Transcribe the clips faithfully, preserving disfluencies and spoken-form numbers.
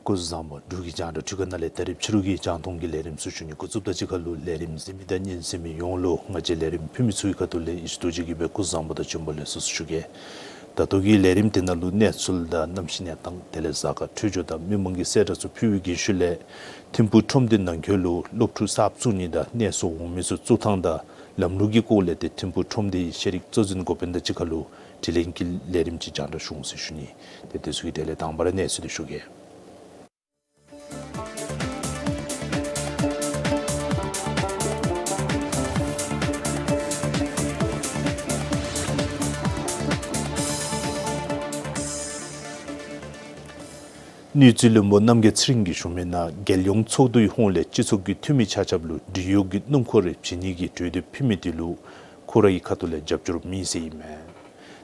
སྐུ་གཟུགས་བཟང་པོ། འབྲུག་གི་རྒྱང་བསྒྲགས་འཕྲུལ་ཁང་ནང་ལས་ད་རིས་ཕྱི་རུ་གི་རྒྱང་མཐོང་གི་ལས་རིམ་ཚུ་ཞུ་ནི་འགོ་བཙུགསཔ་ད་གཅིག་ཁར་ལུ་ལས་རིམ་གཟིགས་མི་དང་ཉན་གསན་མི་ཡོངས་ལུ་ང་བཅས་ལས་རིམ་ཕུལ་མི་ཚུ་གི་ཁ་ཐུག་ལས་ཡེ་ཤེས་རྡོ་རྗེ་གིས་སྦེ་སྐུ་གཟུགས་བཟང་པོ་དང་བྱོན་པ་ལེགས་སོ་ཟེར་ཞུ་གེ། ད་ལྟོ་གི་ལས་རིམ་འདི་ནང་ལུ་གནས་ཚུལ་དང་གནམ་གཤིས་གནས་སྟངས་དེ་ལས་གཟའ་སྐར་འཕྲོད་སྦྱོར་དང་མི་མང་གི་གསལ་བསྒྲགས་ཚུ་ཕུལ་བའི་རྗེས་ཤུལ་ལས་ཐིམ་ཕུག་ཁྲོམ་སྡེ་ནང་འཁོད་ལུ་སློབ་ཕྲུག་གསརཔ་བཙུགས་ནི་དང་གནས་སུ་འོང་མི་ཚུ་བཙུགས་ཐངས་དང་ལམ་ལུགས་ཀྱི་སྐོར་ལས་ཏེ་ཐིམ་ཕུག་ཁྲོམ་སྡེའི་ཤེས་རིག་གཙོ་འཛིན་འགོ་དཔོན་དང་གཅིག་ཁར་ལུ་དྲི་ལན་གྱི་ལས་རིམ་ཅིག་རྒྱང་བསྒྲགས་ཞུ་འོང་ཟེར་ཞུ་ནི། ཏེ་དེ་ཚུ་གི་གྲས་ལས་དང་པ་ར་གནས་ཚུལ་འདི་ཞུ་གེ། དངུལ་རྩིས་བློན་པོ་རྣམ་རྒྱལ་ཚེ་རིང་གིས་ཞུ་མི་ནང་རྒྱལ་ཡོངས་ཚོགས་འདུའི་ཧོངས་ལས་སྤྱི་ཚོགས་ཀྱི་འཐུས་མི་ཆ་ཁྱབ་ལུ་འབྲེལ་ཡོད་ཀྱི་སྣུམ་འཁོར་རེ་བྱིན་ནི་གི་གྲོས་འདེབས་ཕུལ་མི་དེ་ལུ་ཁོ་རའི་ཁ་ཐུག་ལས་རྒྱབ་སྐྱོར་མེད་ཟེར་ཨིན་མས།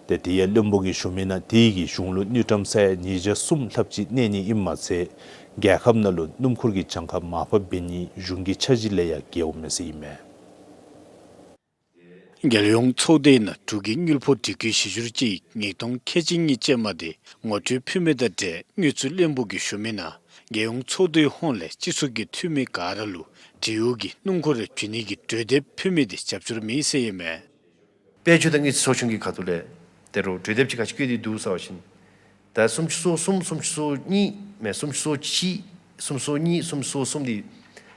ཏེ་དེ་ཡང་བློན་པོ་གིས་ཞུ་མི་ནང་དེ་གིས་གཞུང་ལུ་དངུལ་ཀྲམ་ས་ཡ་ཉིས་བརྒྱ་གསུམ་ལྷགཔ་ཅིག་གནས་ནི་ཨིནམ་མ་ཚད་རྒྱལ་ཁབ་ནང་ལུ་སྣུམ་འཁོར་གྱི་གྱངས་ཁ་མར་ཕབ་འབད་ནི་གཞུང་གི་འཆར་གཞི་ལས་ཡང་འགལཝ་མས་ཟེར་ཨིན་མས། རྒྱལ་ཡོངས་ཚོགས་སྡེའི་ནང་འབྲུག་གི་དངུལ་ཕོགས་སྒྲིག་བཀོད་གཞི་བསྒྱུར་དཔྱད་ཡིག་ཉིས་སྟོང་ཁལ་གཅིག་གཉིས་ཅན་མ་དེ་ངོ་སྤྲོད་ཕུལ་མི་དང་འབྲེལ་དངུལ་རྩིས་བློན་པོ་གིས་ཞུ་མི་ནང་རྒྱལ་ཡོངས་ཚོགས་འདུའི་ཧོངས་ལས་སྤྱི་ཚོགས་ཀྱི་འཐུས་མི་ག་ར་ལུ་འབྲེལ་ཡོད་ཀྱི་སྣུམ་འཁོར་རེ་བྱིན་ནི་གི་གྲོས་འདེབས་ཕུལ་མི་དེ་རྒྱབ་སྐྱོར་མེད་ཟེར་ཨིན་མས། དཔལ་འབྱོར་དང་དངུལ་རྩིས་ཚོགས་ཆུང་གི་ཁ་ཐུག་ལས་དེ་རུ་གྲོས་འདེབས་ཅིག་ག་ཅི་བཀོད་དེ་འདུག་ཟེར་བ་ཅིན་ད་སུམ་ཅུ་སོ་གསུམ་སུམ་ཅུ་སོ་གཉིས་མེན་སུམ་ཅུ་སོ་གཅིག་སུམ་ཅུ་སོ་གཉིས་སུམ་ཅུ་སོ་གསུམ་དེ་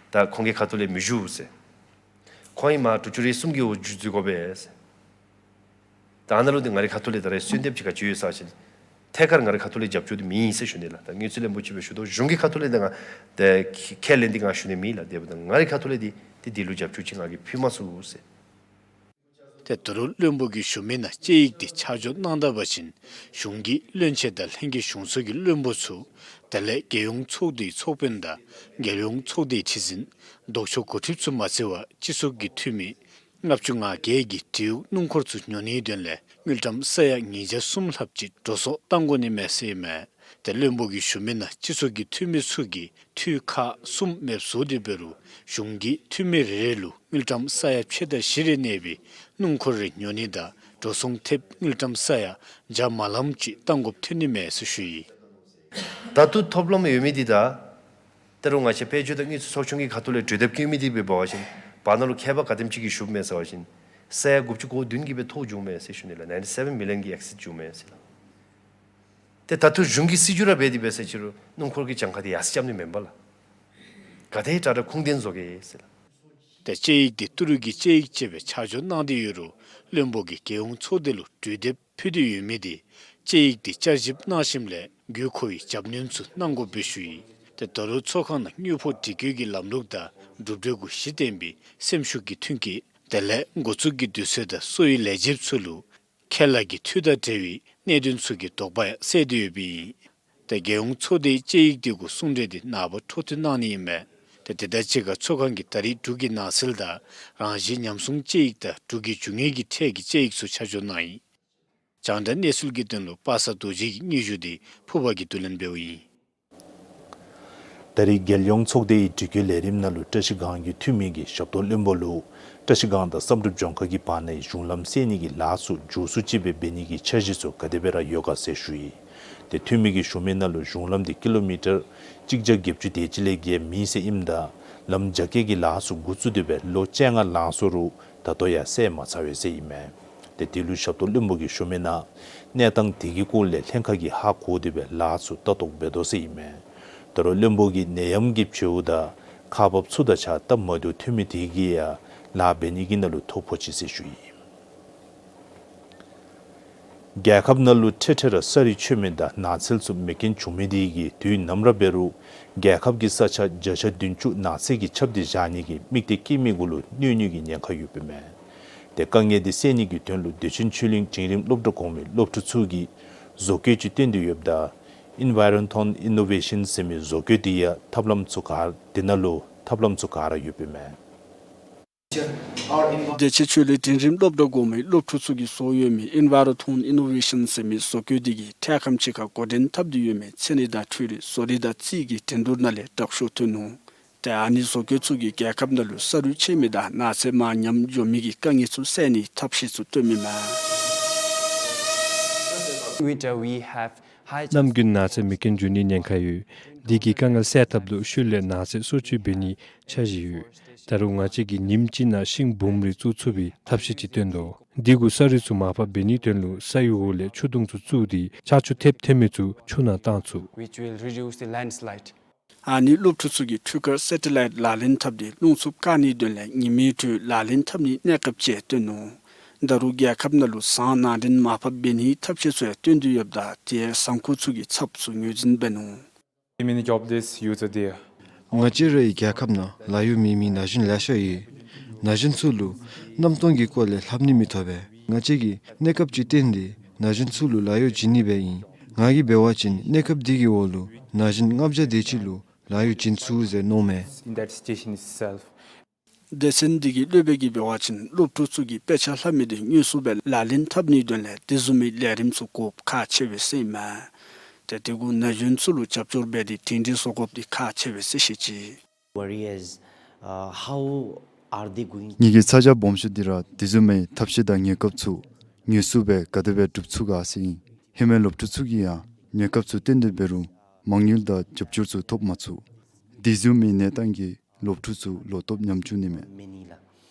ད་ཁོང་གི་ཁ་ཐུག་ལས་མི་བཞུགས་ཟེར། ཁོང་ཨིན་མ་དྲུག་ཅུ་རེ་གསུམ་གྱི་འོག་འཛུལ་དགོ་པས་ཟེར། ད་ཨ་ནཱ་ལུ་དེ་ང་རའི་ཁ་ཐུག་ལས་ད་རེས་གསོལ་འདེབས་ཅིག་ག་ཅི་ཡོད་ཟེར་བ་ཅིན་ཐད་ཀར་ང་རའི་ཁ་ཐུག་ལས་རྒྱབ་སྐྱོར་དེ་མེད་ཟེར་ཞུ་ནི་ལགས། ད་དངུལ་རྩིས་བློན་པོ་ཅིག་སྦེ་ཞུ་དོ། གཞུང་གི་ཁ་ཐུག་ལས་ད་ང་དེ་ཁས་ལེན་དེ་ང་ཞུ་ནི་མེད་ལགས། དེ་འབདཝ་ད་ང་རའི་ཁ་ཐུག་ལས་དེ་དེ་དེ་ལུ་རྒྱབ་སྐྱོར་ཅིག་ང་གིས་ཕུལ་མ་ཚུགས་ཟེར། ཏེ་ད་རུང་བློན་པོ་གིས་ཞུ་མི་ནང་དཔྱད་ཡིག་དེ་ཆ་འཇོག་གནང་ད་པ་ཅིན་གཞུང་གི་བློན་ཆེན་དང་ལྷན་རྒྱས་གཞུང་ཚོགས་ཀྱི་བློན་པོ་ཚུ་དེ་ལས་རྒྱལ་ཡོངས་ཚོགས་འདུའི་ཚོགས་དཔོན་དང་རྒྱལ་ཡོངས་ཚོགས་སྡེའི་ཁྲི་འཛིན་ལྡོག་ཕྱོགས་འགོ་ཁྲིདཔ་ཚུ་མ་ཚད་པར་སྤྱི་ཚོགས་ཀྱི་འཐུས་མི་ལྔ་བཅུ་ང་བརྒྱད་ཀྱིས་འབྲེལ་ཡོད་སྣུམ་འཁོར་ཚུ་ཉོ་ནིའི་དོན་ལས་དངུལ་ཀྲམ་ས་ཡ་ཉིས་བརྒྱ་གསུམ་ལྷགཔ་ཅིག་འགྲོ་སོང་གཏང་དགོ་ནི་མས་ཟེར་ཨིན་མས། ཏེ་བློན་པོ་གིས་ཞུ་མི་ནང་སྤྱི་ཚོགས་ཀྱི་འཐུས་མི་ཚུ་གིས་འཐུས་ཁག་གསུམ་མེདཔ་བཟོ་སྟེ་འབད་རུང་གཞུང་གིས་འཐུས་མི་རེ་རེ་ལུ་དངུལ་ཀྲམ་ས་ཡ་ཕྱེད་དང་བཞི་རེ་གནས་པའི་སྣུམ་འཁོར་རེ་ཉོ་ནི་དང་འགྲོ་སོང་ཐེབས་དངུལ་ཀྲམ་ས་ཡ་བརྒྱ་མ་ལངམ་ཅིག་གཏང་དགོཔ་ཐོན་ནི་མས་ཟེར་ཞུ་ཡི། ད་ལྟོ་ཐོབ་ལམ་ཡོད་མི་འདི་ད་ད་རུང་ང་བཅས་དཔལ་འབྱོར་དང་དངུལ་རྩིས་ཚོགས་ཆུང་གི་ཁ་ཐུག་ལས་གྲོས་འདེབས་བཀོད་མི་འདི་འབད་བ་ཅིན་བར་ན་ལུ་ཁྱད་པར་ག་དེམ་ཅིག་གིས་ཞུགསཔ་མས་ཟེར་བ་ཅིན་ས་ཡ་དགུ་བཅུ་གོ་བདུན་གྱིས་སྦེ་ཐོ་བྱུངམ་མས་ཟེར་ཞུ་ནི་ལགས། ནའིན་ཊི་སེ་བཱན་མི་ལི་ཡཱན་གྱི་ཨེག་སིཌ་བྱུངམ་མས་ཟེར་ལགས། ཏེ་ད་ལྟོ་གཞུང་གིས་སྲིད་བྱུས་ར་འབད་དེ་འབད་ཟེར་ཅི་རུང་སྣུམ་འཁོར་གྱི་གྱངས་ཁ་དེ་ཡར་སེང་རྐྱབ་ནི་མེན་པ་ལགས། ག་དེ་དྲག་དྲག་ཁུངས་ལྡན་བཟོ་གེ་ཟེར་ལགས། ཏེ་དཔྱད་ཡིག་དེ་ཏི་རུ་གི་དཔྱད་ཡིག་ཅིག་སྦེ་ཆ་འཇོག་གནང་སྟེ་ཡོད་རུང་བློན་པོ་གིས་རྒྱལ་ཡོངས་ཚོགས་སྡེ་ལུ་གྲོས་འདེབས་ཕུལ་ཏེ་ཡོད་མི་དེ་དཔྱད་ཡིག་དེ་བསྐྱར་ཞིབ་གནང་ཞིནམ་ལས་དགོས་མཁོ་བའི་རྒྱབ་སྣོན་ཚུ་གནང་དགོཔ་སྦེ་ཞུ་ཡི། ཏེ་ད་རུང་ཚོགས་ཁང་ནང་དངུལ་ཕོགས་སྒྲིག་བཀོད་ཀྱི་ལམ་ལུགས་དང་གྲུབ་འབྲས་གུ་གཞི་བརྟེན་པའི་སེམས་ཤུགས་ཀྱི་མཐུན་རྐྱེན་དེ་ལས་འགོ་བཙུགས་ཀྱི་དུས་ཚོད་དང་གསོ་བའི་ལས་བྱེདཔ་ཚུ་ལུ་ཁེ་ལས་ཀྱི་འཐུས་དང་འབྲེལ་བའི་གནད་དོན་ཚུ་གི་དོགས་པ་ཡང་བསལ་ཏེ་ཡོདཔ་ཨིན། ཏེ་རྒྱལ་ཡོངས་ཚོགས་སྡེའི་དཔྱད་ཡིག་དེ་གུ་གསུང་གྲོས་དེ་ནངས་པ་འཕྲོ་མཐུད་གནང་ནི་ཨིན་མས། ཏེ་དེ་དང་གཅིག་ཁར་ཚོགས་ཁང་གིས་ད་རིས་འབྲུག་གི་ནང་སིལ་དང་རང་བཞིན་ཉམས་སྲུང་དཔྱད་ཡིག་དང་འབྲུག་གི་རྒྱུ་དངོས་ཀྱི་ཁྲལ་གྱི་དཔྱད་ཡིག་ཚུ་ཆ་འཇོག་གནང་ཡི། རྒྱང་བསྒྲགས་གནས་ཚུལ་གྱི་དོན་ལུ་པ་སངས་རྡོ་རྗེ་གི་སྙན་ཞུ་དེ་ཕུར་པ་གིས་བསྡུ་ལེན་འབདཝ་ཨིན། ད་རེས་རྒྱལ་ཡོངས་ཚོགས་སྡེའི་དྲི་བཀོད་ལས་རིམ་ནང་ལུ་བཀྲ་ཤིས་སྒང་གི་འཐུས་མི་གིས་ཞབས་ཏོག་བློན་པོ་ལུ་བཀྲ་ཤིས་སྒང་དང་བསམ་གྲུབ་ལྗོངས་མཁར་གྱི་བར་ན་གཞུང་ལམ་བསལ་ནི་གི་ལཱ་ཚུ་མགྱོགས་སུ་ཅིག་སྦེ་འབད་ནི་གི་འཆར་གཞི་ཚུ་ག་དེ་སྦེ་ར་ཡོད་ག་ཟེར་ཞུ་ཡི། ཏེ་འཐུས་མི་གིས་ཞུ་མི་ནང་ལུ་གཞུང་ལམ་འདི་ཀི་ལོ་མི་ཊར་གཅིག་བརྒྱ་བརྒྱད་ཅུ་དེ་ཅིག་ལས་བརྒལ་མེད་ཟེར་ཨིནམ་ད་ལམ་རྒྱ་སྐྱེད་ཀྱི་ལཱ་ཚུ་འགོ་བཙུགས་ཏེ་སྦེ་ལོ་བཅོ་ལྔ་ལང་སོང་རུང་ད་ལྟོ་ཡང་བསལ་མ་ཚར་བས་ཟེར་ཨིན་མས། ཏེ་དེ་ལུ་ཞབས་ཏོག་བློན་པོ་གིས་ཞུ་མི་ནང་གནས་སྟངས་དེ་གི་སྐོར་ལས་ལྷན་ཁག་གིས་ཧ་གོ་སྟེ་སྦེ་ལཱ་ཚུ་ལྟ་རྟོག་འབད་དོ་ཟེར་ཨིན་མས། ད་རུང་བློན་པོ་གིས་ནད་ཡམས་ཀྱི་བྱེལཝ་དང་ཁག་འབགཔ་ཚུ་དང་གཅིག་ཁར་སྟབས་མ་བདེཝ་ཐོན་མི་དེ་གིས་ཡང་ལཱ་འབད་ནི་གི་ནང་ལུ་ཐོ་ཕོག་ཅི་ཟེར་ཞུ་ཡི། རྒྱལ་ཁབ་ནང་ལུ་འཕྲལ་འཕྲལ་ར་ས་རུད་ཆད་མི་དང་ནགས་ཚལ་ཚུ་མེ་རྐྱེན་བྱུང་མི་དེ་གིས་དུས་ནམ་ར་འབད་རུང་རྒྱལ་ཁབ་ཀྱི་ས་ཆ་བརྒྱ་ཆ་བདུན་ཅུ་ནགས་ཚལ་གྱིས་ཁྱབ་སྟེ་བཞག་ནི་གི་དམིགས་གཏད་བསྐྱེད་མི་གུ་ལུ་གནོད་ནི་གི་ཉེན་ཁ་ཡོདཔ་ཨིན་མས། ཏེ་དཀའ་ངལ་དེ་སེལ་ནི་གི་དོན་ལུ་བདེ་ཆེན་ཆོས་གླིང་འབྲིང་རིམ་སློབ་གྲྭ་གོང་མའི་སློབ་ཕྲུག་ཚུ་གིས་བཟོ་བཀོད་ཅིག་བཏོན་ཏེ་ཡོདཔ་ད་Environthon Innovation ཟེར་མི་བཟོ་བཀོད་དེ་ཡང་ཐབས་ལམ་ཚུ་ག་དེ་ནང་ལུ་ཐབས་ལམ་ཚུ་ག་ར་ཡོདཔ་ཨིན་མས། བདེ་ཆེན་ཆོས་གླིང་འབྲིང་རིམ་སློབ་གྲྭ་གོང་མའི་སློབ་ཕྲུག་ཚུ་གིས་བཟོ་ཡོད་མི་Environthon Innovation ཟེར་མི་བཟོ་བཀོད་དེ་གིས་འཕྲལ་ཁམས་ཅིག་ཁར་འགོ་འདྲེན་འཐབ་སྟེ་ཡོད་མི་ཚན་རིག་དང་འཕྲུལ་རིག་བཟོ་རིག་དང་རྩིས་ཀྱི་འགྲན་བསྡུར་ནང་ལས་དྲག་ཤོས་ཐོན་ནུག། ཏེ་ཨ་ནི་བཟོ་བཀོད་ཚུ་གིས་རྒྱལ་ཁབ་ནང་ལུ་ས་རུད་ཆད་མི་དང་ནགས་ཚལ་མར་ཉམས་འགྱོ་མི་གི་དཀའ་ངལ་ཚུ་སེལ་ནིའི་ཐབས་ཤེས་ཚུ་བཏོནམ་ཨིན་མས། Winter, we have high གནམ་དགུན་ནགས་ཚལ་མེ་རྐྱེན་འགྱོ་ནིའི་ཉེན་ཁ་ཡོད། དེ་གི་དཀའ་ངལ་སེལ་ཐབས་ལུ་ཤུལ་ལས་ནགས་ཚལ་སོར་ཆུད་འབད་ནིའི་འཆར་གཞི་ཡོད། ད་རུང་ང་བཅས་ཀྱིས་ཉིནམ་གཅིག་ནང་ཤིང་འབུམ་རེ་བཙུགས་ཚུགས་པའི་ཐབས་ཤེས་ཅིག་བཏོན་དོ། དེ་གུ་ས་རུད་ཚུ་མར་ཕབ་འབད་ནིའི་དོན་ལུ་སའི་འོག་ལས་ཆུ་དུང་ཚུ་བཙུགས་ཏེ་ཆར་ཆུ་ཐེབས་ཐེབས་མི་ཚུ་ཆུ་ནང་བཏང་ཚུགས། Which will reduce the landslide. ཨ་ནི་སློབ་ཕྲུག་ཚུ་གིས་འཕྲུལ་འཁོར་སེ་ཊི་ལའིཊ་ལག་ལེན་འཐབ་སྟེ་རླུང་འཚུབ་བཀག་ནིའི་དོན་ལས་ཉི་མའི་དུས་ལག་ལེན་འཐབ་ནིའི་གནས་སྐབས་ཅིག་བཏོན་ནུག། ད་རུང་རྒྱལ་ཁབ་ནང་ལུ་ཟངས་ནང་འདྲེན་མར་ཕབ་འབད་ནིའི་ཐབས་ཤེས་ཚུ་ཡང་བཏོན་ཏེ་ཡོདཔ་ད་དེ་ཡང་ཟངས་ཁུག་ཚུ་གི་ཚབ་ཚུ་ངོས་འཛིན་འབད་ནུག། Many job this user there. ང་བཅས་རའི་རྒྱལ་ཁབ་ནང་ལཱ་གཡོག་མེད་མི་ན་གཞོན་ལེ་ཤ་ཡོད། ན་གཞོན་ཚུ་ལུ་གནམ་སྟོང་གི་སྐོར་ལས་ལྷབ་ནི་མི་ཐོབ་པས། ང་བཅས་ཀྱིས་གནས་སྐབས་ཅིག་བཏོན་ཏེ་ན་གཞོན་ཚུ་ལུ་ལཱ་གཡོག་བྱིན་ནི་སྦེ་ཨིན། ང་གིས་འབད་བ་ཅིན་གནས་སྐབས་འདི་གི་འོག་ལུ་ན་གཞོན་ལྔ་བརྒྱ་དེ་ཅིག་ལུ་ལཱ་གཡོག་བྱིན་ཚུགས་ཟེར་མནོཝ་མས། In that situation itself. སྡེ་ཚན་འདི་གི་སློབ་དཔོན་གྱིས་འབད་བ་ཅིན་སློབ་ཕྲུག་ཚུ་གིས་དཔེ་ཆ་ལྷབ་མི་དེ་དངོས་སུ་སྦེ་ལག་ལེན་འཐབ་ནིའི་དོན་ལས་དེ་བཟུམ་མའི་ལས་རིམ་ཚུ་དགོཔ་ཁག་ཆེ་བས་ཟེར་ཨིན་མས། ཏེ་དེ་གུ་ན་གཞོན་ཚུ་ལུ་རྒྱབ་སྐྱོར་འབད་དེ་གྲ་སྒྲིག་བཟོ་དགོཔ་དེ་ཁག་ཆེ་བས་ཟེར་བཤད་ཅི། Worry is, uh, how are they going to ངེ་གི་ཚ་གྱང་སྦོམ་ཤོས་འདི་ར་དེ་བཟུམ་མའི་ཐབས་ཤེས་དང་གནས་སྐབས་ཚུ་དངོས་སུ་སྦེ་ག་དེ་སྦེ་སྒྲུབ་ཚུགས་ག་ཟེར་ཨིན། ཧེ་མའི་སློབ་ཕྲུག་ཚུ་གིས་ཡང་གནས་སྐབས་ཚུ་བཏོན་ཏེ་འབད་རུང་མ་དངུལ་དང་རྒྱབ་སྐྱོར་ཚུ་ཐོབ་མ་ཚུགས། དེ་བཟུམ་མའི་གནས་སྟངས་ཀྱིས་སློབ་ཕྲུག་ཚུ་ལོ་ཐོབ་ཉམས་བཅུག་ནི་མས། Many la.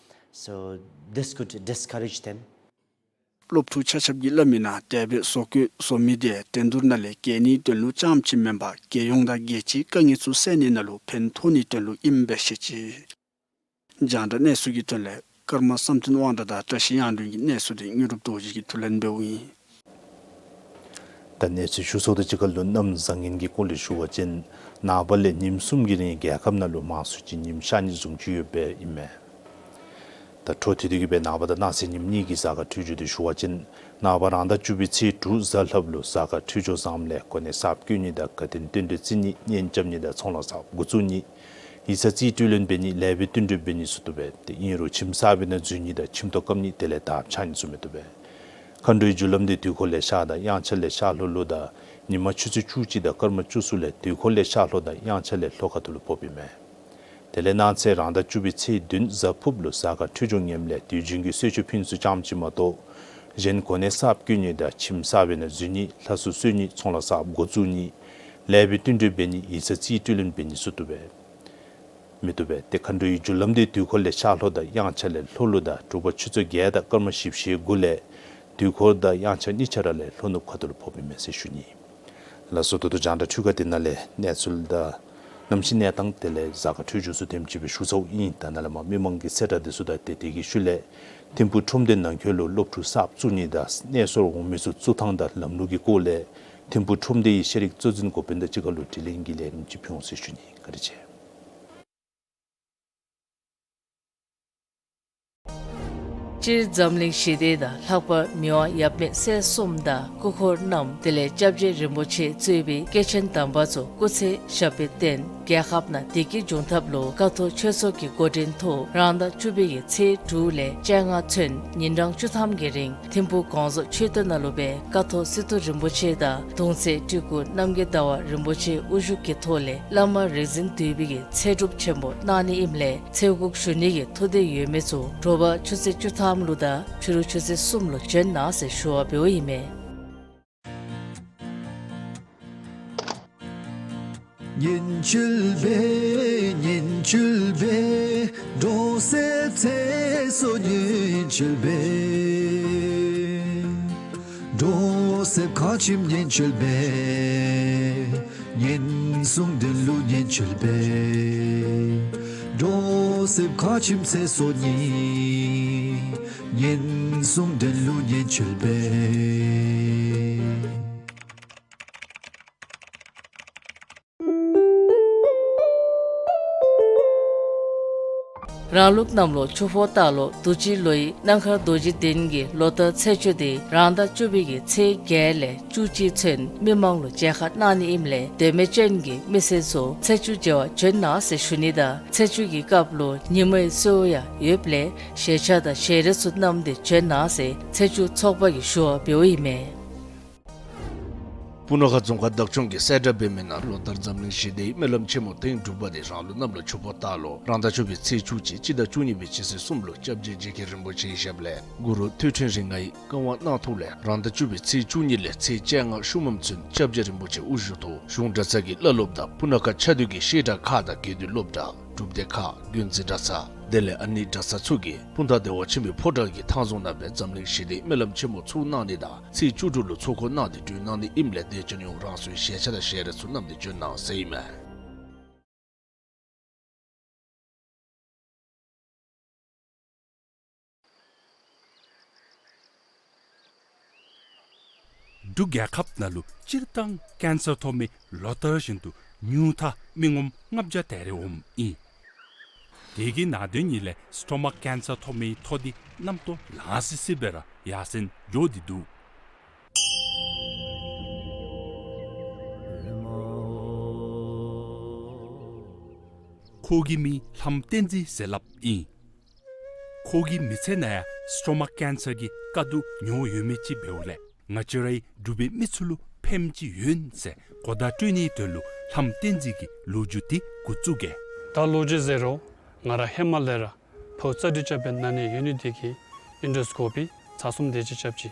So this could discourage them. སློབ་ཕྲུག་ཆ་ཁྱབ་ཀྱིས་སླབ་མི་ནང་དེ་སྦེ་བཟོ་བཀོད་བཟོ་མི་དེ་འགྲན་བསྡུར་ནང་ལས་རྒྱལ་ནིའི་དོན་ལུ་རྐྱངམ་ཅིག་མེན་པར་རྒྱལ་ཡོངས་དང་རྒྱལ་སྤྱིའི་དཀའ་ངལ་ཚུ་སེལ་ནི་ནང་ལུ་ཕན་ཐོགས་ནིའི་དོན་ལུ་ཨིནམ་སྦེ་བཤད་ཅི། རྒྱང་བསྒྲགས་གནས་ཚུལ་གྱི་དོན་ལས་ཀརྨ་བསམ་གཏན་དབང་གྲགས་དང་བཀྲ་ཤིས་དབྱངས་སྒྲོན་གྱི་གནས་ཚུལ་དེ་དངོས་གྲུབ་རྡོ་རྗེ་གིས་བསྡུ་ལེན་འབདཝ་ཨིན། ད་གནས་ཚུལ་ཞུ་ཚརཝ་དང་གཅིག་ཁར་ལུ་གནམ་བཟང་ངན་གྱི་སྐོར་ལས་ཞུ་བ་ཅིན་ནངས་པ་ལས་ཉིནམ་གསུམ་གྱི་རིང་རྒྱལ་ཁབ་ནང་ལུ་མང་སུ་ཅིག་ཉིམ་ཤར་ནི་བཟུམ་ཅིག་ཡོདཔ་ཨིན་མས། ད་འཕྲོ་མཐུད་དེ་གི་སྦེ་ནངས་པ་དང་གནངས་ཚེ་ཉིནམ་གཉིས་ཀྱི་གཟའ་སྐར་འཕྲོད་སྦྱོར་དེ་ཞུ་བ་ཅིན་ནངས་པ་རང་ཟླ་བཅུ་པའི་ཚེས་དྲུག་གཟའ་ལྷགཔ་ལུ་གཟའ་སྐར་འཕྲོད་སྦྱོར་བཟངམ་ལས་གོ་གནས་གསརཔ་བསྐོ་ནི་དང་དགའ་སྟོན་རྟེན་འབྲེལ་བརྩི་ནི་གཉེན་རྐྱབ་ནི་དང་ཚོང་ལཱ་གསརཔ་འགོ་བཙུགས་ནི་ཡིག་ཚང་རྩིས་སྤྲོད་ལེན་འབད་ནི་ལེགས་པའི་བསྟུན་གྲོས་འབད་ནི་ཚུ་བཏུབ་པས། དེ་ཨིན་རུང་ཁྱིམ་གསར་པའི་ནང་འཛུལ་ནི་དང་ཁྱིམ་ཐོག་བཀབ་ནི་དེ་ལས་དར་ཁྱབ་ནི་ཚུ་མི་བཏུབ་པས། མཁའ་འགྲོའི་རྒྱུ་ལམ་དེ་དུས་འཁོར་ལས་ཤར་དང་དབྱངས་འཆར་ལས་ཤར་ལྷོ་ལུ་དང་ཉིན་མ་ཆུ་ཚོད་བཅུ་གཅིག་དང་སྐར་མ་བཅུ་གསུམ་ལས་དུས་འཁོར་ལས་ཤར་ལྷོ་དང་དབྱངས་འཆར་ལས་ལྷོ་ཁ་ཐུག་ལུ་ཕོགཔ་ཨིན་མས། དེ་ལས་གནངས་ཚེ་རང་ཟླ་བཅུ་པའི་ཚེས་བདུན་གཟའ་ཕུརཔ་ལུ་གཟའ་སྐར་འཕྲོད་སྦྱོར་ངནམ་ལས་དུས་རྒྱུན་གྱི་གསོལ་མཆོད་ཕུལ་ནི་ཚུ་རྐྱངམ་ཅིག་མ་གཏོགས་གཞན་གོ་གནས་གསརཔ་བསྐོ་ནི་དང་ཁྱིམ་གསར་པའི་ནང་འཛུལ་ནི་ལྷ་གསོལ་གསོལ་ནི་ཚོང་ལཱ་གསརཔ་འགོ་བཙུགས་ནི་ལེགས་པའི་བསྟུན་གྲོས་འབད་ནི་ཡིག་ཚང་རྩིས་སྤྲོད་ལེན་འབད་ནི་ཚུ་བཏུབ་པས། མི་བཏུབ་པས། ཏེ་མཁའ་འགྲོའི་རྒྱུ་ལམ་དེ་དུས་འཁོར་ལས་ཤར་ལྷོ་དང་དབྱངས་འཆར་ལས་ལྷོ་ལུ་དང་དྲོ་པ་ཆུ་ཚོད་བརྒྱད་དང་སྐར་མ་བཞི་བཅུ་ཞེ་དགུ་ལས་དུས་འཁོར་དང་དབྱངས་འཆར་གཉིས་ཆ་ར་ལས་ལྷོ་ནུབ་ཁ་ཐུག་ལུ་ཕོགཔ་ཨིན་མས་ཟེར་ཞུ་ནི། ལགས་སོ། ད་ལྟོ་རྒྱང་བསྒྲགས་འཕྲུལ་ཁང་འདི་ནང་ལས་གནས་ཚུལ་དང་གནམ་གཤིས་གནས་སྟངས་དེ་ལས་གཟའ་སྐར་འཕྲོད་སྦྱོར་ཚུ་དེམ་ཅིག་སྦེ་ཞུ་ཚརཝ་ཨིན། ད་ནཱ་ལས་མར་མི་མང་གི་གསལ་བསྒྲགས་དེ་ཚུ་དང་དེ་དེ་གི་ཤུལ་ལས་ཐིམ་ཕུག་ཁྲོམ་སྡེ་ནང་འཁོད་ལུ་སློབ་ཕྲུག་གསརཔ་བཙུགས་ནི་དང་གནས་སོར་འོང་མི་ཚུ་བཙུགས་ཐངས་དང་ལམ་ལུགས་ཀྱི་སྐོར་ལས་ཐིམ་ཕུག་ཁྲོམ་སྡེའི་ཤེས་རིག་གཙོ་འཛིན་འགོ་དཔོན་དང་གཅིག་ཁར་ལུ་དྲི་ལན་གྱི་ལས་རིམ་ཅིག་ཕུལ་འོང་ཟེར་ཞུ་ནི། བཀའ་དྲིན་ཆེ། སྤྱིར་འཛམ་གླིང་ཞི་བདེ་དང་ལྷག་པར་མི་དབང་ཡབ་མེས་སྲས་གསུམ་དང་སྐུ་འཁོར་རྣམས་དེ་ལས་སྐྱབས་རྗེ་རིན་པོ་ཆེ་གཙོས་པའི་སྐྱེས་ཆེན་དམ་པ་ཚུ་སྐུ་ཚེ་ཞབས་པད་བརྟན། རྒྱལ་ཁབ་ནང་བདེ་སྐྱིད་འབྱུང་ཐབས་ལུ་ཀཿཐོག་ཆོས་ཚོགས་ཀྱི་འགོ་འདྲེན་ཐོག་རང་ཟླ་བཅུ་པའི་གི་ཚེས་དྲུག་ལས་བཅོ་ལྔ་ཚུན་ཉིན་གྲངས་བཅུ་ཐམ་གྱི་རིང་ཐིམ་ཕུག་གོང་ས་མཆོག་མཆོད་རྟེན་ནང་ལུ་སྦེ་ཀཿཐོག་སི་ཏུ་རིན་པོ་ཆེ་དང་གདུང་སྲས་སྤྲུལ་སྐུ་རྣམ་རྒྱལ་ཟླ་བ་རིན་པོ་ཆེ་དབུ་བཞུགས་ཀྱི་ཐོག་ལས་བླ་མ་རིག་འཛིན་འདུས་པའི་གི་ཚེ་སྒྲུབ་ཆེན་པོ་གནང་ནི་ཨིནམ་ལས་ཚེ་འགུགས་ཞུ་ནི་གི་ཐུགས་འདོད་ཡོད་མི་ཚུ་དྲོ་པ་ཆུ་ཚོད་བཅུ་ཐམ་ལུ་དང་ཕྱི་རུ་ཆུ་ཚོད་གསུམ་ལུ་བྱོན་གནང་ཟེར་ཞུ་བ་འབདཝ་ཨིན་མས། རང་ལུགས་གནམ་ལོ་ཆུ་ཕོ་སྟག་ལོ་དུས་ཅི་ལོའི་གནམ་ཁར་རྡོ་རྗེ་གདན་གྱི་ལོ་ཟླ་ཚེས་བཅུ་དེ་རང་ཟླ་བཅུ་པའི་གི་ཚེས་བརྒྱད་ལས་བཅུ་གཅིག་ཚུན་མི་མང་ལུ་མཇལ་ཁ་གནང་ནི་ཨིནམ་ལས་དད་མོས་ཅན་གྱི་མི་སེར་ཚུ་ཚེས་བཅུ་མཇལ་བར་བྱོན་གནང་ཟེར་ཞུ་ནི་དང་ཚེས་བཅུ་གི་སྐབས་ལུ་ཉིན་མོའི་གསོལ་ཡང་ཡོདཔ་ལས་ཞལ་ཆས་དང་ཞལ་རས་ཚུ་བསྣམས་ཏེ་བྱོན་གནང་ཟེར་ཚེས་བཅུ་ཚོགས་པ་གིས་ཞུ་བ་འབདཝ་ཨིན་མས། སྤུ་ན་ཁ་རྫོང་ཁག་བདག་སྐྱོང་གིས་གསལ་བསྒྲགས་འབད་མི་ནང་ལོ་ལྟར་འཛམ་གླིང་ཞི་བདེའི་སྨོན་ལམ་ཆེན་མོ་ཐེངས་དྲུག་པ་དེ་རང་ལུགས་གནམ་ལོ་ཆུ་ཕོ་སྟག་ལོ་རང་ཟླ་བཅུ་པའི་ཚེས་བཅུ་གཅིག་སྤྱི་ཟླ་བཅུ་གཉིས་པའི་སྤྱི་ཚེས་གསུམ་ལུ་སྐྱབས་རྗེ་རྗེ་མཁན་རིན་པོ་ཆེའི་ཞབས་ལས་གུ་རུ་ཐོད་ཕྲེང་རིགས་ལྔའི་བཀའ་དབང་གནང་ཐོག་ལས་རང་ཟླ་བཅུ་པའི་ཚེས་བཅུ་གཉིས་ལས་ཚེས་བཅོ་ལྔ་ཤུལ་མམ་ཚུན་སྐྱབས་རྗེ་རིན་པོ་ཆེ་དབུ་བཞུགས་ཐོག་གཞུང་གྲྭ་ཚང་གི་བླ་སློབ་དང་སྤུ་ན་ཁ་ཆ་འདུས་ཀྱི་བཤད་གྲྭ་ཁག་དང་དགེ་འདུན་སློབ་གྲྭ་སྒྲུབ་སྡེ་ཁག་དགོན་འཛིན་གྲྭ་ཚང་དེ་ལས་ཨ་ནི་གྲྭ་ཚང་ཚུ་གིས་སྤུངས་ཐང་བདེ་བ་ཆེན་པོའི་ཕོ་བྲང་གི་ཐང་རྫོང་ནང་སྦེ་འཛམ་གླིང་ཞི་བདེའི་སྨོན་ལམ་ཆེན་མོ་ཚོགས་གནང་ནི་དང་ཚེས་བཅུ་དྲུག་ལུ་ཚོགས་འཁོར་གནང་སྟེ་སྒྲུབ་གནང་ནི་ཨིནམ་ལས་དད་ཅན་ཡོངས་རང་སོའི་ཞལ་ཆས་དང་ཞལ་རས་ཚུ་བསྣམས་ཏེ་བྱོན་གནང་ཟེར་ཨིན་མས། འབྲུག་རྒྱལ་ཁབ་ནང་ལུ་སྤྱིར་བཏང་ཀེན་སར་ཐོབ་མི་ལོ་ལྟར་བཞིན་དུ་ཉུང་མཐའ་མི་ངོམ་ལྔ་བརྒྱ་དེ་རེ་འོངམ་ཨིན། དེ་གི་ནང་དོན་ཉིད་ལས་སི་ཊོ་མཱཀ་ཀེན་སར་ཐོབ་མིའི་ཐོ་འདི་གནམ་ཏོག་ལང་སི་སི་སྦེ་ར་ཡར་སེང་འགྱོ་སྟེ་འདུག། ཁོ་གི་མིང་ལྷམ་བསྟན་འཛིན་ཟེར་སླབ་ཨིན། ཁོ་གི་མི་ཚེ་ནང་ཡང་སི་ཊོ་མཱཀ་ཀེན་སར་གྱི་དཀའ་སྡུག་མྱོང་ཡོད་མི་ཅིག་འབདཝ་ལས་ང་བཅས་རའི་འབྲུག་པའི་མི་ཚུ་ལུ་ཕནམ་ཅིག་ཡོད་ཟེར་གོ་བརྡ་སྤྲོད་ནིའི་དོན་ལུ་ལྷམ་བསྟན་འཛིན་གྱི་ལོ་རྒྱུས་འདི་འགོ་བཙུགས་གེ། ད་ལོ་རྒྱུས་ཟེར་རུང་ང་ར་ཧེ་མ་ལས་ར་ཕོཝ་ཙ་དྲི་རྐྱབ་པའི་ན་ནི་ཡོད་ནི་དེ་གིས་ཨིན་ཌོ་སི་ཀོ་པི་ཚར་གསུམ་དེ་ཅིག་རྐྱབ་ཅི།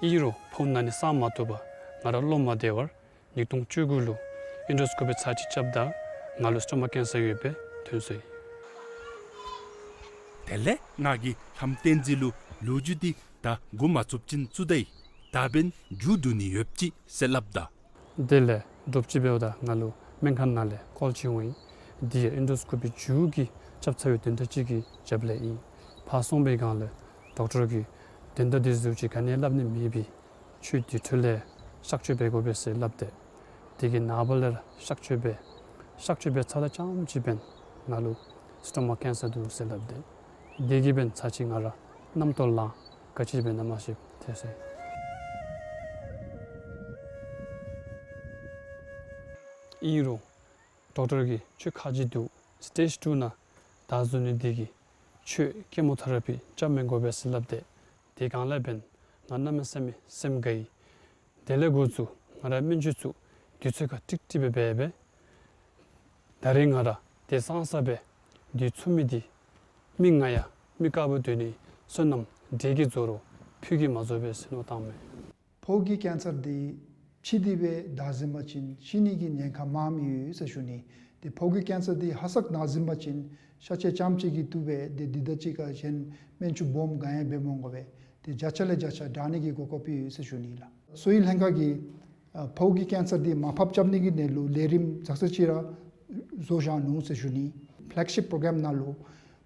ཨིན་རུང་ཕོཝ་ན་ནི་སངས་མ་བཏུབ་པར་ང་ར་བློ་མ་བདེ་བར་ཉིས་སྟོང་བཅུ་དགུ་ལུ་ཨིན་ཌོ་སི་ཀོ་པི་ཚར་གཅིག་རྐྱབ་ད་ང་ལུ་སི་ཊོ་མཱཀ་ཀེན་སར་ཡོདཔ་སྦེ་ཐོན་སོ་ཡི། དེ་ལས་ང་གིས་ལྷམ་བསྟན་འཛིན་ལུ་ལོ་རྒྱུས་འདི་ད་འགོ་མ་བཙུགས་ཅིན་བཙུགས་ད་ཡི། ད་འབདན་མཇུག་བསྡུ་ནི་ཡོདཔ་ཅིག་ཟེར་སླབ་ད། དེ་ལས་དྲོ་པ་ཅིག་འབདཝ་ད་ང་ལུ་སྨན་ཁང་ནང་ལས་ཀོལ་ཅིག་འོང་ཡི། འདི་ཡང་ཨིན་ཌོ་སི་ཀོ་པི་མཇུག་གི་རྐྱབ་ཚར་བའི་དོན་དག་ཅིག་གི་རྒྱབ་ལས་ཨིན། ཕར་སོང་པའི་སྒང་ལས་ཌོག་ཊར་གྱིས་དོན་དག་འདི་ཚུ་ཅིག་ག་ནི་སླབ་ནི་མེད་པས། ཁྱོད་དེ་འཕྲོ་ལས་གཤག་བཅོས་འབད་དགོ་པས་ཟེར་སླབ་སྟེ། དེ་གི་ནངས་པ་ལས་ར་གཤག་བཅོས་འབད། གཤག་བཅོས་འབད་ཚརཝ་ད་ཙམ་ཅིག་འབདན་ང་ལུ་སི་ཊོ་མཱཀ་ཀེན་སར་འདུག་ཟེར་སླབ་སྟེ། དེ་གིས་འབདན་ཚར་གཅིག་ང་ར་གནམ་ཏོག་ལང་ག་ཅི་འབད་ན་མ་ཤེསཔ་ཐལ་སོ་ཡི། ཨིན་རུང་ཌོག་ཊར་གྱིས་ཁྱོད་ཁ་རྗེ་འདུག། སི་ཊེཇ་ཊུ་ནང་བདའ་ཟུན་ནི་དེ་གིས་ཁྱོད་ཀེ་མོ་ཐེ་ར་པི་རྐྱབ་མི་དགོ་པས་ཟེར་སླབ་སྟེ། དེ་སྒང་ལས་འབདན་ང་གནམ་མེད་ས་མེད་སེམས་དགའ་ཡི། དེ་ལས་འགོ་བཙུགས་ང་ར་སྨན་བཅོས་ཚུ་དུས་ཚོད་ཁར་ཀྲིག་ཀྲི་སྦེ་འབད་འབད། ད་རེས་ང་ར་དེ་སང་ས་སྦེ་དུས་ཚོད་མི་འདི་མི་ང་ཡང་མི་དཀརཔོ་སྡོད་ནི་བསོད་ནམས་འདྲེ་གིས་རྫོགས་རུང་ཕུད་ཀྱིས་མ་རྫོགས་པས་ཟེར་མནོ་བཏངམ་མས། ཕོཝ་གི་ཀེན་སར་འདི་ཕྱི་འདི་སྦེ་བདའ་ཟུན་པ་ཅིན་ཤི་ནི་གི་ཉེན་ཁ་མངམ་ཡོད་ཟེར་ཞུ་ནི། ཏེ་ཕོཝ་གི་ཀེན་སར་འདི་ཧ་སག་ན་ཟུན་པ་ཅིན་གཤག་བཅོས་རྐྱངམ་ཅིག་གིས་བཏུབ་པས། ཏེ་འདི་དང་གཅིག་ཁར་གཞན་སྨན་བཅོས་སྦོམ་ག་ཡང་འབད་མ་དགོ་པས། ཏེ་བརྒྱ་ཆ་ལས་བརྒྱ་ཆ་དྲག་ནི་གི་གོ་སྐབས་ཡོད་ཟེར་ཞུ་ནི་ལགས། གསོ་བའི་ལྷན་ཁག་གིས་ཨ་ཕོཝ་གི་ཀེན་སར་འདི་མར་ཕབ་རྐྱབ་ནི་གི་དོན་ལུ་ལས་རིམ་ཙག་ཙིག་ཅིག་ར་བཟོ་བཞག་ནུག་ཟེར་ཞུ་ནི། ཕེ་ལེག་ཤིཔ་པྲོ་གརམ་ནང་ལུ་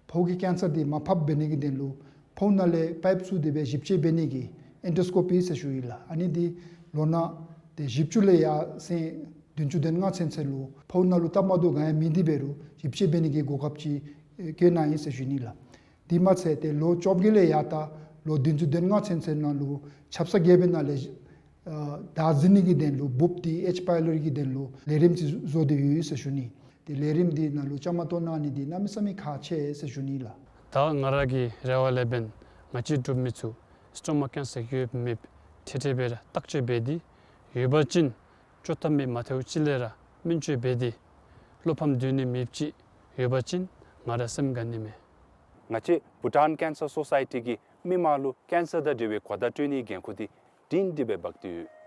ཕོཝ་གི་ཀེན་སར་འདི་མར་ཕབ་འབད་ནི་གི་དོན་ལུ་ཕོཝ་ནང་ལས་པའིཔ་བཙུགས་ཏེ་སྦེ་ཞིབ་དཔྱད་འབད་ནི་གི་ཨེན་ཌོ་སི་ཀོ་པི་ཟེར་ཞུ་ཡི་ལགས། ཨ་ནི་འདི་ལོ་ན་ཏེ་བཞི་བཅུ་ལས་ཡར་སེང་བདུན་ཅུ་དོན་ལྔ་ཚུན་ཚོད་ལུ་ཕོཝ་ནང་ལུ་སྟབས་མ་བདེཝ་ག་ཡང་མེད་དེ་འབད་རུང་ཞིབ་དཔྱད་འབད་ནི་གི་གོ་སྐབས་ཅིག་བཀོད་གནང་ཡི་ཟེར་ཞུ་ནི་ལགས། དེ་མ་ཚད་ཏེ་ལོ་བཅོ་བརྒྱད་ལས་ཡར་ད་ ལོ་བདུན་ཅུ་དོན་ལྔ་ཚུན་ཚོད་ནང་ལུ་ཆབ་གསང་རྒྱལ་པོའི་ནང་ལས་ཨ་བདག་འཛིན་ནི་གི་དོན་ལུ་འབུཔ་འདི་ཨེཆ་པའི་ལོཊ་ཀྱི་དོན་ལུ་ལས་རིམ་ཅིག་བཟོ་སྟེ་ཡོད་ཟེར་ཞུ་ནི། ཏེ་ལས་རིམ་འདི་ནང་ལུ་བཅའ་མར་གཏོགས་གནང་ནི་འདི་གནམ་མེད་ས་མེད་ཁག་ཆེ་ཟེར་ཞུ་ནི་ལགས། ད་ང་ར་གི་རེ་བ་ལས་འབདན་ང་བཅས་འབྲུག་མི་ཚུ་སི་ཊོ་མག་ཀེན་སར་ཡོདཔ་མེདཔ་ཐད་ཐད་སྦེ་ར་བརྟག་དཔྱད་འབད་དེ་ཡོད་པ་ཅིན་བཅོས་ཐབས་མེད་མ་ཐེའུ་ཅིག་ལས་ར་སྨན་བཅོས་འབད་དེ་བློ་ཕམ་སྡོད་ནི་མེདཔ་ཅིག་ཡོད་པ་ཅིན་ང་ར་སེམས་དགའ་ནི་མས། ང་བཅས་བྷུ་ཊཱན་ཀེན་སར་སོ་སའི་ཊི་གིས་མི་མང་ལུ་ཀེན་སར་དང་འབྲེལ་བའི་གོ་བརྡ་སྤྲོད་ནིའི་འགན་ཁུར་འདི་སྒྲིང་སྒྲི་སྦེ་འབག་སྟེ་ཡོད།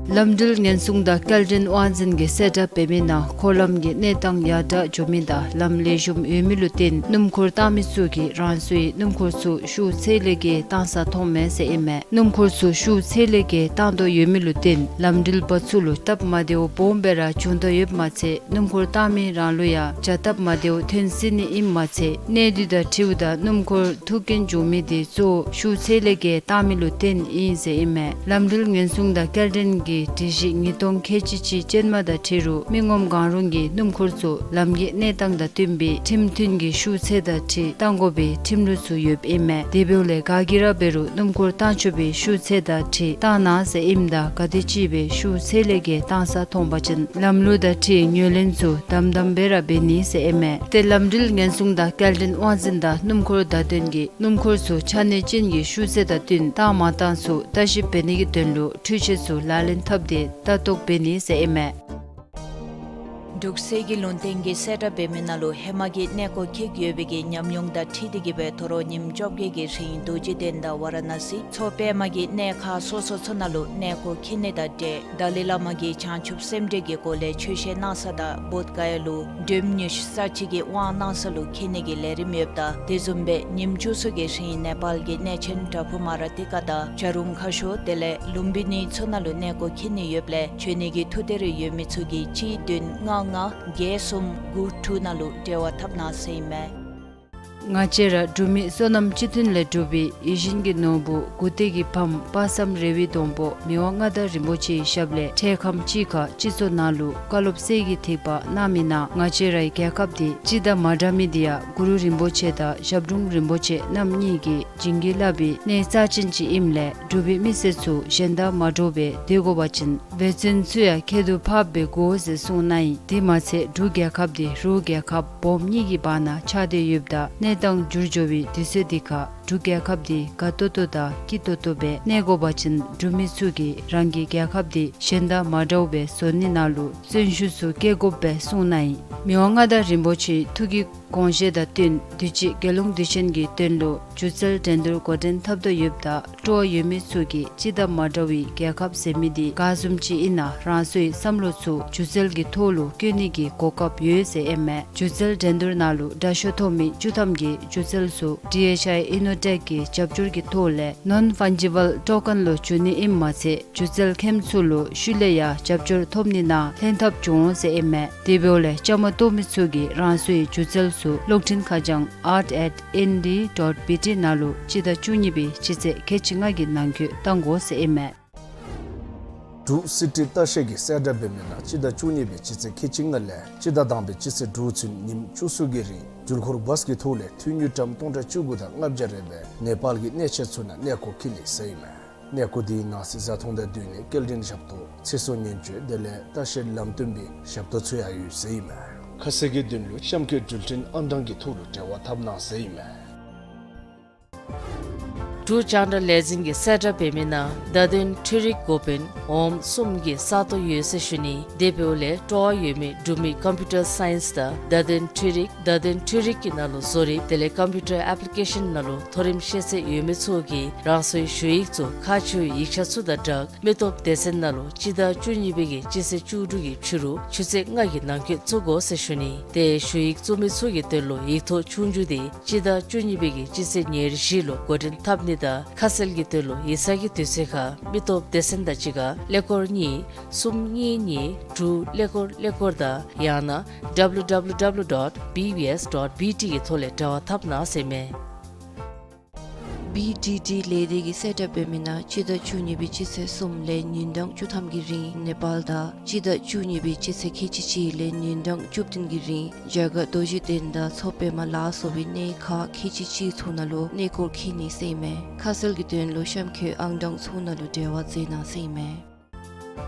ལམ་འགྲུལ་ཉེན་སྲུང་དང་སྐྱེལ་འདྲེན་དབང་འཛིན་གྱིས་གསལ་བསྒྲགས་འབད་མི་ནང་འཁོར་ལམ་གྱི་གནས་སྟངས་ཡར་དྲག་འགྱོ་མི་དང་ལམ་ལེགས་ཤོམ་ཡོད་མི་ལུ་བརྟེན་སྣུམ་འཁོར་བཏང་མི་ཚུ་གིས་རང་སོའི་སྣུམ་འཁོར་ཚུ་ཤུགས་ཚད་ལས་བརྒལ་བཏང་ས་མཐོངམ་མས་ཟེར་ཨིན་མས། སྣུམ་འཁོར་ཚུ་ཤུགས་ཚད་ལས་བརྒལ་བཏང་དོ་ཡོད་མི་ལུ་བརྟེན་ལམ་འགྲུལ་པ་ཚུ་ལུ་སྟབས་མ་བདེཝ་སྦོམ་སྦེ་ར་བྱུང་དོ་ཡོདཔ་མ་ཚད་སྣུམ་འཁོར་བཏང་མི་རང་ལུ་ཡང་བྱ་སྟབས་མ་བདེཝ་ཐོན་སྲིད་ནི་ཨིནམ་མ་ཚད་གནས་དུས་དང་འཁྲིལཝ་ད་སྣུམ་འཁོར་ཐུག་རྐྱེན་བྱུང་མི་དེ་གཙོ་བོ་ཤུགས་ཚད་ལས་བརྒལ་བཏང་མི་ལུ་བརྟེན་ཨིན་ཟེར་ཨིན་མས། ལམ་འགྲུལ་ཉེན་སྲུང་དང་སྐྱེལ་འདྲེན་གྱི་སྒྲིག་གཞི་ཉིས་སྟོང་ཁལ་གཅིག་གཅིག་ཅན་མ་དང་འཁྲིལ་རུང་མི་ངོམ་གང་རུང་གིས་སྣུམ་འཁོར་ཚུ་ལམ་གྱི་གནས་སྟངས་དང་བསྟུན་པའི་ཁྲིམས་མཐུན་གྱི་ཤུགས་ཚད་དང་འཁྲིལ་བཏང་དགོ་པའི་ཁྲིམས་ལུགས་ཚུ་ཡོདཔ་ཨིན་མས། དེ་འབདཝ་ལས་ག་གིས་ར་འབད་རུང་སྣུམ་འཁོར་བཏང་ཆོག་པའི་ཤུགས་ཚད་དང་འཁྲིལ་བཏང་གནང་ཟེར་ཨིནམ་ད་ག་དེ་ཅིག་སྦེ་ཤུགས་ཚད་ལས་བརྒལ་བཏང་ས་མཐོང་པ་ཅིན་ལམ་ལུགས་དང་འཁྲིལ་ངོས་ལེན་ཚུ་དམ་དམ་སྦེ་ར་འབད་ནི་ཟེར་ཨིན་མས། ཏེ་ལམ་འགྲུལ་ཉེན་སྲུང་དང་སྐྱེལ་འདྲེན་དབང་འཛིན་དང་སྣུམ་འཁོར་བརྡ་དོན་གྱིས་སྣུམ་འཁོར་ཚུ་ཆ་གནས་ཅན་གྱི་ཤུགས་ཚད་དང་བསྟུན་བཏང་མ་བཏང་ཚུ་ལྟ་ཞིབ་འབད་ནི་གི་དོན་ལུ་འཕྲུལ་ཆས་ཚུ་ལག་ལེན་འཐབ་སྟེ་ལྟ་རྟོག་འབད་ནི་ཟེར་ཨིན་མས། འབྲུག་གསེར་གྱི་ལུང་བསྟན་གྱིས་གསལ་བསྒྲགས་འབད་མི་ནང་ལུ་ཧེ་མ་གི་གནས་སྐོར་འཁྱིད་ཡོད་པའི་གི་ཉམས་མྱོང་དང་འཁྲིལ་ཏེ་གི་སྦེ་དོ་རུང་ཉིནམ་བཅོ་བརྒྱད་ཀྱི་རིང་རྡོ་རྗེ་གདན་དང་ཝ་ར་ཎ་སི་མཚོ་པདྨ་གི་གནས་ཁག་སོ་སོ་ཚུ་ནང་ལུ་གནས་སྐོར་འཁྱིད་ནི་དང་འབྲེལ་ཏཱ་ལའི་བླ་མ་གིས་བྱང་ཆུབ་སེམས་འགྲེལ་གྱི་སྒོ་ལས་ཆོས་བཤད་གནང་ས་དང་བོདྷ་ག་ཡ་ལུ་འགྲེམ་ཉི་ཤུ་རྩ་གཅིག་གི་དབང་གནང་ས་ལུ་འཁྱིད་ནི་གི་ལས་རིམ་ཡོདཔ་ད་དེ་བཟུམ་སྦེ་ཉིནམ་བཅུ་གསུམ་གྱི་རིང་ནེ་པཱལ་གྱི་གནས་ཆེན་པྲ་བྷུ་མ་ར་ཏི་ཀ་དང་བྱ་རུང་ཁ་ཤོར་དེ་ལས་ལུམ་བི་ནི་ཚུ་ནང་ལུ་གནས་སྐོར་འཁྱིད་ནི་ཡོདཔ་ལས་འབྱོན་ནི་གི་ཐུགས་འདོད་རེ་ཡོད་མི་ཚུ་གིས་གཅིག་བདུན་ལྔ་ལྔ་བརྒྱད་གསུམ་དགུ་དྲུག་ནང་ལུ་འབྲེལ་བ་འཐབ་གནང་ཟེར་ཨིན་མས། ང་བཅས་ར་འབྲུག་མི་སོ་ནམ་སྤྱི་མཐུན་ལས་གྲུབ་པའི་ཡིད་བཞིན་གྱི་ནོར་བུ་མགུ་ཏོག་གི་ཕམ་དཔག་བསམ་རེ་བའི་སྡོང་པོ་མི་དབང་མངའ་བདག་རིན་པོ་ཆེའི་ཞབས་ལས་འཕྲལ་ཁམས་ཅིག་ཁར་སྤྱི་ཚོགས་ནང་ལུ་བཀའ་སློབ་གསེར་གྱི་ཐིགས་པ་གནང་མི་ནང་ང་བཅས་རའི་རྒྱལ་ཁབ་འདི་སྤྱི་དང་མ་འདྲ་མི་འདི་ཡང་གུ་རུ་རིན་པོ་ཆེ་དང་ཞབས་དྲུང་རིན་པོ་ཆེ་རྣམ་གཉིས་ཀྱིས་བྱིན་གྱིས་བརླབས་པའི་གནས་རྩ་ཅན་ཅིག་ཨིནམ་ལས་འབྲུག་པའི་མི་སེར་ཚུ་གཞན་དང་མ་འདྲཝ་སྦེ་སྡོད་དགོ་པ་ཅིན་འབད་བརྩོན་ཚུ་ཡང་ཁྱད་དུ་འཕགསཔ་སྦེ་དགོ་ཟེར་གསུངས་གནང་ཡི། དེ་མ་ཚད་འབྲུག་རྒྱལ་ཁབ་འདི་རུ་རྒྱལ་ཁབ་སྦོམ་གཉིས་ཀྱི་བར་ན་ཆགས་ཏེ་ཡོདཔ་ད་གནས་སྟངས་འགྱུར་འགྱོ་བའི་དུས་ཚོད་འདི་ཁར་འབྲུག་རྒྱལ་ཁབ་འདི་དགའ་ཏོག་ཏོ་དང་སྐྱིད་ཏོག་ཏོ་སྦེ་གནས་དགོ་པ་ཅིན་འབྲུག་མི་ཚུ་གིས་རང་གི་རྒྱལ་ཁབ་འདི་གཞན་དང་མ་འདྲཝ་སྦེ་བཟོ་ནི་ནང་ལུ་བརྩོན་ཤུགས་ཚུ་བསྐྱེད་དགོཔ་སྦེ་གསུངས་གནང་ཡི། མི་དབང་མངའ་བདག་རིན་པོ་ཆེའི་ཐུགས་ཀྱི་དགོངས་བཞེད་དང་བསྟུན་དུས་ཅི་རྒྱལ་ཡོངས་དུས་ཆེན་གྱི་དོན་ལུ་སྒྱུ་རྩལ་འགྲན་བསྡུར་འགོ་འདྲེན་འཐབ་དོ་ཡོདཔ་ད་སྤྲོ་བ་ཡོད་མི་ཚུ་གིས་སྤྱི་དང་མ་འདྲ་བའི་རྒྱལ་ཁབ་ཟེར་མི་འདི་ག་བཟུམ་ཅིག་ཨིན་ན་རང་སོའི་བསམ་བློ་ཚུ་སྒྱུ་རྩལ་གྱི་ཐོག་ལུ་བཀོད་ནི་གི་གོ་སྐབས་ཡོད་ཟེར་ཨིན་མས། སྒྱུ་རྩལ་འགྲན་བསྡུར་ནང་ལུ་དྲག་ཤོས་ཐོབ་མི་བཅུ་ཐམ་གྱི་སྒྱུ་རྩལ་ཚུ་ཌི་ཨེཆ་ཨའི་ཨི་ནོ་ཊེཀ་གི་རྒྱབ་སྐྱོར་གྱི་ཐོག་ལས་ནོན་ཕཱན་ཇི་བཱལ་ཊོ་ཀེན་ལུ་བསྒྱུར་ནི་ཨིནམ་མ་ཚད་སྒྱུ་རྩལ་མཁནམ་ཚུ་ལུ་ཤུལ་ལས་ཡང་རྒྱབ་སྐྱོར་ཐོབ་ནི་ནང་ལྷན་ཐབས་འབྱུང་འོང་ཟེར་ཨིན་མས། དེ་འབདཝ་ལས་བཅའ་མར་གཏོགས་མི་ཚུ་གིས་རང་སོའི་སྒྱུ་རྩལ་ཚུ་གློག་འཕྲིན་ཁ་བྱང་art at N D dot B T ནང་ལུ་སྤྱི་ཟླ་བཅུ་གཉིས་པའི་སྤྱི་ཚེས་ཁལ་གཅིག་ལྔ་གི་ནང་འཁོད་བཏང་དགོ་ཟེར་ཨིན་མས། འབྲུག་སི་ཊི་ལྟ་བཤལ་གྱིས་གསལ་བསྒྲགས་འབད་མི་ནང་སྤྱི་ཟླ་བཅུ་གཉིས་པའི་སྤྱི་ཚེས་ཁལ་གཅིག་ལྔ་ལས་སྤྱི་ཟླ་དང་པའི་སྤྱི་ཚེས་དྲུག་ཚུན་ཉིནམ་བཅུ་གསུམ་གྱི་རིང་འགྲུལ་འཁོར་བཱས་ཀྱི་ཐོག་ལས་འཐུས་དངུལ་ཀྲམ་སྟོང་ཕྲག་བཅུ་དགུ་དང་ལྔ་བརྒྱ་རེ་སྦེ་ནེ་པཱལ་གྱི་གནས་ཆེན་ཚུ་ནང་གནས་སྐོར་འཁྱིད་ནི་ཟེར་ཨིན་མས། གནས་སྐོར་འདི་ནང་གཟིགས་ཚོང་དང་བསྟུན་ནས་སྐྱེལ་འདྲེན་ཞབས་ཏོག་ཚེ་སྲོག་ཉེན་བཅོལ་དེ་ལས་ལྟ་བཤལ་ལམ་སྟོན་པའི་ཞབས་ཏོག་ཚུ་ཡང་ཡོད་ཟེར་ཨིན་མས། ཁ་གསལ་གྱི་དོན་ལུ་གཤམ་འཁོད་འགྲུལ་འཕྲིན་ཨང་གྲངས་ཀྱི་ཐོག་ལུ་འབྲེལ་བ་འཐབ་གནང་ཟེར་ཨིན་མས། འབྲུག་རྒྱང་བསྒྲགས་ལས་འཛིན་གྱིས་གསལ་བསྒྲགས་འབད་མི་ནང་བརྡ་དོན་འཕྲུལ་རིག་འགོ་དཔོན་འོགམ་གསུམ་གྱི་ས་སྟོང་ཡོད་ཟེར་ཞུ་ནི། དེ་འབདཝ་ལས་སྤྲོ་བ་ཡོད་མི་འབྲུག་མི་ཀམ་པིའུ་ཊར་སའིནསི་དང་བརྡ་དོན་འཕྲུལ་རིག་བརྡ་དོན་འཕྲུལ་རིག་གི་ནང་ལུ་བཟོ་རིག་དེ་ལས་ཀམ་པིའུ་ཊར་ཨེཔ་ལི་ཀེ་ཤཱན་ནང་ལུ་མཐོ་རིམ་ཤེས་ཚད་ཡོད་མི་ཚུ་གིས་རང་སོའི་ཞུ་ཡིག་ཚུ་ཁག་ཆེ་བའི་ཡིག་ཆ་ཚུ་དང་སྦྲགས་མི་སྟོབས་སྡེ་ཚན་ནང་ལུ་སྤྱི་ཟླ་བཅུ་གཉིས་པའི་གི་སྤྱི་ཚེས་བཅུ་དྲུག་གི་ཕྱི་རུ་ཆུ་ཚོད་ལྔ་གི་ནང་འཁོད་བཙུགས་དགོ་ཟེར་ཞུ་ནི། ཏེ་ཞུ་ཡིག་བཙུགས་མི་ཚུ་གི་དོན་ལུ་ཡིག་ཐོག་ཆོས་རྒྱུགས་འདི་སྤྱི་ཟླ་བཅུ་གཉིས་པའི་གི་སྤྱི་ཚེས་ཉེར་བཞི་ལུ་འགོ་འདྲེན་འཐབ་ནི་དང་ཁ་གསལ་གྱི་དོན་ལུ་ཡིག་ཚང་གི་དུས་ཚོད་ཁར་མི་སྟོབས་སྡེ་ཚན་དང་གཅིག་ཁར་ཀླད་ཀོར་གཉིས་གསུམ་གཉིས་གཉིས་དྲུག་ཀླད་ཀོར་ཀླད་ཀོར་དང་ཡང་ན་W W W dot B B S dot B T གི་ཐོག་ལས་འབྲེལ་བ་འཐབ་གནང་ཟེར་ཨིན་མས། བི་ཌི་ཌི་ལས་སྡེ་གིས་གསལ་བསྒྲགས་འབད་མི་ནང་སྤྱི་ཟླ་བཅུ་གཉིས་པའི་སྤྱི་ཚེས་གསུམ་ལས་ཉིན་གྲངས་བཅུ་ཐམ་གྱི་རིང་ནེ་པཱལ་དང་སྤྱི་ཟླ་བཅུ་གཉིས་པའི་སྤྱི་ཚེས་ཁལ་གཅིག་གཅིག་ལས་ཉིན་གྲངས་བཅུ་བདུན་གྱི་རིང་རྒྱ་གར་རྡོ་རྗེ་གདན་དང་མཚོ་པདྨ་ལ་སོགས་པའི་གནས་ཁག་ཁལ་གཅིག་གཅིག་ཚུ་ནང་ལུ་གནས་སྐོར་འཁྱིད་ནི་ཟེར་ཨིན་མས། ཁ་གསལ་གྱི་དོན་ལུ་གཤམ་འཁོད་ཨང་གྲངས་ཚུ་ནང་ལུ་འབྲེལ་བ་མཛད་གནང་ཟེར་ཨིན་མས།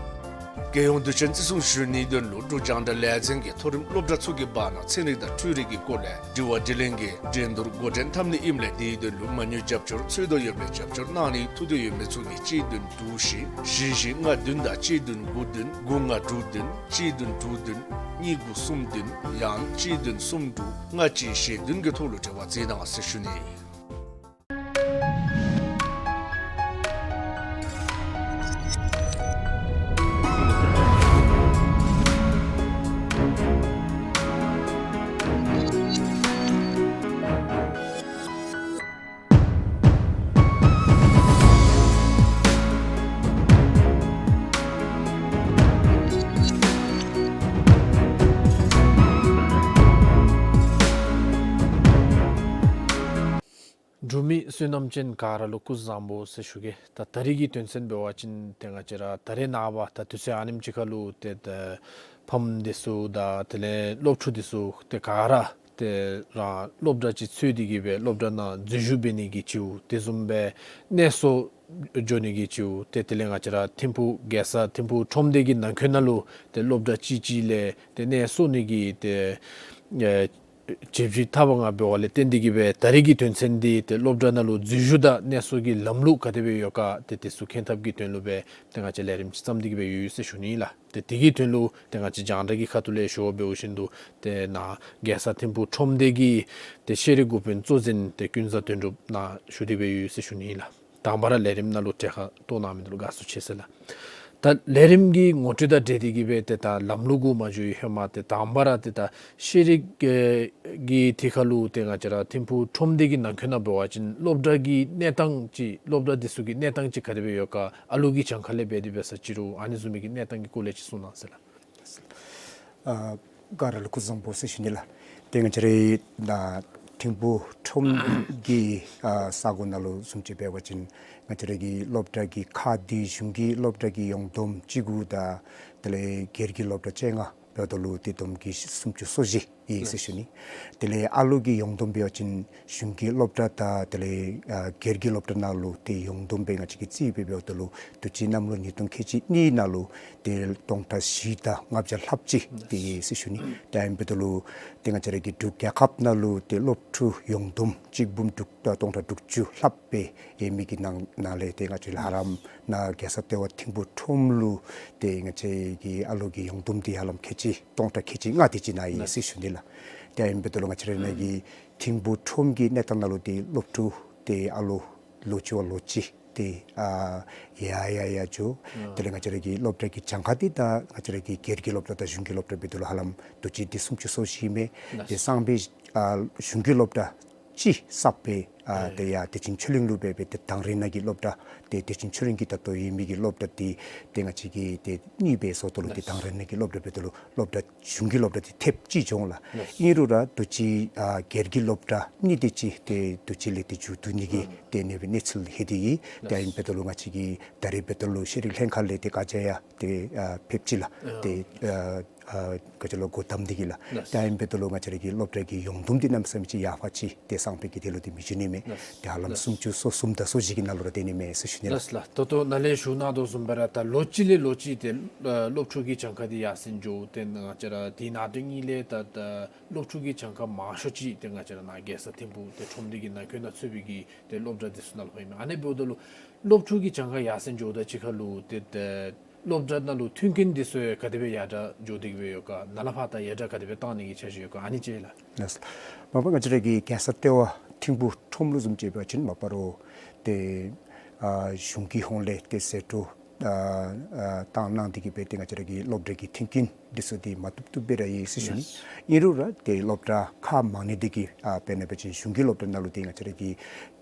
རྒྱལ་ཡོངས་དུས་ཆེན་བརྩི་སྲུང་ཞུ་ནིའི་དོན་ལུ་འབྲུག་རྒྱང་བསྒྲགས་ལས་འཛིན་གྱིས་མཐོ་རིམ་སློབ་གྲྭ་ཚུ་གི་བར་ན་ཚན་རིག་དང་འཕྲུལ་རིག་གི་སྐོར་ལས་དྲི་བ་དྲིས་ལན་གྱི་འགྲན་བསྡུར་འགོ་འདྲེན་འཐབ་ནི་ཨིནམ་ལས་དེའི་དོན་ལུ་མ་དངུལ་རྒྱབ་སྐྱོར་འཚོལ་དོ་ཡོདཔ་ལས་རྒྱབ་སྐྱོར་གནང་ནི་ཐུགས་འདོད་ཡོད་མི་ཚུ་གིས་གཅིག་བདུན་དྲུག་བཞི་བཞི་བཞི་ལྔ་བདུན་དང་གཅིག་བདུན་དགུ་བདུན་དགུ་ལྔ་དྲུག་བདུན་གཅིག་བདུན་དྲུག་བདུན་གཉིས་དགུ་གསུམ་བདུན་ཡང་གཅིག་བདུན་གསུམ་དྲུག་ལྔ་གཅིག་བཞི་བདུན་གྱི་ཐོག་ལུ་འབྲེལ་བ་མཛད་གནང་ཟེར་ཞུ་ནི། འབྲུག་མི་བསོད་ནམས་ཅན་ག་ར་ལུ་སྐུ་གཟུགས་བཟང་པོ་ཟེར་ཞུ་གེ། ད་ད་རིས་ཀྱི་དོན་ཚན་འབད་བ་ཅིན་ཏེ་ང་བཅས་ར་ད་རེས་ནངས་པ་ད་དུས་ཚོད་ཨ་ནེམ་ཅིག་ཁར་ལུ་ཏེ་ད་ཕམ་འདི་ཚུ་དང་དེ་ལས་སློབ་ཕྲུག་འདི་ཚུ་ཏེ་ག་ར་ཏེ་རང་སློབ་གྲྭ་ཅིག་འཚོལ་ཏེ་གི་སྦེ་སློབ་གྲྭ་ནང་འཛུལ་ཞུགས་འབད་ནི་གི་ཅིག་དེ་བཟུམ་སྦེ་གནས་སོ་འགྱོ་ནི་གི་ཅིག་ཏེ་དེ་ལས་ང་བཅས་ར་ཐིམ་ཕུག་རྒྱལ་ས་ཐིམ་ཕུག་ཁྲོམ་སྡེ་གི་ནང་འཁོད་ནང་ལུ་ཏེ་སློབ་གྲྭ་ཅིག་ཅིག་ལས་ཏེ་གནས་སོ་ནི་གི་ཏེ་ཨེ་ཇེ་ཕྱི་ཐབས་ལྔ་འབད་བ་ལས་བརྟེན་ཏེ་གི་སྦེ་ད་རིས་ཀྱི་དོན་ཚན་འདི་ཏེ་སློབ་གྲྭ་ནང་ལུ་འཛུལ་ཞུགས་དང་གནས་སོ་གི་ལམ་ལུགས་ག་དེ་སྦེ་ཡོད་ག་ཏེ་དེ་ཚུ་མཁྱེན་ཐབས་ཀྱི་དོན་ལུ་སྦེ་ཏེ་ང་བཅས་ལས་རིམ་ཅིག་བརྩམས་ཏེ་གི་སྦེ་ཡོད་ཟེར་ཞུ་ནི་ལགས། ཏེ་དེ་གི་དོན་ལུ་ཏེ་ང་བཅས་རྒྱང་བསྒྲགས་ཀྱི་ཁ་ཐུག་ལས་ཞུ་བ་འབདཝ་བཞིན་དུ་ཏེ་ནཱ་རྒྱལ་ས་ཐིམ་ཕུག་ཁྲོམ་སྡེ་གི་ཏེ་ཤེས་རིག་འགོ་དཔོན་གཙོ་འཛིན་ཏེ་ཀུན་བཟང་དོན་གྲུབ་ནཱ་ཞུ་སྟེ་སྦེ་ཡོད་ཟེར་ཞུ་ནི་ལགས། དང་པ་ར་ལས་རིམ་ནང་ལུ་གྲལ་ཁར་གཏོགས་གནང་མི་འདི་ལུ་དགའ་བསུ་ཆེ་ཟེར་ལགས། ད་ལས་རིམ་གྱི་ངོ་སྤྲོད་དང་འབྲེལ་ཏེ་གི་སྦེ་ཏེ་ད་ལམ་ལུགས་གུ་མ་འགྱོ་བའི་ཧེ་མ་ཏེ་དང་པ་ར་ཏེ་ད་ཤེས་རིག་ཨེ་གི་ཐད་ཁར་ལུ་ཏེ་ང་བཅས་ར་ཐིམ་ཕུག་ཁྲོམ་སྡེ་གི་ནང་འཁོད་ནང་འབད་བ་ཅིན་སློབ་གྲྭ་གི་གནས་སྟངས་ཅིག་སློབ་གྲྭ་འདི་ཚུ་གི་གནས་སྟངས་ཅིག་ག་དེ་སྦེ་ཡོད་ག། ཨ་ལུ་གི་གྱངས་ཁ་ལས་འབད་དེ་འབད་ས་ཅིག་རུང་ཨ་ནི་བཟུམ་མའི་གི་གནས་སྟངས་ཀྱི་སྐོར་ལས་ཅིག་གསུང་གནང་ཟེར་ལགས། ཨ་ག་ར་ལུ་སྐུ་གཟུགས་བཟང་པོ་ཟེར་ཞུ་ནི་ལགས། ཏེ་ང་བཅས་རའི་ད་ཐིམ་ཕུག་ཁྲོམ་གྱི་ཨ་ས་གོ་ནང་ལུ་བཟུམ་ཅིག་འབད་བ་ཅིན་ང་བཅས་རའི་གི་སློབ་གྲྭ་གི་ཁག་འདི་གཞུང་གི་སློབ་གྲྭ་གི་ཡོངས་བསྡོམས་བཅུ་དགུ་དང་དེ་ལས་སྒེར་གྱི་སློབ་གྲྭ་བཅོ་ལྔ་འབདཝ་ད་ལུ་ཏེ་བསྡོམས་ཀྱིས་སུམ་ཅུ་སོ་བཞི་ཨིན་ཟེར་ཞུ་ནི། དེ་ལས་ཨ་ལུ་གི་ཡོངས་བསྡོམས་འབད་བ་ཅིན་གཞུང་གི་སློབ་གྲྭ་དང་དེ་ལས་ཨ་སྒེར་གྱི་སློབ་གྲྭ་ནང་ལུ་ཏེ་ཡོངས་བསྡོམས་སྦེ་ང་བཅས་ཀྱིས་རྩིས་སྦེ་འབདཝ་ད་ལུ་དུས་ཅི་གནམ་ལོ་ཉིས་སྟོང་ཁལ་གཅིག་གཉིས་ནང་ལུ་ཏེ་སྟོང་ཕྲག་བཞི་དང་ལྔ་བརྒྱ་ལྷགཔ་ཅིག་ཏེ་ཡོད་ཟེར་ཞུ་ནི། ཏེ་ཨིན་འབདཝ་ད་ལུ་ཏེ་ང་བཅས་ར་གི་འབྲུག་རྒྱལ་ཁབ་ནང་ལུ་ཏེ་སློབ་ཕྲུག་ཡོངས་བསྡོམས་གཅིག་འབུམ་དྲུག་དང་སྟོང་ཕྲག་དྲུག་ཅུ་ལྷགཔ་སྦེ་ཡོད་མི་གི་ནང་ནང་ལས་ཏེ་ང་བཅས་ལུ་ཧ་ལམ་ནཱ་རྒྱལ་ས་ལྟེ་བ་ཐིམ་ཕུག་ཁྲོམ་ལུ་ཏེ་ང་བཅས་ཀྱི་ཨ་ལུ་གི་ཡོངས་བསྡོམས་འདི་ཧ་ལམ་ཁལ་གཅིག་སྟོང་ཕྲག་ཁལ་གཅིག་ལྔ་དེ་ཅིག་ནང་ཡོད་ཟེར་ཞུ་ནི་ལགས། ཏེ་ཨིན་འབདཝ་ད་ལུ་ང་བཅས་ར་ནཱ་གི་ཐིམ་ཕུག་ཁྲོམ་གྱི་གནས་སྟངས་ནང་ལུ་ཏེ་སློབ་ཕྲུག་ཏེ་ཨ་ལུ་ལོ་གཅིག་བ་ལོ་གཅིག་ཏེ་ཨ་ཡར་ཡར་ཡར་འགྱོ། ཨ་དེ་ལས་ང་བཅས་ར་གི་སློབ་གྲྭ་གི་གྱངས་ཁ་འདི་ད་ང་བཅས་ར་གི་སྒེར་གྱི་སློབ་གྲྭ་དང་གཞུང་གི་སློབ་གྲྭ་འབདཝ་ད་ལུ་ཧ་ལམ་དུས་ཅི་འདི་སུམ་ཅུ་སོ་བཞི་མས། ལགས། ཏེ་སང་ཕོད་ཨ་གཞུང་གི་སློབ་གྲྭ་ཅིག་གསརཔ་སྦེ་ཨ་ཨེ་ཏེ་ཡར་བདེ་ཆེན་ཆོས་གླིང་ལུ་སྦེ་སྦེ་ཏེ་དང་རི་ནང་གི་སློབ་གྲྭ་ཏེ་བདེ་ཆེན་ཆོས་གླིང་གི་ད་ལྟོ་ཡོད་མི་གི་སློབ་གྲྭ་འདི་ཏེ་ང་བཅས་ཀྱིས་ཏེ་གཉིས་སྦེ་བཟོ་དོ་ལོ། ཏེ་ལགས། དང་རི་ནང་གི་སློབ་གྲྭ་འབདཝ་ད་ལུ་སློབ་གྲྭ་གཞུང་གི་སློབ་གྲྭ་འདི་ཐེབས་གཅིག་འགྱོ་འོང་ལགས། ལགས། ཨིན་རུང་ར་དུས་ཅི་ཨ་སྒེར་གྱི་སློབ་གྲྭ་གཉིས་དེ་ཅིག་ཏེ་དུས་ཅི་ལས་ཏེ་མཇུག་བསྡུ་ནི་གི་ཨ་ཏེ་ཨ་ནི་སྦེ་གནས་ཚུལ་ལྷོད་དེ་ཡོད། ཏེ་ལགས། ཨིན་འབདཝ་ད་ལུ་ང་བཅས་ཀྱིས་ད་རིས་འབདཝ་ད་ལུ་ཤེས་རིག་ལྷན་ཁག་ལས་ཏེ་བཀའ་རྒྱ་ཡང་ཏེ་ཨ་ཕེབས་ཅི་ལགས། ཨ་ཏེ་ཨ་ཨ་ག་ཅི་ལོ་སྒོ་བསྡམས་ཏེ་གི་ལགས། ལགས། ཏེ་ཨིན་འབདཝ་ད་ལུ་ང་བཅས་ར་གི་སློབ་གྲྭ་གི་ཡོངས་བསྡོམས་འདི་གནམ་མེད་ས་མེད་ཅིག་ཡར་འཕར་ཅི། ཏེ་སང་ཕོད་ཀྱི་དེ་ལུ་ཏེ་མི་འགྱོ་ནི་མས། ལགས། ཏེ་ཧ་ལམ་ལགས། སུམ་ཅུ་སོ་གསུམ་དང་སོ་བཞི་གི་ནང་ལུ་ར་སྡོད་ནི་མས་ཟེར་ཞུ་ནི་ལགས། ལགས་ལགས། ད་ལྟོ་ནཱ་ལས་ཞུ་གནང་དོ་བཟུམ་སྦེ་ར་ད་ལོ་གཅིག་ལས་ལོ་གཅིག་ཏེ་ཨ་སློབ་ཕྲུག་གི་གྱངས་ཁ་འདི་ཡར་སེང་འགྱོ། ཏེ་ང་བཅས་ར་དེ་ནང་དོན་གཉིས་ལས་ད་ད་སློབ་ཕྲུག་གི་གྱངས་ཁ་མང་ཤོས་ཅིག་ཏེ་ང་བཅས་ར་ནཱ་རྒྱལ་ས་ཐིམ་ཕུག་ཏེ་ཁྲོམ་སྡེ་གི་ནང་འཁོད་ནང་ཚུད་པའི་གི་ཏེ་སློབ་གྲྭ་འདི་ཚུ་ནང་ལུ་ཕོགཔ་ཨིན་མས། ཨ་ནི་འབདཝ་ད་ལུ་སློབ་ཕྲུག་གི་གྱངས་ཁ་ཡར་སེང་འགྱོཝ་དང་གཅིག་ཁར་ལུ་ཏེ་ཏེ་སློབ་གྲྭ་ནང་ལུ་མཐུན་རྐྱེན་འདི་ཚུ་ཡང་ག་དེ་སྦེ་ཡར་དྲག་འགྱོ་སྟེ་གི་སྦེ་ཡོད་ག། ནཱ་ལས་ཕར་ད་ཡར་དྲག་ག་དེ་སྦེ་བཏང་ནི་གི་འཆར་གཞི་ཡོད་ག། ཨ་ནི་ཅིག་ལགས། ལགས། མ་པ་ང་བཅས་ར་གི་རྒྱལ་ས་ལྟེ་བ་ཐིམ་ཕུག་ཁྲོམ་ལུ་བཟུམ་ཅིག་འབད་བ་ཅིན་མ་པ་རོགས་ཏེ་ཨ་གཞུང་གི་ཧོངས་ལས་ཏེ་ཟད་འགྲོ་ཨ་ཨ་བཏང་གནང་སྟེ་གི་སྦེ་ཏེ་ང་བཅས་ར་གི་སློབ་གྲྭ་གི་མཐུན་རྐྱེན་ འདི་ཚུ་འདི་མ་བཏུབ་བཏུབ་སྦེ་ར་ཡོད་ཟེར་ཞུ་ནི། ཨིན་རུང་ར་ཏེ་སློབ་གྲྭ་ཁག་མང་ནི་འདི་གིས་ཨ་དཔེར་ན་འབད་བ་ཅིན་གཞུང་གི་སློབ་གྲྭ་ནང་ལུ་ཏེ་ང་བཅས་ར་གི་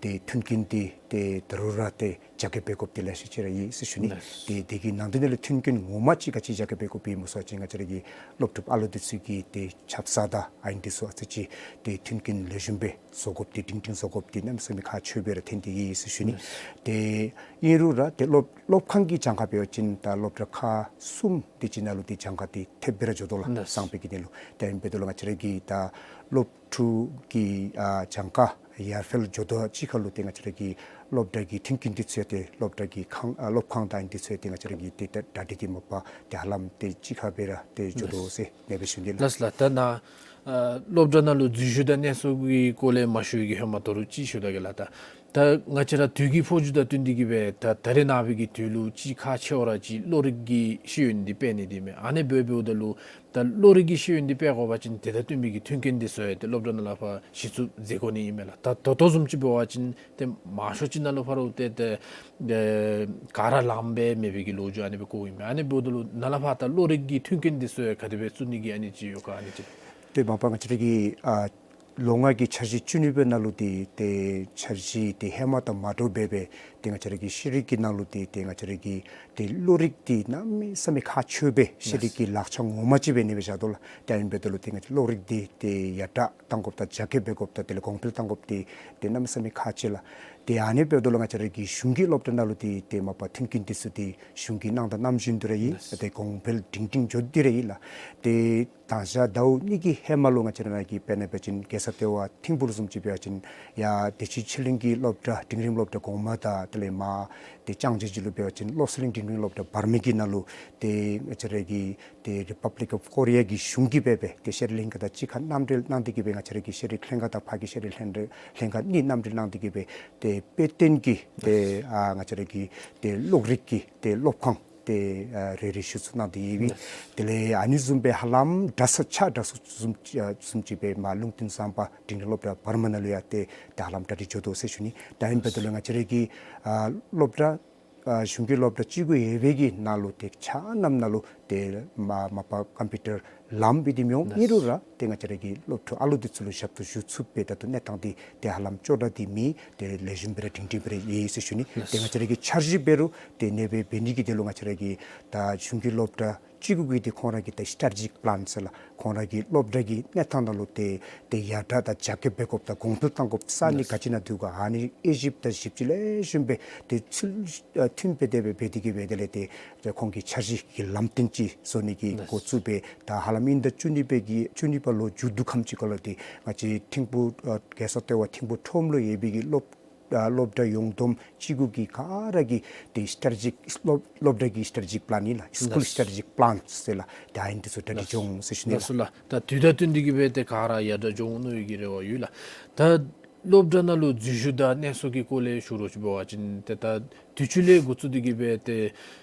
ཏེ་མཐུན་རྐྱེན་འདི་ཏེ་ད་རུང་ར་ཏེ་རྒྱ་སྐྱེད་འབད་དགོཔ་འདི་ལེ་ཤ་ཅིག་ར་ཡོད་ཟེར་ཞུ་ནི། ཏེ་དེ་གི་ནང་དོན་ལས་མཐུན་རྐྱེན་ངོ་མ་ཅིག་ག་ཅི་རྒྱ་སྐྱེད་འབད་དགོཔ་སྨོ་ཟེར་བ་ཅིན་ང་བཅས་ར་གི་སློབ་ཕྲུག་ཨ་ལུ་འདི་ཚུ་གི་ཏེ་ཆབ་གསང་དང་ཨ་ནི་འདི་ཚུ་ཨ་ཙི་ཅིག་ཏེ་མཐུན་རྐྱེན་ལེགས་ཤོམ་སྦེ་བཟོ་དགོཔ་འདི་སྒྲིང་སྒྲིང་བཟོ་དགོཔ་འདི་གནམ་མེད་ས་མེད་ཁག་ཆེཝ་སྦེ་ར་ཐོན་ཏེ་ཡོད་ཟེར་ཞུ་ནི། ཏེ་ཨིན་རུང་ར་ཏེ་སློབ་སློབ་ཁང་གི་གྱངས་ཁ་འབད་བ་ཅིན་ད་སློབ་གྲྭ་ཁག་གསུམ་དེ་ཅིག་ནང་ལུ་ཏེ་གྱངས་ཁ་འདི་ཐེབས་སྦེ་ར་འགྱོ་དོ་ལགས། གསང་སྤེལ་གྱི་དོན་ལུ། ཏེ་ཨིན་པའི་དོན་ལུ་ང་བཅས་ར་གི་ད་སློབ་ཕྲུག་གི་ཨ་གྱངས་ཁ་ཡར་འཕེལ་འགྱོ་དོ་གཅིག་ཁར་ལུ་ཏེ་ང་བཅས་ར་གི་སློབ་གྲྭ་གི་མཐུན་རྐྱེན་འདི་ཚུ་ཡང་ཏེ་སློབ་གྲྭ་གི་ཁང་ཨ་སློབ་ཁང་དང་ཨ་ནི་འདི་ཚུ་ཡང་ཏེ་ང་བཅས་ར་གི་ཏེ་ད་གྲ་སྒྲིག་འདི་མ་པ་ཏེ་ཧ་ལམ་ཏེ་གཅིག་ཁར་སྦེ་ར་ཏེ་འགྱོ་དོ་ཟེར་ཨ་ནེ་སྦེ་ཞུ་ནི་ལགས། ལགས་ལགས། ད་ནཱ་ཨ་སློབ་གྲྭ་ནང་ལུ་འཛུལ་ཞུགས་དང་གནས་གསོ་གི་སྐོར་ལས་མ་ཞུ་བའི་གི་ཧེ་མ་ད་རུང་ཅིག་ཞུ་ད་གེ་ལགས། ད་ད་ང་བཅས་ར་དུས་ཀྱི་འཕོ་འགྱུར་དང་བསྟུན་ཏེ་གི་སྦེ་ད་ད་རེས་ནངས་པའི་གི་དུས་ལུ་ཅིག་ཁག་ཆེ་བ་ར་ཅིག་གློག་རིག་གི་ཤེས་ཡོན་འདི་སྤེལ་ནི་འདི་མས། ཨ་ནི་འབདཝ་འབདཝ་ད་ལུ་ད་གློག་རིག་གི་ཤེས་ཡོན་འདི་སྤེལ་དགོ་པ་ཅིན་དེ་དང་བསྟུན་པའི་གི་མཐུན་རྐྱེན་འདི་ཚུ་ཡང་ཏེ་སློབ་གྲྭ་ནང་ལས་ཕར་གཞི་བཙུགས་མཛད་དགོ་ནི་ཨིན་མས་ལགས། ད་ད་ལྟོ་བཟུམ་ཅིག་འབད་བ་ཅིན་ཏེ་མང་ཤོས་ཅིག་ནང་ལུ་ཕར་ལུ་ཏེ་ཏེ་ཏེ་ག་ར་ལངམ་སྦེ་མེད་པའི་གི་ལོ་རྒྱུས་ཨ་ནི་སྦེ་གོཝ་ཨིན་མས། ཨ་ནི་འབདཝ་ད་ལུ་ནཱ་ལས་ཕར་ད་གློག་རིག་གི་མཐུན་རྐྱེན་འདི་ཚུ་ཡང་ག་དེ་སྦེ་བཙུགས་ནི་གི་ཨ་ནི་ཅིག་ཡོད་ག་ཨ་ནི་ཅིག། ཏེ་མ་པ་ང་བཅས་ར་གི་ཨ་ལོ་ལྔ་གི་འཆར་གཞི་བཅུ་གཉིས་པའི་ནང་ལུ་ཏེ་ཏེ་འཆར་གཞི་ཏེ་ཧེ་མ་དང་མ་འདྲཝ་སྦེ་སྦེ་ཏེ་ང་བཅས་ར་གི་ཤེས་རིག་གི་ནང་ལུ་ཏེ་ཏེ་ང་བཅས་ར་གི་ཏེ་གློག་རིག་འདི་གནམ་མེད་ས་མེད་ཁག་ཆེཝ་སྦེ་ཤེས་རིག་གི་ལག་ཆ་ངོ་མ་ཅིག་སྦེ་ཨ་ནི་སྦེ་བཞག་དོ་ལགས། ཏེ་ཨ་ནི་འབདཝ་ད་ལུ་ཏེ་ང་བཅས་གློག་རིག་འདི་ཏེ་ཡར་དྲག་གཏང་དགོཔ་དང་རྒྱ་སྐྱེད་འབད་དགོཔ་དང་དེ་ལས་གོང་འཕེལ་གཏང་དགོཔ་འདི་ཏེ་གནམ་མེད་ས་མེད་ཁག་ཆེ་ལགས། ཏེ་ཨ་ནི་འབདཝ་ད་ལུ་ང་བཅས་ར་གི་གཞུང་གི་སློབ་གྲྭ་ནང་ལུ་ཏེ་ཏེ་མ་པ་མཐུན་རྐྱེན་འདི་ཚུ་ཏེ་གཞུང་གིས་གནང་དང་གནང་བཞིན་དུ་ར་ཨིན། ཏེ་གོང་འཕེལ་སྒྲིང་སྒྲིང་འགྱོ་སྟེ་ར་ཨིན་ལགས། ཏེ་ད་ཞག་ཟླཝ་གཉིས་ཀྱི་ཧེ་མ་ལུ་ང་བཅས་ར་ནཱ་གི་དཔེར་ན་འབད་བ་ཅིན་གེ་སར་ལྟེ་བ་ཐིམ་ཕུག་ལུ་བཟུམ་ཅིག་འབད་བ་ཅིན་ཡར་བདེ་ཆེན་ཆོས་གླིང་གི་སློབ་གྲྭ་འབྲིང་རིམ་སློབ་གྲྭ་གོང་མ་དང་དེ་ལས་མར་ཏེ་ལྕང་སྦྱངས་ཅིག་ལུ་འབད་བ་ཅིན་བློ་གསལ་གླིང་འབྲིང་རིམ་སློབ་གྲྭ་བར་མ་གི་ནང་ལུ་ཏེ་ང་བཅས་ར་གི་ཏེ་Republic of Korea གི་གཞུང་གིས་སྦེ་སྦེ་ཏེ་ཤེས་རིག་ལྷན་ཁག་དང་གཅིག་ཁར་མཉམ་འབྲེལ་གནང་སྟེ་གི་སྦེ་ང་བཅས་ར་གི་ཤེས་རིག་ལྷན་ཁག་དང་ཕར་གྱི་ཤེས་རིག་ལྷན་ལྷན་ཁག་གཉིས་མཉམ་འབྲེལ་གནང་སྟེ་གི་སྦེ་ཏེ་དཔེ་སྟོན་གྱི་ཏེ་ཨ་ང་བཅས་ར་གི་ཏེ་གློག་རིག་གི་ཏེ་སློབ་ཁང་ཏེ་ཨ་རེ་རེ་གཞི་བཙུགས་གནང་སྟེ་ཡོད་པས། དེ་ལས་ཨ་ནི་བཟུམ་སྦེ་ཧ་ལམ་གྲྭ་ཚང་ཆ་གྲྭ་ཚང་བཟུམ་ཨ་བཟུམ་ཅིག་སྦེ་མར་ལུང་བསྟན་བཟང་པ་འབྲིང་རིམ་སློབ་གྲྭ་བར་མ་ནང་ལུ་ཡང་ཏེ་ད་ཧ་ལམ་གྲ་སྒྲིག་འགྱོ་དོ་ཟེར་ཞུ་ནི། ད་ཨིན་པའི་དོན་ལུ་ང་བཅས་ར་གི་ཨ་སློབ་གྲྭ་ཨ་གཞུང་གི་སློབ་གྲྭ་བཅུ་དགུ་ཡོད་པའི་གི་ནང་ལུ་ཏེ་ཆ་མཉམ་ནང་ལུ་ཏེ་མ་མ་པ་ཀམ་པིའུ་ཊར་ལངམ་སྦེ་འདི་མི་འོང་། ཨིན་རུང་ར་ཏེ་ང་བཅས་ར་གི་སློབ་ཕྲུག་ཨ་ལུ་འདི་ཚུ་ལུ་ཞབས་ཏོག་ཞུ་ཚུགས་པའི་ད་ལྟོ་གནས་སྟངས་འདི་ཏེ་ཧ་ལམ་སྐྱོ་དྲགས་འདི་མེད། ཏེ་ལེགས་ཤོམ་སྦེ་ར་སྒྲིང་སྒྲིང་སྦེ་ར་ཡོད་ཟེར་ཞུ་ནི། ཏེ་ང་བཅས་ར་གི་འཆར་གཞི་འབད་རུང་ཏེ་ཨ་ནེ་སྦེ་འབད་ནི་གི་དོན་ལུ་ང་བཅས་ར་གི་ད་གཞུང་གི་སློབ་གྲྭ་བཅུ་དགུ་གི་ཏེ་ཁོང་ར་གི་ཏེ་སི་ཊེ་ཊི་ཇིག་པི་ལཱན་ཟེར་ལགས། ཁོང་ར་གི་སློབ་གྲྭ་གི་གནས་སྟངས་ནང་ལུ་ཏེ་ཏེ་ཡར་དྲག་དང་རྒྱ་སྐྱེད་འབད་དགོཔ་དང་གོང་འཕེལ་གཏང་དགོཔ་ས་གནས་ག་ཅི་ནང་འདུག་ག་ཨ་ནི་དབྱེ་ཞིབ་དང་ཞིབ་དཔྱད་ལེགས་ཤོམ་སྦེ་ཏེ་ཚུལ་ཨ་མཐུན་སྦེ་དེ་སྦེ་འབད་དེ་གི་སྦེ་དེ་ལས་ཏེ་ཏེ་ཁོང་གི་འཆར་གཞི་གི་ལམ་སྟོན་ཅིག་བཟོ་ནི་གི་འགོ་བཙུགས་སྦེ་ད་ཧ་ལམ་དབྱིན་ཟླ་བཅུ་གཉིས་པའི་གི་བཅུ་གཉིས་པ་ལོ་མཇུག་བསྡུ་ཁམས་ཅིག་ཁར་ལུ་ཏེ་ང་བཅས་ཐིམ་ཕུག་ཨ་གེ་སར་ལྟེ་བ་ཐིམ་ཕུག་ཁྲོམ་ལུ་ཡོད་པའི་གི་སློབ་ཨ་སློབ་གྲྭ་ཡོངས་བསྡོམས་བཅུ་དགུ་གི་ག་ར་གི་ཏེ་སི་ཊེ་ཊི་ཇིག་སློབ་སློབ་གྲྭ་གི་སི་ཊེ་ཊི་ཇིག་པི་ལཱན་ཨིན་ལགས། སི་ཀུལ་ལགས། སི་ཊེ་ཊི་ཇིག་པི་ལཱན་ཟེར་ལགས། ཏེ་ཨ་ནི་འདི་ཚུ་གྲ་སྒྲིག་འགྱོ་འོང་ཟེར་ཞུ་ནི་ལགས། ལགས་སོ་ལགས། ད་དུས་དང་བསྟུན་ཏེ་གི་སྦེ་ཏེ་ག་ར་ཡར་དྲག་འགྱོ་འོང་མནོ་བའི་གི་རེ་བ་ཡོད་ལགས། ད་སློབ་གྲྭ་ནང་ལུ་འཛུལ་ཞུགས་དང་གནས་གསོ་གི་སྐོར་ལས་ཞུ་རོགས་ཅིག་འབད་བ་ཅིན་ཏེ་ད་དུས་ཅི་ལས་འགོ་བཙུགས་ཏེ་གི་སྦེ་ཏེ་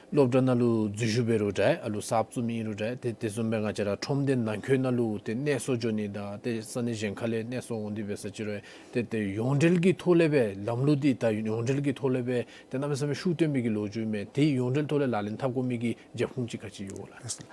སློབ་གྲྭ་ནང་ལུ་འཛུལ་ཞུགས་འབད་རུང་འདྲ་ཨ་ལུ་གསརཔ་བཙུགས་མི་ཨིན་རུང་འདྲ་ཏེ་དེ་བཟུམ་སྦེ་ང་བཅས་ར་ཁྲོམ་སྡེ་ནང་འཁོད་ནང་ལུ་ཏེ་གནས་གསོ་འགྱོ་ནི་དང་ཏེ་ས་གནས་གཞན་ཁ་ལས་གནས་གསོ་འོང་སྟེ་འབད་ས་ཅིག་རུང་ཏེ་ཏེ་ཡོངས་འབྲེལ་གྱི་ཐོག་ལས་སྦེ་ལམ་ལུགས་འདི་ད་ཡོངས་འབྲེལ་གྱི་ཐོག་ལས་སྦེ་ཏེ་གནམ་མེད་ས་མེད་ཤུགས་བཏོན་པའི་གི་ལོ་རྒྱུས་མས། ཏེ་ཡོངས་འབྲེལ་ཐོག་ལས་ལག་ལེན་འཐབ་དགོ་མི་གི་རྒྱབ་ཁུངས་ཅིག་ག་ཅི་ཡོད་ལགས།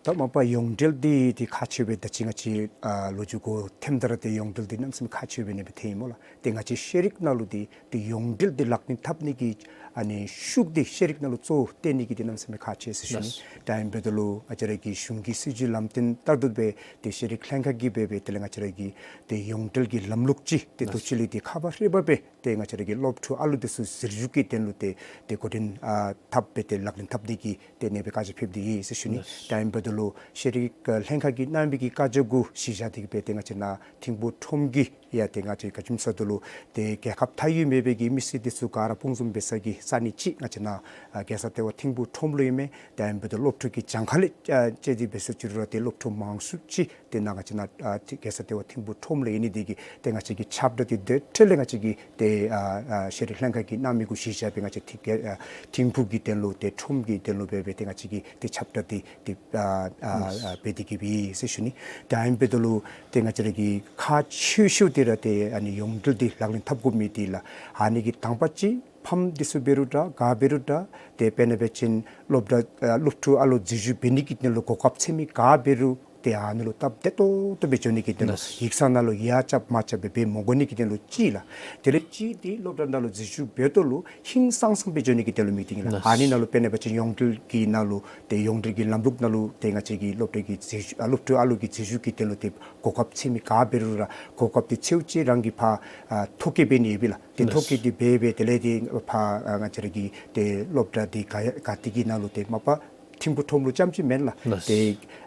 ད་མ་པ་ཡོངས་འབྲེལ་འདི་ཏེ་ཁག་ཆེ་བས། ད་ཅི་ང་བཅས་ཨ་ལོ་རྒྱུས་གོ་ཐེམ་ད་ར་ཏེ་ཡོངས་འབྲེལ་འདི་གནམ་མེད་ས་མེད་ཁག་ཆེ་བས་ཨ་ནི་སྦེ་ཐོནམ་སྨོ་ལགས། ཏེ་ང་བཅས་ཤེས་རིག་ནང་ལུ་འདི་ཏེ་ཡོངས་འབྲེལ་འདི་ལག་ལེན་འཐབ་ནི་གི་ཨ་ནི་ཤུགས་འདི་ཤེས་རིག་ནང་ལུ་གཙོ་བོ་བཏོན་ནི་གི་འདི་གནམ་མེད་ས་མེད་ཁག་ཆེ་ཟེར་ཞུ་ནི། ལགས། ད་ཨིན་པའི་དོན་ལུ་ང་བཅས་ར་གི་གཞུང་གི་སྲིད་བྱུས་ལམ་སྟོན་ལྟར་དུ་སྦེ་ཏེ་ཤེས་རིག་ལྷན་ཁག་གིས་སྦེ་སྦེ་དེ་ལས་ང་བཅས་ར་གི་ཏེ་ཡོངས་འབྲེལ་གྱི་ལམ་ལུགས་ཅིག་ཏེ་ལགས། དུས་ཅི་ལས་ཏེ་ཁ་བ་རི་བ་སྦེ་ཏེ་ང་བཅས་ར་གི་སློབ་ཕྲུག་ཨ་ལུ་འདི་ཚུ་འཛུལ་ཞུགས་ཀྱི་དོན་ལུ་ཏེ་ཏེ་འགོ་འདྲེན་ཨ་འཐབ་སྦེ་ཏེ་ལག་ལེན་འཐབ་སྟེ་གི་ཏེ་ཨ་ནི་སྦེ་བཀའ་རྒྱ་ཕེབས་ཏེ་ཡོད་ཟེར་ཞུ་ནི། ལགས། ད་ཨིན་པའི་དོན་ལུ་ཤེས་རིག་ལྷན་ཁག་གིས་གནང་བའི་གི་བཀའ་རྒྱ་གུ་གཞི་བཞག་སྟེ་གི་སྦེ་ཏེ་ང་བཅས་ནཱ་ཐིམ་ཕུག་ཁྲོམ་གྱི་ཡ་ཏེ་ང་བཅས་ག་ཅི་སྨོ་ཟེར་བ་ཅིན་ཏེ་རྒྱལ་ཁབ་མཐའ་དབུས་མེད་པའི་གི་མི་སེར་འདི་ཚུ་ག་ར་སྤུངས་འཛོམས་འབད་ས་གི་ས་གནས་ཅིག་ང་བཅས་ནཱ་ཨ་གེ་སར་ལྟེ་བ་ཐིམ་ཕུག་ཁྲོམ་ལུ་ཨིན་མས། ད་ཨིན་པའི་དོན་ལུ་སློབ་ཕྲུག་གི་གྱངས་ཁ་ལས་ཨ་དཔྱད་དེ་འབད་ས་ཅིག་རུང་ཏེ་སློབ་ཕྲུག་མང་ཤོས་ཅིག་ཏེ་ནཱ་ང་བཅས་ནཱ་ཨ་ཐི་གེ་སར་ལྟེ་བ་ཐིམ་ཕུག་ཁྲོམ་ལུ་ཨིན་ནི་འདི་གིས་ཏེ་ང་བཅས་ཀྱི་ཁྱབ་བསྒྲགས་འདི་དེ་འཕྲལ་ལས་ང་བཅས་ཀྱི་ཏེ་ཨ་ཨ་ཤེས་རིག་ལྷན་ཁག་གིས་གནང་མི་གུ་གཞི་བཞག་སྦེ་ང་བཅས་ཐི་གེ་ཨ་ཐིམ་ཕུག་གི་དོན་ལུ་ཏེ་ཁྲོམ་གྱི་དོན་ལུ་སྦེ་སྦེ་ཏེ་ང་བཅས་ཀྱིས་ཏེ་ཁྱབ་བསྒྲགས་འདི་ཏེ་ཨ་ཨ་ཨ་འབད་དེ་གི་སྦེ་ཟེར་ཞུ་ནི། ད་ཨིན་པའི་དོན་ལུ་ཏེ་ང་བཅས་ར་གི་ཁག་ཆེ་ཤོས་འདི་ར་ཏེ་ཨ་ནི་ཡོངས་འབྲེལ་འདི་ལག་ལེན་འཐབ་དགོ་མི་འདི་ལགས། ཨ་ནི་གི་དང་པ་ཅིག་ ཕམ་འདི་ཚུ་འབད་རུང་འདྲ་ག་འབད་རུང་འདྲ་ཏེ་དཔེར་ན་འབད་བ་ཅིན་སློབ་གྲྭ་ཨ་སློབ་ཕྲུག་ཨ་ལོ་འཛུལ་ཞུགས་འབད་ནི་གི་དོན་ལུ་གོ་སྐབས་ཚད་མེད་ག་འབད་རུང་ཏེ་ཨ་ནཱ་ལུ་སྟབས་བདེ་ཏོག་ཏོ་སྦེ་འགྱོ་ནི་གི་དོན་ལུ་ལགས། ཡིག་ཚང་ནང་ལུ་ཡར་རྐྱབ་མར་རྐྱབ་སྦེ་འབད་མ་དགོ་ནི་གི་དོན་ལུ་གཅིག་ལགས། དེ་ལས་གཅིག་འདི་སློབ་གྲྭ་ནང་ལུ་འཛུལ་ཞུགས་འབདཝ་ད་ལུ་ཧིང་སངས་སངས་སྦེ་འགྱོ་ནི་གི་དོན་ལུ་མི་འདི་ཨིན་ལགས། ལགས། ཨ་ནི་ནང་ལུ་དཔེར་ན་འབད་བ་ཅིན་ཡོངས་འབྲེལ་གྱི་ནང་ལུ་ཏེ་ཡོངས་འབྲེལ་གྱི་ལམ་ལུགས་ནང་ལུ་ཏེ་ང་བཅས་ཀྱི་སློབ་གྲྭ་གི་འཛུལ་ཞུགས་ཨ་སློབ་ཕྲུག་ཨ་ལོ་གི་འཛུལ་ཞུགས་ཀྱི་དོན་ལུ་ཏེ་གོ་སྐབས་ཚད་མེད་ག་འབད་རུང་ར་གོ་སྐབས་འདི་ཚེའུ་ཅིག་རང་གིས་ཕར་ཨ་ཐོ་བཀོད་འབད་ནི་ཡོད་པས་ལགས། ཏེ་ལགས། ཐོ་བཀོད་འདི་འབད་འབད་དེ་ལས་ཏེ་ཕར་ཨ་ང་བཅས་ར་གི་ཏེ་སློབ་གྲྭ་འདི་ག་ག་ཏེ་གི་ནང་ལུ་ཏེ་མ་པ་ཐིམ་ཕུ་ཁྲོམ་ལུ་རྐྱངམ་ཅིག་མེན་ལགས། ལགས། ཏེ་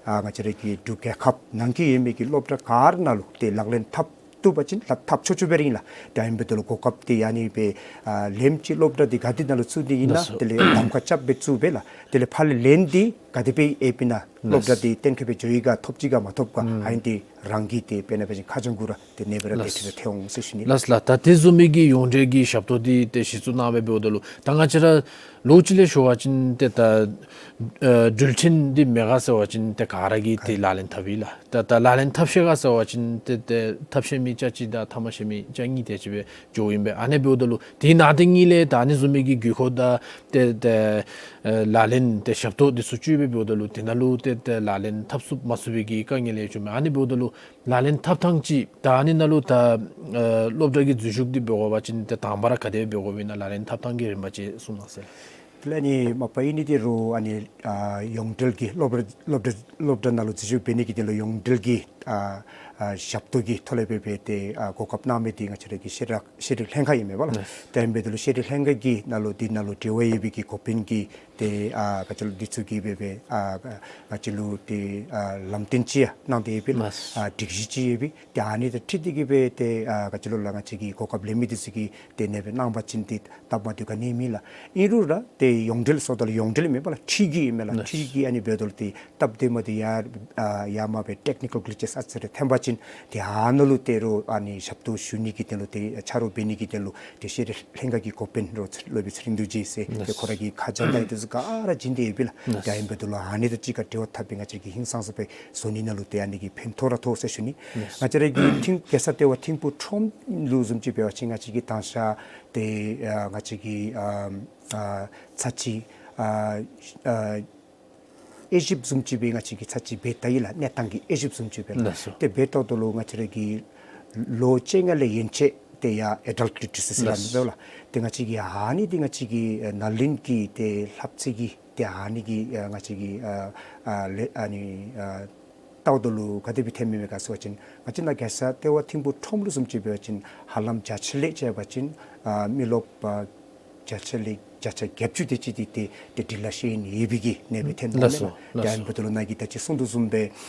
ཨ་ང་བཅས་ར་གི་འབྲུག་རྒྱལ་ཁབ་ནང་གི་ཡོད་མི་གི་སློབ་གྲྭ་ག་ར་ནང་ལུ་ཏེ་ལག་ལེན་འཐབ་བཏུབ་པ་ཅིན་ལག་འཐབ་ཆོག་ཆོག་སྦེ་ར་ཨིན་ལགས། ཏེ་ཨ་ནི་འབདཝ་ད་ལུ་གོ་སྐབས་འདི་ཨ་ནི་སྦེ་ཨ་ལེནམ་ཅིག་སློབ་གྲྭ་འདི་ག་ཏེ་ནང་ལུ་བཙུགས་ནི་ཨིན་ན་ལགས་སོ། དེ་ལས་གདམ་ཁ་རྐྱབ་སྦེ་བཙུགས་པས་ལགས། དེ་ལས་ཕར་ལས་ལན་འདི་ག་དེ་སྦེ་ཨེབ་ཨིན་ན་ལགས། སློབ་གྲྭ་འདི་གཏན་འཁེལ་སྦེ་འགྱོ་ཡི་ག་ཐོབ་ཅི་ག་མ་ཐོབ་ག་ཨུམ་ཨ་ནི་འདི་རང་གིས་ཏེ་དཔེར་ན་འབད་བ་ཅིན་ཁ་རྗེ་གུ་ར་ཏེ་ཨ་ནི་སྦེ་ར་ཏེ་ལགས། ཁྲིད་དེ་འོང་ཟེར་ཞུ་ནི། ལགས་ལགས། ད་དེ་བཟུམ་མའི་གི་ཡོངས་འབྲེལ་གྱི་ཞབས་ཏོག་འདི་ཏེ་གཞི་བཙུགས་གནང་སྦེ་འབདཝ་ད་ལུ་ད་ང་བཅས་ར་ལོ་གཅིག་ལས་ཞུ་བ་ཅིན་ཏེ་ད་ཨ་འགྲུལ་འཕྲིན་འདི་མེད་ག་ཟེར་བ་ཅིན་ཏེ་ག་ར་གིས་ཏེ་ལག་ལེན་འཐབ་ཨིན་ལགས། ད་ད་ལག་ལེན་འཐབ་ཤེས་ག་ཟེར་བ་ཅིན་ཏེ་ཏེ་འཐབ་ཤེས་མི་ཆ་གཅིག་དང་འཐབ་མ་ཤེས་མི་ཆ་གཉིས་དེ་ཅིག་སྦེ་འགྱོཝ་ཨིན་པས། ཨ་ནི་འབདཝ་ད་ལུ་དེ་ནང་དེ་གཉིས་ལས་ད་ཨ་ནི་བཟུམ་མའི་གི་དགོས་མཁོ་དང་ཏེ་ཏེ་ཨ་ལག་ལེན་ཏེ་ཞབས་ཏོག་འདི་ཚུ་ཅིག་སྦེ་འབདཝ་ད་ལུ་དེ་ནང་ལུ་ཏེ་ཏེ་ལག་ལེན་འཐབ་ཚུགས་མ་ཚུགས་པའི་གི་དཀའ་ངལ་ཡང་བྱུངམ་མས། ཨ་ནི་འབདཝ་ད་ལུ་ལག་ལེན་འཐབ་ཐངས་ཅིག་ད་ཨ་ནི་ནང་ལུ་ད་ཨ་སློབ་གྲྭ་གི་འཛུལ་ཞུགས་འདི་འབད་དགོ་པ་ཅིན་ཏེ་དང་པ་ར་ག་དེ་སྦེ་འབད་དགོཔ་ཨིན་ན་ལག་ལེན་འཐབ་ཐངས་ཀྱི་རིམ་པ་ཅིག་གསུང་གནང་ཟེར། དེ་ལས་ཨ་ནི་མ་པ་ཨིན་ནི་འདི་རུང་ཨ་ནི་ཨ་ཡོངས་འབྲེལ་གྱི་སློབ་གྲྭ་སློབ་གྲྭ་སློབ་གྲྭ་ནང་ལུ་འཛུལ་ཞུགས་འབད་ནི་གི་དོན་ལུ་ཡོངས་འབྲེལ་གྱི་ཨ་ཨ་ཞབས་ཏོག་གི་ཐོག་ལས་འབད་འབད་ཏེ་ཨ་གོ་སྐབས་གནང་མི་འདི་ང་བཅས་ར་གི་ཤེས་རིག་ཤེས་རིག་ལྷན་ཁག་ཨིན་མས་པ་ལགས། ལགས། དེ་འབདཝ་ད་ལུ་ཤེས་རིག་ལྷན་ཁག་གི་ནང་ལུ་འདི་ནང་ལུ་འབྲེལ་བ་ཡོད་པའི་གི་འགོ་དཔོན་གྱི་ཏེ་ཨ་ག་ཅི་ལོ་འདི་ཚུ་གིས་འབད་འབད་ཨ་ག་ཅི་ལོ་ཏེ་ཨ་ལམ་སྟོན་ཅིག་ཡང་གནང་སྟེ་ཡོད་པས་ལགས། ལགས། ཨ་སྒྲིག་གཞི་ཅིག་ཡོད་པས། ཏེ་ཨ་ནི་དང་འཁྲིལ་ཏེ་གིས་འབད་ཏེ་ཨ་ག་ཅི་ལོ་ལགས་ང་བཅས་ཀྱི་གོ་སྐབས་ལེན་མི་འདི་ཚུ་གིས་ཏེ་ཨ་ནི་སྦེ་གནང་པ་ཅིན་ཏེ་སྟབས་མ་བདེཝ་ག་ནི་མེད་ལགས། ཨིན་རུང་ར་ཏེ་ཡོངས་འབྲེལ་ཟེརཝ་ད་ལུ་ཡོངས་འབྲེལ་མེན་པ་ལགས། འཁྲིལ་གྱི་ཨིན་མས་ལགས། ལགས། འཁྲིལ་གྱི་ཨ་ནི་འབདཝ་ད་ལུ་ཏེ་སྟབས་བདེ་མ་བདེ་ཡར་ཨ་ཡར་མར་སྦེ་ཊེཀ་ནི་ཀཱལ་གི་ལི་ཅེསི་ཨ་ཙི་རེ་ཐོན་པ་ཅིན་ཏེ་ཨ་ནཱ་ལུ་ཏེ་རོགས་ཨ་ནི་ཞབས་ཏོག་ཞུ་ནི་གི་དོན་ལུ་ཏེ་ཆ་རོགས་འབད་ནི་གི་དོན་ལུ་ཏེ་ཤེས་རིག་ལྷན་ཁག་གི་འགོ་དཔོན་རོགས་སློབ་དཔོན་ཚེ་རིང་རྡོ་རྗེ་ཟེར་ཏེ་ལགས། ཁོ་ར་གིས་ཁ་བྱང་དང་ཨ་ནི་འདི་ཚུ་ག་ར་བྱིན་ཏེ་ཡོད་པས་ལགས། ལགས། ཏེ་ཨ་ནི་འབདཝ་ད་ལུ་ཨ་ནི་དང་གཅིག་ཁར་འབྲེལ་བ་འཐབ་སྦེ་ང་བཅས་ཀྱིས་ཧིང་སངས་ས་སྦེ་བཟོ་ནི་ནང་ལུ་ཏེ་ཨ་ནི་གིས་ཕན་ཐོགས་ར་ཐོགས་ཟེར་ཞུ་ནི། ལགས། ང་བཅས་ར་གི་ཐིམ་རྒྱལ་ས་ལྟེ་བ་ཐིམ་ཕུག་ཁྲོམ་ལུ་བཟུམ་ཅིག་འབད་བ་ཅིན་ང་བཅས་ཀྱིས་དང་ཤ་ཏེ་ཨ་ང་བཅས་ཀྱིས་ཨ་ཨ་ཚར་གཅིག་ཨ་ཨ་དབྱེ་ཞིབ་བཟུམ་ཅིག་སྦེ་ང་བཅས་ཀྱིས་ཚར་གཅིག་འབད་བལྟ་ཡི་ལགས། གནས་སྟངས་ཀྱི་དབྱེ་ཞིབ་བཟུམ་ཅིག་སྦེ་ལགས། ལགས་སོ། ཏེ་འབད་བལྟཝ་ད་ལུ་ང་བཅས་ར་གི་ལོ་བཅོ་ལྔ་ལས་ཡན་ཆད་ཏེ་ཡར་ཨེ་ཌལཊ་ལི་ཊི་རེ་སི་ཟེར་ལགས། ཨ་ནི་འབདཝ་ལགས། ཏེ་ང་བཅས་ཀྱིས་ཨ་ནི་འདི་ང་བཅས་ཀྱི་ཨ་ནཱ་ལེནྡྲ་གི་ཏེ་ལྷབ་ཚད་ཀྱི་ཏེ་ཨ་ནི་གི་ཨ་ང་བཅས་ཀྱིས་ཨ་ཨ་ལས་ཨ་ནི་ཨ་བལྟཝ་ད་ལུ་ག་དེ་སྦེ་ཐོནམ་མས་ག་ཟེར་བ་ཅིན་ང་བཅས་ནཱ་རྒྱལ་ས་ལྟེ་བ་ཐིམ་ཕུག་ཁྲོམ་ལུ་བཟུམ་ཅིག་འབད་བ་ཅིན་ཧ་ལམ་བརྒྱ་ཆ་ལས་བྱས་པ་ཅིན་ཨ་མི་རློབས་ཨ་བརྒྱ་ཆ་ལས་བརྒྱ་ཆ་བརྒྱད་ཅུ་དེ་ཅིག་འདི་ཏེ་ཏེ་འབྲི་ལྷག་ཤེས་ཡོན་ཡོད་པའི་གི་གནས་སྦེ་ཐོན་འོང་། ལགས་སོ། མས་ལགས། ལགས་སོ། ཏེ་ཨ་ནི་འབདཝ་ད་ལུ་ནཱ་གིས་ད་ཅི་གསུངས་དོ་བཟུམ་སྦེ་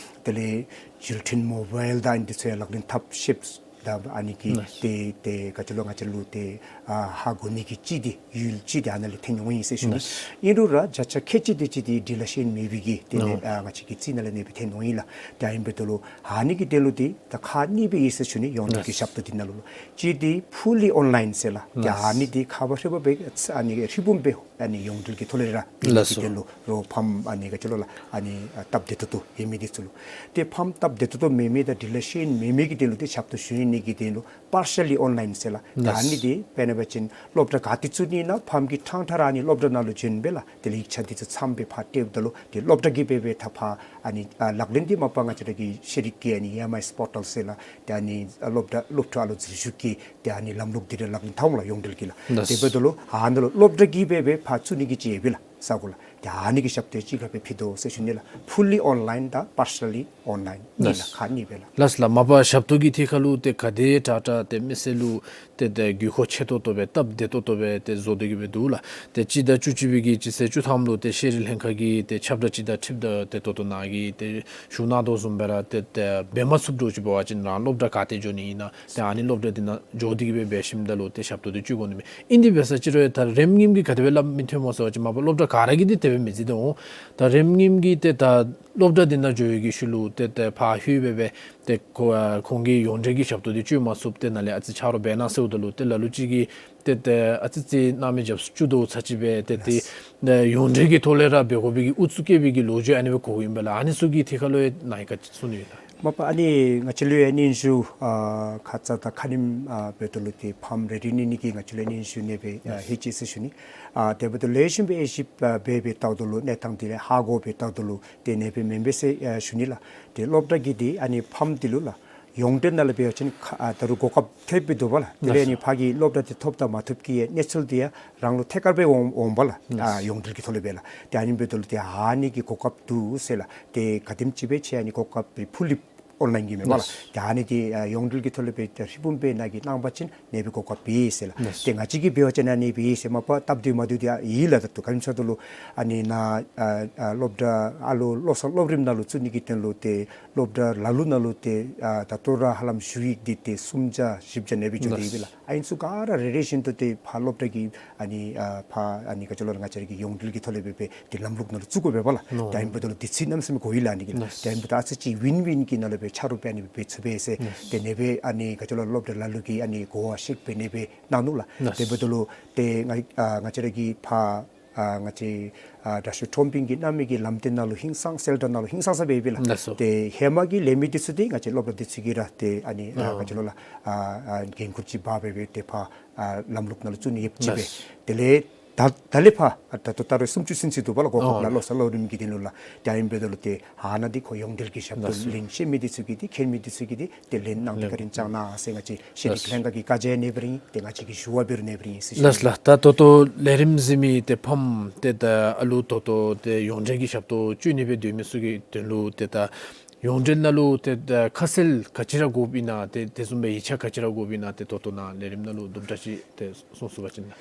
དེ་ལས་འགྲུལ་འཕྲིན་མོ་བཱའིལ་དང་ཨ་ནི་འདི་ཚུ་ཡང་ལག་ལེན་འཐབ་ཤེསཔ་ད་ཨ་ནི་གིས་ལགས། ཏེ་ཏེ་ག་ཅི་ལོ་ང་བཅས་ལུ་ཏེ་ཨ་ཧ་གོ་ནི་གི་ཅིག་འདི་ཡུལ་ཅིག་འདི་ཨ་ནཱ་ལས་ཐོན་འོང་ཡི་ཟེར་ཞུ་ནི། ལགས། ཨིན་རུང་ར་བརྒྱ་ཆ་ཁལ་གཅིག་དེ་ཅིག་འདི་འབྲི་ལྷག་ཤེས་ཡོན་མེད་པའི་གི་ཏེ་ཨ་ཨ་ང་བཅས་ཀྱི་རྩིས་ནང་ལས་ཨ་ནི་སྦེ་ཐོན་འོང་ཡི་ལགས། ཏེ་ཨ་ནི་འབདཝ་ད་ལུ་ཨ་ནི་གི་དོན་ལུ་འདི་ད་ཁག་གཉིས་སྦེ་ཡོད་ཟེར་ཞུ་ནི། ཡོངས་འབྲེལ་གྱི་ལགས། ཞབས་ཏོག་འདི་ནང་ལུ་གཅིག་འདི་ཕུ་ལི་ཨོན་ལའིན་ཟེར་ལགས། ཏེ་ལགས། ཨ་ནི་འདི་ཁ་བ་ཧྲིལ་བུམ་སྦེ་ཨ་ནི་ཧྲིལ་བུམ་སྦེ་ཨ་ནི་ཡོངས་འབྲེལ་གྱི་ཐོག་ལས་ར་ལགས་སོ། འདི་དོན་ལུ་རོགས་ཕམ་ཨ་ནི་ག་ཅི་ལོ་ལགས་ཨ་ནི་ཨ་སྟབས་བདེ་ཏོག་ཏོ་ཡོད་མི་འདི་ཚུ་ལུ། ཏེ་ཕམ་སྟབས་བདེ་ཏོག་ཏོ་མེད་མི་དང་འབྲི་ལྷག་ཤེས་ཡོན་མེད་མི་གི་དོན་ལུ་ཏེ་ཞབས་ཏོག་ཞུ་ནི་གི་དོན་ལུ་པར་ཤལ་ལི་ཨོན་ལའིན་ཟེར་ལགས། ཏེ་ཨ་ལགས། ནི་འདི་དཔེར་ན་འབད་བ་ཅིན་སློབ་གྲྭ་ག་ཏེ་བཙུགས་ནི་ཨིན་ན་ཕམ་གྱིས་ཕྲང་ཕྲང་ར་ཨ་ནི་སློབ་གྲྭ་ནང་ལུ་བྱོན་སྦེ་ལགས། དེ་ལས་ཡིག་ཆ་འདི་ཚུ་ཚངམ་སྦེ་ཕར་སྤྲོདཔ་ད་ལུ་ཏེ་སློབ་གྲྭ་གིས་འབད་འབད་ད་ཕར་ཨ་ནི་ཨ་ལག་ལེན་འདི་མ་པ་ང་བཅས་ར་གི་ཤེས་རིག་གི་ཨ་ནི་ཨེམ་ཨའི་ཨེསི་པོར་ཊཱལ་ཟེར་ལགས། ཏེ་ཨ་ནི་ཨ་སློབ་གྲྭ་སློབ་ཕྲུག་ཨ་ལོ་འཛུལ་ཞུགས་ཀྱི་ཏེ་ཨ་ནི་ལམ་ལུགས་འདི་ར་ལག་ལེན་འཐབ་འོང་ལགས་ཡོངས་འབྲེལ་གྱི་ལགས། ལགས། དེ་འབདཝ་ད་ལུ་ཨ་ནཱ་ལུ་སློབ་གྲྭ་གིས་འབད་འབད་ཕར་བཙུགས་ནི་གི་ཅིག་ཡོད་པས་ལགས་ས་གོ་ལགས། ཏེ་ཨ་ནི་གི་ཞབས་ཏོག་གཅིག་ཁར་སྦེ་ཕུལ་དོ་ཟེར་ཞུ་ནི་ལགས། ཕུ་ལི་ཨོན་ལའིན་དང་པར་ཤལ་ལི་ཨོན་ལའིན་ཨིན་ལགས། ལགས། ཁག་གཉིས་སྦེ་ལགས། ལགས་ལགས། མ་པ་ཞབས་ཏོག་གི་ཐད་ཁར་ལུ་ཏེ་ག་དེ་དྲག་དྲག་ཏེ་མི་སེར་ལུ་ཏེ་ཏེ་དགོས་མཁོ་ཆེ་ཏོག་ཏོ་སྦེ་སྟབས་བདེ་ཏོག་ཏོ་སྦེ་ཏེ་བཟོ་སྟེ་གི་སྦེ་འདུག་ལགས། ཏེ་སྤྱི་ཟླ་བཅུ་གཅིག་པའི་གི་སྤྱི་ཚེས་བཅུ་ཐམ་ལུ་ཏེ་ཤེས་རིག་ལྷན་ཁག་གིས་ཏེ་ཁྱབ་བསྒྲགས་ཅིག་དང་འཁྲིལཝ་ད་ཏེ་ད་ལྟོ་ནཱ་གིས་ཏེ་ཞུ་གནང་དོ་བཟུམ་སྦེ་ར་ཏེ་ཏེ་འབད་མ་ཚུགསཔ་འདྲཝ་ཅིག་འབད་བ་ཅིན་རང་སློབ་གྲྭ་ག་ཏེ་འགྱོ་ནི་ཨིན་ན་ཏེ་ཨ་ནི་སློབ་གྲྭ་འདི་ནང་འགྱོ་སྟེ་གི་སྦེ་འབད་ཞིནམ་ད་ལུ་ཏེ་ཞབས་ཏོག་འདི་སྤྱོད་དགོ་ནི་མས། ཨིན་དེ་འབད་ས་ཅིག་རུང་ད་རེམ་ངེམ་གྱིས་ག་དེ་སྦེ་སླབ་མི་ཐོནམ་སྨོ་ཟེར་བ་ཅིན་མ་པ་སློབ་གྲྭ་ག་ར་གིས་འདི་དེ་སྦེ་མི་བརྩི་དོ་འོང་། ད་རེམ་ངེམ་གྱིས་ཏེ་ད་སློབ་གྲྭ་འདི་ནང་འགྱོ་བའི་གི་ཤུལ་ལུ་ཏེ་ཏེ་ཕར་ལྷོད་སྦེ་སྦེ་ཏེ་ཁོ་ཨ་ཁོང་གིས་ཡོངས་འབྲེལ་གྱི་ཞབས་ཏོག་འདི་སྤྱོད་མ་ཚུགསཔ་ཏེ་ནཱ་ལས་ཨ་ཙི་ཆ་རོགས་འབད་གནང་ཟེརཝ་ད་ལུ་ཏེ་ལ་ལུ་ཅིག་གིས་ཏེ་ཏེ་ཨ་ཙི་ཙི་གནམ་མེད་ས་མེད་སྐྱོ་དོ་ཚར་ཅིག་སྦེ་ཏེ་ཏེ་ཡོངས་འབྲེལ་གྱི་ཐོག་ལས་ར་འབད་དགོ་པའི་གི་ཨུ་ཚུགས་བསྐྱེད་པའི་གི་ལོ་རྒྱུས་ཨ་ནི་སྦེ་གོཝ་ཨིན་པས་ལགས། ཨ་ནི་ཚུ་གི་ཐད་ཁར་ལུ་ཡང་ནཱ་གིས་ག་ཅི་གསུང་ནི་ཡོད་ན། མ་པ་ཨ་ནི་ང་བཅས་ལུ་ཡང་སྙན་ཞུ་ཨ་ཁ་ཙ་དང་ཁ་ཉིནམ་ཨ་འབདཝ་ད་ལུ་ཏེ་ཕཱམ་རེ་ཌི་ནི་ནི་གི་ང་བཅས་ལུ་ཡང་སྙན་ཞུ་ཨ་ནེ་སྦེ་ཨ་ལགས། ལྷོད་ཅི་ཟེར་ཞུ་ནི། ཨ་དེ་འབདཝ་ད་ལེགས་ཤོམ་སྦེ་ཨེ་ཞིབ་ཨ་འབད་འབད་བལྟཝ་ད་ལུ་གནས་སྟངས་འདི་ལས་ཧ་གོ་འབད་བལྟཝ་ད་ལུ་ཏེ་ཨ་ནེ་སྦེ་མེན་པས་ཟེར་ཨ་ཞུ་ནི་ལགས། ཏེ་སློབ་གྲྭ་གི་འདི་ཨ་ནི་ཕཱམ་འདི་ལུ་ལགས། ཡོངས་འབྲེལ་ནང་ལུ་འབད་བ་ཅིན་ཁ་ཨ་ད་རུང་གོ་སྐབས་ཐེབས་སྦེ་འདུག་པ་ལགས། དེ་ལས་ཨ་ནི་ལགས། ཕར་གྱི་སློབ་གྲྭ་འདི་ཐོབ་དང་མ་ཐོབ་ཀྱི་གནས་ཚུལ་འདི་ཡང་རང་ལུ་ཐད་ཀར་སྦེ་འོང་འོང་པ་ལགས། ལགས། ཨ་ཡོངས་འབྲེལ་གྱི་ཐོག་ལས་འབད་ལགས། ཏེ་ཨ་ནི་འབདཝ་ད་ལུ་ཏེ་ཨ་ནི་གི་གོ་སྐབས་འདུག་ཟེར་ལགས། ཏེ་ག་དེམ་ཅིག་སྦེ་ཆེ་ཨ་ནི་གོ་སྐབས་འདི་ཕུལ་ཡི། ཨོན་ལཱའིན་གྱི་མེན་པ་ལགས། ལགས། ཏེ་ཨ་ནི་འདི་ཨ་ཡོངས་འབྲེལ་གྱི་ཐོག་ལས་འབད་ཏེ་ཧྲིལ་བུམ་སྦེ་ནཱ་གིས་གནང་པ་ཅིན་ཨ་ནེ་སྦེ་གོ་སྐབས་ཡོད་ཟེར་ལགས། ལགས། ཏེ་ང་བཅས་ཀྱིས་འབད་བ་ཅིན་ཨ་ནེ་སྦེ་ཟེར་མ་པ་སྟབས་བདེ་མ་བདེ་འདི་ཡང་ཡོད་ལགས། ད་ལྟོ་ག་ཅི་སྨོ་ཟེརཝ་ད་ལུ་ཨ་ནི་ནཱ་ཨ་ཨ་སློབ་གྲྭ་ཨ་ལུ་བློ་གསར་སློབ་རིམ་ནང་ལུ་བཙུགས་ནི་གི་དོན་ལུ་ཏེ་སློབ་གྲྭ་ལ་ལུ་ནང་ལུ་ཏེ་ཨ་ད་ལྟོ་ར་ཧ་ལམ་ཞུ་ཡིག་འདི་ཏེ་སུམ་བརྒྱ་བཞི་བརྒྱ་ཨ་ནེ་སྦེ་འགྱོ་སྟེ་ཡོད་པས་ལགས། ལགས། ཨ་ནི་ཚུ་ག་ར་རེ་རེ་བཞིན་དུ་ཏེ་ཕར་སློབ་གྲྭ་གི་ཨ་ནི་ཨ་ཕར་ཨ་ནི་ག་ཅི་ལོ་ང་བཅས་ར་གི་ཡོངས་འབྲེལ་གྱི་ཐོག་ལས་འབད་འབད་ཏེ་ལམ་ལུགས་ནང་ལུ་བཙུགས་དགོ་པས་པ་ལགས། ལགས། ཏེ་ཨ་ནི་འབདཝ་ད་ལུ་དུས་ཚོད་གནམ་མེད་ས་མེད་འགོར་ཡི་ལགས་ཨ་ནི་གི་ལགས། ལགས། ཏེ་ཨ་ནི་འབདཝ་ད་ཨ་ཙི་ཅིག་ཝིན་ཝིན་གྱི་ནང་ལུ་སྦེ་ཆ་རོགས་འབད་ཨ་ནི་སྦེ་འབད་ཚུགས་པས་ཟེར། ལགས། ཏེ་ཨ་ནེ་སྦེ་ཨ་ནི་ག་ཅི་ལོ་སློབ་གྲྭ་ལ་ལུ་གིས་ཨ་ནི་གོ་བ་བཤད་སྦེ་ཨ་ནེ་སྦེ་གནང་ནུག་ལགས། ལགས། ཏེ་འབདཝ་ད་ལུ་ཏེ་ང་ཨ་ང་བཅས་ར་གི་ཕར་ཨ་ང་བཅས་ཨ་དྲག་ཤོས་ཁྲོམ་སྤུན་གྱིས་གནང་མི་གི་ལམ་སྟོན་ནང་ལུ་ཧིང་སངས་གསལ་བསྒྲགས་ནང་ལུ་ཧིང་སངས་ས་སྦེ་ཡོད་པས་ལགས། ལགས་སོ། ཏེ་ཧེ་མ་གི་ལས་མི་འདི་ཚུ་འདི་ང་བཅས་སློབ་གྲྭ་འདི་ཚུ་གིས་ར་ཏེ་ཨ་ནི་ཨ་ཨ་ག་ཅི་ལོ་ལགས་ཨ་ཨ་འགན་ཁུར་ཅིག་འབག་སྦེ་སྦེ་ཏེ་ཕར་ཨ་ལམ་ལུགས་ནང་ལུ་བཙུགས་ནི་ཡོདཔ་ཅིག་སྦེ། ལགས། དེ་ལས་ད་ད་ལས་ཕར་ཨ་ད་ལྟོ་ད་རེས་སུམ་ཅུ་ཚུན་ཚོད་འདུག་པ་ལགས། གོ་སྐབས་ཨོ་ལགས་བློ་གསར་སློབ་རིམ་གྱི་དོན་ལུ་ལགས། ཏེ་ཨ་ནི་འབདཝ་ད་ལུ་ཏེ་ཨ་ནཱ་འདི་ཁོ་ཡོངས་འབྲེལ་གྱི་ཞབས་ཏོག་ལགས་སོ། ལན་བཤད་མི་འདི་ཚུ་གིས་འདི་མཁྱེན་མི་འདི་ཚུ་གིས་འདི་ཏེ་ལན་གནང་སྟེ་ལན་བཀའ་དྲིན་བསྐྱང་གནང་ཟེར་ང་བཅས་ཤེས་རིག་ལགས་སོ། ལྷན་ཁག་གི་བཀའ་རྒྱ་ཨ་ནེ་སྦེ་ར་ཨིན། ཏེ་ང་བཅས་ཀྱི་ཞུ་བ་འབད་རུང་ཨ་ནེ་སྦེ་ར་ཨིན་ཟེར་ཞུ་ནི། ལགས་ལགས། ད་ད་ལྟོ་ལས་རིམ་གཟིགས་མི་ཏེ་ཕམ་ཏེ་ད་ཨ་ལུ་ད་ལྟོ་ཏེ་ཡོངས་འབྲེལ་གྱི་ཞབས་ཏོག་སྤྱོད་ནི་སྦེ་སྡོད་མི་ཚུ་གི་དོན་ལུ་ཏེ་ད་ཡོངས་འབྲེལ་ནང་ལུ་ཏེ་ད་ཁ་གསལ་ག་ཅི་ར་དགོཔ་ཨིན་ན་ཏེ་དེ་བཟུམ་སྦེ་ཡིག་ཆ་ག་ཅི་ར་དགོཔ་ཨིན་ན་ཏེ་ད་ལྟོ་ནཱ་ལས་རིམ་ནང་ལུ་དུམ་གྲ་ཅིག་ཏེ་གསུང་ཚུགས་པ་ཅིན་ལགས།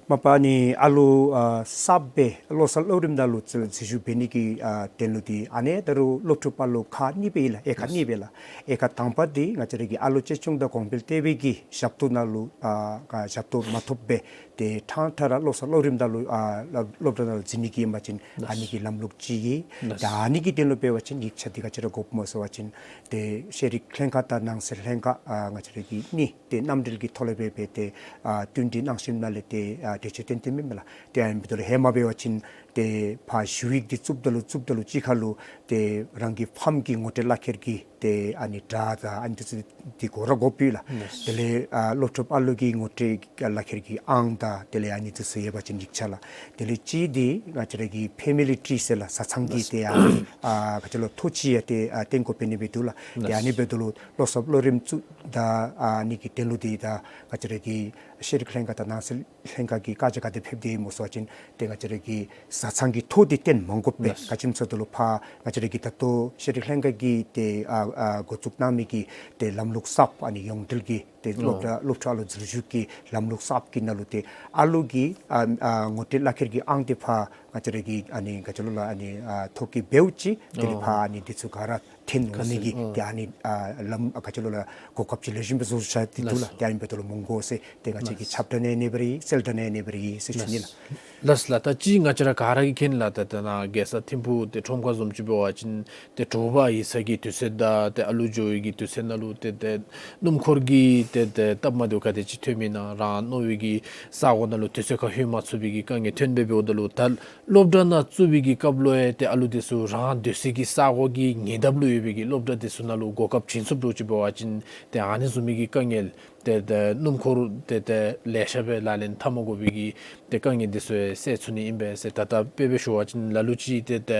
མ་པ་ཨ་ནི་ཨ་ལུ་ཨ་གསརཔ་སྦེ་བློ་གསར་སློབ་རིམ་ནང་ལུ་འཛུལ་འཛུལ་ཞུགས་འབད་ནི་གི་ཨ་དོན་ལུ་འདི་ཨ་ནི་ད་རུང་སློབ་ཕྲུག་ཨ་ལུ་ཁག་གཉིས་སྦེ་ཨིན་ལགས། དབྱེ་ཁག་གཉིས་སྦེ་ལགས། དབྱེ་ཁག་དང་པ་འདི་ང་བཅས་ར་གི་ཨ་ལུ་གཅེས་སྐྱོང་དང་གོང་འཕེལ་གཏོད་པའི་གི་ཞབས་ཏོག་ནང་ལུ་ཨ་ཨ་ཞབས་ཏོག་མ་ཐོབ་སྦེ་ཏེ་ཕྲང་ཕྲང་ར་བློ་གསར་སློབ་རིམ་ནང་ལུ་ཨ་སློབ་སློབ་གྲྭ་ནང་ལུ་འཛུལ་ནི་གི་ཨིན་པ་ཅིན་ཨ་ནི་གི་ལམ་ལུགས་ཅིག་ཨིན། ད་ཨ་ནི་གི་དོན་ལུ་འབད་བ་ཅིན་ཡིག་ཆ་འདི་ག་ཅི་ར་དགོཔ་སྨོ་ཟེར་བ་ཅིན་ཏེ་ཤེས་རིག་ལྷན་ཁག་དང་ནང་སྲིད་ལྷན་ཁག་ཨ་ང་བཅས་ར་གི་གཉིས་ཏེ་མཉམ་འབྲེལ་གྱི་ཐོག་ལས་འབད་འབད་ཏེ་ཨ་བསྟུན་གྲོས་གནང་ཞིནམ་ལས་ཏེ་ཨ་གྲོས་ཆོད་བཏོན་བཏོནམ་ཨིན་མས་ལགས། ཏེ་ཨ་ནི་འབདཝ་ད་ལུ་ཧེ་མ་འབད་བ་ཅིན་ཏེ་ཕར་ཞུ་ཡིག་འདི་བཙུགསཔ་ད་ལུ་བཙུགསཔ་ད་ལུ་གཅིག་ཁར་ལུ་ཏེ་རང་གི་ཕམ་གྱི་ངོ་སྤྲོད་ལག་ཁྱེར་གྱི་ཏེ་ཨ་ནི་སྒྲ་དང་ཨ་ནི་འདི་ཚུ་འདི་དགོ་ར་དགོཔ་ཨིན་ལགས། ལགས། དེ་ལས་ཨ་སློབ་ཕྲུག་ཨ་ལུ་གི་ངོ་སྤྲོད་ལག་ཁྱེར་གྱི་ཨང་དང་དེ་ལས་ཨ་ནི་འདི་ཚུ་ཡོད་པ་ཅིན་ཡིག་ཆ་ལགས། དེ་ལས་གཅིག་འདི་ང་བཅས་ར་གི་ཕེ་མི་ལི་ཊི་རི་ཟེར་ལགས་ཟ་ཚང་གི་ཏེ་ཨ་ཨ་ག་ཅི་ལོ་ཐོ་ཅིག་ཡང་ཏེ་ཨ་སྟོན་དགོཔ་ཨིན་ནི་སྦེ་འདུག་ལགས། ཏེ་ཨ་ནི་འབདཝ་ད་ལུ་བློ་གསར་སློབ་རིམ་བཙུགས་ད་ཨ་ནི་གི་དོན་ལུ་འདི་ད་ང་བཅས་ར་གི་ཤེས་རིག་ལྷན་ཁག་དང་ནང་སྲིད་ལྷན་ཁག་གི་བཀའ་རྒྱ་ག་དེ་ཕེབས་ཏེ་ཨིན་སྨོ་ཟེར་བ་ཅིན་ཏེ་ང་བཅས་ར་གི་ཟ་ཚང་གི་ཐོ་འདི་སྟོན་མ་དགོ་པས། ལགས། ག་ཅི་སྨོ་ཟེརཝ་ད་ལུ་ཕར་ང་བཅས་ར་གི་ད་ལྟོ་ཤེས་རིག་ལྷན་ཁག་གི་ཏེ་ཨ་ཨ་འགོ་བཙུགས་གནང་མི་གི་ཏེ་ལམ་ལུགས་གསརཔ་ཨ་ནི་ཡོངས་འབྲེལ་གྱི་ཏེ་སློབ་ཨོ་གྲྭ་སློབ་ཕྲུག་ཨ་ལུ་འཛུལ་ཞུགས་ཀྱི་ལམ་ལུགས་གསརཔ་གི་ནང་ལུ་ཏེ་ཨ་ལུ་གི་ཨ་ཨ་ངོ་སྤྲོད་ལག་ཁྱེར་གྱི་ཨང་འདི་ཕར་ང་བཅས་ར་གི་ཨ་ནི་ག་ཅི་ལོ་ལགས་ཨ་ནི་ཨ་ཐོ་གི་འབདཝ་ཅིག་དེ་ལས་ཨོ་ཕར་ཨ་ནི་འདི་ཚུ་ག་ར་འཐོན་འོང་ནི་གི་ཁ་གསལ་ཨོ་ཏེ་ཨ་ནི་ཨ་ལམ་ཨ་ག་ཅི་ལོ་ལགས་གོ་སྐབས་ཅིག་ལེགས་ཤོམ་སྦེ་བཟོ་བཞག་སྟེ་འདུག་ལགས། ལགས་སོ། ཏེ་ཨ་ནི་འབདཝ་ད་ལུ་མི་དགོ་ཟེར་ཏེ་ང་བཅས་ཀྱི་ཨོ་ཁྱབ་བསྒྲགས་ནང་ཨ་ནེ་སྦེ་ར་ཨིན། གསལ་བསྒྲགས་ནང་ཨ་ནེ་སྦེ་ར་ཨིན་ཟེར་ཞུ་ནི་ལགས། ལགས་ལགས། ད་ཅི་ང་བཅས་ར་ག་ར་གིས་མཁྱེན་ལགས། ད་ད་ནཱ་རྒྱལ་ས་ཐིམ་ཕུག་ཏེ་ཁྲོམ་ཁ་བཟུམ་ཅིག་འབད་བ་ཅིན་ཏེ་དྲོ་པ་ཡིག་ཚང་གི་དུས་ཚོད་དང་ཏེ་ཨ་ལུ་འགྱོ་བའི་གི་དུས་ཚོད་ནང་ལུ་ཏེ་ཏེ་སྣུམ་འཁོར་གྱི་ཏེ་ཏེ་སྟབས་མ་བདེཝ་ག་དེ་ཅིག་ཐོནམ་ཨིན་ན་རང་མནོ་བའི་གི་ས་གོ་ནང་ལུ་དུས་ཚོད་ཁར་ལྷོད་མ་ཚུགས་པའི་གི་དཀའ་ངལ་ཐོན་སྦེ་འབདཝ་ད་ལུ་ད་སློབ་གྲྭ་ནང་བཙུགས་པའི་གི་སྐབས་ལུ་ཡང་ཏེ་ཨ་ལུ་འདི་ཚུ་རང་སྡོད་སའི་གི་ས་གོ་གི་ཉེ་འདབས་ལུ་ཡོད་པའི་གི་སློབ་གྲྭ་འདི་ཚུ་ནང་ལུ་གོ་སྐབས་བྱིན་ཚུགསཔ་འདྲཝ་ཅིག་འབད་བ་ཅིན་ཏེ་ཨ་ནི་བཟུམ་མའི་གི་དཀའ་ངལ་ཏེ་ཏེ་སྣུམ་འཁོར་ཏེ་ཏེ་ལེ་ཤ་སྦེ་ལག་ལེན་འཐབ་མ་དགོ་པའི་གི་ཏེ་དཀའ་ངལ་འདི་ཚུ་ཡང་སེལ་ཚུགས་ནི་ཨིན་པས་ཟེར། ད་ད་དཔེ་སྦེ་ཞུ་བ་ཅིན་ལ་ལུ་ཅིག་ཏེ་ཏེ་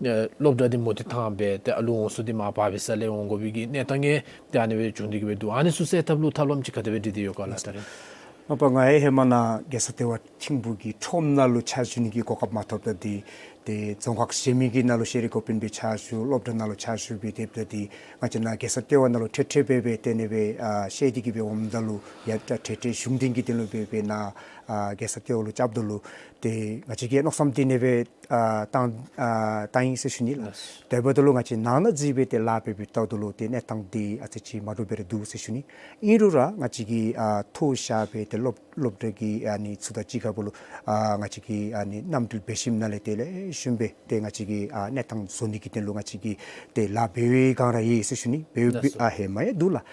ཨེ་སློབ་གྲྭ་འདི་མུ་སྟེགས་ཐང་སྦེ་ཏེ་ཨ་ལུ་འོང་ས་འདི་མར་བར་བི་ས་ལས་འོང་དགོ་པའི་གི་གནས་སྟངས་ཡང་ཏེ་ཨ་ནི་སྦེ་བྱུང་སྟེ་གི་སྦེ་འདུག། ཨ་ནི་ཚུ་སེལ་ཐབས་ལུ་ཐབས་ལམ་ཅིག་ག་དེ་སྦེ་སྒྲིག་སྟེ་ཡོད་ག་ལགས་ད་རེས། མ་པ་ང་ཡང་ཧེ་མ་ནཱ་རྒྱལ་ས་ལྟེ་བ་ཐིམ་ཕུག་གི་ཁྲོམ་ནང་ལུ་ཕྱག་ཞུ་ནི་གི་གོ་སྐབས་མ་ཐོབ་ད་འདི་ཏེ་རྫོང་ཁག་གཞན་མི་གི་ནང་ལུ་ཤེས་རིག་འགོ་དཔོན་སྦེ་ཕྱག་ཞུ་སློབ་གྲྭ་ནང་ལུ་ཕྱག་ཞུ་སྦེ་སྡོདཔ་ད་འདི་ང་བཅས་ནཱ་རྒྱལ་ས་ལྟེ་བ་ནང་ལུ་འཕྲལ་འཕྲལ་སྦེ་སྦེ་ཏེ་ཨ་ནེ་སྦེ་ཨ་བཤལ་ཏེ་གི་སྦེ་འོངམ་ད་ལུ་ཡང་ད་འཕྲལ་འཕྲལ་གཞུང་འབྲེལ་གྱི་དོན་ལུ་སྦེ་སྦེ་ནཱ་ཨ་རྒྱལ་ས་ལྟེ་བ་ལུ་རྐྱབ་ད་ལུ་ཏེ་ང་བཅས་ཀྱིས་མནོ་བསམ་འདི་ཨ་ནེ་སྦེ་ཨ་བཏང་ཨ་བཏང་ཡི་ཟེར་ཞུ་ནི་ལགས། ལགས། དེ་འབདཝ་ད་ལུ་ང་བཅས་ནང་ན་འཛུལ་སྦེ་ཏེ་ལཱ་འབད་འབད་བལྟཝ་ད་ལུ་ཏེ་གནས་སྟངས་འདི་ཨ་ཙི་ཅིག་མ་འདྲཝ་སྦེ་ར་འདུག་ཟེར་ཞུ་ནི། ཨིན་རུང་ར་ང་བཅས་ཀྱིས་ཨ་ཐོ་བཞག་སྦེ་ཏེ་སློབ་སློབ་གྲྭ་གི་ཨ་ནི་ཚུ་དང་གཅིག་ཁར་སྦོ་ལོ་ཨ་ང་བཅས་ཀྱིས་ཨ་ནི་མཉམ་འབྲེལ་འབད་ཞིནམ་ལས་ཏེ་ལེགས་ཤོམ་སྦེ་ཏེ་ང་བཅས་ཀྱིས་ཨ་གནས་སྟངས་བཟོ་ནི་གི་དོན་ལུ་ང་བཅས་ཀྱིས་ཏེ་ལཱ་འབད་བའི་བསྒང་ར་ཡོད་ཟེར་ཞུ་ནི། འབད་ལགས་སོ། ཨ་ཧེ་མ་ཡང་འདུག་ལགས།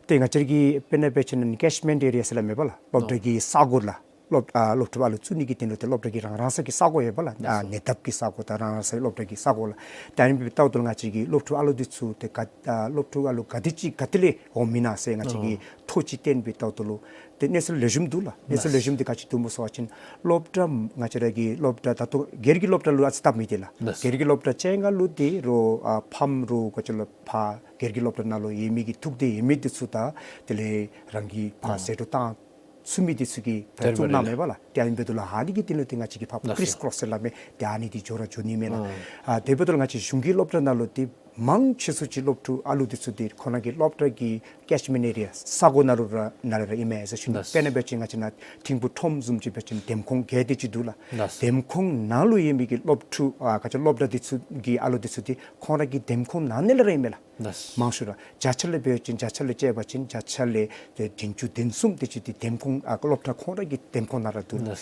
ཏེ་ང་བཅས་ཀྱི་དཔེར་ན་འབད་བ་ཅིན་ཨ་ནི་ཀེཆ་མེནཊ་ཨེ་རི་ཡ་ཟེར་སླབ་མས་པ་ལགས། སློབ་གྲྭ་ཨོ་གི་ས་གོ་ལགས། སློབ་ཨ་སློབ་ཕྲུག་ཨ་ལུ་བཙུགས་ནི་གི་དོན་ལུ་ཏེ་སློབ་གྲྭ་གི་རང་རང་སོ་གི་ས་གོ་ཡོད་པ་ལགས། ཨ་ལགས་སོ། ཉེ་འདབས་ཀྱི་ས་གོ་དང་རང་རང་སོ་སློབ་གྲྭ་གི་ས་གོ་ལགས། ཏེ་ཨ་ནི་འབདཝ་ད་ལུ་ང་བཅས་ཀྱི་སློབ་ཕྲུག་ཨ་ལུ་འདི་ཚུ་ཏེ་ག་ཨ་སློབ་ཕྲུག་ཨ་ལུ་ག་དེ་ཅིག་ག་ཏེ་ལས་འོང་མི་ན་ཟེར་ང་བཅས་ཀྱིས་ཨོ་ཐོ་ཅིག་བཏོན་སྦེ་བལྟཝ་ད་ལུ་ཏེ་གནས་ཚུལ་ལེགས་ཤོམ་འདུག་ལགས། གནས་ཚུལ་ལགས། ལེགས་ཤོམ་འདི་ག་ཅི་འདུག་སྨོ་ཟེར་བ་ཅིན་སློབ་གྲྭ་ང་བཅས་ར་གི་སློབ་གྲྭ་ད་ལྟོ་སྒེར་གྱི་སློབ་གྲྭ་ལུ་ཨ་ཙི་སྟབས་མི་བདེ་ལགས། ལགས། སྒེར་གྱི་སློབ་གྲྭ་ཅིག་ཁར་ལུ་ཏེ་རོགས་ཨ་ཕམ་རོགས་ག་ཅི་ལོ་ཕར་སྒེར་གྱི་སློབ་གྲྭ་ནང་ལུ་ཡོད་མི་གི་ཐུགས་འདོད་ཡོད་མི་འདི་ཚུ་དང་དེ་ལས་རང་གི་ཕར་ཨོ་ཟད་འགྲོ་བཏང་ཚུགས་མི་འདི་ཚུ་གིས་ཕར་བཙུགས་གནང་མས་པ་ལགས། ཏེ་ཨ་ནི་འབདཝ་ད་ལུ་ཨ་ནི་གི་དོན་ལུ་ཏེ་ང་བཅས་ཀྱིས་ཕར་ལགས་སོ། ཀྲིས་ཀྲོས་ཟེར་སླབ་མས། ཏེ་ཨ་ནི་འདི་འགྱོ་ར་འགྱོ་ནི་མས་ལགས། ཨ་ཨ་དེ་འབདཝ་ད་ལུ་ང་བཅས་གཞུང་གི་སློབ་གྲྭ་ནང་ལུ་ཏེ་མང་ཆེ་སུ་ཅིག་སློབ་ཕྲུག་ཨ་ལུ་འདི་ཚུ་ཏེ་ཁོང་ར་གི་སློབ་གྲྭ་གི་ཀེཆ་མེནཊ་ཨེ་རི་ཡ་ས་གོ་ནང་ལུ་ར་ནང་ལུ་ར་ཨིན་མས་ཟེར་ཞུ་ནི། ལགས། དཔེར་ན་འབད་བ་ཅིན་ང་བཅས་ནཱ་ཐིམ་ཕུག་ཁྲོམ་བཟུམ་ཅིག་འབད་བ་ཅིན་འདེམས་ཁོངས་བརྒྱད་དེ་ཅིག་འདུག་ལགས། ལགས། འདེམས་ཁོངས་ནང་ལུ་ཡོད་མི་གི་སློབ་ཕྲུག་ཨ་ག་ཅི་སློབ་གྲྭ་འདི་ཚུ་གི་ཨ་ལུ་འདི་ཚུ་ཏེ་ཁོང་ར་གི་འདེམས་ཁོངས་ནང་ན་ལས་ར་ཨིན་མས་ལགས། ལགས། མང་ཤོས་ར་བརྒྱ་ཆ་ལས་འབད་བ་ཅིན་བརྒྱ་ཆ་ལས་བཅད་པ་ཅིན་བརྒྱ་ཆ་ལས་ཏེ་བདུན་ཅུ་དོན་གསུམ་དེ་ཅིག་ཏེ་འདེམས་ཁོངས་ཨ་སློབ་གྲྭ་ཁོང་ར་གི་འདེམས་ཁོངས་ནང་ར་འདུག། ལགས།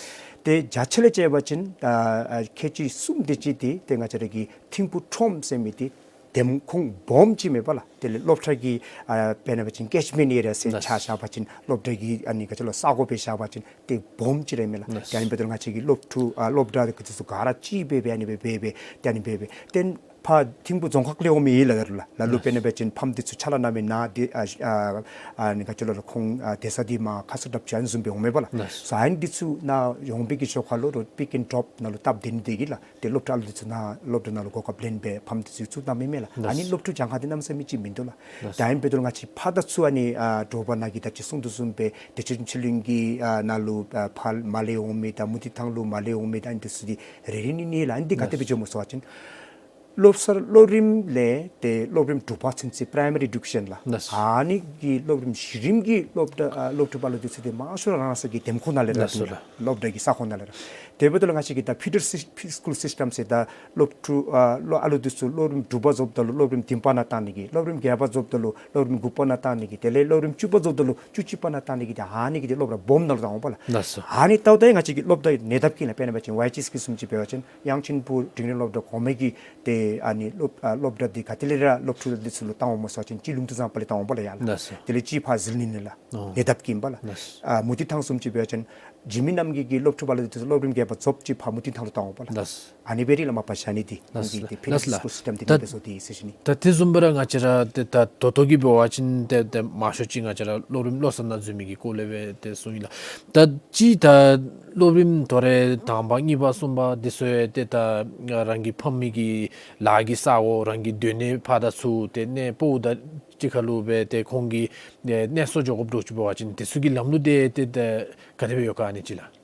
ཏེ་བརྒྱ་ཆ་ལས་བཅད་པ་ཅིན་ཨ་ཨ་ཁལ་གཅིག་གསུམ་དེ་ཅིག་ཏེ་ཏེ་ང་བཅས་ར་གི་ཐིམ་ཕུག་ཁྲོམ་ཟེར་མི་འདི་འདེམས་ཁོངས་སྦོམ་ཅིག་མས་པ་ལགས། དེ་ལས་སློབ་གྲྭ་གི་ཨ་དཔེར་ན་འབད་བ་ཅིན་ཀེཆ་མེནཊ་ཨེ་རི་ཡ་ཟེར་ལགས། ཆ་བཞག་པ་ཅིན་སློབ་གྲྭ་གི་ཨ་ནི་ག་ཅི་ལོ་ས་གོ་སྦེ་བཞག་པ་ཅིན་ཏེ་སྦོམ་ཅིག་ར་མས་ལགས། ལགས། ཏེ་ཨ་ནི་འབདཝ་ད་ང་བཅས་ཀྱི་སློབ་ཕྲུག་ཨ་སློབ་གྲྭ་འདི་ཚུ་ག་ར་གཅིག་སྦེ་སྦེ་ཨ་ནི་སྦེ་སྦེ་ཏེ་ཨ་ནི་སྦེ་སྦེ་ཏེ་ཕར་ཐིམ་ཕུག་རྫོང་ཁག་ལས་འོང་མི་ཡོད་ལགས་ལ་ལུ། ལགས། དཔེར་ན་འབད་བ་ཅིན་ཕམ་འདི་ཚུ་ཕྱག་ལཱ་གནང་མི་ནཱ་འདི་ཨ་ཨ་ཨ་ནི་ག་ཅི་ལོ་ཁོང་ཨ་སྡོད་ས་འདི་མར་ཁ་སར་དྲགཔ་ཅིག་ཨ་ནི་བཟུམ་སྦེ་འོང་མས་པ་ལགས། ལགས། སོ་ཨ་ནི་འདི་ཚུ་ནཱ་འོང་བའི་གི་ཞོར་ཁ་ལུ་རོགས་པིཀ་ཨེན་ཌོརོཔ་ནང་ལུ་སྟབས་བདེ་ནི་དེ་གིས་ལགས། ཏེ་སློབ་གྲྭ་ཨ་ལུ་འདི་ཚུ་ནཱ་སློབ་གྲྭ་ནང་ལུ་གོ་སྐབས་ལེན་སྦེ་ཕམ་འདི་ཚུ་བཙུགས་གནང་མི་མས་ལགས། ལགས། ཨ་ནི་སློབ་ཕྲུག་གྱངས་ཁ་འདི་གནམ་མེད་ས་མེད་ཅིག་མིན་འདུག་ལགས། ལགས། ད་ཨ་ནི་འབདཝ་ད་ལུ་ང་བཅས་ཕར་དང་ཚུར་ཨ་ནི་ཨ་དྲོ་པ་ནཱ་གིས་ད་ཅི་གསུང་དོ་བཟུམ་སྦེ་བདེ་ཆེན་ཆོས་གླིང་གི་ཨ་ནང་ལུ་ཨ་ཕར་མར་ལས་འོང་མི་དང་མུ་ཏིག་ཐང་ལུ་མར་ལས་འོང་མི་དང་ཨ་ནི་འདི་ཚུ་འདི་རེ་རེ་ནི་ནི་ལགས། ཨ་ནི་འདི་ག་དེ་སྦེ་ལགས། འགྱོཝ་སྨོ་ཟེར་བ་ཅིན་སློབ་གསར་སློབ་རིམ་ལས་ཏེ་སློབ་རིམ་དྲུག་པ་ཚུན་ཚོད་པ་རའི་མ་རི་ཨེ་ཌུ་ཀེ་ཤཱན་ལགས། ལགས། ཨ་ནི་གི་སློབ་རིམ་གཞི་རིམ་གྱི་སློབ་གྲྭ་ཨ་སློབ་ཕྲུག་པ་ལུ་འདི་ཚུ་ཏེ་མང་ཤོས་ར་རང་སོ་གི་འདེམས་ཁོངས་ནང་ལས་ར་ལགས་སོ་འདུག་ལགས། སློབ་གྲྭ་གི་ས་ཁོངས་ནང་ལས་ར། དེ་འབདཝ་ད་ལུ་ང་བཅས་ཀྱི་ད་ཕི་ཌར་སི་ཕི་སི་ཀུལ་སིསི་ཊམ་ཟེར་ད་སློབ་ཕྲུག་ཨ་སློབ་ཨ་ལུ་འདི་ཚུ་སློབ་རིམ་དྲུག་པ་རྫོགསཔ་ད་ལུ་སློབ་རིམ་བདུན་པ་ནང་བཏང་ནི་གི་སློབ་རིམ་བརྒྱད་པ་རྫོགསཔ་ད་ལུ་སློབ་རིམ་དགུ་པ་ནང་བཏང་ནི་གི་དེ་ལས་སློབ་རིམ་བཅུ་པ་རྫོགསཔ་ད་ལུ་བཅུ་གཅིག་པ་ནང་བཏང་ནི་གི་ཏེ་ཨ་ནི་གི་ཏེ་སློབ་གྲྭ་སྦོམ་ནང་ལུ་བཏང་འོང་པ་ལགས། ལགས་སོ། ཨ་ནི་ལྟཝ་ད་ཡང་ང་བཅས་ཀྱི་སློབ་གྲྭ་ཉེ་འདབས་ཀྱི་ལགས་དཔེར་ན་འབད་བ་ཅིན་ཝའི་ཨེཆ་ཨི་ཨེསི་ཀི་བཟུམ་ཅིག་འབད་བ་ཅིན་དབྱངས་ཅན་ཕུག་འབྲིང་རིམ་སློབ་གྲྭ་གོང་མའི་གི་ཏེ་ཨ་ནི་སློབ་ཨ་སློབ་གྲྭ་འདི་ག་ཏེ་ལས་ར་སློབ་ཕྲུག་འདི་ཚུ་ལུ་བཏང་འོང་སྨོ་ཟེར་བ་ཅིན་གཅིག་ལུང་བསྟན་བཟང་པོ་ལས་བཏང་འོང་པ་ལགས་ཡ་ལགས། ལགས་སོ། དེ་ལས་གཅིག་ཕར་ཟི་ལིང་ལས་ལགས། ཨོ། ཉེ་འདབས་ཀྱི་ཨིན་པ་ལགས། ལགས་སོ། ཨ་མུ་ཏིག་ཐང་བཟུམ་ཅིག་འབད་བ་ཅིན་འཇིགས་མེད་རྣམ་རྒྱལ་གྱི་སློབ་ཕྲུག་པ་ལུ་འདི་ཚུ་སློབ་རིམ་བརྒྱད་པ་རྫོགསཔ་ཅིག་ཕར་མུ་ཏིག་ཐང་ལུ་བཏང་འོང་པ་ལགས། ལགས་སོ། ཨ་ནི་སྦེ་ར་ལགས་མ་པ་བཞག་ནི་འདི་ལགས་ཁོང་གི་ལགས་ཏེ་ཕི་ཌར་ལགས་སི་ལགས། སི་ཀུལ་སིསི་ཊམ་འདི་ད་ནི་འབད་སོ་འདི་ཟེར་ཞུ་ནི། ད་དེ་བཟུམ་སྦེ་ར་ང་བཅས་ར་ཏེ་ད་ད་ལྟོ་གི་འབད་བ་ཅིན་ཏེ་ཏེ་མང་ཤོས་ཅིག་ང་བཅས་ར་སློབ་རིམ་བློ་གསར་ནང་འཛུལ་མི་གི་སྐོར་ལས་སྦེ་ཏེ་གསུངས་ཡི་ལགས། ད་ཅི་ད་སློབ་རིམ་དོ་རུང་དང་པ་གཉིས་པ་གསུམ་པ་འདི་ཚུ་ཡང་ཏེ་ད་རང་གི་ཕམ་གི་ལཱ་གི་ས་གོ་རང་གི་སྡོད་གནས་ཕར་དང་ཚུར་ཏེ་གནས་སྤོ་བོ་དང་གཅིག་ཁར་ལུ་སྦེ་ཏེ་ཁོང་གི་ཨེ་གནས་སོར་འགྱོ་དགོཔ་འདྲཝ་ཅིག་འབད་བ་ཅིན་དེ་ཚུ་གི་ལམ་ལུགས་འདི་ཏེ་ཏེ་ག་དེ་སྦེ་ཡོད་ག་ཨ་ནི་ཅིག་ལགས།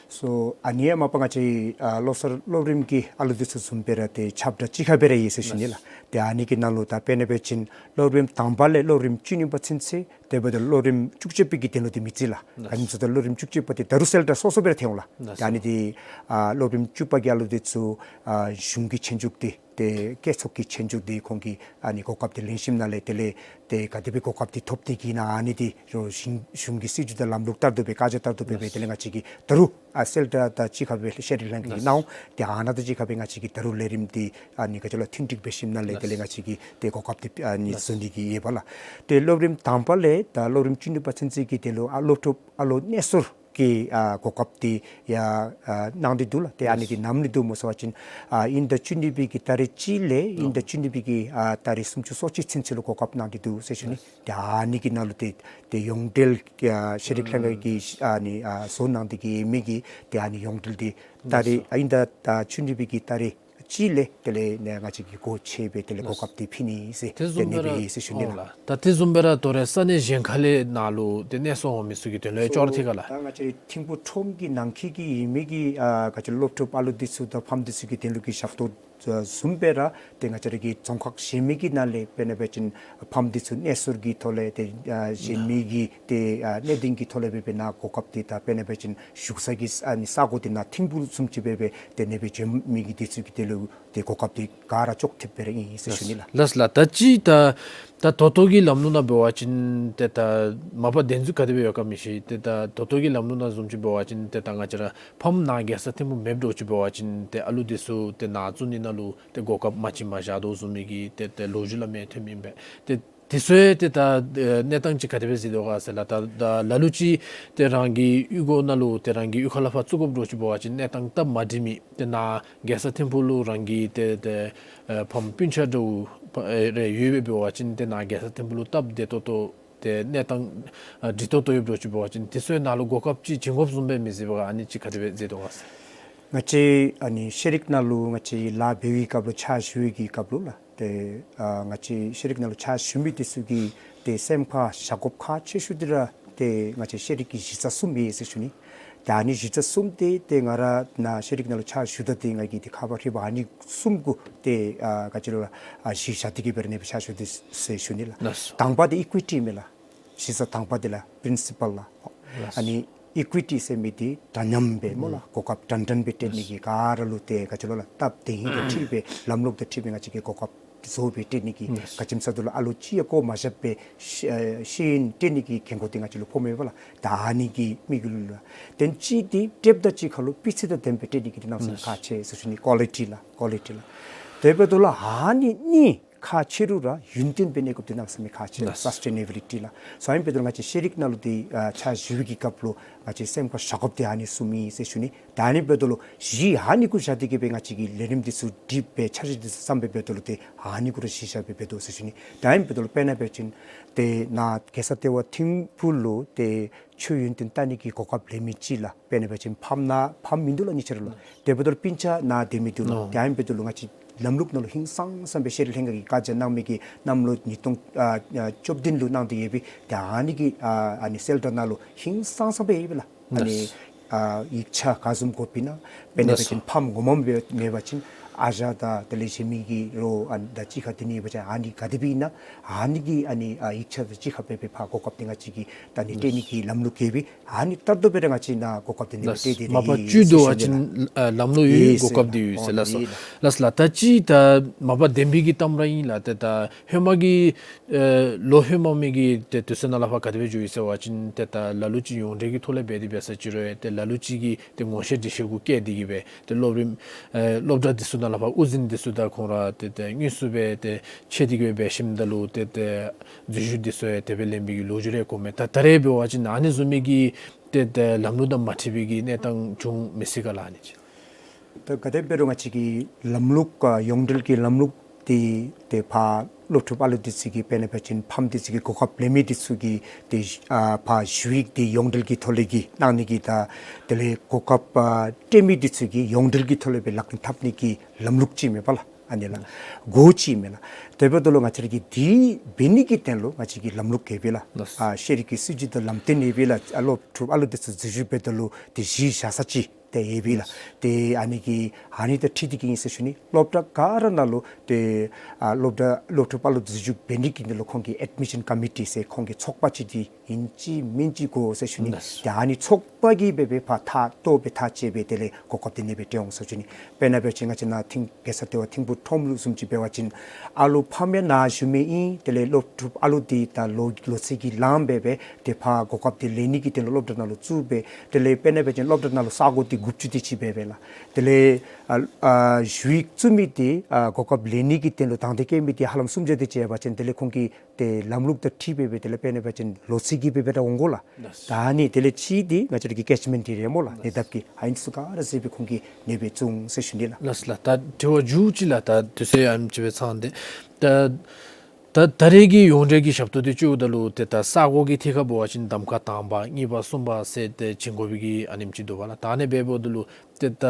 སོ་ཨ་ནི་ཡང་མ་པ་ང་བཅས་ཨ་བློ་གསར་སློབ་རིམ་གྱི་ཨ་ལུ་འདི་ཚུ་བཟུམ་སྦེ་ར་ཏེ་ཁྱབ་བསྒྲགས་གཅིག་ཁར་སྦེ་ར་ཡོད་ཟེར་ཞུ་ནི་ལགས། ཏེ་ཨ་ནི་གི་ནང་ལུ་ད་དཔེར་ན་འབད་བ་ཅིན་སློབ་རིམ་དང་པ་ལས་སློབ་རིམ་བཅུ་གཉིས་པ་ཚུན་ཚོད་དེ་འབདཝ་ད་སློབ་རིམ་བཅུ་གཅིག་པའི་གི་དོན་ལུ་འདི་མི་བརྩི་ལགས། ལགས། ཨ་ནི་ཚུ་ད་སློབ་རིམ་བཅུ་གཅིག་པ་འདི་ད་རུང་གསལ་བསྒྲགས་སོ་སོ་སྦེ་ར་ཐོན་འོང་ལགས། ལགས། ཏེ་ཨ་ནི་འདི་ཨ་སློབ་རིམ་བཅུ་པ་གི་ཨ་ལུ་འདི་ཚུ་ཨ་གཞུང་གི་ཆོས་རྒྱུགས་འདི་ཏེ་བཀོད་ཚོགས་ཀྱི་ཆོས་རྒྱུགས་འདི་ཁོང་གིས་ཨ་ནི་གོ་སྐབས་འདི་ལེན་ཞིནམ་ལས་དེ་ལས་ཏེ་ག་དེ་སྦེ་གོ་སྐབས་འདི་ཐོབ་སྟེ་གི་ན་ཨ་ནི་འདི་རོགས་གཞུང་གཞུང་གི་སྲིད་བྱུས་དང་ལམ་ལུགས་ལྟར་དུ་སྦེ་བཀའ་རྒྱ་ལྟར་དུ་སྦེ་སྦེ་དེ་ལས་ང་བཅས་ཀྱིས་ད་རུང་ཨ་གསལ་བསྒྲགས་དང་གཅིག་ཁར་སྦེ་ཤེས་རིག་ལྷན་ཁག་གིས་གནང་འོང་། ཏེ་ཨ་ནཱ་དང་གཅིག་ཁར་སྦེ་ང་བཅས་ཀྱིས་ད་རུང་ལས་རིམ་འདི་ཨ་ནི་ག་ཅི་ལོ་མཐུན་འགྲིག་འབད་ཞིནམ་ལས་དེ་ལས་ང་བཅས་ཀྱིས་ཏེ་གོ་སྐབས་འདི་ཨ་ནི་བཟོ་ནི་གི་ཡོད་པ་ལགས། ཏེ་སློབ་རིམ་དང་པ་ལས་ད་སློབ་རིམ་བཅུ་གཉིས་པ་ཚུན་ཚོད་ཀྱི་དོན་ལུ་ཨ་སློབ་ཕྲུག་ཨ་ལུ་གནས་སོར་གྱི་ཨ་གོ་སྐབས་འདི་ཡང་ཨ་གནང་སྟེ་འདུག་ལགས། ཏེ་ཨ་ནི་འདི་ནམ་ལས་འདུག་སྨོ་ཟེར་བ་ཅིན་ཨ་དབྱིན་ཟླ་བཅུ་གཉིས་པའི་གི་ཏ་རིག་གཅིག་ལས་དབྱིན་ཟླ་བཅུ་གཉིས་པའི་གི་ཨ་ཏ་རིག་སུམ་ཅུ་སོ་གཅིག་ཚུན་ཚོད་ལུ་གོ་སྐབས་གནང་སྟེ་འདུག་ཟེར་ཞུ་ནི། ཏེ་ཨ་ནི་གི་ནང་ལུ་ཏེ་ཏེ་ཡོངས་འབྲེལ་ཨ་ཤེས་རིག་ལྷན་ཁག་གིས་ཨ་ནི་ཨ་བཟོ་གནང་སྟེ་གི་མི་གི་ཏེ་ཨ་ནི་ཡོངས་འབྲེལ་འདི་ཏ་རིག་ཨ་དབྱིན་ཟླ་ཨ་བཅུ་གཉིས་པའི་གི་ཏ་རིག་གཅིག་ལས་དེ་ལས་ནཱ་ང་བཅས་ཀྱིས་སྒོ་ཕྱེ་སྦེ་དེ་ལས་གོ་སྐབས་འདི་ཕུལ་ནི་ཟེར་དེ་ནི་སྦེ་ཨིན་ཟེར་ཞུ་ནི་ལགས། ད་དེ་བཟུམ་སྦེ་ར་དོ་རུང་ས་གནས་གཞན་ཁ་ལས་ནཱ་ལུ་ཏེ་གནས་སོར་འོང་མི་ཚུ་གི་དོན་ལུ་ཡང་ཅོག་ར་འཐད་ག་ལགས། ད་ང་བཅས་ཐིམ་ཕུག་ཁྲོམ་གྱི་ནང་འཁོད་ཀྱི་ཡོད་མི་གི་ཨ་ག་ཅི་སློབ་ཕྲུག་ཨ་ལུ་འདི་ཚུ་དང་ཕམ་འདི་ཚུ་གི་དོན་ལུ་གི་ཞབས་ཏོག་བཟུམ་སྦེ་ར་ཏེ་ང་བཅས་ར་གི་རྫོང་ཁག་གཞན་མི་གི་ནང་ལས་དཔེར་ན་འབད་བ་ཅིན་ཕམ་འདི་ཚུ་གནས་སོར་གྱི་ཐོག་ལས་ཏེ་ཨ་གཞན་མི་གི་ཏེ་ཨ་གནད་དོན་གྱི་ཐོག་ལས་སྦེ་སྦེ་ནཱ་གོ་སྐབས་འདི་ད་དཔེར་ན་འབད་བ་ཅིན་བཞུགས་ས་གི་ཨ་ནི་ས་གོ་འདི་ནཱ་ཐིམ་ཕུག་བཟུམ་ཅིག་སྦེ་སྦེ་ཏེ་ཨ་ནི་སྦེ་བྱོན་མི་གི་འདི་ཚུ་གི་དོན་ལུ་ཏེ་གོ་སྐབས་འདི་ག་ར་ཅོག་འཐདཔ་སྦེ་ར་ཨིན་ཟེར་ཞུ་ནི་ལགས། ལགས་ལགས། ད་ཅི་ད་ད་ད་ལྟོ་གི་ལམ་ལུགས་ནང་འབད་བ་ཅིན་ཏེ་ད་མ་པ་གདེང་ཚོད་ག་དེ་སྦེ་ཡོད་ག་མི་ཤེས། ཏེ་ད་ད་ལྟོ་གི་ལམ་ལུགས་ནང་བཟུམ་ཅིག་འབད་བ་ཅིན་ཏེ་ད་ང་བཅས་ར་ཕམ་ནཱ་རྒྱལ་ས་ཐིམ་ཕུག་མེདཔ་འདྲཝ་ཅིག་འབད་བ་ཅིན་ཏེ་ཨ་ལུ་འདི་ཚུ་ཏེ་ནཱ་བཙུགས་ནི་ནང་ལུ་ཏེ་གོ་སྐབས་མ་བྱིན་མ་བཞག་དོ་བཟུམ་མའི་གི་ཏེ་ཏེ་ལོ་རྒྱུས་ལུ་མས་ཐོན་མི་ཨིན་པས། ཏེ་ དེ་ཚུ་ཡང་ཏེ་ད་ཨེ་གནས་སྟངས་ཅིག་ག་དེ་སྦེ་གཟིགས་དོ་ག་ཟེར་ལགས། ད་ད་ལ་ལུ་ཅིག་ཏེ་རང་གི་གཡུས་སྒོ་ནང་ལུ་ཏེ་རང་གི་གཡུས་ཁ་ལས་ཕར་བཙུགས་དགོཔ་འདྲཝ་ཅིག་འབད་བ་ཅིན་གནས་སྟངས་སྟབས་མ་འགྲིག་མི་ཏེ་ནཱ་རྒྱལ་ས་ཐིམ་ཕུག་ལུ་རང་གི་ཏེ་ཏེ་ཨེ་ཕམ་སྤུན་ཆ་འདྲཝ་ཕ་ཨེ་རེ་ཡོད་པའི་འབད་བ་ཅིན་ཏེ་ནཱ་རྒྱལ་ས་ཐིམ་ཕུག་ལུ་སྟབས་བདེ་ཏོག་ཏོ་ཏེ་གནས་སྟངས་ཨ་འགྲིག་ཏོག་ཏོ་ཡོདཔ་འདྲཝ་ཅིག་འབད་བ་ཅིན་དེ་ཚུ་ཡང་ནཱ་ལུ་གོ་སྐབས་ཅིག་བྱིན་དགོཔ་བཟུམ་སྦེ་མི་གཟིགས་པས་ག། ཨ་ནི་ཅིག་ག་དེ་སྦེ་གཟིགས་དོ་ག་ཟེར། ང་བཅས་ཨ་ནི་ཤེས་རིག་ནང་ལུ་ང་བཅས་ལཱ་འབད་བའི་སྐབས་ལུ་ཕྱག་ཞུ་བའི་གི་སྐབས་ལུ་ལགས། ཏེ་ཨ་ང་བཅས་ཤེས་རིག་ནང་ལུ་ཕྱག་ཞུ་མི་འདི་ཚུ་གིས་ཏེ་སེམས་ཁར་བཞག་དགོཔ་ཁག་ཆེ་ཤོས་འདི་ར་ཏེ་ང་བཅས་ཤེས་རིག་གི་གཞི་རྩ་གསུམ་ཨིན་ཟེར་ཞུ་ནི། ད་ཨ་ནི་གཞི་རྩ་གསུམ་འདི་ཏེ་ང་ར་ནཱ་ཤེས་རིག་ནང་ལུ་ཕྱག་ཞུ་ད་འདི་ང་གིས་ཏེ་ཁ་བ་ཧྲིལ་བ་ཨ་ནི་གསུམ་གུ་ཏེ་ཨ་ག་ཅི་ལོ་ལགས་ཨ་གཞི་བཞག་སྟེ་གི་སྦེ་ར་ནི་སྦེ་ཕྱག་ཞུ་དེས་ཟེར་ཞུ་ནི་ལགས། ལགས་སོ། དང་པ་འདི་ཨི་ཀུའི་ཊི་མས་ལགས། གཞི་རྩ་དང་པ་འདི་ལགས་པིརིན་སི་པཱལ་ལགས། ལགས་སོ། ཨ་ནི་ཨི་ཀུའི་ཊི་ཟེར་མི་འདི་འདྲ་མཉམ་སྦེ་སྨོ་ལགས། གོ་སྐབས་འདྲན་འདྲ་སྦེ་སྤྲོད་ནི་གི་ག་ར་ལུ་ཏེ་ག་ཅི་ལོ་ལགས་སྟབས་བདེ་ཧིང་དང་འཁྲིལ་སྦེ་ལམ་ལུགས་དང་འཁྲིལ་སྦེ་ང་བཅས་ཀྱིས་གོ་སྐབས་བཟོ་སྦེ་སྤྲོད་ནི་གི་ག་ཅི་སྨོ་ཟེར་བ་ཅིན་ཨ་ལུ་ཅིག་ཡང་བཀོ་མ་བཞག་པར་ཤེས་ཤེས་ཡོན་སྤྲོད་ནི་གི་འགན་ཁུར་འདི་ང་བཅས་ལུ་ཕོགཔ་མས་པ་ལགས། ད་ཨ་ནི་གི་དམིགས་ཡུལ་ལུ་ལགས། དེ་ཅིག་འདི་སྤྲོདཔ་དང་གཅིག་ཁར་ལུ་སྤུས་ཚད་དང་ལྡནམ་སྦེ་སྤྲོད་ནི་གི་འདི་གནམ་མེད་ས་མེད་ཁག་ཆེ་ཟེར་ཞུ་ནི། ཀོ་ལི་ཊི་ལགས། ཀོ་ལི་ཊི་ལགས། དེ་འབདཝ་ད་ལུ་ཨ་ནི་གཉིས་ཁག་ཆེ་རུང་ར་ཡུན་བརྟན་སྦེ་གནས་དགོཔ་འདི་གནམ་མེད་ས་མེད་ཁག་ཆེ། ལགས། སཱསི་ཊེ་ནེ་བི་ལི་ཊི་ལགས། སོ་ཨ་ནི་འབདཝ་ད་ལུ་ང་བཅས་ཤེས་རིག་ནང་ལུ་འདི་ཨ་ཕྱག་ཞུ་བའི་གི་སྐབས་ལུ་ང་བཅས་སེམས་ཁར་བཞག་དགོཔ་འདི་ཨ་ནི་གསུམ་ཨིན་ཟེར་ཞུ་ནི། ད་ཨ་ནི་འབདཝ་ད་ལུ་གཞི་ཨ་ནི་གུ་བཞག་སྟེ་གི་སྦེ་ང་བཅས་ཀྱིས་ལས་རིམ་འདི་ཚུ་སྒྲིག་སྦེ་འཆར་གཞི་འདི་ཚུ་བརྩམས་སྦེ་འབདཝ་ད་ལུ་ཏེ་ཨ་ནི་གུ་ར་གཞི་བཞག་སྦེ་འབད་དོ་ཟེར་ཞུ་ནི། ད་ཨ་ནི་འབདཝ་ད་ལུ་དཔེར་ན་འབད་བ་ཅིན་ཏེ་ནཱ་རྒྱལ་ས་ལྟེ་བ་ཐིམ་ཕུག་ལུ་ཏེ་ཆོས་ཡོན་ཏན་བལྟ་ནི་གི་གོ་སྐབས་ལེན་མི་ཅིག་ལགས། དཔེར་ན་འབད་བ་ཅིན་ཕམ་ནཱ་ཕམ་མིན་འདུག་ལགས་གཉིས་ཆ་ར་ལུ། དེ་འབདཝ་ད་ལུ་སྤུན་ཆ་ནཱ་སྡོད་མི་འདུག་ལགས། ལགས། ད་ཨ་ནི་འབདཝ་ད་ལུ་ང་བཅས་ལམ་ལུགས་ནང་ལུ་ཧིང་སངས་ས་སྦེ་ཤེས་རིག་ལྷན་ཁག་གིས་བཀའ་རྒྱ་གནང་མི་གི་གནམ་ལོ་ཉིས་སྟོང་ཨ་ཨ་བཅུ་བདུན་ལུ་གནང་སྟེ་ཡོད་པའི་ད་ཨ་ནི་གི་ཨ་ཨ་ནི་གསལ་བསྒྲགས་ནང་ལུ་ཧིང་སངས་ས་སྦེ་ཡོད་པས་ལགས། ཨ་ནི་ལགས། ཨ་ཡིག་ཆ་ག་བཟུམ་དགོཔ་ཨིན་ན། དཔེར་ན་འབད་བ་ཅིན་ལགས་སོ། ཕམ་ངོ་མ་མེད་མེད་པ་ཅིན་ཨ་ཞང་དང་དེ་ལས་གཞན་མི་གི་རོགས་ཨ་ནི་དང་གཅིག་ཁར་སྡོད་ནི་ཡོད་པ་ཅིན་ཨ་ནི་ག་དེ་སྦེ་ཨིན་ན། ཨ་ནི་གི་ཨ་ནི་ཨ་ཡིག་ཆ་དང་གཅིག་ཁར་སྦེ་སྦེ་ཕར་གོ་སྐབས་འདི་ང་བཅས་ཀྱིས་ད་ཨ་ནི་སྤྲོད་ནི་གི་ལམ་ལུགས་ཡོད་པས། ཨ་ནི་ལྟར་དུ་སྦེ་ར་ང་བཅས་ནཱ་གོ་སྐབས་འདི་ནི་ལགས། སྤྲོད་དེ་མ་པ་ཡོད་བཅུད་དུ་ཟེར་བ་ཞུ་ནི་ཅིན་ལགས། ཨ་ལམ་ལུགས་ཡོད་ཡོད་གོ་སྐབས་འདི་ཡོད་ཟེར། ཨོ་ལགས་སོ། ལགས་ལགས། ད་ཅི་ད་མ་པ་བདེན་པའི་གི་གཏམ་ར་ཨིན་ལགས། ཏེ་ད་ཧེ་མ་གི་ཨེ་ལོ་ཧེ་མ་མི་གི་ཏེ་དུས་ཚོད་ནང་ལས་ཕར་ག་དེ་སྦེ་འགྱོ་ཡི་ཟེར་བ་ཅིན་ཏེ་ད་ལ་ལུ་ཅིག་ཡོངས་འབྲེལ་གྱི་ཐོག་ལས་འབད་དེ་འབད་ས་ཅིག་རུང་ཏེ་ལ་ལུ་ཅིག་གིས་ཏེ་ངོ་ཤེས་འདྲིས་ཤེས་གུ་བཀལ་ཏེ་གི་སྦེ་ཏེ་སློབ་རིམ་ཨེ་སློབ་གྲྭ་འདི་ཚུ་ནང་ལས་ཕར་དབུ་འཛིན་འདི་ཚུ་དང་ཁོང་ར་ཏེ་ཏེ་དངོས་སུ་སྦེ་ཏེ་ཕྱད་དེ་གི་སྦེ་འབད་ཞིནམ་ད་ལུ་ཏེ་ཏེ་འཛུལ་ཞུགས་འདི་ཚུ་ཡང་དེ་སྦེ་ལེན་པའི་གི་ལོ་རྒྱུས་རེ་གོཝ་མས། ད་ད་རེས་འབད་བ་ཅིན་ཨ་ནི་བཟུམ་མའི་གི་ཏེ་ཏེ་ལམ་ལུགས་དང་མ་འཁྲིལ་བའི་གི་གནས་སྟངས་འབྱུང་མི་སྲིད་ག་ལགས་ཨ་ནི་ཅིག། ད་ག་དེ་འབད་རུང་ང་བཅས་ཀྱི་ལམ་ལུགས་ཨ་ཡོངས་འབྲེལ་གྱི་ལམ་ལུགས་འདི་ཏེ་ཕར་སློབ་ཕྲུག་ཨ་ལུ་འདི་ཚུ་གི་དཔེར་ན་འབད་བ་ཅིན་ཕམ་འདི་ཚུ་གི་གོ་སྐབས་ལེན་མི་འདི་ཚུ་གི་ཏེ་ཨ་ཕར་ཞུ་ཡིག་འདི་ཡོངས་འབྲེལ་གྱི་ཐོག་ལས་ཀྱི་གནང་ནི་གི་ད་དེ་ལས་གོ་སྐབས་ཨ་སྤྲོད་མི་འདི་ཚུ་གི་ཡོངས་འབྲེལ་གྱི་ཐོག་ལས་སྦེ་ལག་ལེན་འཐབ་ནི་གི་ལམ་ལུགས་ཅིག་མས་པ་ལགས། ཨ་ནི་ལགས། སྒོ་ཅིག་མས་ལགས། དེ་འབདཝ་ད་ལུ་ང་བཅས་ར་གིས་འདི་འབད་ནི་གི་དོན་ལུ་ང་བཅས་ཀྱི་ལམ་ལུགས་ཡོད་པས་ལགས། ལགས། ཨ་ཤེས་རིག་གི་སྲིད་བྱུས་དང་ལམ་སྟོན་ཡོད་པས་ལགས། ཨ་སློབ་ཕྲུག་ཨ་ལུ་འདི་ཚུ་འཛུལ་ཞུགས་འབདཝ་ད་ལུ་ཏེ་གཞི་བཞག་ས་ཅིག་ཏེ་ཡོད་པས་ལགས། ལགས། ཏེ་ཨ་ནི་གི་ཨ་ནི་དང་འཁྲིལ་ཏེ་གི་ཨིན་ཟེར་ཞུ་ནི། སློབ་གྲྭ་ག་ར་ནང་ལུ་ཏེ་ཨ་སློབ་གྲྭ་སློབ་ཕྲུག་ཨ་ལུ་འཛུལ་ཞུགས་འབད་ནི་གི་དོན་ལུ་ཁོང་གི་ཨེཌ་མི་ཤཱན་ཀོ་མི་ཊི་ཟེར་ཁོང་གི་ཚོགས་པ་ཅིག་འདི་ཨིན་ཅི་མིན་ཅི་དགོ་ཟེར་ཞུ་ནི། ལགས། ཏེ་ཨ་ནི་ཚོགས་པ་གིས་འབད་སྦེ་ཕར་ཐག་བཏོག་སྦེ་ཐག་བཅད་སྦེ་དེ་ལས་གོ་སྐབས་འདི་ཨ་ནི་སྦེ་སྤྲོད་འོང་ཟེར་ཞུ་ནི། དཔེར་ན་འབད་བ་ཅིན་ང་བཅས་ནཱ་ཐིམ་རྒྱལ་ས་ལྟེ་བ་ཐིམ་ཕུག་ཁྲོམ་ལུ་བཟུམ་ཅིག་འབད་བ་ཅིན་ཨ་ལུ་ཕམ་ཡང་ནཱ་བཞུགས་མི་ཨིན། དེ་ལས་སློབ་ཕྲུག་ཨ་ལུ་འདི་ད་ལོ་ལོ་ཚད་ཀྱིས་ལངམ་སྦེ་སྦེ་ཏེ་ཕར་གོ་སྐབས་འདི་ལེན་ནི་གི་དོན་ལུ་སློབ་གྲྭ་ནང་ལུ་བཙུགས་སྦེ་དེ་ལས་དཔེར་ན་འབད་བ་ཅིན་སློབ་གྲྭ་ནང་ལུ་ས་སྒོ་འདི་དགུ་བཅུ་དེ་ཅིག་འབད་སྦེ་ལགས། དེ་ལས་ཨ་ཨ་ཞུ་ཡིག་བཙུགས་མི་འདི་ཨ་གོ་སྐབས་ལེན་ནི་གི་དོན་ལུ་དང་འདོད་བསྐྱེད་མི་འདི་ཧ་ལམ་སུམ་བརྒྱ་དེ་ཅིག་འབད་བ་ཅིན་དེ་ལས་ཁོང་གི་ཏེ་ལམ་ལུགས་དང་འཁྲིལ་སྦེ་སྦེ་དེ་ལས་དཔེར་ན་འབད་བ་ཅིན་ལོ་ཚད་ཀྱིས་སྦེ་སྦེ་ར་འོང་དགོ་ལགས། ལགས། ད་ཨ་ནི་དེ་ལས་ཅིག་འདི་ང་བཅས་ར་གི་ཀེཆ་མེནཊ་ཨེ་རི་ཡ་སྨོ་ལགས། ལགས། ཉེ་འདབས་ཀྱི་ཨ་ནི་ཚུ་ག་ར་གཟིགས་སྦེ་ཁོང་གིས་ཨ་ནི་སྦེ་བཙུགས་འོང་ཟེར་ཞུ་ནི་ལགས། ལགས་ལགས། ད་དྲི་བ་མཇུག་ཅིག་ལགས། ད་དུས་ཚོད་ཡང་ཅིག་སྦེ་ཚང་སྟེ་ད་ད་ད་རེས་ཀྱི་ཡོངས་འབྲེལ་གྱི་ཞབས་ཏོག་འདི་བཙུགསཔ་ད་ལུ་ཏེ་ད་ས་སྒོ་གི་ཐད་ཁར་འབད་བ་ཅིན་གདམ་ཁ་དང་པ་གཉིས་པ་གསུམ་པ་ཟེར་ཏེ་བྱིན་དགོ་པའི་གི་ཨ་ནེམ་ཅིག་འདུག་པ་ལགས། ད་ཨ་ནི་འབདཝ་ད་ལུ་ཏེ་ད་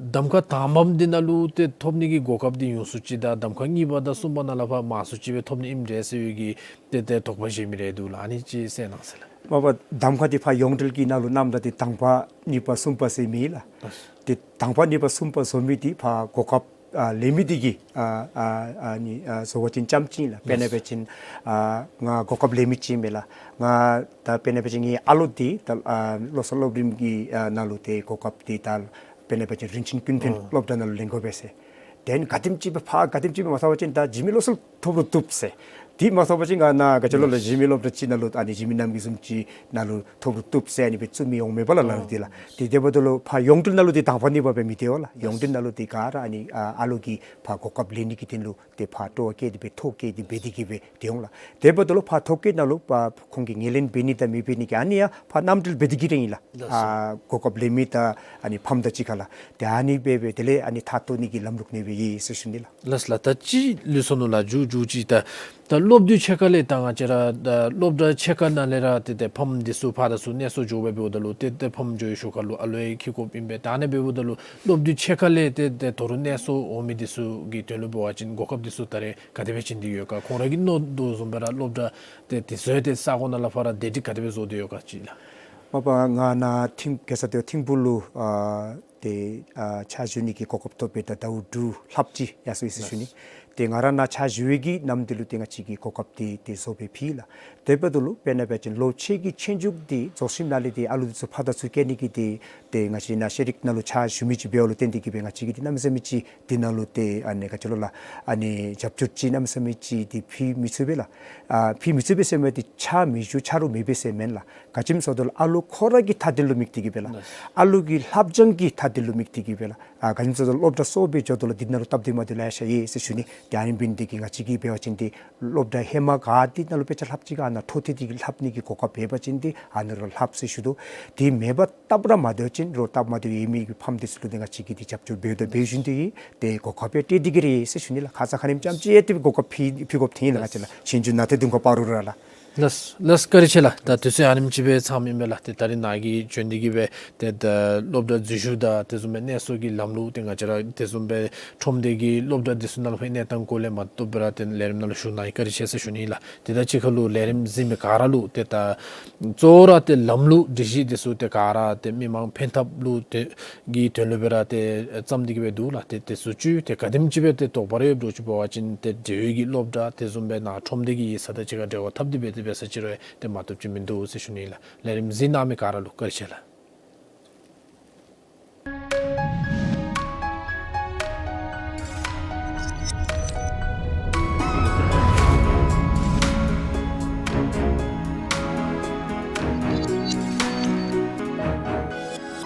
གདམ་ཁ་དང་པམ་འདི་ནང་ལུ་ཏེ་ཐོབ་ནི་གི་གོ་སྐབས་འདི་ཉུང་སུ་ཅིག་དང་གདམ་ཁ་གཉིས་པ་དང་གསུམ་པ་ནང་ལས་ཕར་མང་སུ་ཅིག་སྦེ་ཐོབ་ནི་ཨིནམ་འདྲས་ཟེར་བའི་གི་ཏེ་ཏེ་དོགས་པ་བཞེས་མི་རེ་འདུག་ལགས། ཨ་ནི་ཅིག་གསལ་གནང་ཟེར་ལགས། མ་པ་གདམ་ཁ་འདི་ཕར་ཡོངས་འབྲེལ་གྱི་ནང་ལུ་གནངམ་ད་འདི་དང་པ་གཉིས་པ་གསུམ་པ་ཟེར་མེད་ལགས། ལགས། ཏེ་དང་པ་གཉིས་པ་གསུམ་པ་བཟོ་མི་འདི་ཕར་གོ་སྐབས་ཨ་ལེན་མི་འདི་གིས་ཨ་ཨ་ཨ་ནི་ཨ་བཟོ་བ་ཅིན་ཙམ་ཅིག་ལགས། དཔེར་ན་འབད་བ་ཅིན་ཨ་ང་གོ་སྐབས་ལེན་མི་ཅིག་མས་ལགས། ང་ད་དཔེར་ན་འབད་བ་ཅིན་ངེའི་ཨ་ལོ་འདི་ད་ཨ་བློ་གསར་སློབ་རིམ་གྱི་ཨ་ནང་ལུ་ཏེ་གོ་སྐབས་འདི་ད་དཔེར་ན་འབད་བ་ཅིན་རིན་ཆེན་ཀུན་ཕན་ཨོ་སློབ་གྲྭ་ནང་ལུ་ལེན་དགོ་པས་ཟེར། དེ་ནི་ག་དེམ་ཅིག་སྦེ་ཕར་ག་དེམ་ཅིག་སྦེ་མ་ཚར་བ་ཅིན་ད་འཇིགས་མེད་བློ་གསལ་ཐོབ་རུང་བཏུབ་ཟེར། དེ་མ་ཐོབ་པ་ཅིན་ག་ནཱ་ག་ཅི་ལོ་ལགས། གཞན་མི་སློབ་གྲྭ་ཅིག་ནང་ལུ་ཨ་ནི་གཞན་མི་རྣམས་ཀྱི་བཟུམ་ཅིག་ནང་ལུ་ཐོབ་རུང་བཏུབ་ཟེར་ཨ་ནི་སྦེ་བཙུགས་མི་འོང་མས་པ་ལགས། ལམ་ལུགས་འདི་ལགས། དེ་དེ་འབདཝ་ད་ལུ་ཕར་ཡོངས་འབྲེལ་ནང་ལུ་འདི་དང་པ་གཉིས་པ་སྦེ་མི་སྡོད་པས་ལགས། ཡོངས་འབྲེལ་ནང་ལུ་འདི་ག་ར་ཨ་ནི་ཨ་ཨ་ལོ་གིས་ཕར་གོ་སྐབས་ལེན་ནི་གི་དོན་ལུ་ཏེ་ཕར་སྤྲོ་བ་བསྐྱེད་དེ་སྦེ་ཐོ་བཀོད་དེ་སྦེ་དེ་གིས་སྦེ་ཏེ་འོང་ལགས། དེ་འབདཝ་ད་ལུ་ཕར་ཐོ་བཀོད་ནང་ལུ་ཕར་ཁོང་གིས་ངོས་ལེན་འབད་ནི་དང་མི་འབད་ནི་གི་ཨ་ནི་ཡང་ཕར་རྣམ་འགྲེལ་འབད་དེ་གིས་ར་ཨིན་ལགས། ལགས་སོ། ཨ་གོ་སྐབས་ལེན་མི་དང་ཨ་ནི་ཕམ་དང་གཅིག་ཁར་ལགས། ཏེ་ཨ་ནི་སྦེ་སྦེ་དེ་ལས་ཨ་ནི་ཐག་བཏོག་ནི་གི་ལམ་ལུགས་ཨ་ནི་སྦེ་ཡོད་ཟེར་ཞུ་ནི་ལགས། ལགས་ལགས། ད་ཅི་ལུས་སོ་ནུག་ལགས། མཇུག་མཇུག་ཅིག་ད་ད་སློབ་དུས་ཕྱེད་ཀ་ལས་ད་ང་བཅས་ར་ད་སློབ་གྲྭ་ཕྱེད་ཀ་ནང་ལས་ར་ཏེ་ཏེ་ཕམ་འདི་ཚུ་ཕར་དང་ཚུར་གནས་སོར་འགྱོ་སྦེ་འབདཝ་ད་ལུ་ཏེ་ཏེ་ཕམ་འགྱོ་བའི་ཤུལ་ཁར་ལུ་ཨ་ལོ་ཡང་འཁྱིད་དགོཔ་ཨིན་པས། ད་ཨ་ནི་སྦེ་འབདཝ་ད་ལུ་སློབ་དུས་ཕྱེད་ཀ་ལས་ཏེ་ཏེ་ད་རུང་གནས་སོར་འོང་མི་འདི་ཚུ་གི་དོན་ལུ་འབད་བ་ཅིན་གོ་སྐབས་འདི་ཚུ་ད་རེས་ག་དེ་སྦེ་བྱིན་ཏེ་ཡོད་ག། ཁོང་ར་གིས་མནོ་དོ་བཟུམ་སྦེ་ར་སློབ་གྲྭ་ཏེ་དེ་ཚུ་ཡང་ཏེ་ས་གོ་ནང་ལས་ཕར་ར་བདེ་སྒྲིག་ག་དེ་སྦེ་བཟོ་སྟེ་ཡོད་ག་ཅིག་ལགས། མ་པ་ང་ནཱ་ཐིམ་གེ་སར་ཏེ་ཐིམ་ཕུག་ལུ་ཨ་ཏེ་ཨ་ཕྱག་ཞུ་ནི་གི་གོ་སྐབས་ཐོབ་སྦེ་ད་ཟླཝ་དྲུག་ལྷགཔ་ཅིག་ཡར་སོ་ཡི་ཟེར་ཞུ་ནི། ཏེ་ང་ར་ནཱ་ཕྱག་ཞུ་བའི་གི་ནམ་དེ་ལུ་ཏེ་ང་བཅས་ཀྱིས་གོ་སྐབས་འདི་ཏེ་བཟོ་སྦེ་ཕུལ་ལགས། དེ་འབདཝ་ད་ལུ་དཔེར་ན་འབད་བ་ཅིན་ལོ་ཕྱེད་ཀྱི་ཆོས་རྒྱུགས་འདི་རྫོགས་ཞིནམ་ལས་ཏེ་ཨ་ལོ་འདི་ཚུ་ཕར་དང་ཚུར་བསྐྱལ་ནི་གི་ཏེ་ཏེ་ང་བཅས་ནཱ་ཤེས་རིག་ནང་ལུ་ཕྱག་ཞུ་མི་ཅིག་འབདཝ་ལུ་བརྟེན་ཏེ་གིས་སྦེ་ང་བཅས་ཀྱིས་ཏེ་གནམ་མེད་ས་མེད་ཅིག་འདི་ནང་ལུ་ཏེ་ཨ་ནི་ག་ཅི་ལོ་ལགས། ཨ་ནི་རྒྱབ་སྐྱོར་ཅིག་གནམ་མེད་ས་མེད་ཅིག་འདི་ཕུལ་མི་ཚུགས་པས་ལགས། ཨ་ཕུལ་མི་ཚུགས་པས་ཟེར་མི་འདི་ཆ་མི་ཞུ་ཆ་རོགས་མེད་པས་ཟེར་མེན་ལགས། ག་ཅི་སྨོ་ཟེརཝ་ད་ལུ་ཨ་ལོ་ཁོ་ར་གི་མཐའ་དོན་ལུ་དམིགས་ཏེ་གིས་སྦེ་ལགས། ཨ་ལོ་གི་ལྷབ་སྦྱང་གི་མཐའ་དོན་ལུ་དམིགས་ཏེ་གིས་སྦེ་ལགས། ཨ་ག་ཅི་སྨོ་ཟེརཝ་ད་ལུ་སློབ་གྲྭ་སོར་སྦེ་འགྱོཝ་ད་ལུ་འདི་ནང་ལུ་སྟབས་བདེ་མ་བདེཝ་ལེ་ཤ་ཡོད་ཟེར་ཞུ་ནི། ཏེ་ཨ་ནི་འབད་ནི་འདི་གིས་ང་བཅས་ཀྱིས་འབད་བ་ཅིན་ཏེ་སློབ་གྲྭ་ཧེ་མ་ག་ཏེ་ནང་ལུ་དཔེ་ཆ་ལྷབ་ཅི་ག་ནཱ་འཕྲོ་མཐུད་དེ་གིས་ལྷབ་ནི་གི་གོ་སྐབས་ཡོད་པ་ཅིན་ཏེ་ཨ་ནཱ་ར་ལྷབ་ཟེར་ཞུ་དོ། དེ་མེད་པར་སྟབས་ར་མ་བདེཝ་ཅིན་རོགས་སྟབས་མ་བདེཝ་ཡོད་མི་གི་ཕམ་འདི་ཚུ་ལུ་ཏེ་ང་བཅས་ཀྱིས་ཏེ་རྒྱབ་སྐྱོར་འབདཝ་ད་འབད་བཞིན་དུ་ཏེ་གོ་སྐབས་སྤྲོད་དེ་གིས་ར་ཟེར་ཞུ་ནི་ལགས། ཁ་ཙ་ཁ་ཉིནམ་ཙམ་ཅིག་ཡང་ཏེ་གོ་སྐབས་ཕུལ་ཕུལ་དགོཔ་ཐོན་ཡི་ལགས། ང་བཅས་ལགས་ཞིབ་འཇུག་ནང་ཏེ་དུས་ཁར་འབད་རུང་ར་ལགས། ལགས་ལགས། བཀའ་དྲིན་ཆེ་ལགས། ད་དུས་ཚོད་ཨ་ནེམ་ཅིག་སྦེ་ཚངམ་ཨིན་པས་ལགས། ཏེ་ད་རིས་ནཱ་གིས་བྱོན་ཏེ་གིས་སྦེ་ཏེ་ད་སློབ་གྲྭ་འཛུལ་ཞུགས་དང་དེ་བཟུམ་སྦེ་གནས་སོར་གྱི་ལམ་ལུགས་ཏེ་ང་བཅས་ར་དེ་བཟུམ་སྦེ་ཁྲོམ་སྡེ་གི་སློབ་གྲྭ་འདི་ཚུ་ནང་ལུ་ཕར་གནས་སྟངས་སྐོར་ལས་མ་གཏོགས་སྦེ་ར་ཏེ་ལས་རིམ་ནང་ལུ་ཞུགས་གནང་ཡི། བཀའ་དྲིན་ཆེ་ཟེར་ཞུ་ནི་ལགས། ཏེ་ད་ཅི་ཁ་ལུ་ལས་རིམ་གཟིགས་མི་ག་ར་ལུ་ཏེ་ད་གཙོ་བོ་ར་ཏེ་ལམ་ལུགས་སྒྲིག་གཞི་འདི་ཚུ་ཏེ་ག་ར་ཏེ་མི་མང་ཕན་ཐབས་ལུ་ཏེ་གི་དོན་ལུ་སྦེ་ར་ཏེ་བརྩམས་ཏེ་གིས་སྦེ་འདུག་ལགས། ཏེ་དེ་ཚུ་ཅིག་ཏེ་ག་དེམ་ཅིག་སྦེ་ཏེ་དོགས་པ་རེ་ཡོདཔ་འདྲཝ་ཅིག་འབད་བ་ཅིན་ཏེ་འབྲེལ་ཡོད་ཀྱི་སློབ་གྲྭ་དེ་བཟུམ་སྦེ་ནཱ་ཁྲོམ་སྡེ་གི་ཡིག་ཚང་དང་གཅིག་ཁར་འབྲེལ་བ་འཐབ་སྟེ་སྦེ་ཏེ་འབད་ས་ཅིག་རུང་ཏེ་མ་བཏུབ་ཅིག་མིན་འདུག་ཟེར་ཞུ་ནི་ལགས། ལས་རིམ་གཟིགས་གནང་མི་ག་ར་ལུ་བཀའ་དྲིན་ཆེ་ལགས།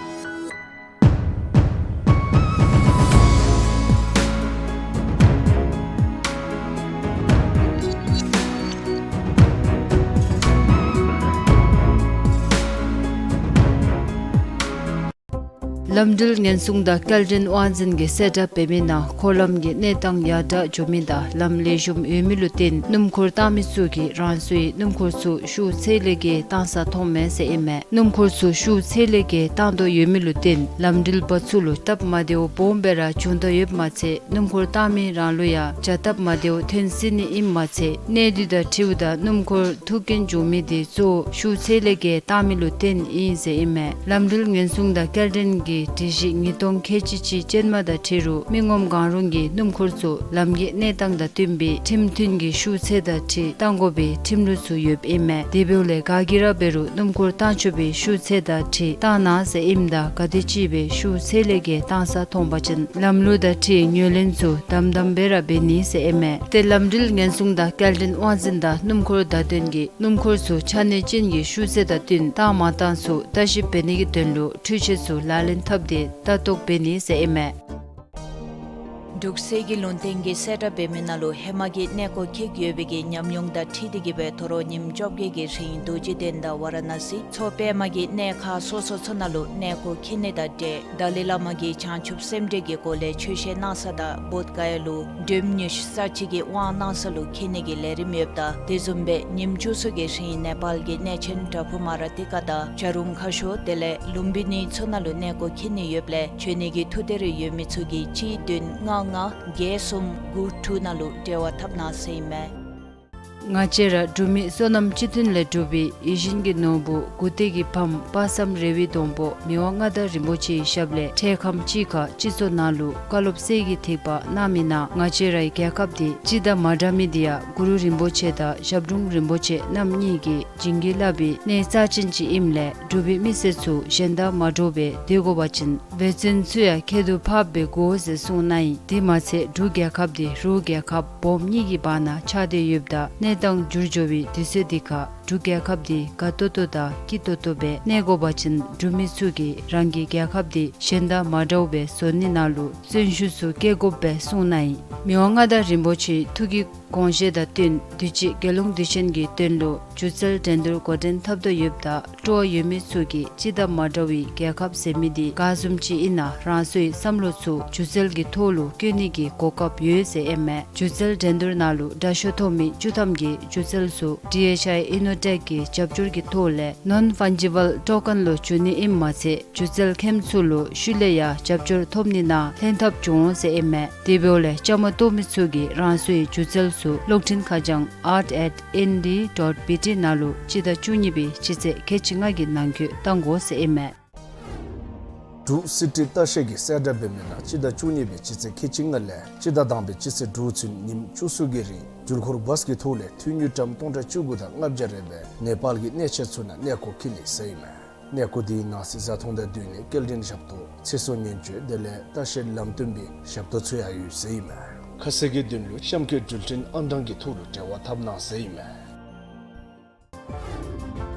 ལམ་འགྲུལ་ཉེན་སྲུང་དང་སྐྱེལ་འདྲེན་དབང་འཛིན་གྱིས་གསལ་བསྒྲགས་འབད་མི་ནང་འཁོར་ལམ་གྱི་གནས་སྟངས་ཡར་དྲག་འགྱོ་མི་དང་ལམ་ལེགས་ཤོམ་ཡོད་མི་ལུ་བརྟེན་སྣུམ་འཁོར་བཏང་མི་ཚུ་གིས་རང་སོའི་སྣུམ་འཁོར་ཚུ་ཤུགས་ཚད་ལས་བརྒལ་བཏང་ས་མཐོངམ་མས་ཟེར་ཨིན་མས། སྣུམ་འཁོར་ཚུ་ཤུགས་ཚད་ལས་བརྒལ་བཏང་དོ་ཡོད་མི་ལུ་བརྟེན་ལམ་འགྲུལ་པ་ཚུ་ལུ་སྟབས་མ་བདེཝ་སྦོམ་སྦེ་ར་བྱུང་དོ་ཡོདཔ་མ་ཚད་སྣུམ་འཁོར་བཏང་མི་རང་ལུ་ཡང་བྱ་སྟབས་མ་བདེཝ་ཐོན་སྲིད་ནི་ཨིནམ་མ་ཚད་གནས་དུས་དང་འཁྲིལཝ་ད་སྣུམ་འཁོར་ཐུག་རྐྱེན་བྱུང་མི་དེ་གཙོ་བོ་ཤུགས་ཚད་ལས་བརྒལ་བཏང་མི་ལུ་བརྟེན་ཨིན་ཟེར་ཨིན་མས། ལམ་འགྲུལ་ཉེན་སྲུང་དང་སྐྱེལ་འདྲེན་གྱི་སྒྲིག་གཞི་ཉིས་སྟོང་ཁལ་གཅིག་གཅིག་ཅན་མ་དང་འཁྲིལ་རུང་མི་ངོམ་གང་རུང་གིས་སྣུམ་འཁོར་ཚུ་ལམ་གྱི་གནས་སྟངས་དང་བསྟུན་པའི་ཁྲིམས་མཐུན་གྱི་ཤུགས་ཚད་དང་འཁྲིལ་བཏང་དགོ་པའི་ཁྲིམས་ལུགས་ཚུ་ཡོདཔ་ཨིན་མས། དེ་འབདཝ་ལས་ག་གིས་ར་འབད་རུང་སྣུམ་འཁོར་བཏང་ཆོག་པའི་ཤུགས་ཚད་དང་འཁྲིལ་བཏང་གནང་ཟེར་ཨིནམ་ད་ག་དེ་ཅིག་སྦེ་ཤུགས་ཚད་ལས་བརྒལ་བཏང་ས་མཐོང་པ་ཅིན་ལམ་ལུགས་དང་འཁྲིལ་ངོས་ལེན་ཚུ་དམ་དམ་སྦེ་ར་འབད་ནི་ཟེར་ཨིན་མས། ཏེ་ལམ་འགྲུལ་ཉེན་སྲུང་དང་སྐྱེལ་འདྲེན་དབང་འཛིན་དང་སྣུམ་འཁོར་བརྡ་དོན་གྱིས་སྣུམ་འཁོར་ཚུ་ཆ་གནས་ཅན་གྱི་ཤུགས་ཚད་དང་བསྟུན་བཏང་མ་བཏང་ཚུ་ལྟ་ཞིབ་འབད་ནི་གི་དོན་ལུ་འཕྲུལ་ཆས་ཚུ་ལག་ལེན་འཐབ་སྟེ་ལྟ་རྟོག་འབད་ནི་ཟེར་ཨིན་མས། འབྲུག་གསེར་གྱི་ལུང་བསྟན་གྱིས་གསལ་བསྒྲགས་འབད་མི་ནང་ལུ་ཧེ་མ་གི་གནས་སྐོར་འཁྱིད་ཡོད་པའི་གི་ཉམས་མྱོང་དང་འཁྲིལ་ཏེ་གིས་སྦེ་དོ་རུང་ཉིནམ་བཅོ་བརྒྱད་ཀྱི་རིང་རྡོ་རྗེ་གདན་དང་ཝ་ར་ཎ་སི་མཚོ་པདྨ་གི་གནས་ཁག་སོ་སོ་ཚུ་ནང་ལུ་གནས་སྐོར་འཁྱིད་ནི་དང་འབྲེལ་ཏཱ་ལའི་བླ་མ་གིས་བྱང་ཆུབ་སེམས་འགྲེལ་གྱི་སྒོ་ལས་ཆོས་བཤད་གནང་ས་དང་བོདྷ་ག་ཡ་ལུ་འགྲེམས་ཉུལ་ས་ཅིག་གི་དབང་གནང་ས་ལུ་འཁྱིད་ནི་གི་ལས་རིམ་ཡོདཔ་ད་དེ་བཟུམ་སྦེ་ཉིནམ་བཅུ་གསུམ་གྱི་རིང་ནེ་པཱལ་གྱི་གནས་ཆེན་པྲ་བྷུ་མ་ར་ཏི་ཀ་དང་བྱ་རུང་ཁ་ཤོར་དེ་ལས་ལུམ་བི་ནི་ཚུ་ནང་ལུ་གནས་སྐོར་འཁྱིད་ནི་ཡོདཔ་ལས་འབྱོན་ནི་གི་ཐུགས་འདོད་རེ་ཡོད་མི་ཚུ་གིས་གཅིག་བདུན་ལྔ་ལྔ་བརྒྱད་གསུམ་དགུ་དྲུག་ནང་ལུ་འབྲེལ་བ་འཐབ་གནང་ཟེར་ཨིན་མས། ང་བཅས་ར་འབྲུག་མི་བསོད་ནམས་སྤྱི་མཐུན་ལས་གྲུབ་པའི་ཡིད་བཞིན་གྱི་ནོར་བུ་མགུ་ཏོག་གི་ཕམ་དཔག་བསམ་རེ་བའི་སྡོང་པོ་མི་དབང་མངའ་བདག་རིན་པོ་ཆེའི་ཞབས་ལས་འཕྲལ་ཁམས་ཅིག་ཁར་སྤྱི་ཚོགས་ནང་ལུ་བཀའ་སློབ་གསེར་གྱི་ཐིགས་པ་གནང་མི་ནང་ང་བཅས་རའི་རྒྱལ་ཁབ་འདི་སྤྱི་དང་མ་འདྲ་མི་འདི་ཡང་གུ་རུ་རིན་པོ་ཆེ་དང་ཞབས་དྲུང་རིན་པོ་ཆེ་རྣམ་གཉིས་ཀྱིས་བྱིན་གྱིས་བརླབས་པའི་གནས་རྩ་ཅན་ཅིག་ཨིནམ་ལས་འབྲུག་པའི་མི་སེར་ཚུ་གཞན་དང་མ་འདྲཝ་སྦེ་སྡོད་དགོ་པ་ཅིན་ འབད་བརྩོན་ཚུ་ཡང་ཁྱད་དུ་འཕགསཔ་སྦེ་དགོ་ཟེར་གསུངས་གནང་ཡི། དེ་མ་ཚད་འབྲུག་རྒྱལ་ཁབ་འདི་རུ་རྒྱལ་ཁབ་སྦོམ་གཉིས་ཀྱི་བར་ན་ཆགས་ཏེ་ཡོདཔ་ད་གནས་སྟངས་འགྱུར་འགྱོ་བའི་དུས་ཚོད་འདི་ཁར་འབྲུག་རྒྱལ་ཁབ་འདི་དགའ་ཏོག་ཏོ་དང་སྐྱིད་ཏོག་ཏོ་སྦེ་གནས་དགོ་པ་ཅིན་འབྲུག་མི་ཚུ་གིས་རང་གི་རྒྱལ་ཁབ་འདི་གཞན་དང་མ་འདྲཝ་སྦེ་བཟོ་ནི་ནང་ལུ་བརྩོན་ཤུགས་ཚུ་བསྐྱེད་དགོཔ་སྦེ་གསུངས་གནང་ཡི། མི་དབང་མངའ་བདག་རིན་པོ་ཆེའི་ཐུགས་ཀྱི་དགོངས་བཞེད་དང་བསྟུན་དུས་ཅི་རྒྱལ་ཡོངས་དུས་ཆེན་གྱི་དོན་ལུ་སྒྱུ་རྩལ་འགྲན་བསྡུར་འགོ་འདྲེན་འཐབ་དོ་ཡོདཔ་ད་སྤྲོ་བ་ཡོད་མི་ཚུ་གིས་སྤྱི་ཟླ་མ་འདྲཝ་རྒྱལ་ཁབ་ཟེར་མི་འདི་ག་བཟུམ་ཅིག་ཨིན་ན་རང་སོའི་བསམ་བློ་ཚུ་སྒྱུ་རྩལ་གྱི་ཐོག་ལུ་བཀོད་ནི་གི་གོ་སྐབས་ཡོད་ཟེར་ཨིན་མས། སྒྱུ་རྩལ་འགྲན་བསྡུར་ནང་ལུ་དྲག་ཤོས་ཐོབ་མི་བཅུ་ཐམ་གྱི་སྒྱུ་རྩལ་ཚུ་ཌི་ཨེཆ་ཨའི་ཨི་ནོ་ཊེཀ་གི་རྒྱབ་སྐྱོར་གྱི་ཐོག་ལས་ནོན་ཕཱན་ཇི་བཱལ་ཊོ་ཀེན་ལུ་བསྒྱུར་ནི་ཨིནམ་མ་ཚད་སྒྱུ་རྩལ་མཁནམ་ཚུ་ལུ་ཤུལ་ལས་ཡང་རྒྱབ་སྐྱོར་ཐོབ་ནི་ནང་ལྷན་ཐབས་འབྱུང་འོང་ཟེར་ཨིན་མས། དེ་འབདཝ་ལས་བཅའ་མར་གཏོགས་མི་ཚུ་གིས་རང་སོའི་སྒྱུ་རྩལ་ཚུ་གློག་འཕྲིན་ཁ་བྱང་art at N D dot B T ནང་ལུ་སྤྱི་ཟླ་བཅུ་གཉིས་པའི་སྤྱི་ཚེས་ཁལ་གཅིག་ལྔ་གི་ནང་འཁོད་བཏང་དགོ་ཟེར་ཨིན་མས། འབྲུག་སི་ཊི་ལྟ་བཤལ་གྱིས་གསལ་བསྒྲགས་འབད་མི་ནང་སྤྱི་ཟླ་བཅུ་གཉིས་པའི་སྤྱི་ཚེས་ཁལ་གཅིག་ལྔ་ལས་སྤྱི་ཟླ་དང་པའི་སྤྱི་ཚེས་དྲུག་ཚུན་ཉིནམ་བཅུ་གསུམ་གྱི་རིང་འགྲུལ་འཁོར་བཱས་ཀྱི་ཐོག་ལས་འཐུས་དངུལ་ཀྲམ་སྟོང་ཕྲག་བཅུ་དགུ་དང་ལྔ་བརྒྱ་རེ་སྦེ་ནེ་པཱལ་གྱི་གནས་ཆེན་ཚུ་ནང་གནས་སྐོར་འཁྱིད་ནི་ཟེར་ཨིན་མས། གནས་སྐོར་དེའི་ནང་གཟིགས་ཚོང་དང་བསྟུན་ནས་སྐྱེལ་འདྲེན་ཞབས་ཏོག་ཚེ་སྲོག་ཉེན་བཅོལ་དེ་ལས་ལྟ་བཤལ་ལམ་སྟོན་པའི་ཞབས་ཏོག་ཚུ་ཡང་ཡོད་ཟེར་ཨིན་མས། ཁ་གསལ་གྱི་དོན་ལུ་གཤམ་འཁོད་འགྲུལ་འཕྲིན་ཨང་གྲངས་ཀྱི་ཐོག་ལུ་འབྲེལ་བ་འཐབ་གནང་ཟེར་ཨིན་མས།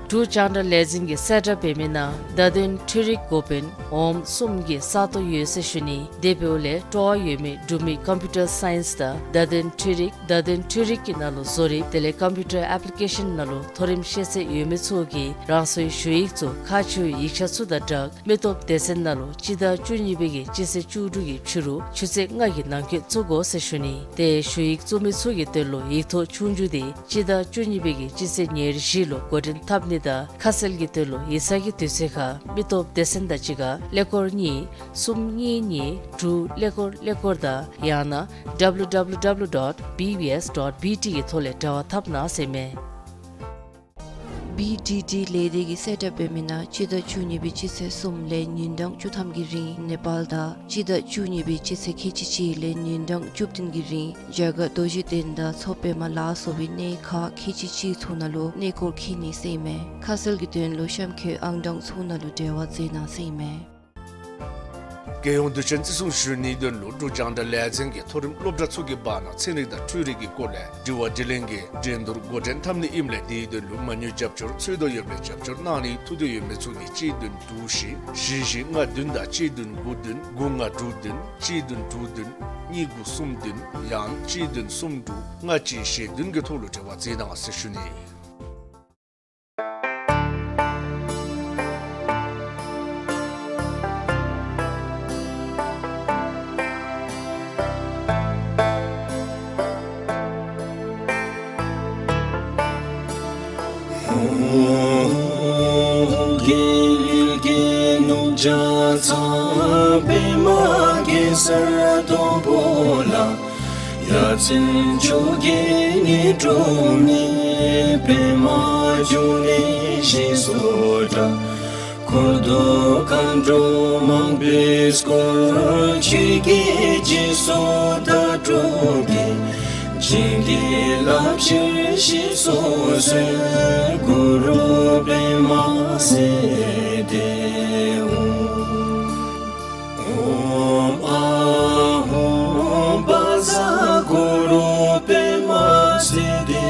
འབྲུག་རྒྱང་བསྒྲགས་ལས་འཛིན་གྱིས་གསལ་བསྒྲགས་འབད་མི་ནང་བརྡ་དོན་འཕྲུལ་རིག་འགོ་དཔོན་འོགམ་གསུམ་གྱི་ས་སྟོང་ཡོད་ཟེར་ཞུ་ནི། དེ་འབདཝ་ལས་སྤྲོ་བ་ཡོད་མི་འབྲུག་མི་ཀམ་པིའུ་ཊར་སའིནསི་དང་བརྡ་དོན་འཕྲུལ་རིག་བརྡ་དོན་འཕྲུལ་རིག་གི་ནང་ལུ་བཟོ་རིག་དེ་ལས་ཀམ་པིའུ་ཊར་ཨེཔ་ལི་ཀེ་ཤཱན་ནང་ལུ་མཐོ་རིམ་ཤེས་ཚད་ཡོད་མི་ཚུ་གིས་རང་སོའི་ཞུ་ཡིག་ཚུ་ཁག་ཆེ་བའི་ཡིག་ཆ་ཚུ་དང་སྦྲགས་མི་སྟོབས་སྡེ་ཚན་ནང་ལུ་སྤྱི་ཟླ་བཅུ་གཉིས་པའི་གི་སྤྱི་ཚེས་བཅུ་དྲུག་གི་ཕྱི་རུ་ཆུ་ཚོད་ལྔ་གི་ནང་འཁོད་བཙུགས་དགོ་ཟེར་ཞུ་ནི། དེ་ཞུ་ཡིག་བཙུགས་མི་ཚུ་གི་དོན་ལུ་ཡིག་ཐོག་ཆོས་རྒྱུགས་དེ་སྤྱི་ཟླ་བཅུ་གཉིས་པའི་གི་སྤྱི་ཚེས་ཉེར་བཞི་ལུ་འགོ་འདྲེན་འཐབ་ནི་དང་ཁ་གསལ་གྱི་དོན་ལུ་ཡིག་ཚང་གི་དུས་ཚོད་ཁར་མི་སྟོབས་སྡེ་ཚན་དང་གཅིག་ཁར་ཀླད་ཀོར་གཉིས་གསུམ་གཉིས་གཉིས་དྲུག་ཀླད་ཀོར་ཀླད་ཀོར་དང་ཡང་ན་W W W dot B B S dot B T གི་ཐོག་ལས་འབྲེལ་བ་འཐབ་གནང་ཟེར་མས། བི་ཌི་ཌི་ལས་སྡེ་གིས་གསལ་བསྒྲགས་འབད་མི་ནང་སྤྱི་ཟླ་བཅུ་གཉིས་པའི་སྤྱི་ཚེས་གསུམ་ལས་ཉིན་གྲངས་བཅུ་ཐམ་གྱི་རིང་ནེ་པཱལ་དང་སྤྱི་ཟླ་བཅུ་གཉིས་པའི་སྤྱི་ཚེས་ཁལ་གཅིག་གཅིག་ལས་ཉིན་གྲངས་བཅུ་བདུན་གྱི་རིང་རྒྱ་གར་རྡོ་རྗེ་གདན་དང་མཚོ་པདྨ་ལ་སོགས་པའི་གནས་ཁག་ཁལ་གཅིག་གཅིག་ཚུ་ནང་ལུ་གནས་སྐོར་འཁྱིད་ནི་ཟེར་ཨིན་མས། ཁ་གསལ་གྱི་དོན་ལུ་གཤམ་འཁོད་ཨང་གྲངས་ཚུ་ནང་ལུ་འབྲེལ་བ་མཛད་གནང་ཟེར་ཨིན་མས། རྒྱལ་ཡོངས་དུས་ཆེན་བརྩི་སྲུང་ཞུ་ནིའི་དོན་ལུ་འབྲུག་རྒྱང་བསྒྲགས་ལས་འཛིན་གྱིས་མཐོ་རིམ་སློབ་གྲྭ་ཚུ་གི་བར་ན་ཚན་རིག་དང་འཕྲུལ་རིག་གི་སྐོར་ལས་དྲི་བ་དྲིས་ལན་གྱི་འགྲན་བསྡུར་འགོ་འདྲེན་འཐབ་ནི་ཨིནམ་ལས་དེའི་དོན་ལུ་མ་དངུལ་རྒྱབ་སྐྱོར་འཚོལ་དོ་ཡོདཔ་ལས་རྒྱབ་སྐྱོར་གནང་ནི་ཐུགས་འདོད་ཡོད་མི་ཚུ་གིས་གཅིག་བདུན་དྲུག་བཞི་བཞི་བཞི་ལྔ་བདུན་དང་གཅིག་བདུན་དགུ་བདུན་དགུ་ལྔ་དྲུག་བདུན་གཅིག་བདུན་དྲུག་བདུན་གཉིས་དགུ་གསུམ་བདུན་ཡང་གཅིག་བདུན་གསུམ་དྲུག་ལྔ་གཅིག་བཞི་བདུན་གྱི་ཐོག་ལུ་འབྲེལ་བ་མཛད་གནང་ཟེར་ཞུ་ནི། རྒྱལ་བའི་རྒྱལ་ནོར་བརྒྱ་རྩ་པདྨ་གེ་སར་དང་པོ་ལ། ཡ་མཚན་བཅོ་བརྒྱད་ནི་འབྲུག་ནི་པདྨ་འབྱུང་གནས་ཞེས་སུ་གྲགས། འཁོར་དང་མཁའ་འགྲོ་མང་པོས་བསྐོར། ཆོས་ཀྱི་སྤྱི་གསུང་དང་སྤྲུལ་པའི་འཇིག་རྟེན་རླབས་ཆེན་ཞེས་སུ་གསོལ། གུ་རུ་པདྨ་སིདྡྷི་ཧཱུྃ། ཨོཾ་ཨཱཿཧཱུྃ་བཛྲ་གུ་རུ་པདྨ་སིདྡྷི་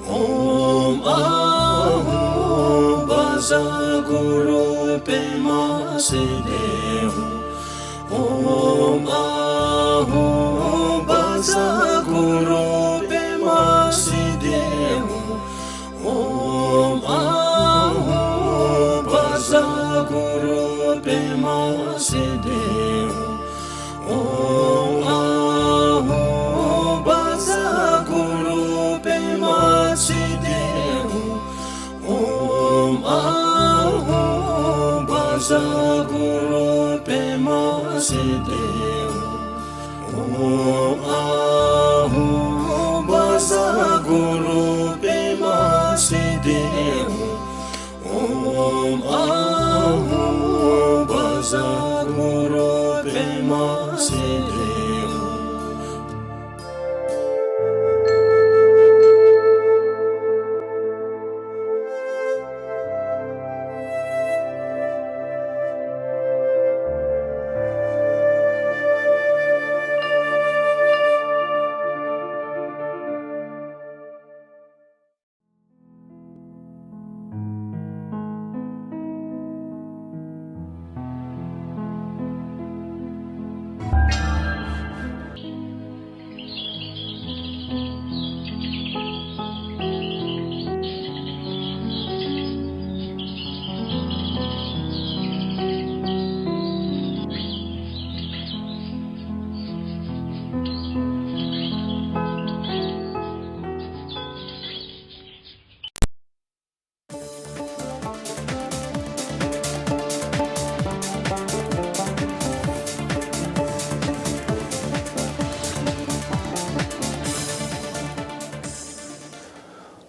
ཧཱུྃ། ཨོཾ་ཨཱཿཧཱུྃ་བཛྲ་གུ་རུ་པདྨ་སིདྡྷི་ཧཱུྃ། ཨོཾ་ཨཱཿཧཱུྃ་བཛྲ་གུ་རུ་པདྨ་སིདྡྷི་ཧཱུྃ། ཨོཾ་ཨཱཿཧཱུྃ་བཛྲ་གུ་རུ་པདྨ་སིདྡྷི་ཧཱུྃ། ཨོཾ་ཨཱཿཧཱུྃ་བཛྲ་གུ་རུ་པདྨ་སིདྡྷི་ཧཱུྃ། ཨོཾ་ཨཱཿཧཱུྃ་བཛྲ་གུ་རུ་པདྨ་སིདྡྷི་ཧཱུྃ། ཨོཾ་ཨཱཿཧཱུྃ་བཛྲ་གུ་རུ་པདྨ་སིདྡྷི་ཧཱུྃ། ཨོཾ་ཨཱཿཧཱུྃ་བཛྲ་གུ་རུ་པདྨ་སིདྡྷི་ཧཱུྃ།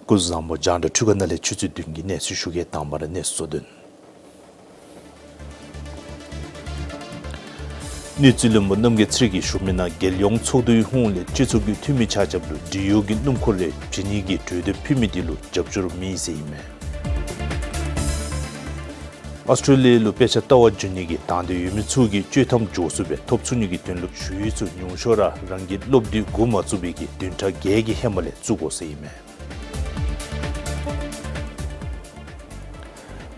སྐུ་གཟུགས་བཟང་པོ། རྒྱང་བསྒྲགས་འཕྲུལ་ཁང་ནང་ལས་ཆུ་ཚོད་བདུན་གྱི་གནས་ཚུལ་ཞུ་གེ། དང་པ་ར་གནས་ཚུལ་གཙོ་དོན། དངུལ་རྩིས་བློན་པོ་རྣམ་རྒྱལ་ཚེ་རིང་གིས་ཞུ་མི་ནང་རྒྱལ་ཡོངས་ཚོགས་འདུའི་ཧོངས་ལས་སྤྱི་ཚོགས་ཀྱི་འཐུས་མི་ཆ་ཁྱབ་ལུ་འབྲེལ་ཡོད་ཀྱི་སྣུམ་འཁོར་རེ་བྱིན་ནི་གི་གྲོས་འདེབས་ཕུལ་མི་དེ་ལུ་རྒྱབ་སྐྱོར་མེད་ཟེར་ཨིན་མས། ཨཱོས་ཊྲེ་ལི་ཡ་ལུ་དཔེ་ཆ་ལྟ་བར་འགྱོ་ནི་གི་དང་འདོད་ཡོད་མི་ཚུ་གིས་སྤྱོད་ཐམ་མགྱོགས་སུ་སྦེ་ཐོབ་ཚུགས་ནི་གི་དོན་ལུ་ཞུ་ཡིག་ཚུ་ཉུང་ཤོས་ར་རང་གི་སློབ་དུས་འགོ་མ་བཙུགས་པའི་གི་བདུན་ཕྲག་བརྒྱད་ཀྱི་ཧེ་མ་ལས་བཙུགས་དགོ་ཟེར་ཨིན་མས།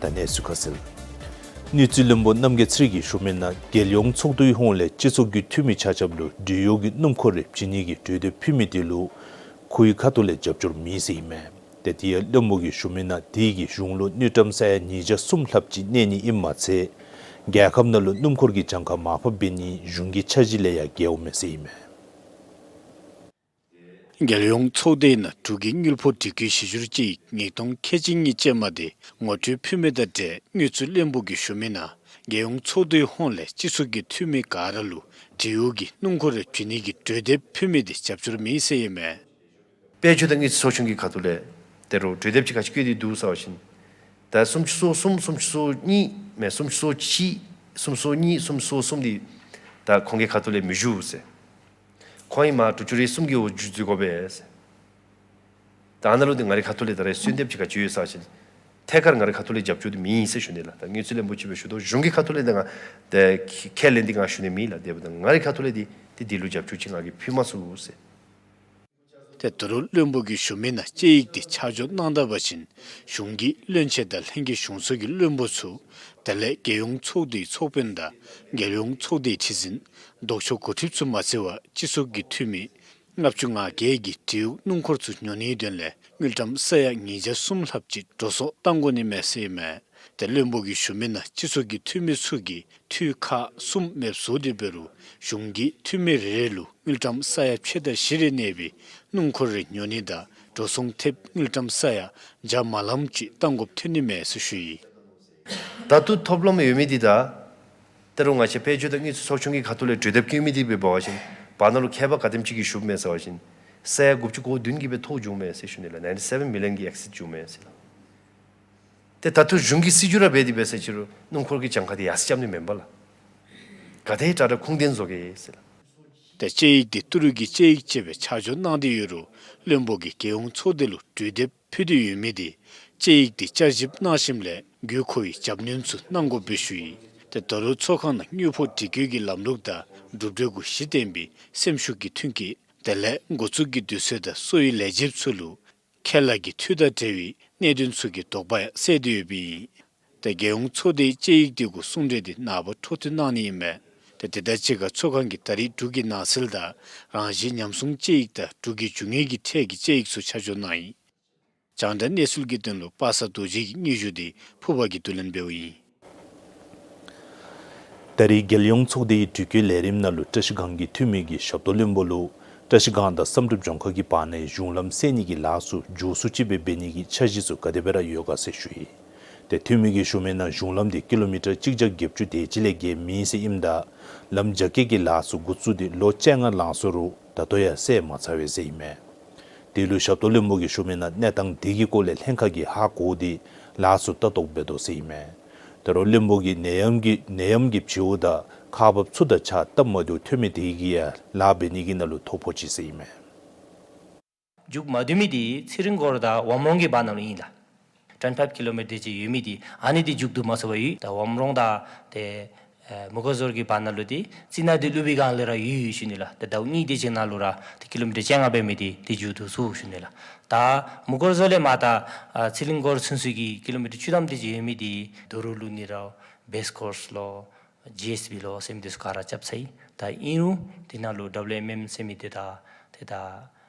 ད་གནས་ཚུལ་ཁ་གསལ། དངུལ་རྩིས་བློན་པོ་རྣམ་རྒྱལ་ཚེ་རིང་གིས་ཞུ་མི་ནང་རྒྱལ་ཡོངས་ཚོགས་འདུའི་ཧོངས་ལས་སྤྱི་ཚོགས་ཀྱི་འཐུས་མི་ཆ་ཁྱབ་ལུ་འབྲེལ་ཡོད་ཀྱི་སྣུམ་འཁོར་རེ་བྱིན་ནི་གི་གྲོས་འདེབས་ཕུལ་མི་དེ་ལུ་ཁོའི་ཁ་ཐུག་ལས་རྒྱབ་སྐྱོར་མེད་ཟེར་ཨིན་མས། ཏེ་དེ་ཡང་བློན་པོ་གིས་ཞུ་མི་ནང་དེ་གིས་གཞུང་ལུ་དངུལ་ཀྲམ་ས་ཡ་ཉིས་བརྒྱ་གསུམ་ལྷགཔ་ཅིག་གནས་ནི་ཨིནམ་མ་ཚད་རྒྱལ་ཁབ་ནང་ལུ་སྣུམ་འཁོར་གྱི་གྱངས་ཁ་མར་ཕབ་འབད་ནི་གཞུང་གི་འཆར་གཞི་ལས་ཡང་བརྒལཝ་མས་ཟེར་ཨིན་མས། རྒྱལ་ཡོངས་ཚོགས་སྡེའི་ནང་འབྲུག་གི་དངུལ་ཕོགས་སྒྲིག་བཀོད་གཞི་འགྱུར་དཔྱད་ཡིག་ཉིས་སྟོང་ཁལ་གཅིག་གཉིས་ཅན་མ་དེ་ངོ་སྤྲོད་ཕུལ་མི་དང་འབྲེལ་དངུལ་རྩིས་བློན་པོ་གིས་ཞུ་མི་ནང་རྒྱལ་ཡོངས་ཚོགས་སྡེའི་ཧོངས་ལས་སྤྱི་ཚོགས་ཀྱི་འཐུས་མི་ག་ར་ལུ་འབྲེལ་ཡོད་ཀྱི་སྣུམ་འཁོར་རེ་བྱིན་ནི་གི་གྲོས་འདེབས་ཕུལ་མི་དེ་རྒྱབ་སྐྱོར་མེད་ཟེར་ཨིན་མས། དཔལ་འབྱོར་དང་དངུལ་རྩིས་ཚོགས་ཆུང་གི་ཁ་ཐུག་ལས་དེ་རུ་གྲོས་འདེབས་ཅིག་ག་ཅི་བཀོད་དེ་འདུག་ཟེར་བ་ཅིན་ད་སུམ་ཅུ་སོ་གསུམ་སུམ་ཅུ་སོ་གཉིས་མེན་སུམ་ཅུ་སོ་གཅིག་སུམ་ཅུ་སོ་གཉིས་སུམ་ཅུ་སོ་གསུམ་དེ་ད་ཁོང་གི་ཁ་ཐུག་ལས་མི་བཞུགས་ཟེར། ཁོང་ཨིན་མ་དྲུག་ཅུ་རེ་གསུམ་གྱི་འོག་འཛུལ་འཛུལ་དགོ་པས་ཟེར། ད་ཨ་ནཱ་ལུ་དེ་ང་རའི་ཁ་ཐུག་ལས་ད་རེས་གསོལ་འདེབས་ཅིག་ག་ཅི་ཡོད་ཟེར་བ་ཅིན་ཐད་ཀར་ང་རའི་ཁ་ཐུག་ལས་རྒྱབ་སྐྱོར་དེ་མེད་ཟེར་ཞུ་ནི་ལགས། ད་དངུལ་རྩིས་བློན་པོ་ཅིག་སྦེ་ཞུ་དོ་གཞུང་གི་ཁ་ཐུག་ལས་ད་ང་དེ་ཁས་ལེན་དེ་ང་ཞུ་ནི་མེད་ལགས། དེ་འབདཝ་ད་ང་རའི་ཁ་ཐུག་ལས་དེ་དེ་དེ་ལུ་རྒྱབ་སྐྱོར་ཅིག་ང་གིས་ཕུལ་མ་ཚུགས་ཟེར། ཏེ་ད་རུང་བློན་པོ་གིས་ཞུ་མི་ནང་དཔྱད་ཡིག་དེ་ཆ་འཇོག་གནང་ད་པ་ཅིན་གཞུང་གི་བློན་ཆེན་དང་ལྷན་རྒྱས་གཞུང་ཚོགས་ཀྱི་བློན་པོ་ཚུ་དེ་ལས་རྒྱལ་ཡོངས་ཚོགས་སྡེའི་ཚོགས་དཔོན་དང་རྒྱལ་ཡོངས་ཚོགས་སྡེའི་ཁྲི་འཛིན་ལྡོག་ཕྱོགས་འགོ་ཁྲིདཔ་ཚུ་མ་ཚད་པར་སྤྱི་ཚོགས་ཀྱི་འཐུས་མི་ལྔ་བཅུ་ང་བརྒྱད་ཀྱིས་འབྲེལ་ཡོད་སྣུམ་འཁོར་ཚུ་ཉོ་ནིའི་དོན་ལས་དངུལ་ཀྲམ་ས་ཡ་ཉིས་བརྒྱ་གསུམ་ལྷགཔ་ཅིག་འགྲོ་སོང་གཏང་དགོ་ནི་མས་ཟེར་ཨིན་མས། ཏེ་བློན་པོ་གིས་ཞུ་མི་ནང་སྤྱི་ཚོགས་ཀྱི་འཐུས་མི་ཚུ་གིས་འཐུས་ཁག་གསུམ་མེདཔ་བཟོ་སྟེ་འབད་རུང་གཞུང་གིས་འཐུས་མི་རེ་རེ་ལུ་དངུལ་ཀྲམ་ས་ཡ་ཕྱེད་དང་བཞི་རེ་གནས་པའི་སྣུམ་འཁོར་རེ་ཉོ་ནི་དང་འགྲོ་སོང་ཐེབས་དངུལ་ཀྲམ་ས་ཡ་བརྒྱ་མ་ལངམ་ཅིག་གཏང་དགོཔ་ཐོན་ནི་མས་ཟེར་ཞུ་ཡི། ད་ལྟོ་ཐོབ་ལམ་ཡོད་མི་འདི་ད་ད་རུང་ང་བཅས་དཔལ་འབྱོར་དང་དངུལ་རྩིས་ཚོགས་ཆུང་གི་ཁ་ཐུག་ལས་གྲོས་འདེབས་བཀོད་མི་འདི་འབད་བ་ཅིན་བར་ན་ལུ་ཁྱད་པར་ག་དེམ་ཅིག་གིས་ཞུཝ་མས་ཟེར་བ་ཅིན་ས་ཡ་དགུ་བཅུ་གོ་བདུན་གྱིས་སྦེ་ཐོ་བྱུངམ་མས་ཟེར་ཞུ་ནི་ལགས། ninety seven million གྱིས་ཨེག་སིཌ་བྱུངམ་མས་ཟེར་ལགས། ཏེ་ད་ལྟོ་གཞུང་གིས་སྲིད་བྱུས་ར་འབད་དེ་འབད་ཟེར་ཅི་རུང་སྣུམ་འཁོར་གྱི་གྱངས་ཁ་འདི་ཡར་སེང་རྐྱབ་ནི་མེན་པ་ལགས། ག་དེ་དྲག་དྲག་ཁུངས་ལྡན་བཟོ་གེ་ཟེར་ལགས། ཏེ་དཔྱད་ཡིག་འདི་ཏི་རུ་གི་དཔྱད་ཡིག་ཅིག་སྦེ་ཆ་འཇོག་གནང་སྟེ་ཡོད་རུང་བློན་པོ་གིས་རྒྱལ་ཡོངས་ཚོགས་སྡེ་ལུ་གྲོས་འདེབས་ཕུལ་ཏེ་ཡོད་མི་འདི་དཔྱད་ཡིག་འདི་བསྐྱར་ཞིབ་གནང་ཞིནམ་ལས་དགོས་མཁོ་བའི་རྒྱབ་སྣོན་ཚུ་གནང་དགོ་པའི་ཞུ་ཡི། ཏེ་ད་རུང་ཚོགས་ཁང་ནང་དངུལ་ཕོགས་སྒྲིག་བཀོད་ཀྱི་ལམ་ལུགས་དང་གྲུབ་འབྲས་གུ་གཞི་བརྟེན་པའི་སེམས་ཤུགས་ཀྱི་མཐུན་རྐྱེན་དེ་ལས་འགོ་བཙུགས་ཀྱི་དུས་ཚོད་དང་གསོ་བའི་ལས་བྱེདཔ་ཚུ་ལུ་ཁེ་ལས་ཀྱི་འཐུས་དང་འབྲེལ་བའི་གནད་དོན་ཚུ་གི་དོགས་པ་ཡང་བསལ་ཏེ་ཡོདཔ་ཨིན། ཏེ་རྒྱལ་ཡོངས་ཚོགས་སྡེའི་དཔྱད་ཡིག་འདི་གུ་གསུང་གྲོས་འདི་ནངས་པ་འཕྲོ་མཐུད་གནང་ནི་ཨིན་མས། ཏེ་དེ་དང་གཅིག་ཁར་ཚོགས་ཁང་གིས་ད་རིས་འབྲུག་གི་ནང་སེལ་དང་རང་བཞིན་ཉམས་སྲུང་དཔྱད་ཡིག་དང་འབྲུག་གི་རྒྱུ་དངོས་ཀྱི་ཁྲལ་གྱི་དཔྱད་ཡིག་ཚུ་ཆ་འཇོག་གནང་ཡི། རྒྱང་བསྒྲགས་གནས་ཚུལ་གྱི་དོན་ལུ་པ་སངས་རྡོ་རྗེ་གི་སྙན་ཞུ་འདི་ཕུར་པ་གིས་བསྡུ་ལེན་འབདཝ་ཨིན། ད་རིས་རྒྱལ་ཡོངས་ཚོགས་སྡེའི་དྲི་བཀོད་ལས་རིམ་ནང་ལུ་བཀྲ་ཤིས་སྒང་གི་འཐུས་མི་གིས་ཞབས་ཏོག་བློན་པོ་ལུ་བཀྲ་ཤིས་སྒང་དང་བསམ་གྲུབ་ལྗོངས་མཁར་གྱི་བར་ནའི་གཞུང་ལམ་སེལ་ནི་གི་ལཱ་ཚུ་མགྱོགས་སུ་ཅིག་སྦེ་འབད་ནི་གི་འཆར་གཞི་ཚུ་ག་དེ་སྦེ་ར་ཡོད་ག་ཟེར་ཞུ་ཡི། ཏེ་འཐུས་མི་གིས་ཞུ་མི་ནང་གཞུང་ལམ་འདི་ཀི་ལོ་མི་ཊར་གཅིག་བརྒྱ་བརྒྱད་ཅུ་དེ་ཅིག་ལས་བརྒལ་མེད་ཟེར་ཨིནམ་ད་ལམ་རྒྱ་སྐྱེད་ཀྱི་ལཱ་ཚུ་འགོ་བཙུགས་ཏེ་ལོ་བཅོ་ལྔ་ལང་སོང་རུང་ད་ལྟོ་ཡང་སེལ་མ་ཚར་བས་ཟེར་ཨིན་མས། དེ་ལུ་ཞབས་ཏོག་བློན་པོ་གིས་ཞུ་མི་ནང་གནས་སྟངས་དེ་གི་སྐོར་ལས་ལྷན་ཁག་གིས་ཧ་གོ་སྟེ་ལཱ་ཚུ་ལྟ་རྟོག་འབད་དོ་ཟེར་ཨིན་མས། ད་རུང་བློན་པོ་གིས་ནད་ཡམས་ཀྱི་ནད་ཡམས་ཀྱི་བྱེལཝ་དང་ཁག་འབགཔ་ཚུ་དང་ཆ་སྟབས་མ་བདེཝ་ཐོན་མི་དེ་གིས་ཡང་ལཱ་འབད་ནི་གི་ནང་ལུ་ཐོ་ཕོག་ཅི་ཟེར་ཨིན་མས། མཇུག་མ་བསྡུ་མི་འདི་ཚེ་རིང་སྐོར་དང་ཝམ་རོང་གི་བར་ན་ལུ་ཨིན་ལགས། twenty five kilometre དེ་ཅིག་ཡོད་མི་འདི་ཨ་ནི་འདི་མཇུག་བསྡུ་མ་ཚུགས་པར་ཡོད། ད་ཝམ་རོང་དང་ཏེ་ཨེ་མུ་ག་ཟོར་གྱི་བར་ན་ལུ་འདི་རྩི་ནག་འདི་ཀླུ་སྦིས་སྒང་ལས་ར་ཡོད་ཡོད་ཞུ་ནི་ལགས། ཏེ་ཟླཝ་གཉིས་དེ་ཅིག་ནང་ལུ་ར་ཏེ་ཀི་ལོ་མི་ཊར་བཅོ་ལྔ་འབད་མི་འདི་འདི་མཇུག་བསྡུ་ཚུགས་ཞུ་ནི་ལགས། ད་མུ་ག་ཟོར་ལས་མར་ད་ཨ་ཚེ་རིང་སྐོར་ཚུན་ཚོད་ཀྱི་ཀི་ལོ་མི་ཊར་བཅུ་ཐམ་དེ་ཅིག་ཡོད་མི་འདི་དོ་རུང་ལུ་ནི་ར་བེསི་ཀོརསི་ལོ་ཇི་ཨེསི་བི་ལོ་ཟེར་མི་འདི་ཚུ་ག་ར་རྐྱབ་ཚར་ཡི། ད་ཨིན་རུང་དེ་ནང་ལུ་ཌབ་ལུ་ཨེམ་ཨེམ་ཟེར་མི་འདི་ད་ཏེ་ད་ཨ་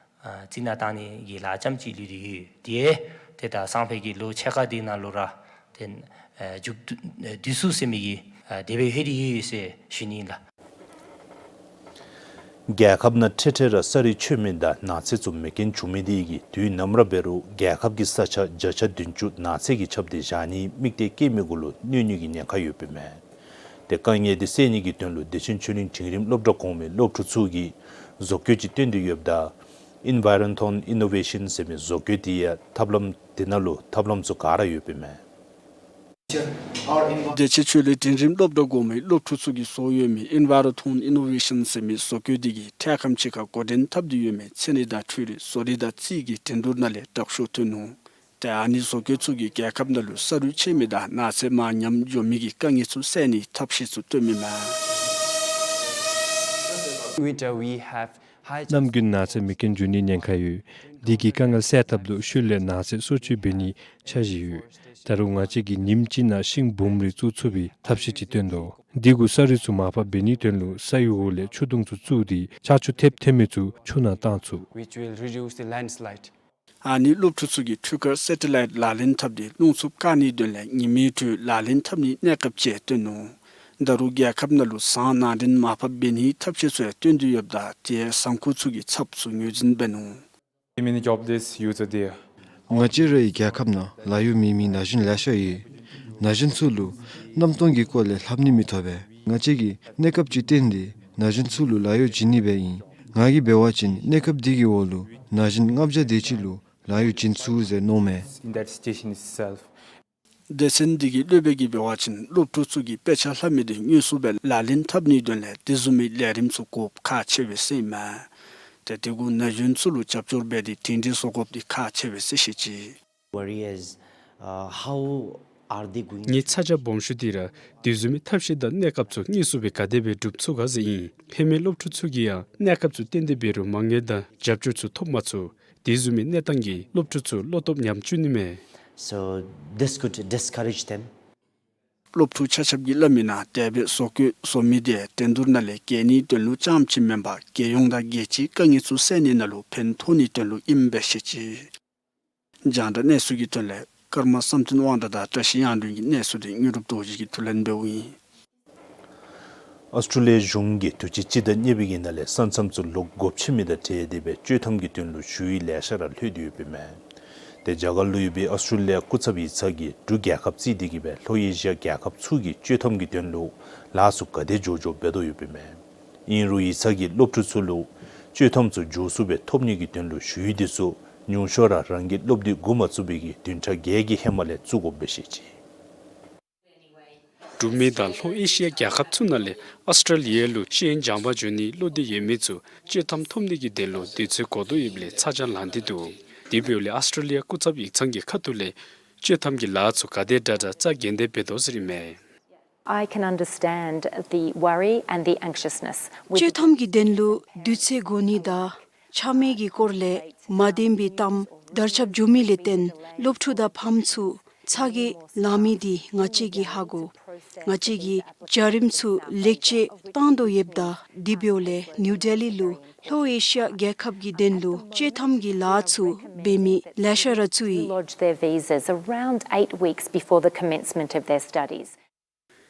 རྩི་ནག་བཏང་ནི་གི་ལཱ་རྐྱངམ་ཅིག་ལུས་ཏེ་ཡོད། དེ་ཏེ་ད་སང་ཕོད་ཀྱི་ལོ་ཕྱེད་ཀ་དེ་ནང་ལུ་ར་ཏེ་ཨ་མཇུག་བསྡུ་ཨ་བསྡུ་ཚུགས་ཟེར་མི་གི་ཨ་དེ་སྦེ་ལྷོད་དེ་ཡོད་ཟེར་ཞུ་ནི་ཨིན་ལགས། རྒྱལ་ཁབ་ནང་འཕྲལ་འཕྲལ་ར་ས་རུད་ཆོད་མི་དང་ནགས་ཚལ་ཚུ་མེ་རྐྱེན་བྱུང་མི་དེ་གིས་དུས་ནམ་ར་འབད་རུང་རྒྱལ་ཁབ་ཀྱི་ས་ཆ་བརྒྱ་ཆ་བདུན་ཅུ་ནགས་ཚལ་གྱིས་ཁྱབ་སྟེ་བཞག་ནི་དམིགས་གཏད་བསྐྱེད་མི་གུ་ལུ་གནོད་ནི་གི་ཉེན་ཁ་ཡོདཔ་ཨིན་མས། ཏེ་དཀའ་ངལ་དེ་སེལ་ནི་གི་དོན་ལུ་བདེ་ཆེན་ཆོས་གླིང་འབྲིང་རིམ་སློབ་གྲྭ་གོང་མའི་སློབ་ཕྲུག་ཚུ་གིས་བཟོ་བཀོད་ཅིག་བཏོན་ཏེ་ཡོདཔ་ད་ Environthon Innovation ཟེར་མི་བཟོ་བཀོད་འདི་ཡང་ཐབས་ལམ་འདི་ནང་ལུ་ཐབས་ལམ་ཚུ་ག་ར་ཡོདཔ་ཨིན་མས། དེ་ཅིག་ཁྱོད་ལས་འབྲིང་རིམ་སློབ་གྲྭ་གོང་མའི་སློབ་ཕྲུག་ཚུ་གིས་བཟོ་ཡོད་མི་Environthon Innovation ཟེར་མི་བཟོ་བཀོད་འདི་གིས་ཐད་རི་ཁམ་ཅིག་ཁར་འགོ་འདྲེན་འཐབ་སྟེ་ཡོད་མི་ཚན་རིག་དང་འཕྲུལ་རིག་བཟོ་རིག་དང་རྩིས་ཀྱི་འགྲན་བསྡུར་ནང་ལས་དྲག་ཤོས་ཐོན་ནུག། ཏེ་ཨ་ནི་བཟོ་བཀོད་ཚུ་གིས་རྒྱལ་ཁབ་ནང་ལུ་ས་རུད་ཆད་མི་དང་ནགས་ཚལ་མར་ཉམས་འགྱོ་མི་གི་དཀའ་ངལ་ཚུ་བསལ་ནིའི་ཐབས་ཤེས་ཚུ་བཏོནམ་ཨིན་མས། Winter, we have high chances. གནམ་དགུན་ནགས་ཚལ་མེ་རྐྱེན་འགྱོ་ནིའི་ཉེན་ཁ་ཡོད། དེ་གི་དཀའ་ངལ་བསལ་ཐབས་ལུ་ཤུལ་ལས་ནགས་ཚལ་གསོ་བཅོས་འབད་ནིའི་འཆར་གཞི་ཡོད། ད་རུང་ང་བཅས་ཀྱིས་ཉིནམ་གཅིག་ནང་ཤིང་འབུམ་རེ་བཙུགས་ཚུགས་པའི་ཐབས་ཤེས་ཅིག་བཏོན་དོ། དེ་གུ་ས་རུད་ཚུ་མར་ཕབ་འབད་ནིའི་དོན་ལུ་སའི་འོག་ལས་ཆུ་དུང་ཚུ་བཙུགས་ཏེ་ཆར་ཆུ་ཐེབས་ཐོན་མི་ཚུ་ཆུ་ནང་བཏང་ཚུགས། Which will reduce the landslide. ཨ་ནི་སློབ་ཕྲུག་ཚུ་གིས་འཕྲུལ་ཁང་སེ་ཊི་ལའིཊ་ལག་ལེན་འཐབ་སྟེ་རླུང་འཚུབ་བཀག་ནིའི་དོན་ལས་ཉི་མའི་དྲོད་ལག་ལེན་འཐབ་ནིའི་གནས་སྐབས་ཅིག་བཏོན་ནུག། ད་རུང་རྒྱལ་ཁབ་ནང་ལུ་ཟངས་ནང་འདྲེན་མར་ཕབ་འབད་ནིའི་ཐབས་ཤེས་ཚུ་ཡང་བཏོན་ཏེ་ཡོདཔ་ད་དེ་ཡང་ཟངས་ཁུག་ཚུ་གི་ཚབ་ཚུ་ངོས་འཛིན་འབད་ནུག། Many job this use there. ང་བཅས་རའི་རྒྱལ་ཁབ་ནང་ལཱ་གཡོག་མེད་མི་ན་གཞོན་ལེ་ཤ་ཡོད། ན་གཞོན་ཚུ་ལུ་གནམ་སྟོང་གི་སྐོར་ལས་ལྷབ་ནི་མི་ཐོབ་པས། ང་བཅས་ཀྱིས་གནས་སྐབས་ཅིག་བཏོན་ཏེ་ན་གཞོན་ཚུ་ལུ་ལཱ་གཡོག་བྱིན་ནི་སྦེ་ཨིན། ང་གིས་འབད་བ་ཅིན་གནས་སྐབས་འདི་གི་འོག་ལུ་ན་གཞོན་ལྔ་བརྒྱ་དེ་ཅིག་ལུ་ལཱ་གཡོག་བྱིན་ཚུགས་ཟེར་མནོཝ་མས། In that situation itself. སྡེ་ཚན་འདི་གི་སློབ་དཔོན་གྱིས་འབད་བ་ཅིན་སློབ་ཕྲུག་ཚུ་གིས་དཔེ་ཆ་ལྷབ་མི་དེ་དངོས་སུ་སྦེ་ལག་ལེན་འཐབ་ནིའི་དོན་ལས་དེ་བཟུམ་མའི་ལས་རིམ་ཚུ་དགོཔ་ཁག་ཆེ་བས་ཟེར་ཨིན་མས། ཏེ་དེ་གུ་ན་གཞོན་ཚུ་ལུ་རྒྱབ་སྐྱོར་འབད་དེ་གྲ་སྒྲིག་བཟོ་དགོཔ་འདི་ཁག་ཆེ་བས་ཟེར་བཤད་ཅི། Worry is, uh, how are they going to ངེའི་ཚ་གྱང་སྦོམ་ཤོས་འདི་ར་དེ་བཟུམ་མའི་ཐབས་ཤེས་དང་གནས་སྐབས་ཚུ་དངོས་སུ་སྦེ་ག་དེ་སྦེ་སྒྲུབ་ཚུགས་ག་ཟེར་ཨིན། ཧེ་མའི་སློབ་ཕྲུག་ཚུ་གིས་ཡང་གནས་སྐབས་ཚུ་བཏོན་ཏེ་འབད་རུང་མ་དངུལ་དང་རྒྱབ་སྐྱོར་ཚུ་ཐོབ་མ་ཚུགས། དེ་བཟུམ་མའི་གནས་སྟངས་ཀྱིས་སློབ་ཕྲུག་ཚུ་བློ་སྟོབས་ཉམས་བཅུག་ནི་མས། So this could discourage them. སློབ་ཕྲུག་ཆ་ཁྱབ་ཀྱིས་སླབ་མིའི་ནང་དེ་སྦེ་བཟོ་བཀོད་བཟོ་མི་དེ་འགྲན་བསྡུར་ནང་ལས་རྒྱལ་ནིའི་དོན་ལུ་རྐྱངམ་ཅིག་མེན་པར་རྒྱལ་ཡོངས་དང་རྒྱལ་སྤྱིའི་དཀའ་ངལ་ཚུ་བསལ་ནི་ནང་ལུ་ཕན་ཐོགས་ནིའི་དོན་ལུ་ཨིནམ་སྦེ་བཤད་ཅི། རྒྱང་བསྒྲགས་གནས་ཚུལ་གྱི་དོན་ལས་ཀརྨ་བསམ་གཏན་དབང་གྲགས་དང་བཀྲ་ཤིས་དབྱངས་སྒྲོན་གྱི་གནས་ཚུལ་འདི་དངོས་གྲུབ་རྡོ་རྗེ་གིས་བསྡུ་ལེན་འབདཝ་ཨིན། ཨོསི་ཊྲེ་ལི་ཡ་གཞུང་གིས་དུས་ཅི་སྤྱི་ཟླ་གཉིས་པའི་གི་ནང་ལས་ས་མཚམས་ཚུ་ལོག་དགོཔ་ཆེ་མི་དང་འབྲེལ་ཏེ་སྦེ་བཅོས་ཐམ་གྱི་དོན་ལུ་ཞུ་ཡིག་ལེ་ཤ་ར་ལྷོད་དེ་ཡོདཔ་ཨིན་མས། ཏེ་རྒྱ་གར་ལུ་ཡོད་པའི་ཨོསི་ཊྲེ་ལི་ཡ་སྐུ་ཚབ་ཡིག་ཚང་གིས་འབྲུག་རྒྱལ་ཁབ་བརྩིས་ཏེ་གི་སྦེ་ལྷོ་ཨེ་ཤི་ཡ་རྒྱལ་ཁབ་ཚུ་གི་བཅོས་ཐམ་གྱི་དོན་ལུ་ལཱ་ཚུ་ག་དེ་མགྱོགས་མགྱོགས་འབད་དོ་ཡོདཔ་ཨིན་མས། ཨིན་རུང་ཡིག་ཚང་གིས་སློབ་ཕྲུག་ཚུ་ལུ་བཅོས་ཐམ་ཚུ་མགྱོགས་སུ་སྦེ་ཐོབ་ནི་གི་དོན་ལུ་ཞུ་ཡིག་འདི་ཚུ་ཉུང་ཤོས་ར་རང་གི་སློབ་དུས་འགོ་མ་བཙུགས་པའི་གི་བདུན་ཕྲག་བརྒྱད་ཀྱི་ཧེ་མ་ལས་བཙུགས་དགོཔ་སྦེ་བཤད་ཅི། འབྲུག་མི་དང་ལྷོ་ཨེ་ཤི་ཡ་རྒྱལ་ཁབ་ཚུ་ནང་ལས་ཨོསི་ཊྲེ་ལི་ཡ་ལུ་ཅིན་སྦྱང་བར་འགྱོ་ནིའི་བློ་འདོད་ཡོད་མི་ཚུ་བཅོས་ཐམ་ཐོབ་ནི་གི་དོན་ལུ་དུས་ཚོད་འགོར་དོ་ཡོདཔ་ལས་ཚ་གྱང་ལང་སྟེ་འདུག། དེ་འབདཝ་ལས་ཨོསི་ཊྲེ་ལི་ཡ་སྐུ་ཚབ་ཡིག་ཚང་གི་ཁ་ཐུག་ལས་བཅོས་ཐམ་གྱི་ལཱ་ཚུ་ག་དེ་དྲག་དྲག་རྩ་འགེངས་ཏེ་འབད་དོ་ཟེར་ཨིན་མས། I can understand the worry and the anxiousness with བཅོས་ཐམ་གྱི་དོན་ལུ་དུས་ཚོད་འགོར་ནི་དང་ཆ་མེད་ཀྱི་སྐོར་ལས་མ་བདེན་པའི་གཏམ་དར་ཁྱབ་འགྱོ་མི་ལས་བརྟེན་སློབ་ཕྲུག་དང་ཕམ་ཚུ་ཚ་གྱང་ལང་མི་འདི་ང་བཅས་ཀྱིས་ཧ་གོ། ང་བཅས་ཀྱིས་བྱ་རིམ་ཚུ་ལེགས་བཅོས་བཏང་དོ་ཡོདཔ་ད་དེ་འབདཝ་ལས་ནིའུ་ཌེ་ལི་ལུ་ལྷོ་ཨེ་ཤི་ཡ་རྒྱལ་ཁབ་ཀྱི་དོན་ལུ་བཅོས་ཐམ་གྱི་ལཱ་ཚུ་འབད་མི་ལེ་ཤ་ར་བཙུགས་ཡི། Lodge their visas around eight weeks before the commencement of their studies.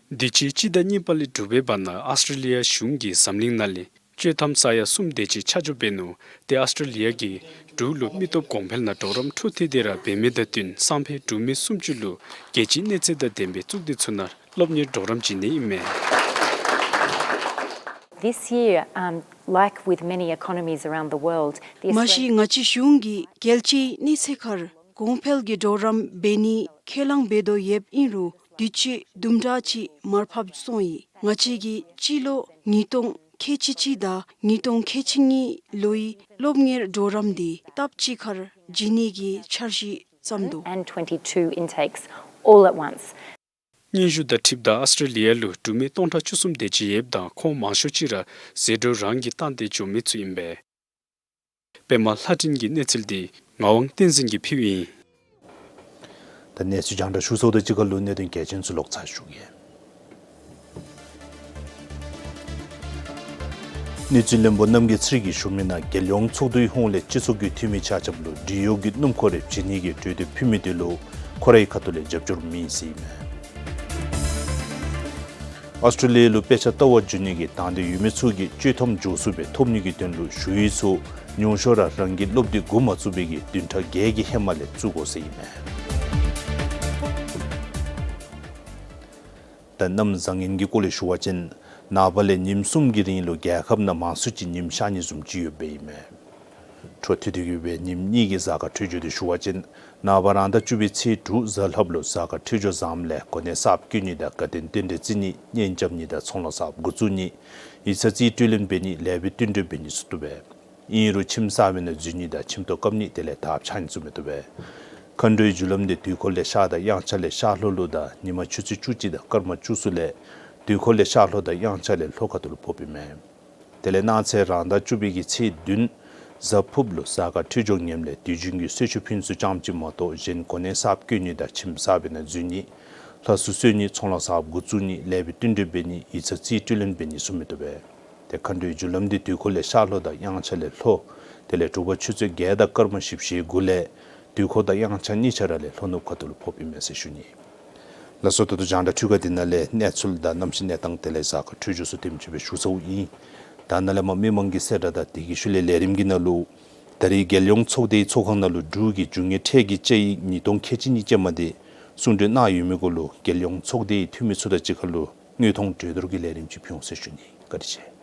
དུས་ཅི་སྤྱི་ཟླ་གཉིས་པ་ལས་དྲུག་པའི་བར་ན་ཨོསི་ཊྲེ་ལི་ཡ་གཞུང་གིས་འཛམ་གླིང་ནང་ལས་བཅོས་ཐམ་ས་ཡ་གསུམ་དེ་ཅིག་ཆ་འཇོག་འབད་ནུག། ཏེ་ཨོསི་ཊྲེ་ལི་ཡ་གིས་འབྲུག་ལུ་མི་སྟོབས་གོང་འཕེལ་ནང་གྲོགས་རམ་འཕྲོ་མཐུད་དེ་ར་འབད་མི་དང་བསྟུན་སང་ཕོད་འབྲུག་མི་སུམ་ཅུ་ལུ་རྒྱལ་སྤྱིའི་གནས་ཚད་དང་ལྡན་པའི་གཙུག་སྡེ་ཚུ་ནང་སློབ་གཉེར་གྲོགས་རམ་བྱིན་ནི་ཨིན་མས། This year, um, like with many economies around the world, the མ་གཞི་Australian ང་བཅས་གཞུང་གིས་རྒྱལ་སྤྱིའི་གནས་ཚད་ཁར་གོང་འཕེལ་གྱི་གྲོགས་རམ་འབད་ནིའི་ཁས་བླངས་འབད་དོ་ཡོདཔ་ཨིན་རུང་དུས་ཅི་དུམ་གྲ་ཅིག་མར་ཕབ་སོང་ཡི། ང་བཅས་ཀྱིས་སྤྱི་ལོ་ཉིས་སྟོང་ཁལ་གཅིག་གཅིག་དང་ཉིས་སྟོང་ཁལ་གཅིག་གཉིས་ལོའི་སློབ་གཉེར་གྲོགས་རམ་འདི་སྟབས་གཅིག་ཁར་བྱིན་ནི་གི་འཆར་གཞི་བརྩམས་འདུག། And twenty-two intakes all at once. སྙན་ཞུ་དང་འཁྲིལཝ་ད་ཨོསི་ཊྲེ་ལི་ཡ་ལུ་འབྲུག་མི་སྟོང་ཕྲག་བཅུ་གསུམ་དེ་ཅིག་ཡོདཔ་ད་ཁོང་མང་ཤོས་ཅིག་ར་ཟད་འགྲོ་རང་གིས་བཏང་སྟེ་འགྱོ་མི་ཚུ་ཨིན་པས། པདྨ་ལྷ་སྒྲོན་གྱི་གནས་ཚུལ་འདི་ངག་དབང་བསྟན་འཛིན་གྱིས་ཕུལཝ་ཨིན། ད་གནས་ཚུལ་རྒྱང་བསྒྲགས་ཞུ་ཚརཝ་དང་གཅིག་ཁར་ལུ་གནད་དོན་གལ་ཆེན་ཚུ་ལོག་ཚར་ཞུ་གེ། གནས་ཚུལ་བློན་པོ་རྣམ་རྒྱལ་ཚེ་རིང་གིས་ཞུ་མིའི་ནང་རྒྱལ་ཡོངས་ཚོགས་འདུའི་ཧོངས་ལས་སྤྱི་ཚོགས་ཀྱི་འཐུས་མི་ཆ་ཁྱབ་ལུ་འབྲེལ་ཡོད་ཀྱི་སྣུམ་འཁོར་རེ་བྱིན་ནི་གི་གྲོས་འདེབས་ཕུལ་མི་དེ་ལུ་ཁོ་རའི་ཁ་ཐུག་ལས་རྒྱབ་སྐྱོར་མེད་ཟེར་ཨིན་མས། ཨོསི་ཊྲེ་ལི་ཡ་ལུ་དཔེ་ཆ་ལྟ་བར་འགྱོ་ནི་གི་དང་འདོད་ཡོད་མི་ཚུ་གིས་བཅོས་ཐམ་མགྱོགས་སུ་སྦེ་ཐོབ་ནི་གི་དོན་ལུ་ཞུ་ཡིག་ཚུ་ཉུང་ཤོས་ར་རང་གི་སློབ་དུས་འགོ་མ་བཙུགས་པའི་གི་བདུན་ཕྲག་བརྒྱད་ཀྱི་ཧེ་མ་ལས་བཙུགས་དགོ་ཟེར་ཨིན་མས། ད་གནམ་བཟང་ངན་གྱི་སྐོར་ལས་ཞུ་བ་ཅིན་ནངས་པ་ལས་ཉིནམ་གསུམ་གྱི་རིང་ལུ་རྒྱལ་ཁབ་ནང་མང་སུ་ཅིག་ཉིམ་ཤར་ནི་བཟུམ་ཅིག་ཡོདཔ་ཨིན་མས། འཕྲོ་མཐུད་དེ་གི་སྦེ་ཉིནམ་གཉིས་ཀྱི་གཟའ་སྐར་འཕྲོད་སྦྱོར་འདི་ཞུ་བ་ཅིན་ནངས་པ་རང་ཟླ་བཅུ་པའི་ཚེས་དྲུག་གཟའ་ལྷགཔ་ལུ་གཟའ་སྐར་འཕྲོད་སྦྱོར་བཟངམ་ལས་གོ་གནས་གསརཔ་བསྐོ་ནི་དང་དགའ་སྟོན་རྟེན་འབྲེལ་བརྩི་ནི་གཉེན་རྐྱབ་ནི་དང་ཚོང་ལཱ་གསརཔ་འགོ་བཙུགས་ནི་ཡིག་ཚང་རྩིས་སྤྲོད་ལེན་འབད་ནི་ལེགས་པའི་བསྟུན་གྲོས་འབད་ནི་ཚུ་བཏུབ་པས། ཨིན་རུང་ཁྱིམ་གསར་པའི་ནང་འཛུལ་ནི་དང་ཁྱིམ་ཐོག་བཀབ་ནི་དེ་ལས་དར་འཕྱར་ནི་ཚུ་མི་བཏུབ་པས། མཁའ་འགྲོའི་རྒྱུ་ལམ་འདི་དུས་འཁོར་ལས་ཤར་དང་དབྱངས་འཆར་ལས་ཤར་ལྷོ་ལུ་དང་ཉིན་མ་ཆུ་ཚོད་བཅུ་གཅིག་དང་སྐར་མ་བཅུ་གསུམ་ལས་དུས་འཁོར་ལས་ཤར་ལྷོ་དང་དབྱངས་འཆར་ལས་ལྷོ་ཁ་ཐུག་ལུ་ཕོགཔ་ཨིན་མས། དེ་ལས་གནངས་ཚེ་རང་ཟླ་བཅུ་པའི་གི་ཚེས་བདུན་གཟའ་ཕུརཔ་ལུ་གཟའ་སྐར་འཕྲོད་སྦྱོར་ངནམ་ལས་དུས་རྒྱུན་གྱི་གསོལ་མཆོད་ཕུལ་ཚུ་ཙམ་ཅིག་མ་གཏོགས་གཞན་གོ་གནས་གསརཔ་བསྐོ་ནི་དང་ཁྱིམ་གསར་པའི་ནང་འཛུལ་ནི་ལྷ་གསོལ་གསོལ་ནི་ཚོང་ལཱ་གསརཔ་འགོ་བཙུགས་ནི་ལེགས་པའི་བསྟུན་གྲོས་འབད་ནི་ཡིག་ཚང་རྩིས་སྤྲོད་ལེན་འབད་ནི་ཚུ་མི་བཏུབ་པས། ཏེ་མཁའ་འགྲོའི་རྒྱུ་ལམ་འདི་དུས་འཁོར་ལས་ཤར་ལྷོ་དང་དབྱངས་འཆར་ལས་ལྷོ། དེ་ལས་དྲོ་པ་ཆུ་ཚོད་བརྒྱད་དང་སྐར་མ་བཞི་བཅུ་ཞེ་དགུ་ལས་དུས་འཁོར་དང་དབྱངས་འཆར་གཉིས་ཆ་ར་ལས་ལྷོ་ནུབ་ཁ་ཐུག་ལུ་ཕོགཔ་ཨིན་མས་ཟེར་ཞུ་ནི། ལགས་སོ། ད་ལྟོ་རྒྱང་བསྒྲགས་འཕྲུལ་ཁང་འདི་ནང་ལས་གནས་ཚུལ་དང་གནམ་གཤིས་གནས་སྟངས་དེ་ལས་གཟའ་སྐར་འཕྲོད་སྦྱོར་ཚུ་དེམ་ཅིག་སྦེ་ཞུ་ཚརཝ་ཨིན། ད་ནཱ་ལས་མར་མི་མང་གི་གསལ་བསྒྲགས་དང་དེ་གི་ཤུལ་ལས་ལས་རིམ་གྱི་ནང་ལུ་ད་རིས་རྒྱལ་ཡོངས་ཚོགས་སྡེའི་ཚོགས་ཁང་ནང་ལུ་འབྲུག་གི་རྒྱུ་དངོས་ཁྲལ་གྱི་དཔྱད་ཡིག་ཉིས་སྟོང་ཁལ་གཅིག་གཉིས་ཅན་མ་དེ་གསུང་གྲོས་གནང་ཡོད་མི་གུ་ལུ་རྒྱལ་ཡོངས་ཚོགས་སྡེའི་འཐུས་མི་ཚུ་དང་གཅིག་ཁར་ལུ་དངོས་མཐོང་གྲོས་བསྡུར་གྱི་ལས་རིམ་ཅིག་ཕུལ་འོང་ཟེར་ཞུ་ནི། བཀའ་དྲིན་ཆེ།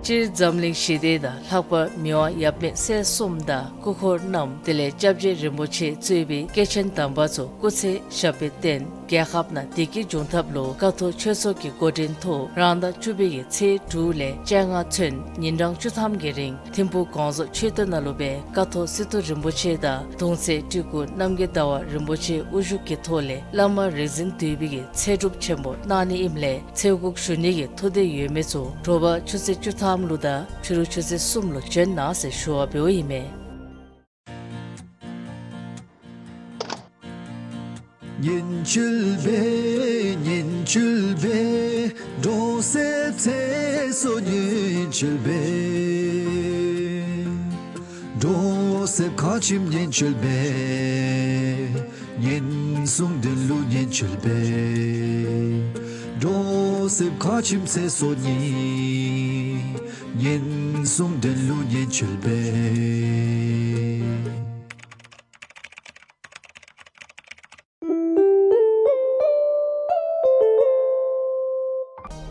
སྤྱིར་འཛམ་གླིང་ཞི་བདེ་དང་ལྷག་པར་མི་དབང་ཡབ་མེས་སྲས་གསུམ་དང་སྐུ་འཁོར་རྣམས་དེ་ལས་སྐྱབས་རྗེ་རིན་པོ་ཆེ་གཙོས་པའི་སྐྱེས་ཆེན་དམ་པ་ཚུ་སྐུ་ཚེ་ཞབས་པད་བརྟན། རྒྱལ་ཁབ་ནང་བདེ་སྐྱིད་འབྱུང་ཐབས་ལུ་ཀཿཐོག་ཆོས་ཚོགས་ཀྱི་འགོ་འདྲེན་ཐོག་རང་ཟླ་བཅུ་པའི་གི་ཚེས་དྲུག་ལས་བཅོ་ལྔ་ཚུན་ཉིན་གྲངས་བཅུ་ཐམ་གྱི་རིང་ཐིམ་ཕུག་གོང་བཟོ་མཆོད་རྟེན་ནང་ལུ་སྦེ་ཀཿཐོག་སི་ཏུ་རིན་པོ་ཆེ་དང་གདུང་སྲས་སྤྲུལ་སྐུ་རྣམ་རྒྱལ་ཟླ་བ་རིན་པོ་ཆེ་དབུ་བཞུགས་ཀྱི་ཐོག་ལས་བླ་མ་རིག་འཛིན་འདུས་པའི་གི་ཚེ་སྒྲུབ་ཆེན་པོ་གནང་ནི་ཨིནམ་ལས་ཚེ་འགུགས་ཞུ་ནི་གི་ཐུགས་འདོད་ཡོད་མི་ཚུ་དྲོ་པ་ཆུ་ཚོད་བཅུ་ཐམ་ལུ་དང་ཕྱི་རུ་ཆུ་ཚོད་གསུམ་ལུ་བྱོན་གནང་ཟེར་ཞུ་བ་འབདཝ་ཨིན་མས།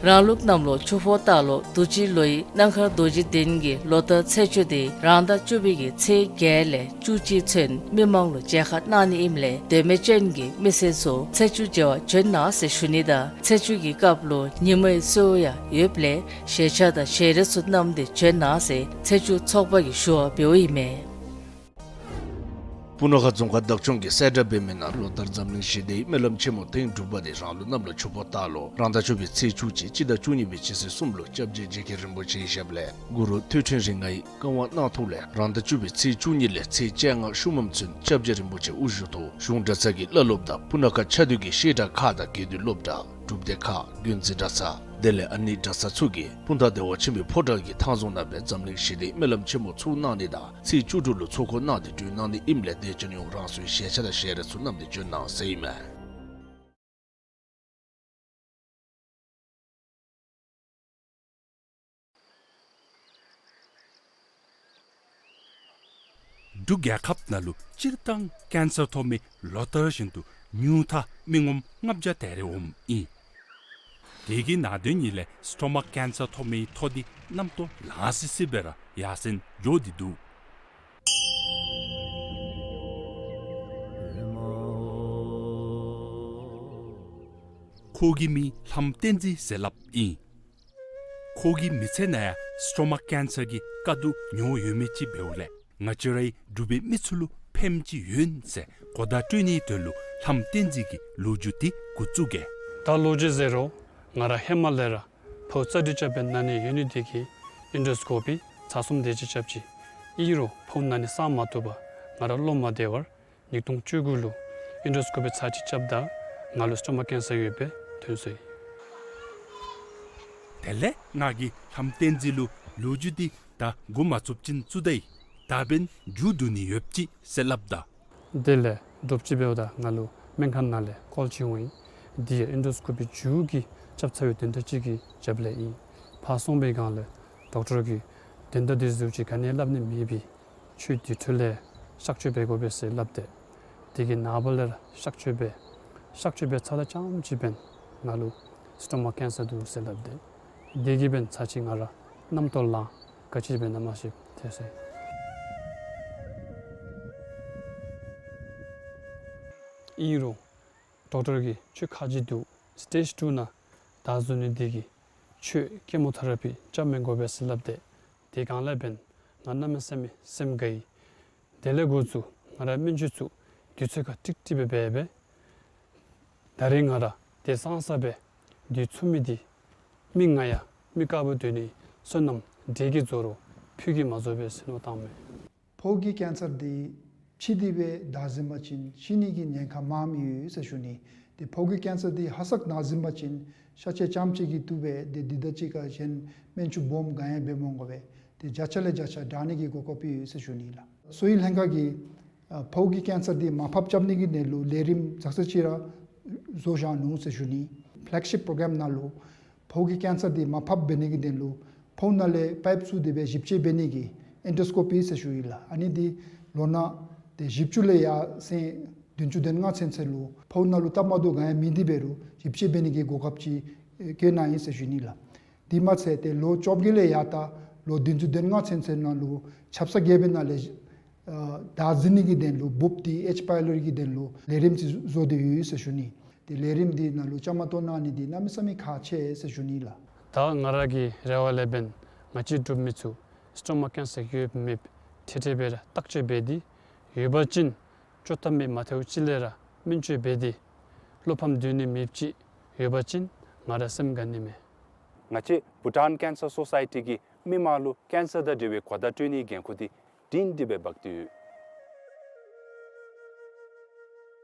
རང་ལུགས་གནམ་ལོ་ཆུ་ཕོ་སྟག་ལོ་དུས་ཅི་ལོའི་གནམ་ཁར་རྡོ་རྗེ་གདན་གྱི་ལོ་ལྟར་ཚེས་བཅུ་དེ་རང་ཟླ་བཅུ་པའི་གི་ཚེས་བརྒྱད་ལས་བཅུ་གཅིག་ཚུན་མི་མང་ལུ་མཇལ་ཁ་གནང་ནི་ཨིནམ་ལས་དོན་མེད་ཅན་གྱི་མི་སེར་ཚུ་ཚེས་བཅུ་མཇལ་བར་བྱོན་གནང་ཟེར་ཞུ་ནི་དང་ཚེས་བཅུ་གི་སྐབས་ལུ་ཉི་མའི་གསོལཝ་ཡང་ཡོདཔ་ལས་ཞལ་ཆས་དང་ཞལ་རས་ཚུ་བསྣམས་ཏེ་བྱོན་གནང་ཟེར་ཚེས་བཅུ་ཚོགས་པ་གིས་ཞུ་བ་འབདཝ་ཨིན་མས། སྤུ་ན་ཁ་རྫོང་ཁག་བདག་སྐྱོང་གིས་གསལ་བསྒྲགས་འབད་མི་ནང་ལོ་ལྟར་འཛམ་གླིང་ཞི་བདེའི་སྨོན་ལམ་ཆེན་མོ་ཐེངས་དྲུག་པ་དེ་རང་ལུགས་གནམ་ལོ་ཆུ་ཕོ་སྟག་ལོ་རང་ཟླ་བཅུ་པའི་ཚེས་བཅུ་གཅིག་སྤྱི་ཟླ་བཅུ་གཉིས་པའི་སྤྱི་ཚེས་གསུམ་ལུ་སྐྱབས་རྗེ་རྗེ་མཁན་རིན་པོ་ཆེའི་ཞབས་ལས་གུ་རུ་ཐོད་ཕྲེང་རིགས་ལྔའི་བཀའ་དབང་གནང་ཐོག་ལས་རང་ཟླ་བཅུ་པའི་ཚེས་བཅུ་གཉིས་ལས་ཚེས་བཅོ་ལྔ་ཤུལ་མམ་ཚུན་སྐྱབས་རྗེ་རིན་པོ་ཆེ་དབུ་བཞུགས་ཐོག་གཞུང་གྲྭ་ཚང་གི་བླ་སློབ་དང་སྤུ་ན་ཁ་ཆ་འདུས་ཀྱི་བཤད་གྲྭ་ཁག་དང་དགེ་འདུན་སློབ་གྲྭ་སྒྲུབ་སྡེ་ཁག་དགོན་རྩེ་གྲྭ་ཚང་དེ་ལས་ཨ་ནི་གྲྭ་ཚང་ཚུ་གིས་སྤུངས་ཐང་བདེ་བ་ཆེན་པོའི་ཕོ་བྲང་གི་ཐང་རྫོང་ནང་སྦེ་འཛམ་གླིང་ཞི་བདེའི་སྨོན་ལམ་ཆེན་མོ་ཚོགས་གནང་ནི་དང་ཚེས་བཅུ་དྲུག་ལུ་ཚོགས་འཁོར་གནང་སྟེ་སྒྲུབ་གནང་ནི་ཨིནམ་ལས་དད་ཅན་ཡོངས་རང་སོའི་ཞལ་ཆས་དང་ཞལ་རས་ཚུ་བསྣམས་ཏེ་བྱོན་གནང་ཟེར་ཨིན་མས། འབྲུག་རྒྱལ་ཁབ་ནང་ལུ་སྤྱིར་བཏང་ཀེན་སར་ཐོབ་མི་ལོ་ལྟར་བཞིན་དུ་ཉུང་མཐའ་མི་ངོམ་ལྔ་བརྒྱ་དེ་རེ་འོངམ་ཨིན། དེ་གི་ནང་དོན་ཉིད་ལས་སི་ཊོ་མ་ཀེན་སར་ཐོབ་མིའི་འཐོར་འདི་གནམ་ཏོག་ལང་སི་སི་སྦེ་ར་ཡར་སེང་འགྱོ་སྟེ་འདུག། ཁོ་གི་མིང་ལྷམ་བསྟན་འཛིན་ཟེར་སླབ་ཨིན། ཁོ་གི་མི་ཚེ་ནང་ཡང་སི་ཊོ་མཱཀ་ཀེན་སར་གྱི་དཀའ་སྡུག་མྱོང་ཡོད་མི་ཅིག་འབདཝ་ལས་ང་བཅས་རའི་འབྲུག་པའི་མི་ཚུ་ལུ་ཕནམ་ཅིག་ཡོད་ཟེར་གོ་བརྡ་སྤྲོད་ནིའི་དོན་ལུ་ལྷམ་བསྟན་འཛིན་གྱི་ལོ་རྒྱུས་འདི་འགོ་བཙུགས་གེ། ད་ལོ་རྒྱུས་ཟེར་རུང་ང་ར་ཧེ་མ་ལས་ར་ཕོཝ་རྩ་འདྲུད་རྐྱབ་པའི་ན་ནི་ཡོད་ནི་དེ་གིས་ཨིན་ཌོ་སི་ཀོ་པི་ཚར་གསུམ་དེ་ཅིག་རྐྱབ་ཅི། ཨིན་རུང་ཕོཝ་ན་ནི་སངས་མ་བཏུབ་པར་ང་ར་བློ་མ་བདེ་བར་ཉིས་སྟོང་བཅུ་དགུ་ལུ་ཨིན་ཌོ་སི་ཀོ་པི་ཚར་གཅིག་རྐྱབ་ད་ང་ལུ་སི་ཊོ་མཱཀ་ཀེན་སར་ཡོདཔ་སྦེ་ཐོན་སོ་ཡི། དེ་ལས་ང་གིས་ལྷམ་བསྟན་འཛིན་ལུ་ལོ་རྒྱུས་འདི་ད་འགོ་མ་བཙུགས་ཅིན་བཙུགས་ད་ཡི། ད་འབདན་མཇུག་བསྡུ་ནི་ཡོདཔ་ཅིག་ཟེར་སླབ་ད། དེ་ལས་དྲོ་པ་ཅིག་འབདཝ་ད་ང་ལུ་སྨན་ཁང་ནང་ལས་ཀོལ་ཅིག་འོང་ཡི། འདི་ཡང་ཨིན་ཌོ་སི་ཀོ་པི་མཇུག་གི་རྐྱབ་ཚར་བའི་དོན་དག་ཅིག་གི་རྒྱབ་ལས་ཨིན། ཕར་སོང་པའི་སྒང་ལས་ཌོག་ཊར་གྱིས་དོན་དག་འདི་ཚུ་ཅིག་ག་ནི་སླབ་ནི་མེད་པས། ཁྱོད་འདི་འཕྲོ་ལས་གཤག་བཅོས་འབད་དགོ་པས་ཟེར་སླབ་སྟེ། དེ་གི་ནངས་པ་ལས་ར་གཤག་བཅོས་འབད། གཤག་བཅོས་འབད་ཚརཝ་ད་རྐྱངམ་ཅིག་འབདན་ང་ལུ་སི་ཊོ་མཱཀ་ཀེན་སར་འདུག་ཟེར་སླབ་སྟེ། དེ་གིས་འབདན་ཚར་གཅིག་ང་ར་རྣམ་རྟོག་ལངས། ག་ཅི་འབད་ན་མ་ཤེས་ཐལ་སོ་ཡི། ཨིན་རུང་ཌོག་ཊར་གྱིས་ཁྱོད་ཁག་ཅིག་འདུག། སི་ཊེཇ་ཊུ་ནང་བདའ་ཟུན་ནི་དེ་གིས་ཁྱོད་ཀེ་མོ་ཐེ་ར་པི་རྐྱབ་མི་དགོ་པས་ཟེར་སླབ་སྟེ། དེ་སྒང་ལས་འབདན་ང་གནམ་མེད་ས་མེད་སེམས་དགའ་ཡི། དེ་ལས་འགོ་བཙུགས་ང་ར་སྨན་བཅོས་ཚུ་དུས་ཚོད་ཁར་ཀྲིག་ཀྲི་སྦེ་འབད་འབད། ད་རེས་ང་ར་དེ་སང་ས་སྦེ་དུས་ཚོད་མེད་དེ། མི་ང་ཡང་མི་དཀརཔོ་སྡོད་ནི་བསོད་ནམས་འདྲེ་གིས་རྫོགས་རུང་ཕུད་ཀྱིས་མ་རྫོགས་པས་ཟེར་མནོ་བཏངམ་མས། ཕོཝ་གི་ཀེན་སར་འདི་ཕྱི་འདི་སྦེ་བདའ་ཟུན་པ་ཅིན་ཤི་ནི་གི་ཉེན་ཁ་མངམ་ཡོད་ཟེར་ཞུ་ནི། ཏེ་ཕོཝ་གི་ཀེན་སར་འདི་ཧ་སག་ན་ཟུན་པ་ཅིན་ཤ་ཆས་རྐྱངམ་ཅིག་གིས་བཏུབ་པས། ཏེ་འདི་དང་གཅིག་ཁར་གཞན་སྨན་བཅོས་སྦོམ་ག་ཡང་འབད་མ་དགོ་པས། ཏེ་བརྒྱ་ཆ་ལས་བརྒྱ་ཆ་དྲག་ནི་གི་གོ་སྐབས་ཡོད་ཟེར་ཞུ་ནི་ལགས། གསོ་བའི་ལྷན་ཁག་གིས་ཨ་ཕོཝ་གི་ཀེན་སར་འདི་མར་ཕབ་རྐྱབ་ནི་གི་དོན་ལུ་ལས་རིམ་ཙག་ཙིག་ཅིག་ར་བཟོ་བཞག་ནུག་ཟེར་ཞུ་ནི། ཕེ་ལེག་ཤིཔ་པྲོ་གྲམ་ནང་ལུ་ཕོཝ་གི་ཀེན་སར་འདི་མར་ཕབ་འབད་ནི་གི་དོན་ལུ་ཕོཝ་ནང་ལས་པའིཔ་བཙུགས་ཏེ་སྦེ་ཞིབ་དཔྱད་འབད་ནི་གི་ཨེན་ཌོ་སི་ཀོ་པི་ཟེར་ཞུ་ཡི་ལགས། ཨ་ནི་འདི་ལོ་ན་ཏེ་བཞི་བཅུ་ལས་ཡར་སོང་བདུན་ཅུ་དོན་ལྔ་ཚུན་ཚོད་ལུ་ཕོཝ་ནང་ལུ་སྟབས་མ་བདེཝ་ག་ཡང་མེད་དེ་འབད་རུང་ཞིབ་དཔྱད་འབད་ནི་གི་གོ་སྐབས་ཅིག་བཀོད་གནང་ཡི་ཟེར་ཞུ་ནི་ལགས། དེ་མ་ཚད་ཏེ་ལོ་བཅོ་བརྒྱད་ལས་ཡར་ད་ལོ་བདུན་ཅུ་དོན་ལྔ་ཚུན་ཚོད་ནང་ལུ་ཆབ་གསང་རྒྱལ་པོའི་ནང་ལས་ཨ་བདའ་ཟུན་ནི་གི་དོན་ལུ་འབུབ་འདི་ཨེཇ་པའི་ལོར་གྱི་དོན་ལུ་ལས་རིམ་ཅིག་བཟོ་སྟེ་ཡོད་ཟེར་ཞུ་ནི། ཏེ་ལས་རིམ་འདི་ནང་ལུ་བཅའ་མར་གཏོགས་གནང་ནི་འདི་གནམ་མེད་ས་མེད་ཁག་ཆེ་ཟེར་ཞུ་ནི་ལགས། ད་ང་ར་གི་རེ་བ་ལས་འབདན་ང་བཅས་འབྲུག་མི་ཚུ་སི་ཊོ་མཱཀ་ཀེན་སར་ཡོད་མེད་འཕྲལ་འཕྲལ་སྦེ་ར་བརྟག་དཔྱད་འབད་དེ་ཡོད་པ་ཅིན་བཅོ་ཐབས་མེད་མ་ཐལཝ་ཅིག་ལས་ར་སྨན་བཅོས་འབད་དེ་བློ་ཕམ་སྡོད་ནི་མེདཔ་ཅིག་ཡོད་པ་ཅིན་ང་ར་སེམས་དགའ་ནི་མས། ང་བཅས་བྷུ་ཊཱན་ཀེན་སར་སོ་སའི་ཊི་གིས་མི་མང་ལུ་ཀེན་སར་དང་འབྲེལ་བའི་གོ་བརྡ་སྤྲོད་ནིའི་འགན་ཁུར་འདི་སྒྲིང་སྒྲི་སྦེ་འབག་སྟེ་ཡོད།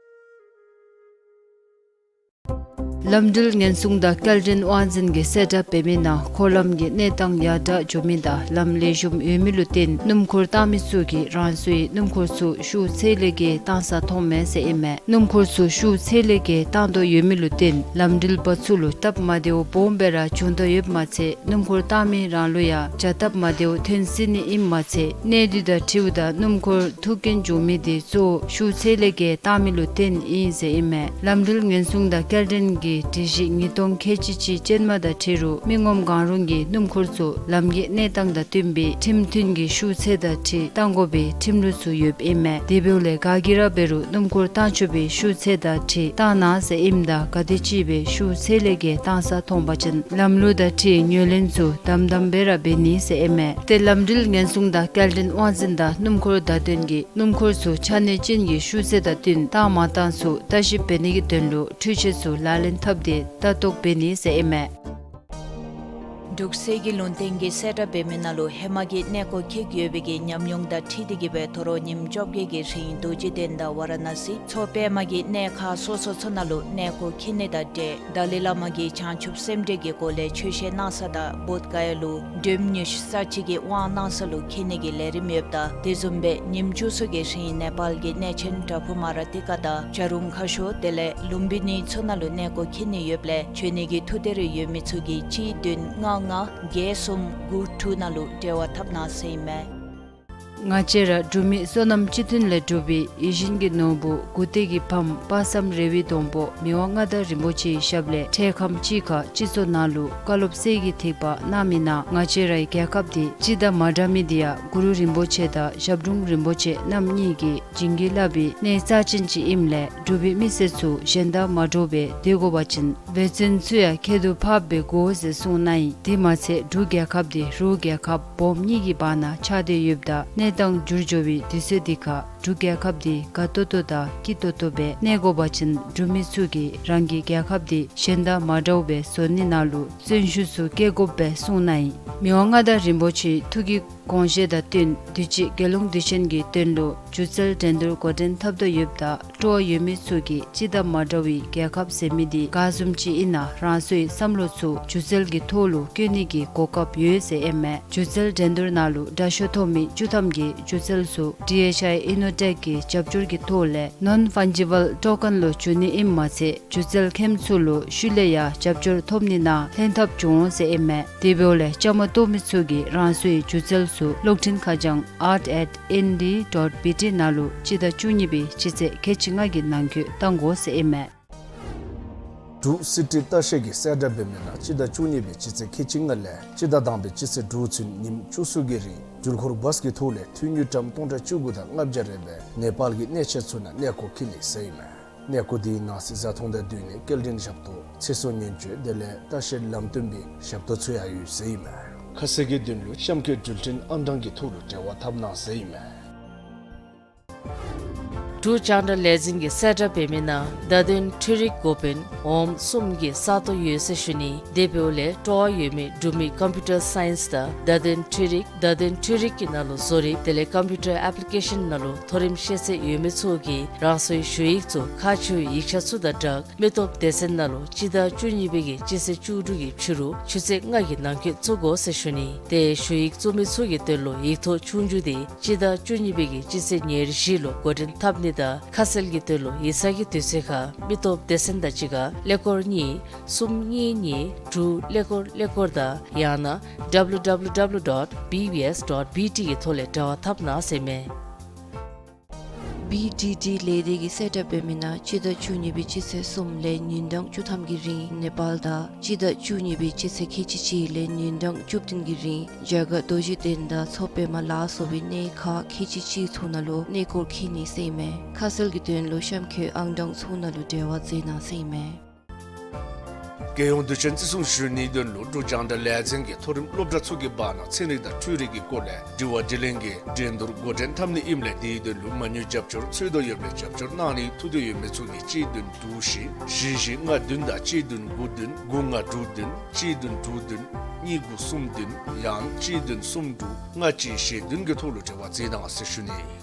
ལམ་འགྲུལ་ཉེན་སྲུང་དང་སྐྱེལ་འདྲེན་དབང་འཛིན་གྱིས་གསལ་བསྒྲགས་འབད་མི་ནང་འཁོར་ལམ་གྱི་གནས་སྟངས་ཡར་དྲག་འགྱོ་མི་དང་ལམ་ལེགས་ཤོམ་ཡོད་མི་ལུ་བརྟེན་སྣུམ་འཁོར་བཏང་མི་ཚུ་གིས་རང་སོའི་སྣུམ་འཁོར་ཚུ་ཤུགས་ཚད་ལས་བརྒལ་བཏང་ས་མཐོངམ་མས་ཟེར་ཨིན་མས། སྣུམ་འཁོར་ཚུ་ཤུགས་ཚད་ལས་བརྒལ་བཏང་དོ་ཡོད་མི་ལུ་བརྟེན་ལམ་འགྲུལ་པ་ཚུ་ལུ་སྟབས་མ་བདེཝ་སྦོམ་སྦེ་ར་བྱུང་དོ་ཡོདཔ་མ་ཚད་སྣུམ་འཁོར་བཏང་མི་རང་ལུ་ཡང་བྱ་སྟབས་མ་བདེཝ་ཐོན་སྲིད་ནི་ཨིནམ་མ་ཚད་གནས་དུས་དང་འཁྲིལཝ་ད་སྣུམ་འཁོར་ཐུག་རྐྱེན་བྱུང་མི་དེ་གཙོ་བོ་ཤུགས་ཚད་ལས་བརྒལ་བཏང་མི་ལུ་བརྟེན་ཨིན་ཟེར་ཨིན་མས། ལམ་འགྲུལ་ཉེན་སྲུང་དང་སྐྱེལ་འདྲེན་གྱི་སྒྲིག་གཞི་ཉིས་སྟོང་ཁལ་གཅིག་གཅིག་ཅན་མ་དང་འཁྲིལ་རུང་མི་ངོམ་གང་རུང་གིས་སྣུམ་འཁོར་ཚུ་ལམ་གྱི་གནས་སྟངས་དང་བསྟུན་པའི་ཁྲིམས་མཐུན་གྱི་ཤུགས་ཚད་དང་འཁྲིལ་བཏང་དགོ་པའི་ཁྲིམས་ལུགས་ཚུ་ཡོདཔ་ཨིན་མས། དེ་འབདཝ་ལས་ག་གིས་ར་འབད་རུང་སྣུམ་འཁོར་བཏང་ཆོག་པའི་ཤུགས་ཚད་དང་འཁྲིལ་བཏང་གནང་ཟེར་ཨིནམ་ད་ག་དེམ་ཅིག་སྦེ་ཤུགས་ཚད་ལས་བརྒལ་བཏང་ས་མཐོང་པ་ཅིན་ལམ་ལུགས་དང་འཁྲིལ་ངོས་ལེན་ཚུ་དམ་དམ་སྦེ་ར་འབད་ནི་ཟེར་ཨིན་མས། ཏེ་ལམ་འགྲུལ་ཉེན་སྲུང་དང་སྐྱེལ་འདྲེན་དབང་འཛིན་དང་སྣུམ་འཁོར་བདའ་འདོན་གྱིས་སྣུམ་འཁོར་ཚུ་ཆ་གནས་ཅན་གྱི་ཤུགས་ཚད་དང་བསྟུན་བཏང་མ་བཏང་ཚུ་ལྟ་ཞིབ་འབད་ནི་གི་དོན་ལུ་འཕྲུལ་ཆས་ཚུ་ལག་ལེན་འཐབ་སྟེ་ལྟ་རྟོག་འབད་ནི་ཟེར་ཨིན་མས། འབྲུག་གསེར་གྱི་ལུང་བསྟན་གྱིས་གསལ་བསྒྲགས་འབད་མི་ནང་ལུ་ཧེ་མ་གི་གནས་སྐོར་འཁྱིད་ཡོད་པའི་གི་ཉམས་མྱོང་དང་འཁྲིལ་ཏེ་གི་སྦེ་དོ་རུང་ཉིནམ་བཅོ་བརྒྱད་ཀྱི་རིང་རྡོ་རྗེ་གདན་དང་ཝ་ར་ཎ་སི་མཚོ་པདྨ་གི་གནས་ཁག་སོ་སོ་ཚུ་ནང་ལུ་གནས་སྐོར་འཁྱིད་ནི་དང་འབྲེལ་ཏཱ་ལའི་བླ་མ་གིས་བྱང་ཆུབ་སེམས་འགྲེལ་གྱི་སྒོ་ལས་ཆོས་བཤད་གནང་ས་དང་བོདྷ་ག་ཡ་ལུ་འགྲེམ་ཉི་ཤུ་རྩ་གཅིག་གི་དབང་གནང་ས་ལུ་འཁྱིད་ནི་གི་ལས་རིམ་ཡོདཔ་ད་དེ་བཟུམ་སྦེ་ཉིནམ་བཅུ་གསུམ་གྱི་རིང་ནེ་པཱལ་གྱི་གནས་ཆེན་པྲ་བྷུ་མ་ར་ཏི་ཀ་དང་བྱ་རུང་ཁ་ཤོར་དེ་ལས་ལུམ་བི་ནི་ཚུ་ནང་ལུ་གནས་སྐོར་འཁྱིད་ནི་ཡོདཔ་ལས་འབྱོན་ནི་གི་ཐུགས་འདོད་རེ་ཡོད་མི་ཚུ་གིས་གཅིག་བདུན་ལྔ་ལྔ་བརྒྱད་གསུམ་དགུ་དྲུག་ནང་ལུ་འབྲེལ་བ་འཐབ་གནང་ཟེར་ཨིན་མས། ང་བཅས་ར་འབྲུག་མི་བསོད་ནམས་སྤྱི་མཐུན་ལས་གྲུབ་པའི་ཡིད་བཞིན་གྱི་ནོར་བུ་མགུ་ཏོག་གི་ཕམ་དཔག་བསམ་རི་བོའི་སྡོང་པོ་མི་དབང་མངའ་བདག་རིན་པོ་ཆེའི་ཞབས་ལས་འཕྲལ་ཁམས་ཅིག་ཁར་སྤྱི་ཚོགས་ནང་ལུ་བཀའ་སློབ་གསེར་གྱི་ཐིགས་པ་གནང་མི་ནང་ང་བཅས་རའི་རྒྱལ་ཁབ་འདི་སྤྱི་དང་མ་འདྲ་མི་འདི་ཡང་གུ་རུ་རིན་པོ་ཆེ་དང་ཞབས་དྲུང་རིན་པོ་ཆེ་རྣམ་གཉིས་ཀྱིས་བྱིན་གྱིས་བརླབས་པའི་གནས་རྩ་ཅན་ཅིག་ཨིནམ་ལས་འབྲུག་པའི་མི་སེར་ཚུ་གཞན་དང་མ་འདྲཝ་སྦེ་སྡོད་དགོ་པ་ཅིན་འབད་བརྩོན་ཚུ་ཡང་ཁྱད་དུ་འཕགསཔ་སྦེ་དགོ་ཟེར་གསུངས་གནང་ཡི། དེ་མ་ཚད་འབྲུག་རྒྱལ་ཁབ་འདི་རུ་རྒྱལ་ཁབ་སྦོམ་གཉིས་ཀྱི་བར་ན་ཆགས་ཏེ་ཡོདཔ་ད་གནས་སྟངས་འགྱུར་འགྱོ་བའི་དུས་ཚོད་འདི་ཁར་འབྲུག་རྒྱལ་ཁབ་འདི་དགའ་ཏོག་ཏོ་དང་སྐྱིད་ཏོག་ཏོ་སྦེ་གནས་དགོ་པ་ཅིན་འབྲུག་མི་ཚུ་གིས་རང་གི་རྒྱལ་ཁབ་འདི་གཞན་དང་མ་འདྲཝ་སྦེ་བཟོ་ནི་ནང་ལུ་བརྩོན་ཤུགས་ཚུ་བསྐྱེད་དགོཔ་སྦེ་གསུངས་གནང་ཡི། མི་དབང་མངའ་བདག་རིན་པོ་ཆེའི་ཐུགས་ཀྱི་དགོངས་བཞེད་དང་བསྟུན་དུས་ཅི་རྒྱལ་ཡོངས་དུས་ཆེན་གྱི་དོན་ལུ་སྒྱུ་རྩལ་འགྲན་བསྡུར་འགོ་འདྲེན་འཐབ་དོ་ཡོདཔ་ད་སྤྲོ་བ་ཡོད་མི་ཚུ་གིས་སྤྱི་དང་མ་འདྲ་བའི་རྒྱལ་ཁབ་ཟེར་མི་འདི་ག་བཟུམ་ཅིག་ཨིན་ན་རང་སོའི་བསམ་བློ་ཚུ་སྒྱུ་རྩལ་གྱི་ཐོག་ལུ་བཀོད་ནི་གི་གོ་སྐབས་ཡོད་ཟེར་ཨིན་མས། སྒྱུ་རྩལ་འགྲན་བསྡུར་ནང་ལུ་དྲག་ཤོས་ཐོབ་མི་བཅུ་ཐམ་གྱི་སྒྱུ་རྩལ་ཚུ་ཌི་ཨེཆ་ཨའི་ཨི་ནོ་ཊེཀ་གི་རྒྱབ་སྐྱོར་གྱི་ཐོག་ལས་ནོན་ཕཱན་ཇི་བཱལ་ཊོ་ཀེན་ལུ་བསྒྱུར་ནི་ཨིནམ་མ་ཚད་སྒྱུ་རྩལ་མཁནམ་ཚུ་ལུ་ཤུལ་ལས་ཡང་རྒྱབ་སྐྱོར་ཐོབ་ནི་ནང་ལྷན་ཐབས་འབྱུང་འོང་ཟེར་ཨིན་མས། དེ་འབདཝ་ལས་བཅའ་མར་གཏོགས་མི་ཚུ་གིས་རང་སོའི་སྒྱུ་རྩལ་ཚུ་གློག་འཕྲིན་ཁ་བྱང་art at N D dot B T ནང་ལུ་སྤྱི་ཟླ་བཅུ་གཉིས་པའི་སྤྱི་ཚེས་ཁལ་གཅིག་ལྔ་གི་ནང་འཁོད་བཏང་དགོ་ཟེར་ཨིན་མས། འབྲུག་སི་ཊི་ལྟ་བཤལ་གྱིས་གསལ་བསྒྲགས་འབད་མི་ནང་སྤྱི་ཟླ་བཅུ་གཉིས་པའི་སྤྱི་ཚེས་ཁལ་གཅིག་ལྔ་ལས་སྤྱི་ཟླ་དང་པའི་སྤྱི་ཚེས་དྲུག་ཚུན་ཉིནམ་བཅུ་གསུམ་གྱི་རིང་འགྲུལ་འཁོར་བཱས་ཀྱི་ཐོག་ལས་འཐུས་དངུལ་ཀྲམ་སྟོང་ཕྲག་བཅུ་དགུ་དང་ལྔ་བརྒྱ་རེ་སྦེ་ནེ་པཱལ་གྱི་གནས་ཆེན་ཚུ་ནང་གནས་སྐོར་འཁྱིད་ནི་ཟེར་ཨིན་མས། གནས་སྐོར་དེའི་ནང་གཟིགས་བཟའ་འཐུང་དང་སྡོད་གནས་སྐྱེལ་འདྲེན་ཞབས་ཏོག་ཚེ་སྲོག་ཉེན་བཅོལ་དེ་ལས་ལྟ་བཤལ་ལམ་སྟོན་པའི་ཞབས་ཏོག་ཚུ་ཡང་ཡོད་ཟེར་ཨིན་མས། ཁ་གསལ་གྱི་དོན་ལུ་གཤམ་འཁོད་འགྲུལ་འཕྲིན་ཨང་གྲངས་ཀྱི་ཐོག་ལུ་འབྲེལ་བ་འཐབ་གནང་ཟེར་ཨིན་མས། འབྲུག་རྒྱང་བསྒྲགས་ལས་འཛིན་གྱིས་གསལ་བསྒྲགས་འབད་མི་ནང་བརྡ་དོན་འཕྲུལ་རིག་འགོ་དཔོན་འོགམ་གསུམ་གྱི་ས་སྟོང་ཡོད་ཟེར་ཞུ་ནི། དེ་འབདཝ་ལས་སྤྲོ་བ་ཡོད་མི་འབྲུག་མི་ཀམ་པིའུ་ཊར་སའིནསི་དང་བརྡ་དོན་འཕྲུལ་རིག་བརྡ་དོན་འཕྲུལ་རིག་གི་ནང་ལུ་བཟོ་རིག་དེ་ལས་ཀམ་པིའུ་ཊར་ཨེཔ་ལི་ཀེ་ཤཱན་ནང་ལུ་མཐོ་རིམ་ཤེས་ཚད་ཡོད་མི་ཚུ་གིས་རང་སོའི་ཞུ་ཡིག་ཚུ་ཁག་ཆེ་བའི་ཡིག་ཆ་ཚུ་དང་སྦྲགས་མི་སྟོབས་སྡེ་ཚན་ནང་ལུ་སྤྱི་ཟླ་བཅུ་གཉིས་པའི་གི་སྤྱི་ཚེས་བཅུ་དྲུག་གི་ཕྱི་རུ་ཆུ་ཚོད་ལྔ་གི་ནང་འཁོད་བཙུགས་དགོ་ཟེར་ཞུ་ནི། དེ་ཞུ་ཡིག་བཙུགས་མི་ཚུ་གི་དོན་ལུ་ཡིག་ཐོག་ཆོས་རྒྱུགས་དེ་སྤྱི་ཟླ་བཅུ་གཉིས་པའི་གི་སྤྱི་ཚེས་ཉེར་བཞི་ལུ་འགོ་འདྲེན་འཐབ་ནི་དང་ཁ་གསལ་གྱི་དོན་ལུ་ཡིག་ཚང་གི་དུས་ཚོད་ཁར་མི་སྟོབས་སྡེ་ཚན་དང་གཅིག་ཁར་ཀླད་ཀོར་གཉིས་གསུམ་གཉིས་གཉིས་དྲུག་ཀླད་ཀོར་ཀླད་ཀོར་དང་ཡང་ན་W W W dot B B S dot B T གི་ཐོག་ལས་འབྲེལ་བ་འཐབ་གནང་ཟེར་མས། བི་ཌི་ཌི་ལས་སྡེ་གིས་གསལ་བསྒྲགས་འབད་མི་ནང་སྤྱི་ཟླ་བཅུ་གཉིས་པའི་སྤྱི་ཚེས་གསུམ་ལས་ཉིན་གྲངས་བཅུ་ཐམ་གྱི་རིང་ནེ་པཱལ་དང་སྤྱི་ཟླ་བཅུ་གཉིས་པའི་སྤྱི་ཚེས་ཁལ་གཅིག་གཅིག་ལས་ཉིན་གྲངས་བཅུ་བདུན་གྱི་རིང་རྒྱ་གར་རྡོ་རྗེ་གདན་དང་མཚོ་པདྨ་ལ་སོགས་པའི་གནས་ཁག་ཁལ་གཅིག་གཅིག་ཚུ་ནང་ལུ་གནས་སྐོར་འཁྱིད་ནི་ཟེར་ཨིན་མས། ཁ་གསལ་གྱི་དོན་ལུ་གཤམ་འཁོད་ཨང་གྲངས་ཚུ་ནང་ལུ་འབྲེལ་བ་མཛད་གནང་ཟེར་ཨིན་མས། རྒྱལ་ཡོངས་དུས་ཆེན་བརྩི་སྲུང་ཞུ་ནིའི་དོན་ལུ་འབྲུག་རྒྱང་བསྒྲགས་ལས་འཛིན་གྱིས་མཐོ་རིམ་སློབ་གྲྭ་ཚུ་གི་བར་ན་ཚན་རིག་དང་འཕྲུལ་རིག་གི་སྐོར་ལས་དྲི་བ་དྲིས་ལན་གྱི་འགྲན་བསྡུར་འགོ་འདྲེན་འཐབ་ནི་ཨིནམ་ལས་དེའི་དོན་ལུ་མ་དངུལ་རྒྱབ་སྐྱོར་འཚོལ་དོ་ཡོདཔ་ལས་རྒྱབ་སྐྱོར་གནང་ནི་ཐུགས་འདོད་ཡོད་མི་ཚུ་གིས་གཅིག་བདུན་དྲུག་བཞི་བཞི་བཞི་ལྔ་བདུན་དང་གཅིག་བདུན་དགུ་བདུན་དགུ་ལྔ་དྲུག་བདུན་གཅིག་བདུན་དྲུག་བདུན་གཉིས་དགུ་གསུམ་བདུན་ཡང་གཅིག་བདུན་གསུམ་དྲུག་ལྔ་གཅིག་བཞི་བདུན་གྱི་ཐོག་ལུ་འབྲེལ་བ་མཛད་གནང་ཟེར་ཞུ་ནི།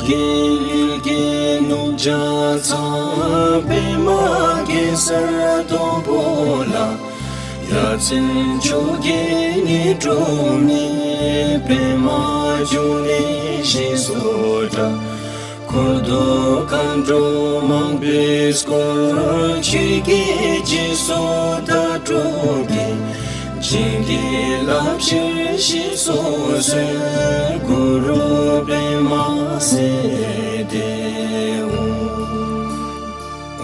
རྒྱལ་ཡུལ་གྱི་ནུབ་བྱང་ཚང་པདྨ་གེ་སར་དང་པོ་ལ། ཡ་མཚན་མཆོག་གི་ཉི་སྒྲོན་མེ། པདྨ་འབྱུང་གནས་ཞེས་སུ་གྲགས། འཁོར་དང་མཁའ་འགྲོ་མང་པོས་བསྐོར། ཆོས་ཀྱི་རྗེས་སུ་བདག་སྒྲུབ་ཀྱིས། བྱིན་གྱིས་བརླབ་ཕྱིར་ཞེས་སུ་གསོལ། གུ་རུ་པདྨ་སིདྡྷི་ཧཱུྃ།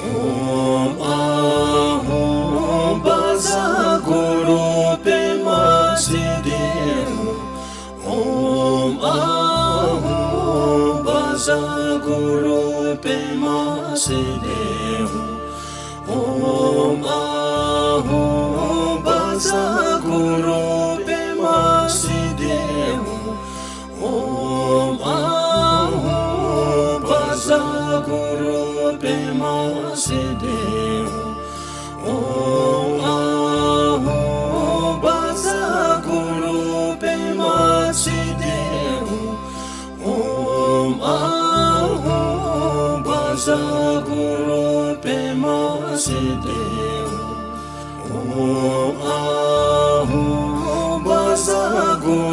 ཨོཾ་ཨཱཿཧཱུྃ་བཛྲ་གུ་རུ་པདྨ་སིདྡྷི་ཧཱུྃ། ཨོཾ་ཨཱཿཧཱུྃ་བཛྲ་གུ་རུ་པདྨ་སིདྡྷི་ཧཱུྃ། ཨོཾ་ཨཱཿཧཱུྃ་བཛྲ་གུ་རུ་པདྨ་སིདྡྷི་ཧཱུྃ། ཨོཾ་ཨཱཿཧཱུྃ་བཛྲ་གུ་རུ་པདྨ་སིདྡྷི་ཧཱུྃ། ཨོཾ་ཨཱཿཧཱུྃ་བཛྲ་གུ་རུ་པདྨ་སིདྡྷི་ཧཱུྃ། ཨོཾ་ཨཱཿཧཱུྃ་བཛྲ་གུ་རུ་པདྨ་སིདྡྷི་ཧཱུྃ། ཨོཾ་ཨཱཿཧཱུྃ་བཛྲ་གུ་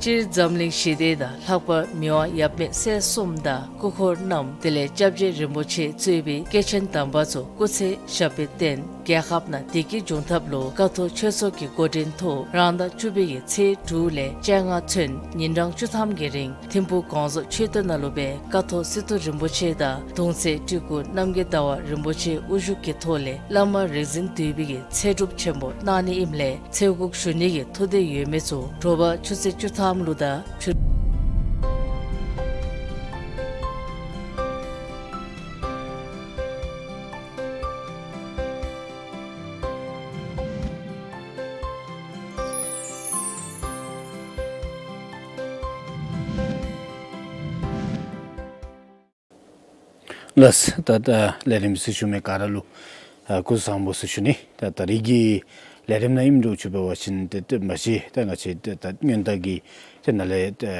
སྤྱིར་འཛམ་གླིང་ཞི་བདེ་དང་ལྷག་པར་མི་དབང་ཡབ་མེས་སྲས་གསུམ་དང་སྐུ་འཁོར་རྣམས་དེ་ལས་སྐྱབས་རྗེ་རིན་པོ་ཆེ་གཙོས་པའི་སྐྱེས་ཆེན་དམ་པ་ཚུ་སྐུ་ཚེ་ཞབས་པད་བརྟན། རྒྱལ་ཁབ་ནང་བདེ་སྐྱིད་འབྱུང་ཐབས་ལུ་ཀཿཐོག་ཆོས་ཚོགས་ཀྱི་འགོ་འདྲེན་ཐོག་རང་ཟླ་བཅུ་པའི་གི་ཚེས་དྲུག་ལས་བཅོ་ལྔ་ཚུན་ཉིན་གྲངས་བཅུ་ཐམ་གྱི་རིང་ཐིམ་ཕུག་གོང་བཟོ་ཆོས་སྡེ་ནང་ལུ་སྦེ་ཀཿཐོག་སི་ཏུ་རིན་པོ་ཆེ་དང་གདུང་སྲས་སྤྲུལ་སྐུ་རྣམ་རྒྱལ་ཟླ་བ་རིན་པོ་ཆེ་དབུ་བཞུགས་ཀྱི་ཐོག་ལས་བླ་མ་རིག་འཛིན་འདུས་པའི་གི་ཚེ་སྒྲུབ་ཆེན་པོ་གནང་ནི་ཨིནམ་ལས་ཚེ་འགུགས་ཞུ་ནི་གི་ཐུགས་འདོད་ཡོད་མི་ཚུ་དྲོ་པ་ཆུ་ཚོད་བཅུ་ཐམ་ལུ་དང་ཆུ། ལགས། ད་ད་ལས་རིམ་གཟིགས་ཞུ་མི་ག་ར་ལུ་ཨ་སྐུ་གཟུགས་བཟང་པོ་ཟེར་ཞུ་ནི། ད་ད་རིས་ཀྱི་ལས་རིམ་ནང་ཨིནམ་འདྲཝ་ཅིག་འབད་བ་ཅིན་ཏེ་ཏེ་མ་གཞི་ད་ང་བཅས་ཏེ་ད་སྔོན་བརྡ་གི་ཏེ་ནཱ་ལས་ཏེ་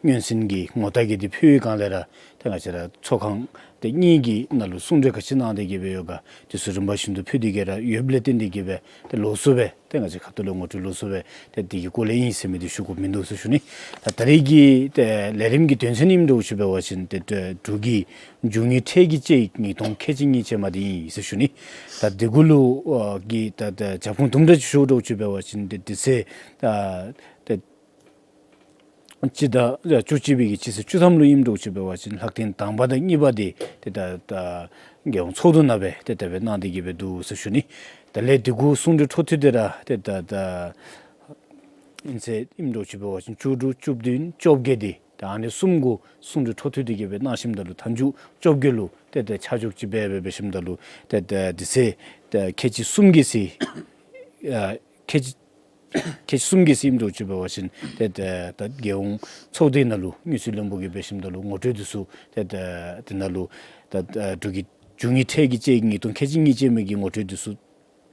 སྔོན་ཟིན་གྱི་ངོ་རྟགས་ཀྱི་འདི་ཕུལ་བའི་སྒང་ལས་ར་ཏེ་ང་བཅས་ར་ཚོགས་ཁང་ཏེ་གཉིས་ཀྱི་ནང་ལུ་གསུང་གྲོས་ག་ཅི་གནང་སྟེ་གི་སྦེ་ཡོད་ག་འདི་ཚུ་རིམ་པ་བཞིན་དུ་ཕུལ་ཏེ་གི་ར་ཡོདཔ་ལས་བརྟེན་ཏེ་གི་སྦེ་ཏེ་ལོགས་སུ་སྦེ་ཏེ་ང་བཅས་ཁ་ཐུག་ལས་ངོ་སྤྲོད་ལོགས་སུ་སྦེ་ཏེ་འདི་གི་སྐོར་ལས་ཨིན་ཟེར་མི་འདི་ཞུ་དགོཔ་མིན་འདུག་ཟེར་ཞུ་ནི། ད་ད་རིས་ཀྱི་ཏེ་ལས་རིམ་གྱི་དོན་ཚན་ཨིནམ་འདྲཝ་ཅིག་འབད་བ་ཅིན་ཏེ་ཏེ་འབྲུག་གི་འབྱུང་བའི་ཁྲལ་གྱི་དཔྱད་ཡིག་ཉིས་སྟོང་ཁལ་གཅིག་གཉིས་ཅན་མ་འདི་ཨིན་ཟེར་ཞུ་ནི། ད་འདི་གུ་ལུ་ཨ་གི་ད་ད་རྒྱབ་ཁུངས་དུམ་གྲ་ཅིག་ཞུཝ་འདྲཝ་ཅིག་འབད་བ་ཅིན་ཏེ་དེ་ཚེ་ཨ་ཏེ་སྤྱི་ཟླ་བཅུ་གཅིག་པའི་གི་སྤྱི་ཚེས་བཅུ་ཐམ་ལུ་ཨིནམ་འདྲཝ་ཅིག་འབད་བ་ཅིན་ལྷག་དོན་དང་པ་དང་གཉིས་པ་འདི་ཏེ་ད་ད་རྒྱལ་ཡོངས་ཚོགས་འདུ་ནང་སྦེ་ཏེ་དེ་སྦེ་གནང་སྟེ་གི་སྦེ་འདུག་ཟེར་ཞུ་ནི། དེ་ལས་འདི་གུ་གསུང་གྲོས་འཕྲོ་མཐུད་དེ་ར་ཏེ་ད་ད་ཨིན་ཟེར་ཨིནམ་འདྲཝ་ཅིག་འབད་བ་ཅིན་བཅུ་དྲུག་བཅུ་བདུན་བཅོ་བརྒྱད་འདི་ད་ཨ་ནི་གསུམ་གུ་གསུང་གྲོས་འཕྲོ་མཐུད་དེ་གི་སྦེ་གནང་ཞིནམ་ད་ལུ་མཐའ་མཇུག་བཅོ་བརྒྱད་ལུ་ཏེ་ཏེ་ཆ་འཇོག་ཅིག་འབད་སྦེ་འབད་ཞིནམ་ད་ལུ་ཏེ་ཏེ་དེ་ཚེ་ཏེ་ཁལ་གཅིག་གསུམ་གྱི་ཚེ་ཨ་ཁལ་གཅིག་ཁལ་གཅིག་གསུམ་གྱི་ཚེ་ཨིནམ་འདྲཝ་ཅིག་འབད་བ་ཅིན་ཏེ་ཏེ་ད་རྒྱལ་ཡོངས་ཚོགས་སྡེ་ནང་ལུ་དངུལ་རྩིས་བློན་པོ་གིས་འབད་ཞིནམ་ད་ལུ་ངོ་སྤྲོད་འདི་ཚུ་ཏེ་ཏེ་དེ་ནང་ལུ་ད་ད་འབྲུག་གི་འབྱུང་བའི་ཁྲལ་གྱི་དཔྱད་ཡིག་ཉིས་སྟོང་ཁལ་གཅིག་གཉིས་ཅན་མའི་གི་ངོ་སྤྲོད་འདི་ཚུ་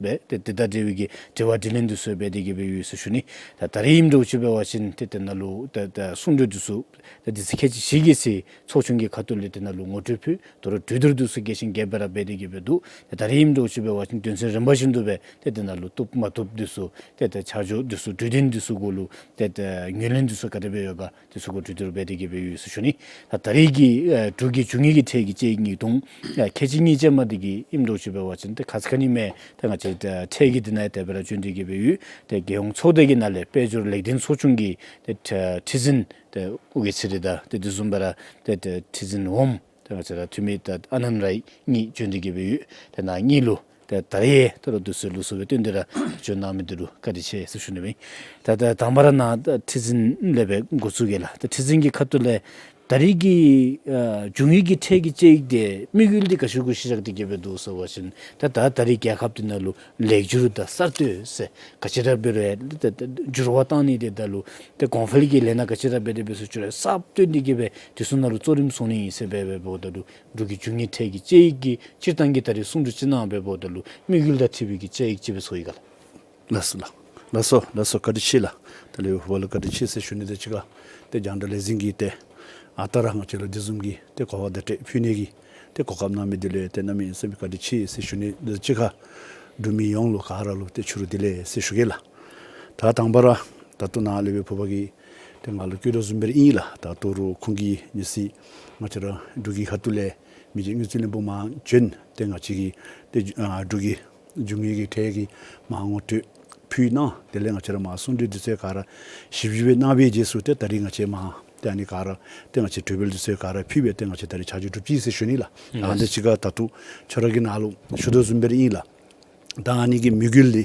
སྦེ་ཏེ་དེ་དང་འབྲེལ་བའི་གི་དྲི་བ་དྲིས་ལན་འདི་ཚུ་འབད་དེ་གི་སྦེ་ཡོད་ཟེར་ཞུ་ནི། ད་ད་རིས་ཨིནམ་འདྲཝ་ཅིག་འབད་བ་ཅིན་ཏེ་དེ་ནང་ལུ་ད་ད་གསུང་གྲོས་འདི་ཚུ་ད་དེ་ཚེ་ཁལ་གཅིག་བཞི་གི་ཚེ་ཚོགས་ཆུང་གི་ཁ་ཐུག་ལས་དེ་ནང་ལུ་ངོ་སྤྲོད་ཕུལ། དོ་རུང་གྲོས་བསྡུར་འདི་ཚུ་རྒྱས་ཤིང་རྒྱས་པ་ར་འབད་དེ་གི་སྦེ་འདུག། ད་ད་རིས་ཨིནམ་འདྲཝ་ཅིག་འབད་བ་ཅིན་དོན་ཚན་རིམ་པ་བཞིན་དུ་སྦེ་ཏེ་དེ་ནང་ལུ་བཏུབ་མ་བཏུབ་འདི་ཚུ་ཏེ་ཏེ་ཆ་འཇོག་འདི་ཚུ་གྲོས་དོན་འདི་ཚུ་གུ་ལུ་ཏེ་ཏེ་ངོས་ལེན་འདི་ཚུ་ག་དེ་སྦེ་ཡོད་ག་འདི་ཚུ་གུ་གྲོས་བསྡུར་འབད་དེ་གི་སྦེ་ཡོད་ཟེར་ཞུ་ནི། ད་ད་རིས་ཀྱི་ཨ་འབྲུག་གི་འབྱུང་བའི་གི་ཁྲལ་གྱི་དཔྱད་ཡིག་ཉིས་སྟོང་ཨ་ཁལ་གཅིག་གཉིས་ཅན་མ་འདི་གི་ཨིནམ་འདྲཝ་ཅིག་འབད་བ་ཅིན་ཏེ་ཁ་ཙ་ཁ་ཉིནམ་ད་ང་བཅས་ད་ཁྲལ་གྱི་འདི་ནང་ཡང་དེ་སྦེ་ར་བྱོན་ཏེ་གི་སྦེ་ཡོད། ཏེ་རྒྱལ་ཡོངས་ཚོགས་སྡེ་གི་ནང་ལས་དཔལ་འབྱོར་ལེགས་ལྡན་ཚོགས་ཆུང་གི་ཏེ་ཁྲི་འཛིན་ཏེ་ཨོ་རྒྱན་ཚེ་རིང་དང་ཏེ་དེ་བཟུམ་སྦེ་ར་ཏེ་ཏེ་ཁྲི་འཛིན་འོགམ་ཏེ་ང་བཅས་ར་འཐུས་མི་ད་ཨ་ནནྡ་རའི་གཉིས་བྱོན་ཏེ་གི་སྦེ་ཡོད། ཏེ་ནཱ་གཉིས་ལུ་ཏེ་ད་རིས་ད་རུང་དུས་ཚོད་ལུ་སོ་སྦེ་བཏོན་ཏེ་ར་བྱོན་གནང་མི་འདི་ལུ་བཀའ་དྲིན་ཆེ་ཟེར་ཞུ་ནི་ཨིན། ད་ད་དང་པ་ར་ནཱ་ད་ཁྲི་འཛིན་ལས་སྦེ་འགོ་བཙུགས་གེ་ལགས། ད་ཁྲི་འཛིན་གྱི་ཁ་ཐུག་ལས་ད་རིས་ཀྱི་ཨ་འབྱུང་བའི་གི་ཁྲལ་གྱི་དཔྱད་ཡིག་འདི་དམིགས་ཡུལ་འདི་ག་ཅི་གུ་གཞི་བཞག་སྟེ་གི་སྦེ་འདུག་ཟེར་བ་ཅིན་ད་ད་ད་རིས་རྒྱལ་ཁབ་འདི་ནང་ལུ་ལེགས་བསྒྱུར་དང་གསར་གཏོད་ཟེར་ག་ཅི་ར་འབད་རུང་ད་ད་འགྱུར་བ་བཏང་ནི་དེ་ད་ལུ་ད་གོང་འཕེལ་གྱི་ལས་སྣ་ག་ཅི་ར་འབད་དེ་འབད་སོང་ཅི་རུང་གསར་གཏོད་འདི་གི་སྦེ་དེ་ཚུ་ནང་ལུ་གཙོ་རིམ་བཟུང་ནི་ཨིན་ཟེར་སྦེ་འབདཝ་ད་ལུ་འབྲུག་གི་འབྱུང་བའི་ཁྲལ་གྱི་དཔྱད་ཡིག་གི་སྤྱིར་བཏང་གི་ད་རིས་གསུང་གྲོས་ཅིག་གནང་འབདཝ་ད་ལུ་དམིགས་ཡུལ་དང་འཁྲིལ་བའི་གི་དཔྱད་ཡིག་ཅིག་སྦེ་སོང་ཡི་ག་ལགས། ལགས་སོ་ལགས། ལགས་སོ་ལགས་སོ། བཀའ་དྲིན་ཆེ་ལགས། ད་ལས་ཕུརཔ་ལུ་བཀའ་དྲིན་ཆེ་ཟེར་ཞུ་ནི་དང་གཅིག་ཁར་ཏེ་རྒྱང་བསྒྲགས་ལས་འཛིན་གྱིས་ཏེ་ཨ་རྟག་ར་ང་བཅས་ལུ་དེ་བཟུམ་གྱི་ཏེ་གོ་བ་བརྡ་སྤྲོད་ཕུལ་ནི་གི་ཏེ་གོ་སྐབས་གནང་མི་འདི་ལུ་ཏེ་གནམ་མེད་ས་མེད་བཀའ་དྲིན་ཆེ་ཟེར་ཞུ་ནི་དང་གཅིག་ཁར་འབྲུག་མི་ཡོངས་ལུ་ག་ར་ལུ་ཏེ་ཕྱི་རུ་བདེ་ལེགས་ཟེར་ཞུ་གེ་ལགས། ད་དང་པ་ར་ད་ལྟོ་ནཱ་ལས་སྦེ་ཕུརཔ་གིས་ཏེ་ང་ལུ་བཀོད་དོ་བཟུམ་སྦེ་ར་ཨིན་ལགས། ད་ལྟོ་རུང་ཁོང་གིས་ཉེ་སྲས་ང་བཅས་ར་འབྲུག་གི་ཁ་ཐུག་ལས་མི་རྗེ་དངུལ་རྩིས་བློན་པོ་མར་བྱོན་ཏེ་ང་བཅས་ཀྱི་ཏེ་ཨ་འབྲུག་གི་འབྱུང་བའི་གི་ཁྲལ་གྱི་མར་ངོ་སྤྲོད་ཕུལ་གནང་། དེ་ལས་ང་བཅས་ར་མར་གསུང་གྲོས་འདི་ཚུ་ག་ར་ཞིབ་ཞིབ་སྦེ་གནང་བའི་རྗེས་སུ་ཏེ་ད་རིས་ང་བཅས་མར་ཏེ་ཨ་ནི་ག་ར་ཏེ་ང་བཅས་གྲོས་འབུལ་འདི་ཚུ་ག་ར་ཕུལ་སྦེ་ཏེ་ང་བཅས་ད་རིས་ཆ་འཇོག་གྲུབ་ཅི་ཟེར་ཞུ་ནི་ལགས། ཨ་ནི་དང་གཅིག་ཁར་ད་ལྟོ་ཁྱོད་ར་གིས་ནཱ་ལུ་ཞུ་དོ་བཟུམ་སྦེ་ར་ཨིན་ལགས། ད་ཨ་ནི་གི་དམིགས་ཡུལ་འདི་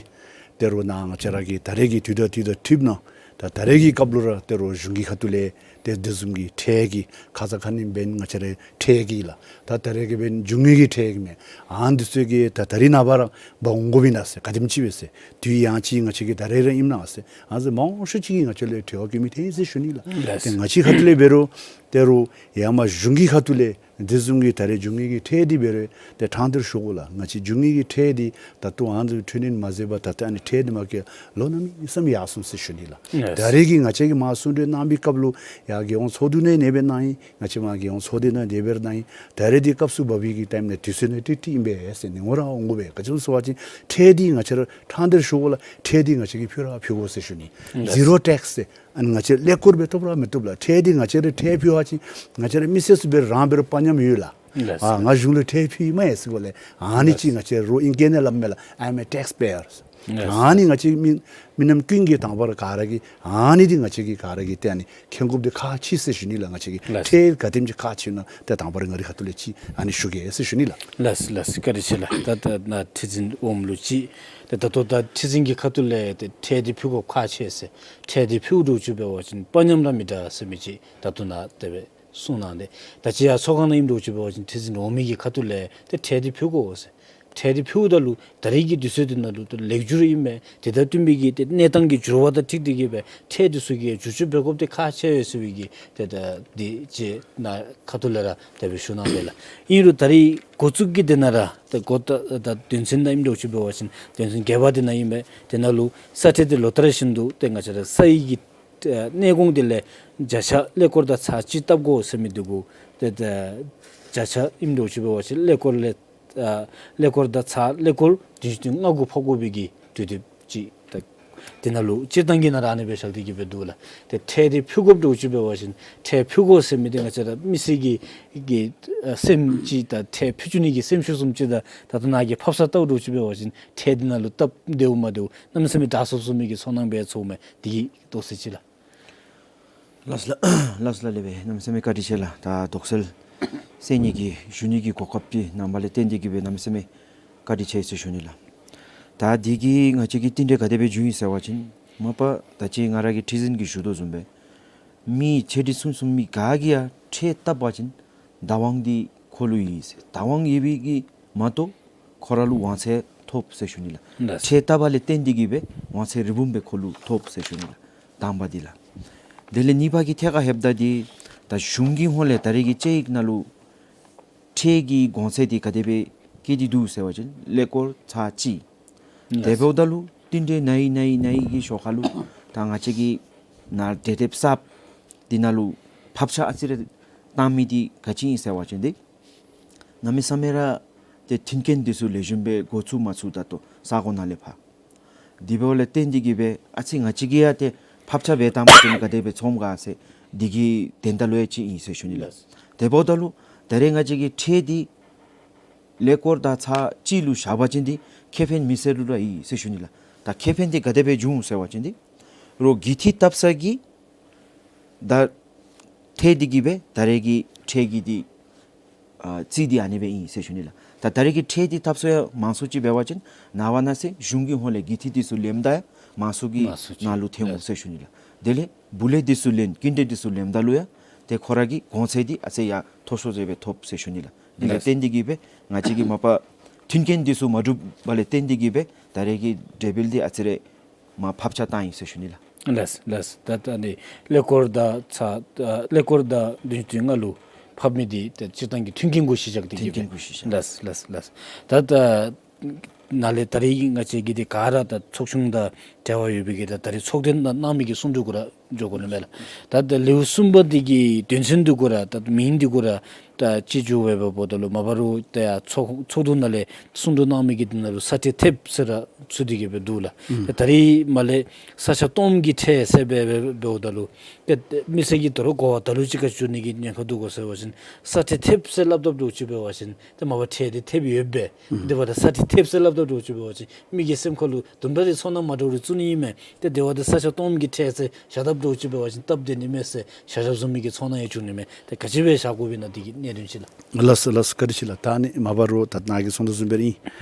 ད་རུང་ནཱ་ང་བཅས་ར་གི་ད་རེས་ཀྱི་དུས་དང་དུས་དང་འཁྲིལཝ་ད་ ད་ད་རེས་ཀྱི་སྐབས་ལུ་ར་ཏེ་རོགས་གཞུང་གི་ཁ་ཐུག་ལས་ཏེ་དེ་བཟུམ་གྱི་ཁྲལ་གྱི་ཁ་ཙ་ཁ་ཉིནམ་འབདན་ང་བཅས་ར་ཁྲལ་གྱི་ལགས། ད་ད་རེས་ཀྱི་འབདན་རྒྱུ་དངོས་ཀྱི་ཁྲལ་གྱི་མས། ཨ་ནི་འདི་ཚུ་གི་ད་ད་རིས་ནངས་པ་ར་འབག་འོང་དགོཔ་ཨིན་ན་ཟེར། ག་དེམ་ཅིག་སྦེ་ཟེར། དུས་ཡང་ཅིག་ང་བཅས་ཀྱིས་ད་རེས་ར་ཨིནམ་ན་ཟེར། ཨ་ཟེར་མང་ཤོས་ཅིག་གིས་ང་བཅས་ལས་འབྲེལ་བ་བཀོད་མི་ཐོན་ཡི་ཟེར་ཞུ་ནི་ལགས། ལགས། ཏེ་ང་བཅས་ཁ་ཐུག་ལས་འབད་རུང་ཏེ་རོགས་ཡར་མར་གཞུང་གི་ཁ་ཐུག་ལས་དེ་བཟུམ་གྱི་ད་རེས་རྒྱུ་དངོས་ཀྱི་ཁྲལ་འདི་འབད་རུང་ཏེ་ཕྲང་སྟེ་ཞུ་དགོ་ལགས། ང་བཅས་རྒྱུ་དངོས་ཀྱི་ཁྲལ་འདི་ད་ལྟོ་ཨ་ནི་འཕྲོ་མཐུད་མ་མཛད་པར་ད་ལྟོ་ཨ་ནི་ཁྲལ་འདི་མ་བཀལ་ལོ་གནམ་མེད་ས་མེད་ཡར་སོང་ཟེར་ཞུ་ནི་ལགས། ཡེས། ད་རེས་ཀྱི་ང་བཅས་ཀྱིས་མར་གསུང་གྲོས་གནང་པའི་སྐབས་ལུ་ཡར་རྒྱལ་ཡོངས་ཚོགས་འདུ་ནང་ཨ་ནེ་སྦེ་གནང་ཡི། ང་བཅས་མར་རྒྱལ་ཡོངས་ཚོགས་སྡེ་ནང་དེ་སྦེ་ར་གནང་ཡི། ད་རེས་འདི་སྐབས་སུ་བབས་པའི་གི་ཊའིམ་ནང་དུས་ཚོད་ནང་ཏིག་ཏིག་ཨིན་པས་ཟེར་ནི་ངོ་ར་འོང་དགོ་པས། ག་ཅི་སྨོ་ཟེར་བ་ཅིན་ཁྲལ་འདི་ང་བཅས་ར་ཕྲང་སྟེ་ཞུ་དགོ་ལགས། ཁྲལ་འདི་ང་བཅས་ཀྱིས་ཕུལ་ར་ཕུལ་དགོ་ཟེར་ཞུ་ནི། ཡེས། ཟི་རོ་ཊེགསི་ཟེར། ཨ་ནི་ང་བཅས་ཀླད་ཀོར་འབད་བཏུབ་ར་མི་བཏུབ་ལགས། ཁྲལ་འདི་ང་བཅས་ར་ཁྲལ་ཕུལ་བ་ཅིན་ང་བཅས་ར་མི་སེར་ཚུ་འབད་ར་རང་འབད་ར་དཔའ་ཉམས་ཡོད་ལགས། ལགས། ཨ་ང་གཞུང་ལུ་ཁྲལ་ཕུལ་ཡི་མས་ཟེར་དགོ་ལགས། ཨ་ནི་ཅིག་ང་བཅས་རོགས་ཨིང་སྐད་ནང་སླབ་མས་ལགས། I am a taxpayer། ལགས། ཨ་ནི་ང་བཅས་མི་མི་ནམ་ཀུན་གྱིས་དང་པ་ར་ག་ར་གིས་ཨ་ནི་འདི་ང་བཅས་ཀྱིས་ག་ར་གིས་ཏེ་ཨ་ནི་མཁྱེན་དགོཔ་འདི་ཁག་ཆེ་ཟེར་ཞུ་ནི་ལགས། ང་བཅས་ཀྱིས། ལགས། ཁྲལ་ག་དེམ་ཅིག་ཁག་ཆེ་ན་ཏེ་དང་པ་ར་ང་རའི་ཁ་ཐུག་ལས་ཅིག་ཨ་ནི་ཞུ་གེ་ཟེར་ཞུ་ནི་ལགས། ལགས་ལགས། བཀའ་དྲིན་ཆེ་ལགས། ད་ད་ནཱ་ཁྲི་འཛིན་འོགམ་ལུ་ཅིག་ཏེ་ད་ལྟོ་ད་ཁྲི་འཛིན་གྱི་ཁ་ཐུག་ལས་ཏེ་ཁྲལ་འདི་ཕུལ་དགོཔ་ཁག་ཆེ་ཟེར། ཁྲལ་འདི་ཕུལཝ་འདྲཝ་ཅིག་འབད་བ་ཅིན་དཔའ་ཉམས་ར་མི་དྲག་ཟེར་མི་ཅིག་ད་ལྟོ་ནཱ་དེ་སྦེ་གསུངས་གནང་སྟེ། ད་ཅི་ཡར་ཚོགས་ཁང་ནང་ཨིནམ་འདྲཝ་ཅིག་འབད་བ་ཅིན་ཁྲི་འཛིན་འོག་མའི་གི་ཁ་ཐུག་ལས་ཏེ་ཁྲལ་འདི་ཕུལ་དགོ་ཟེར། ཁྲལ་འདི་ཕུལཝ་ད་ལུ་ད་རེས་ཀྱི་དུས་ཚོད་འདི་ནང་ལུ་ཏེ་ལེགས་བསྒྱུར་ཨིན་མས། དེ་དང་བསྟུན་པའི་གི་ཏེ་གནས་སྟངས་ཀྱི་འགྱུར་བ་དང་འཁྲིལ་ཏེ་གིས་སྦེ་ཁྲལ་འདི་ཚུ་གི་བསྒྱུར་བཅོས་འབད་དགོཔ་འདི་ཁག་ཆེ་བས་ཟེར་བའི་གི་ཏེ་ད་འདི་ཅིག་ནཱ་ཁ་ཐུག་ལས་ར་དེ་སྦེ་ཞུ་གནང་ཡི་ལགས། ཨིན་རུང་ད་རེས་འགོ་བཙུགས་ཀྱི་དེ་ནང་ར་ཏེ་འགོ་ད་ད་དོན་ཚན་ནང་ཨིནམ་འདྲཝ་ཅིག་འབད་བ་ཅིན་དོན་ཚན་བརྒྱད་པ་དེ་ནང་ཨིན་པས། དེ་ནང་ལུ་ས་ཁྲལ་འདི་ལོ་ལྟར་བཞིན་དུ་ཏེ་ང་བཅས་ར་ས་ཡི་གི་ཨ་གནས་གོང་འདི་ལས་བརྒྱ་ཆ་ཀླད་ཀོར་དང་ཚག་གཅིག་བཏབ་དགོ་ཟེར་མི་འདི་གུ་ཏེ་ད་བརྒྱ་ཆ་ཨིནམ་འདྲཝ་ཅིག་འབད་བ་ཅིན་ཀླད་ཀོར་ལས་ཨ་ཀླད་ཀོར་དང་ཚག་ཀླད་ཀོར་བདུན་ཅུ་དོན་ལྔ་གུ་ཕབ་དགོ་པའི་གི་གྲོས་འདེབས་ཅིག་ད་དེ་ནང་ལུ་སྤྱིར་བཏང་གི་ནང་ར་ཨ་ནི་སྦེ་བཞག་སྟེ་གིས་སྦེ་འདུག་ལགས། ཏེ་ཁྲལ་འདི་ཕུལ་དགོཔ་འདྲཝ་ཅིག་འབད་བ་ཅིན་ཁྲལ་ཕུལ་དགོ་ཟེར་མི་འདི་ང་བཅས་ར་མི་སེར་གྱི་གི་ཨ་སེམས་ཅིག་དང་ཁྲལ་ཕུལ་བཅུག་ནི་གི་སེམས་ཤུགས་བཟུམ་ཅིག་དང་ད་ལྟོ་ནཱ་གི་ཕབ་ས་བལྟཝ་འདྲཝ་ཅིག་འབད་བ་ཅིན་ཁྲལ་འདི་ནང་ལུ་སྟབས་བདེཝ་མ་བདེཝ་གནམ་མེད་ས་མེད་དྲག་སོང་སོང་མི་གི་ཚོར་སྣང་སྦེ་ཚོརཝ་མས། དེ་གི་དོགས་སེལ་ཅིག་ལགས། ལགས་སོ་ལགས། ལགས་སོ་ལགས། ལེགས་པས། གནམ་མེད་ས་མེད་བཀའ་དྲིན་ཆེ་ལགས། ད་དོགས་སེལ་སེལ་ནི་གི་ཞུ་ནི་གི་གོ་སྐབས་ཅིག་གནང་བ་ལས་བརྟེན་ཏེ་གིས་སྦེ་གནམ་མེད་ས་མེད་བཀའ་དྲིན་ཆེ་ཟེར་ཞུ་ནི་ལགས། ད་འདི་གིས་ང་བཅས་ཀྱི་རྟིང་འབྲེལ་ག་དེ་སྦེ་བྱུང་ཡི་ཟེར་བ་ཅིན་མ་པ་ད་ཅི་ང་ར་གི་ཁྲི་འཛིན་གྱིས་ཞུ་དོ་བཟུམ་སྦེ་མི་ཆེ་འབྲིང་ཆུང་གསུམ་མི་ག་གིས་ཡང་ཁྲལ་བཏབ་པ་ཅིན་བདག་དབང་འདི་ཁོ་ལུ་ཡོད་ཟེར། བདག་དབང་ཡོད་པའི་གི་མ་གཏོགས་ཁོ་ར་ལུ་དབང་ཚད་ཐོབ་ཟེར་ཞུ་ནི་ལགས། ལགས། ཁྲལ་བཏབ་པ་ལས་བརྟེན་ཏེ་གིས་སྦེ་དབང་ཚད་རིལ་བུམ་སྦེ་ཁོ་ལུ་ཐོབ་ཟེར་ཞུ་ནི་ལགས། དང་པ་འདི་ལགས། དེ་ལས་གཉིས་པ་གི་ཐད་ཁར་ལྷོདཔ་ད་འདི་ད་གཞུང་གི་ཧོངས་ལས་ད་རེས་ཀྱི་དཔྱད་ཡིག་ནང་ལུ་ཁྲལ་གྱི་གོང་ཚད་འདི་ག་དེ་སྦེ་བཀལ་ཏེ་འདུག་ཟེར་བ་ཅིན་ཀླད་ཀོར་ཚག་གཅིག། ལགས། དེ་འབདཝ་ད་ལུ་རྟིང་འབྲེལ་ནཱ་ཡི་ནཱ་ཡི་ནཱ་ཡི་གི་ཤོག་ཁ་ལུ་ད་ང་བཅས་ཀྱི་ནཱ་གྲོས་འདེབས་གསརཔ་འདི་ནང་ལུ་ཕབ་ཆག་ཨ་ཙི་རེ་བཏང་མི་འདི་ག་ཅི་ཨིན་ཟེར་བ་ཅིན་འདི་གནམ་མེད་ས་མེད་ར་ཏེ་མཐུན་རྐྱེན་འདི་ཚུ་ལེགས་ཤོམ་སྦེ་འགོ་བཙུགས་མ་ཚུགས་ད་ལྟོ་ས་གོ་ནང་ལས་ཕར། དེ་འབདཝ་ལས་བརྟེན་ཏེ་གིས་སྦེ་ཨ་ཙི་ང་བཅས་ཀྱིས་ཡང་ཏེ་ཕབ་ཆག་འབད་བཏང་པ་ཅིན་ག་དེ་སྦེ་ཚོརཝ་ག་ཟེར་འདི་གི་དོན་དག་ལུ་ཡང་ཅིག་ཨིན་ཟེར་ཞུ་ནི་ལགས། ལགས། དེ་འབདཝ་ད་ལུ་ད་རེས་ང་བཅས་ཀྱི་ཁྲལ་འདི་ཀླད་ཀོར་དང་ཚག་གཅིག་ལུ་བཞག་པ་ཅིན་འདི་ཁེ་ཕན་མི་སེར་ལུ་ར་ཡོད་ཟེར་ཞུ་ནི་ལགས། ད་ཁེ་ཕན་འདི་ག་དེ་སྦེ་འབྱུང་ཟེར་བ་ཅིན་འདི་རོགས་གི་ཐིག་བཏབ་ས་གི་ད་ཁྲལ་འདི་གིས་སྦེ་ད་རེས་ཀྱི་ཁྲལ་གྱི་འདི་ཨ་རྩིས་འདི་ཨ་ནི་སྦེ་ཨིན་ཟེར་ཞུ་ནི་ལགས། ད་ད་རེས་ཀྱི་ཁྲལ་འདི་བཏབ་ས་ཡང་མང་སུ་ཅིག་འབད་བ་ཅིན་ནངས་པ་གནངས་ཚེ་གཞུང་གི་ཧོངས་ལས་གི་ཐིག་འདི་ཚུ་ལེནམ་ད་ཡང་མང་སུ་གི་མང་སུ་ཅིག་ནང་ལུ་ཐོན་འོང་ཟེར་ཞུ་ནི་ལགས། དེ་ལས་བུ་ལོན་འདི་ཚུ་ལེན་སྐྱིན་འགྲུལ་འདི་ཚུ་ལེནམ་ད་ལུ་ཡང་ཏེ་ཁོ་ར་གི་གོང་ཚད་འདི་ཨ་ཙི་ཡང་མཐོ་ཤོས་ཅིག་སྦེ་ཐོབ་ཟེར་ཞུ་ནི་ལགས། དེ་ལས་ལགས། བརྟེན་ཏེ་གིས་སྦེ་ང་བཅས་ཀྱིས་མ་པ་མཐུན་རྐྱེན་འདི་ཚུ་མ་གྲུབ་པ་ལས་བརྟེན་ཏེ་གིས་སྦེ་ད་རེས་ཀྱི་གྲོས་འབུལ་འདི་ཨ་ཙི་རེ་མར་ཕབ་ཆག་བཏང་ཡི་ཟེར་ཞུ་ནི་ལགས། ལགས་ལགས། ད་ད་ནི་ཀླད་ཀོར་དང་ཚག་ཨ་ཀླད་ཀོར་དང་བདུན་ཅུ་དོན་ལྔ་ལུ་ཕབ་མི་འདི་ད་སྤྱིར་བཏང་གི་མཐུན་རྐྱེན་གུ་གཞི་བཞག་སྟེ་གིས་སྦེ། མཐུན་རྐྱེན་གུ་གཞི་བཞག། ལགས་ལགས་ལགས། ད་ད་ནཱ་ལས་ད་རེས་ང་བཅས་ཀྱི་འདི་ག་ར་ད་ཚོགས་ཆུང་དང་འབྲེལ་བ་ཡོད་པའི་གི་ད་ད་རེས་ཚོགས་ཐེངས་ནང་གནང་མི་གི་གསུང་གྲོས་གུ་ར་འགྱོ་དགོ་ནི་མས་ལགས། ད་ད་ལེའུ་གསུམ་པ་འདི་གི་དོན་ཚན་འདི་གུ་ར་ད་མིང་འདི་གུ་ར་ད་སྤྱི་འགྱུར་འབདཝ་ད་ལུ་མ་པ་རུ་ད་ཡར་ཚོགས་ཚོགས་འདུ་ནང་ལས་གསུང་གྲོས་གནང་མི་གི་འདི་ནང་ལུ་ས་ཁྲལ་ཐེབས་ཟེར་ར་ཚུད་དེ་གིས་སྦེ་འདུག་ལགས། ཨུམ། ད་ད་རེས་མར་ལས་ས་ཆ་སྟོངམ་གི་ཁྲལ་ཟེར་སྦེ་འབདཝ་ད་ལུ་ཏེ་མི་སེར་གྱིས་ད་རུང་གོ་བ་ད་ལུ་ཅིག་ག་བཅུག་ནི་གི་ཉེན་ཁ་འདུག་གོ་ཟེར་བ་ཅིན་ས་ཁྲལ་ཐེབས་ཟེར་སླབ་སྟབས་འདྲཝ་ཅིག་འབད་བ་ཅིན་ཏེ་མ་པ་ཁྲལ་འདི་ཐེབས་ཡོད་པས། ཨུམ། དེ་འབདཝ་ད་ས་ཁྲལ་ཐེབས་ཟེར་སླབ་སྟབས་འདྲཝ་ཅིག་འབད་བ་ཅིན་མི་གི་སེམས་ཁ་ལུ་དུམ་གྲ་རེ་ཚོར་སྣང་མ་འདྲཝ་རེ་བཙུགས་ནི་ཨིན་མས། ཏེ་དེ་འབདཝ་ད་ས་ཆ་སྟོངམ་གི་ཁྲལ་ཟེར་བཞག་སྟབས་འདྲཝ་ཅིག་འབད་བ་ཅིན་སྟབས་བདེ་ནི་མས་ཟེར་བཞག་བཞགཔ་བཟུམ་མའི་གི་ཚོར་སྣང་ཡང་བྱུང་ནི་མས། ཏེ་ག་ཅི་སྦེ་བཞག་དགོཔ་ཨིན་ན་འདི་གི་ གནད་དོན་ཅིག་ལགས། ལགས་སོ་ལགས་སོ། བཀའ་དྲིན་ཆེ་ལགས། ད་ཨ་ནི་མ་པ་རོགས་ད་ནཱ་གིས་གསུངས་དོ་བཟུམ་སྦེ་ར་ཨིན།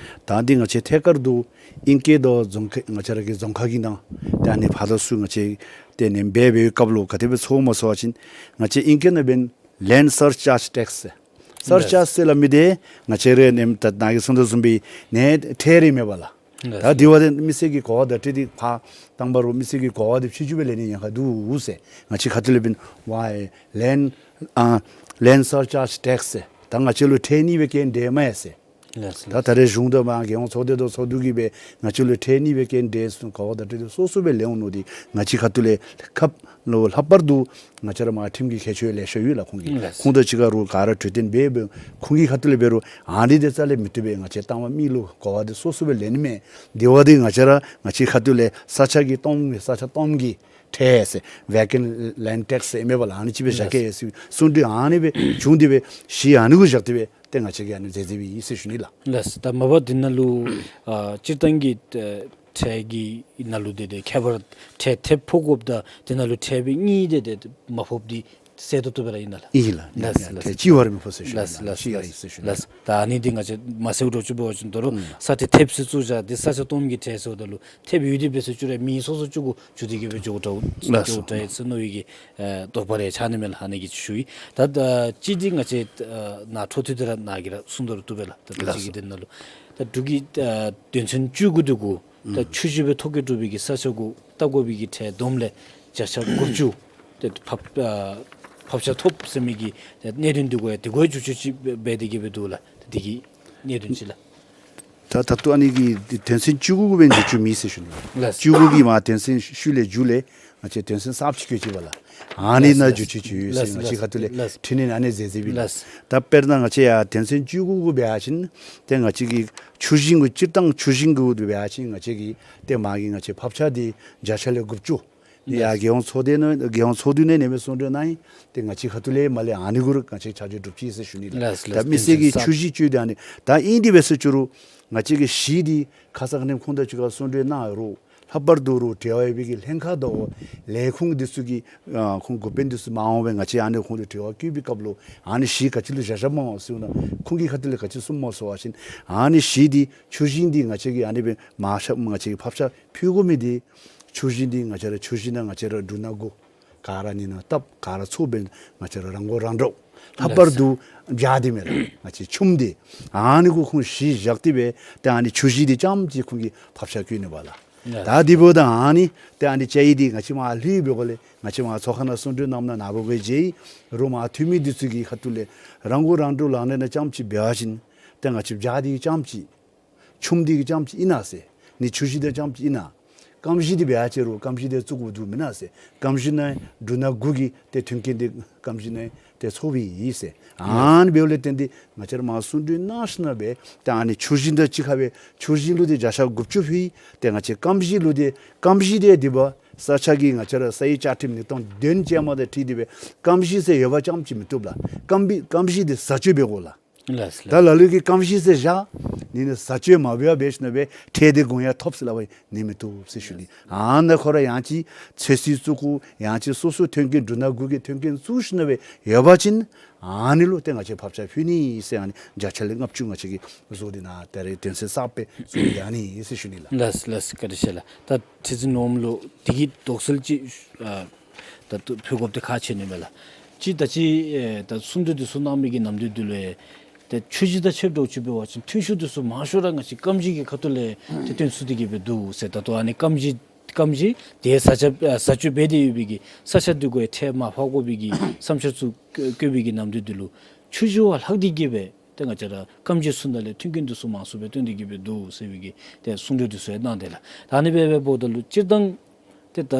ད་འདི་ང་བཅས་ཐད་ཀར་དུ་ཨིང་སྐད་དང་རྫོང་ཁ་ང་བཅས་ར་གི་རྫོང་ཁ་གི་ནང་ད་ཨ་ནི་ཕར་དང་ཚུར་ང་བཅས་ཏེ་ཨ་ནི་འབད་བའི་སྐབས་ལུ་ག་དེ་སྦེ་ཚོར་སྨོ་ཟེར་བ་ཅིན་ང་བཅས་ཨིང་སྐད་ནང་འབདན་land surcharge tax། surcharge ཟེར་སླབ་མི་འདི་ང་བཅས་ར་ཨ་ནི་ད་ནཱ་གིས་གསུངས་དོ་བཟུམ་སྦེ་ནཱ་ཁྲལ་རེ་མེན་པ་ལགས། ད་དེ་བ་དེ་མི་སེར་གྱི་གོ་བ་བརྡ་སྤྲོད་འདི་ཕར་བཏང་པ་རོགས་མི་སེར་གྱི་གོ་བ་འདི་ཕྱི་འགྱུར་སྦེ་ལེན་ནི་ཉེན་ཁ་འདུག་ཟེར། ང་བཅས་ཁ་ཐུག་ལས་འབདན་ཝའི་ལེནཌ་ཨ་ལེནཌ་སར་ཅཱརཇ་ཊེགསི་ཟེར། ད་ང་བཅས་ལུ་ཁྲལ་ནི་སྦེ་བཀལ་འདྲས་མས་ཟེར། ལགས་སོ། ད་ད་རེས་གཞུང་དང་མ་རྒྱལ་ཡོངས་ཚོགས་སྡེ་དང་ཚོགས་འདུ་གིས་སྦེ་ང་བཅས་ལུ་ཁྲལ་ནི་སྦེ་བཀལ་འདྲས་ཟེར་གོ་བ་བརྡ་སྤྲོད་འདི་སོ་སོ་སྦེ་ལེན་འོང་མནོ་སྟེ་ང་བཅས་ཁ་ཐུག་ལས་ཁབ་ལོ་ལྷག་པར་དུ་ང་བཅས་ར་མར་ཁྲིམས་ཀྱི་ཁྱད་ཆོས་ལེ་ཤ་ཡོད་ལགས་ཁོང་གིས། ལགས་སོ། ཁོང་དང་གཅིག་ཁར་རུང་ག་ར་གྲོས་བསྟུན་འབད་འབད་ཁོང་གི་ཁ་ཐུག་ལས་འབད་རུང་ཨ་ནི་འདི་རྩ་ལས་མི་བཏུབ་པས། ང་བཅས་བཏང་བ་མི་ལུ་གོ་བ་འདི་སོ་སོ་སྦེ་ལེན་ནི་མས། དེ་བ་འདི་ང་བཅས་ར་ང་བཅས་ཁ་ཐུག་ལས་ས་ཆ་གི་སྟོངམ་གི་ས་ཆ་སྟོངམ་གི་ཁྲལ་ཟེར་ཝེ་ཀེནཊ་ལེནཌ་ཊེགསི་ཟེར་ཨིན་མས་པ་ལགས། ཨ་ནི་ཅིག་སྦེ་བཞག་གེ་ཟེར་གསུངས་དོ། ཨ་ནི་སྦེ་བྱུང་སྟེ་སྦེ་གཞི་ཨ་ནི་གུ་བཞག་སྟེ་སྦེ་ཏེ་ང་བཅས་ཀྱིས་ཨ་ནི་མཛད་མཛདཔ་ཨིན་ཟེར་ཞུ་ནི་ལགས། ལགས་སོ། ད་མ་པ་འདི་ནང་ལུ་ཨ་སྤྱིར་བཏང་གི་ཨ་ཁྲལ་གྱི་ནང་ལུ་ཏེ་ཏེ་ཁྱད་པར་ཁྲལ་ཐེབས་ཕོག་དགོཔ་དང་དེ་ནང་ལུ་ཁྲལ་འབད་ནི་འདི་ཏེ་ཏེ་མ་ཕོགཔ་འདི་གསལ་ཏོག་ཏོ་སྦེ་ར་ཨིན་ན་ལགས། ཨིན་ལགས། ལགས་ལགས། ཁྲལ་གཅིག་བ་ར་མི་ཕོག་ཟེར་ཞུ་ནི་ལགས། ལགས་ལགས། གཅིག་ར་ཨིན་ཟེར་ཞུ་ནི་ལགས། ལགས། ད་ཨ་ནི་འདི་ང་བཅས་མ་གསལཝ་འདྲཝ་ཅིག་འབད་བ་ཅིན་དོ་རུང་ཨུམ་ས་ཁྲལ་ཐེབས་ཟེར་བཙུགས་བཞག་སྟེ་ས་ཆ་སྟོངམ་གི་ཁྲལ་ཟེརཝ་ད་ལུ་ཐེབས་ཡོད་དེ་འབད་ཟེར་བཅུག་རུང་མི་སོ་སོ་བཅུག་དགོ་བཅུག་སྟེ་གི་སྦེ་འགྱོཝ་འདྲཝ་ལགས་སོ། འགྱོཝ་འདྲཝ་ཡོད་ཟེར་མནོ་བའི་གི་ཨེ་དོགས་པ་རེ་ཆགས་ནི་མས་ལགས། ཨ་ནི་གི་ཞུ་ཡི། ད་ད་གཅིག་འདི་ང་བཅས་ཨ་ནཱ་འཕྲོ་མཐུད་དེ་ར་ནཱ་གིས་ར་གསུང་དོ་རུང་བཏུབ་པས་ལགས། ད་ད་ལགས་གཅིག་གི་སོ། འདི་ནང་ལུ་ད་འབྲུག་གི་ཨ་དོན་ཚན་བཅུ་དགུ་འདི་གུ་ད་ཨུམ་ཆུ་ཞིང་སྦེ་ཐོ་བཀོད་གྲུབ་པའི་གི་ས་ཆ་གུ་བཏབ་དགོ་པའི་གི་ཁྲལ་བསྡོམས་ལས་བརྒྱ་ཆ་དགུ་བཅུ་ཏེ་ཕབ་ཨ་ཕབ་ཆ་ཐོབ་ཟེར་མི་གི་གནད་དོན་འདི་གུ་ཡང་དེ་གུ་ཡང་བསྒྱུར་བཅོས་ཅིག་འབད་དེ་གི་སྦེ་འདུག་ལགས། ད་འདི་གི་གནད་དོན་ཅིག་ལགས། ད་ད་ལྟོ་ཨ་ནི་གི་དོན་ཚན་བཅུ་དགུ་གུ་སྦེ་བསྒྱུར་བཅོས་མེད་ཟེར་ཞུ་ནི། ལགས། བཅུ་དགུ་གི་མ་དོན་ཚན་ཤུལ་ལས་མཇུག་ལས་ང་བཅས་དོན་ཚན་གསརཔ་ཅིག་བཀོད་ཅི་པ་ལགས། ཨ་ནི་ནང་བསྒྱུར་བཅོས་ཅིག་ཡོད་ཟེར་ང་བཅས་ཁ་ཐུག་ལས་ལགས། འཕྲི་སྣོན་ཨ་ནི་མཛད་མཛདཔ་ཨིན། ལགས། ད་དཔེར་ན་ང་བཅས་ཡར་དོན་ཚན་བཅུ་དགུ་གུ་འབད་བ་ཅིན་ཏེ་ང་བཅས་ཀྱི་ཆུ་ཞིང་གུ་སྤྱིར་བཏང་ཆུ་ཞིང་གུ་འབད་བ་ཅིན་ང་བཅས་ཀྱི་ཏེ་མ་གི་ང་བཅས་ཕབ་ཆ་འདི་བརྒྱ་ཆ་ལས་དགུ་བཅུ། ཡར་རྒྱལ་ཡོངས་ཚོགས་སྡེ་ནང་རྒྱལ་ཡོངས་ཚོགས་འདུ་ནང་ཨ་ནི་སྦེ་གསུང་གྲོས་གནང་ཡི། ཏེ་ང་བཅས་ཁ་ཐུག་ལས་མར་ལས་ཨ་ནི་གུ་ར་ང་བཅས་ཆ་འཇོག་གྲུབ་ཅི་ཟེར་ཞུ་ནི་ལགས། ལགས་ལགས། ད་མི་སེར་གྱིས་ཆུ་ཞིང་སྤྱོད་དེ་ཨ་ནི་ད་ཨིན་དེ་འབད་ཟེར་བཅུག་རུང་ང་བཅས་ཀྱི་གཞི་འདི་ཁ་ཙ་ཁ་ཉིནམ་ཁོང་དང་གཅིག་ཁར་གསུང་གྲོས་གནང་ཡོད་རུང་ལྷག་པར་དུ་རུང་འབྲེལ་བ་ཡོད་པའི་གི་ལྷན་ཁག་དང་ལས་ཁུངས་འདི་ཚུ་གི་ཨ་ཁོང་འགོ་དཔོན་འདི་ཚུ་མ་འོང་པར་ང་བཅས་ཨ་ནི་ཁོང་དང་འབྲེལ་བ་བཀོད་པའི་སྐབས་ལུ་ཨ་ནི་གཞི་ག་ཅི་ལུ་བཞག་བཞགཔ་སྨོ་ཟེར་ན་ཁོང་གིས་ཁ་ཐུག་ལས་ག་ཅི་གསུངམ་སྨོ་ཟེར་བ་ཅིན་ཨ་ནི་གཞི་འདི་ཆུ་ཞིང་འདི་ང་བཅས་ཀྱིས་ཨ་ནི་སྦེ་མར་ཕབ་ང་བཅས་ཀྱིས་ཕབ་ཆ་ཕུལ་དགོ་མི་འདི་ཆུ་ཞིང་འདི་ང་བཅས་ར་ཆུ་ཞིང་ནང་ང་བཅས་ར་འབྲུ་སྣ་དགུ་ག་ར་ཨ་ནི་ནང་བཏབ་ག་ར་ཚུ་འབད་ང་བཅས་ར་རང་མགོ་རང་འདྲོངས། ལྷག་པར་དུ་བྱཱ་འདི་མེན་ན་ང་བཅས་ཆུམ་འདི་ཨ་ནི་གུ་ཁོང་གཞི་བཞག་སྟེ་སྦེ་ཏེ་ཨ་ནི་ཆུ་ཞིང་འདི་རྐྱངམ་ཅིག་ཁོང་གིས་ཕབ་ཆ་བཀོད་ནི་པ་ལགས། ད་འདི་འབདཝ་ད་ཨ་ནི་ཏེ་ཨ་ནི་བཅའ་ཡིག་འདི་ང་བཅས་མར་ལྷོད་པའི་སྒང་ལས་ང་བཅས་མར་ཚོགས་ཁང་ནང་གསུང་གྲོས་གནངམ་ད་ནཱ་བུ་གིས་མཇལ་ཡི། རོགས་མར་འཐུས་མི་འདི་ཚུ་གི་ཁ་ཐུག་ལས་རང་མགོ་རང་འདྲོངས་ལངས་ནི་ནང་རྐྱངམ་ཅིག་འབད་བ་ཅིན་ཏེ་ང་བཅས་བྱཱ་འདི་རྐྱངམ་ཅིག་ཆུམ་འདི་གི་རྐྱངམ་ཅིག་ཨིན་ན་ཟེར། ནི་ཆུ་ཞིང་འདི་རྐྱངམ་ཅིག་ཨིན་ན། སྐམ་ཞིང་འདི་འབད་བ་ཅིན་རུང་སྐམ་ཞིང་འདི་བཙུགས་དགོཔ་འདུག་མེན་ན་ཟེར། སྐམ་ཞིང་ནང་འབྲུ་སྣ་དགུ་གི་ཏེ་མཐུན་རྐྱེན་འདི་སྐམ་ཞིང་ནང་ཏེ་ཚོགས་པའི་ཨིན་ཟེར། ཨ་ནི་འབདཝ་ལས་བརྟེན་ཏེ་ང་བཅས་ར་མར་གསུང་གྲོས་གནང་ཞིནམ་སྦེ་ཏེ་ཨ་ནི་ཆུ་ཞིང་དང་གཅིག་ཁར་སྦེ་ཆུ་ཞིང་ལུ་ཏེ་བརྒྱ་ཆ་དགུ་བཅུ་ཕུལ་ཡི། ཏེ་ང་བཅས་སྐམ་ཞིང་ལུ་ཏེ་སྐམ་ཞིང་འདི་འདི་འབད་ས་ཆ་གི་ང་བཅས་ར་ས་ཡི་བཅའ་ཁྲིམས་ཉིས་སྟོང་བདུན་ཅན་མ་དང་འཁྲིལ་ཏེ་སྦེ་སྐམ་ཞིང་ཟེར་ཡོདཔ་རྐྱངམ་ཅིག་མི་བཏུབ་ལགས། སྐམ་པའི་སྐམ་ཞིང་འདི་བཟའ་སྤྱོད་འབད་དགོ་ལགས། ལགས་ལགས། ད་ལ་ལུ་གིས་སྐམ་ཞིང་ཟེར་བཞག་ནི་ནི་བཟའ་སྤྱོད་མ་འབད་བར་འབད་ཞིནམ་སྦེ་ཁྲལ་འདི་དགོངས་ཡངས་ཐོབ་ཟེར་སླབ་པ་ནི་མི་བཏུབ་ཟེར་ཞུ་ནི། ཨ་ནཱ་ཁོ་ར་ཡང་ཅིན་ཚོད་བསྲེ་བཙུགས་དགོ་ཡང་ཅིན་སོ་སོ་མཐུན་རྐྱེན་འབྲུ་སྣ་དགུ་གི་མཐུན་རྐྱེན་བཙུགས་ཞིནམ་སྦེ་ཡོད་པ་ཅིན་ཨ་ནི་ལུ་ཏེ་ང་བཅས་ཕབ་ཆ་ཕུལ་ནི་ཟེར་ཨ་ནི་བརྒྱ་ཆ་ལས་ལྔ་བཅུ་ང་བཅས་ཀྱིས་བཟོ་སྟེ་ནཱ་ད་རེས་དོན་ཚན་གསརཔ་སྦེ་བཟོ་སྟེ་ཨ་ནི་ཨིན་ཟེར་ཞུ་ནི་ལགས། ལགས་ལགས། བཀའ་དྲིན་ཆེ་ལགས། ད་ཁྲི་འཛིན་ནོར་བུ་ལུ་འདི་གི་དོགས་སེལ་ཅིག་ཨ་ད་ལྟོ་ཕུལ་དགོཔ་འདི་ཁག་ཆེ་ནི་མས་ལགས། ཅིག་ད་ཅི་ཨེ་ད་གསུང་གྲོས་འདི་ཚུ་གནང་མི་གི་ནམ་དུས་འདི་ལུ་ཨེ་ད་ཆུ་ཞིང་དང་ཕྱདཔ་འདྲཝ་ཅིག་འབད་བ་ཅིན་ཐོན་ཤུགས་འདི་ཚུ་མང་ཤོས་ར་ང་བཅས་སྐམ་ཞིང་གི་ཁ་ཐུག་ལས་ཏེ་བཏོན་ཚུགས་ཏེ་གི་སྦེ་འདུག་ཟེར། ད་ལྟོ་ཨ་ནི་སྐམ་ཞིང་སྐམ་ཞིང་དེ་བཟའ་སྤྱོད་ཨ་བཟའ་སྤྱོད་འབད་དེ་ཡོད་པའི་གི་ས་ཆ་འདི་གུ་ཨེ་ཁྲལ་མར་ཕབ་དགོ་པའི་གི་བསམ་འཆར་ཚུ་བཀོད་པའི་གི་ནམ་དུས་འདི་ལུ་ཆུ་ཞིང་བ་ལྷག་སྟེ་གི་སྦེ་ཏེ་ང་བཅས་ར་སྐམ་ཞིང་ཚུ་ནང་ལས་མཐུན་རྐྱེན་འདི་ཚུ་མང་སུ་སྦེ་བཏོན་ཏེ་གི་སྦེ་འདུག་ཟེར་བའི་གི་ཏེ་གསུང་གྲོས་འདི་ཚུ་ཡང་གནང་དེས་ལགས། ད་ཨ་ནི་སྦེ་འབདཝ་ད་ལུ་སྤྱིར་བཏང་ཏེ་ད་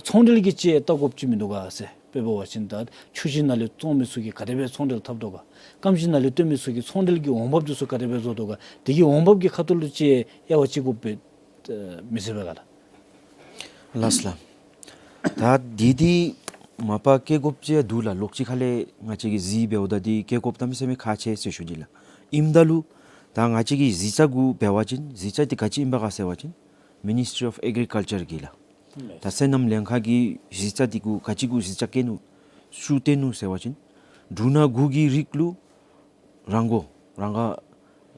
ཚོང་འབྲེལ་གྱི་ཅིག་བལྟ་དགོཔ་ཅིག་མིན་འདུག་ག་ཟེར། དཔེ་འབད་བ་ཅིན་ད་ཆུ་ཞིང་ནང་ལས་བཙོང་མི་ཚུ་གིས་ག་དེ་སྦེ་ཚོང་འབྲེལ་འཐབ་དོ་ག། སྐམ་ཞིང་ནང་ལས་བཏོན་མི་ཚུ་གིས་ཚོང་འབྲེལ་གྱི་འོང་འབབ་འདི་ཚུ་ག་དེ་སྦེ་བཟོ་དོ་ག། དེ་གི་འོང་འབབ་ཀྱི་ཁ་ཐུག་ལུ་ཅིག་དབྱེ་བ་དཔྱད་དགོཔ་སྦེ་མི་བཟོད་པས་ག་ལགས། ལགས་སོ་ལགས། ད་འདི་འདི་མ་པ་བཀལ་དགོཔ་ཅིག་འདུག་ལགས། ལོགས་ཅིག་ཁ་ལས་ང་བཅས་ཀྱིས་གཟིགས་འབདཝ་ད་འདི་བཀལ་དགོཔ་གནམ་མེད་ས་མེད་ཁག་ཆེ་ཟེར་ཞུ་ནི་ལགས། ཨིནམ་ད་ལུ་ད་ང་བཅས་ཀྱི་གཞི་རྩ་གུ་འབད་བ་ཅིན་གཞི་རྩ་འདི་ག་ཅི་ཨིན་པས་ག་ཟེར་བ་ཅིན་Ministry of Agriculture གི་ལགས། ད་སོ་ནམ་ལྷན་ཁག་གི་གཞི་རྩ་འདི་གུ་ག་ཅི་གུ་གཞི་རྩ་བཀལ་ནུག་ཤུགས་བཏོན་ནུག་ཟེར་བ་ཅིན་འབྲུ་སྣ་དགུ་གི་རིགས་ལུ་ རང་མགོ་རང་ག་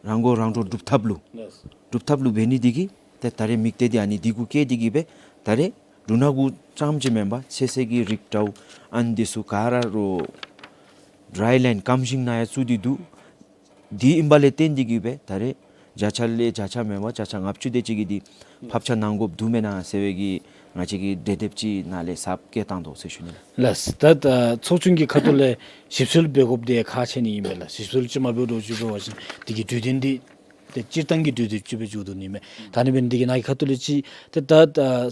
རང་མགོ་རང་འདྲོངས་སྒྲུབ་ཐབས་ལུ་ལགས། སྒྲུབ་ཐབས་ལུ་འབད་ནི་འདི་གིས་ཏེ་ད་རེས་དམིགས་གཏད་འདི་ཨ་ནི་འདི་གུ་བསྐྱེད་དེ་གིས་སྦེ་ད་རེས་འབྲུ་སྣ་དགུ་ཙམ་ཅིག་མེན་པར་ཚོད་བསྲེ་གི་རིགས་འདྲཝ་ཨ་ནི་འདི་ཚུ་ག་ར་རོ་ཌྲའི་ལེནཌ་སྐམ་ཞིང་ནང་ཡང་བཙུགས་ཏེ་འདུག། འདི་ཨིན་པ་ལས་བརྟེན་ཏེ་གིས་སྦེ་ད་རེས་བརྒྱ་ཆ་ལས་བརྒྱ་ཆ་མེན་པར་བརྒྱ་ཆ་ལྔ་བཅུ་དེ་ཅིག་གིས་འདི་ཕབ་ཆ་གནང་དགོཔ་འདུག་མེན་ན་ཟེར་བའི་གི་ང་བཅས་ཀྱི་གྲོས་འདེབས་ཅིག་ནཱ་ལས་གསརཔ་བསྐྱལ་བཏང་དོ་ཟེར་ཞུ་ནི་ལགས། ལགས། ད་ཨ་ཚོགས་ཆུང་གི་ཁ་ཐུག་ལས་ཞིབ་འཚོལ་འབད་དགོཔ་འདི་ཁག་ཆེ་ནི་ཨིན་པས་ལགས། ཞིབ་འཚོལ་ཅིག་མ་འབད་དོ་ཅིག་འབད་བ་ཅིན་འདི་གི་གྲོས་དོན་འདི་ཏེ་སྤྱིར་བཏང་གི་གྲོས་འདེབས་ཅིག་སྦེ་འགྱོ་དོ་ནི་མས། ད་ཨ་ནི་འབད་ནི་འདི་གིས་ནཱ་གི་ཁ་ཐུག་ལས་ཅིག་ཏེ་ད་ཨ་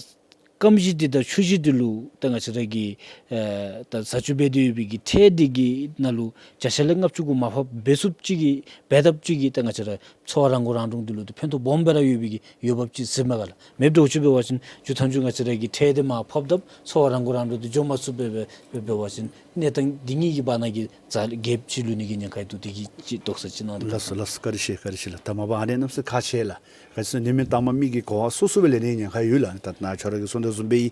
སྐམ་ཞིང་འདི་དང་ཆུ་ཞིང་འདི་ལུ་ད་ང་བཅས་ར་གི་ཨེ་ད་བཟའ་བཅུད་འབད་དེ་ཡོད་པའི་གི་ཁྲལ་འདི་གི་ནང་ལུ་བརྒྱ་ཆ་ལས་ལྔ་བཅུ་གུ་མར་ཕབ་འབད་ཚུགསཔ་ཅིག་གི་འབད་ཐབས་ཅིག་གིས་ད་ང་བཅས་ར་འཚོ་བ་རང་མགོ་རང་འདྲོངས་འདི་ལུ་ཏེ་ཕན་ཐོགས་སྦོམ་སྦེ་ར་ཡོད་པའི་གི་འོས་འབབ་ཅིག་གཟིགས་མས་ག་ལགས། མེདཔ་འདྲཝ་ཅིག་འབད་བ་ཅིན་མཇུག་མཐའ་མཇུག་ང་བཅས་ར་གི་ཁྲལ་འདི་མར་ཕབ་དཔ་འཚོ་བ་རང་མགོ་རང་འདྲོངས་འདི་འགྱོ་མ་ཚུགས་པར་འབད་འབད་བ་ཅིན་གནས་སྟངས་འདི་གཉིས་ཀྱི་བར་ན་གི་ཛ་གེཔ་ཅིག་ལུས་ནི་གི་ཉེན་ཁ་འདུག། འདི་གི་ཅིག་དོགས་ས་ཅིག་གནང་དོ། ལགས་སོ་ལགས་སོ། བཀའ་དྲིན་ཆེ་བཀའ་དྲིན་ཆེ་ལགས། ད་མ་པ་ཨ་ནི་གནམ་ས་ཁག་ཆེ་ལགས། ག་ཅི་ཟེར་ན་ནི་མི་དང་པ་མི་གི་གོ་བ་སོ་སོ་སྦེ་ལེན་ནི་ཉེན་ཁ་ཡོད་ལགས། ད་ནཱ་ཁྱོད་ར་གིས་གསུངས་དོ་བཟུམ་སྦེ་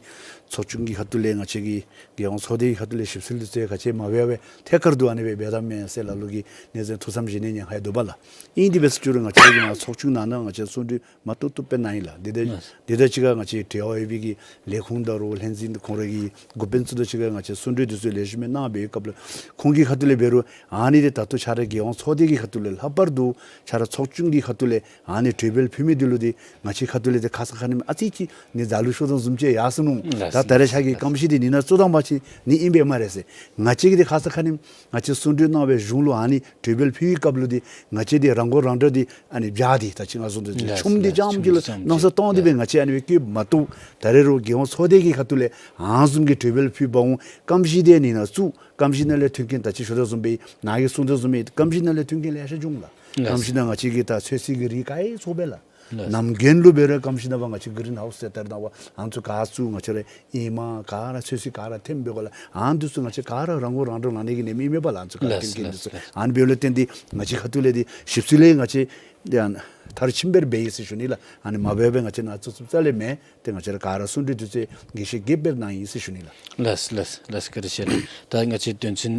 ཚོགས་ཆུང་གི་ཁ་ཐུག་ལས་ང་བཅས་ཀྱི་རྒྱལ་ཡོངས་ཚོགས་སྡེ་གི་ཁ་ཐུག་ལས་ཞིབ་འཚོལ་འདི་ཚུ་ག་ཅི་མ་འབད་བར་ཐད་ཀར་དུ་ཨ་ནི་སྦེ་འབད་དོ་མས་ཟེར་ལ་ལུ་གིས་ནི་ཟེར་ཐུགས་བསམ་བཞེས་ནི་ཉེན་ཁ་ཡང་འདུག་པ་ལགས། ཨིན་དེ་འབད་ཟེར་ཞུ་རུང་ང་བཅས་ཀྱི་ནཱ་ཚོགས་ཆུང་ནང་ན་ང་བཅས་གསུང་གྲོས་མ་བཏུབ་བཏུབ་སྦེ་གནང་ཡི་ལགས། འདི་ད་འདི་དང་གཅིག་ཁར་ང་བཅས་འབྲེལ་བ་ཡོད་པའི་གི་ལས་ཁུངས་དང་རོགས་ལྷན་འཛིན་ཁོང་ར་གི་འགོ་དཔོན་ཚུ་དང་གཅིག་ཁར་ང་བཅས་གསུང་གྲོས་འདི་ཚུ་ལེགས་ཤོམ་སྦེ་གནང་བའི་སྐབས་ལུ་ཁོང་གི་ཁ་ཐུག་ལས་འབད་རུང་ཨ་ནི་འདི་ད་ལྟོ་ཁྱོད་ར་རྒྱལ་ཡོངས་ཚོགས་སྡེ་གི་ཁ་ཐུག་ལས་ལྷག་པར་དུ་ཁྱོད་ར་ཚོགས་ཆུང་གི་ཁ་ཐུག་ལས་ཨ་ནི་གྲོས་འབུལ་ཕུལ་མི་འདི་ལུ་འདི་ང་བཅས་ཁ་ཐུག་ལས་འདི་ཁ་ཙ་ཁ་ཉིནམ་ཨ་ཙི་ཅིག་ནི་ཛ་ལུ་ཤོར་དོ་བཟུམ་ཅིག་ཡར་སོ་ནུག། ལགས་ད་ད་རེས་ཁྱོད་ཀྱིས་ལགས་སྐམ་ཞིང་འདི་ནི་ནཱ་བཙུགས་དང་པ་ཅིག་ནི་ཨིན་པས་སྨ་རེ་ཟེར། ང་བཅས་ཀྱིས་འདི་ཁ་ཙ་ཁ་ཉིནམ་ང་བཅས་གསུང་གྲོས་གནང་བའི་གཞུང་ལུ་ཨ་ནི་གྲོས་འབུལ་ཕུལ་བའི་སྐབས་ལུ་འདི་ང་བཅས་འདི་རང་མགོ་རང་འདྲོངས་འདི་ཨ་ནི་བྱ་འདི་ད་ཅི་ང་གསུངས་དོ་ལགས་ཁྱུམ་འདི་ལགས་རྐྱངམ་ཅིག་ལུ་ཁྱུམ་འདི་གནམ་ས་སྟོང་སྟེ་སྦེ་ང་བཅས་ཨ་ནི་སྦེ་བཀོད་མ་བཏུབ། ད་རེས་རོགས་རྒྱལ་ཡོངས་ཚོགས་སྡེ་གི་ཁ་ཐུག་ལས་ཨ་ནི་བཟུམ་གྱི་གྲོས་འབུལ་ཕུལ་འབདཝ་སྐམ་ཞིང་འདི་ནི་ནཱ་བཙུགས། སྐམ་ཞིང་ནང་ལས་མཐུན་རྐྱེན་ད་ཅི་ཞུ་དོ་བཟུམ་སྦེ་ནཱ་གིས་གསུངས་དོ་བཟུམ་སྦེ་སྐམ་ཞིང་ནང་ལས་མཐུན་རྐྱེན་ལེ་ཤ་འབྱུང་ལགས། ལགས། སྐམ་ཞིང་ནང་ང་བཅས་ཀྱི་ད་ཚོད་བསྲེ་གི་རིགས་ག་ཡང་ཚོགས་པས་ལགས། ལགས། ནམ་རྒྱུན་ལུ་འབད་རུང་སྐམ་ཞིང་ནང་པ་ང་བཅས་གི་རིན་ཧའུསི་ཟེར་ད་རེས་ནངས་པ་ཨ་ནི་ཚུ་ག་ཚུ་ང་བཅས་ར་ཨེ་མ་ག་ར་ཚོད་བསྲེ་ག་ར་ཐེམ་འབད་དགོ་ལགས། ཨ་ནི་འདི་ཚུ་ང་བཅས་ག་ར་རང་མགོ་རང་འདྲོངས་ལང་ནི་གི་ནི་མི་མེད་པ་ལགས། ཨ་ནི་ཚུ་ག་ལགས་མཐུན་རྐྱེན་ལགས་འདི་ཚུ་ལགས། ཨ་ནི་འབདཝ་ལས་བརྟེན་ཏེ་ང་བཅས་ཁ་ཐུག་ལས་འདི་ཞིབ་འཚོལ་ལས་ང་བཅས་ཡང་མཐར་ཕྱིནམ་སྦེ་འབད་ཡི་ཟེར་ཞུ་ནི་ལགས། ཨ་ནི་མ་འབད་བར་ང་བཅས་ནཱ་བཙུགས་ཚུགསཔ་རྩ་ལས་མེད། ཏེ་ང་བཅས་ར་ག་ར་གསུང་གྲོས་འདི་ཚུ་དགེ་བཤེས་དགེ་འཕེལ་གནང་ཡི་ཟེར་ཞུ་ནི་ལགས། ལགས་ལགས་ལགས། བཀའ་དྲིན་ཆེ་ལགས། ད་ང་བཅས་དོན་ཚན་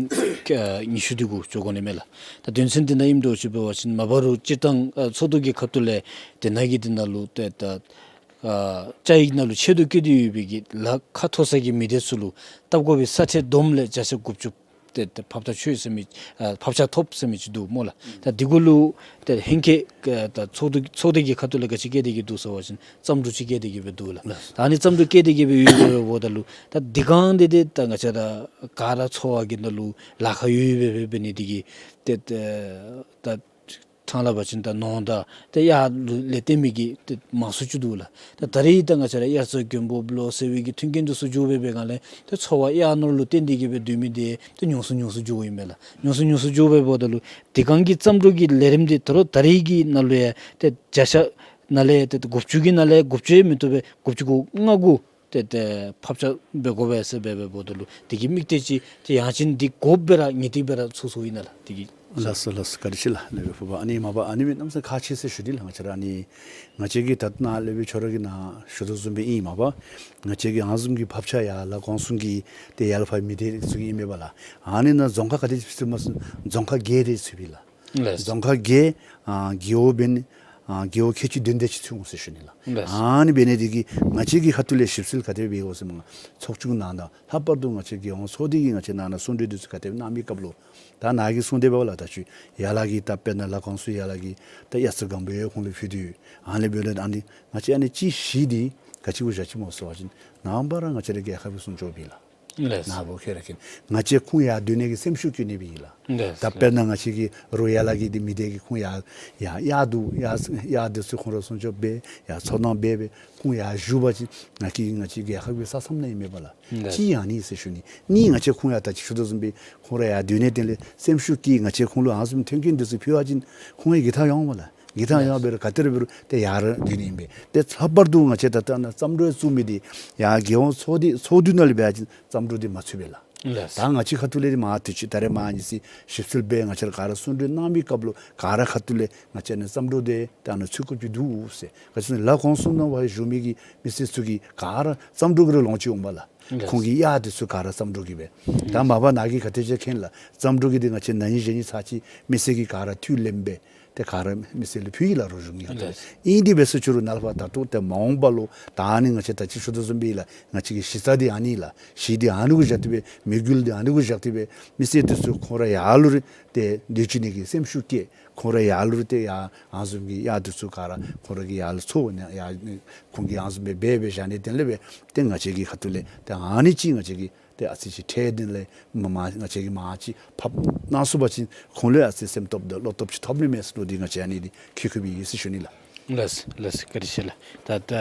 ཨ་ཉི་ཤུ་འདི་གུ་འགྱོ་དགོ་ནི་མས་ལགས། ད་དོན་ཚན་འདི་ནང་ཨིནམ་འདྲཝ་ཅིག་འབད་བ་ཅིན་མ་པ་རོགས་སྤྱིར་བཏང་ཨ་ཚོགས་འདུ་གི་ཁ་ཐུག་ལས་དེ་ནང་གི་འདི་ནང་ལུ་ཏེ་ད་ཨ་བཅའ་ཡིག་ནང་ལུ་ཆེད་དུ་བཀོད་དེ་ཡོད་པའི་གི་ལཱ་ཁག་མཐོ་ས་གི་མི་སྡེ་ཚུ་ལུ་བཏབ་དགོ་པའི་ས་ཁྲལ་བསྡོམས་ལས་བརྒྱ་ཆ་དགུ་བཅུ་ཏེ་ཏེ་ཕབ་ཆ་ཆོད་ཟེར་མི་ཨ་ཕབ་ཆ་ཐོབ་ཟེར་མི་ཅིག་འདུག་སྨོ་ལགས། ད་འདི་གུ་ལུ་ཏེ་ཧེང་སྐལ་ཨ་ད་ཚོགས་འདུ་ཚོགས་སྡེ་གི་ཁ་ཐུག་ལས་ག་ཅི་བཀལ་ཏེ་གི་འདུག་ཟེར་བ་ཅིན་བརྩམས་སྒྲུང་ཅིག་བཀལ་ཏེ་གི་སྦེ་འདུག་ལགས། ད་ཨ་ནི་བརྩམས་སྒྲུང་བཀལ་ཏེ་གི་སྦེ་ཡོད་པའི་འབདཝ་ད་ལུ་ད་འདི་གང་འདི་ཏེ་ད་ང་བཅས་ར་ག་ར་འཚོ་བ་གི་ནང་ལུ་ལཱ་ཁག་ཡོད་ཡོདཔ་སྦེ་འབད་ནི་འདི་གིས་ཏེ་ཏེ་ད་ཕྲང་སླབ་པ་ཅིན་ད་ནོར་དང་ཏེ་གཡག་ལུ་ལས་བརྟེན་མི་གི་ཏེ་མང་སུ་ཅིག་འདུག་ལགས། ད་ད་རེས་ད་ང་བཅས་ར་དབྱར་རྩྭ་དགུན་འབུབ་ལོ་ཟེར་བའི་གི་མཐུན་རྐྱེན་འདི་ཚུ་འགྱོ་སྦེ་འབད་སྒང་ལས་ཏེ་འཚོ་བ་གཡག་ནོར་ལུ་བརྟེན་ཏེ་གི་སྦེ་སྡོད་མི་འདི་ཏེ་ཉུང་སུ་ཉུང་སུ་འགྱོཝ་ཨིན་མས་ལགས། ཉུང་སུ་ཉུང་སུ་འགྱོ་སྦེ་འབདཝ་ད་ལུ་འདི་གང་གི་བརྩམས་སྒྲུང་གི་ལས་རིམ་འདི་ད་རུང་ད་རེས་ཀྱི་ནང་ལུ་ཡང་ཏེ་བརྒྱ་ཆ་ནང་ལས་ཏེ་དགུ་བཅུ་གི་ནང་ལས་དགུ་བཅུ་ཡང་མི་བཏུབ་པས། དགུ་བཅུ་གོ་ལྔ་གུ་ཏེ་ཏེ་ཕབ་ཆ་འབད་དགོ་པས་ཟེར་སྦེ་འབདཝ་ད་ལུ་འདི་གི་དམིགས་གཏད་ཅིག་ཏེ་ཡང་ཅིན་འདི་དགོཔ་སྦེ་ར་ངེས་ཏིག་སྦེ་ར་ཚུད་ཚུདཔ་ཨིན་ན་ལགས། འདི་གིས། ལགས་སོ་ལགས་སོ། བཀའ་དྲིན་ཆེ་ལགས། ལས་སྦེ་ཕུལ་བ་ཨ་ནི་མ་པ་ཨ་ནི་མི་གནམ་ས་ཁག་ཆེ་ཟེར་ཞུ་འདི་ལགས། ང་བཅས་ར་ཨ་ནི་ང་བཅས་ཀྱིས་ད་ནཱ་ལས་སྦེ་ཁྱོད་ར་གིས་ནཱ་ཞུ་དོ་བཟུམ་སྦེ་ཨིན་མ་པ། ང་བཅས་ཀྱིས་ཨ་ནི་བཟུམ་གྱི་ཕབ་ཆ་ཡར་ལས་གོང་གསུམ་གྱི་ཏེ་ཡར་ལས་ཕར་མི་སྡེ་ཚུ་གི་ཨིན་མས་པ་ལགས། ཨ་ནི་ནང་རྫོང་ཁག་ག་དེ་ཅིག་ཚུད་སྨོ་ཟེར་རྫོང་ཁག་བརྒྱད་དེ་ཅིག་ཚུད་པས་ལགས། ལགས། རྫོང་ཁག་བརྒྱད་ཨ་རྒེད་འོག་འབདན་ཨ་རྒེད་འོག་ཁལ་གཅིག་བདུན་དེ་ཅིག་ཚུད་འོང་ཟེར་ཞུ་ནི་ལགས། ལགས། ཨ་ནི་འབད་ནི་འདི་གིས་ང་བཅས་ཀྱི་ཁ་ཐུག་ལས་ཞིབ་འཚོལ་ག་དེ་སྦེ་འབད་དགོ་ཟེར་སྨོ་ལགས། ཚོགས་ཆུང་ནང་ན་ལྷག་པར་དུ་ང་བཅས་རྒྱལ་ཡོངས་ཚོགས་སྡེ་གིས་ང་བཅས་ནང་ན་གསུང་གྲོས་འདི་ཚུ་ག་དེ་སྦེ་གནང་མི་སྐབས་ལུ་ད་ནཱ་གིས་གསུངས་ཏེ་འབདཝ་ལས་ད་ཅི་ཡར་ལས་ཀྱི་ད་དཔེར་ན་ལས་གོང་གསུམ་ཡར་ལས་ཀྱི་ད་དབྱར་རྩྭ་དགུན་འབུབ་ཡང་ཁོང་ལུ་ཕུལ་ཏེ་ཡོད། ཨ་ནི་འབདཝ་ལས་ཨ་ནི་ང་བཅས་ཨ་ནི་གཅིག་བཞི་འདི་ག་ཅི་གུ་བཞག་ཅི་སྨོ་ཟེར་བ་ཅིན་ནངས་པ་ར་ང་བཅས་ར་རྒྱལ་ཁབ་ཀྱི་སྲུང་སྐྱོབ་ཨིན་ལགས། ལགས། ནཱ་བུ་ཁྱོད་ར་མཁྱེན། ང་བཅས་ཁོང་ཡར་སྡོད་ནི་གི་སེམས་ཤུགས་བསྐྱེད་ནི་སྦེ་ཨིན་ལགས། ལགས། ད་དཔེར་ན་ང་བཅས་ཀྱི་རོགས་ཡར་ལས་ཀྱི་འདི་མི་སྡེ་གི་ཁོང་ཡར་ཡར་ཡར་འདུག། ཡར་ཡར་འདི་ཚུ་ཁོང་ར་སྲུང་སྐྱོབ་འབད་ཡར་ཚོར་སྣང་འབད་འབད་ཁོང་ཡར་བཞུགས་པ་ཅིན་ང་བཅས་ང་བཅས་རྒྱལ་ཁབ་ཀྱི་ས་མཚམས་ནང་ཨིན་མས་པ་ལགས། ལགས། གཅིག་ཨ་ནི་ཟེར་ཞུ་ནི། གཉིས་ང་བཅས་ཁོང་ཡར་ད་ཅི་ཞུ་དོ་བཟུམ་སྦེ་ཁོང་ར་ཡར་སྡོད་ནི་དེ་ལས་སེམས་ཤུགས་བསྐྱེད་ང་བཅས་ཁོང་ལུ་ཨ་ནི་བཟུམ་མཐུན་རྐྱེན་འདི་ཚུ་ཕུལ་བ་ཅིན་ཁོང་ཡང་གི་ཐང་ཡོང་པ་ལགས། གི་ཐང་ཡང་འབད་རུང་ག་ཏེ་ར་འབད་རུང་ཏེ་ཡར་སྡོད་ནི་ཨིན་པས། ཏེ་ལྷག་པར་དུ་ང་བཅས་ད་ལྟོ་ནཱ་བརྩམས་སྒྲུང་བཙུགས་མི་འདི་ཡར་རྒྱལ་ཡོངས་ཚོགས་སྡེ་ཚོགས་འདུ་ནང་ལས་འབད་བ་ཅིན་བརྩམས་སྒྲུང་འདི་མ་ཚུད་པས་ལགས། ལགས། ད་ང་བཅས་ཁ་ཐུག་ལས་མར་དུས་ཅི་ད་རེས་མར་ཨ་ནི་ཚུ་ཞིབ་འཚོལ་འབད་ང་བཅས་ར་ག་ར་གསུང་གྲོས་གནང་མི་སྐབས་ལུ་ག་ར་ཁ་ཐུག་ལས་ང་བཅས་ནི་བརྩམས་སྒྲུང་འདི་ད་ནཱ་ཚུད་དགོཔ་ཅིག་འདུག་ཟེར། ག་ཅི་ཟེར་ན་ལས་གོང་གསུམ་ནང་ཕར་བཞུགས་མི་གི་མི་སེར་ཚུ་གིས་ག་ར་བརྩམས་སྒྲུང་གི་ར་ལོངས་སྤྱོད་འོང་པ་ལགས། ལགས། ཁོང་གི་གཡག་འདི་ཚུ་ག་ར་བརྩམས་འགྲོ་གི་སྦེ། ད་མ་པ་ནཱ་གིས་ག་དེ་ཅིག་མཁྱེན་ལགས། བརྩམས་འགྲོ་གི་འདི་ང་བཅས་ན་ཧིང་གཞེས་ནིང་ཚར་ཅིག་མི་སེར་གྱིས་ག་ར་འཐུས་ལེན་སྦེ་ཏེ་ག་ར་མི་སེར་ལུ་ཕུལ་ཡི་ལགས། རོགས་གཞུང་གི་ཁ་ཐུག་ལས། ལགས། ཨིན་དེ་འབད་ཟེར་ཞུ་རུང་ནཱ་ལས་ཕར་ད་ལྟོ་ཏེ་མ་འོངས་པ་ལུ་ད་ཨ་ནི་ང་བཅས་ད་ཅི་ཞུ་དོ་བཟུམ་སྦེ་ལགས། ང་བཅས་ཀྱི་གཞི་རྩ་འདི་ཨ་ནི་ལགས། གཞི་འདི་ཨ་ནི་གུ་བཞག་སྟེ་སྦེ་མོས་གུས་འདི་ཨ་ནི་གུ་བཞག་སྟེ་སྦེ་མི་སེར་འདི་ཚུ་ཁོང་ར་ཡར་ལུ་ར་ཏེ་སྡོད་བཅུག་ནི་གི་སེམས་ཤུགས་བསྐྱེད། ཁོང་ར་ཡར་ལུ་ར་ཏེ་ཡར་ཨ་ནི་བཟུམ་གྱི་གཡག་འདི་ཚུ་ག་ར་ཁོང་ར་གིས་ཡར་ལུ་འཚོ་ནི་ཡར་ཁོང་གིས་ཨ་ནི་བཟུམ་སྦེ་འབད་འབད་བཞག་ནི་དེ་ལས་སྦེ་ཏེ་ང་བཅས་ཀྱི་ཁ་ཐུག་ལས་ཏེ་ཨ་ནི་ཅིག་ང་བཅས་ཀྱིས་ཏེ་ཨ་ཙི་ཅིག་ཁྲལ་འདི་ལས་མ་མ་ང་བཅས་ཀྱིས་མར་ཅིག་ཕབ་གནང་ཚུགས་པ་ཅིན་ཁོང་ལུ་ཨ་ཙི་སེམས་སྟོབས་དང་བློ་སྟོབས་ཅིག་ཐོབ་ནི་མས་ཟེར་ལོ་འདི་ང་བཅས་ཨ་ནི་འདི་ཁྱབ་ཁྱབ་སྦེ་ཡོད་ཟེར་ཞུ་ནི་ལགས། ལགས་ལགས། བཀའ་དྲིན་ཆེ་ལགས། ད་ད་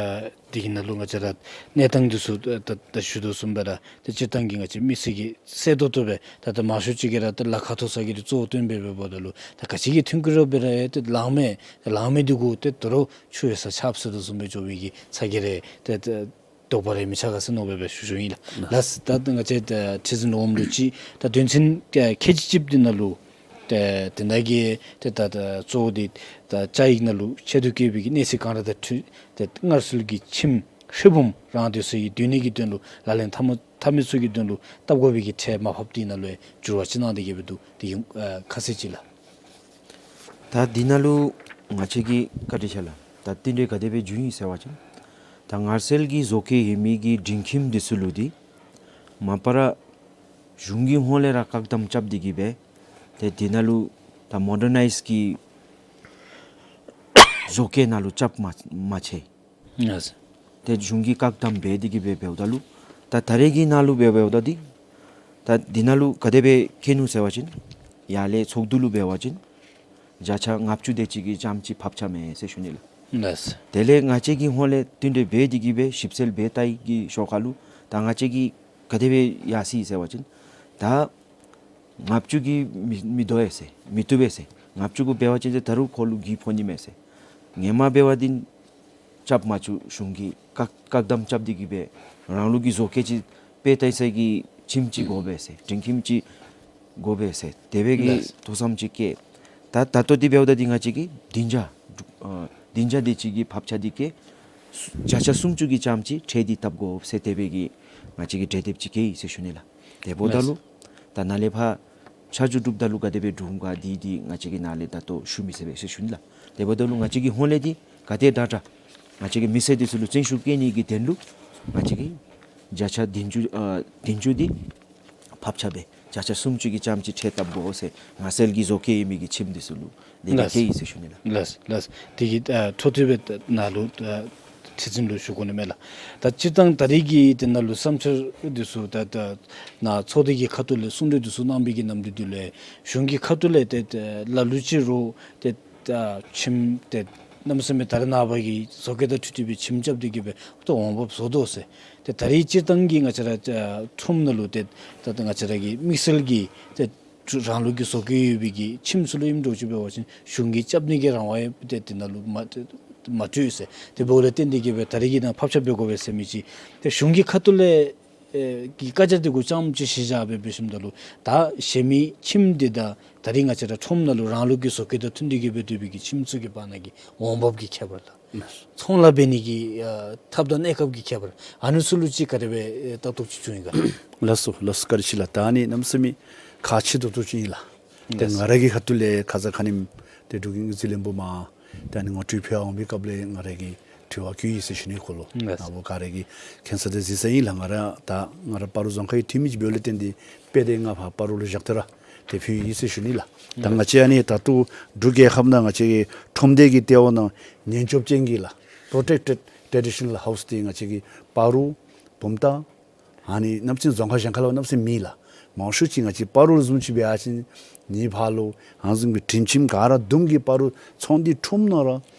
འདི་གི་ནང་ལུ་ང་བཅས་ར་གནས་སྟངས་འདི་ཚུ་ད་ད་ད་ཞུ་དོ་བཟུམ་སྦེ་ར་ཏེ་སྤྱིར་བཏང་གི་ང་བཅས་མི་སེར་གྱིས་གསལ་ཏོག་ཏོ་སྦེ་ད་ད་མང་ཤོས་ཅིག་གིས་ར་ད་ལ་ཁ་མཐོ་ས་གི་འདི་གཙོ་བོ་བཏོན་སྦེ་འབདཝ་ད་ལུ་ད་ག་ཅི་གི་ཐོན་སྐྱེད་ར་འབད་རུང་ཡང་ཏེ་ལངམ་མས། ལངམ་མས་འདི་གུ་ཏེ་དོ་རུང་ཆུ་ཡང་ས་ཆརཔ་ཟེར་དོ་བཟུམ་སྦེ་འགྱོ་བའི་གི་ཚ་གྱང་རེ་ཏེ་ཏེ་དོགས་པ་རེ་མི་ཆགས་ག་ཟེར་མནོ་སྦེ་སྦེ་ཞུ་ཞུཝ་ཨིན་ལགས། ལགས། ད་ད་ང་བཅས་ད་ཁྲི་འཛིན་འོགམ་ལུ་ཅིག་ད་དོན་ཚན་ཁལ་གཅིག་གཅིག་འདི་ནང་ལུ་ཏེ་དེ་ནང་གི་ཏེ་ད་ད་གཙོ་བོ་འདི་ད་བཅའ་ཡིག་ནང་ལུ་ཆེད་དུ་བཀོད་པའི་གི་གནས་ཚུལ་གང་ར་དང་འཁྲིལ་ཏེ་སྔར་སྲོལ་གྱི་ཁྱིམ་ཧྲིལ་བུམ་རང་སྡོད་སའི་སྡོད་གནས་ཀྱི་དོན་ལུ་ལག་ལེན་འཐབ་མ་འཐབ་མི་ཚུ་གི་དོན་ལུ་བཏབ་དགོ་པའི་གི་ཁྲལ་མར་ཕབ་འདི་ནང་ལུ་འགྱུར་བ་ཅིག་གནང་སྟེ་གི་སྦེ་འདུག། འདི་གི་ཨ་ཁ་གསལ་ཅིག་ལགས། ད་འདི་ནང་ལུ་ང་བཅས་ཀྱིས་བཀའ་དྲིན་ཆེ་ལགས། ད་རྟིང་རེ་ག་དེ་སྦེ་བྱུང་ཡི་ཟེར་བ་ཅིན་ད་སྔར་སྲོལ་གྱི་བཟོ་བཀོད་ཡོད་མི་གི་འབྲིང་ཁྱིམ་འདི་ཚུ་ལུ་འདི་མ་པ་ར་གཞུང་གི་ཧོངས་ལས་ར་བཀག་དམ་རྐྱབ་སྟེ་གི་སྦེ་ཏེ་འདི་ནང་ལུ་ད་མོ་ཌར་ནའིཛ་གི་བཟོ་བཀོད་ནང་ལུ་རྐྱབ་མ་མ་ཆེ། ལགས། ཏེ་གཞུང་གིས་བཀག་དམ་འབད་དེ་གི་སྦེ་འབདཝ་ད་ལུ་ད་ད་རེས་ཀྱི་ནང་ལུ་སྦེ་འབདཝ་ད་འདི་ད་འདི་ནང་ལུ་ག་དེ་སྦེ་བཀལ་ནུག་ཟེར་བ་ཅིན་ཡར་ལས་ཚོགས་འདུ་ལུ་འབད་བ་ཅིན་བརྒྱ་ཆ་ལྔ་བཅུ་དེ་ཅིག་གི་ཙམ་ཅིག་ཕབ་ཆ་མས་ཟེར་ཞུ་ནི་ལགས། ལགས། དེ་ལས་ང་བཅས་ཀྱི་ཧོངས་ལས་རྟིང་རེ་འབད་དེ་གི་སྦེ་ཞིབ་འཚོལ་འབད་བལྟ་བའི་གི་ཞོར་ཁ་ལུ་ད་ང་བཅས་ཀྱིས་ག་དེ་སྦེ་ཡར་སོ་ཡི་ཟེར་བ་ཅིན་ད་ལྔ་བཅུ་གིས་མི་མི་དོ་བས་ཟེར། མི་བཏུབ་པས་ཟེར། ལྔ་བཅུ་གུ་འབད་བ་ཅིན་ཏེ་ད་རུང་ཁོ་ལུ་གྱོང་ཕོག་ནི་མས་ཟེར། ཧེ་མ་འབད་བ་འདི་རྐྱབ་མ་བཅུག། གཞུང་གིས་བཀག་བཀག་དམ་རྐྱབ་སྟེ་གི་སྦེ་རང་ལུགས་ཀྱི་བཟོ་བཀོད་ཅིག་དཔེ་བལྟ་ས་གི་ཁྱིམ་ཅིག་དགོ་པས་ཟེར། འབྲིང་ཁྱིམ་ཅིག་དགོ་པས་ཟེར། དེ་སྦེ་གི་ལགས། ཐུགས་བསམ་ཅིག་བསྐྱེད། ད་ད་ལྟོ་འདི་འབདཝ་ད་འདི་ང་བཅས་ཀྱིས་བདུན་བརྒྱ་ཨ་བདུན་བརྒྱ་དེ་ཅིག་གི་ཕབ་ཆ་འདི་གིས་བརྒྱ་ཆ་སུམ་ཅུ་གི་ཙམ་ཅིག་ཁྲལ་འདི་བཏབ་དགོ་ཟེར་དེ་སྦེ་གི་ང་བཅས་ཀྱིས་གྲོས་འདེབས་ཅིག་བཀལ་ཡི་ཟེར་ཞུ་ནི་ལགས། དེ་འབདཝ་ད་ལུ་ད་ནཱ་ལས་ཕར་ཆ་འཇོག་གྲུབ་ད་ལུ་ག་དེ་སྦེ་འགྱོ་འོང་ག་འདི་འདི་ང་བཅས་ཀྱིས་ནཱ་ལས་ད་ལྟོ་ཞུ་མི་ཚུགས་པས་ཟེར་ཞུ་ནི་ལགས། དེ་འབདཝ་ད་ལུ་ང་བཅས་ཀྱི་ཧོངས་ལས་འདི་ག་དེ་དྲག་དྲག་ང་བཅས་ཀྱིས་མི་སེར་འདི་ཚུ་ལུ་བརྩོན་ཤུགས་བསྐྱེད་ནི་གི་དོན་ལུ་ང་བཅས་ཀྱིས་བརྒྱ་ཆ་བདུན་ཅུ་ཨ་བདུན་ཅུ་འདི་ཕབ་ཆ་སྦེ་བརྒྱ་ཆ་སུམ་ཅུ་གི་ཙམ་ཅིག་ཁྲལ་བཏབ་དགོ་ཟེར་སྔར་སྲོལ་གྱི་བཟོ་བཀོད་ཡོད་མི་གི་ཁྱིམ་འདི་ཚུ་ལུ་དེ་སྦེ་ལགས། བཀལ་ཡི་ཟེར་ཞུ་ནི་ལགས། ལགས་ལགས། དེ་གི་ཨ་འཕྲོ་མཐུད་སྦེ་ནཱ་ལུ་ཨ་ཁྲི་འཛིན་ལུ་ཞུ་དགོ་ནི་མས་ལགས། ད་སྤྱིར་བཏང་ད་རེས་ཀྱི་དེ་ནང་ལུ་བསམ་འཆར་འདི་ཚུ་ད་ད་ནཱ་ཚོགས་སྡེ་གི་ཁ་ཐུག་ལས་གསུང་གྲོས་འདི་ཚུ་གནང་བའི་གི་ནམ་དུས་འདི་ལུ་གཞུང་གི་ཁ་ཐུག་ལས་ཏེ་ཏེ་ལ་ལུ་ཅིག་རུང་ཏེ་ད་ཁྱིམ་ཏེ་གནམ་མེད་ས་མེད་ད་རེས་ནངས་པ་གི་བཟོ་བཀོད་དང་འཁྲིལ་ཏེ་སྦེ་ཁྱིམ་རྐྱབ་སྟེ་གི་སྦེ་ཏེ་འོང་འབབ་བཟོ་དོ་ཟེར། ཏེ་ད་རེས་སྤྱིར་བཏང་གི་ང་བཅས་ར་ཨ་ཁྲོམ་ནང་ལུ་ཏེ་ད་ད་ང་བཅས་ར་གི་དམིགས་བསལ་གྱི་ཏེ་རང་ལུགས་ཀྱི་བཟོ་བཀོད་ཡོད་པའི་གི་ཁྱིམ་ཚུ་ལུ་ཨིནམ་འདྲཝ་ཅིག་འབད་བ་ཅིན་གཞུང་གིས་རྐྱབ་ནི་གི་རང་དབང་ཡང་ཏེ་དེ་ནང་ལུ་མ་མ་སྤྲོད་ཟེར། དེ་འབདཝ་ལས་བརྟེན་ཏེ་གི་སྦེ་ད་རེས་ཀྱི་ནང་ཕབ་ཆ་འབད་དགོ་པས་ཟེར་མི་ཅིག་ཏེ་གཞུང་གི་ཁ་ཐུག་ལས་ཨེ་གི་བཀའ་རྒྱ་འདི་གུ་རྐྱངམ་ཅིག་གཞི་བཞག་སྦེ་འབད་ཞིནམ་ད་ལུ་ད་བཞེས་མི་ཁྱིམ་འདི་དང་ད་རེས་ང་བཅས་ར་ཁྲོམ་ནང་ལུ་རང་ལུགས་ཀྱི་བཟོ་བཀོད་དང་མཐུན་ཏེ་གི་སྦེ་སྡོད་པའི་གི་ཁྱིམ་ཚུ་གི་བར་ན་གི་འོང་འབབ་ཀྱི་ཁྱད་པར་ལགས། ཚོང་ལཱ་འབད་ནི་གི་ཨ་ཐབས་དང་གནས་སྐབས་ཀྱི་ཁྱད་པར་ཨ་ནི་ཚུ་ལུ་ཅིག་ག་དེ་སྦེ་ཨེ་ལྟ་རྟོག་ཅིག་བྱུང་ཡི་ག། ལགས་སོ་ལགས་སོ། བཀའ་དྲིན་ཆེ་ལགས། ད་ཨ་ནི་གནམ་མེད་ས་མེད་ཁག་ཆེ་ཏོག་ཏོ་ཅིག་ཨིན་ལགས། ཏེ་ལགས། ང་ར་གི་ཁ་ཐུག་ལས་ཁ་ཙ་ཁ་ཉིནམ་ཏེ་འབྲུག་གི་དངུལ་རྩིས་བློན་པོ་མར་ཏེ་ཨ་ནི་ངོ་སྤྲོད་ཕུལ་འོང་པའི་སྐབས་ལས་ང་ར་གིས་དྲི་བ་བཀོད་ཡི་ཟེར་ཞུ་ནི། ཁོ་ལུ་ལགས། ནཱ་བུ་ག་ར་གིས་མཁྱེན་ས་དེ་གཟིགས་ས་ཨིན་ལགས། ང་ར་ད་ང་ར་སྤ་རོ་རྫོང་ཁག་གི་འཐུས་མི་ཅིག་འབདཝ་ལས་བརྟེན་ཏེ་དཔེ་དེ་ང་ཕར་སྤ་རོ་ལུ་བཞག་སྟེ་ར་ཏེ་ཕུལ་ཡི་ཟེར་ཞུ་ནི་ལགས། ད་ང་བཅས་ཨ་ནི་ད་ལྟོ་འབྲུག་རྒྱལ་ཁབ་ནང་ང་བཅས་ཀྱི་ཁྲོམ་སྡེ་གི་ལྟེ་བ་ནང་ཉེན་སྐྱོབ་ཅན་གྱི་ལགས་Protected Traditional House དེ་ང་བཅས་ཀྱི་སྤ་རོ་བུམ་ཐང་ཨ་ནི་གནམ་ས་ཅིག་རྫོང་ཁག་གཞན་ཁ་ལུ་གནམ་ས་ཅིག་མེད་ལགས། མང་ཤོས་ཅིག་ང་བཅས་སྤ་རོ་ལུ་བཟུམ་ཅིག་འབད་བ་ཅིན་ནི་ཕར་ལུ་ཨ་ནི་བཟུམ་གྱི་འབྲིང་ཁྱིམ་ག་ར་བསྡོམས་ཀྱིས་སྤ་རོ་ཚོང་འདུས་ཁྲོམ་ནང་ར་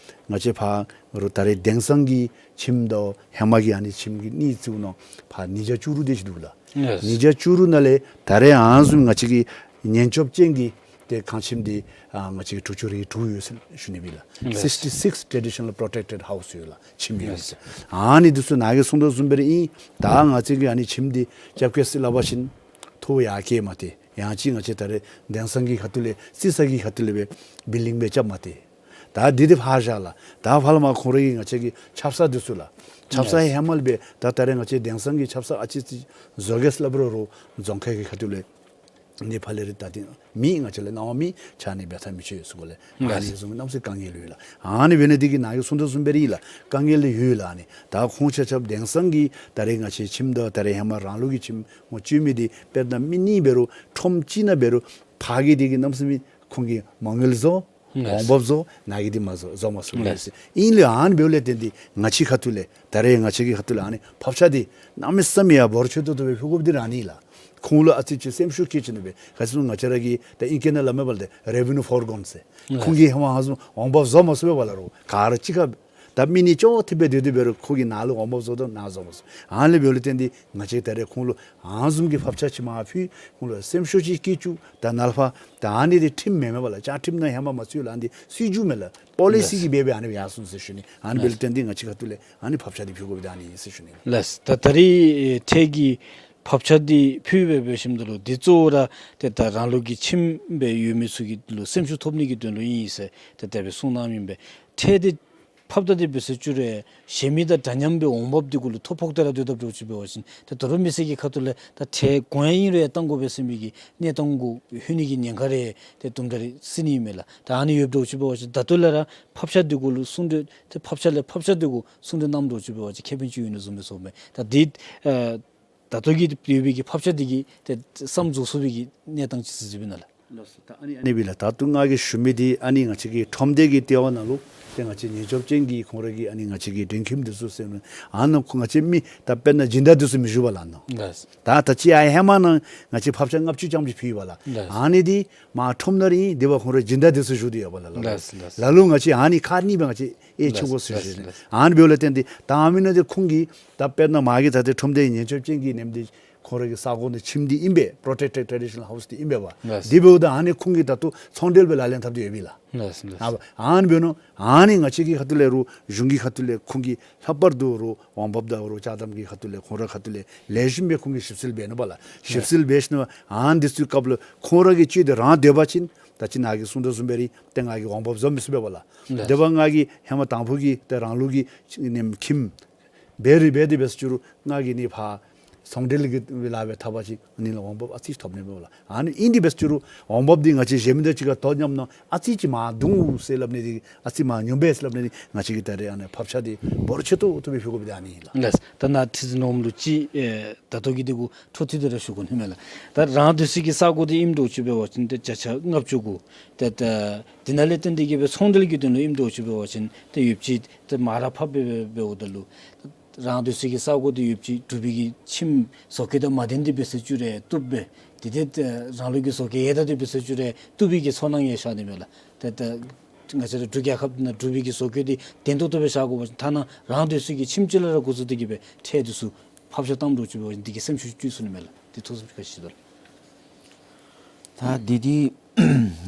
ང་བཅས་ཕར་རུང་ད་རེས་དེང་སང་གི་ཁྱིམ་དང་ཧེ་མ་གི་ཨ་ནི་ཁྱིམ་གྱི་གནས་ཚུལ་ནང་ཕར་ཉིས་བརྒྱ་བཅུ་དྲུག་དེ་ཅིག་འདུག་ལགས། ལགས། ཉིས་བརྒྱ་བཅུ་དྲུག་ནང་ལས་ད་རེས་ཨ་ནི་བཟུམ་ང་བཅས་ཀྱི་ཉེན་སྐྱོབ་ཅན་གྱི་ཏེ་ཁང་ཁྱིམ་འདི་ཨ་ང་བཅས་ཀྱི་དྲུག་ཅུ་རེ་དྲུག་ཡོད་ཟེར་ཞུ་ནི་ཨིན་ལགས། ལགས། Sixty six traditional protected house ཡོད་ལགས། ཁྱིམ་ཡོད་ཟེར། ཨ་ནི་འདི་ཚུ་ནཱ་གིས་གསུང་དོ་བཟུམ་སྦེ་ར་ཨིན། ད་ང་བཅས་ཀྱིས་ཨ་ནི་ཁྱིམ་འདི་རྐྱབ་གེ་ཟེར་སླབ་པ་ཅིན་ཐོ་ཡར་བཀལ་མ་སྟེར། ཡང་ཅིན་ང་བཅས་ད་རེས་དེང་སང་གི་ཁ་ཐུག་ལས་རྩིས་ས་གི་ཁ་ཐུག་ལས་སྦེ་བིལ་ཌིང་སྦེ་རྐྱབ་མ་སྟེར། ད་འདི་འདི་ཕར་བཞག་ལགས། ད་ཕར་ལས་མར་ཁོང་རའི་ང་བཅས་ཀྱི་ཆབ་གསང་འདི་ཚུ་ལགས། ཆབ་གསང་ཧེ་མ་ལས་སྦེ་ད་ད་རེས་ང་བཅས་དེང་སང་གི་ཆབ་གསང་ཨ་ཙི་ཅིག་བཟོ་གེ་ཟེར་སླབ་རུང་རུང་རྫོང་ཁག་གི་ཁ་ཐུག་ལས་ནི་ཕར་ལས་ར་ད་འདི་མི་ང་བཅས་ལུ་གནང་བ་མེད། ཆ་ནི་འབད་ཐབས་མི་ཆོག་ཟེར་གོ་ལས། ཨ་ནི་བཟུམ་གནམ་མེད་ས་མེད་དཀའ་ངལ་ཡོད་ལགས། ཨ་ནི་འབད་ནི་འདི་གིས་ནཱ་གིས་གསུང་དོ་བཟུམ་སྦེ་ར་ཨིན་ལགས། དཀའ་ངལ་ཡོད་ལགས། ཨ་ནི་ད་ཁོང་ཆ་ཁྱབ་དེང་སང་གི་ད་རེས་ང་བཅས་ཁྱིམ་དང་ད་རེས་ཧེ་མ་རང་ལུགས་ཀྱི་ཁྱིམ་ཁོང་བཙུགས་མི་འདི་དཔེར་ན་མི་གཉིས་འབད་རུང་ཁྲོམ་གཅིག་ནང་འབད་རུང་ཕར་གི་འདི་གིས་གནམ་མེད་ས་མེད་ཁོང་གིས་མ་དངུལ་བཟོ་ཨེས། འོང་འབབ་བཟོ། ནཱ་གིས་འདི་མ་བཟོ་བཟོ་མ་ཚུགས་ཨེས། ཨིན་ལགས། ཨ་ནི་འབདཝ་ལས་བརྟེན་ཏེ་ང་བཅས་ཁ་ཐུག་ལས་ད་རེས་ང་བཅས་ཀྱི་ཁ་ཐུག་ལས་ཨ་ནི་ཕབ་ཆ་འདི་གནམ་མེད་ས་མེད་ཡང་འབོར་ཆེ་ཏོག་ཏོ་སྦེ་ཕུལ་དགོཔ་འདི་ར་ཨ་ནི་ལགས། ཁོང་ལུ་ཨ་ཙི་ཅིག་སེམས་ཤུགས་བསྐྱེད་ཅིག་ནི་སྦེ་ག་ཅི་ང་བཅས་ར་གི་ད་ཨིང་སྐད་ནང་སླབ་མི་འབདཝ་ལས་revenue foregone ཟེར། ཁོང་གིས་ཧེ་མ་ཧ་གསུམ་འོང་འབབ་བཟོ་མ་ཚུགས་པས་ལགས། རོགས་ག་ར་གཅིག་ཁར་ད་མི་གཉིས་ཅོག་འཐདཔ་སྦེ་སྡོད་དེ་འབད་རུང་ཁོང་གིས་ནཱ་ལུ་འོང་འབབ་བཟོ་དོ་ནཱ་བཟོ་མ་ཚུགས། ཨ་ནི་འབདཝ་ལས་བརྟེན་ཏེ་ང་བཅས་ད་རེས་ཁོང་ལུ་ཨ་ནི་བཟུམ་གྱི་ཕབ་ཆ་ཅིག་མར་ཕུལ། ཁོང་ལུ་སེམས་ཤུགས་ཅིག་བསྐྱེད་བཅུག། ད་ནཱ་ལས་ཕར་ད་ཨ་ནི་འདི་ཁྲིམས་མེན་མས་པ་ལགས། བཅའ་ཁྲིམས་ནང་ཧེ་མ་མ་ཚུད་ལགས། ཨ་ནི་འདི་སྲིད་བྱུས་མས་ལགས། པོ་ལི་སི་ལགས། གི་སྦེ་སྦེ་ཨ་ནི་སྦེ་ཡར་སོང་ཟེར་ཞུ་ནི། ཨ་ནི་འབདཝ་ལས་བརྟེན་ཏེ་ང་བཅས་ཁ་ཐུག་ལས་ཨ་ནི་ཕབ་ཆ་འདི་ཕུལ་དགོཔ་འདི་ཨ་ནི་ཨིན་ཟེར་ཞུ་ནི་ལགས། ལགས། ད་ད་རེས་ཨེ་ཁྲལ་གྱི་ཕབ་ཆ་འདི་ཕུལ་སྦེ་འབད་ཞིནམ་ད་ལུ་འདི་གཙོ་བོ་ར་ཏེ་ད་རང་ལུགས་ཀྱི་ཁྱིམ་སྦེ་ཡོད་མི་ཚུ་གི་ལུ་སེམས་ཤུགས་ཐོབ་ནི་གི་དོན་ལུ་ཨིན་ཟེར་ཏེ་དེ་སྦེ་གསུངས་གནངམ་ཨིན་པས། ཁྲལ་འདི་ཕབ་ད་འདི་འབད་ཟེར་བཅུག་རུང་གཞན་མི་དང་འདྲ་མཉམ་སྦེ་འོང་འབབ་འདི་གུ་ལུ་ཐོ་ཕོག་སྟེ་ར་སྡོད་དཔ་འདྲཝ་ཅིག་འབད་བ་ཅིན་ཏེ་ད་རུང་མི་སེར་གྱི་ཁ་ཐུག་ལས་ད་ཁྲལ་གོང་ཡང་ཨིན་རུང་ཡང་གཏང་དགོ་པས་ཟེར་མི་གི་གནས་སྟངས་གུ་ལྷོད་ནི་གི་ཉེན་ཁ་རེ་ཏེ་དུམ་གྲ་རེ་སྲིད་ནི་ཨིན་མས་ལགས། ད་ཨ་ནི་ཡོདཔ་འདྲཝ་ཅིག་འབད་བ་ཅིན་ད་ལྟོ་ལས་ར་ཕབ་ཆ་འདི་གུ་ལུ་གསུང་གྲོས་ཏེ་ཕབ་ཆ་ལས་ཕབ་ཆ་འདི་གུ་གསུང་གྲོས་གནངམ་འདྲཝ་ཅིག་འབད་བ་ཅིན་ཁེ་ཕན་ཅིག་ཡོད་ནི་བཟུམ་སྦེ་ཚོརཝ་མས། ད་འདི་ཨེ་ད་ལྟོ་གི་ཡོད་པའི་གི་ཕབ་ཆ་འདི་གིས་ཏེ་བསམ་རྫོགས་ཚུགས་པའི་གི་གནས་སྟངས་ཅིག་ཟེར་ཟེར་བས་ན་ལགས། ལགས་སོ། ད་ཨ་ནི་ཨ་ནི་སྦེ་ལགས། ད་ལྟོ་ང་གིས་ཞུ་མི་འདི་ཨ་ནི་ང་བཅས་ཀྱི་ཁྲོམ་སྡེ་གི་ལྟེ་བ་ནང་ལུ་ཏེ་ང་བཅས་ཉེན་སྐྱོབ་ཅན་གྱི་ཁོང་ར་གི་ཨ་ནི་ང་བཅས་ཀྱི་མགྲོན་ཁྱིམ་འདི་ཚུ་ཟེར་མི་ཨ་ནཱ་ཁོང་ང་བཅས་མི་ད་དཔེར་ན་སྦྱིན་བདག་འདི་ཚུ་མི་བཞུགས་པས་ལགས་ནཱ། ལགས། ད་ད་ཅི་ཨ་ཧེ་མ་ནཱ་ང་བཅས་ཕབ་ཆ་ལྔ་བཅུ་ཙམ་ཅིག་ཕུལ་ཡི་པ་ལགས། ལགས། ཨ་ནི་འདི་མར་ཁྲོམ་ནང་ར་ཨིན། དེ་འབདཝ་ཁོང་ར་སྦྱིན་བདག་འདི་ཚུ་བཞུགས་ཏེ་ཡོད་པ་ལགས། ལགས། ལགས། ལ་ལུ་ང་བཅས་ཨ་ནི་ཁག་གཉིས་སྦེ་ང་བཅས་ཨེ་ལགས། ཆེ་གོ་ཟེར་ཞུ་ནི། ལགས། ཨ་ནི་འབདཝ་ལས་བརྟེན་ཏེ་ད་ཨ་མི་ནཱ་འདི་ཁོང་གིས་ད་དཔེར་ན་མ་གི་ད་ཏེ་ཁྲོམ་སྡེ་ཉེན་སྐྱོབ་ཅན་གྱི་ནེམ་འདི་ཁོང་ར་གི་ས་གོ་ནང་ཁྱིམ་འདི་ཨིན་པས། Protected Traditional House འདི་ཨིན་པས་པ། ལགས། དེ་འབདཝ་ད་ཨ་ནི་ཁོང་གིས་ད་ལྟོ་ཚོང་འབྲེལ་སྦེ་ལག་ལེན་འཐབ་སྟེ་ཡོད་པས་ལགས། ལགས། ལགས། ཨ་ཨ་ནི་འབད་ནུག། ཨ་ནི་ང་བཅས་ཀྱི་ཁ་ཐུག་ལས་རུང་གཞུང་གི་ཁ་ཐུག་ལས་ཁོང་གིས་ལྷག་པར་དུ་རུང་འོང་འབབ་དང་རུང་ཅ་དམ་གྱི་ཁ་ཐུག་ལས་ཁོང་ར་ཁ་ཐུག་ལས་ལེགས་ཤོམ་སྦེ་ཁོང་གིས་ཞིབ་འཚོལ་འབད་ནུག་པ་ལགས། ཞིབ་འཚོལ་འབད་ཞིནམ་ཨ་ནི་འདི་ཚུ་སྐབས་ལུ་ཁོང་ར་གིས་སྤྱོད་དེ་རང་སྡོད་པ་ཅིན་ད་ཅི་ནཱ་གིས་གསུང་དོ་བཟུམ་སྦེ་ར་ཏེ་ང་གིས་འོང་འབབ་བཟོ་མི་ཚུགས་པས་པ་ལགས། ལགས། དེ་འབདཝ་ང་གིས་ཧེ་མ་དང་ཕུ་གི་ཏེ་རང་ལུགས་ཀྱི་ནེམ་ཁྱིམ་འབད་རུང་འབད་དེ་འབད་ཟེར་བཅུག་རུང་ང་གིས་ནི་ཕར་ཚོང་འབྲེལ་གྱི་ལཱ་སྦེ་འཐབ་པ་ཅིན་ཨ་ནི་ལུ་འོང་འབབ་ཨ་ཙི་ཐོབ་ནི་མས་པ་ལགས། ཨ་ནི་ཨིན་དེ་འབད་ཟེར་བཅུག་རུང་འོང་འབབ་འདི་ང་བཅས་གཞན་མི་དང་གཅིག་ཁར་དོ་མཉམ་ནང་ཨ་ཙི་ཅིག་མར་བརྡུང་ཟེར་སླབ་ནི་འདི་ཨ་ཙི་མར་ཉུངམ་སྦེ་ཟེར་སླབ་ནི་འདི་ང་བཅས་ཀྱིས་ད་རེས་ཨ་ནི་ཕབ་ཆ་འདི་འབོར་ཆེ་ཏོག་ཏོ་སྦེ་ཕུལ་དགོཔ་འདི་ཨ་ནི་ཨིན་ལགས། ལགས། ད་ནཱ་ཁྲི་འཛིན་འོགམ་ལུ་ཅིག་ཨེ་ད་ལྟོ་གི་འདི་གུ་འཕྲོ་མཐུད་དེ་ར་ཞུ་དགོ་ནི་མས་ལགས། ད་རང་སྡོད་སའི་གི་ས་གོ་འདི་ཨིནམ་འདྲཝ་ཅིག་འབད་བ་ཅིན་ཏེ་བརྒྱ་ཆ་ལྔ་བཅུ་གུ་ཏེ་ད་འདི་ནང་ལས་བརྟེན་ཏེ་གིས་སྦེ་ཚོང་འབྲེལ་གྱི་དོན་ལུ་ཨིནམ་འདྲཝ་ཅིག་འབད་བ་ཅིན་ཏེ་ཡོདཔ་ཅིག་ཏེ་མར་ར་ཕབ་སྦེ་འབད་འབདཝ་ད་ལུ་རང་སྡོད་སའི་གི་ས་གོ་འདི་ཡོདཔ་ཅིག་འབྲུག་པའི་གི་ཁྱིམ་བཟོ་བཀོད་དང་མ་ལྡན་ཏེ་འབད་ཟེར་བཅུག་རུང་བཏུབ་པས། དེ་ཏེ་རང་ལུགས་ཀྱི་བཟོ་བཀོད་ཡོད་ད་དེ་འབད་ཟེར་བཅུག་རུང་བཏུབ་པའི་གི་ཚོར་སྣང་ཡང་ཤར་ནི་མས་ལགས། ཏེ་ད་ང་བཅས་ར་འབྲུག་རྒྱལ་ཁབ་ནང་འབྲུག་པའི་གི་བཟོ་བཀོད་འདི་བརྟན་ཏོག་ཏོ་སྦེ་བཞག་དགོ་པ་ཅིན་ཐ་ན་རང་སྡོད་སའི་གི་ཁྱིམ་ཅིག་ལས་ར་འགོ་བཙུགས་ཏེ་གིས་སྦེ་ཁྲལ་འདི་ཚུ་ཕབ་ཆ་བཏངམ་འདྲཝ་ཅིག་འབད་བ་ཅིན་འདི་གིས་སེམས་ཤུགས་བཅུག་ཚུགས་ནི་མས་ལགས། འདི་ཐུགས་བསམ་བཞེས་ཞུ་དོ་ལགས། ད་འདི་འདི་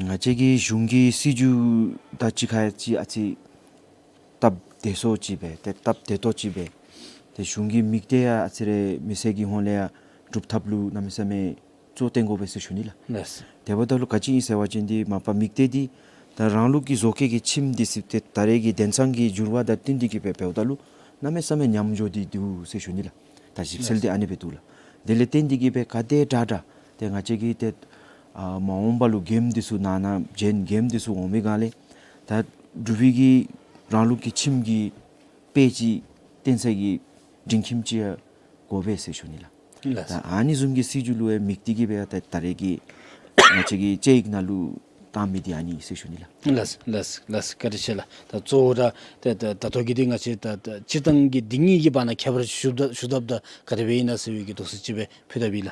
ང་བཅས་ཀྱི་གཞུང་གི་སྲིད་བྱུས་དང་གཅིག་ཁར་ཅིག་ཨ་ཙི་སྟབས་བདེ་སོང་ཅིག་སྦེ་ཏེ་སྟབས་བདེ་ཏོག་ཅིག་སྦེ་ཏེ་གཞུང་གི་དམིགས་གཏད་ཡང་ཨ་ཙི་རེ་མི་སེར་གྱི་ཧོངས་ལས་ཡང་སྒྲུབ་ཐབས་ལུ་གནམ་མེད་ས་མེད་གཙོ་བཏོན་དགོ་པས་ཟེར་ཞུ་ནི་ལགས། ལགས། དེ་འབདཝ་ད་ལུ་ག་ཅི་ཨིན་ཟེར་བ་ཅིན་འདི་མ་པ་དམིགས་གཏད་འདི་ད་རང་ལུགས་ཀྱི་བཟོ་བཀོད་ཀྱི་ཁྱིམ་འདི་ཚུ་ཏེ་ད་རེས་ཀྱི་དེང་སང་གི་འགྱུར་བ་དང་བསྟུན་ཏེ་གིས་སྦེ་འབདཝ་ད་ལུ་གནམ་མེད་ས་མེད་ཉམས་འགྱོ་སྟེ་འདུག་ཟེར་ཞུ་ནི་ལགས། ད་ཞིབ་འཚོལ་འདི་ཨ་ནི་སྦེ་འདུག་ལགས། དེ་ལས་བརྟེན་ཏེ་གིས་སྦེ་ག་དེ་དྲག་དྲག་ཏེ་ང་བཅས་ཀྱི་ཏེ་ཨ་མ་འོངས་པ་ལུ་མགྱོནམ་འདི་ཚུ་ནང་ན་གཞན་མགྱོནམ་འདི་ཚུ་འོང་པའི་སྒང་ལས་ད་འབྲུག་པའི་གི་རང་ལུགས་ཀྱི་ཁྱིམ་གྱི་དཔེ་ཅིག་བསྟན་སའི་གི་མགྲོན་ཁྱིམ་ཅིག་ཡང་དགོ་པས་ཟེར་ཞུ་ནི་ལགས། ལགས། ད་ཨ་ནི་བཟུམ་གྱི་སྲིད་བྱུས་ལུ་ཡང་དམིགས་ཏེ་གིས་སྦེ་ད་ད་རེས་ཀྱི་ང་བཅས་ཀྱི་དཔྱད་ཡིག་ནང་ལུ་བཏང་མི་འདི་ཨ་ནི་ཟེར་ཞུ་ནི་ལགས། ལགས་ལགས་ལགས། བཀའ་དྲིན་ཆེ་ལགས། ད་གཙོ་བོ་ར་ད་ད་ད་ལྟོ་གི་འདི་ང་བཅས་ད་ད་སྤྱིར་བཏང་གི་འདི་གཉིས་ཀྱི་བར་ན་ཁྱད་པར་ཞུ་ད་ཞུ་དཔ་ད་ག་དེ་སྦེ་ཨིན་ན་ཟེར་བའི་གི་དོགས་སེལ་ཅིག་སྦེ་ཕུལ་དཔ་ཨིན་ལགས།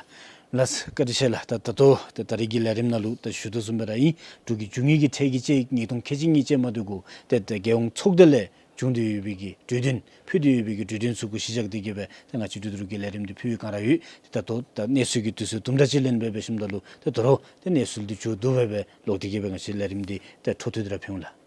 ལགས་བཀའ་དྲིན་ཆེ་ལགས། ད་ད་ལྟོ་ད་ད་རེས་ཀྱི་ལས་རིམ་ནང་ལུ་ད་ཞུ་དོ་བཟུམ་སྦེ་ར་ཨིན། འབྲུག་གི་རྒྱུ་དངོས་ཀྱི་ཁྲལ་གྱི་དཔྱད་ཡིག་ཉིས་སྟོང་ཁལ་གཅིག་གཉིས་ཅན་མ་འདི་གུ་ད་ད་རྒྱལ་ཡོངས་ཚོགས་སྡེ་ལས་བྱུང་སྟེ་ཡོད་པའི་གི་གྲོས་དོན་ཕུལ་ཏེ་ཡོད་པའི་གི་གྲོས་དོན་ཚུ་གུ་གཞི་བཞག་སྟེ་གིས་སྦེ་ད་ང་བཅས་བདུད་འདུལ་གྱི་ལས་རིམ་འདི་ཕུལ་བའི་སྒང་ར་ཡོད། ད་ལྟོ་ད་གནས་ཚུལ་གྱི་དུས་ཚོད་དུམ་གྲ་ཅིག་ལེན་སྦེ་འབད་ཞིནམ་ད་ལུ་ད་ད་རུང་ད་གནས་ཚུལ་འདི་མཇུག་བསྡུ་སྦེ་སྦེ་ལོག་སྟེ་གིས་སྦེ་ང་བཅས་ལས་རིམ་འདི་ད་འཕྲོ་མཐུད་དེ་ར་ཕུལ་འོང་ལགས།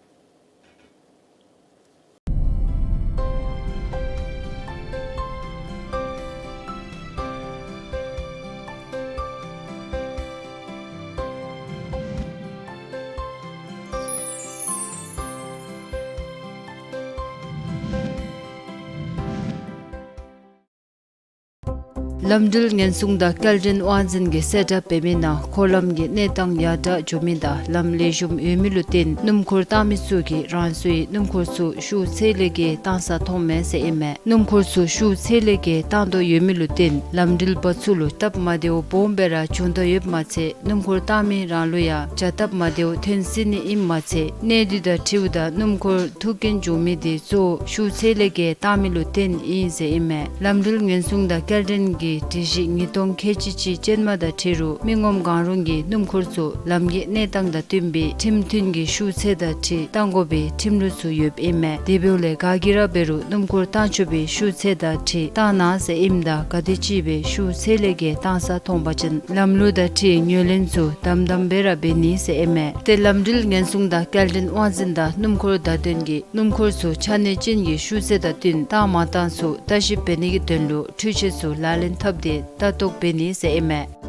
ལམ་འགྲུལ་ཉེན་སྲུང་དང་སྐྱེལ་འདྲེན་དབང་འཛིན་གྱིས་གསལ་བསྒྲགས་འབད་མི་ནང་འཁོར་ལམ་གྱི་གནས་སྟངས་ཡར་དྲག་འགྱོ་མི་དང་ལམ་ལེགས་ཤོམ་ཡོད་མི་ལུ་བརྟེན་སྣུམ་འཁོར་བཏང་མི་ཚུ་གིས་རང་སོའི་སྣུམ་འཁོར་ཚུ་ཤུགས་ཚད་ལས་བརྒལ་བཏང་ས་མཐོངམ་མས་ཟེར་ཨིན་མས། སྣུམ་འཁོར་ཚུ་ཤུགས་ཚད་ལས་བརྒལ་བཏང་དོ་ཡོད་མི་ལུ་བརྟེན་ལམ་འགྲུལ་པ་ཚུ་ལུ་སྟབས་མ་བདེཝ་སྦོམ་སྦེ་ར་བྱུང་དོ་ཡོདཔ་མ་ཚད་སྣུམ་འཁོར་བཏང་མི་རང་ལུ་ཡང་བྱ་སྟབས་མ་བདེཝ་ཐོན་སྲིད་ནི་ཨིནམ་མ་ཚད་གནས་དུས་དང་འཁྲིལཝ་ད་སྣུམ་འཁོར་ཐུག་རྐྱེན་བྱུང་མི་དེ་གཙོ་བོ་ཤུགས་ཚད་ལས་བརྒལ་བཏང་མི་ལུ་བརྟེན་ཨིན་ཟེར་ཨིན་མས། ལམ་འགྲུལ་ཉེན་སྲུང་དང་སྐྱེལ་འདྲེན་གྱི་སྒྲིག་གཞི་ཉིས་སྟོང་ཁལ་གཅིག་གཅིག་ཅན་མ་དང་འཁྲིལ་རུང་མི་ངོམ་གང་རུང་གིས་སྣུམ་འཁོར་ཚུ་ལམ་གྱི་གནས་སྟངས་དང་བསྟུན་པའི་ཁྲིམས་མཐུན་གྱི་ཤུགས་ཚད་དང་འཁྲིལ་བཏང་དགོ་པའི་ཁྲིམས་ལུགས་ཚུ་ཡོདཔ་ཨིན་མས། དེ་འབདཝ་ལས་ག་གིས་ར་འབད་རུང་སྣུམ་འཁོར་བཏང་ཆོག་པའི་ཤུགས་ཚད་དང་འཁྲིལ་བཏང་གནང་ཟེར་ཨིནམ་ད་ག་དེམ་ཅིག་སྦེ་ཤུགས་ཚད་ལས་བརྒལ་བཏང་ས་མཐོང་པ་ཅིན་ལམ་ལུགས་དང་འཁྲིལ་ངོས་ལེན་ཚུ་དམ་དམ་སྦེ་ར་འབད་ནི་ཟེར་ཨིན་མས། ཏེ་ལམ་འགྲུལ་ཉེན་སྲུང་དང་སྐྱེལ་འདྲེན་དབང་འཛིན་དང་སྣུམ་འཁོར་བདའ་འདོན་གྱིས་སྣུམ་འཁོར་ཚུ་ཆ་གནས་ཅན་གྱི་ཤུགས་ཚད་དང་བསྟུན་བཏང་མ་བཏང་ཚུ་ལྟ་ཞིབ་འབད་ནི་གི་དོན་ལུ་འཕྲུལ་ཆས་ཚུ་ལག་ལེན་འཐབ་སྟེ་ལྟ་རྟོག་འབད་ནི་ཟེར་ཨིན་མས།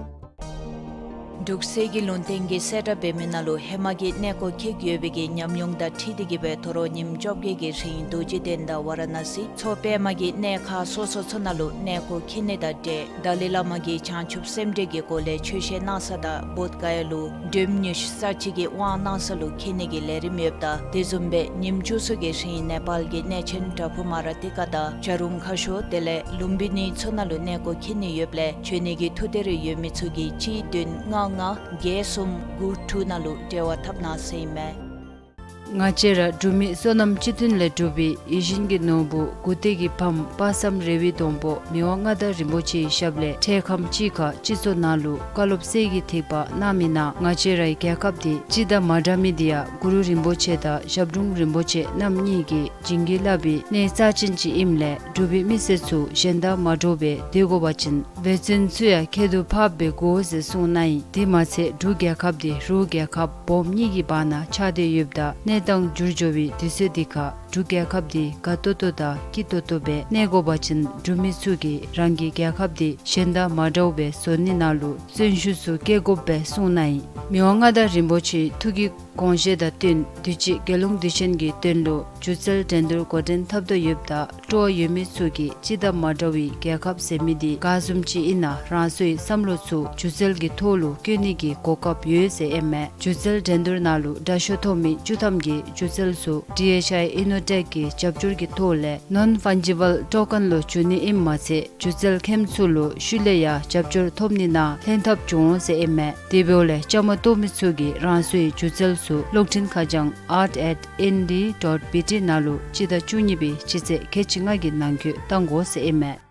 འབྲུག་གསེར་གྱི་ལུང་བསྟན་གྱིས་གསལ་བསྒྲགས་འབད་མི་ནང་ལུ་ཧེ་མ་གི་གནས་སྐོར་འཁྱིད་ཡོད་པའི་གི་ཉམས་མྱོང་དང་འཁྲིལ་ཏེ་གི་སྦེ་དོ་རུང་ཉིནམ་བཅོ་བརྒྱད་ཀྱི་རིང་རྡོ་རྗེ་གདན་དང་ཝ་ར་ཎ་སི་མཚོ་པདྨ་གི་གནས་ཁག་སོ་སོ་ཚུ་ནང་ལུ་གནས་སྐོར་འཁྱིད་ནི་དང་འབྲེལ་ཏཱ་ལའི་བླ་མ་གིས་བྱང་ཆུབ་སེམས་འགྲེལ་གྱི་སྒོ་ལས་ཆོས་བཤད་གནང་ས་དང་བོདྷ་ག་ཡ་ལུ་སྒྲོལམ་ཉི་ཤུ་རྩ་གཅིག་གི་དབང་གནང་ས་ལུ་འཁྱིད་ནི་གི་ལས་རིམ་ཡོདཔ་ད་དེ་བཟུམ་སྦེ་ཉིནམ་བཅུ་གསུམ་གྱི་རིང་ནེ་པཱལ་གྱི་གནས་ཆེན་པྲ་བྷུ་མ་ར་ཏི་ཀ་དང་བྱ་རུང་ཁ་ཤོར་དེ་ལས་ལུམ་བི་ནི་ཚུ་ནང་ལུ་གནས་སྐོར་འཁྱིད་ནི་ཡོདཔ་ལས་འབྱོན་ནི་གི་ཐུགས་འདོད་རེ་ཡོད་མི་ཚུ་གིས་གཅིག་བདུན་ལྔ་ལྔ་བརྒྱད་གསུམ་དགུ་དྲུག་ནང་ལུ་འབྲེལ་བ་འཐབ་གནང་ཟེར་ཨིན་མས། ང་བཅས་ར་འབྲུག་མི་བསོད་ནམས་སྤྱི་མཐུན་ལས་གྲུབ་པའི་ཡིད་བཞིན་གྱི་ནོར་བུ་མགུ་ཏོག་གི་བམ་དཔག་བསམ་རེ་བའི་སྡོང་པོ་མི་དབང་མངའ་བདག་རིན་པོ་ཆེའི་ཞབས་ལས་འཕྲལ་ཁམས་ཅིག་ཁར་སྤྱི་ཚོགས་ནང་ལུ་བཀའ་སློབ་གསེར་གྱི་ཐིགས་པ་གནང་མི་ནང་ང་བཅས་རའི་རྒྱལ་ཁབ་འདི་སྤྱི་དང་མ་འདྲ་མི་འདི་ཡང་གུ་རུ་རིན་པོ་ཆེ་དང་ཞབས་དྲུང་རིན་པོ་ཆེ་རྣམ་གཉིས་ཀྱིས་བྱིན་གྱིས་བརླབས་པའི་གནས་རྩ་ཅན་ཅིག་ཨིནམ་ལས་འབྲུག་པའི་མི་སེར་ཚུ་གཞན་དང་མ་འདྲཝ་སྦེ་སྡོད་དགོ་པ་ཅིན་འབད་བརྩོན་ཚུ་ཡང་ཁྱད་དུ་འཕགསཔ་སྦེ་དགོ་ཟེར་གསུངས་གནང་ཡི། དེ་མ་ཚད་འབྲུག་རྒྱལ་ཁབ་འདི་རུ་རྒྱལ་ཁབ་སྦོམ་གཉིས་ཀྱི་བར་ན་ཆགས་ཏེ་ཡོདཔ་ད་གནས་སྟངས་འགྱུར་འགྱོ་བའི་དུས་ཚོད་འདི་ཁར་འབྲུག་རྒྱལ་ཁབ་འདི་དགའ་ཏོག་ཏོ་དང་སྐྱིད་ཏོག་ཏོ་སྦེ་གནས་དགོ་པ་ཅིན་འབྲུག་མི་ཚུ་གིས་རང་གི་རྒྱལ་ཁབ་འདི་གཞན་དང་མ་འདྲཝ་སྦེ་བཟོ་ནི་ནང་ལུ་བརྩོན་ཤུགས་ཚུ་བསྐྱེད་དགོཔ་སྦེ་གསུངས་གནང་ཡི། མི་དབང་མངའ་བདག་རིན་པོ་ཆེའི་ཐུགས་ཀྱི་དགོངས་བཞེད་དང་བསྟུན་དུས་ཅི་རྒྱལ་ཡོངས་དུས་ཆེན་གྱི་དོན་ལུ་སྒྱུ་རྩལ་འགྲན་བསྡུར་འགོ་འདྲེན་འཐབ་དོ་ཡོདཔ་ད་སྤྲོ་བ་ཡོད་མི་ཚུ་གིས་སྤྱི་དང་མ་འདྲ་བའི་རྒྱལ་ཁབ་ཟེར་མི་འདི་ག་བཟུམ་ཅིག་ཨིན་ན་རང་སོའི་བསམ་བློ་ཚུ་སྒྱུ་རྩལ་གྱི་ཐོག་ལུ་བཀོད་ནི་གི་གོ་སྐབས་ཡོད་ཟེར་ཨིན་མས། སྒྱུ་རྩལ་འགྲན་བསྡུར་ནང་ལུ་དྲག་ཤོས་ཐོབ་མི་བཅུ་ཐམ་གྱི་སྒྱུ་རྩལ་ཚུ་ཌི་ཨེཆ་ཨའི་ཨི་ནོ་ཊེཀ་གི་རྒྱབ་སྐྱོར་གྱི་ཐོག་ལས་ནོན་ཕཱན་ཇི་བཱལ་ཊོ་ཀེན་ལུ་བསྒྱུར་ནི་ཨིནམ་མ་ཚད་སྒྱུ་རྩལ་མཁནམ་ཚུ་ལུ་ཤུལ་ལས་ཡང་རྒྱབ་སྐྱོར་ཐོབ་ནི་ནང་ལྷན་ཐབས་འབྱུང་འོང་ཟེར་ཨིན་མས། དེ་འབདཝ་ལས་བཅའ་མར་གཏོགས་མི་ཚུ་གིས་རང་སོའི་སྒྱུ་རྩལ་ཚུ་གློག་འཕྲིན་ཁ་བྱང་ཨརཊ་ཨེཊ་ཨེན་ཌི་ཌོཊ་བི་ཊི་ནང་ལུ་སྤྱི་ཟླ་བཅུ་གཉིས་པའི་སྤྱི་ཚེས་ཁལ་གཅིག་ལྔ་གི་ནང་འཁོད་བཏང་དགོ་ཟེར་ཨིན་མས།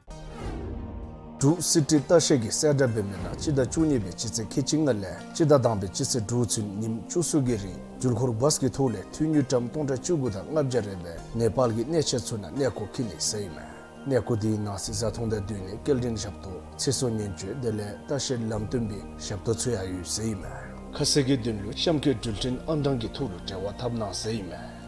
འབྲུག་སི་ཊི་ལྟ་བཤལ་གྱིས་གསལ་བསྒྲགས་འབད་མི་ནང་སྤྱི་ཟླ་བཅུ་གཉིས་པའི་སྤྱི་ཚེས་ཁལ་གཅིག་ལྔ་ལས་སྤྱི་ཟླ་དང་པའི་སྤྱི་ཚེས་དྲུག་ཚུན་ཉིནམ་བཅུ་གསུམ་གྱི་རིང་འགྲུལ་འཁོར་བཱས་ཀྱི་ཐོག་ལས་འཐུས་དངུལ་ཀྲམ་སྟོང་ཕྲག་བཅུ་དགུ་དང་ལྔ་བརྒྱ་རེ་སྦེ་ནེ་པཱལ་གྱི་གནས་ཆེན་ཚུ་ནང་གནས་སྐོར་འཁྱིད་ནི་ཟེར་ཨིན་མས། གནས་སྐོར་དེའི་ནང་གཟིགས་ཚོང་དང་བསྟུན་ནས་སྐྱེལ་འདྲེན་ཞབས་ཏོག་ཚེ་སྲོག་ཉེན་བཅོལ་དེ་ལས་ལྟ་བཤལ་ལམ་སྟོན་པའི་ཞབས་ཏོག་ཚུ་ཡང་ཡོད་ཟེར་ཨིན་མས། ཁ་གསལ་གྱི་དོན་ལུ་གཤམ་འཁོད་འགྲུལ་འཕྲིན་ཨང་གྲངས་ཀྱི་ཐོག་ལུ་འབྲེལ་བ་འཐབ་གནང་ཟེར་ཨིན་མས།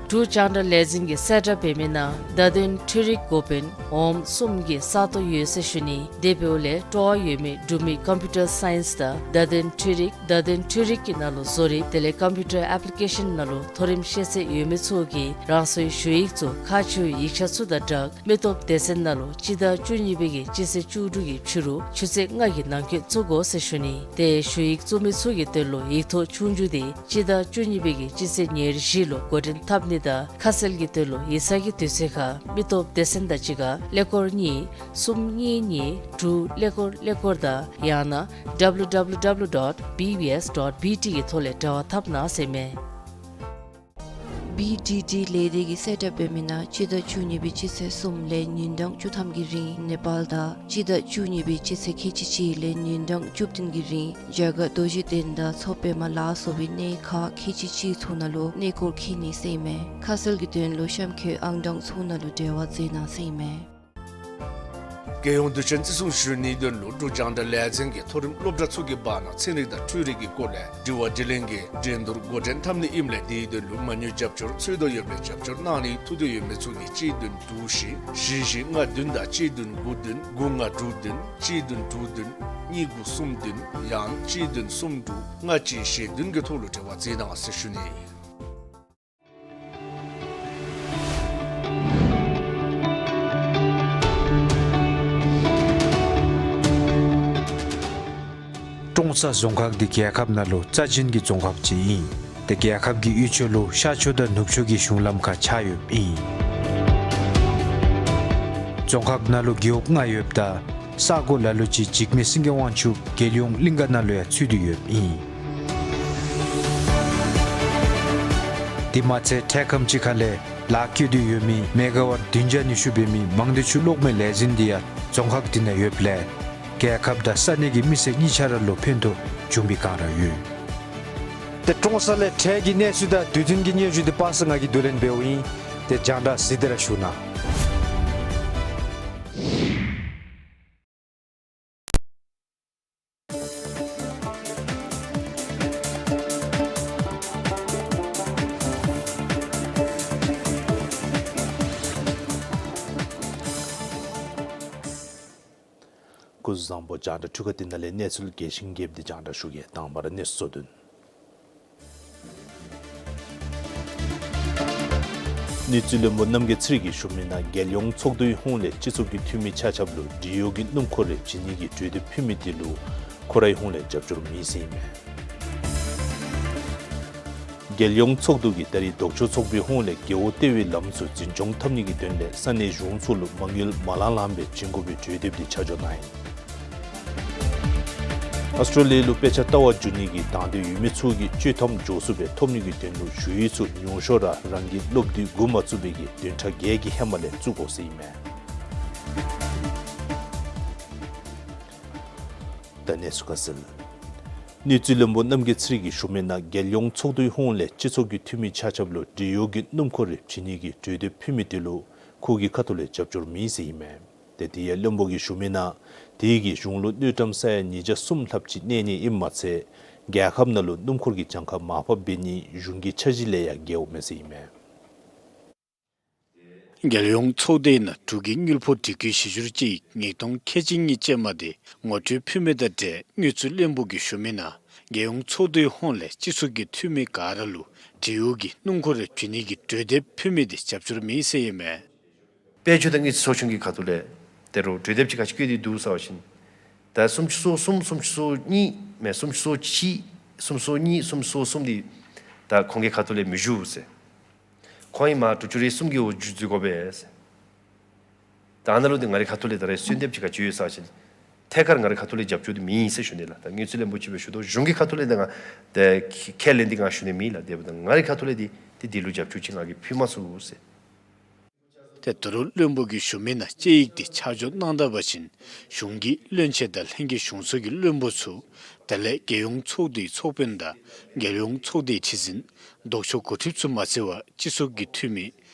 འབྲུག་རྒྱང་བསྒྲགས་ལས་འཛིན་གྱིས་གསལ་བསྒྲགས་འབད་མི་ནང་བརྡ་དོན་འཕྲུལ་རིག་འགོ་དཔོན་འོགམ་གསུམ་གྱི་ས་སྟོང་ཡོད་ཟེར་ཞུ་ནི། དེ་འབདཝ་ལས་སྤྲོ་བ་ཡོད་མི་འབྲུག་མི་ཀམ་པིའུ་ཊར་སའིནསི་དང་བརྡ་དོན་འཕྲུལ་རིག་བརྡ་དོན་འཕྲུལ་རིག་གི་ནང་ལུ་བཟོ་རིག་དེ་ལས་ཀམ་པིའུ་ཊར་ཨེཔ་ལི་ཀེ་ཤཱན་ནང་ལུ་མཐོ་རིམ་ཤེས་ཚད་ཡོད་མི་ཚུ་གིས་རང་སོའི་ཞུ་ཡིག་ཚུ་ཁག་ཆེ་བའི་ཡིག་ཆ་ཚུ་དང་སྦྲགས་མི་སྟོབས་སྡེ་ཚན་ནང་ལུ་སྤྱི་ཟླ་བཅུ་གཉིས་པའི་གི་སྤྱི་ཚེས་བཅུ་དྲུག་གི་ཕྱི་རུ་ཆུ་ཚོད་ལྔ་གི་ནང་འཁོད་བཙུགས་དགོ་ཟེར་ཞུ་ནི། ཏེ་ཞུ་ཡིག་བཙུགས་མི་ཚུ་གི་དོན་ལུ་ཡིག་ཐོག་ཆོས་རྒྱུགས་དེ་སྤྱི་ཟླ་བཅུ་གཉིས་པའི་གི་སྤྱི་ཚེས་ཉེར་བཞི་ལུ་འགོ་འདྲེན་འཐབ་ནི་དང་ཁ་གསལ་གྱི་དོན་ལུ་ཡིག་ཚང་གི་དུས་ཚོད་ཁར་མི་སྟོབས་སྡེ་ཚན་དང་གཅིག་ཁར་ཀླད་ཀོར་གཉིས་གསུམ་གཉིས་གཉིས་དྲུག་ཀླད་ཀོར་ཀླད་ཀོར་དང་ཡང་ན་ཌབ་ལུ་ཌབ་ལུ་ཌབ་ལུ་ཌོཊ་བི་བི་ཨེསི་ཌོཊ་བི་ཊི་གི་ཐོག་ལས་འབྲེལ་བ་འཐབ་གནང་ཟེར་མས། བི་ཌི་ཌི་ལས་སྡེ་གིས་གསལ་བསྒྲགས་འབད་མི་ནང་སྤྱི་ཟླ་བཅུ་གཉིས་པའི་སྤྱི་ཚེས་གསུམ་ལས་ཉིན་གྲངས་བཅུ་ཐམ་གྱི་རིང་ནེ་པཱལ་དང་སྤྱི་ཟླ་བཅུ་གཉིས་པའི་སྤྱི་ཚེས་ཁལ་གཅིག་གཅིག་ལས་ཉིན་གྲངས་བཅུ་བདུན་གྱི་རིང་རྒྱ་གར་རྡོ་རྗེ་གདན་དང་མཚོ་པདྨ་ལ་སོགས་པའི་གནས་ཁག་ཁལ་གཅིག་གཅིག་ཚུ་ནང་ལུ་གནས་སྐོར་འཁྱིད་ནི་ཟེར་ཨིན་མས། ཁ་གསལ་གྱི་དོན་ལུ་གཤམ་འཁོད་ཨང་གྲངས་ཚུ་ནང་ལུ་འབྲེལ་བ་མཛད་གནང་ཟེར་ཨིན་མས། རྒྱལ་ཡོངས་དུས་ཆེན་བརྩི་སྲུང་ཞུ་ནིའི་དོན་ལུ་འབྲུག་རྒྱང་བསྒྲགས་ལས་འཛིན་གྱིས་མཐོ་རིམ་སློབ་གྲྭ་ཚུ་གི་བར་ན་ཚན་རིག་དང་འཕྲུལ་རིག་གི་སྐོར་ལས་དྲི་བ་དྲིས་ལན་གྱི་འགྲན་བསྡུར་འགོ་འདྲེན་འཐབ་ནི་ཨིནམ་ལས་དེའི་དོན་ལུ་མ་དངུལ་རྒྱབ་སྐྱོར་འཚོལ་དོ་ཡོདཔ་ལས་རྒྱབ་སྐྱོར་གནང་ནིའི་ཐུགས་འདོད་ཡོད་མི་ཚུ་གིས་གཅིག་བདུན་དྲུག་བཞི་བཞི་བཞི་ལྔ་བདུན་དང་གཅིག་བདུན་དགུ་བདུན་དགུ་ལྔ་དྲུག་བདུན་གཅིག་བདུན་དྲུག་བདུན་གཉིས་དགུ་གསུམ་བདུན་ཡང་གཅིག་བདུན་གསུམ་དྲུག་ལྔ་གཅིག་བཞི་བདུན་གྱི་ཐོག་ལུ་འབྲེལ་བ་མཛད་གནང་ཟེར་ཞུ་ནི། ཀྲོང་གསར་རྫོང་ཁག་འདི་རྒྱལ་ཁབ་ནང་ལུ་རྩ་ཅན་གྱི་རྫོང་ཁག་ཅིག་ཨིན། ཏེ་རྒྱལ་ཁབ་ཀྱི་དབུས་ཕྱོགས་ལུ་ཤར་ཕྱོགས་དང་ནུབ་ཕྱོགས་ཀྱི་གཞུང་ལམ་ཁར་ཆགས་ཡོདཔ་ཨིན། རྫོང་ཁག་ནང་ལུ་རྒེད་འོག་ལྔ་ཡོདཔ་ད་ས་གོ་ལ་ལུ་ཅིག་འཇིགས་མེད་སེང་གེ་དབང་ཕྱུག་རྒྱལ་ཡོངས་གླིང་ག་ནང་ལུ་ཡང་ཚུད་དེ་ཡོདཔ་ཨིན། དེ་མ་ཚད་འཕྲལ་ཁམས་ཅིག་ཁ་ལས་ལཱ་བཀོད་དེ་ཡོད་མི་མེ་ག་ཝཊ་བདུན་བརྒྱ་ཉི་ཤུ་འབད་མི་མང་སྡེ་ཆུ་གློག་མེ་ལས་འཛིན་འདི་ཡང་རྫོང་ཁག་འདི་ནང་ཡོདཔ་ལས་རྒྱལ་ཁབ་དང་ས་གནས་ཀྱི་མི་སེར་གཉིས་ཆ་ར་ལུ་ཕན་ཐོགས་བྱུང་བའི་བསྒང་ར་ཡོད། ཏེ་ཀྲོང་གསར་ལས་འཕྲལ་གྱི་གནས་ཚུལ་དང་དུས་མཐུན་གྱི་སྙན་ཞུ་འདི་པ་སངས་ང་གིས་བསྡུ་ལེན་འབདཝ་ཨིན། ཏེ་རྒྱང་བསྒྲགས་གཟིགས་ཏེ་ར་བཞུགས་གནང་། སྐུ་གཟུགས་བཟང་པོ། རྒྱང་བསྒྲགས་འཕྲུལ་ཁང་འདི་ནང་ལས་གནས་ཚུལ་རྒྱས་ཤིང་རྒྱསཔ་འདི་རྒྱང་བསྒྲགས་ཞུ་གེ། དང་པ་ར་གནས་ཚུལ་གཙོ་དོན། དངུལ་རྩིས་བློན་པོ་རྣམ་རྒྱལ་ཚེ་རིང་གིས་ཞུ་མི་ནང་རྒྱལ་ཡོངས་ཚོགས་འདུའི་ཧོངས་ལས་སྤྱི་ཚོགས་ཀྱི་འཐུས་མི་ཆ་ཁྱབ་ལུ་འབྲེལ་ཡོད་ཀྱི་སྣུམ་འཁོར་རེ་བྱིན་ནི་གི་གྲོས་འདེབས་ཕུལ་མི་འདི་ལུ་ཁོ་རའི་ཧོངས་ལས་རྒྱབ་སྐྱོར་མེད་ཟེར་ཨིན་མས། རྒྱལ་ཡོངས་ཚོགས་འདུ་གིས་ད་རིས་ལྡོག་ཕྱོགས་ཚོགས་པའི་ཧོངས་ལས་རྒེད་འོག་ལྟེ་བའི་ལམ་ཚུ་འཛིན་སྐྱོང་འཐབ་ནི་གི་དོན་ལས་ས་གནས་གཞུང་ཚོགས་ལུ་མ་དངུལ་མ་ལང་ལངམ་སྦེ་བྱིན་དགོ་པའི་གྲོས་འདེབས་འདི་ཆ་འཇོག་གནང་ཡི། ཨཱོས་ཊྲེ་ལི་ཡ་ལུ་དཔེ་ཆ་ལྟ་བར་འགྱོ་ནི་གི་དང་འདོད་ཡོད་མི་ཚུ་གིས་སྤྱོད་ཐམ་མགྱོགས་སུ་སྦེ་ཐོབ་ནི་གི་དོན་ལུ་ཞུ་ཡིག་ཚུ་ཉུང་ཤོས་ར་རང་གི་སློབ་དུས་འགོ་མ་བཙུགས་པའི་གི་བདུན་ཕྲག་བརྒྱད་ཀྱི་ཧེ་མ་ལས་བཙུགས་དགོ་ཟེར་ཨིན་མས། ད་གནས་ཚུལ་ཁ་གསལ། དངུལ་རྩིས་བློན་པོ་རྣམ་རྒྱལ་ཚེ་རིང་གིས་ཞུ་མི་ནང་རྒྱལ་ཡོངས་ཚོགས་འདུའི་ཧོངས་ལས་སྤྱི་ཚོགས་ཀྱི་འཐུས་མི་ཆ་ཁྱབ་ལུ་འབྲེལ་ཡོད་ཀྱི་སྣུམ་འཁོར་རེ་བྱིན་ནི་གི་གྲོས་འདེབས་ཕུལ་མི་འདི་ལུ་ཁོ་གི་ཁ་ཐུག་ལས་རྒྱབ་སྐྱོར་མེད་ཟེར་ཨིན་མས། ཏེ་དེ་ཡང་བློན་པོ་གིས་ཞུ་མི་ནང་དེ་གིས་གཞུང་ལུ་དངུལ་ཀྲམ་ས་ཡ་ཉིས་བརྒྱ་གསུམ་ལྷགཔ་ཅིག་གནས་ནི་ཨིནམ་མ་ཚད་རྒྱལ་ཁབ་ནང་ལུ་སྣུམ་འཁོར་གྱི་གྱངས་ཁ་མར་ཕབ་འབད་ནི་གཞུང་གི་འཆར་གཞི་ལས་ཡང་བརྒལཝ་མས་ཟེར་ཨིན་མས། རྒྱལ་ཡོངས་ཚོགས་སྡེའི་ནང་འབྲུག་གི་དངུལ་ཕོགས་སྒྲིག་བཀོད་གཞི་བསྒྱུར་དཔྱད་ཡིག་ཉིས་སྟོང་ཁལ་གཅིག་གཉིས་ཅན་མ་དེ་ངོ་སྤྲོད་ཕུལ་མི་དང་འབྲེལ་དངུལ་རྩིས་བློན་པོ་གིས་ཞུ་མི་ནང་རྒྱལ་ཡོངས་ཚོགས་འདུའི་ཧོངས་ལས་སྤྱི་ཚོགས་ཀྱི་འཐུས་མི་ག་ར་ལུ་འབྲེལ་ཡོད་ཀྱི་སྣུམ་འཁོར་རེ་བྱིན་ནི་གི་གྲོས་འདེབས་ཕུལ་མི་དེ་རྒྱབ་སྐྱོར་མེད་ཟེར་ཨིན་མས། དཔལ་འབྱོར་དང་དངུལ་རྩིས་ཚོགས་ཆུང་གི་ཁ་ཐུག་ལས་དེ་རུ་གྲོས་འདེབས་ཅིག་ག་ཅི་བཀོད་དེ་འདུག་ཟེར་བ་ཅིན་ད་སུམ་ཅུ་སོ་གསུམ་སུམ་ཅུ་སོ་གཉིས་མེན་སུམ་ཅུ་སོ་གཅིག་སུམ་ཅུ་སོ་གཉིས་སུམ་ཅུ་སོ་གསུམ་འདི་ད་ཁོང་གི་ཁ་ཐུག་ལས་མི་བཞུགས་ཟེར། ཁོང་ཨིན་མ་དྲུག་ཅུ་རེ་གསུམ་གྱི་འོག་འཛུལ་དགོ་པས་ཟེར། ད་ཨ་ནཱ་ལུ་འདི་ང་རའི་ཁ་ཐུག་ལས་ད་རེས་གསོལ་འདེབས་ཅིག་ག་ཅི་ཡོད་ཟེར་བ་ཅིན་ཐད་ཀར་ང་རའི་ཁ་ཐུག་ལས་རྒྱབ་སྐྱོར་འདི་མེད་ཟེར་ཞུ་ནི་ལགས། ད་དངུལ་རྩིས་བློན་པོ་ཅིག་སྦེ་ཞུ་དོ། གཞུང་གི་ཁ་ཐུག་ལས་འདི་ང་ཏེ་ཁས་ལེན་འདི་ང་ཞུ་ནི་མེད་ལགས། དེ་འབདཝ་ད་ང་རའི་ཁ་ཐུག་ལས་འདི་ཏེ་འདི་ལུ་རྒྱབ་སྐྱོར་ཅིག་ང་གིས་ཕུལ་མ་ཚུགས་ཟེར། ཏེ་ད་རུང་བློན་པོ་གིས་ཞུ་མི་ནང་དཔྱད་ཡིག་འདི་ཆ་འཇོག་གནང་ད་པ་ཅིན་གཞུང་གི་བློན་ཆེན་དང་ལྷན་རྒྱས་གཞུང་ཚོགས་ཀྱི་བློན་པོ་ཚུ་དེ་ལས་རྒྱལ་ཡོངས་ཚོགས་འདུའི་ཚོགས་དཔོན་དང་རྒྱལ་ཡོངས་ཚོགས་སྡེའི་ཁྲི་འཛིན་ལྡོག་ཕྱོགས་འགོ་ཁྲིདཔ་ཚུ་མ་ཚད་པར་སྤྱི་ཚོགས་ཀྱི་འཐུས་མི་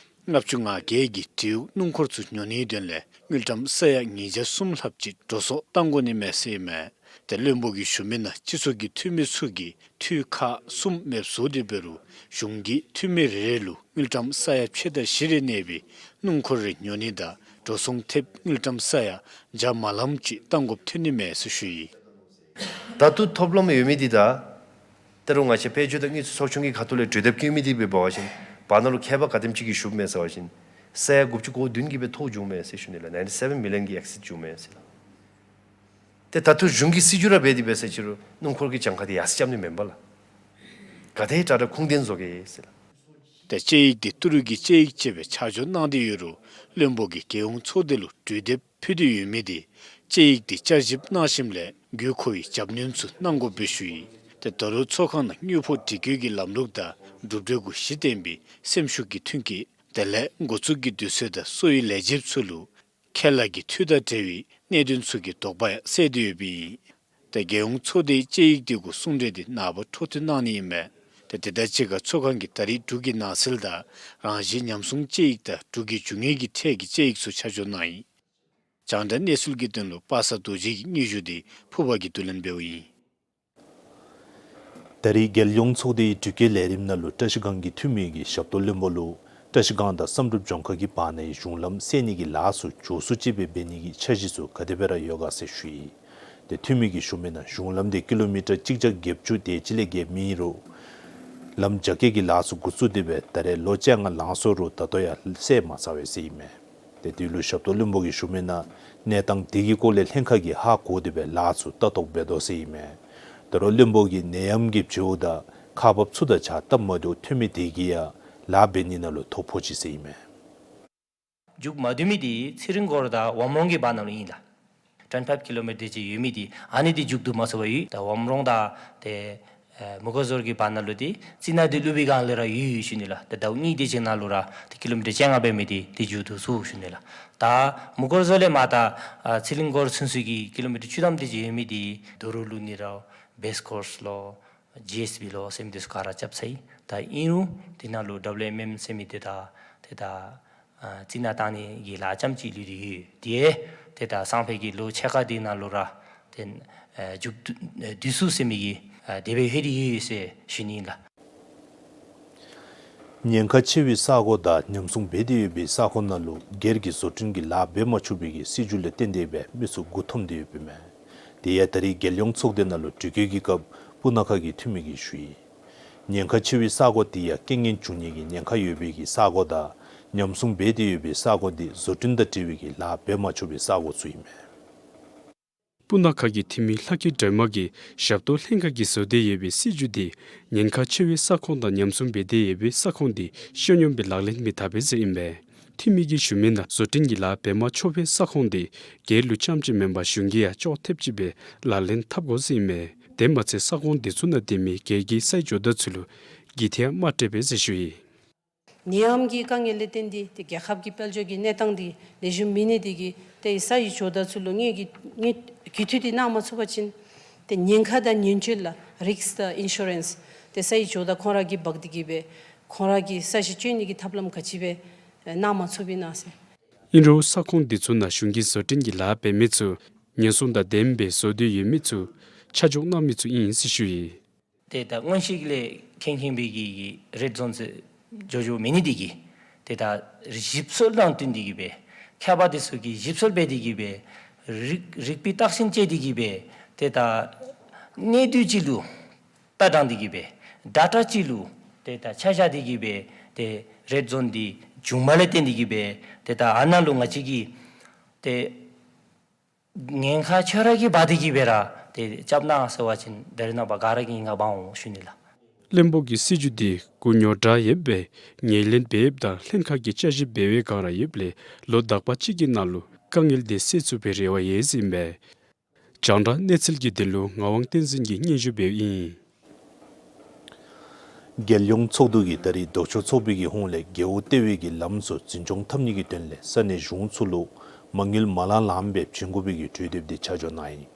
ལྔ་བཅུ་ང་བརྒྱད་ཀྱིས་འབྲེལ་ཡོད་སྣུམ་འཁོར་ཚུ་ཉོ་ནིའི་དོན་ལས་དངུལ་ཀྲམ་ས་ཡ་ཉིས་བརྒྱ་གསུམ་ལྷགཔ་ཅིག་འགྲོ་སོང་གཏང་དགོ་ནི་མས་ཟེར་ཨིན་མས། ཏེ་བློན་པོ་གིས་ཞུ་མི་ནང་སྤྱི་ཚོགས་ཀྱི་འཐུས་མི་ཚུ་གིས་འཐུས་ཁག་གསུམ་མེདཔ་བཟོ་སྟེ་འབད་རུང་གཞུང་གིས་འཐུས་མི་རེ་རེ་ལུ་དངུལ་ཀྲམ་ས་ཡ་ཕྱེད་དང་བཞི་རེ་གནས་པའི་སྣུམ་འཁོར་རེ་ཉོ་ནི་དང་འགྲོ་སོང་ཐེབས་དངུལ་ཀྲམ་ས་ཡ་བརྒྱ་མ་ལངམ་ཅིག་གཏང་དགོཔ་ཐོན་ནི་མས་ཟེར་ཞུ་ཡི། ད་ལྟོ་ཐོབ་ལམ་ཡོད་མི་འདི་ད་ད་རུང་ང་བཅས་དཔལ་འབྱོར་དང་དངུལ་རྩིས་ཚོགས་ཆུང་གི་ཁ་ཐུག་ལས་གྲོས་འདེབས་བཀོད་མི་འདི་འབད་བ་ཅིན་བར་ན་ལུ་ཁྱད་པར་ག་དེམ་ཅིག་གིས་ཞུཝ་མས་ཟེར་བ་ཅིན་ས་ཡ་དགུ་བཅུ་གོ་བདུན་གྱིས་སྦེ་ཐོབ་བྱུངམ་མས་ཟེར་ཞུ་ནི་ལགས། ནའིན་ཊི་སེ་བཱན་མི་ལི་ཡཱན་གྱིས་ཨེག་སིཌ་བྱུངམ་མས་ཟེར་ལགས། ཏེ་ད་ལྟོ་གཞུང་གིས་སྲིད་བྱུས་ར་འབད་དེ་འབད་ཟེར་ཅི་རུང་སྣུམ་འཁོར་གྱི་གྱངས་ཁ་འདི་ཡར་སེང་རྐྱབ་ནི་མེན་པ་ལགས། ག་དེ་དྲག་དྲག་ཁུངས་ལྡན་བཟོ་གེ་ཟེར་ལགས། ཏེ་དཔྱད་ཡིག་འདི་ཏི་རུ་གི་དཔྱད་ཡིག་ཅིག་སྦེ་ཆ་འཇོག་གནང་སྟེ་ཡོད་རུང་བློན་པོ་གིས་རྒྱལ་ཡོངས་ཚོགས་སྡེ་ལུ་གྲོས་འདེབས་ཕུལ་ཏེ་ཡོད་མི་འདི་དཔྱད་ཡིག་འདི་བསྐྱར་ཞིབ་གནང་ཞིནམ་ལས་དགོས་མཁོ་བའི་རྒྱབ་སྣོན་ཚུ་གནང་དགོ་པའི་ཞུ་ཡི། ཏེ་ད་རུང་ཚོགས་ཁང་ནང་དངུལ་ཕོགས་སྒྲིག་བཀོད་ཀྱི་ལམ་ལུགས་དང་གྲུབ་འབྲས་གུ་གཞི་བརྟེན་པའི་སེམས་ཤུགས་ཀྱི་མཐུན་རྐྱེན་དེ་ལས་འགོ་བཙུགས་ཀྱི་དུས་ཚོད་དང་གསོ་བའི་ལས་བྱེདཔ་ཚུ་ལུ་ཁེ་ལས་ཀྱི་འཐུས་དང་འབྲེལ་བའི་གནད་དོན་ཚུ་གི་དོགས་པ་ཡང་བསལ་ཏེ་ཡོདཔ་ཨིན། ཏེ་རྒྱལ་ཡོངས་ཚོགས་སྡེའི་དཔྱད་ཡིག་འདི་གུ་གསུང་གྲོས་འདི་ནངས་པ་འཕྲོ་མཐུད་གནང་ནི་ཨིན་མས། ཏེ་དེ་དང་གཅིག་ཁར་ཚོགས་ཁང་གིས་ད་རིས་འབྲུག་གི་ནང་སེལ་དང་རང་བཞིན་ཉམས་སྲུང་དཔྱད་ཡིག་དང་འབྲུག་གི་རྒྱུ་དངོས་ཀྱི་ཁྲལ་གྱི་དཔྱད་ཡིག་ཚུ་ཆ་འཇོག་གནང་ཡི། རྒྱང་བསྒྲགས་གནས་ཚུལ་གྱི་དོན་ལུ་པ་སངས་རྡོ་རྗེ་གི་སྙན་ཞུ་འདི་ཕུར་པ་གིས་བསྡུ་ལེན་འབདཝ་ཨིན། ད་རིས་རྒྱལ་ཡོངས་ཚོགས་སྡེའི་དྲི་བཀོད་ལས་རིམ་ནང་ལུ་བཀྲ་ཤིས་སྒང་གི་འཐུས་མི་གིས་ཞབས་ཏོག་བློན་པོ་ལུ་བཀྲ་ཤིས་སྒང་དང་བསམ་གྲུབ་ལྗོངས་མཁར་གྱི་བར་ནའི་གཞུང་ལམ་སེལ་ནི་གི་ལཱ་ཚུ་མགྱོགས་སུ་ཅིག་སྦེ་འབད་ནི་གི་འཆར་གཞི་ཚུ་ག་དེ་སྦེ་ར་ཡོད་ག་ཟེར་ཞུ་ཡི། ཏེ་འཐུས་མི་གིས་ཞུ་མི་ནང་གཞུང་ལམ་འདི་ཀི་ལོ་མི་ཊར་གཅིག་བརྒྱ་བརྒྱད་ཅུ་དེ་ཅིག་ལས་བརྒལ་མེད་རུང་ལམ་རྒྱ་སྐྱེད་ཀྱི་ལཱ་ཚུ་འགོ་བཙུགས་ཏེ་སྦེ་ད་རེས་ལོ་བཅོ་ལྔ་ལང་སོང་རུང་ད་ལྟོ་ཡང་སེལ་མ་ཚར་བས་ཟེར་ཨིན་མས། ཏེ་དེ་ལུ་ཞབས་ཏོག་བློན་པོ་གིས་ཞུ་མི་ནང་གནས་སྟངས་དེ་གི་སྐོར་ལས་ལྷན་ཁག་གིས་ཧ་གོ་སྟེ་སྦེ་ལཱ་ཚུ་ལྟ་རྟོག་འབད་དོ་ཟེར་ཨིན་མས། ད་རུང་བློན་པོ་གིས་ནད་ཡམས་ཀྱི་བྱེལཝ་དང་ཁག་འབགཔ་ཚུ་དང་བཅས་སྟབས་མ་བདེཝ་ཐོན་མི་དེ་གིས་ཡང་ལཱ་འབད་ནི་ནང་ལུ་ཐོ་ཕོག་ཅི་ཟེར་ཨིན་མས། མཇུག་མ་བསྡུ་མི་འདི་ཚེ་རིང་སྐོར་དང་ཝམ་རོང་གི་བར་ན་ལུ་ཨིན་ལགས། ཊོན་ཕའིབ་ཀི་ལོ་མི་ཊར་ཅིག་ཡོད་མི་འདི་ཨ་ནི་འདི་མཇུག་བསྡུ་མ་ཚུགས་པར་ཡོད། ད་ཝམ་རོང་དང་ཏེ་ཨེ་མུ་ག་ཟོར་གྱི་བར་ན་ལུ་འདི་རྩི་ནག་འདི་བླུག་པའི་སྒང་ལས་ར་ཡོད་ཡོད་ཞུ་ནི་ལགས། ད་ཟླཝ་གཉིས་དེ་ཅིག་ནང་ལུ་ར་ཏེ་ཀི་ལོ་མི་ཊར་བཅོ་ལྔ་འབད་མི་འདི་ཏེ་མཇུག་བསྡུ་ཚུགས་ཞུ་ནི་ལགས། ད་མུ་ག་ཟོར་ལས་མར་ད་ཨ་ཚེ་རིང་སྐོར་ཚུན་ཚོད་ཀྱི་ཀི་ལོ་མི་ཊར་བཅུ་ཐམ་དེ་ཅིག་ཡོད་མི་འདི་རྡོ་རུག་བླུག་ནི་ར་བེསི་ཀོརསི་ལོ་ཇི་ཨེསི་བི་ལོ་ཟེར་མི་འདི་ཚུ་ག་ར་རྐྱབ་ཚར་ཡི། ད་ཨིན་རུང་དེ་ནང་ལུ་ཌབ་ལུ་ཨེམ་ཨེམ་ཟེར་མི་འདི་དང་ཏེ་ད་ཨ་རྩི་ནག་བཏང་ནི་གི་ལཱ་རྐྱངམ་ཅིག་ལུས་ཏེ་ཡོད། དེ་ཏེ་ད་སང་ཕོད་ཀྱི་ལོ་ཕྱེད་ཀ་དེ་ནང་ལུ་ར་ཏེ་ཨ་མཇུག་བསྡུ་ཨ་བསྡུ་ཚུགས་ཟེར་མི་གི་ཨ་དེ་སྦེ་ལྷོད་དེ་ཡོད་ཟེར་ཞུ་ནི་ཨིན་ལགས། ཉེན་ཁ་ཆེ་བའི་ས་གོ་དང་ཉམས་སྲུང་འབད་དེ་ཡོད་པའི་ས་ཁོངས་ནང་ལུ་སྒེར་གྱི་བཟོ་སྐྲུན་གྱི་ལཱ་འབད་མ་ཆོག་པའི་གི་སྲིད་བྱུས་ལས་བརྟེན་ཏེ་སྦེ་མི་ཚུ་མགུ་འཐོམས་ཏེ་ཡོདཔ་ཨིན་མས། དེ་ཡང་ད་རེས་རྒྱལ་ཡོངས་ཚོགས་སྡེ་ནང་ལུ་དྲི་བཀོད་ཀྱི་སྐབས་སྤུ་ན་ཁ་གི་འཐུས་མི་གིས་ཞུ་ཡི། ཉེན་ཁ་ཆེ་བའི་ས་གོ་དེ་ཡང་རྐྱེན་ངན་འབྱུང་ནི་གི་ཉེན་ཁ་ཡོད་པའི་གི་ས་གོ་དང་ཉམས་སྲུང་འབད་དེ་ཡོད་པའི་ས་གོ་འདི་བཟོ་སྐྲུན་དང་འབྲེལ་བའི་གི་ལཱ་འབད་མ་ཆོག་པའི་ས་གོ་ཚུ་ཨིན་མས། སྤུ་ན་ཁ་གི་འཐུས་མི་ལྷ་སྐྱིད་སྒྲོལ་མ་གིས་ཞབས་ཏོག་ལྷན་ཁག་གིས་བཟོ་སྟེ་ཡོད་པའི་སྲིད་བྱུས་འདི་ཉེན་ཁ་ཆེ་བའི་ས་ཁོངས་དང་ཉམས་སྲུང་འབད་དེ་ཡོད་པའི་ས་ཁོངས་འདི་ཤེས་སྙོམས་སྦེ་ལག་ལེན་མི་འཐབ་པས་ཟེར་ཨིན་པས། འཐུས་མི་གིས་ཞུ་མི་ནང་བཟོ་སྐྲུན་གྱི་ལཱ་འབད་མ་ཆོག་པའི་ས་ཁོངས་འདི་སྒེར་ལུ་རྐྱངམ་ཅིག་མེན་པར་གཞུང་གིས་ཡང་ཅོག་འཐདཔ་ཅིག་སྦེ་ལག་ལེན་འཐབ་དགོ་ཟེར་ཨིན་མས། དེ་མ་ཚད་ས་ཁོངས་འདི་ཚུ་ནང་སྡོད་མི་སྒེར་གྱི་ས་ཡི་ཇོ་བདག་ཚུ་ལུ་གྱོང་ཁྲལ་མ་སྤྲོད་པས་ཟེར་ཞུ་ཡི། ནད་ཡམས་ཀྱི་དཀའ་ངལ་ལས་བརྟེན་ཏེ་ཏེ་རྒྱལ་ཁབ་ཀྱི་དཔལ་འབྱོར་གྱི་གནས་སྟངས་འདི་ལེགས་ཤོམ་མེད་ནི་དེ་གིས་ཏེ་ས་ཡི་ཇོ་བདག་ཚུ་ལུ་ངེ་གི་ངེ་གི་འཐུས་འདི་གནང་མ་ཚུགས་པ་ཅིན་ཏེ་ཉེན་ཁ་དང་ཉེན་བཅོལ་ལགས་རིསཀ་དང་ཨིན་ཤུ་རེནསི་ཏེ་ས་ཡི་ཇོ་བདག་ཁོང་ར་གིས་འབག་སྟེ་གིས་སྦེ་ཁོང་ར་གི་ས་གཞི་བཅོ་ནི་གི་ཐབས་ལམ་ག་ཅི་སྦེ་གནང་མ་ཚུགསཔ་ཨིན་ན་ཟེར། ཨིན་རུང་ས་ཁོངས་འདི་ཚུ་ནང་གཞུང་གི་བཟོ་སྐྲུན་གྱི་ལཱ་འབད་མི་ཚུ་ཉེན་སྲུང་དང་ལྡནམ་སྦེ་བཟོ་སྟེ་ཡོད་མི་ཚུ་ཆ་འཇོག་གནང་མི་ཚུ་ཨིན་ཟེར་ཞུ་ཡི། ཏེ་ད་སྔོན་ཞིག་ལས་ཁེངས་ཁེངས་པའི་གི་གི་རེཌ་ཛོན་ཟེར་འགྱོ་འགྱོཝ་མེད་ནི་དེ་གིས་ཏེ་ད་ཞིབ་འཚོལ་ནང་བསྟུན་ཏེ་གིས་སྦེ་མཁས་པ་དེ་ཚུ་གིས་ཞིབ་འཚོལ་འབད་དེ་གིས་སྦེ་རིག་རིག་པའི་བརྟག་ཞིབ་འབད་དེ་གིས་སྦེ་ཏེ་ད་གནས་དུས་ཅིག་ལུ་ལྟ་སྟངས་དེ་གིས་སྦེ་ཌེ་ཊ་ཅིག་ལུ་ཏེ་ད་ཆ་བཞག་སྟེ་གིས་སྦེ་ཏེ་རེཌ་ཛོན་འདི་བྱུང་མི་ལས་བརྟེན་ཏེ་གིས་སྦེ་ཏེ་ད་ཨ་ནཱ་ལུ་ང་བཅས་ཀྱིས་ཏེ་ཉེན་ཁ་ཁྱོད་ར་གིས་འབག་སྟེ་གིས་སྦེ་ར་ཏེ་རྐྱབ་གནང་ཟེར་བ་ཅིན་ད་རེས་ནངས་པ་ག་ར་གིས་ཧིང་ག་འབག་འོང་ཞུ་ནི་ལགས། བློན་པོ་གིས་སྲིད་བྱུས་འདི་འགོ་ཉོ་དྲགས་ཡོདཔ་སྦེ་ངོས་ལེན་འབད་ཡོདཔ་དང་ལྷན་ཁག་གིས་བསྐྱར་ཞིབ་འབད་བའི་བསྒང་ར་ཡོདཔ་ལས་ལོ་དག་པ་ཅིག་གི་ནང་ལུ་དཀའ་ངལ་དེ་སེལ་ཚུགས་པའི་རེ་བ་ཡོད་ཟེར་ཨིན་པས། རྒྱང་བསྒྲགས་གནས་ཚུལ་གྱི་དོན་ལུ་ངག་དབང་བསྟན་འཛིན་གྱིས་སྙན་ཞུ་འབདཝ་ཨིན། རྒྱལ་ཡོངས་ཚོགས་འདུ་གིས་ད་རེས་ལྡོག་ཕྱོགས་ཚོགས་པའི་གི་ཧོངས་ལས་རྒེད་འོག་ལྟེ་བའི་གི་ལམ་ཚུ་འཛིན་སྐྱོང་འཐབ་ནི་གི་དོན་ལས་ས་གནས་གཞུང་ཚུ་ལུ་མ་དངུལ་མ་ལངམ་ལངམ་སྦེ་བྱིན་དགོ་པའི་གི་གྲོས་འདེབས་འདི་ཆ་འཇོག་གནང་ཡི།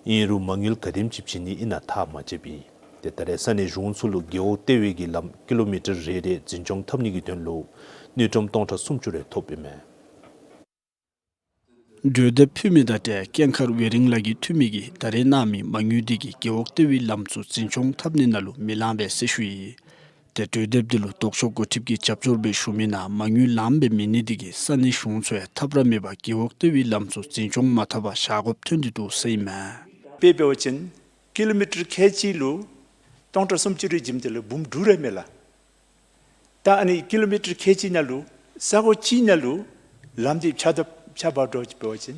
ཨིན་རུང་མ་དངུལ་ག་དེམ་ཅིག་བྱིན་ནི་ཨིན་ན་ཐག་མ་བཅད་པས། ཏེ་ད་རེས་ས་གནས་གཞུང་ཚུ་ལུ་རྒེད་འོག་ལྟེ་བའི་གི་ལམ་ཀི་ལོ་མི་ཊར་རེ་རེ་འཛིན་སྐྱོང་འཐབ་ནི་གི་དོན་ལུ་དངུལ་ཀྲམ་སྟོང་ཕྲག་སུམ་ཅུ་རེ་ཐོབ་ཨིན་མས། གྲོས་འདེབས་ཕུལ་མི་དང་འབྲེལ་ཀེང་ཁར་ཝེ་རིང་ལགས་ཀྱིས་འཐུས་མི་གིས་ད་རེས་གནང་མི་མ་དངུལ་འདི་གིས་རྒེད་འོག་ལྟེ་བའི་ལམ་ཚུ་འཛིན་སྐྱོང་འཐབ་ནི་ནང་ལུ་མི་ལང་པས་ཟེར་ཞུ་ཡི། ཏེ་གྲོས་འདེབས་འདི་ལུ་ལྡོག་ཕྱོགས་འགོ་ཁྲིདཔ་གིས་རྒྱབ་སྐྱོར་འབད་ཞུ་མི་ནང་མ་དངུལ་ལངམ་སྦེ་མེད་ནི་འདི་གིས་ས་གནས་གཞུང་ཚུ་ཡང་ཐབས་ར་མེད་པར་རྒེད་འོག་ལྟེ་བའི་ལམ་ཚུ་འཛིན་སྐྱོང་མ་འཐབ་པར་བཞག་དགོཔ་ཐོན་ཏེ་འདུག་ཟེར་ཨིན་མས། དཔེ་འབད་བ་ཅིན་ཀི་ལོ་མི་ཊར་ཁལ་གཅིག་ལུ་སྟོང་ཕྲག་སུམ་ཅུ་རེ་བྱིནམ་ད་ལུ་འབུམ་དྲུག་རེ་མས་ལགས། ད་ཨ་ནི་ཀི་ལོ་མི་ཊར་ཁལ་གཅིག་ནང་ལུ་ས་གོ་གཅིག་ནང་ལུ་ལམ་འདི་ཆག་ད་ཆག་འབག་འགྱོ་འབད་བ་ཅིན་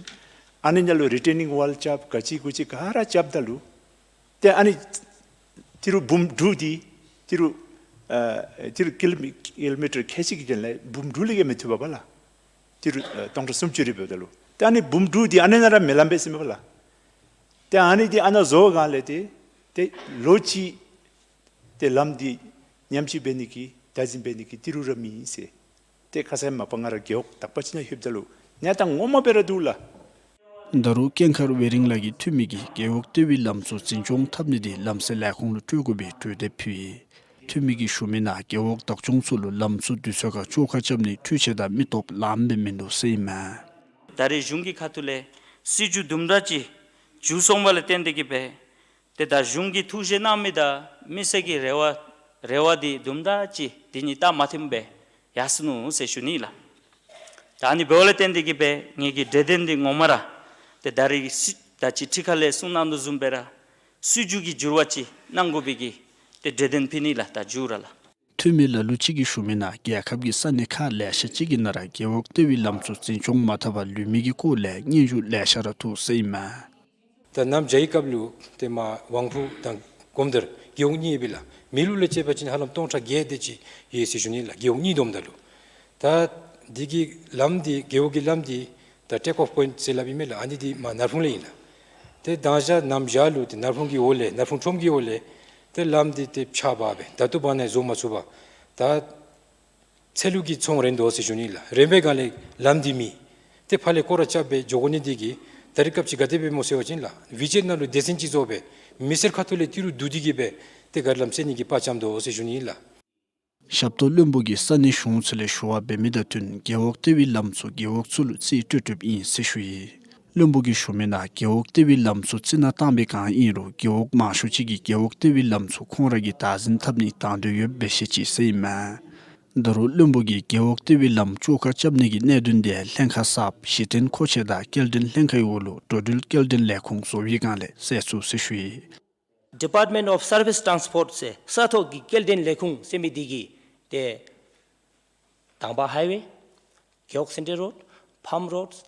ཨ་ནི་ནང་ལུ་རི་ཊེ་ནིང་ཝཱལ་རྐྱབ་ག་ཅི་གུ་ཅི་ག་ར་རྐྱབ་ད་ལུ་ཏེ་ཨ་ནི་ཏི་རུ་འབུམ་དྲུག་འདི་ཏི་རུ་ཨ་ཏི་རུ་ཀི་ལོ་མི་ཀི་ལོ་མི་ཊར་ཁལ་གཅིག་གི་དོན་ལས་འབུམ་དྲུག་ལས་བརྒལ་མི་ཐུབ་པས་ལགས། ཏི་རུ་ཨ་སྟོང་ཕྲག་སུམ་ཅུ་རེ་འབདཝ་ད་ལུ་ཏེ་ཨ་ནི་འབུམ་དྲུག་འདི་ཨ་ནི་ནང་ར་མི་ལང་པས་ཟེར་ཨིན་པས་ལགས། ཏེ་ཨ་ནི་འདི་ཨ་ནཱ་བཟོ་སྒང་ལས་ཏེ་ཏེ་ལོ་གཅིག་ཏེ་ལམ་འདི་ཉམས་བཅོས་འབད་ནི་གི་བདག་འཛིན་འབད་ནི་གི་ཏི་རུ་ར་མེད་ཟེར། ཏེ་ཁ་ཙ་མ་པ་ང་ར་རྒེད་འོག་དག་པ་ཅིག་ནང་ལྷོདཔ་ད་ལུ་གནས་སྟངས་ངོ་མ་སྦེ་ར་འདུག་ལགས། ད་རུང་ཀེང་ཁར་ཝེ་རིང་ལགས་ཀྱིས་འཐུས་མི་གིས་རྒེད་འོག་ལྟེ་བའི་ལམ་ཚུ་འཛིན་སྐྱོང་འཐབ་ནི་འདི་ལམ་སེལ་ལས་ཁུངས་ལུ་སྤྲོད་དགོ་པའི་གྲོས་འདེབས་ཕུལ་ཡི། འཐུས་མི་གིས་ཞུ་མི་ནང་རྒེད་འོག་བདག་སྐྱོང་ཚུ་ལུ་ལམ་ཚུ་དུས་ཚོད་ཁར་བཅོ་ཁ་རྐྱབ་ནི་འཕྲུལ་ཆས་དང་མི་སྟོབས་ལངམ་སྦེ་མིན་འདུག་ཟེར་ཨིན་མས། ད་རེས་གཞུང་གི་ཁ་ཐུག་ལས་སྲིད་བྱུས་དུམ་གྲ་ཅིག་འགྱུར་སོང་བ་ལས་བརྟེན་ཏེ་གིས་སྦེ་ཏེ་ད་གཞུང་གིས་ཐུགས་བཞེད་གནང་མི་དང་མི་སེར་གྱི་རེ་བ་རེ་བ་འདི་དུམ་གྲ་ཅིག་འདི་གཉིས་སྟབས་མ་མཐུནམ་སྦེ་ཡར་སོ་ནུག་ཟེར་ཞུ་ནི་ལགས། ད་ཨ་ནི་འབདཝ་ལས་བརྟེན་ཏེ་གིས་སྦེ་ངེ་གི་གྲོས་དོན་འདི་ངོ་མ་ར་ཏེ་ད་རེས་སྲིད་ད་ཅི་ཁྲི་ཁ་ལས་གསུང་གནང་དོ་བཟུམ་སྦེ་ར་སྲིད་བྱུས་ཀྱི་འགྱུར་བ་ཅིག་གནང་དགོ་པའི་གི་ཏེ་གྲོས་དོན་ཕུལ་ནི་ལགས། ད་མཇུག་ར་ལགས། འཐུས་མི་ལ་ལུ་ཅིག་གིས་ཞུ་མི་ནང་རྒྱལ་ཁབ་ཀྱི་ས་གནས་ཁག་ལེ་ཤ་ཅིག་གི་ནང་ར་རྒེད་འོག་ལྟེ་བའི་ལམ་ཚུ་འཛིན་སྐྱོང་མ་འཐབ་པར་ལུས་མི་གི་སྐོར་ལས་སྙན་ཞུ་ལེ་ཤ་ར་ཐོན་ཟེར་ཨིན་མས། ད་ ད་གནམ་བྱཱར་གྱི་སྐབས་ལུ་ཏེ་མར་དབང་ཕུག་དང་སྒོམ་དར་རྒེད་འོག་གཉིས་ཡོད་པས་ལགས། མེ་ལུག་ལས་བཅད་པ་ཅིན་ཧ་ལམ་སྟོང་ཕྲག་བརྒྱད་དེ་ཅིག་ཡོད་ཟེར་ཞུ་ནི་ལགས། རྒེད་འོག་གཉིས་བསྡོམས་ད་ལུ། ད་འདི་གི་ལམ་འདི་རྒེད་འོག་གི་ལམ་འདི་ད་ཊེག་ཨོཕ་པོའིནཊ་ཟེར་སླབ་ཨིན་མས་ལགས། ཨ་ནི་འདི་མར་ནར་ཕུང་ལས་ཨིན་ལགས། ཏེ་མདང་ཞག་གནམ་བྱཱར་ལུ་ཏེ་ནར་ཕུང་གི་འོག་ལས་ནར་ཕུང་ཁྲོམ་གྱི་འོག་ལས་ཏེ་ལམ་འདི་ཏེ་ཕྱགས་འབག་སྦེ་ད་ལྟོ་བར་ན་བཟོ་མ་ཚུགས་པར་ད་ཚལ་ལུ་གི་ཚོང་རན་དོ་ཟེར་ཞུ་ནི་ལགས། རན་པའི་སྒང་ལས་ལམ་འདི་མེད། ཏེ་ཕར་ལས་སྐོར་ར་རྐྱབ་སྦེ་འགྱོ་དགོ་ནི་འདི་གིས་ད་རེས་སྐབས་ཅིག་ག་དེ་སྦེ་སྨོ་ཟེར་བ་ཅིན་ལགས། ཝི་ཅེཊ་ནང་ལུ་སྡེ་ཚན་ཅིག་བཟོ་སྦེ་མི་སེར་ཁ་ཐུག་ལས་ཏི་རུ་བསྡུ་སྟེ་གི་སྦེ་ཏེ་ག་ར་ལམ་སེལ་ནི་གི་དཔའ་བཅམ་དོ་ཟེར་ཞུ་ནི་ལགས། ཞབས་ཏོག་བློན་པོ་གིས་ས་གནས་གཞུང་ཚོ་ལས་ཞུ་བ་འབད་མི་དང་བསྟུན་རྒེད་འོག་ལྟེ་བའི་ལམ་ཚུ་རྒེད་འོག་ཚུ་ལུ་རྩིས་སྤྲོད་སྤྲོདཔ་ཨིན་ཟེར་ཞུ་ཡི། བློན་པོ་གིས་ཞུ་མི་ནང་རྒེད་འོག་ལྟེ་བའི་ལམ་ཚུ་རྩི་ནག་བཏང་པའི་བསྒང་ཨིན་རུང་རྒེད་འོག་མང་ཤོས་ཅིག་གིས་རྒེད་འོག་ལྟེ་བའི་ལམ་ཚུ་ཁོང་ར་གིས་བདག་འཛིན་འཐབ་ནི་དང་འདོད་ཡོདཔ་སྦེ་བཤད་ཅི་ཟེར་ཨིན་མས། ད་རུང་བློན་པོ་གིས་རྒེད་འོག་ལྟེ་བའི་ལམ་བཅོ་ཁ་རྐྱབ་ནི་གི་གནད་དོན་དེ་ལྷན་ཁག་གསརཔ་གཞི་རྟེན་མཁོ་ཆས་དང་སྐྱེལ་འདྲེན་ལྷན་ཁག་གི་འོག་ལུ་འགྲོ་འགྲུལ་སྐྱེལ་འདྲེན་ལས་ཁུངས་བཟོ་བའི་བསྒང་ལས་སེལ་ཚུགས་ཟེར་ཞུ་ཡི། Department of Surface Transport ཟེར་ས་ཐོག་གི་སྐྱེལ་འདྲེན་ལས་ཁུངས་ཟེར་མི་འདི་གིས་ཏེ་དང་པ་ཧའི་ཝེ་རྒེད་འོག་སེན་ཊར་རོཌ་ཕཱམ་རོཌ་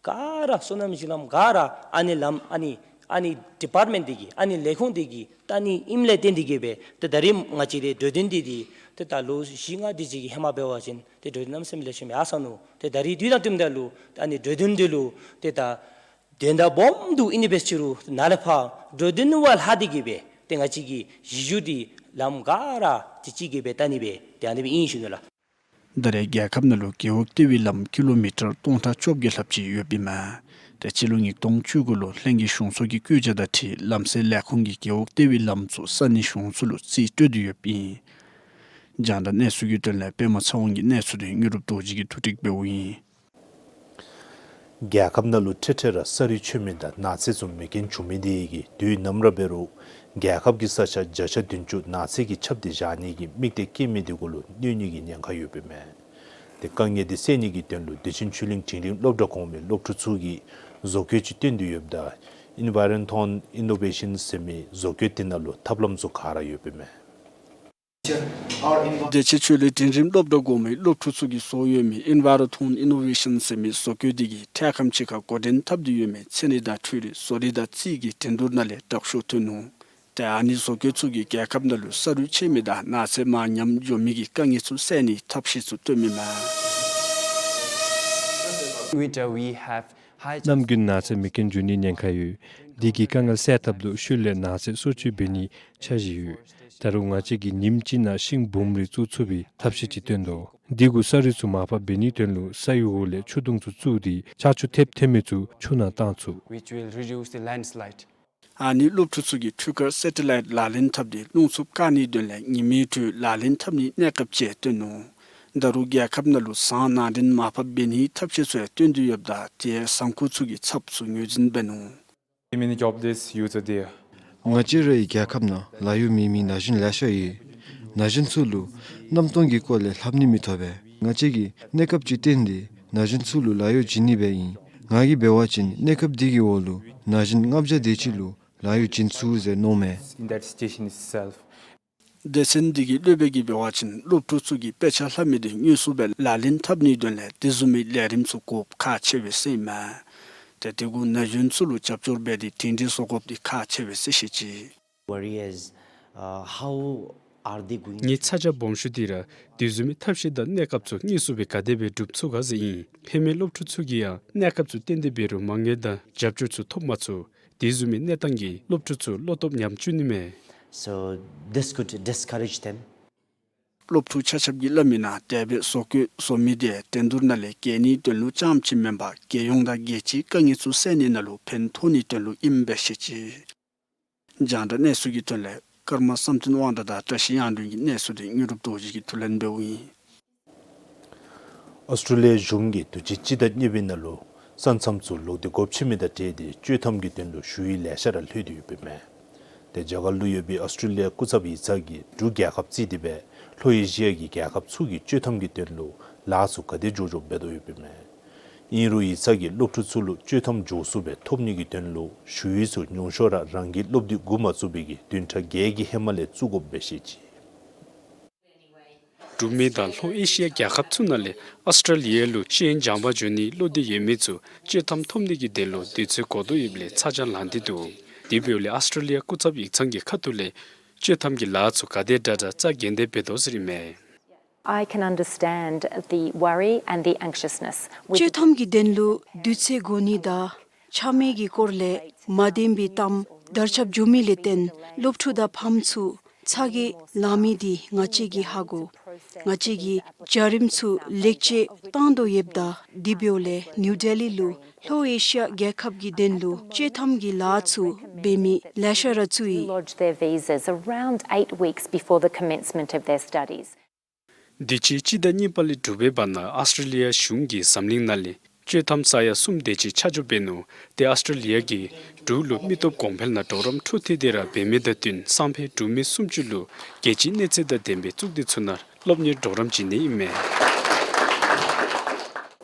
ག་ར་སོ་ནམ་གཞི་ལམ་ག་ར་ཨ་ནི་ལམ་ཨ་ནི་ཨ་ནི་ཌི་པཱརཊ་མེནཊ་འདི་གིས་ཨ་ནི་ལས་ཁུངས་འདི་གིས་བལྟ་ནི་ཨིནམ་ལས་བརྟེན་ཏེ་གི་སྦེ་ཏེ་ད་རིས་ང་བཅས་རའི་འགྲོ་དོན་འདི་འདི་ཏེ་ད་ལོ་བཞི་ལྔ་དེ་ཅིག་གི་ཧེ་མ་འབད་བ་ཅིན་ཏེ་འགྲོ་དོན་གནམ་མེད་ས་མེད་ལེགས་ཤོམ་ཡར་སོང་ནུག། ཏེ་ད་རིས་དུས་དང་བསྟུནམ་ད་ལུ་ཨ་ནི་འགྲོ་དོན་འདི་ལུ་ཏེ་ད་དོན་དག་སྦོམ་འདུག། ཨིན་ནི་འབད་ཕྱི་རུ་ནཱ་ལས་ཕར་འགྲོ་དོན་བ་ལྷག་སྟེ་གི་སྦེ་ཏེ་ང་བཅས་ཀྱི་གཞི་བཅུད་འདི་ལམ་ག་ར་ཏེ་ཅིག་གི་སྦེ་བལྟ་ནི་སྦེ་ཏེ་ཨ་ནི་སྦེ་ཨིན་ཞུ་ནི་ལགས། ད་རེས་རྒྱལ་ཁབ་ནང་ལུ་རྒེད་འོག་ལྟེ་བའི་ལམ་ཀི་ལོ་མི་ཊར་སྟོང་ཕྲག་བཅོ་བརྒྱད་ལྷགཔ་ཅིག་ཡོདཔ་ཨིན་མས། ཏེ་སྤྱི་ལོ་ཉིས་སྟོང་བཅུ་དགུ་ལུ་ལྷན་རྒྱས་གཞུང་ཚོགས་ཀྱི་བཀོད་རྒྱ་དང་འཁྲིལ་ལམ་སེལ་ལས་ཁུངས་ཀྱིས་རྒེད་འོག་ལྟེ་བའི་ལམ་ཚུ་ས་གནས་གཞུང་ཚོ་ལུ་རྩིས་སྤྲོད་དེ་ཡོདཔ་ཨིན། རྒྱང་བསྒྲགས་གནས་ཚུལ་གྱི་དོན་ལས་པདྨ་ཚེ་དབང་གི་གནས་ཚུལ་འདི་དངོས་གྲུབ་རྡོ་རྗེ་གིས་བསྡུ་སྒྲིག་འབདཝ་ཨིན། རྒྱལ་ཁབ་ནང་ལུ་འཕྲལ་འཕྲལ་ར་ས་རུད་ཆད་མི་དང་ནགས་ཚལ་ཚུ་མེད་མཁན་བྱུང་མི་དེ་གིས་དུས་ནམ་ར་འབད་རུང་རྒྱལ་ཁབ་ཀྱི་ས་ཆ་བརྒྱ་ཆ་བདུན་ཅུ་ནགས་ཚལ་གྱིས་ཁྱབ་སྟེ་བཞག་ནི་གི་དམིགས་གཏད་བསྐྱེད་མི་དེ་གུ་ལུ་གནོད་ནི་གི་ཉེན་ཁ་ཡོདཔ་ཨིན་མས། ཏེ་དཀའ་ངལ་དེ་སེལ་ནི་གི་དོན་ལུ་བདེ་ཆེན་ཆོས་གླིང་འབྲིང་རིམ་སློབ་གྲྭ་གོང་མའི་སློབ་ཕྲུག་ཚུ་གིས་བཟོ་བཀོད་ཅིག་བཏོན་ཏེ་ཡོདཔ་ད་ཨིན་ཝའི་རོན་ཐོན་ཨི་ནོ་ཝེ་ཤཱན་ཟེར་མི་བཟོ་བཀོད་དེ་ནང་ལུ་ཐབས་ལམ་ཚུ་ག་ར་ཡོདཔ་ཨིན་མས། བདེ་ཆེན་ཆོས་གླིང་འབྲིང་རིམ་སློབ་གྲྭ་གོང་མའི་སློབ་ཕྲུག་ཚུ་གིས་བཟོ་ཡོད་མི་ཨིན་ཝའི་རོན་ཐོན་ཨི་ནོ་ཝེ་ཤཱན་ཟེར་མི་བཟོ་བཀོད་དེ་གིས་འཕྲལ་ཁམས་ཅིག་ཁར་འགོ་འདྲེན་འཐབ་སྟེ་ཡོད་མི་ཚན་རིག་དང་འཕྲུལ་རིག་བཟོ་རིག་དང་རྩིས་ཀྱི་འགྲན་བསྡུར་ནང་ལས་དྲག་ཤོས་ཐོན་ནུག། ཏེ་ཨ་ནི་བཟོ་བཀོད་ཚུ་གིས་རྒྱལ་ཁབ་ནང་ལུ་ས་རུད་ཆད་མི་དང་ནགས་ཚལ་མར་ཉམས་འགྱོ་མི་གི་དཀའ་ངལ་ཚུ་སེལ་ནིའི་ཐབས་ཤེས་ཚུ་སྟོནམ་ཨིན་མས། Winter, we have high གནམ་དགུན་ནགས་ཚལ་མེད་མཁན་འགྱོ་ནིའི་ཉེན་ཁ་ཡོད། དེ་གི་དཀའ་ངལ་སེལ་ཐབས་ལུ་ཤུལ་ལས་ནགས་ཚལ་སོར་ཆུད་འབད་ནིའི་འཆར་གཞི་ཡོད། ད་རུང་ང་བཅས་ཀྱིས་ཉིནམ་གཅིག་ནང་ཤིང་འབུམ་རེ་བཙུགས་ཚུགས་པའི་ཐབས་ཤེས་ཅིག་བཏོན་དོ། དེ་གུ་ས་རུད་ཚུ་མར་ཕབ་འབད་ནིའི་དོན་ལུ་ས་ཡི་འོག་ལས་ཆུ་དུང་ཚུ་བཙུགས་ཏེ་ཆར་ཆུ་ཐེབས་ཐེབས་མི་ཚུ་ཆུ་ནང་བཏང་ཚུགས། Which will reduce the landslide. ཨ་ནི་སློབ་ཕྲུག་ཚུ་གིས་འཕྲུལ་དཀར་སེ་ཊི་ལའིཊ་ལག་ལེན་འཐབ་སྟེ་རླུང་འཚུབ་བཀག་ནིའི་དོན་ལས་ཉིན་མོའི་དུས་ལག་ལེན་འཐབ་ནིའི་གནས་སྐབས་ཅིག་བཏོན་ནུག། ད་རུང་རྒྱལ་ཁབ་ནང་ལུ་ཟངས་ནང་འདྲེན་མར་ཕབ་འབད་ནིའི་ཐབས་ཤེས་ཚུ་ཡང་བཏོན་ཏེ་ཡོདཔ་ད་དེ་ཡང་ཟངས་ཁུག་ཚུ་གི་ཚབ་ཚུ་ངོས་འཛིན་འབད་ནུག། Many jobless youth are there. ང་བཅས་རའི་རྒྱལ་ཁབ་ནང་ལཱ་གཡོག་མེད་མི་ན་གཞོན་ལེ་ཤ་ཡོད། ན་གཞོན་ཚུ་ལུ་གནམ་སྟོང་གི་སྐོར་ལས་ལྷབ་ནི་མི་ཐོབ་པས། ང་བཅས་ཀྱིས་གནས་སྐབས་ཅིག་བཏོན་ཏེ་ན་གཞོན་ཚུ་ལུ་ལཱ་གཡོག་བྱིན་ནི་སྦེ་ཨིན། ང་གིས་འབད་བ་ཅིན་གནས་སྐབས་འདི་གི་འོག་ལུ་ན་གཞོན་ལྔ་བརྒྱ་དེ་ཅིག་ལུ་ལཱ་གཡོག་བྱིན་ཚུགས་ཟེར་མནོཝ་མས། In that situation itself. སྡེ་ཚན་འདི་གི་སློབ་དཔོན་གྱིས་འབད་བ་ཅིན་སློབ་ཕྲུག་ཚུ་གིས་དཔེ་ཆ་ལྷབ་མི་དེ་དངོས་སུ་སྦེ་ལག་ལེན་འཐབ་ནིའི་དོན་ལས་དེ་བཟུམ་མའི་ལས་རིམ་ཚུ་དགོཔ་ཁག་ཆེ་བས་ཟེར་ཨིན་མས། ཏེ་དེ་གུ་ན་གཞོན་ཚུ་ལུ་རྒྱབ་སྐྱོར་འབད་དེ་སྒྲིང་སྒྲིང་བཟོ་དགོཔ་འདི་ཁག་ཆེ་བས་ཟེར་བཤད་ཅི། Worry is, uh, how are they going to ངེའི་ཚ་གྱང་སྦོམ་ཤོས་འདི་ར་དེ་བཟུམ་མའི་ཐབས་ཤེས་དང་གནས་སྐབས་ཚུ་དངོས་སུ་སྦེ་ག་དེ་སྦེ་སྒྲུབ་ཚུགས་ག་ཟེར་ཨིན། ཧེ་མའི་སློབ་ཕྲུག་ཚུ་གིས་ཡང་གནས་སྐབས་ཚུ་བཏོན་ཏེ་འབད་རུང་མ་དངུལ་དང་རྒྱབ་སྐྱོར་ཚུ་ཐོབ་མ་ཚུགས། དེ་བཟུམ་མའི་གནས་སྟངས་ཀྱིས་སློབ་ཕྲུག་ཚུ་བློ་སྟོབས་ཉམས་བཅུག་ནི་མས། So this could discourage them. སློབ་ཕྲུག་ཆ་ཁྱབ་ཀྱིས་སླབ་མི་ནང་དེ་སྦེ་བཟོ་བཀོད་བཟོ་མི་དེ་འགྲན་བསྡུར་ནང་ལས་རྒྱལ་ནིའི་དོན་ལུ་རྐྱངམ་ཅིག་མེན་པར་རྒྱལ་ཡོངས་དང་རྒྱལ་སྤྱིའི་དཀའ་ངལ་ཚུ་སེལ་ནི་ནང་ལུ་ཕན་ཐོགས་ནིའི་དོན་ལུ་ཨིནམ་སྦེ་བཤད་ཅི། རྒྱང་བསྒྲགས་གནས་ཚུལ་གྱི་དོན་ལས་ཀརྨ་བསམ་གཏན་དབང་གྲགས་དང་བཀྲ་ཤིས་དབྱངས་སྒྲོན་གྱི་གནས་ཚུལ་དེ་དངོས་གྲུབ་རྡོ་རྗེ་གིས་བསྡུ་ལེན་འབདཝ་ཨིན། ཨོསི་ཊེ་ལི་ཡ་གཞུང་གིས་དུས་ཅི་སྤྱི་ཟླ་གཉིས་པའི་ནང་ལུ་ས་མཚམས་ཚུ་ལོག་སྟེ་སྒོ་ཕྱེ་མི་དང་འབྲེལ་ཏེ་བཅོས་ཐམ་གྱི་དོན་ལུ་ཞུ་ཡིག་ལེ་ཤ་ར་ལྷོད་དེ་ཡོདཔ་ཨིན་མས། ཏེ་རྒྱ་གར་ལུ་ཡོད་པའི་ཨོསི་ཊེ་ལི་ཡ་སྐུ་ཚབ་ཡིག་ཚང་གིས་འབྲུག་རྒྱལ་ཁབ་བརྩིས་ཏེ་སྦེ་ལྷོ་ཨེ་ཤི་ཡ་གི་རྒྱལ་ཁབ་ཚུ་གི་བཅོས་ཐམ་གྱི་དོན་ལུ་ལཱ་ཚུ་ག་དེ་མགྱོགས་མགྱོགས་འབད་དོ་ཡོདཔ་ཨིན་མས། ཨིན་རུང་ཡིག་ཚང་གིས་སློབ་ཕྲུག་ཚུ་ལུ་བཅོས་ཐམ་མགྱོགས་སུ་སྦེ་ཐོབ་ནི་གི་དོན་ལུ་ཞུ་ཡིག་ཚུ་ཉུང་ཤོས་ར་རང་གི་སློབ་དུས་འགོ་མ་བཙུགས་པའི་གི་བདུན་ཕྲག་བརྒྱད་ཀྱི་ཧེ་མ་ལས་བཙུགས་དགོཔ་སྦེ་བཤད་ཅི། འབྲུག་མི་དང་ལྷོ་ཨེ་ཤི་ཡ་རྒྱལ་ཁབ་ཚུ་ནང་ལས་ཨཱོས་ཊྲེ་ལི་ཡ་ལུ་ཅིན་སྦྱང་པར་འགྱོ་ནི་བློ་འདོད་ཡོད་མི་ཚུ་ཆོས་ཐམ་ཐོབ་ནི་གི་དོན་ལུ་དུས་ཚོད་འགོར་དོ་ཡོདཔ་ལས་ཚ་གྱང་ལང་སྟེ་འདུག། དེ་འབདཝ་ལས་ཨཱོས་ཊྲེ་ལི་ཡ་སྐུ་ཚབ་ཡིག་ཚང་གི་ཁ་ཐུག་ལས་ཆོས་ཐམ་གྱི་ལཱ་ཚུ་ག་དེ་དྲག་དྲག་རྩ་འགེངས་ཏེ་འབད་དོ་ཟེར་ཨིན་མས། I can understand the worry and the anxiousness with ཆོས་ཐམ་གྱི་དོན་ལུ་དུས་ཚོད་འགོར་ནི་དང་ཆ་མེད་ཀྱི་སྐོར་ལས་མ་བདེན་པའི་གཏམ་དར་ཁྱབ་འགྱོ་མི་ལས་བརྟེན་སློབ་ཕྲུག་དང་ཕམ་ཚུ་ཚ་གྱང་ལང་མི་འདི་ང་བཅས་ཀྱིས་ཧ་གོ། ང་བཅས་ཀྱིས་བྱ་རིམ་ཚུ་ལེགས་བཅོས་བཏང་དོ་ཡོདཔ་ད་དེ་འབདཝ་ལས་ནིའུ་ཌེ་ལི་ལུ་ལྷོ་ཨེ་ཤི་ཡ་རྒྱལ་ཁབ་ཀྱི་དོན་ལུ་ཆོས་ཐམ་གྱི་ལཱ་ཚུ་འབད་མི་ལེ་ཤ་ར་ཚུ་ཡིས། Lodge their visas around eight weeks before the commencement of their studies. དུས་ཅི་སྤྱི་ཟླ་གཉིས་པ་ལས་དྲུག་པའི་བར་ན་ཨཱོས་ཊྲེ་ལི་ཡ་གཞུང་གིས་འཛམ་གླིང་ནང་ལས་ཆོས་ཐམ་ས་ཡ་གསུམ་དེ་ཅིག་ཆ་འཇོག་འབད་ནུག། ཏེ་ཨཱོས་ཊྲེ་ལི་ཡ་གིས་འབྲུག་ལུ་མི་སྟོབས་གོང་འཕེལ་ནང་གྲོགས་རམ་འཕྲོ་མཐུད་དེ་ར་འབད་མི་དང་བསྟུན་སང་ཕོད་འབྲུག་མི་སུམ་ཅུ་ལུ་རྒྱལ་སྤྱིའི་གནས་ཚད་དང་ལྡན་པའི་གཙུག་སྡེ་ཚུ་ནང་སློབ་གཉེར་གྲོགས་རམ་བྱིན་ནི་ཨིན་མས།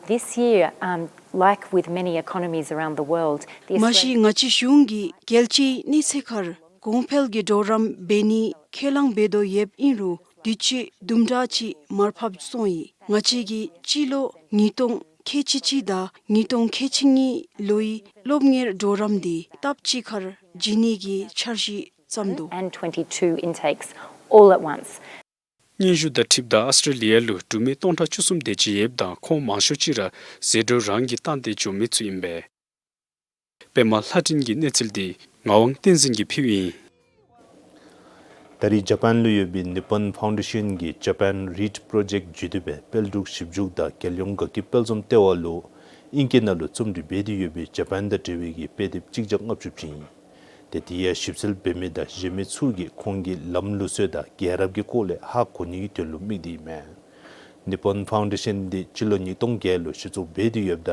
This year, um, like with many economies around the world, the མ་གཞི་Australian ང་བཅས་གཞུང་གིས་རྒྱལ་སྤྱིའི་གནས་ཚད་ཁར་གོང་འཕེལ་གྱི་གྲོགས་རམ་འབད་ནི་ཁས་བླངས་འབད་དོ་ཡོདཔ་ཨིན་རུང་དུས་ཅི་དུམ་གྲ་ཅིག་མར་ཕབ་སོང་ཡི། ང་བཅས་ཀྱིས་སྤྱི་ལོ་ཉིས་སྟོང་ཁལ་གཅིག་གཅིག་དང་ཉིས་སྟོང་ཁལ་གཅིག་གཉིས་ལོའི་སློབ་གཉེར་གྲོགས་རམ་འདི་སྟབས་གཅིག་ཁར་བྱིན་ནི་གི་འཆར་གཞི་བརྩམས་འདུག། And twenty-two intakes all at once. སྙན་ཞུ་དང་འཁྲིལཝ་ད་ཨཱོས་ཊྲེ་ལི་ཡ་ལུ་འབྲུག་མི་སྟོང་ཕྲག་བཅུ་གསུམ་དེ་ཅིག་ཡོདཔ་ད་ཁོང་མང་ཤོས་ཅིག་ར་ཟད་འགྲོ་རང་གིས་བཏང་སྟེ་འགྱོ་མི་ཚུ་ཨིན་པས། པདྨ་ལྷ་སྒྲོན་གྱི་གནས་ཚུལ་འདི་ངག་དབང་བསྟན་འཛིན་གྱིས་ཕུལཝ་ཨིན། ད་རེས་ཇ་པཱན་ལུ་ཡོད་པའི་ནི་པཱན་ཕའུན་ཌེ་ཤཱན་གྱིས་ཇ་པཱན་རིཌ་པྲོ་ཇེཀཊ་བརྒྱུད་དེ་སྦེ་དཔལ་འབྲུག་ཞིབ་འཇུག་དང་རྒྱལ་ཡོངས་དགའ་སྐྱིད་དཔལ་འཛོམས་ལྟེ་བ་ལུ་ཨིང་སྐད་ནང་ལུ་རྩོམ་སྒྲིག་འབད་དེ་ཡོད་པའི་ཇ་པཱན་དང་འབྲེལ་བའི་གི་དཔེ་དེབ་གཅིག་བརྒྱ་ལྔ་བཅུ་བྱིན་ཡི། ཏེ་དེ་ཡང་ཞིབ་འཚོལ་འབད་མི་དང་གཞན་མི་ཚུ་གིས་ཁོང་གི་ལམ་ལུགས་སྲོལ་དང་རྒྱལ་རབས་ཀྱི་སྐོར་ལས་ཧ་གོ་ནི་གི་དོན་ལུ་དམིགས་ཏེ་ཨིན་མས། ནི་པཱན་ཕའུན་ཌེ་ཤཱན་འདི་སྤྱི་ལོ་ཉིས་སྟོང་བརྒྱད་ལུ་གཞི་བཙུགས་འབད་དེ་ཡོདཔ་ད་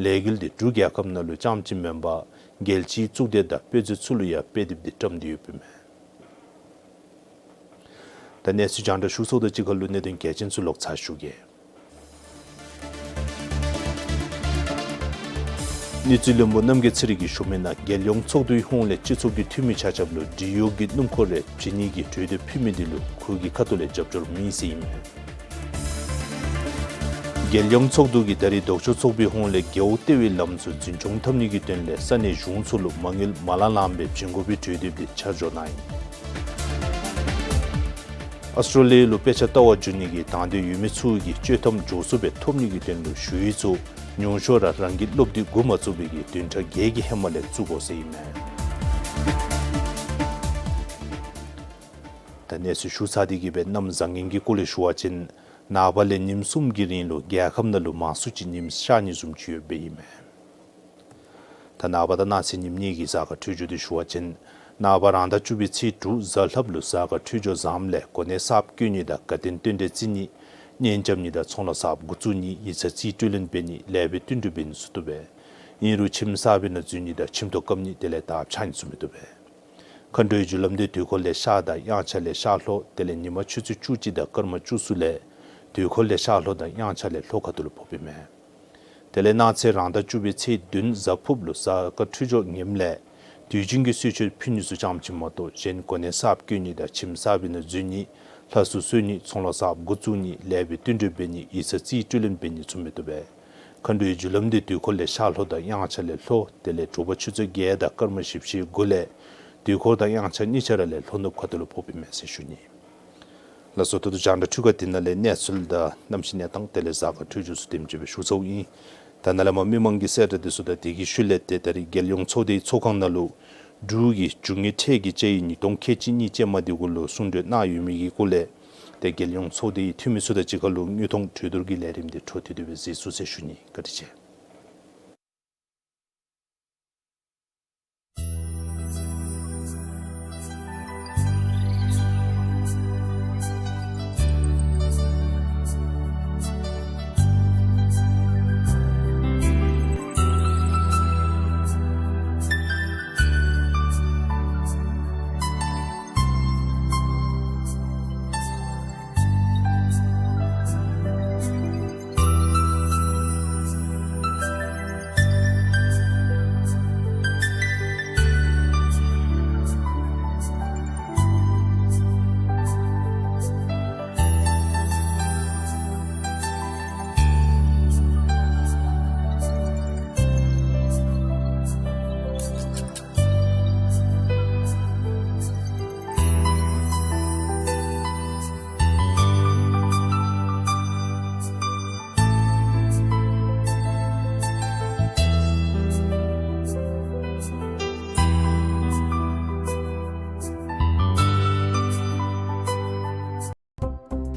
ལས་འགུལ་འདི་འབྲུག་རྒྱལ་ཁབ་ནང་ལུ་རྐྱངམ་ཅིག་མེན་པར་རྒྱལ་སྤྱིའི་གཙུག་སྡེ་དང་དཔེ་མཛོད་ཚུ་ལུ་ཡང་དཔེ་དེབ་འདི་བཀྲམ་སྟེ་ཡོདཔ་ཨིན་མས། ད་གནས་ཚུལ་རྒྱང་བསྒྲགས་ཞུ་ཚརཝ་དང་གཅིག་ཁར་ལུ་གནད་དོན་གལ་ཆེན་ཚུ་ལོག་ཚར་ཞུ་གེ། དངུལ་རྩིས་བློན་པོ་རྣམ་རྒྱལ་ཚེ་རིང་གིས་ཞུ་མི་ནང་རྒྱལ་ཡོངས་ཚོགས་འདུའི་ཧོངས་ལས་སྤྱི་ཚོགས་ཀྱི་འཐུས་མི་ཆ་ཁྱབ་ལུ་འབྲི་གཡོག་གི་སྣུམ་འཁོར་རེ་བྱིན་ནི་གི་གྲོས་འདེབས་ཕུལ་མི་འདི་ལུ་ཁོ་གི་ཁ་ཐུག་ལས་རྒྱབ་སྐྱོར་མེད་ཟེར་ཨིན་མས། རྒྱལ་ཡོངས་ཚོགས་འདུ་གིས་ད་རེས་ལྡོག་ཕྱོགས་ཚོགས་པའི་ཧོངས་ལས་རྒེད་འོག་ལྟེ་བའི་ལམ་ཚུ་འཛིན་སྐྱོང་འཐབ་ནི་གི་དོན་ལས་ས་གནས་གཞུང་ཚུ་ལུ་མ་དངུལ་མ་ལང་ལངམ་སྦེ་བྱིན་དགོ་པའི་གྲོས་འདེབས་འདི་ཆ་འཇོག་གནང་ཡི། ཨཱོས་ཊྲེ་ལི་ཡ་ལུ་དཔེ་ཆ་ལྟ་བར་འགྱོ་ནི་གི་དང་འདོད་ཡོད་མི་ཚུ་གིས་ཆོས་ཐམ་མགྱོགས་སུ་སྦེ་ཐོབ་ནི་གི་དོན་ལུ་ཞུ་ཡིག་ཚུ་ཉུང་ཤོས་ར་རང་གི་སློབ་དུས་འགོ་མ་བཙུགས་པའི་གི་བདུན་ཕྲག་བརྒྱད་ཀྱི་ཧེ་མ་ལས་བཙུགས་དགོ་ཟེར་ཨིན་མས། ད་གནས་ཚུལ་ཞུ་ཚར་ཏེ་གི་སྦེ་གནམ་བཟང་ངན་གྱི་སྐོར་ལས་ཞུ་བ་ཅིན་ནངས་པ་ལས་ཉིནམ་གསུམ་གྱི་རིང་ལུ་རྒྱལ་ཁབ་ནང་ལུ་མང་སུ་ཅིག་ཉིམ་ཤར་ནི་བཟུམ་ཅིག་ཡོདཔ་ཨིན་མས། ད་ནངས་པ་དང་གནངས་ཚེ་ཉིནམ་གཉིས་ཀྱི་གཟའ་སྐར་འཕྲོད་སྦྱོར་འདི་ཞུ་བ་ཅིན་ནངས་པ་རང་ཟླ་བཅུ་པའི་ཚེས་དྲུག་གཟའ་ལྷགཔ་ལུ་གཟའ་སྐར་འཕྲོད་སྦྱོར་བཟངམ་ལས་གོ་གནས་གསརཔ་བསྐོ་ནི་དང་དགའ་སྟོན་རྟེན་འབྲེལ་བརྩི་ནི་གཉེན་རྐྱབ་ནི་དང་ཚོང་ལཱ་གསརཔ་འགོ་བཙུགས་ནི་ཡིག་ཚང་རྩིས་སྤྲོད་ལེན་འབད་ནི་ལེགས་པའི་བསྟུན་གྲོས་འབད་ནི་ཚུ་བཏུབ་པས། ཨིན་རུང་ཁྱིམ་གསར་པའི་ནང་འཛུལ་ནི་དང་ཁྱིམ་ཐོག་བཀབ་ནི་དེ་ལས་དར་ཕྱར་ནི་ཚུ་མི་བཏུབ་པས། མཁའ་འགྲོའི་རྒྱུ་ལམ་འདི་དུས་འཁོར་ལས་ཤར་དང་དབྱངས་འཆར་ལས་ཤར་ལྷོ་དེ་ལས་ཉིན་མ་ཆུ་ཚོད་བཅུ་གཅིག་དང་སྐར་མ་བཅུ་གསུམ་ལས་དུས་འཁོར་ལས་ཤར་ལྷོ་དང་དབྱངས་འཆར་ལས་ལྷོ་ཁ་ཐུག་ལུ་ཕོགཔ་ཨིན་མས། དེ་ལས་གནངས་ཚེ་རང་ཟླ་བཅུ་པའི་ཚེས་བདུན་གཟའ་ཕུརཔ་ལུ་གཟའ་སྐར་འཕྲོད་སྦྱོར་ངནམ་ལས་དུས་རྒྱུན་གྱི་གསོལ་མཆོད་ཕུལ་ནི་ཚུ་རྐྱངམ་ཅིག་མ་གཏོགས་གཞན་གོ་གནས་གསརཔ་བསྐོ་ནི་དང་ཁྱིམ་གསར་པའི་ནང་འཛུལ་ནི་ལྷ་གསོལ་གསོལ་ནི་ཚོང་ལཱ་གསརཔ་འགོ་བཙུགས་ནི་ལེགས་པའི་བསྟུན་གྲོས་འབད་ནི་ཡིག་ཚང་རྩིས་སྤྲོད་ལེན་འབད་ནི་ཚུ་མི་བཏུབ་པས། མཁའ་འགྲོའི་རྒྱུ་ལམ་འདི་དུས་འཁོར་ལས་ཤར་ལྷོ་དང་དབྱངས་འཆར་ལས་ལྷོ་དེ་ལས་དྲོ་པ་ཆུ་ཚོད་བརྒྱད་དང་སྐར་མ་བཞི་བཅུ་ཞེ་དགུ་ལས་དུས་འཁོར་དང་དབྱངས་འཆར་གཉིས་ཆ་ར་ལས་ལྷོ་ནུབ་ཁ་ཐུག་ལུ་ཕོགཔ་ཨིན་མས་ཟེར་ཞུ་ནི། ལགས་སོ། ད་ལྟོ་རྒྱང་བསྒྲགས་འཕྲུལ་ཁང་འདི་ནང་ལས་གནས་ཚུལ་དང་གནམ་གཤིས་གནས་སྟངས་དེ་ལས་གཟའ་སྐར་འཕྲོད་སྦྱོར་ཚུ་དེམ་ཅིག་སྦེ་ཞུ་ཚརཝ་ཨིན། ད་ནཱ་ལས་མར་མི་མང་གི་གསལ་བསྒྲགས་འདི་ཚུ་དང་དེ་གི་ཤུལ་ལས་ཏེ་ད་རེས་རྒྱལ་ཡོངས་ཚོགས་སྡེའི་ཚོགས་ཁང་ནང་ལུ་འབྲུག་གི་རྒྱུ་དངོས་ཁྲལ་གྱི་དཔྱད་ཡིག་ཉིས་སྟོང་ཁལ་གཅིག་གཉིས་ཅན་མ་འདི་གུ་ལུ་གསུང་གྲོས་གནང་ཡོད་མི་གི་སྐོར་ལས་ཏེ་རྒྱལ་ཡོངས་ཚོགས་སྡེའི་འཐུས་མི་ཚུ་དང་གཅིག་ཁར་ལུ་དངོས་མཐོང་གྲོས་བསྡུར་གྱི་ལས་རིམ་འདི་འཕྲོ་མཐུད་དེ་སྦེ་གཟིགས་ཚུགས་ཟེར་ཞུ་ནི། བཀའ་དྲིན་ཆེ།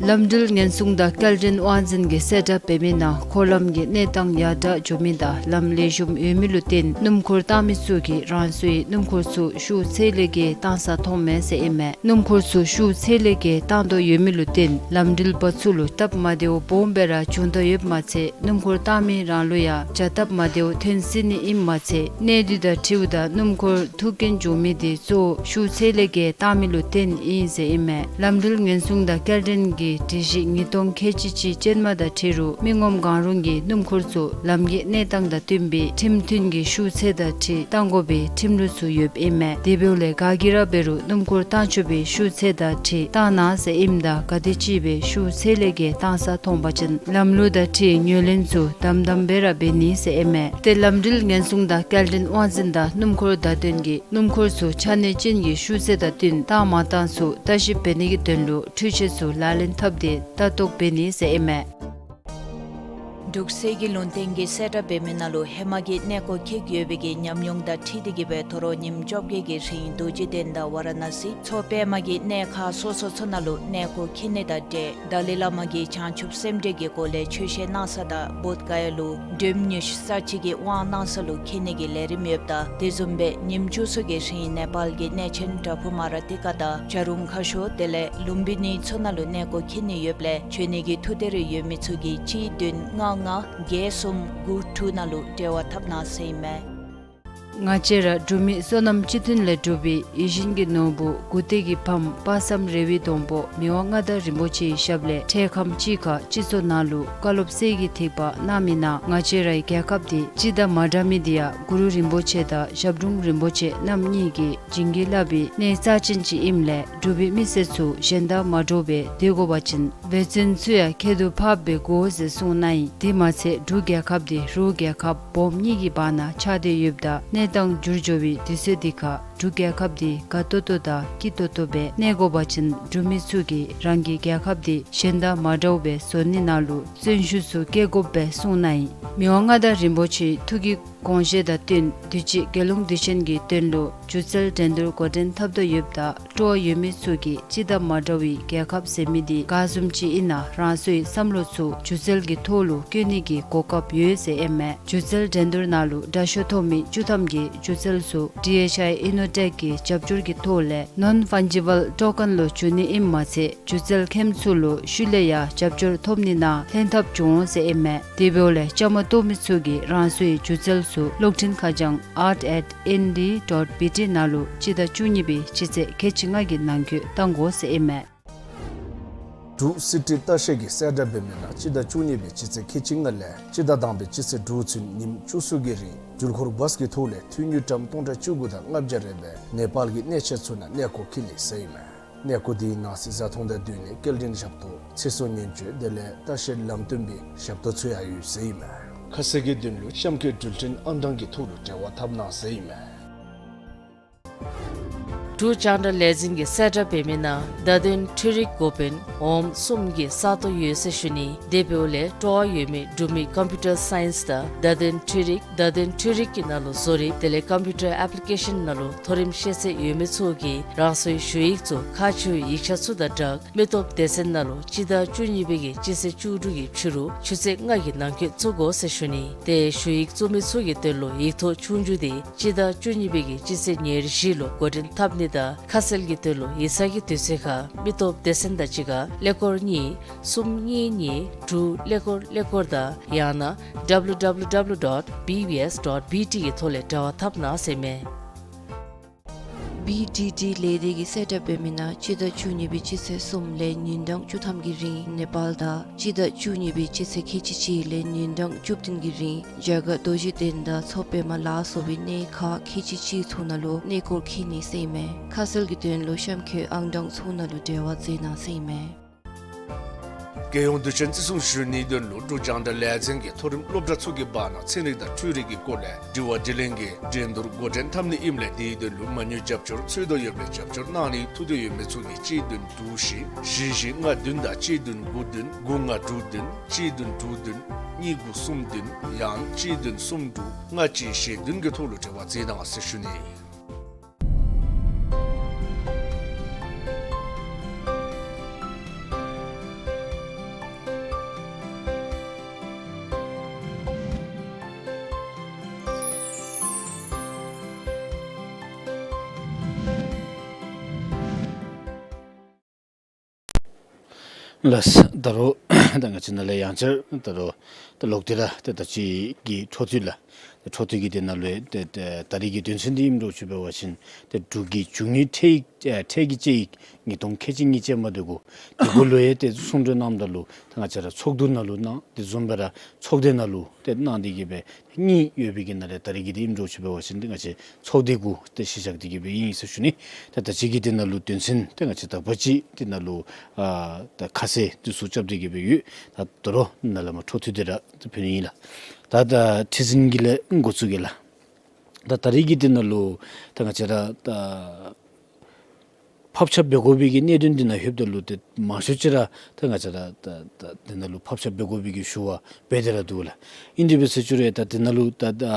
ལམ་འགྲུལ་ཉེན་སྲུང་དང་སྐྱེལ་འདྲེན་དབང་འཛིན་གྱིས་གསལ་བསྒྲགས་འབད་མི་ནང་འཁོར་ལམ་གྱི་གནས་སྟངས་ཡར་དྲག་འགྱོ་མི་དང་ལམ་ལེགས་ཤོམ་ཡོད་མི་ལུ་བརྟེན་སྣུམ་འཁོར་བཏང་མི་ཚུ་གིས་རང་སོའི་སྣུམ་འཁོར་ཚུ་ཤུགས་ཚད་ལས་བརྒལ་བཏང་ས་མཐོངམ་མས་ཟེར་ཨིན་མས། སྣུམ་འཁོར་ཚུ་ཤུགས་ཚད་ལས་བརྒལ་བཏང་དོ་ཡོད་མི་ལུ་བརྟེན་ལམ་འགྲུལ་པ་ཚུ་ལུ་སྟབས་མ་བདེཝ་སྦོམ་སྦེ་ར་བྱུང་དོ་ཡོདཔ་མ་ཚད་སྣུམ་འཁོར་བཏང་མི་རང་ལུ་ཡང་བྱ་སྟབས་མ་བདེཝ་ཐོན་སྲིད་ནི་ཨིནམ་མ་ཚད་གནས་དུས་དང་འཁྲིལཝ་ད་སྣུམ་འཁོར་ཐུག་རྐྱེན་བྱུང་མི་དེ་གཙོ་བོ་ཤུགས་ཚད་ལས་བརྒལ་བཏང་མི་ལུ་བརྟེན་ཨིན་ཟེར་ཨིན་མས། ལམ་འགྲུལ་ཉེན་སྲུང་དང་སྐྱེལ་འདྲེན་གྱི་སྒྲིག་གཞི་ཉིས་སྟོང་ཁལ་གཅིག་གཅིག་ཅན་མ་དང་འཁྲིལ་རུང་མི་ངོམ་གང་རུང་གིས་སྣུམ་འཁོར་ཚུ་ལམ་གྱི་གནས་སྟངས་དང་བསྟུན་པའི་ཁྲིམས་མཐུན་གྱི་ཤུགས་ཚད་དང་འཁྲིལ་བཏང་དགོ་པའི་ཁྲིམས་ལུགས་ཚུ་ཡོདཔ་ཨིན་མས། དེ་འབདཝ་ལས་ག་གིས་ར་འབད་རུང་སྣུམ་འཁོར་བཏང་ཆོག་པའི་ཤུགས་ཚད་དང་འཁྲིལ་བཏང་གནང་ཟེར་ཨིནམ་ད་ག་དེམ་ཅིག་སྦེ་ཤུགས་ཚད་ལས་བརྒལ་བཏང་ས་མཐོང་པ་ཅིན་ལམ་ལུགས་དང་འཁྲིལ་ངོས་ལེན་ཚུ་དམ་དམ་སྦེ་ར་འབད་ནི་ཟེར་ཨིན་མས། ཏེ་ལམ་འགྲུལ་ཉེན་སྲུང་དང་སྐྱེལ་འདྲེན་དབང་འཛིན་དང་སྣུམ་འཁོར་བརྡ་དོན་གྱིས་སྣུམ་འཁོར་ཚུ་ཆ་གནས་ཅན་གྱི་ཤུགས་ཚད་དང་བསྟུན་བཏང་མ་བཏང་ཚུ་ལྟ་ཞིབ་འབད་ནི་གི་དོན་ལུ་འཕྲུལ་ཆས་ཚུ་ལག་ལེན་འཐབ་སྟེ་ལྟ་རྟོག་འབད་ནི་ཟེར་ཨིན་མས། འབྲུག་གསེར་གྱི་ལུང་བསྟན་གྱིས་གསལ་བསྒྲགས་འབད་མི་ནང་ལུ་ཧེ་མ་གི་གནས་སྐོར་འཁྱིད་ཡོད་པའི་གི་ཉམས་མྱོང་དང་འཁྲིལ་ཏེ་གི་སྦེ་དོ་རུང་ཉིནམ་བཅོ་བརྒྱད་ཀྱི་རིང་རྡོ་རྗེ་གདན་དང་ཝ་ར་ཎ་སི་མཚོ་པདྨ་གི་གནས་ཁག་སོ་སོ་ཚུ་ནང་ལུ་གནས་སྐོར་འཁྱིད་ནི་དང་འབྲེལ་ཏཱ་ལའི་བླ་མ་གིས་བྱང་ཆུབ་སེམས་འགྲེལ་གྱི་སྒོ་ལས་ཆོས་བཤད་གནང་ས་དང་བོདྷ་ག་ཡ་ལུ་སྒྲོལམ་ཉི་ཤུ་རྩ་གཅིག་གི་དབང་གནང་ས་ལུ་འཁྱིད་ནི་གི་ལས་རིམ་ཡོདཔ་ད་དེ་བཟུམ་སྦེ་ཉིནམ་བཅུ་གསུམ་གྱི་རིང་ནེ་པཱལ་གྱི་གནས་ཆེན་པྲ་བྷ་མ་ར་ཏི་ཀ་དང་བྱ་རུང་ཁ་ཤོར་དེ་ལས་ལུམ་བི་ནི་ཚུ་ནང་ལུ་གནས་སྐོར་འཁྱིད་ནི་ཡོདཔ་ལས་འབྱོན་ནི་གི་ཐུགས་འདོད་རེ་ཡོད་མི་ཚུ་གིས་གཅིག་བདུན་ལྔ་ལྔ་བརྒྱད་གསུམ་དགུ་དྲུག་ནང་ལུ་འབྲེལ་བ་འཐབ་གནང་ཟེར་ཨིན་མས། ང་བཅས་ར་འབྲུག་མི་སོ་ནམ་སྤྱི་མཐུན་ལས་གྲུབ་པའི་ཡིད་བཞིན་གྱི་ནོར་བུ་མགུ་ཏོག་གི་ཕམ་དཔག་བསམ་རེ་བའི་སྡོང་པོ་མི་དབང་མངའ་བདག་རིན་པོ་ཆེའི་ཞབས་ལས་འཕྲལ་ཁམས་ཅིག་ཁར་སྤྱི་ཚོགས་ནང་ལུ་བཀའ་སློབ་གསེར་གྱི་ཐིགས་པ་གནང་མི་ནང་ང་བཅས་རའི་རྒྱལ་ཁབ་འདི་སྤྱི་དང་མ་འདྲ་མི་འདི་ཡང་གུ་རུ་རིན་པོ་ཆེ་དང་ཞབས་དྲུང་རིན་པོ་ཆེ་རྣམ་གཉིས་ཀྱིས་བྱིན་གྱིས་བརླབས་པའི་གནས་རྩ་ཅན་ཅིག་ཨིནམ་ལས་འབྲུག་པའི་མི་སེར་ཚུ་གཞན་དང་མ་འདྲཝ་སྦེ་སྡོད་དགོ་པ་ཅིན་འབད་བརྩོན་ཚུ་ཡང་ཁྱད་དུ་འཕགསཔ་སྦེ་དགོ་ཟེར་གསུངས་གནང་ཡི། དེ་མ་ཚད་འབྲུག་རྒྱལ་ཁབ་འདི་རུ་རྒྱལ་ཁབ་སྦོམ་གཉིས་ཀྱི་བར་ན་ཆགས་ཏེ་ཡོདཔ་ད་གནས་སྟངས་འགྱུར་འགྱོ་བའི་དུས་ཚོད་འདི་ཁར་འབྲུག་རྒྱལ་ཁབ་འདི་དགའ་ཏོག་ཏོ་དང་སྐྱིད་ཏོག་ཏོ་སྦེ་གནས་དགོ་པ་ཅིན་འབྲུག་མི་ཚུ་གིས་རང་གི་རྒྱལ་ཁབ་འདི་གཞན་དང་མ་འདྲཝ་སྦེ་བཟོ་ནི་ནང་ལུ་བརྩོན་ཤུགས་ཚུ་བསྐྱེད་དགོཔ་སྦེ་གསུངས་གནང་ཡི། མི་དབང་མངའ་བདག་རིན་པོ་ཆེའི་ཐུགས་ཀྱི་དགོངས་བཞེད་དང་བསྟུན་དུས་ཅི་རྒྱལ་ཡོངས་དུས་ཆེན་གྱི་དོན་ལུ་སྒྱུ་རྩལ་འགྲན་བསྡུར་འགོ་འདྲེན་འཐབ་དོ་ཡོདཔ་ད་སྤྲོ་བ་ཡོད་མི་ཚུ་གིས་སྤྱི་དང་མ་འདྲ་བའི་རྒྱལ་ཁབ་ཟེར་མི་འདི་ག་བཟུམ་ཅིག་ཨིན་ན་རང་སོའི་བསམ་བློ་ཚུ་སྒྱུ་རྩལ་གྱི་ཐོག་ལུ་བཀོད་ནི་གི་གོ་སྐབས་ཡོད་ཟེར་ཨིན་མས། སྒྱུ་རྩལ་འགྲན་བསྡུར་ནང་ལུ་དྲག་ཤོས་ཐོབ་མི་བཅུ་ཐམ་གྱི་སྒྱུ་རྩལ་ཚུ་ཌི་ཨེཆ་ཨའི་ཨི་ནོ་ཊེཀ་གི་རྒྱབ་སྐྱོར་གྱི་ཐོག་ལས་ནོན་ཕཱན་ཇི་བཱལ་ཊོ་ཀེན་ལུ་འགྱུར་ནི་ཨིནམ་མ་ཚད་སྒྱུ་རྩལ་མཁནམ་ཚུ་ལུ་ཤུལ་ལས་ཡང་རྒྱབ་སྐྱོར་ཐོབ་ནི་ནང་ལྷན་ཐབས་འབྱུང་འོང་ཟེར་ཨིན་མས། དེ་འབདཝ་ལས་བཅའ་མར་གཏོགས་མི་ཚུ་གིས་རང་སོའི་སྒྱུ་རྩལ་ཚུ་གློག་འཕྲིན་ཁ་བྱང་art at N D dot B T ནང་ལུ་སྤྱི་ཟླ་བཅུ་གཉིས་པའི་སྤྱི་ཚེས་ཁལ་གཅིག་ལྔ་གི་ནང་འཁོད་བཏང་དགོ་ཟེར་ཨིན་མས། འབྲུག་སི་ཊི་ལྟ་བཤལ་གྱིས་གསལ་བསྒྲགས་འབད་མི་ནང་སྤྱི་ཟླ་བཅུ་གཉིས་པའི་སྤྱི་ཚེས་ཁལ་གཅིག་ལྔ་ལས་སྤྱི་ཟླ་དང་པའི་སྤྱི་ཚེས་དྲུག་ཚུན་ཉིནམ་བཅུ་གསུམ་གྱི་རིང་འགྲུལ་འཁོར་བཱས་ཀྱི་ཐོག་ལས་འཐུས་ཉུང་ཀྲམ་སྟོང་ཕྲག་བཅུ་དགུ་དང་ལྔ་བརྒྱ་རེ་སྦེ་ནེ་པཱལ་གྱི་གནས་ཆེན་ཚུ་ནང་གནས་སྐོར་འཁྱིད་ནི་ཟེར་ཨིན་མས། གནས་སྐོར་དེའི་ནང་གསེས་བཟའ་འཐུང་དང་སྡོད་གནས་སྐྱེལ་འདྲེན་ཞབས་ཏོག་ཚེ་སྲོག་ཉེན་བཅོལ་དེ་ལས་ལྟ་བཤལ་ལམ་སྟོན་པའི་ཞབས་ཏོག་ཚུ་ཡང་ཡོད་ཟེར་ཨིན་མས། ཁ་གསལ་གྱི་དོན་ལུ་གཤམ་འཁོད་འགྲུལ་འཕྲིན་ཨང་གྲངས་ཀྱི་ཐོག་ལུ་འབྲེལ་བ་འཐབ་གནང་ཟེར་ཨིན་མས། འབྲུག་རྒྱང་བསྒྲགས་ལས་འཛིན་གྱིས་གསལ་བསྒྲགས་འབད་མི་ནང་བརྡ་དོན་འཕྲུལ་རིག་འགོ་དཔོན་འོགམ་གསུམ་གྱི་ས་སྟོང་ཡོད་ཟེར་ཞུ་ནི། དེ་འབདཝ་ལས་སྤྲོ་བ་ཡོད་མི་འབྲུག་མི་ཀམ་པིའུ་ཊར་སའིནསི་དང་བརྡ་དོན་འཕྲུལ་རིག་བརྡ་དོན་འཕྲུལ་རིག་གི་ནང་ལུ་བཟོ་རིག་དེ་ལས་ཀམ་པིའུ་ཊར་ཨེཔ་ལི་ཀེ་ཤཱན་ནང་ལུ་མཐོ་རིམ་ཤེས་ཚད་ཡོད་མི་ཚུ་གིས་རང་སོའི་ཞུ་ཡིག་ཚུ་ཁག་ཆེ་བའི་ཡིག་ཆ་ཚུ་དང་སྦྲགས་མི་སྟོབས་སྡེ་ཚན་ནང་ལུ་སྤྱི་ཟླ་བཅུ་གཉིས་པའི་གི་སྤྱི་ཚེས་བཅུ་དྲུག་གི་ཕྱི་རུ་ཆུ་ཚོད་ལྔ་གི་ནང་འཁོད་བཙུགས་དགོ་ཟེར་ཞུ་ནི། ཏེ་ཞུ་ཡིག་བཙུགས་མི་ཚུ་གི་དོན་ལུ་ཡིག་ཐོག་ཆོས་རྒྱུགས་དེ་སྤྱི་ཟླ་བཅུ་གཉིས་པའི་གི་སྤྱི་ཚེས་ཉེར་བཞི་ལུ་འགོ་འདྲེན་འཐབ་ནི་དང་ཁ་གསལ་གྱི་དོན་ལུ་ཡིག་ཚང་གི་དུས་ཚོད་ཁར་མི་སྟོབས་སྡེ་ཚན་དང་གཅིག་ཁར་ཀླད་ཀོར་གཉིས་གསུམ་གཉིས་གཉིས་དྲུག་ཀླད་ཀོར་ཀླད་ཀོར་དང་ཡང་ན་W W W dot B B S dot B T གི་ཐོག་ལས་འབྲེལ་བ་འཐབ་གནང་ཟེར་མས། བི་ཌི་ཌི་ལས་སྡེ་གིས་གསལ་བསྒྲགས་འབད་མི་ནང་སྤྱི་ཟླ་བཅུ་གཉིས་པའི་སྤྱི་ཚེས་གསུམ་ལས་ཉིན་གྲངས་བཅུ་ཐམ་གྱི་རིང་ནེ་པཱལ་དང་སྤྱི་ཟླ་བཅུ་གཉིས་པའི་སྤྱི་ཚེས་ཁལ་གཅིག་གཅིག་ལས་ཉིན་གྲངས་བཅུ་བདུན་གྱི་རིང་རྒྱ་གར་རྡོ་རྗེ་གདན་དང་མཚོ་པདྨ་ལ་སོགས་པའི་གནས་ཁག་ཁལ་གཅིག་གཅིག་ཚུ་ནང་ལུ་གནས་སྐོར་འཁྱིད་ནི་ཟེར་ཨིན་མས། ཁ་གསལ་གྱི་དོན་ལུ་གཤམ་འཁོད་ཨང་གྲངས་ཚུ་ནང་ལུ་འབྲེལ་བ་མཛད་གནང་ཟེར་ཨིན་མས། རྒྱལ་ཡོངས་དུས་ཆེན་བརྩི་སྲུང་ཞུ་ནིའི་དོན་ལུ་འབྲུག་རྒྱང་བསྒྲགས་ལས་འཛིན་གྱིས་མཐོ་རིམ་སློབ་གྲྭ་ཚུ་གི་བར་ན་ཚན་རིག་དང་འཕྲུལ་རིག་གི་སྐོར་ལས་དྲི་བ་དྲིས་ལན་གྱི་འགྲན་བསྡུར་འགོ་འདྲེན་འཐབ་ནི་ཨིནམ་ལས་དེའི་དོན་ལུ་མ་དངུལ་རྒྱབ་སྐྱོར་འཚོལ་དོ་ཡོདཔ་ལས་རྒྱབ་སྐྱོར་གནང་ནིའི་ཐུགས་འདོད་ཡོད་མི་ཚུ་གིས་གཅིག་བདུན་དྲུག་བཞི་བཞི་བཞི་ལྔ་བདུན་དང་གཅིག་བདུན་དགུ་བདུན་དགུ་ལྔ་དྲུག་བདུན་གཅིག་བདུན་དྲུག་བདུན་གཉིས་དགུ་གསུམ་བདུན་ཡང་གཅིག་བདུན་གསུམ་དྲུག་ལྔ་གཅིག་བཞི་བདུན་གྱི་ཐོག་ལུ་འབྲེལ་བ་མཛད་གནང་ཟེར་ཞུ་ནི། ལགས། ད་རུང་ད་ང་བཅས་ནཱ་ལས་ཡང་བསྐྱར་ད་རུང་ད་ལོག་སྟེ་ར་ཏེ་ད་ཅི་གི་འཕྲོ་མཐུད་ལགས། ཏེ་འཕྲོ་མཐུད་ཀྱི་དེ་ནང་ལུ་ཏེ་ཏེ་ད་རིས་ཀྱི་དོན་ཚན་འདི་ཨིནམ་འདྲཝ་ཅིག་འབད་བ་ཅིན་ཏེ་འབྲུག་གི་འབྱུང་ཡིག་ཁྲལ་ཡིག་ཨེ་ཁྲལ་གྱི་དཔྱད་ཡིག་ཉིས་སྟོང་ཁལ་གཅིག་གཉིས་ཅན་མ་འདི་གུ་དེ་གུ་ལུ་ཡང་ཏེ་གསུང་གྲོས་གནངམ་ད་ལུ་ད་ང་བཅས་ར་ཚོགས་འདུ་ནང་ལུ་གནང་། དེ་བཟུམ་སྦེ་ར་ཚོགས་སྡེ་ནང་ལུ་ཏེ་གནང་སྟེ་གི་སྦེ་གཉིས་ཡོད་པའི་གི་ནང་ལས་ད་རིས་ཀྱི་འདི་ཨིནམ་འདྲཝ་ཅིག་འབད་བ་ཅིན་ཏེ་ང་བཅས་ཚོགས་སྡེ་གུ་ཏེ་གཞི་བཞག་སྟེ་གི་སྦེ་ཨིན་ཟེར་ཞུ་ནི། ད་ད་ཅི་གི་དེ་ནང་ལུ་དོན་ཚན་ཏེ་ང་བཅས་དག་པ་ཅིག་དེ་ནང་ལུ་ཨ་ད་ཁ་གསལ་འདི་ཚུ་རྐྱབ་སྟེ་གི་སྦེ་ཡོད། ད་ད་རུང་ནཱ་ལས་མར་འཕྲོ་མཐུད་དེ་ར་ཏེ་ཕུལ་ནི་ཨིན་ལགས། ད་ད་ཁྲི་འཛིན་གྱི་ལས་འགོ་བཙུགས་གེ་ལགས། ད་ད་རིས་ཀྱི་དེ་ནང་ལུ་ད་ང་བཅས་ར་ད་ཕབ་ཆ་འབད་དགོ་པའི་གི་གནད་དོན་འདི་ནང་ལྷོདཔ་ད་ལུ་ཏེ་མང་ཤོས་ཅིག་ར་ད་ང་བཅས་ར་ད་ད་དེ་ནང་ལུ་ཕབ་ཆ་འབད་དགོ་པའི་གི་ཞུ་བ་འབད་དེ་ར་འདུག་ལགས། ཨིན་དེ་འབད་ཟེར་ཞུ་རུང་ད་དེ་ནང་ལུ་ད་ད་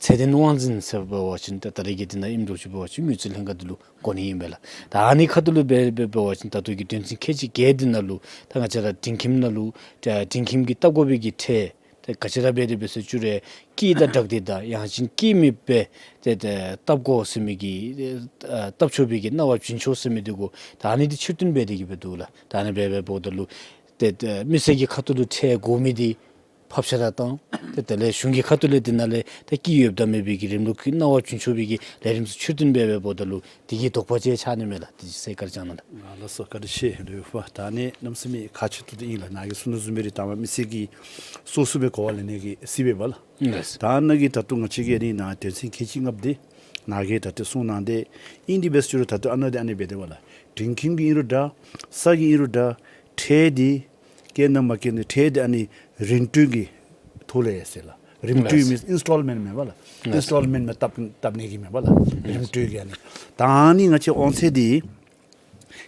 ཚད་ལྡན་དབང་འཛིན་ཟེར་བ་ཅིན་ད་ད་རིས་ཀྱི་དེ་ནང་ཨིནམ་འདྲཝ་ཅིག་འབད་བ་ཅིན་དངུལ་རྩིས་ལྷན་ཁག་འདི་ལུ་གོ་ནི་ཨིན་པས་ལགས། ད་ཨ་ནི་ཁ་ཐུག་ལུ་འབད་འབད་འབད་བ་ཅིན་ད་ལྟོ་གི་དོན་ཚན་ཁལ་གཅིག་བརྒྱད་འདི་ནང་ལུ་ད་ང་བཅས་ར་སྒྲིང་ཁྱིམ་ནང་ལུ་ད་སྒྲིང་ཁྱིམ་གྱི་བཏབ་དགོ་པའི་གི་ཁྲལ་ཏེ་ག་ཅི་ར་འབད་དེ་འབད་ཟེར་ཞུ་རུང་དཀྱིལ་དང་སྦྲགས་ཏེ་དང་ཡང་ཅིན་དཀྱིལ་མེདཔ་སྦེ་ཏེ་ཏེ་བཏབ་དགོ་ཟེར་མི་གི་ཨེ་བཏབ་ཆོག་པའི་གི་གནང་བ་བྱིན་ཆོག་ཟེར་མི་འདི་གུ་ད་ཨ་ནི་འདི་ཕྱིར་བཏོན་འབད་དེ་གི་སྦེ་འདུག་ལགས། ད་ཨ་ནི་འབད་འབདཝ་ད་ལུ་ཏེ་ཏེ་མི་སེར་གྱི་ཁ་ཐུག་ལུ་ཁྲལ་དགོ་མི་འདི་ཕབ་ཆ་ར་བཏང་། ཏེ་དེ་ལས་གཞུང་གི་ཁ་ཐུག་ལས་དེ་ནང་ལས་ཏེ་དཀྱིལ་ཡོདཔ་དང་མེད་པའི་གི་རིམ་ལུགས་ཀྱི་གནང་བ་བྱིན་ཆོག་པའི་གི་ལས་རིམ་ཚུ་ཕྱིར་བཏོན་འབད་འབདཝ་ད་ལུ་དེ་གི་དོགས་པ་ཅིག་ཆགས་ནི་མས་ལགས། དེ་ཅིག་གསལ་ཁ་ར་བསྐྱང་གནང་ལགས། ལགས་སོ། བཀའ་དྲིན་ཆེ་ལུ་ཕུལ། ད་ཨ་ནི་གནམ་མེད་ས་མེད་ཁག་ཆེ་ཏོག་ཏོ་ཨིན་ལགས། ནཱ་གིས་གསུང་དོ་བཟུམ་སྦེ་ར་ད་མ་མི་སེར་གྱི་སོ་སོ་སྦེ་གོ་བ་ལེན་ནི་གི་སྲིད་པས་པ་ལགས། ལགས། ད་ནཱ་གིས་ད་ལྟོ་ང་བཅས་ཀྱི་ཨ་ནི་ནཱ་དོན་ཚན་ཁལ་གཅིག་ལྔ་པོ་འདི་ནཱ་གིས་ད་ལྟོ་གསུངས་གནང་སྟེ་ཨིན། དེ་འབད་ཟེར་ཞུ་རུང་ད་ལྟོ་ཨ་ནཱ་འདི་ཨ་ནི་སྦེ་འདུག་པ་ལགས། སྒྲིང་ཁྱིམ་གྱི་ཨིན་རུང་འདྲ་ས་གི་ཨིན་རུང་འདྲ་ཁྲལ་འདི་བཀལ་ན་མ་བཀལ་ན་ཁྲལ་འདི་ཨ་ནི་རིན་སྤྲོད་ཀྱི་ཐོག་ལས་ཟེར་ལགས། རིན་སྤྲོད་ལགས། མི་ཨིན་སི་ཊོལ་མེནཊ་མེན་པ་ལགས། ལགས། ཨིན་སི་ཊོལ་མེནཊ་མེན་བཏབ་བཏབ་ནི་གི་མེན་པ་ལགས། ལགས། རིན་སྤྲོད་ཀྱི་ཨ་ནི་ད་ཨ་ནི་ང་བཅས་དབང་ཚད་འདི་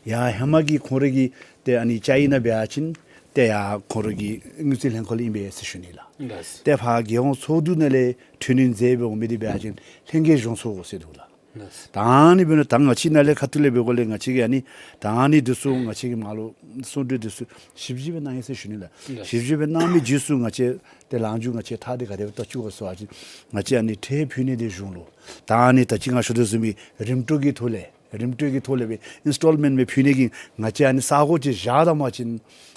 ཡ་ཧེ་མ་གི་ཁོང་ར་གི་ཏེ་ཨ་ནི་བཅའ་ཡིག་ནང་འབད་བ་ཅིན་ཏེ་ཡ་ཁོང་ར་གི་དངུལ་རྩིས་ལྷན་ཁག་ལུ་ཨིན་པས་ཟེར་ཞུ་ནི་ལགས། ལགས། ཏེ་ཕར་རྒྱལ་ཡོངས་ཚོགས་འདུ་ནང་ལས་འཕྲི་སྣོན་མཛད་འབད་འོང་མི་འདི་འབད་བ་ཅིན་ལྷན་རྒྱས་གཞུང་ཚོགས་ཟེར་འདུག་ལགས། ལགས། ད་ཨ་ནི་འབད་ནི་ད་ང་བཅས་ནཱ་ལས་ཁ་ཐུག་ལས་འབད་དགོ་ལས་ང་བཅས་ཀྱིས་ཨ་ནི་ད་ཨ་ནི་འདི་ཚུ་ང་བཅས་ཀྱིས་མར་ལུ་གསུང་གྲོས་འདི་ཚུ་ཞིབ་ཞིབ་སྦེ་གནང་ཡི་ཟེར་ཞུ་ནི་ལགས། ལགས། ཞིབ་ཞིབ་སྦེ་གནང་མི་རྗེས་སུ་ང་བཅས་ཏེ་ལངས་རྒྱུ་ང་བཅས་ཐག་འདི་ག་དེ་སྦེ་བཏགས་བཅུག་ག་ཟེར་བ་ཅིན་ང་བཅས་ཨ་ནི་ཁྲལ་ཕུལ་ནི་འདི་གཞུང་ལུ་ད་ཨ་ནི་ད་ཅི་ང་ཞུ་དོ་བཟུམ་སྦེ་རིན་སྤྲོད་ཀྱི་ཐོག་ལས་རིན་སྤྲོད་ཀྱི་ཐོག་ལས་སྦེ་ཨིན་སི་ཊོལ་མེནཊ་སྦེ་ཕུལ་ནི་གི་ང་བཅས་ཨ་ནི་ས་གོ་ཅིག་བཞག་ད་པ་ཅིན་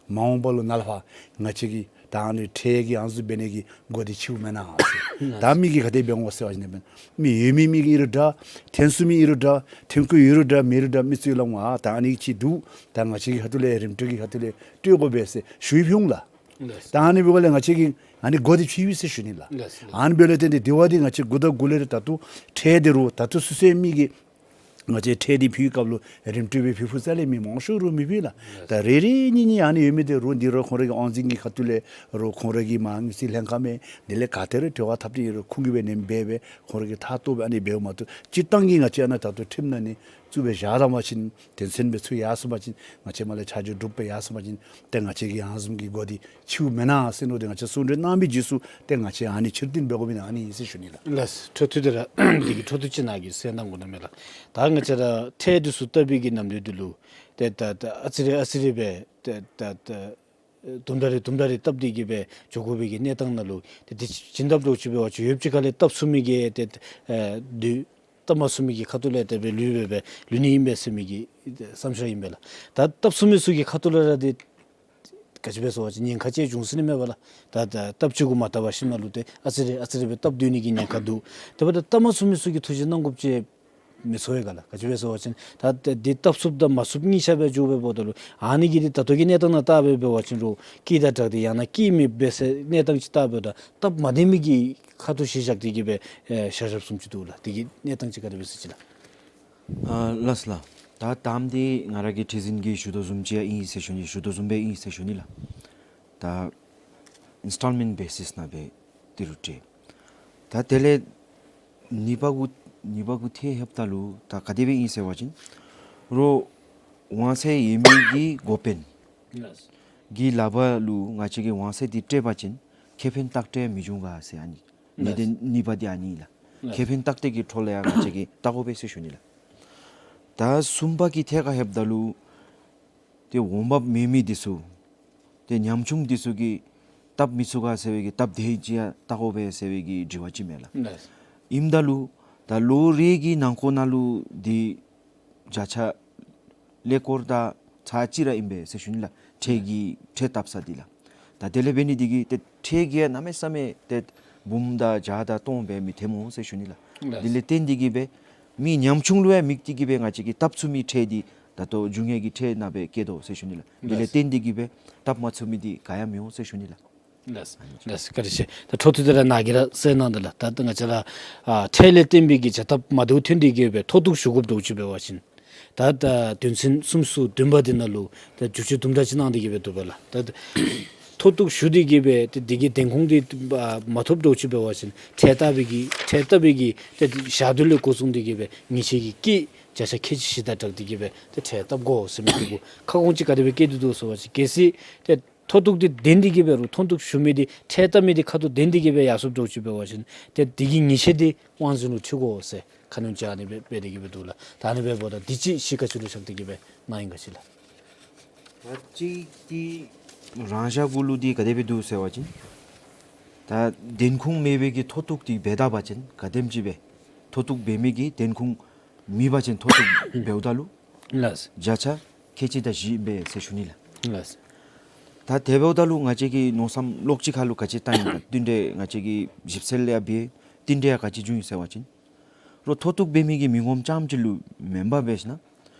མ་འོངས་པ་ལུ་ནཱ་ལས་ཕར་ང་བཅས་ཀྱིས་ད་ཨ་ནི་ཁྲལ་གྱི་ཨང་རྩིས་འབད་ནི་གི་སྒོ་འདི་ཕྱེཝ་མེན་ན་ཟེར། ད་མི་གིས་ག་དེ་འབད་འོང་ཟེར་བ་ཅིན་མི་ཡོད་མི་མི་གིས་ཨིན་རུང་འདྲ་ཐོན་ཚུགས་མི་ཨིན་རུང་འདྲ་ཐོན་ཁུངས་ཡོད་རུང་འདྲ་མེད་རུང་འདྲ་མི་ཚུ་ལུ་ང་ད་ཨ་ནི་ཅིག་འདུག། ད་ང་བཅས་ཀྱི་ཁ་ཐུག་ལས་རིན་སྤྲོད་ཀྱི་ཁ་ཐུག་ལས་སྤྲོད་དགོ་པས་ཟེར་ཞུ་ཡི་ཕུལ་འོང་ལགས། ལགས། ད་ཨ་ནི་འབདཝ་ལས་ང་བཅས་ཀྱིས་ཨ་ནི་སྒོ་འདི་ཕྱེ་ཡི་ཟེར་ཞུ་ནི་ལགས། ལགས། ཨ་ནི་འབདཝ་ལས་བརྟེན་ཏེ་དེ་བ་འདི་ང་བཅས་འགོ་དང་འགོ་ལས་ར་ད་ལྟོ་ཁྲལ་འདི་རུང་ད་ལྟོ་སོ་སོའི་མི་གིས་ང་བཅས་ཁྲལ་འདི་ཕུལ་བའི་སྐབས་ལུ་རིན་སྤྲོད་སྦེ་ཕུལ་ཕུལ་ས་ལས་མི་མང་ཤོས་རུང་མི་ཕུལ་ལགས། ད་རེ་རེ་གཉིས་གཉིས་ཨ་ནི་ཡོད་མི་འདི་རུང་འདི་རུང་ཁོང་ར་གི་དབང་འཛིན་གྱི་ཁ་ཐུག་ལས་རུང་ཁོང་ར་གི་མར་དངུལ་རྩིས་ལྷན་ཁག་མས་དེ་ལས་ག་ཏེ་ར་འབྲེལ་བ་འཐབ་སྟེ་ཨིན་རུང་ཁུངས་ཀྱིས་སྦེ་ནེམ་སྦེ་སྦེ་ཁོང་ར་གིས་མཐར་གཏུགས་སྦེ་ཨ་ནི་འབདཝ་མ་གཏོགས་སྤྱིར་བཏང་གི་ང་བཅས་ཨ་ནཱ་ད་ལྟོ་ཁྲིམས་ནང་ནི་བཙུགས་སྦེ་བཞག་ད་པ་ཅིན་དོན་ཚན་སྦེ་ཚུར་ཡར་སོང་པ་ཅིན་ང་བཅས་མར་ལས་ཆ་འཇོག་གྲུབ་སྦེ་ཡར་སོང་པ་ཅིན་ཏེ་ང་བཅས་ཀྱི་ཨང་གསུམ་གྱི་སྒོ་འདི་ཕྱེཝ་མེན་ན་ཟེར་མནོ་སྟེ་ང་བཅས་གསུང་གྲོས་གནང་མི་རྗེས་སུ་ཏེ་ང་བཅས་ཨ་ནི་ཕྱིར་བཏོན་འབད་དགོ་མི་ནི་ཨ་ནི་ཨིན་ཟེར་ཞུ་ནི་ལགས། ལགས། འཕྲོ་མཐུད་དེ་ར་འདི་གི་འཕྲོ་མཐུད་ཅིག་ནཱ་གིས་གསལ་གནང་དགོ་ནི་མས་ལགས། ད་ང་བཅས་ར་ཁྲལ་འདི་ཚུ་བཏབ་པའི་གི་ནམ་དུས་འདི་ལུ་ཏེ་ད་ད་ཨ་ཙི་རེ་ཨ་ཙི་རེ་སྦེ་ཏེ་ད་ད་དུམ་གྲ་རེ་དུམ་གྲ་རེ་བཏབ་སྟེ་གི་སྦེ་འགྱོ་དགོ་པའི་གི་གནས་སྟངས་ནང་ལུ་ཏེ་དེ་བྱིན་བཏབ་འདྲཝ་ཅིག་འབད་བ་ཅིན་ཡོདཔ་ཅིག་ཁ་ལས་བཏབ་ཚུགས་མི་གིས་ཏེ་ཨེ་དུས་བཏབ་མ་ཚུགས་མི་གི་ཁ་ཐུག་ལས་ཏེ་སྦེ་ལུས་སྦེ་སྦེ་ལུས་ནི་ཨིན་པས་ཟེར་མི་གི་བསམ་འཆར་ཨིན་པས་ལགས། ད་བཏབ་ཚུགས་མི་ཚུ་གི་ཁ་ཐུག་ལས་ར་ཏེ་ག་ཅི་སྦེ་ཟེར་བ་ཅིན་ཉེན་ཁ་ཅིག་འབྱུང་སྲིད་ནི་མས་པ་ལགས། ད་ད་བཏབ་ཅི་གུ་མ་བཏབ་པར་ཤུལ་མ་ལུ་ཏེ་ཨ་ཙི་རེ་ཨ་ཙི་རེ་སྦེ་བཏབ་སྡོད་ནི་གི་ཉེན་ཁ་འདུག། དེ་འབདཝ་ད་བཏབ་མ་ཚུགས་མི་ཚུ་གིས་ཐུགས་བཞེད་གནང་དགོཔ་ཅིག་མི་ཚོར་བས་ག་ལགས། ག་ཅི་སྦེ་ཟེར་བ་ཅིན་ད་ད་འདི་བཏབ་ཚུགསཔ་དང་མ་ཚུགསཔ་གཉིས་ཆ་སྦེ་འགྱོ་བའི་འབདཝ་ད་ལུ་ཨ་ནི་གི་འདི་ད་ལྟོ་གི་གནས་སྟངས་ནང་བལྟ་བའི་འབད་བ་ཅིན་རུང་དཀྱིལ་དང་སྦྲགས་ཏེ་ཡང་ན་དཀྱིལ་མེདཔ་སྦེ་ཟེར་གནས་སྟངས་ཅིག་བལྟཝ་ད་སྟབས་མ་བདེ་མི་གི་ཁ་ཐུག་གཞི་བཞག་སྟེ་གི་སྦེ་ཨེ་བཞག་བཞགཔ་བཟུམ་ཅིག་འདུག་ལགས། དེ་གི་གནས་སྟངས་ཅིག་ག་དེ་སྦེ་ཟེར་ཅི་ལགས། ཨ་ལགས་ལགས། ད་དང་པ་འདི་ང་ར་གི་ཁྲི་འཛིན་གྱིས་ཞུ་དོ་བཟུམ་ཅིག་ཡང་ཨིན་ཟེར་ཞུ་ནི། ཞུ་དོ་བཟུམ་སྦེ་ཨིན་ཟེར་ཞུ་ནི་ལགས། ད་ཨིན་སི་ཊོལ་མེནཊ་བེ་སིསི་ནང་སྦེ་ཏི་རུ་སྤྲོད། ད་དེ་ལས་ནི་པ་གུ་ནི་པ་གུ་ཐེ་ལྷོདཔ་ད་ལུ་ད་ག་དེ་སྦེ་ཨིན་ཟེར་བ་ཅིན་རོགས་དབང་ཚད་ཡོད་མི་གི་འགོ་དཔོན་ལགས། གི་ལག་པར་ལུ་ང་བཅས་ཀྱིས་དབང་ཚད་འདི་སྤྲོད་པ་ཅིན་ཁེ་ཕན་ཏག་ཏག་མི་འབྱུང་ག་ཟེར་ཨ་ནི་ནི་ལགས། དེ་ནི་པ་འདི་ཨ་ནི་ལགས། ལགས། ཁེ་ཕན་ཏག་ཏག་གི་ཐོག་ལས་ཡང་ང་བཅས་ཀྱིས་བལྟ་དགོ་པས་ཟེར་ཞུ་ནི་ལགས། ད་གསུམ་པ་གི་ཐད་ཁར་ལྷོདཔ་ད་ལུ་ཏེ་འོང་འབབ་མེད་མི་འདི་ཚུ་ཏེ་ཉམ་ཆུང་འདི་ཚུ་གིས་བཏབ་མི་ཚུགས་ག་ཟེར་བའི་གི་སྟབས་བདེ་ཅིག་ཡང་བལྟ་དགོ་པས་ཟེར་བའི་གི་དྲི་བ་ཅིག་མས་ལགས། ལགས། ཨིནམ་ད་ལུ་ད་ལོ་རེ་གི་ནང་འཁོད་ནང་ལུ་འདི་བརྒྱ་ཆ་ཀླད་ཀོར་དང་ ཚར་གཅིག་ར་ཨིན་པས་ཟེར་ཞུ་ནི་ལགས། ཁྲལ་གྱི་ཁྲལ་བཏབ་ས་འདི་ལགས། ད་དེ་ལས་འབད་ནི་འདི་གིས་ཏེ་ཁྲལ་གྱིས་གནམ་མེད་ས་མེད་ཏེ་འབུམ་དང་བརྒྱ་དང་སྟོང་སྦེ་མི་ཐེམ་འོང་ཟེར་ཞུ་ནི་ལགས། ལགས། དེ་ལས་བརྟེན་ཏེ་གིས་སྦེ་མི་ཉམ་ཆུང་ལུ་ཡང་དམིགས་ཏེ་གིས་སྦེ་ང་བཅས་ཀྱིས་བཏབ་ཚུགས་མི་ཁྲལ་འདི་ད་ལྟོ་རྒྱུ་དངོས་ཀྱི་ཁྲལ་ནང་སྦེ་བཀལ་དོ་ཟེར་ཞུ་ནི་ལགས། དེ་ལས་ལགས། བརྟེན་ཏེ་གིས་སྦེ་བཏབ་མ་ཚུགས་མི་འདི་ག་ཡང་མི་འོང་ཟེར་ཞུ་ནི་ལགས། ལགས། ལགས། བཀའ་དྲིན་ཆེ། ད་འཕྲོ་མཐུད་དེ་ར་ནཱ་གིས་ར་གསལ་གནང་དོ་ལགས། ད་ད་ང་བཅས་ར་ཨ་ཁྲལ་ལས་བརྟེན་པའི་གི་བྱ་ཐབས་མ་བདེཝ་ཐོན་ཏེ་གིས་སྦེ་མཐོ་གཏུགས་ཞུ་དགོཔ་འདྲཝ་ཅིག་འབད་བ་ཅིན་ད་ད་དོན་ཚན་སུམ་ཅུ་སོ་བདུན་པ་འདི་ནང་ལུ་ད་བསྒྱུར་བཅོས་དུམ་གྲ་ཅིག་གནང་སྟེ་གིས་སྦེ་འདུག་པ་ལགས། ད་མཐོ་གཏུགས་ཞུ་སྟེ་གིས་སྦེ་ཏེ་འདི་གི་བདེན་ཁུངས་འདི་ཨ་མ་ཐོབ་འདྲཝ་ཅིག་འབད་བ་ཅིན་ཁྲལ་བཏབ་པའི་གི་ཁྲལ་བཏབ་པའི་གི་ཏེ་ཞག་དུས་ལས་འགོ་བཟུང་སྟེ་གིས་སྦེ་ཉེས་ཆད་ཀྱི་བཀོད་བརྒྱ་ཆ་ཁལ་གཅིག་བཞི་དང་སྦྲགས་ཏེ་གིས་སྦེ་ཏེ་ཁྲལ་བཏབ་དགོ་ཟེར་མི་འདི་གུ་ཁ་སྐོང་ཅིག་ག་དེ་སྦེ་བཀལ་ཏེ་འདུག་ཟེར་བ་ཅིན་གལ་སྲིད་ཏེ་མཐོ་གཏུགས་འདི་ལྡན་ཏེ་གིས་སྦེ་རུང་མཐོ་གཏུགས་ཞུ་མི་འདི་ཁྲལ་བཏབ་མི་འདི་ཁ་ཐུག་ལྡན་ཏེ་གིས་སྦེ་ཡར་སོངམ་འདྲཝ་ཅིག་འབད་བ་ཅིན་ཏེ་འདི་གི་ཉེས་ཆད་འདི་དབང་འཛིན་ལུ་འཁྲི་དགོ་ཟེར་ཁ་གནོན་ཅིག་ཨ་ནི་སྦེ་འབད་དེ་གིས་སྦེ་འདུག་ལགས། ད་ཨ་ནི་སྦེ་འབདཝ་ད་འདི་ཅིག་གཞི་ག་ཅི་ལུ་བཞག་སྟེ་གིས་སྦེ་གནང་ཡི་ག་ཅི་ལགས། ད་ཅི་འདི་རང་བཞག་གུ་ལུ་འདི་ག་དེ་སྦེ་འདུག་ཟེར་བ་ཅིན་ད་བདེན་ཁུངས་མེད་པའི་གི་མཐོ་གཏུགས་འདི་འབད་ད་པ་ཅིན་ག་དེམ་ཅིག་སྦེ་མཐོ་གཏུགས་འབད་མི་གི་བདེན་ཁུངས་མེད་པ་ཅིན་མཐོ་གཏུགས་འབདཝ་ད་ལུ་ལགས། བརྒྱ་ཆ་ཁལ་གཅིག་དང་བཞི་ཨིན་པས་ཟེར་ཞུ་ནི་ལགས། ལགས། ད་དེ་འབདཝ་ད་ལུ་ང་བཅས་ཀྱིས་མནོ་བསམ་ལོག་ཅིག་ཁར་ལུ་ག་ཅི་བཏང་ཡི་ག་བསྟུན་གྲོས་ང་བཅས་ཀྱིས་ཞིབ་འཚོལ་ཡང་འབད་བསྟུན་གྲོས་ཡང་ག་ཅི་བྱུང་ཡི་ཟེར་བ་ཅིན་རོགས་མཐོ་གཏུགས་འབད་མི་གི་མི་ངོམ་རྐྱངམ་ཅིག་ལུ་མེན་པར་འབད་ཞིན་ན་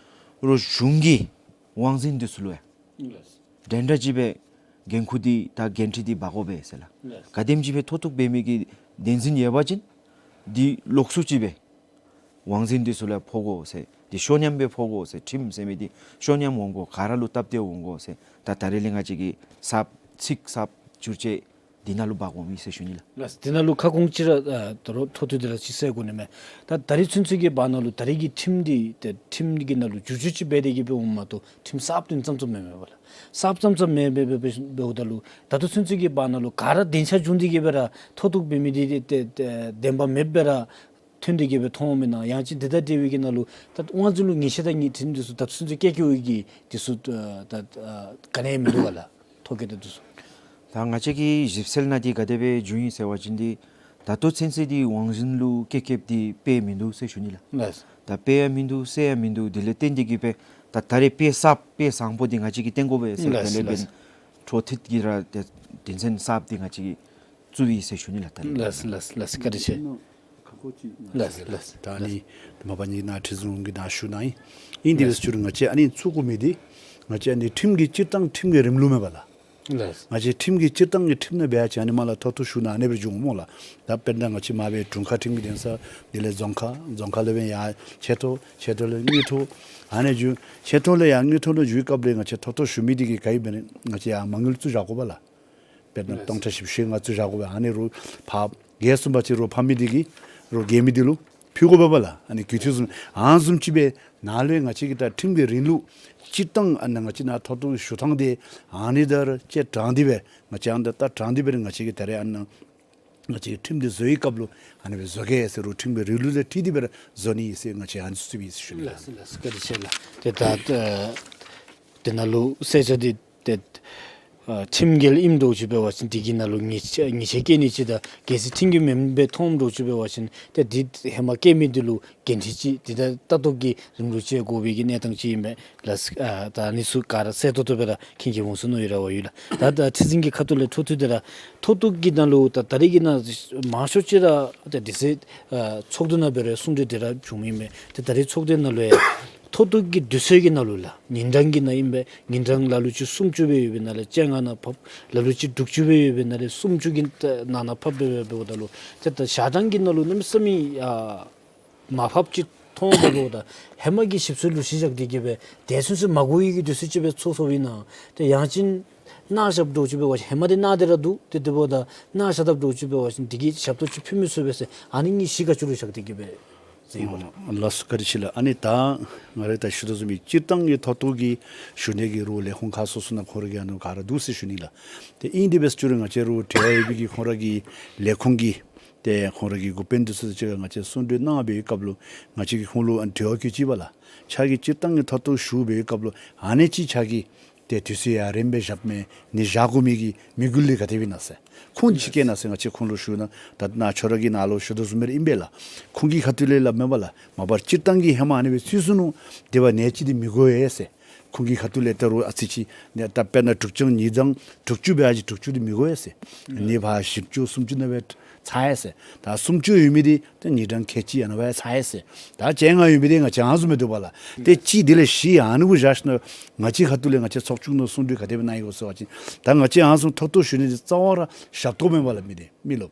རོགས་གཞུང་གི་དབང་འཛིན་འདི་ཚུ་ལུ་ཡང་ལགས། འདྲན་འདྲ་ཅིག་སྦེ་འགན་ཁུར་འདི་དང་འགན་འཁྲི་འདི་འབག་དགོ་པས་ཟེར་ལགས། ལགས། ག་དེམ་ཅིག་སྦེ་མཐོ་གཏུགས་འབད་མི་གི་བདེན་འཛིན་ཡོད་པ་ཅིན་འདི་ལོགས་སུ་ཅིག་སྦེ་དབང་འཛིན་འདི་ཚུ་ལུ་ཕོག་དགོ་ཟེར། འདི་ཤོ་ཉམས་སྦེ་ཕོག་དགོ་ཟེར། ཁྲིམས་ཟེར་མི་འདི་ཤོ་ཉམས་འོང་དགོ། ག་ར་ལུ་སྟབས་བདེ་འོང་དགོ་ཟེར། ད་ད་རེས་ལས་ང་བཅས་ཀྱིས་གསརཔ་ཚིག་གསརཔ་བསྒྱུར་བཅོས་འདི་ནང་ལུ་འབག་འོང་མི་ཟེར་ཞུ་ནི་ལགས། ལགས། འདི་ནང་ལུ་ཁ་སྐོང་ཅིག་ར་ཨ་ད་རུང་མཐོ་གཏུགས་འདི་ར་ཅིག་གསལ་དགོ་ནི་མས། ད་ད་རེས་ཚུན་ཚོད་ཀྱི་བར་ན་ལུ་ད་རེས་ཀྱི་ཁྲིམས་འདི་ཏེ་ཁྲིམས་འདི་གི་ནང་ལུ་བསྒྱུར་བཅོས་ཅིག་འབད་དེ་གིས་སྦེ་འོངམ་མ་གཏོགས་ཁྲིམས་གསརཔ་འདི་ཙམ་ཙམ་མེན་མས་པ་ལགས། གསརཔ་ཙམ་ཙམ་མེན་པར་འབདཝ་ད་ལུ་ད་ལྟོ་ཚུན་ཚོད་ཀྱི་བར་ན་ལུ་ག་ར་བདེན་ཆ་བྱུང་སྟེ་གིས་སྦེ་ར་མཐོ་གཏུགས་འབད་མི་འདི་ཏེ་ཏེ་བདེན་པ་མེདཔ་སྦེ་ར་ཐོན་ཏེ་གིས་སྦེ་མཐོང་མེན་ན། ཡང་ཅིན་དེ་དང་འབྲེལ་བའི་གི་ནང་ལུ་ད་དབང་འཛིན་ལུ་ཉེས་ཆད་དང་ཉེས་ཁྲིམས་འདི་ཚུ་ད་ལྟོ་ཚུན་ཚོད་བཀལ་བཀལཝ་གི་འདི་ཚུ་ཨ་ད་ཨ་ག་ནི་ཡང་མིན་འདུག་ག་ལགས། ཐོ་བཀོད་དེ་འདུག་ཟེར། ད་ང་བཅས་ཀྱིས་ཞིབ་འཚོལ་གནང་སྟེ་ག་དེ་སྦེ་བྱུང་ཡི་ཟེར་བ་ཅིན་འདི་ད་ལྟོ་ཚུན་ཚོད་འདི་དབང་འཛིན་ལུ་བཀལ་བཀལཝ་འདི་དཔེ་མིན་འདུག་ཟེར་ཞུ་ནི་ལགས། ལགས། ད་དཔེ་ཡང་མིན་འདུག་གསལ་ཡང་མིན་འདུག། དེ་ལས་བརྟེན་ཏེ་གིས་སྦེ་ད་ད་རེས་དཔེ་གསརཔ་དཔེ་བཟང་པོ་འདི་ང་བཅས་ཀྱིས་སྟོན་དགོ་པས་ཟེར། ལགས། དེ་ལས་འབདན་ལགས། འཕྲོ་མཐུད་ཀྱིས་ར་ཏེ་དོན་ཚན་གསརཔ་འདི་ང་བཅས་ཀྱིས་བཙུགས་ཡི་ཟེར་ཞུ་ནི་ལགས། ད་རེས། ལགས་ལགས་ལགས། བཀའ་དྲིན་ཆེ། ལགས་ལགས། ད་ཨ་ནི་མ་པ་ཉིད་ནཱ་ཁྲི་འཛིན་གྱིས་ནཱ་ཞུ་གནང་ཡི། ཨིན་དེ་འབད་རུང་ང་བཅས་ཨ་ནི་བཙུགས་དགོ་མི་འདི་ང་བཅས་ཨ་ནི་ཁྲིམས་ཀྱི་སྤྱིར་བཏང་ཁྲིམས་ཀྱི་རིམ་ལུགས་མེན་པ་ལགས། ལགས། ང་བཅས་ཁྲིམས་ཀྱི་སྤྱིར་བཏང་གི་ཁྲིམས་ནང་འབད་བ་ཅིན་ཨ་ནི་མ་ལགས་མཐོ་གཏུགས་ཞུ་ནི་ཨ་ནི་སྦེ་འབྱུང་སྨོ་ལགས། ད་དཔེར་ན་ང་བཅས་མ་པ་དྲུང་ཁག་ཁྲིམས་ཀྱི་འདུན་ས་དེ་ལས་རྫོང་ཁག་རྫོང་ཁག་ལས་འབད་ཡར་ཆེ་མཐོ་ཆེ་མཐོ་ལས་མངོན་མཐོ་ཨ་ནི་འགྱོ་ཆེ་མཐོ་ལས་ཡར་མངོན་མཐོ་ལུ་འགྱོ་བའི་སྐབས་ལུ་ང་བཅས་མཐོ་གཏུགས་ཞུ་མི་འདི་གིས་ག་ཨིན་པས་ན་ང་བཅས་ཡར་མ་དངུལ་བཙུགས་བཞག་དགོ་པས་ལགས། དཔེར་ན་ལགས། སྟོང་ཕྲག་བཞི་བཅུ་ཞེ་ལྔ་བཙུགས་བཞག་དགོ་པས། ཨ་ནི་རོགས་ཕར་བརྒལ་སོང་པ་ཅིན་རོགས་ཕམ་མི་འདི་གིས་རོགས་བརྒལ་མི་འདི་ལུ་ཕུལ་དགོ་པས་ལགས། ཨ་ནི་གི་དེ་བཟུམ་ཨ་ནི་བཟུམ་ཅིག་སྦེ་ནཱ་ལུ་ཡང་ང་བཅས་ཀྱི་ད་ཁྲིམས་ཀྱི་རིང་ལུགས་སྤྱིར་བཏང་ཨ་ནཱ་ང་བཅས་ནཱ་མཐོ་གཏུགས་ཞུ་ཐངས་འདི་ཨ་ནི་དང་ར་བཅས་དྲངས་ཏེ་སྦེ་ང་བཅས་ཨ་ནི་དང་ད་དྲངས་ཏེ་སྦེ་ང་བཅས་ཀྱིས་ད་རེས་ཨ་ནཱ་ང་བཅས་ཀྱིས་ཁྲིམས་འདི་བཟོ་བའི་སྐབས་ལུ་ཨ་ནི་སྦེ་བཟོ་གེ་ཟེར་རུང་ཁྲིམས་ཀྱི་རིང་ལུགས་དང་འཁྲིལ་ཏེ་སྦེ་ར་བཟོ་ནི་ཨིན་ཟེར་ང་བཅས་ཨ་ནི་ཚུ་ཨིན་ཟེར་ཞུ་ནི་ལགས། ལགས་ལགས། བཀའ་དྲིན་ཆེ་ལགས། ཏེ་ད་ཨ་དེ་ནང་ལུ་གསལ་ཆ་འདི་ཏེ་ཨ་ཁྲིམས་འགལ་ཨིནམ་འདྲཝ་ཅིག་འབད་བ་ཅིན་དེ་གི་ནང་ལུ་ཉེས་ཆད་ཉེས་ཆད་བཀལ་ནི་ཅིག་དང་གལ་སྲིད་ཁྲིམས་འགལ་མེནམ་སྦེ་མཐོངམ་འདྲཝ་ཅིག་འབད་བ་ཅིན་ཏེ་འདི་ཧེ་མ་བཀལ་མི་འདི་ལུ་འགན་འཁྲི་ཅིག་འདི་ད་ལྟ་རྟོག་གི་རིམ་ལུགས་ཅིག་དགོ་པའི་གི་གནས་སྟངས་ཅིག་ཨིན་པས་ལགས། ཨ་ད་ཨ་ནི་ཚུ་ག་ར་གསལ་ཏོག་ཏོ་སྦེ་ར་མཁྱེན་མཁྱེནམ་འོང་ཟེར་མནོ་ཡི་ར་བ་ཡོད་ལགས། ད་ད་ཁྲི་འཛིན་གྱི་ཁ་ཐུག་ལས་འཕྲོ་མཐུད་དེ་ར་མཐོ་གཏུགས་ཀྱི་ནང་ལུ་ད་ད་རེས་ཀྱི་ནང་མང་ཤོས་ཅིག་ར་ད་དེ་ཚེ་ཨ་ཚོགས་འདུ་ནང་འབད་རུང་གསུང་གྲོས་འདི་ར་བྱུངམ་ཨིན་མས། ཏེ་ད་རེས་ཚོགས་འདུའི་ནང་ལུ་ཡང་མཐོ་གཏུགས་ཀྱི་དུས་ཚོད་ཀྱི་ནང་ལུ་ལགས་ཉིན་གྲངས་ཀྱི་ནང་ཨིན་པས། ཉིན་གྲངས་ལ་ལུ་ཅིག་སུམ་ཅུ་སྦེ་ཡོད་པའི་ནང་ལས་བཅོ་ལྔ་ནང་ཕབ། ལ་ལུ་ཅིག་དྲུག་ཅུ་སྦེ་ཡོད་པའི་ནང་ལས་སུམ་ཅུ་གི་ནང་ན་ཕབ་སྦེ་འབདཝ་ད་ལུ་ཏེ་ད་ཞག་གྲངས་ཀྱི་ནང་ལུ་གནམ་མེད་ས་མེད་ཨ་མར་ཕབ་ཅིག་མཐོངམ་འབདཝ་ད་ཧེ་མ་གི་ཞིབ་འཚོལ་ལུ་གཞི་བཞག་སྟེ་གིས་སྦེ་དེ་ཚུན་ཚོད་མ་གོ་བའི་གི་དུས་ཚོད་ཅིག་སྦེ་ཚོར་སོངམ་ཨིན་ན། ཏེ་ཡང་ཅིན་གནང་བཞགཔ་འདྲཝ་ཅིག་འབད་བ་ཅིན་ཧེ་མ་འདི་གནང་སྟེ་ར་འདུག། ཏེ་དེ་འབདཝ་ད་གནང་བཞག་དཔ་འདྲཝ་ཅིག་འབད་བ་ཅིན་དེ་གི་ཞབས་ཏོག་ཅིག་ཕུལ་མི་ཚུགས་པས་ཟེར་ཨ་ནི་གཉིས་གཞི་ག་ཅི་ལུ་བཞག་སྟེ་གིས་སྦེ་ཟེར་ཡོད་ག་ལགས། ལགས་སོ་བཀའ་དྲིན་ཆེ་ལགས། ཨ་ནི་ད་ང་ར་ད་ཞུ་དོ་བཟུམ་སྦེ་སྤྱིར་བཏང་གི་མཐོ་གཏུགས་ཀྱི་ཞུ་ནི་གི་རོགས་ལས་ཁུངས་ཁག་སོ་སོ་ནང་ཁོང་ར་གི་ཨ་ནི་ག་ར་འདུག་ཟེར་ཞུ་ནི་ལགས། ཏེ་ཨིན་དེ་འབད་རུང་ང་བཅས་རོགས་འབྲེལ་བ་ཡོད་པའི་གི་ཁོང་ར་གི་ལས་ཁུངས་ཀྱི་ཏེ་ཁོང་ར་གི་འགོ་དཔོན་འདི་ཚུ་དང་གཅིག་ཁར་ང་བཅས་གསུང་གྲོས་གནང་བའི་སྐབས་ལུ་ང་བཅས་ཀྱིས་ཁོང་ལུ་ཨ་ནི་འབྲེལ་བ་བཀོད་ཅི་པ་ལགས། ཁྱོད་ཀྱིས་སྤྱིར་བཏང་གི་མཐོ་གཏུགས་ཞུ་བའི་སྐབས་ལུ་ཨ་ནི་ཅིག་ཁྱོད་ཀྱིས་ ཏེ་དུས་ཚོད་ཡང་རནམ་སྦེ་བཞག་མི་ནི་བཞག་དགོ་མི་གི་དམིགས་ཡུལ་འདི་ག་དེ་སྦེ་ཨིན་ན་ཟེར། ཁོང་ཕྱི་རྒྱལ་ནང་ཟེར་ང་བཅས་ཁོང་ལུ་ཞུ་ན་ད་ནཱ་ཁྱོད་ར་གིས་ནཱ་ལུ་ཞུ་དོ་བཟུམ་སྦེ་ཨིན་པས་ལགས། ཁོང་གི་ཁ་ཐུག་ལས་སླབ་མས་པ་ལགས། མ་པ་སྤྱིར་བཏང་གི་ཧེ་མ་ཨ་ནི་སྦེ་ཚུད་སོ་ནུག། དེ་འབདཝ་ནད་ཅིག་འདི་མི་དགོ་ཡ་ཟེར། ཁོང་གི་ཁ་ཐུག་ལས་ད་རུང་ཨ་ཙི་ཅིག་ནི་ད་དཔེར་ན་དྲུག་ཅུ་ཉིས་དང་དྲུག་ཅུ་སྦེ་ཨ་ཙི་དྲུག་ཅུ་འདི་མི་དགོ་ཡ་ཟེར། ཨ་ནི་ཕར་བཞི་བཅུ་སུམ་ཅུ་ནང་སྦེ་ཚར་ཡ་ཟེར། ད་སུམ་ཅུ་ཡོད་མི་འདི་ད་ཉིས་གྲངས་ཁལ་གཅིག་ཨ་ནཱ་སྦེ་ཚར་ཡ་ཟེར། ད་བཅོ་ལྔ་ཡོད་མི་འདི་ང་བཅས་ཨ་ནི་བཟུམ་སྦེ་འདུག་པ་ལགས། ཏེ་གཅིག་འདི་ལས་བཞི་ཨ་ནི་གུ་བཞག་ཞིནམ་ང་བཅས་ཁ་ཐུག་ལས་ང་བཅས་ཚོགས་ཆུང་ནང་གསུང་གྲོས་ག་དེ་སྦེ་གནང་ཡི་གོ་ཟེར་བ་ཅིན་ད་ང་བཅས་ཨ་ནི་བཟུམ་ཐོ་ཐོ་ཞུ་ནི་འདི་རྩ་བ་ར་ཞབས་ཏོག་མེན་པ་ལགས། མི་འདི་མི་ལུ་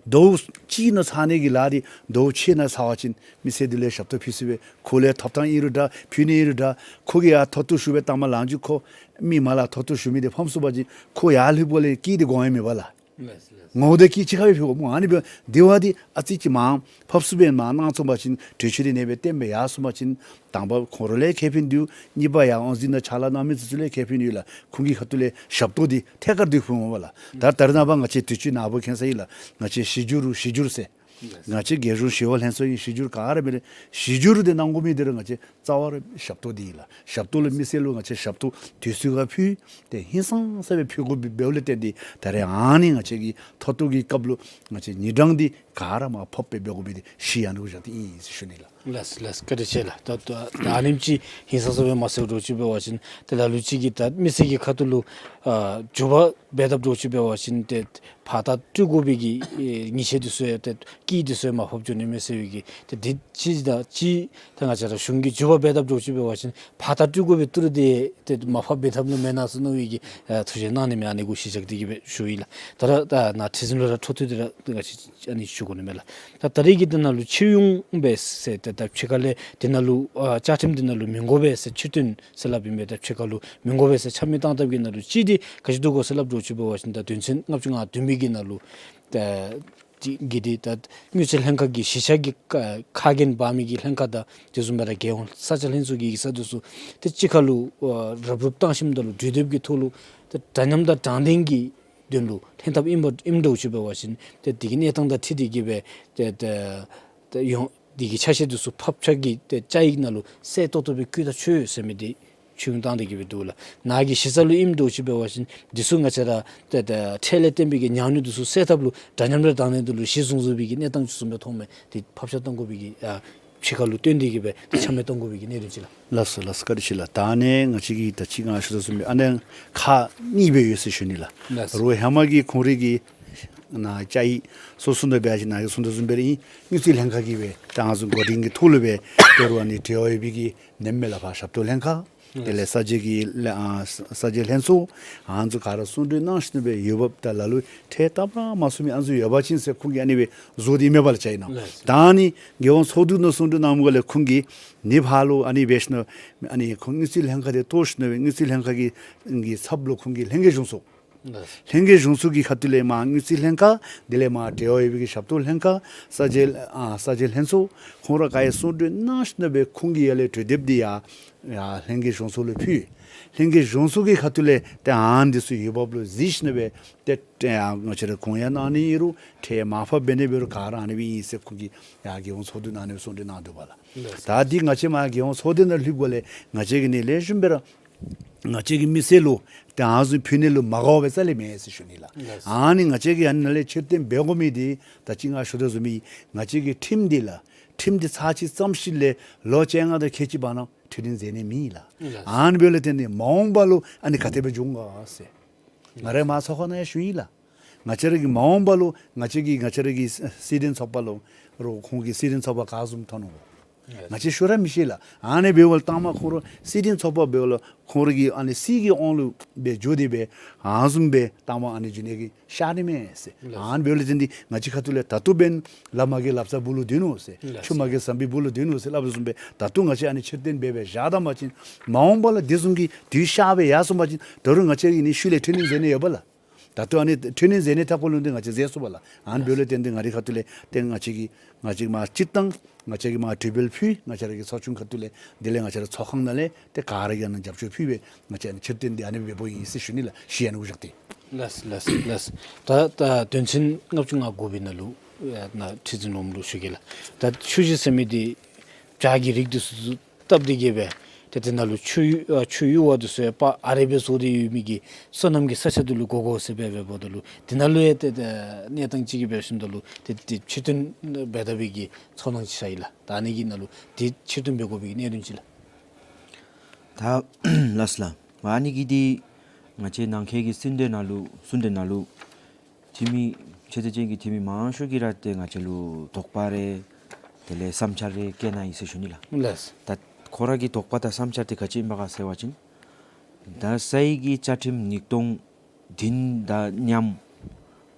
ཟླཝ་གཅིག་ནང་ཚར་ནི་གི་ལཱ་འདི་ཟླཝ་ཕྱེད་ནང་ཚར་བ་ཅིན་མི་སེར་འདི་ལས་ཞབས་ཏོག་ཕུལ་ཚུགས་པས། ཁོ་ལས་ཐོབ་ཐངས་ཨིན་རུང་འདྲ་ཕུལ་ནི་ཨིན་རུང་འདྲ། ཁོ་གིས་ཡར་ཐོ་ཐོ་ཞུ་སྦེ་བཏངམ་ལངས་ཅིག་ཁོ་མི་མ་ལགས་ཐོ་ཐོ་ཞུ་མི་འདི་ཕམ་སོང་པ་ཅིན་ཁོ་ཡར་ལྷོདཔ་ལས་སྐྱིད་འདི་དགོ་ཡ་མེད་པ་ལགས། ངོ་བོ་འདི་སྐྱིད་ཅིག་ཁར་སྦེ་ཕུལ་དགོ་སྨོ། ཨ་ནི་འབདཝ་འདི་བ་འདི་ཨ་ཙི་ཅིག་མར་ཕབ་བསུ་སྦེ་མར་གནང་ཚུགས་པ་ཅིན་གྲོས་ཆོད་འདི་ཨ་ནི་སྦེ་བཏོན་སྦེ་ཡར་སོང་པ་ཅིན་དང་པ་ཁོང་ར་ལུ་ཡང་ཁེ་ཕན་འདུག། གཉིས་པ་ཡང་དབང་འཛིན་ནང་ཕྱག་ལཱ་གནང་མི་ཚུ་ཚུ་ལུ་ཡང་ཁེ་ཕན་ཡོད་ལགས། ཁོང་གི་ཁ་ཐུག་ལས་ཞབས་ཏོག་འདི་ཐད་ཀར་འདི་ཕུལ་འོང་པ་ལགས། ད་ད་རེས་ནངས་པ་ང་བཅས་དུས་ཅི་ནཱ་བུ་མཁྱེན་ས་ཨིན་ལགས། ང་བཅས་གཞི་འགྱུར་གཞི་འགྱུར་ཟེར། ང་བཅས་རྒྱལ་གཞུང་ཞི་གཡོག་ལྷན་ཚོགས་ཨིན། གཞི་འགྱུར་ག་ར་མེད་རུང་གཞི་འགྱུར་འདི་གནང་དགོ་མི་འདི་ར་ང་བཅས་རྩ་བ་ར་ཞབས་ཏོག་འདི་ཨིན་ལགས། ཞབས་ཏོག་ལུ་མི་སེར་ལུ་ང་བཅས་ཞབས་ཏོག་དུས་ཚོད་ཁར་ཕུལ། ཏེ་ཧིང་སངས་ས་སྦེ་ཕུལ་དགོ་པའི་འབདཝ་ལས་བརྟེན་ཏེ་ད་རེས་ཨ་ནི་ང་བཅས་ཀྱི་ཐོ་ཐོ་གི་སྐབས་ལུ་ང་བཅས་ཉིན་གྲངས་འདི་ག་ར་མར་ཕབ་སྦེ་འབད་དགོ་པའི་འདི་གཞི་ཨ་ནི་གུ་བཞག་སྟེ་ཨིན་ཟེར་ཞུ་ནི་ལགས། ལགས་ལགས། བཀའ་དྲིན་ཆེ་ལགས། ད་ད་ད་ཨ་ནེམ་ཅིག་ཧིང་སངས་ས་སྦེ་མ་གསལཝ་འདྲཝ་ཅིག་འབད་བ་ཅིན་ཏེ་ལ་ལུ་ཅིག་གིས་ད་མི་སེར་གྱི་ཁ་ཐུག་ལུ་ཨ་འགྱུར་བ་འབད་དཔ་འདྲཝ་ཅིག་འབད་བ་ཅིན་ཏེ་ཕར་ད་སྤྲོད་དགོ་པའི་གི་ཨེ་ཉེས་ཆད་འདི་ཚུ་ཡང་ཏེ་སྐྱིད་འདི་ཚུ་ཡང་མར་ཕབ་འགྱོ་ནི་མས་ཟེར་བའི་གི་ཏེ་འདི་ཅིག་དང་ཅིག་ད་ང་བཅས་ར་གཞུང་གིས་འགྱུར་བ་འབད་དཔ་འདྲཝ་ཅིག་འབད་བ་ཅིན་ཕར་ད་སྤྲོད་དགོ་པའི་ཏི་རུ་འདི་ཏེ་མར་ཕབ་འབད་ཐབས་ནི་མེན་ན་ཟེར་མནོ་བའི་གི་ཨ་ཐུགས་བཞེད་གནང་ནི་མས། ཨ་ནི་གུ་གཞི་བཞག་སྟེ་གི་སྦེ་ཞུ་ཡི་ལགས། ད་ར་ད་ནཱ་ཁྲི་འཛིན་ལུ་ར་འཕྲོ་མཐུད་དེ་ར་ང་བཅས་ཨ་ནི་ཞུ་དགོ་ནི་མས་ལགས། ད་ད་རེས་ཀྱི་འདི་ནང་ལུ་ཕྱིར་འོང་སྦེ་ཟེར་ཏེ་ད་ཕྱི་ཁ་ལས་འདི་ནང་ལུ་ཨ་བཅའ་ཁྲིམས་འདི་ནང་ལུ་མི་དགོ་པས་ཟེར་ཕྱིར་ཐོན་ཟེར་སླབ་ཨིན་པས། ད་ཕྱི་ཁ་ལུ་མི་དགོ་པས་ཟེར་ཆ་མེད་བཏང་དཔ་གི་ནང་ལུ་གཅིག་འདི་ག་ཅི་འདུག་གོ་ཟེར་སླབ་འདྲཝ་ཅིག་འབད་བ་ཅིན་ད་དོན་ཚན་ལྔ་བཅུ་ང་བདུན་པའི་གི་ནང་ལུ་ད་གི་འདི་ད་དངུལ་རྩིས་ལྷན་ཁག་གི་གཞིས་ཆགས་ཀྱི་ཁ་ཁ་རྒྱན་འབག་མི་གི་ལྷན་ཁག་དང་དེ་བཟུམ་སྦེ་ར་རྒྱལ་ཡོངས་ས་ཆ་ལྷན་ཚོགས་ཀྱི་ཡིག་ཚང་འདི་ཚུ་ཏེ་གཅིག་ཁར་ལུ་ཨ་རུབ་རུབ་བཏང་ཞིནམ་ད་ལུ་གྲོས་འདེབས་ཀྱི་ཐོག་ལུ་ཏེ་འདྲ་མཉམ་དང་དྲང་བདེན་གྱི་དོན་ལུ་ལྷན་ཐབས་ཨིན་པ་ཨིནམ་འདྲཝ་ཅིག་འབད་བ་ཅིན་ཏེ་དེ་གི་གནས་སྟངས་དང་འཁྲིལ་ཏེ་གི་སྦེ་ཏེ་ཏེ་ཏེ་ཡོངས་འདི་གི་ཆ་ཤས་འདི་ཚུ་ཕབ་ཆག་གི་ཏེ་བཅའ་ཡིག་ནང་ལུ་གསལ་ཏོག་ཏོ་སྦེ་བཀོད་ད་ཆོག་ཟེར་མི་འདི་ཕྱིར་འོང་བཏང་སྟེ་གི་སྦེ་འདུག་ལགས། ནཱ་གི་གཞི་རྩ་ལུ་ཨིནམ་འདྲཝ་ཅིག་འབད་བ་ཅིན་འདི་ཚུ་ང་བཅས་ར་ཏེ་ཏེ་ཁྲལ་ལས་བརྟེན་པའི་གི་ཉམས་མྱོང་འདི་ཚུ་སེལ་ཐབས་ལུ་འདྲ་མཉམ་ར་དྲང་བདེན་འདི་ལུ་གཞི་བཟུང་བཟུང་བའི་གི་གནས་སྟངས་ཅིག་བཟུམ་སྦེ་མཐོངམ་མས། ཏེ་ཕབ་ཆག་གཏང་དགོ་པའི་གི་ཨ་ཕྱི་ཁ་ལུ་བཏོན་ཏེ་གི་སྦེ་ཏེ་ཆ་མེད་གཏང་དགོ་པའི་གི་གནད་དོན་ཅིག་ལགས། ལགས་སོ་ལགས་སོ། བཀའ་དྲིན་ཆེ་ལགས། ད་ཨ་ནི་ང་བཅས་ཀྱིས་ད་ཅི་ང་ཞུ་དོ་བཟུམ་སྦེ་ཨ་ནི་ཁག་གཉིས་སྦེ་ཡོད་ཟེར་ཞུ་ནི་ལགས། ལགས་སོ། རོགས་ཧེ་མ་གི་ཁོང་རའི་གི་ནཱ་བཅའ་ཡིག་སོ་སོ་ནང་སྦེ་ཨ་ཅི་ནཱ་གིས་གསུངས་དོ་བཟུམ་སྦེ་ར་ཨིན། དངུལ་རྩིས་ལྷན་ཁག་གིས་སྦེ་ད་ང་བཟུམ་འགོ་འདྲེན་གྱི་ཐོག་ལུ་སྦེ་ཏེ་རོགས་ཨ་ནི་འབྲེལ་བ་ཡོད་པའི་གི་ནེམ་མེད་ལ་ཕར་ཞབས་ཏོག་ལྷན་ཁག་དེ་ལས་ས་འཇལ་གྱི་ལ་ཨ་ས་ས་འཇལ་ལྷན་ཚོགས་ཨ་ནི་ཚུ་ག་ར་གསུང་གྲོས་གནང་ཞིནམ་སྦེ་འོས་འབབ་དང་ལ་ལུ་ཁྲལ་བཏབ་ར་མ་ཚུགས་མི་ཨ་ནི་ཚུ་ཡོད་པ་ཅིན་ཟེར་ཁོང་གིས་ཨ་ནི་སྦེ་བཟོ་སྟེ་མེད་པ་ལགས་བཅའ་ཡིག་ནང་། ལགས། ད་ཨ་ནི་རྒྱལ་ཡོངས་ཚོགས་འདུ་ནང་གསུང་གྲོས་གནངམ་ལས་ཁོང་གིས་ཨ་ནི་ཕར་ལུ་ཨ་ནི་འབད་ཞིནམ་ཨ་ནི་ཁོང་དངུལ་རྩིས་ལྷན་ཁག་འདི་གཏོར་ཞིནམ་སྦེ་དངུལ་རྩིས་ལྷན་ཁག་གི་གི་ཚབ་ལུ་ཁོང་གིས་ལྷན་རྒྱས་གཞུང་ཚོགས། ལགས། ལྷན་རྒྱས་གཞུང་ཚོགས་ཀྱི་ཁ་ཐུག་ལས་མར་དངུལ་རྩིས་ལྷན་ཁག་དེ་ལས་མར་འབྲེལ་བ་ཡོད་པའི་གི་ཞབས་ཏོག་ལྷན་ཁག་ས་འཇལ་ཨ་ས་འཇལ་ལྷན་ཚོགས་ཁོང་ར་ག་ར་གསུང་གྲོས་གནང་ཞིནམ་སྦེ་ཁོང་གིས་ཡར་ལས་གྲོས་འདེབས་འདི་ཡར་ཡར་ལྷན་རྒྱས་གཞུང་ཚོགས་ལུ་ཕུལ། ལྷན་རྒྱས་གཞུང་ཚོགས་ཀྱི་ཁ་ཐུག་ལས་ཏེ་ཨ་ནི་འདི་ཚུ་འོས་འབབ་ལུ་གཟིགས་ཞིནམ་སྦེ་ཏེ་ཏེ་ཡར་ང་བཅས་ར་གུང་ཡང་གནང་ནི་ཨིན་རུང་ཁྲལ་མར་ཕབ་འབད་ནི་འབད་རུང་ག་ར་ཨ་ནི་སྦེ་ཨིན་ཟེར་ཁོང་གིས་ཡར་རྒྱལ་ཡོངས་ཚོགས་འདུ་ནང་ཨ་ནི་སྦེ་གསུང་གྲོས་གནང་འདུག་པ་ལགས། ལགས། ད་འདི་ང་བཅས་མར་རྒྱལ་ཡོངས་ཚོགས་སྡེ་ནང་ལྷོདཔ་ལས་ང་བཅས་ཀྱིས་ཨ་ནི་ལེགས་ཤོམ་སྦེ་ར་ང་བཅས་ཀྱི་མི་སེར་ལུ་ཏེ་ཨ་ནི་ཚུ་ཕུལ་ནི་ལུ་མ་དགའ་བ་སྦེ་རྩ་ལས་མེད་ཟེར་ཞུ་ནི་ལགས། ལགས། ཨ་ནི་ང་བཅས་ཀྱིས་ཨ་ནི་ནང་ལས་ཕྱིར་བཏོན་འབད་དགོ་མི་འདི་ད་ཅི་ང་ཞུ་དོ་བཟུམ་སྦེ་ང་བཅས་ཀྱི་ཁྲིམས་འདི་ལགས། ཁྲིམས་འདི་ཚར་གཅིག་བརྩམས་ཞིནམ་ལས་ལོ་བཅོ་ལྔ་དང་ཁལ་གཅིག་བར་ན་འཕྲོད་བསྟེན་མཛད་ནི་མེད་ལགས། ལགས། ཨ་ནི་འབདཝ་ལས་བརྟེན་ཏེ་མ་འོངས་པ་ལུ་ཨ་ནི་ག་དེ་སྦེ་འབྱུང་ག་ཟེར། ང་ར་མར་ཚོགས་ཁང་ནང་ཡང་ཞུ་ཡི་ལགས། ང་བཅས་ར་གི་མ་འོངས་པ་ལུ་ང་བཅས་ཀྱི་ང་བཅས་ར་གི་སྲིད་དོན་ཚོགས་པ་ལུ་རོགས་ཁོང་གི་སྲིད་དོན་ཚོགས་པ་ག་བཟུམ་ཐོན་འོང་། ལགས། ང་བཅས་ཞུ་ར་མི་ཤེས་ལགས། ཨ་ནི་འབདཝ་ལས་ལྟག་མ་ཁོང་ར་སྲིད་དོན་ཚོགས་པ་འབདཝ་ལས་ཁོང་ར་གི་ཨ་ནི་སྲིད་ཀྱི་དབང་ལུ་སྦེ་འགྱོ་སྟེ་སྦེ་ཨ་ནི་བཟུམ་སྦེ་ལྟག་མ་ཨ་ནི་འགྱོ་ནི་གི་ཤར་ནི་མས་ཟེར། ལགས། ཨ་ནི་འབདཝ་ལས་བརྟེན་ཏེ་ང་བཅས་ཁ་ཐུག་ལས་ད་ལྟོ་འབདན་ལ་མ་གིས་ལབ་ས་སྦུག་ལུ་སྡོད་ནུག་ཟེར། ལགས། ཆུ་མ་གིས་ཟམ་པའི་སྦུག་ལུ་སྡོད་ནུག་ཟེར་སླབ་དོ་བཟུམ་སྦེ་ད་ལྟོ་ང་བཅས་ཨ་ནི་ཕྱིར་བཏོན་འབད་སྦེ་བཞག་ད་པ་ཅིན་མ་འོངས་པ་ལུ་དེ་བཟུམ་གྱི་དུས་ཤར་སྦེ་ཡར་སོང་པ་ཅིན་ད་རུང་ང་བཅས་ཀྱིས་ཨ་ནི་ཤུལ་ལས་འཕྲོད་བསྟེན་མཛད་ནི་ཡོད་པ་ལགས། ད་ལྟོ་ཨ་ནི་འཕྲོད་བསྟེན་མཛད་ནི་ཐབས་ཁོ་ལུ་འདི་ང་བཅས་མཛད་སོང་པ་ལགས། ཨ་ནི་འབདཝ་ལས་བརྟེན་ཏེ་ང་རའི་ཁ་ཐུག་ལས་ཏེ་ང་བཅས་ཀྱིས་ང་བཅས་མར་སྤྱིར་བཏང་ང་བཅས་ཀྱིས་མར་གྲོས་འབུལ་ཕུལ། ང་བཅས་ར་གི་ཚོགས་ཆུང་ཁ་ཐུག་ལས་དེ་ལས་ང་བཅས་ར་ཚོགས་ཁང་ནང་ལས་ཏེ་ག་ར་གིས་ཨ་ནི་རྒྱབ་སྐྱོར་ཕུལ་སྦེ་ང་བཅས་ཨ་ནི་ཕྱིར་བཏོན་འདི་ཨ་ནི་སྦེ་འབདཝ་ཨིན་ཟེར་ཞུ་ནི་ལགས། གཞི་ཨ་ནི་གུ་བཞག་སྟེ། ལགས་ལགས་ལགས། ད་ད་དོན་ཚན་ལྔ་བཅུ་ང་དགུ་པའི་ནང་ལུ་ཨ་ནཱ་ཁྲི་འཛིན་ལུ་ཞུ་གེ་ལགས། ད་ཆུ་བཞི་ཟེར་མི་འདི་བྱག་གི་རིགས་འདི་ཚུ་བཏབ་སྟེ་གི་སྦེ་ ཏེ་དེ་ནང་ལུ་ཆུ་ཡུར་ཨ་ཆུ་ཡུར་བ་འདི་ཚུ་ཡང་དཔའ་ཨ་རེ་སྦེ་བཟོ་སྟེ་ཡོད་མི་གི་སོ་ནམ་གྱི་ས་ཆ་འདི་ལུ་བགོ་དགོ་ཟེར་སྦེ་འབདཝ་ད་ལུ་དེ་ནང་ལུ་ཡང་ཏེ་ཏེ་གནས་སྟངས་ཅིག་གིས་འབད་ཞིནམ་ད་ལུ་ཏེ་ཏེ་ཕྱིར་ཐོན་འབད་ད་པའི་གི་ཚོར་སྣང་ཅིག་ཤར་ཡི་ལགས། ད་ཨ་ནི་གི་ནང་ལུ་ཏེ་ཕྱིར་ཐོན་འབད་དགོ་པའི་གི་གནད་དོན་ཅིག་ལགས། ད་ལགས་སོ་ལགས། ཨ་ནི་གི་འདི་ང་བཅས་ནང་འཁོད་ཀྱི་གསུང་གྲོས་ནང་ལུ་གསུང་གྲོས་ནང་ལུ་འཐུས་མི་ཆེ་ཚད་ཅན་གྱི་འཐུས་མི་མང་ཤོས་ཀྱིས་ར་ཏེ་ང་བཅས་ལུ་དོགས་པ་རེ་དེ་ལས་བསམ་འཆར་རེ་བཀོད་གནང་ཡི་ཟེར་ཞུ་ནི་ལགས། ལགས། ད་ཁོ་ར་གི་དོགས་པ་དང་བསམ་འཆར་དེ་ག་ཅི་ཨིན་པ་ག་ཟེར་བ་ཅིན་ད་སའི་གི་བཅའ་ཁྲིམས་ཉིས་སྟོང་བདུན་དང་མཉམ་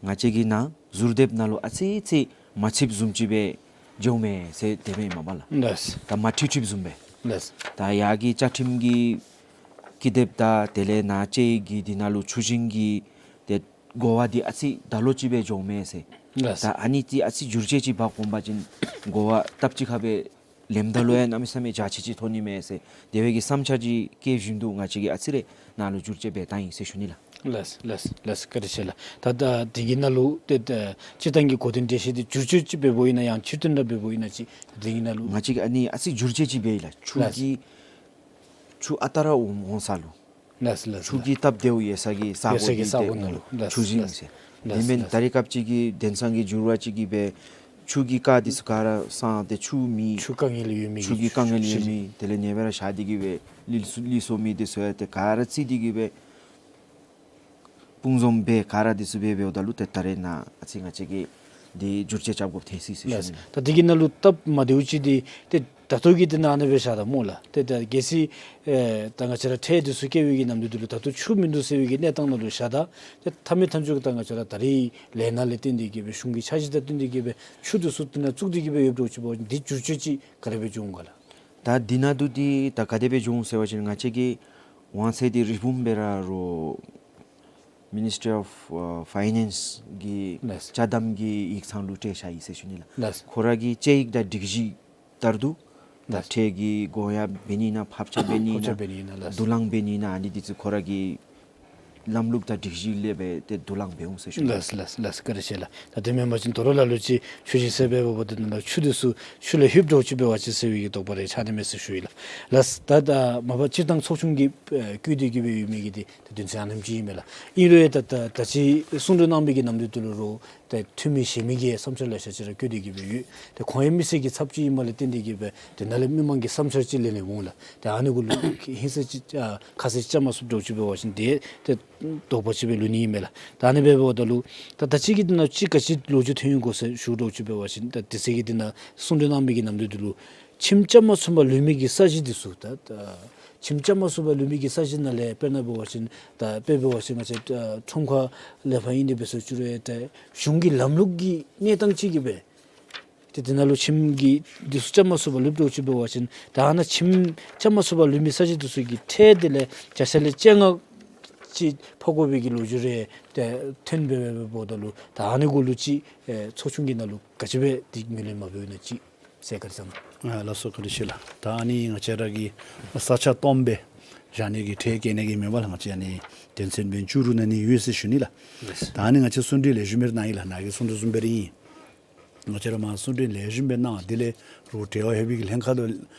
ང་བཅས་ཀྱི་ནང་ཟུར་དེབ་ནང་ལུ་ཨ་ཙི་ཅིག་མ་ཚུདཔ་བཟུམ་ཅིག་སྦེ་འགྱོཝ་མས་ཟེར་དེ་སྦེ་ཨིན་མས་པ་ལགས། ལགས། ད་མ་འཁྲུལ་འཁྲུལཝ་བཟུམ་སྦེ། ལགས། ད་ཡར་གྱི་བཅའ་ཁྲིམས་ཀྱི་ཀི་དེབ་དང་དེ་ལས་ནཱ་ཅིག་གི་འདི་ནང་ལུ་ཆུ་ཞིང་གི་ཏེ་གོ་བ་འདི་ཨ་ཙི་ད་ལོག་ཅིག་སྦེ་འགྱོཝ་མས་ཟེར། ལགས། ད་ཨ་ནི་འདི་ཨ་ཙི་བསྒྱུར་བཅོས་ཅིག་འབག་འོང་པ་ཅིན་གོ་བ་སྟབས་གཅིག་ཁར་སྦེ་ལེནམ་ད་ལུ་ཡང་གནམ་མེད་ས་མེད་འཇའ་ཆི་ཆི་ཐོན་ནི་མས་ཟེར། དེ་སྦེ་གི་བསམ་འཆར་ཅིག་བཀོད་བཞིན་དུ་ང་བཅས་ཀྱིས་ཨ་ཙི་རེ་ནཱ་ལུ་བསྒྱུར་བཅོས་འབད་བཏང་ཡི་ཟེར་ཞུ་ནི་ལགས། ལགས་ལགས་ལགས། བཀའ་དྲིན་ཆེ་ལགས། ད་ད་དེ་གི་ནང་ལུ་ཏེ་ད་སྤྱིར་བཏང་གི་གོ་དོན་འགྲེལ་བཤད་འདི་བསྒྱུར་བཅོས་ཅིག་འབདཝ་ཨིན་ན་ཡང་ཕྱིར་ཐོན་ར་འབདཝ་ཨིན་ན་ཅིག་དེ་གི་ནང་ལུ། ང་བཅས་ཀྱིས་ཨ་ནི་ཨ་ཙི་བསྒྱུར་བཅོས་ཅིག་འབད་ཡི་ལགས། ཆུ་ལགས། གི་ཆུ་ཨ་རྟག་ར་འོང་འོང་ས་ལུ། ལགས་ལགས། ཆུ་གི་སྟབས་བདེཝ་ཡོད་ས་གི་ས་གོ་ཡོད་ས་གི་འདི་ས་གོ་ཏེ་ནང་ལུ། ལགས་ཆུ་ཞིང་ལགས་ཟེར། ལགས་དེ་མེན་ལགས། ད་རེས་སྐབས་ཅིག་གི་དེང་སང་གི་འགྱུར་བ་ཅིག་གིས་སྦེ་ཆུ་གི་རྐ་འདི་ཚུ་ག་ར་སངས་ཏེ་ཆུ་མེད། ཆུ་དཀའ་ངལ་ཡོད་མི་ཆུ་གི་དཀའ་ངལ་ཡོད་མི་དེ་ལས་ཉེ་བར་བཞག་སྟེ་གི་སྦེ་ལུས་སོ་ལུས་སོ་མི་འདི་ཚུ་ཡང་ཏེ་ག་ར་རྩིས་ཏེ་གི་སྦེ་སྤུངས་འཛོམས་སྦེ་ག་ར་འདི་ཚུ་སྦེ་འབདཝ་ད་ལུ་ཏེ་ད་རེས་ནཱ་ཨ་ཙི་ང་བཅས་ཀྱིས་འདི་བསྒྱུར་བཅོས་རྐྱབ་དགོཔ་ཐོན་ཅི་ཟེར་ཞུ་ནི། ད་དེ་གི་ནང་ལུ་སྟབས་མ་བདེཝ་ཅིག་འདི་ཏེ་ད་ལྟོ་གི་དེ་ནང་ཨ་ནི་སྦེ་བཞག་ད་སྨོ་ལགས། ཏེ་ད་གལ་སྲིད་ཨེ་ད་ང་བཅས་ར་ཁྲལ་འདི་ཚུ་བཀལ་བའི་གི་ནམ་དུས་འདི་ལུ་ད་ལྟོ་ཆུ་མིན་འདུག་ཟེར་བའི་གི་གནས་སྟངས་ནང་ལུ་བཞག་ད། ཏེ་མཐའ་མའི་མཐའ་མཇུག་ད་ང་བཅས་ར་ད་རེས་ལས་སྣ་ལས་བརྟེན་ཏེ་གི་སྦེ་གཞུང་གི་འཆར་གཞི་དང་བསྟུན་ཏེ་གི་སྦེ་ཆུ་འདི་ཚུ་དེ་ནང་བཙུགས་ཏེ་གི་སྦེ་ཡོདཔ་འདྲཝ་ཅིག་འབད་བ་ཅིན་འདི་བསྒྱུར་བཅོས་ཅིག་ག་དེ་སྦེ་འབྱུང་འོང་ག་ལགས། ད་འདི་ནང་འདུག་འདི་ད་ག་དེ་སྦེ་འབྱུང་འོང་ཟེར་བ་ཅིན་ང་བཅས་ཀྱིས་དབང་ཚད་འདི་རིལ་བུམ་སྦེ་ར་རོགས་Ministry of ཨ་Finance གི་ལགས། ཅ་དམ་གྱི་ཡིག་ཚང་ལུ་སྤྲོད་བཞག་ཡི་ཟེར་ཞུ་ནི་ལགས། ལགས། ཁོ་ར་གི་དཔྱད་ཡིག་དང་སྒྲིག་གཞི་ལྟར་དུ་ད་ལགས། ཁྲལ་གྱི་དགོངས་ཡངས་འབད་ནི་ཨིན་ན་ཕབ་ཆ་འབད་ནི་ཨིན་ན་ཕབ་ཆ་འབད་ནི་ཨིན་ན་ལགས། བསྡུ་ལེན་འབད་ནི་ཨིན་ན་ཨ་ནི་འདི་ཚུ་ཁོ་ར་གི་ལམ་ལུགས་དང་སྒྲིག་གཞི་ལས་འབད་དེ་བསྡུ་ལེན་འབད་འོང་ཟེར་ཞུ་ནི། ལགས་ལགས་ལགས། བཀའ་དྲིན་ཆེ་ལགས། ད་དེ་མེན་པ་ཅིན་དོ་རུང་ལ་ལུ་ཅིག་ཆུ་ཞིང་ཟེར་བའི་འབདཝ་ད་ནཱ་ཆུ་འདི་ཚུ་ཆུ་ལས་ལྷོདཔ་འདྲཝ་ཅིག་འབད་བ་ཅིན་ཟེར་བའི་གི་དོགས་པ་རེ་ཆགས་ནི་མས་ཟེར་ཞུ་ཡི་ལགས། ལགས། ད་ད་མ་པ་སྤྱིར་བཏང་ཚོགས་ཆུང་གིས་ཨེ་བཀོད་དེ་གི་སྦེ་ཡོད་མི་གི་འདི་ད་དོན་ཚན་ཨ་ནེམ་ཅིག་ཨིན་མས་ལགས། ཨིན་རུང་ཡང་ད་ད་ད་ཅི་གསུང་གྲོས་གནང་མི་གི་ནམ་དུས་འདི་ལུ་རོགས་ཏེ་འཐུས་མི་གཞན་མི་གིས་བསམ་འཆར་ལེ་ཤ་ཅིག་ར་བཀོད་དེ་གི་སྦེ་ཡོད། ཏེ་ཁོང་ཡང་མི་སེར་གྱི་ཚབ་ཅིག་ཨིནམ་ལས་བརྟེན་ཏེ་གི་སྦེ་དེ་ནང་ལས་མི་མང་གི་བསམ་འཆར་ཅིག་ལེན་ནི་འོང་ལགས། ཏེ་ཨ་ནི་གུ་ལུ་ཧིང་སངས་ཅིག་ཨ་ཁ་གསལ་ཅིག་རྐྱབ་མ་ཚུགསཔ་འདྲཝ་ཅིག་འབད་བ་ཅིན་ཏེ་ཏེ་དོགས་པ་ཅིག་སྦེ་ལུས་ནི་ཨིན་མས་ལགས། ད་ཨ་ནི་སྦེ་འབདཝ་ད་ལུ་ད་ད་ཅི་གི་འདི་ནང་ཅིག་ག་ཅི་ལོ་རྒྱུས་ཐོན་ཡོད་ག་ཟེར་ཞུཝ་འདྲཝ་ཅིག་འབད་བ་ཅིན་ད་དེ་ཚེ་གི་འདི་ནང་གསུང་གྲོས་གནང་མི་གི་ནམ་དུས་འདི་ལུ་ཁྱིམ་རྐྱབ་མ་ཚུགས་པར་ལུས་མི་གི་ས་གཞི་འདི་ཚུ་ད་ད་ཁྱིམ་རྐྱབ་མ་ཚུགས་པར་ལུས་མི་གི་ས་གཞི་ནང་ལས་དཔེར་ན་འབད་བ་ཅིན་ད་དཔེ་འབད་བ་ཅིན་ང་བཅས་ཨ་ཁྲོམ་ཁ་ལས་ཕར་ཨིན་ཏེ་འབད་སོང་ཅི་རུང་ཡང་ད་གཞུང་གི་ལམ་ལུགས་ཀྱི་གནས་སྟངས་ཅིག་གིས་སྦེ་ཏེ་དེ་ནང་ལུ་ཁྱིམ་གྱི་འདི་ཚུ་རྐྱབ་མ་ཚུགས་པར་ལུསཔ་འདྲཝ་ཅིག་འབད་བ་ཅིན་ད་ཨ་ནཱ་ཁྱིམ་རྐྱབ་མ་ཚུགས་པར་ལུས་མི་ས་གཞི་འདི་ཚུ་གི་ཁྲལ་དེ་ལས་བརྒྱ་ཆ་ལས་བཅོ་ལྔ་ཅིག་ཕོག་དགོ་པའི་གི་ལོ་རྒྱུས་རེ་ཏེ་ཐོན་སྦེ་འབདཝ་ད་ལུ་ད་ཨ་ནི་གུ་ལུ་ཅིག་ཨེ་ཚོགས་ཆུང་གི་ནང་ལུ་ག་ཅི་སྦེ་འདི་ངོས་ལེན་མ་འབདཝ་ཨིན་ན་ཅིག་ཟེར་བཀའ་དྲིན་བསྐྱང་གནང་། ཨ་ལགས་སོ། བཀའ་དྲིན་ཆེ་ལགས། ད་ཨ་ནི་ང་བཅས་ར་གི་ས་ཆ་སྟོངམ་སྦེ་བཞག་ནི་གི་ཁྲལ་བཀལ་ནི་གི་མེན་པ་ལགས། ང་བཅས་ཨ་ནི་དོན་ཚན་འབད་བཅུ་དྲུག་ནང་ནི་ཡོད་ཟེར་ཞུ་ནི་ལགས། ད་ཨ་ནི་ང་བཅས་གསུང་གྲོས་ལེགས་ཤོམ་སྦེ་གནང་ཡི་ལགས། ནཱ་གིས་གསུང་དོ་བཟུམ་སྦེ་ར་ཨིན། ང་བཅས་ར་མར་གསུང་གྲོས་ལེགས་ཤོམ་སྦེ་གནང་། དེ་ལས་རོགས་འབྲེལ་བ་ཡོད་པའི་གི་ལྷན་ཁག་ལུ་ང་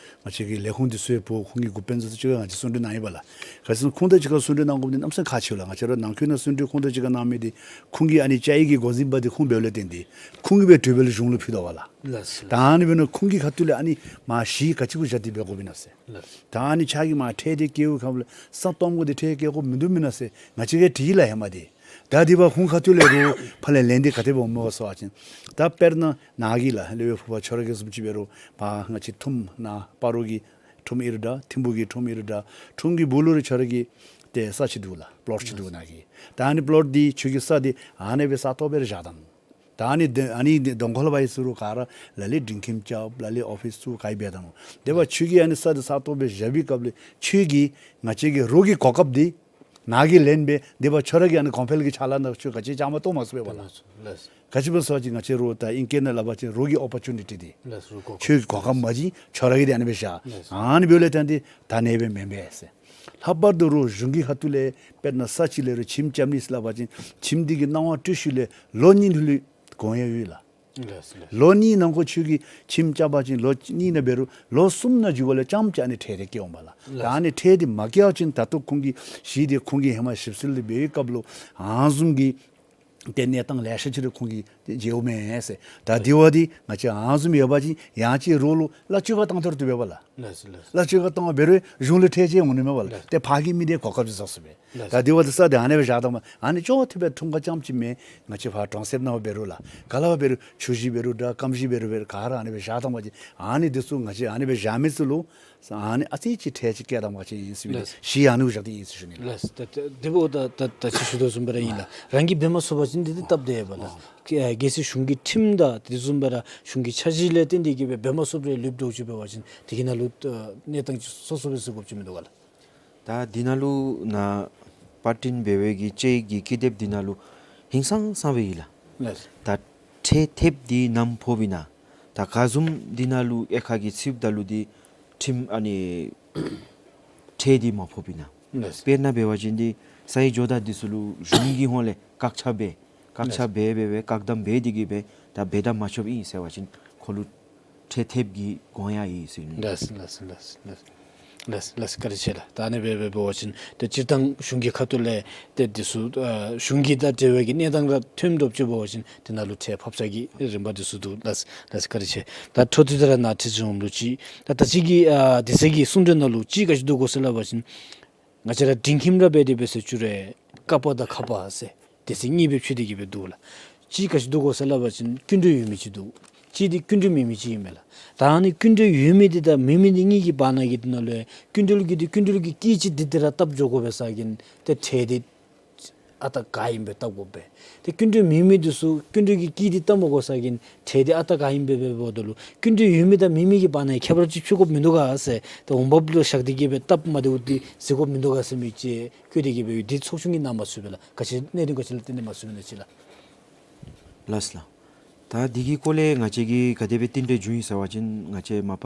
བཅས་ཀྱི་ལས་ཁུངས་འདི་ཚུ་ཡང་འབོ་ཁོང་གི་འགོ་དཔོན་ཚུ་གཅིག་ཁར་ང་བཅས་གསུང་གྲོས་གནང་ཡི་པ་ལགས། ག་ཅི་ཟེར་ན་ཁོང་དང་གཅིག་ཁར་གསུང་གྲོས་གནང་དགོཔ་འདི་གནམ་མེད་ས་མེད་ཁག་ཆེཝ་ལགས། ང་བཅས་ར་ནང་འཁོད་ནང་གསུང་གྲོས་ཁོང་དང་གཅིག་ཁར་གནང་མི་འདི་ཁོང་གི་ཨ་ནི་བཅའ་ཡིག་གི་འགོ་འཛིན་པ་འདི་ཁོང་འབདཝ་ལས་བརྟེན་ཏེ་ཁོང་གིས་སྦེ་གྲོས་འབད་ལས་གཞུང་ལུ་ཕུལ་དོ་བ་ལགས། ལགས་སོ། ད་ཨ་ནི་འབད་ནི་ཁོང་གི་ཁ་ཐུག་ལས་ཨ་ནི་མར་གཞི་ག་ཅི་གུ་བཞག་སྟེ་འབད་དགོཔ་ཨིན་ན་ཟེར། ལགས་སོ། ད་ཨ་ནི་ཁྱོད་ཀྱིས་མར་ཁྲལ་འདི་བཀལཝ་ཁར་ལས་ས་སྟོངམ་གུ་འདི་ཁྲལ་བཀལ་དགོཔ་མིན་འདུག་མེན་ན་ཟེར་ང་བཅས་ཀྱིས་དྲིས་ཡི་ལགས་ཧེ་མ་འདི། ད་དེ་འབདཝ་ཁོང་ཁ་ཐུག་ལས་རོགས་ཕར་ལས་ལན་འདི་ག་དེ་སྦེ་འོང་མས་ག་ཟེར་བ་ཅིན་ད་དཔེར་ན་ནཱ་གིས་ལགས་ལེའུ་ཕུ་པ་ཁྱོད་ར་གི་བཟུམ་ཅིག་འབད་རུང་ཕར་ང་བཅས་ཁྲོམ་ནང་སྤ་རོ་གི་ཁྲོམ་ཨིན་རུང་འདྲ་ཐིམ་ཕུག་གི་ཁྲོམ་ཨིན་རུང་འདྲ་ཁྲོམ་གྱི་སྦུག་ལུ་ར་ཁྱོད་ར་གི་ཏེ་ས་ཅིག་འདུག་ལགས། པློཊ་ཅིག་འདུག་ནཱ་གི། ད་ཨ་ནི་པློཊ་འདི་ཁྱོད་ཀྱི་ས་འདི་ཨ་ནི་སྦེ་ས་སྟོང་སྦེ་ར་བཞག་ད་ནུག། ད་ཨ་ནི་འདི་ཨ་ནི་འདི་གདོང་ཁ་ལུ་འབད་ཡི་ཟེར་རུང་ག་ར་ལ་ལུ་སྒྲིང་ཁྱིམ་རྐྱབ་ལ་ལུ་ཨོ་ཕིསི་བཙུགས་ག་ཡི་འབད་ད་ནུག། དེ་འབདཝ་ཁྱོད་ཀྱིས་ཨ་ནི་ས་འདི་ས་སྟོང་སྦེ་བཞག་པའི་སྐབས་ལུ་ཁྱོད་ཀྱིས་ང་བཅས་ཀྱི་རོགས་ཀྱི་གོ་སྐབས་འདི་ནཱ་གིས་ལེན་སྦེ་དེ་འབདཝ་ཁྱོད་ར་གི་ཨ་ནི་གོང་འཕེལ་གྱི་ཕྱག་ལཱ་ནང་ཁྱོད་ག་ཅི་བཅའ་མར་གཏོགས་མ་ཚུགས་པས་པ་ལགས། ལགས་སོ། ག་ཅི་སྦེ་ཟེར་བ་ཅིན་ང་བཅས་རོགས་ད་ཨིང་སྐད་ནང་སླབ་པ་ཅིན་རོགས་ཀྱི་ཨོ་པོར་ཅུ་ནི་ཊི་འདི། ལགས་སོ། རོགས་གོ་སྐབས། ཁྱོད་ཀྱི་གོ་སྐབས་མ་བྱིན་ཁྱོད་ར་གིས་འདི་ཨ་ནི་སྦེ་བཞག། ལགས་སོ། ཨ་ནི་འབདཝ་ལས་བརྟེན་ཏེ་ད་ཨ་ནི་སྦེ་མེན་པས་ཟེར། ལྷག་པར་དུ་རོགས་གཞུང་གི་ཁ་ཐུག་ལས་དཔེར་ན་ས་ཅིག་ལས་རོགས་ཁྱིམ་རྐྱབ་ནི་ཟེར་སླབ་པ་ཅིན་ཁྱིམ་འདི་གི་གནང་བ་སྤྲོད་ཞིནམ་ལས་ལོ་གཉིས་ལྷོད་ལྷོད་དགོངས་ཡངས་ཡོད་ལགས། ལགས་ལགས། ལོ་གཉིས་ནང་འཁོད་ཁྱོད་ཀྱིས་ཁྱིམ་རྐྱབ་པ་ཅིན་ལོ་གཉིས་ནང་འབད་རུང་ལོ་གསུམ་ནང་འགྱོཝ་ལས་རྐྱངམ་ཅིག་ཨ་ནི་ཁྲལ་དེ་བཀལ་འོང་པས་ལགས། ལགས། ད་ཨ་ནི་ཁྲལ་དེ་མ་བཀལ་བ་ཅིན་ད་ལྟོ་ཁོང་གི་གཞི་དེ་ཁོང་གིས་ཧེ་མ་ཞིབ་འཚོལ་འབད་བའི་སྐབས་ལུ་ཨ་ནི་བཟུམ་གྱི་ཏེ་གནས་སྟངས་ལེ་ཤ་ཅིག་ར་ཁོང་གིས་ཏེ་མཇལཝ་མས་ཟེར། ད་དེ་བ་འདི་ང་བཅས་ཨ་ནི་བཟུམ་ཡོད་པ་ཅིན་ཡང་ཅིན་རོགས་ལུ་གླ་སྤྱོད་ཁར་བཏང་ཐལ་འདུག་པས་ལགས། ལགས་ལགས། གླ་སྤྱོད་ཁར་བཏང་བ་འབད་རུང་གཞུང་ལུ་ཁྲལ་ཅིག་འོང་ནི་མས་པ་ལགས། ལགས། ཏེ་ཕར་གྱི་མི་དེ་གོ་སྐབས་ཅིག་བཟོ་ཚུགས་པས། ལགས། ད་དེ་བ་འདི་ས་དེ་ཨ་ནི་སྦེ་བཞག་བཏངམ་ཨ་ནི་ཅོག་འཐདཔ་སྦེ་འཐུང་ཁ་རྐྱངམ་ཅིག་མེན། ང་བཅས་ཕར་གྲོང་གསེབ་ནང་འབད་རུང་ལགས། ག་ལ་བ་འབད་རུང་ཆུ་གཞི་འབད་རུང་འདྲ་སྐམ་གཞི་འབད་རུང་འབད་རུང་ག་ར་ཨ་ནི་སྦེ་བཞག་བཏང་པ་ཅིན་ཨ་ནི་འདི་ཚུ་ང་བཅས་ཨ་ནི་སྦེ་བཞག་མི་ཚུ་ལུ་ཨ་ནི་ཨ་ཙི་ཅིག་ཁྲལ་ཅིག་བཀལ་བཏང་པ་ཅིན་ཨིན་ཟེར་ཞུ་ནི། ལགས། གཞི་ཨ་ནི་བཞག་སྟེ་ཨིན་ཟེར་ཞུ་ནི་ལགས། ལགས། ད་ད་དེ་འབདཝ་ད་ད་ད་ཅི་ཞུ་དོ་བཟུམ་སྦེ་ར་ཨིན་ལགས། རང་གིས་འབད་མ་ཚུགས་པ་ཅིན་འདི་འདི་སྟབས་བདེ་བས་ལགས། ཨ་གལ་སྲིད་གཞུང་གི་ཁྲིམས་དང་དེ་བཟུམ་སྦེ་ར་གཞུང་གི་འཆར་གཞི་ལས་བརྟེན་ཏེ་གིས་སྦེ་འབད་མ་ཚུགསཔ་རེ་ལུསཔ་འདྲཝ་ཅིག་འབད་བ་ཅིན་དེ་གི་ནང་ལུ་ཨ་གནས་སྟངས་ཅིག་སོ་སོ་སྦེ་གཟིགས་དགོཔ་ཅིག་མིན་འདུག་ག་ལགས། ད་འདི་ནང་ལུ་ནཱ་པར་སྐྲུན་འབད་བའི་གི་དཔྱད་ཡིག་གི་ཀི་དེབ་འདི་ནང་ལུ་ཧིང་སངས་ས་སྦེ་ཡོད་ལགས། ལགས། ད་ཁྲལ་ཐེབས་འདི་ནམ་ཕོགཔ་ཨིན་ན། ད་ག་བཟུམ་འདི་ནང་ལུ་དབྱེ་ཁག་གི་ཚུདཔ་ད་ལུ་འདི་ཁྲིམས་ཨ་ནི་ཁྲལ་འདི་མ་ཕོགཔ་ཨིན་ན། ལགས། དཔེར་ན་འབད་བ་ཅིན་འདི་སའི་ཇོ་བདག་འདི་ཚུ་ལུ་གཞུང་གི་ཧོངས་ལས་བཀག་ཆ་འབད་བཀག་ཆ་འབད་འབད་བཀག་སྡོམ་འབད་དེ་གིས་སྦེ་ད་འབད་དེ་མ་ཆོགཔ་ཨིན་ཟེར་བ་ཅིན་ཁོ་ལུ་ཁྲལ་ཐེབས་ཀྱི་དགོངས་ཡངས་ཡོད་ཟེར་ཞུ་ནི། ལགས་ལགས་ལགས་ལགས། ལགས་ལགས། བཀའ་དྲིན་ཆེ་ལགས། ད་ཨ་ནི་སྦེ་འབད་འབད་བ་ཅིན་ཏེ་སྤྱིར་བཏང་གཞུང་གི་ཁ་ཐུག་ལས་ཏེ་འདི་ཚུ་ཨ་གཞུང་གི་དང་འབྲེལ་བའི་གི་གནས་སྟངས་ར་ཐོནམ་འདྲཝ་ཅིག་འབད་བ་ཅིན་དེ་ནང་ལུ་ཁྲལ་ཕབ་ཆ་གི་རིམ་པ་འདི་ཚུ་འདུག། ལགས་ལགས། བཀའ་དྲིན་ཆེ། ད་འཕྲོ་མཐུད་དེ་ར་ནཱ་ཁྲིད་འོངམ་ལུ་ཅིག་ད་ད་ཅི་གི་ཨ་དེ་ཚེ་གི་གསུང་གྲོས་ནང་ལུ་ཅིག་ག་ཅི་འདུག་གོ་ཟེར་སླབ་པ་ཅིན་ང་བཅས་ར་སྒྲིང་ཁྱིམ་ར་འབད་དེ་འབད་ཟེར་ཞུ་རུང་ཀ་པ་དང་ཁ་པ་ཟེར་དེ་ཚེ་གཉིས་སྦེ་ཕྱེ་སྟེ་གིས་སྦེ་འདུག་ལགས། ཅིག་ག་ཅི་འདུག་གོ་ཟེར་སླབ་པ་ཅིན་སྐྱིན་འགྲུལ་ཡོད་མི་ཅིག་འདུག། ཅིག་འདི་སྐྱིན་འགྲུལ་མེད་མི་ཅིག་ཨིན་མས་ལགས། ད་ཨ་ནི་སྐྱིན་འགྲུལ་ཡོད་མི་འདི་དང་མེད་མི་འདི་གཉིས་ཀྱི་བར་ན་གི་འདི་ནང་ལུ་སྐྱིན་འགྲུལ་གྱི་འདི་སྐྱིན་འགྲུལ་གྱི་དཀྱིལ་ཅིག་འདི་འདི་ར་བཏབ་འགྱོ་དགོ་པས་ཟེར་གིན་ཏེ་ཁྲལ་འདི་ཨ་རྟག་ག་ཨིནམ་སྦེ་བཏབ་དགོ་པས། ཏེ་སྐྱིན་འགྲུལ་མེད་མི་འདི་ཚུ་སྐྱིན་འགྲུལ་གྱི་དཀྱིལ་འདི་བཏབ་མ་དགོ་ཟེར་གིན་ཁྲལ་འདི་ཨ་རྟག་ག་ཨིནམ་སྦེ་འབདཝ་ད་ལུ་སྐྱིན་འགྲུལ་ཡོད་མི་དང་མེད་མི་གི་བར་ན་ཁྱད་པར་ཅིག་ཕྱེ་དགོཔ་མིན་འདུག་ག་ཟེར། ཏེ་འོང་འབབ་ལུ་བཞག་སྟེ་གིས་སྦེ་སྟབས་མ་བདེཝ་འདི་གཟིགས་དགོཔ་མིན་འདུག་ག་ཟེར་མི་ཅིག་བཀོད་དེ་གིས་སྦེ་འདི་ཚོགས་ཆུང་གིས་གནང་མ་ཚུགས་པས་ལགས། ག་ཅི་གནད་དོན་ག་ཅི་ལུ་བརྟེན་ཏེ་མ་ཚུགས་པས་ན་ཅིག་ལགས། ལགས་ལགས། ད་འདི་གི་སྐོར་ལས་ང་བཅས་ཀྱིས་ག་དེ་སྦེ་རྟིང་སྒྲིལ་བྱུང་ཡི་ཟེར་བ་ཅིན་ང་བཅས་མ་པ་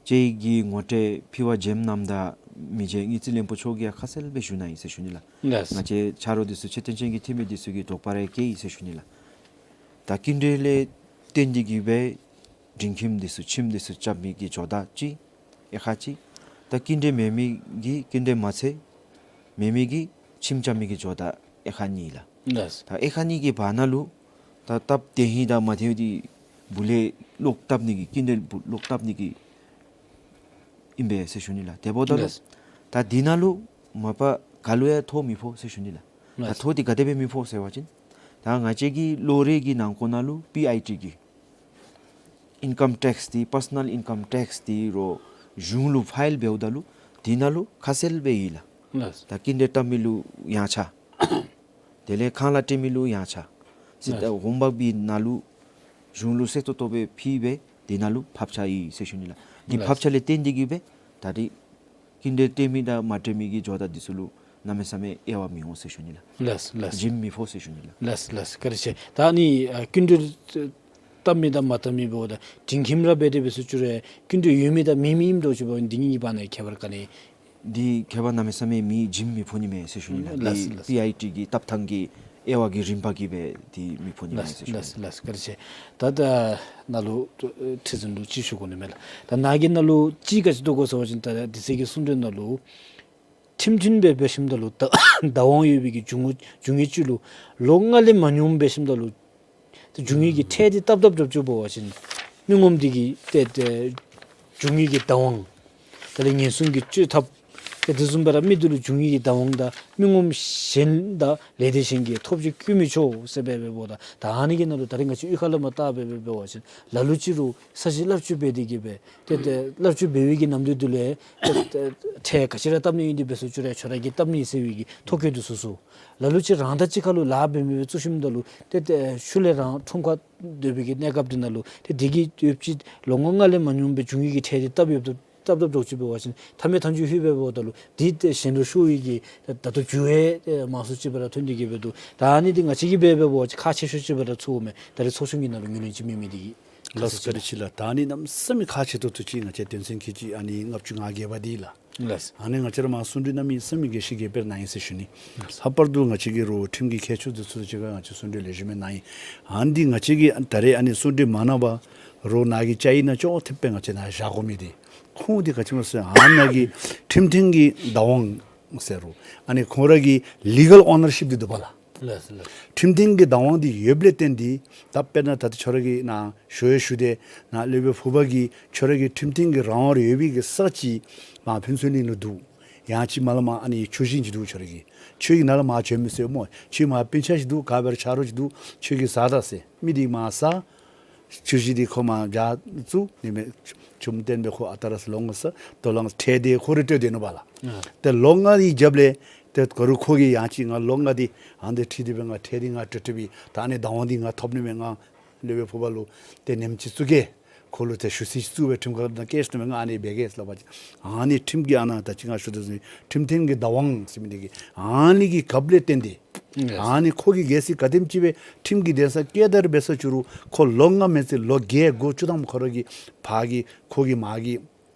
དཔྱད་ཡིག་གི་ངོ་སྤྲོད་ཕུལ་བར་འགྱེམས་གནངམ་ད་མི་རྗེ་དངུལ་རྩིས་བློན་པོ་མཆོག་གིས་ཡང་ཁ་གསལ་སྦེ་ཞུ་གནང་ཡི་ཟེར་ཞུ་ནི་ལགས། ལགས། ང་བཅས་ཆ་རོགས་འདི་ཚུ་ཆེ་མཐོང་ཅན་གྱི་འཐུས་མི་འདི་ཚུ་གིས་དོགས་པ་རེ་བསྐྱེད་ཡི་ཟེར་ཞུ་ནི་ལགས། ད་སྐྱིན་འགྲུལ་ལས་བརྟེན་ཏེ་གིས་སྦེ་སྒྲིང་ཁྱིམ་འདི་ཚུ་ཁྱིམ་འདི་ཚུ་རྐྱབ་མི་གི་ཇོ་བདག་ཅིག་དབྱེ་ཁག་ཅིག། ད་སྐྱིན་འགྲུལ་མེད་མི་གི་སྐྱིན་འགྲུལ་མ་ཚད་མེད་མི་གི་ཁྱིམ་རྐྱབ་མི་གི་ཇོ་བདག་དབྱེ་ཁག་གཉིས་ལགས། ལགས། ད་དབྱེ་ཁག་གཉིས་ཀྱི་བར་ན་ལུ་ད་སྟབས་བདེ་ཧིང་དང་མ་བདེ་ཧིང་འདི་སྦུག་ལས་ལོག་བཏབ་ནི་གི་སྐྱིན་འགྲུལ་སྦུག་ལོག་བཏབ་ནི་གི་ཨིན་པས་ཟེར་ཞུ་ནི་ལགས། དེ་འབདཝ་ད་ལུ་ལགས། ད་འདི་ནང་ལུ་མ་པ་ག་ལུ་ཡང་ཐོ་མི་ཕོག་ཟེར་ཞུ་ནི་ལགས། ད་ལགས། ཐོ་འདི་ག་དེ་སྦེ་མི་ཕོག་ཟེར་བ་ཅིན་ད་ང་བཅས་ཀྱི་ལོ་རེ་གི་ནང་འཁོད་ནང་ལུ་པི་ཨའི་ཊི་གི་ཨིན་ཀམ་ཊེགསི་འདི་པར་སོ་ནཱལ་ཨིན་ཀམ་ཊེགསི་འདི་རོགས་གཞུང་ལུ་ཕའིལ་འབདཝ་ད་ལུ་འདི་ནང་ལུ་ཁ་གསལ་སྦེ་ཡོད་ལགས། ལགས། ད་སྐྱིན་འགྲུལ་བཏབ་མི་ལུ་ཡང་ཆ། དེ་ལས་ཁང་གླ་སྤྲོད་མི་ལུ་ཡང་ཆ། ཟེར་ད་ལགས། འོང་འབབ་ཀྱི་ནང་ལུ་གཞུང་ལུ་གསལ་ཏོག་ཏོ་སྦེ་ཕུལ་སྦེ་འདི་ནང་ལུ་ཕབ་ཆ་ཡོད་ཟེར་ཞུ་ནི་ལགས། འདི་ལགས། ཕབ་ཆ་ལས་བརྟེན་ཏེ་གིས་སྦེ་ད་འདི་སྐྱིན་འགྲུལ་སྤྲོད་མི་དང་མ་སྤྲོད་མི་གི་ཇོ་བདག་འདི་ཚུ་ལུ་གནམ་མེད་ས་མེད་དབྱེ་བ་མི་འོང་ཟེར་ཞུ་ནི་ལགས། ལགས་ལགས། འགྱིམ་མི་ཕོག་ཟེར་ཞུ་ནི་ལགས། ལགས་ལགས། བཀའ་དྲིན་ཆེ། ད་ཨ་ནི་ཨ་སྐྱིན་འགྲུལ་བཏབ་མི་དང་མ་བཏབ་མི་འབདཝ་ད་སྒྲིང་ཁྱིམ་ར་འབད་དེ་འབད་ཟེར་ཞུ་རུང་སྐྱིན་འགྲུལ་ཡོད་མི་དང་མེད་མི་ཨིནམ་འདྲཝ་ཅིག་འབདཝ་འདི་གཉིས་ཀྱི་བར་ན་ཁྱད་པར་ག་ནི། འདི་ཁྱད་པར་གནམ་མེད་ས་མེད་མེད། འགྱིམ་མི་ཕོག་ནི་མས་ཟེར་ཞུ་ནི་ལགས། ལགས་འདི་ལགས། པི་ཨའི་ཊི་གི་ཐོབ་ཐང་གི་དབྱེ་བ་གི་རིམ་པ་གིས་སྦེ་འདི་མི་ཕོག་ནི་མས་ཟེར་ཞུ་ནི། ལགས་ལགས། བཀའ་དྲིན་ཆེ། ད་ད་ནཱ་ལུ་ཁྲི་འཛིན་ལུ་ཅིག་ཞུ་དགོ་ནི་མས་ལགས། ད་ནཱ་གི་ནང་ལུ་ཅིག་ག་ཅི་འདུག་གོ་ཟེར་བ་ཅིན་ད་འདི་ཚེ་གི་གསུང་གྲོས་ནང་ལུ་ཁྲིམས་མཐུན་སྦེ་འབད་ཞིནམ་ད་ལུ་བདག་བདག་དབང་ཡོད་པའི་གི་རྒྱུ་དངོས་རྒྱུ་དངོས་ཅིག་ལུ་ལོ་ལྔ་ལས་མ་ཉུངམ་འབད་ཞིནམ་ད་ལུ་ཏེ་རྒྱུ་དངོས་ཀྱི་ཁྲལ་འདི་བཏབ་བཏབ་འགྱོ་འགྱོ་འབད་བ་ཅིན་མི་ངོམ་འདི་གིས་ཏེ་ཏེ་རྒྱུ་དངོས་ཀྱི་བདག་དབང་དེ་ལས་ཉེན་སྲུང་གི་བཅོས་ཐབས་ཏེ་དེ་བཟུམ་སྦེ་ར་མི་འདི་ལུ་རྒྱུ་དངོས་ཀྱི་བདག་དབང་དང་མི་ངོམ་གཞན་དང་ལས་སྡེ་གཞན་གྱིས་ཐོབ་བྱ་བཀོལ་མི་ཆོག་ཟེར་སྦེ་འབདཝ་ད་ད་ཨ་ནི་གི་ནང་ལུ་ད་རིས་ང་བཅས་གཡུས་ཁ་ལས་མར་བལྟ་སྦེ་འབད་བ་ཅིན་ལ་ལུ་ཅིག་རུང་ས་གཞི་གླ་སྤྱོད་འབད་དེ་གིས་སྦེ་ཏེ་ཏེ་གླ་སྤྱོད་འབད་བའི་གི་ནམ་དུས་འདི་ལུ་ཏེ་ཏེ་ཁྲལ་ག་ཅི་ར་བཏབ་ནི་ཨིན་ཏེ་འབད་ཟེར་ཞུ་རུང་ཁྱོད་ར་གིས་བཏབ་ནི་ཟེར་བའི་གི་ཐོ་བཀོད་དེ་སོ་སོ། ལ་ལུ་ཅིག་རང་དང་གཅིག་ཁར་ལུ་ལཱ་འབད་མི་སྦེ་བཙུགས་ཞིནམ་ད་ལུ་ཏེ་ཏེ་ཤུལ་ལས་རང་ཁྲོམ་ཁར་སྡོད་པའི་གི་གནས་སྐབས་འདི་ནང་ལུ་ཏེ་འདི་གི་ཡོདཔ་ཅིག་ལོ་ངོ་ལྔ་ལས་མ་ཉུངམ་སྦེ་རྒྱུ་དངོས་ཀྱི་ཁྲལ་འདི་བཏབ་ཡོདཔ་ད་བཏབ་བཏབ་འགྱོ་ཅིག་འབད་བ་ཅིན་མཐའ་མའི་མཐའ་མཇུག་ལྷོད་སྦེ་འབདཝ་ད་ལུ་འདི་ཏེ་གཞན་ལུ་ཤོར་བའི་གི་ད་ད་ལྟོ་འགྱུར་བ་མང་སུ་ཅིག་སྦེ་ར་ཐོན་ཏེ་གིས་འབད་འདུག། ད་ཨ་ནི་འདི་ང་བཅས་ཀྱིས་འབད་འབད་བ་ཅིན་ཁག་ཆེ་ཤོས་ཅིག་སྦེ་ར་ཚོརཝ་མས། ད་རིས་ཚོགས་ཆུང་གི་ནང་ལུ་ངོས་ལེན་ཅིག་མེད་མི་འདི་གིས། ལགས། བཀའ་དྲིན་ཆེ་ལགས། ད་ཨ་ནི་གནམ་མེད་ས་མེད་ཁག་ཆེ་ཏོག་ཏོ་ཅིག་ང་བཅས་དོན་ཚན་ཁལ་གཅིག་ཨ་ནི་ལྔ་བཅུ་ང་བརྒྱད་པ་འདི་ལགས། ལགས། ཨ་ནི་ང་བཅས་ར་མར་གསུང་གྲོས་གནང་མི་ཚང་མ་དགེ་བཤེས་དགེ་སྤེལ་གནང་ཡི་ཟེར་ཞུ་ནི། ལྷག་པར་དུ་ང་བཅས་ཀྱི་རོགས་ཁྲིམས་ཀྱི་མཁས་མཆོག་འདི་ཚུ་གཅིག་ཁར་ང་བཅས་གསུང་གྲོས་ལེགས་ཤོམ་སྦེ་གནང་ཡི། ཨ་ནི་འདི་ང་བཅས་ཀྱིས་ད་རེས་ཨ་ནི་གསུང་གྲོས་མ་གནང་བར་རོགས་ནཱ་གི་བཅའ་ཡིག་ནང་ཅོག་འཐདཔ་སྦེ་ང་བཅས་ནཱ་བཞག་དགོ་མི་འདི་ཁོང་འདི་ག་ཅི་སྨོ་ཟེར་ཨ་ནཱ་གི་ཁྲིམས་མཐུན་གྱི་བདག་དབང་ཟེར་རུང་ཨ་ནི་ཁོང་ར་གི་ལི་གལ་ཨོ་ནར་ཤིཔ་འདི་འདུག་པ་ལགས། ལགས་ལགས། ཁྲིམས་མཐུན་གྱི་བདག་དབང་འདི་ཡོདཔ་ལས་བརྟེན་ཏེ་ད་དཔེར་ན་ད་ལྟོ་ཁྱོད་ར་གིས་ནཱ་ཞུ་ཡང་ཞུ་སྟེ་ནཱ་སློབ་དཔོན་ཕུར་པ་གིས་ཁྱོད་ར་གི་ཁྲིམས་མཐུན་གྱི་རང་དབང་ར་ཡོད་པའི་གི་ས་ཅིག་མར་ཕུན་ཚོགས་གླིང་ལུ་འདུག། ཡང་ཅིན་མར་ལས་མར་ཨ་ནི་ཆོས་སྦྱིན་ཅིག་འདུག། ཁྱོད་ར་གི་ཆོས་ཀྱིས་ནཱ་ལས་མར་བྱོན་མི་ཚུགས་སྨོ། ཁྱོད་མར་སྤུན་ཆ་ཅིག་འདུག། ག་འབད་རུང་ཆ་རོགས་ཅིག་འདུག། ཁྱོད་ཀྱིས་ཟ་ད་ཟེར་མི་འདི་མར་ཟ། ཆོས་སྦྱིན་འདི་ཁོ་མར་བཞག་བཙུགས་ནི་མས། བཅོམ་ལྡན་འདས་ཁོ་ཨ་རྟག་ར་ལོང་ས་དོ་ལོང་ཁྲལ་འདི་ཁོ་ར་སྤྲོད་དེ་ནུག་པ་ལགས། ཨ། ཏེ་ལོ་ལྔ་འདི་རྒྱབ་ལས་ཏེ་ག་རུང་ཁོ་གིས་ཡང་ཅིན་ང་ལོ་ལྔ་འདི་ཨ་ནི་འདི་ཁྲིམས་འདི་སྦེ་ང་ཁྲལ་འདི་ང་སྤྲོད་སྤྲོདཔ་ད་ཨ་ནི་བདག་དབང་འདི་ང་ཐོབ་ནི་མས། ང་སློབ་དཔོན་ཕུར་པ་ལུ་ཏེ་ནེམ་ཅིག་བཙུགས་གེ། ཁོ་ལུ་ཏེ་ཞུ་ཚིག་ཅིག་བཙུགས་སྦེ་ཁྲིམས་ཁང་ནང་བཀལ་ཞིནམ་ལས་ང་ཨ་ནི་འབད་གེ་ཟེར་སླབ་པ་ཅིན་ཨ་ནི་ཁྲིམས་ཀྱི་ཨ་ནཱ་ད་ཅི་ང་ཞུ་དོ་བཟུམ་ཁྲིམས་མཐུན་གྱི་བདག་དབང་ཟེར་མི་འདི་གི་ཨ་ནི་གི་སྐབས་ལས་བརྟེན་ཏེ་ཨ་ནི་ཁོ་གིས་གལ་སྲིད་ག་དེམ་ཅིག་སྦེ་ཁྲིམས་ཀྱི་གདན་ས་བཀལ་ད་ར་འབད་ས་ཅིག་རུང་ཁོ་ལོ་ལྔ་མེན་ཚེ་ལོ་བརྒྱད་དགུ་བཅུ་ཐམ་ཁོ་ར་གི་ཕར་གི་ཁོ་གི་མར་གི་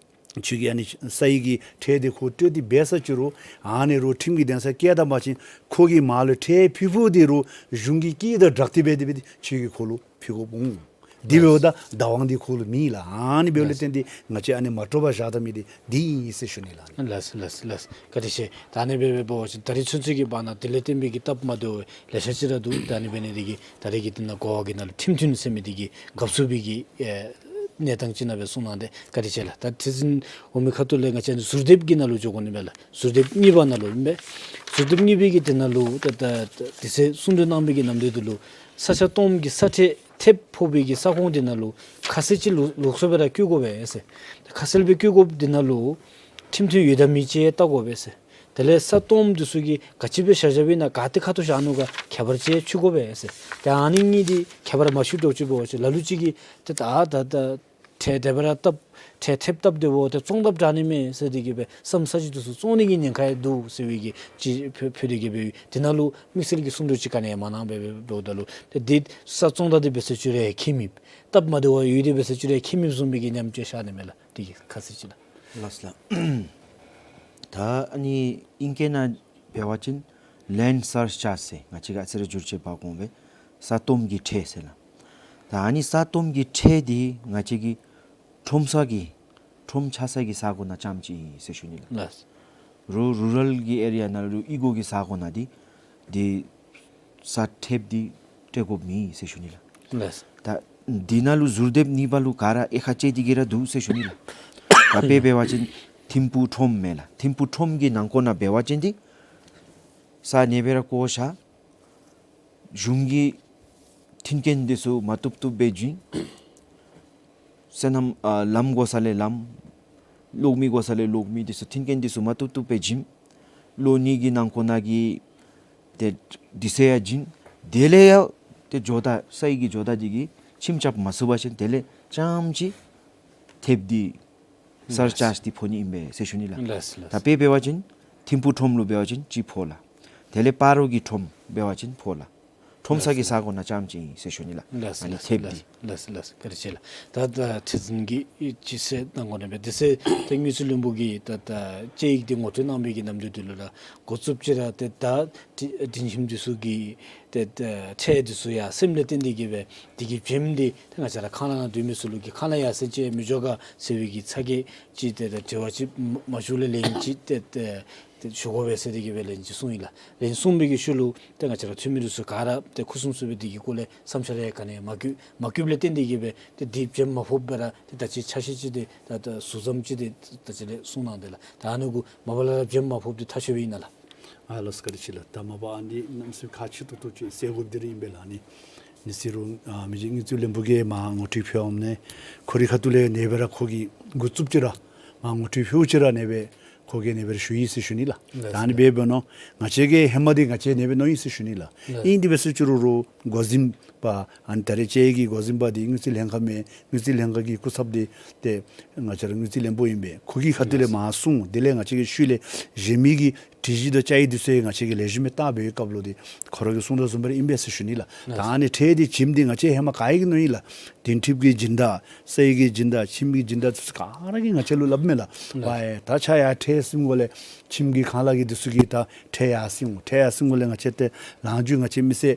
ཆོས་ཀྱི་ཨ་ནི་ས་ཡི་གི་ཁྲལ་འདི་ཁོ་སྤྲོད་དེ་འབད་ས་ཅིག་རུང་ཨ་ནི་རུང་ཁྲིམས་ཀྱི་གདན་ས་བཀལ་ད་པ་ཅིན་ཁོ་གིས་མར་ལུ་ཁྲལ་ཕུལ་ཕུལཝ་འདི་རུང་གཞུང་གི་དཀྱིལ་དང་སྦྲགས་ཏེ་འབད་དེ་འབད་དེ་ཁྱོད་ཀྱིས་ཁོ་ལུ་ཕུལ་དགོཔ་འོང་། དེ་འབདཝ་ད་བདག་དབང་འདི་ཁོ་ལུ་མེད་ལགས། ཨ་ནི་འབདཝ་ལས་བརྟེན་ཏེ་ང་བཅས་ཨ་ནི་མ་འདྲཝ་སྦེ་བཞག་ད་མི་འདི་འདི་ཨིན་ཟེར་ཞུ་ནི་ལགས། ལགས་ལགས་ལགས། བཀའ་དྲིན་ཆེ། ད་ཨ་ནི་སྦེ་འབད་བ་ཅིན་ད་རིས་ཚུན་ཚོད་ཀྱི་བར་ན་དེ་ལས་བརྟེན་པའི་གི་སྟབས་མ་བདེཝ་ལེ་ཤ་ཅིག་ར་འདུག། ད་ཨ་ནི་འབད་ནི་འདི་གིས་ད་རིས་ཀྱི་འདི་ནང་གོ་བ་གི་ནང་ལུ་ཁྲིམས་མཐུན་ཟེར་མི་འདི་གི་དགའ་བསུ་བའི་གི་ཨེ་གནས་སྟངས་ཅིག་ནང་སྦེ་གསུངས་གནང་སྟེ་བཀའ་དྲིན་ཆེ་ལགས། ད་དེ་བཟུམ་འོང་མི་ཁ་ཐུག་ལས་ང་བཅས་ཨ་ནི་ཟུར་དེབ་ཀྱི་ནང་ལུ་འགྱོ་དགོ་ནི་མས་ལགས། ཟུར་དེབ་གཉིས་པ་ནང་ལུ་ཨིན་པས། ཟུར་དེབ་གཉིས་པའི་གི་དེ་ནང་ལུ་ད་ད་ད་དེ་ཚེ་གསུང་གྲོས་གནང་བའི་གི་ནམ་དུས་འདི་ལུ་ས་ཆ་སྟོངམ་གི་ས་ཁྲལ་ཐེབས་ཕོག་པའི་གི་ས་ཁོངས་དེ་ནང་ལུ་ཁ་གསལ་ཅིག་ལོགས་ལོགས་སུ་སྦེ་ར་བཀོད་དགོ་པས་ཟེར། ཁ་གསལ་སྦེ་བཀོད་དགོཔ་དེ་ནང་ལུ་ཁྲིམས་མཐུན་ཡོད་དང་མེད་ཅིག་བལྟ་དགོ་པས་ཟེར། དེ་ལས་ས་སྟོངམ་འདི་ཚུ་གིས་ག་ཅི་སྦེ་བཞག་བཞགཔ་ཨིན་ན་ག་ཏེ་ཁ་ཐུག་བཞག་ནུག་ག་ཁྱད་པར་ཅིག་ཕྱེ་དགོ་པས་ཟེར། ཏེ་ཨ་ནི་གཉིས་འདི་ཁྱད་པར་མ་ཕྱེ་དོ་ཅིག་འབད་བ་ཅིན་ལ་ལུ་ཅིག་གིས་ཏེ་ད་ད་ད་ཁྲལ་དེ་སྦེ་ར་བཏབ་ཁྲལ་ཐེབས་བཏབ་དེ་འབདཝ་ད་བཙོང་བཏབ་དྲག་ནི་མས་ཟེར་དེ་གིས་སྦེ་ས་ས་ཅིག་འདི་ཚུ་བཙོང་ནི་གི་ཉེན་ཁ་ཡང་འདུག་ཟེར་བའི་གི་ཅིག་ཕུལ་ཕུལ་དེ་གིས་སྦེ་དེ་ནང་ལུ་དམིགས་བསལ་གྱི་གསུང་གྲོས་ཅིག་ག་ནི་ཡང་མ་གནང་སྦེ་འབདཝ་ད་ལུ་ཏེ་འདི་ས་བཙོང་ད་དེ་འབད་ས་ཅིག་ར་ཁྱད་མེད། སྟབས་མ་བདེཝ་ཡོད་དེ་འབད་ས་ཅིག་ར་ཁྱད་མེད་བཟུམ་མའི་གི་ཉམས་ཅིག་ཤར་ནི་མས་ལགས། དེ་གི་ཁ་གསལ་ཅིག་ལགས། ལགས་ལགས། ད་ཨ་ནི་ཨིང་སྐད་ནང་འབད་བ་ཅིན་ལེནཌ་སར་ཅཱརཇ་ཟེར་ང་བཅས་ཀྱིས་ཨ་ཙི་རེ་འགྱུར་བཅོས་འབག་འོང་པས། ས་སྟོངམ་གི་ཁྲལ་ཟེར་ལགས། ད་ཨ་ནི་ས་སྟོངམ་གི་ཁྲལ་འདི་ང་བཅས་ཀྱི་ཁྲོམ་ས་གི་ཁྲོམ་ཆགས་ས་གི་ས་གོ་ནང་རྐྱངམ་ཅིག་ཨིན་ཟེར་ཞུ་ནི་ལགས། ལགས། རུ་རུ་རཱལ་གྱི་ཨེ་རི་ཡ་ནང་ལུ་གཡུས་སྒོ་གི་ས་གོ་ནང་འདི་འདི་ས་ཐེབས་འདི་སྤྲོད་དགོཔ་མེད་ཟེར་ཞུ་ནི་ལགས། ལགས། ད་འདི་ནང་ལུ་ཟུར་དེབ་གཉིས་པ་ལུ་ག་ར་དབྱེ་ཁག་བཅད་དེ་གི་ར་འདུག་ཟེར་ཞུ་ནི་ལགས། ད་དཔེ་འབད་བ་ཅིན་ཐིམ་ཕུག་ཁྲོམ་མས་ལགས། ཐིམ་ཕུག་ཁྲོམ་གྱི་ནང་འཁོད་ནང་འབད་བ་ཅིན་འདི་ས་ཨ་ནེ་སྦེ་ར་བཀོ་བཞག། གཞུང་གི་མཐུན་རྐྱེན་འདི་ཚུ་མ་བཏུབ་བཏུབ་སྦེ་བྱིན། སོ་ནམ་ཨ་ལམ་དགོ་ས་ལས་ལམ་གློག་མེ་དགོ་ས་ལས་གློག་མེ་འདི་ཚུ་མཐུན་རྐྱེན་འདི་ཚུ་མ་བཏུབ་བཏུབ་སྦེ་བྱིན། གློ་ནི་གི་ནང་འཁོད་ནང་གི་ཏེ་དུས་ཚོད་ཡང་བྱིན། དེ་ལས་ཡང་ཏེ་ཇོ་བདག་ས་ཡི་གི་ཇོ་བདག་འདི་གིས་ཁྱིམ་རྐྱབ་མ་ཚུགས་པ་ཅིན་དེ་ལས་རྐྱངམ་ཅིག་ཐེབས་འདི་སར་ཅཱརཇ་འདི་ཕོག་ནི་ཨིན་པས་ཟེར་ཞུ་ནི་ལགས། ལགས་ལགས། ད་དཔེ་འབད་བ་ཅིན་ཐིམ་ཕུག་ཁྲོམ་ལུ་འབད་བ་ཅིན་གཅིག་ཕོག་ལགས། དེ་ལས་སྤ་རོ་གི་ཁྲོམ་འབད་བ་ཅིན་ཕོག་ལགས། ཁྲོམ་ས་གི་ས་གོ་ནང་རྐྱངམ་ཅིག་ཨིན་ཟེར་ཞུ་ནི་ལགས། ལགས་ལགས། ཨ་ནི་ཐེབས་འདི། ལགས་ལགས། བཀའ་དྲིན་ཆེ་ལགས། ད་ད་ཁྲི་འཛིན་གྱིས་ཅིག་གསལ་གནང་དགོ་ནི་མས། དེ་ཚེ་ཏེ་དངུལ་རྩིས་བློན་པོ་གིས་ད་ད་དཔྱད་ཡིག་འདི་ངོ་སྤྲོད་གནང་བའི་གི་ནམ་དུས་འདི་ལུ་ར་འགོ་བཙུགསཔ་ཅིག་ར་ཏེ་ད་སྒྲིང་སྒྲིང་ཁྱིམ་འདི་ཚུ་གི་ཏེ་ད་ཁྲལ་འདི་ཚུ་ཡར་སེངམ་ལས་བརྟེན་ཏེ་གིས་སྦེ་དེ་གི་བྱེམ་འདི་ཏེ་ང་བཅས་ར་ཁང་གླ་ནང་སྡོད་མི་ཚུ་ལུ་གིས་ཁང་གླ་ཡར་སེང་ཅིག་མི་འགྱོ་ག་ཟེར་བའི་གི་ཚ་གྱང་ཅིག་ཏེ་ད་དྲི་བ་ཅིག་མ་མ་ཞུ་ལས་ལན་ཅིག་ཏེ་ཏེ་ཏེ་ཞུ་དགོ་པས་ཟེར་དེ་གིས་སྦེ་ལན་ཅིག་གསུངས་ཡི་ལགས། ལན་གསུངས་པའི་གི་ཤུལ་ལུ་ཏེ་ང་བཅས་ར་འཐུས་མི་འདི་ཚུ་ག་ར་ཏེ་ཁུ་སིམ་སིམ་སྦེ་དེ་གི་སྐོར་ལས་བསམ་འཆར་ཡང་ག་ནི་ཡང་མ་བཀོད། མ་བཀོདཔ་ལས་བརྟེན་ཏེ་གིས་སྦེ་ཏེ་དེ་བྱེམ་མ་ཕོགཔ་སྦེ་ར་ཏེ་ད་ཅི་ཆ་ཤས་ཅིག་ཏེ་ད་ད་ཟུར་ཙམ་ཅིག་ཏེ་ད་ཅི་ལས་གསུངས་གནང་དེ་ལགས། ད་ཨ་ནི་གུ་མ་པ་ལས་ར་བྱེམ་མ་ཕོགཔ་འདི་ཐག་ཆོད་པའི་ཨིན་ན་ལགས། ཨ་ལགས་སོ། བཀའ་དྲིན་ཆེ་ལགས། ད་མ་པ་ཨ་ནི་གནམ་མེད་ས་མེད་ཁག་ཆེ་ཏོག་ཏོ་ཅིག་གསལ་དགོཔ་འདི་ར་ཨིན་པས་ལགས། ཨ་ནི་ཨ་ནི་ཟེར་རུང་ཨ་མི་རྗེ་དངུལ་རྩིས་བློན་པོ་གིས་མར་ངོ་སྤྲོད་ཕུལཝ་ཨིན་ནི། ཁོ་རའི་ཁ་ཐུག་ལས་ཨ་ནེ་སྦེ་ར་ཁོ་གིས་འགོ་བཙུགསཔ་ཅིག་ར་མར་ངོ་སྤྲོད་ཕུལཝ་ཅིག་ར་ཨ་ནེ་སྦེ་ཁོ་གིས་ཨ་ནེ་སྦེ་ར་ཞུ་ཡི་ཟེར་ཞུ་ནི་ལགས། ལགས། ད་ཨ་ནི་སྦེ་འབད་ནི་ང་བཅས་ཀྱིས་ཧེ་མ་འདི་ང་བཅས་ཨ་ནེ་སྦེ་མནོ་ཡི་ཟེར་ཞུ་ནི་ལགས། ལགས། ཨིན་དེ་འབད་ས་ཅིག་རུང་རོགས་འགོ་འཛིན་པ་ཨ་ནི་ད་རེས་དཔྱད་ཡིག་གི་འགོ་འཛིན་པ་འདི་དངུལ་རྩིས་ལྷན་ཁག་མས། དངུལ་རྩིས་ལྷན་ཁག་གི་སྐུ་ཚབ་འདི་ཏེ་ང་བཅས་ར་དངུལ་རྩིས་བློན་པོ་ཨིན་པས། ཁོ་གི་ཁ་ཐུག་ལས་མར་གསུངས། དེ་ལས་ང་བཅས་ཀྱིས་ཤུལ་ལས་གཞན་མི་གི་ དྲི་ཞིམ་དང་སྐྱ་ཡི་འདི་ཚུ་ཡང་ང་བཅས་ཀྱིས་ལེགས་ཤོམ་སྦེ་བཏང་འབད་བའི་སྐབས་ལུ་འདི་ཁོ་ར་གིས་གསུངས་དོ་བཟུམ་སྦེ་ར་ཨིན་པས་ཟེར་ཞུ་ནི་ལགས། ད་ཨ་ནི་ཁྲལ་འདི་ཁྱིམ་འདི་ང་བཅས་ཧེ་མ་ག་ར་གི་ནང་ཨིན་ལགས། འདོན་ཐེབས་ཀྱི་སྦྱིན་བདག་ས་ཡི་གི་སྦྱིན་བདག་ཁྱིམ་གྱི་སྦྱིན་བདག་འདི་ཚུ་ག་ར་གིས་ང་བཅས་ལུ་སླབ་མས་ལགས། ཝའི་ད་ཆ་ཡར་ཁྲལ་བསིང་དགོ་ལས་ཁྱིམ་གྱི་ཁང་གླ་གི་འདི་ཚུ་གི་ད་ཁྲལ་ཡར་བསིང་འོང་། ཁྲལ་ཡར་བསིང་དགོ་ལས་ང་བཅས་ཏེ་ལངས་རྒྱུ་ང་བཅས་མི་སེར་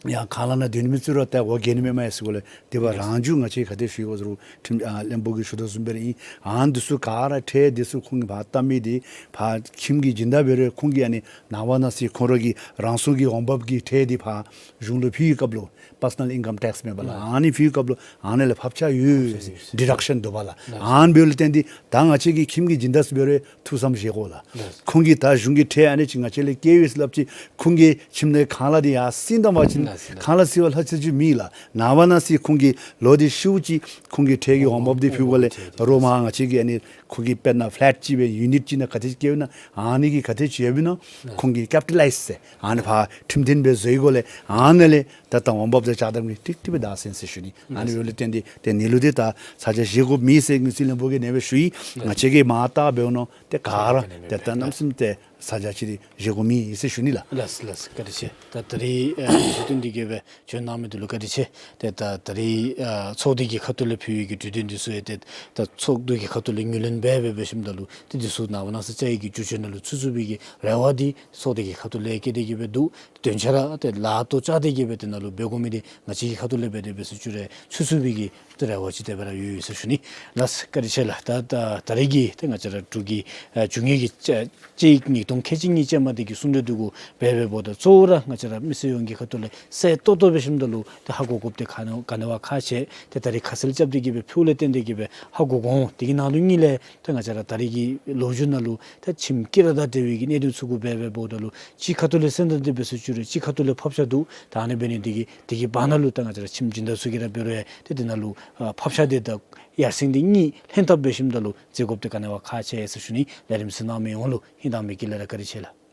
ཡང་ཁང་གླ་ནང་སྡོད་ནི་མི་ཚུ་ར་ཏེ་འོ་བརྒྱལ་ནི་མས་མས་ཟེར་དགོ་ལས། དེ་འབདཝ་རང་རྒྱུ་ང་བཅས་ག་དེ་ཞུ་དགོ་ཟེར་རུང་ཁྲིམས་ཨ་བློན་པོ་གིས་ཞུ་དོ་བཟུམ་སྦེ་ར་ཨིན། ཨ་ནི་འདི་ཚུ་ག་ར་ཁྲལ་འདི་ཚུ་ཁོང་གིས་ཕར་བཏབ་མི་འདི་ཕར་ཁྱིམ་གྱི་སྦྱིན་བདག་འབད་རུང་ཁོང་གིས་ཨ་ནི་ནངས་པ་གནངས་ཚེ་ཁོང་ར་གི་རང་སོ་གི་འོང་འབབ་ཀྱི་ཁྲལ་འདི་ཕར་གཞུང་ལུ་ཕུལ་བའི་སྐབས་ལུ་པར་སོ་ནཱལ་ཨིན་ཀམ་ཊེགསི་མེན་པ་ལགས། ཨ་ནི་ཕུལ་བའི་སྐབས་ལུ་ཨ་ནི་ལས་ཕབ་ཆག་ཡོད་ཟེར་ཌི་ཌག་ཤཱན་འདུག་པ་ལགས། ཨ་ནི་འབདཝ་ལས་བརྟེན་ཏེ་ད་ང་བཅས་ཀྱི་ཁྱིམ་གྱི་སྦྱིན་བདག་ཚུ་འབད་རུང་ཐུགས་བསམ་བཞེས་དགོ་ལགས། ཁོང་གིས་ད་གཞུང་གི་ཁྲལ་ཨ་ནི་ཅིག་ང་བཅས་ལས་བཀལ་ཡི་ཟེར་སླབ་ཅི། ཁོང་གིས་ཁྱིམ་ནང་ཁང་གླ་འདི་ཡར་བསིང་བཏང་པ་ཅིན་ཁང་གླ་བསིང་བ་ལྷག་ཆད་ཅིག་མེད་ལགས། ནངས་པ་གནངས་ཚེ་ཁོང་གི་ལོ་འདི་ཤིཝ་ཅིག་ཁོང་གི་ཁྲལ་གྱི་འོང་འབབ་འདི་ཕུལ་དགོ་ལས་རོགས་མར་ང་བཅས་ཀྱིས་ཨ་ནི་ཁོང་གི་དཔེར་ན་ཕ་ལེཊ་ཅིག་སྦེ་ཡུ་ནིཊ་ཅིག་ནང་ག་དེ་ཅིག་བཀལ་ཡོད་ན་ཨ་ནི་གི་ག་དེ་ཅིག་ཡོདཔ་ཨིན་ན་ཁོང་གིས་ཀེ་པི་ཊ་ལའིཛ་ཟེར་ཨ་ནི་ཕར་ཁྲིམས་མཐུན་སྦེ་བཟོ་དགོ་ལས་ཨ་ནི་ལས་ད་ད་འོང་འབབ་དང་ཅ་དམ་གྱི་ཏིག་ཏིག་སྦེ་བདའ་ཟུན་ཟེར་ཞུ་ནི། ཨ་ནི་འབདཝ་ལས་བརྟེན་ཏེ་ཏེ་ཨ་ནི་ལུ་འདི་ད་ས་ཆ་བཞེས་དགོཔ་མེད་ཟེར་ངོས་ཟིན་བློན་པོ་གིས་ཨ་ནེ་སྦེ་ཞུ་ཡི། ང་བཅས་ཀྱིས་མར་བལྟ་འབདཝ་ད་ཏེ་ག་ར་ཏེ་ད་གནམ་མེད་ས་མེད་ཏེ་ས་ཆ་ཅིག་འདི་བཞེས་དགོཔ་མེད་ཟེར་ཞུ་ནི་ལགས། ལགས་ལགས་བཀའ་དྲིན་ཆེ། ད་ད་རིས་ཨ་ཞུ་དོན་འདི་གིས་སྦེ་བྱོན་གནང་མི་འདི་ལུ་བཀའ་དྲིན་ཆེ། ཏེ་ད་ད་རིས་ཨ་ཚོགས་སྡེ་གི་ཁ་ཐུག་ལས་ཕུལ་བའི་གི་གྲོས་དོན་འདི་ཚུ་ཡང་ཏེ་ད་ཚོགས་སྡེ་གི་ཁ་ཐུག་ལས་ངོས་ལེན་འབད་འབད་འབད་ཞིནམ་ད་ལུ་ཏེ་འདི་ཚུ་ནངས་པ་གནངས་ཚེ་བཅའ་ཡིག་གི་བསྒྱུར་བཅོས་ནང་ལུ་ཚུད་ཚུགས་པའི་གི་རེ་བ་འདི་ཚོགས་སྡེ་གི་ཁ་ཐུག་ལས་བསྐྱེད་དེ་གིས་སྦེ་འདུག། དོན་ཆ་ར་ཏེ་ལཱ་ཐོག་བཅའ་སྟེ་གིས་སྦེ་ཏེ་ནཱ་ལུ་འབད་དགོ་མི་འདི་ང་བཅས་ཀྱི་ཁ་ཐུག་ལས་འབད་དེ་འབད་ཚུགས་རུང་ཚུད་ཚུགས་པའི་གི་ཏེ་རེ་བ་ཅིག་དེ་སྦེ་ར་ཡོད་ཡོད་ཟེར་ཞུ་ནི། ལགས་བཀའ་དྲིན་ཆེ་ལགས། ད་ད་ད་རིས་ཀྱི་ཏེ་ང་བཅས་ར་འབྲུག་གི་ཨ་བཅོ་ལྔའི་གི་བཅའ་བཅའ་ཡིག་ཉིས་སྟོང་ཁལ་གཅིག་གཉིས་ཅན་མ་འདི་གི་གསུང་གྲོས་འདི་གུ་འབད་འབདཝ་ད་གཙོ་བོ་ར་ང་བཅས་ར་མི་སེར་ཡོངས་ཀྱི་ཁ་ཐུག་ལས་གསལ་ཏོག་ཏོ་འབད་ཞིནམ་ད་ལུ་ཏེ་ཧ་གོ་དགོཔ་འདི་ག་ནི་ག་ནི་བ་ཁག་ཆེ། ཏེ་ད་རིས་ཁ་གསལ་རྐྱབ་སྟེ་གིས་སྦེ་ཕུལཝ་ལས་བརྟེན་ཏེ་གིས་སྦེ་ཧ་གོ་དགོ་འོང་། དེ་གི་ནང་དོན་གཉིས་ལས་ཏེ་ང་བཅས་ར་ད་རིས་ཀྱི་ལོ་རྒྱུས་ནང་ལུ་ད་ཁྱིམ་སྐྱིད་ར་དང་འབྲེལ་བའི་གི་གནད་དོན་ཚུ་གུ་འབད་འབདཝ་ད་ལུ་གཅིག་ཁ་ཐུག་ལས་གསལ་ཏོག་ཏོ་འབད་ཚུགས་རུང་གཅིག་ཁ་ཐུག་ལས་ཕབ་ཆག་འདུག། ད་ཨ་ནི་འབད་ནི་འདི་གིས་དེ་གི་བར་ན་ལུ་ད་ང་བཅས་ར་ཁྱིམ་སྦྱིན་བདག་ཚུ་གིས་ར་འབད་རུང་ཡང་ཏེ་དེ་ནང་ལུ་ཨ་ཕབ་ཆག་འདི་དང་ཡར་སེང་འདི་གཉིས་ལྷན་ཐབས་འབད་ཞིནམ་ད་ལུ་མཛད་དགོཔ་འདི་ག་ནི་བ་ཁག་ཆེ་ཟེར་ཞུ་ནི། ལས་རིམ་གཟིགས་གནང་མི་ཡོངས་ལུ་ཧིང་དྭངས་མའི་དཀྱིལ་ལས་ར་བཀའ་དྲིན་ཆེ་ལགས།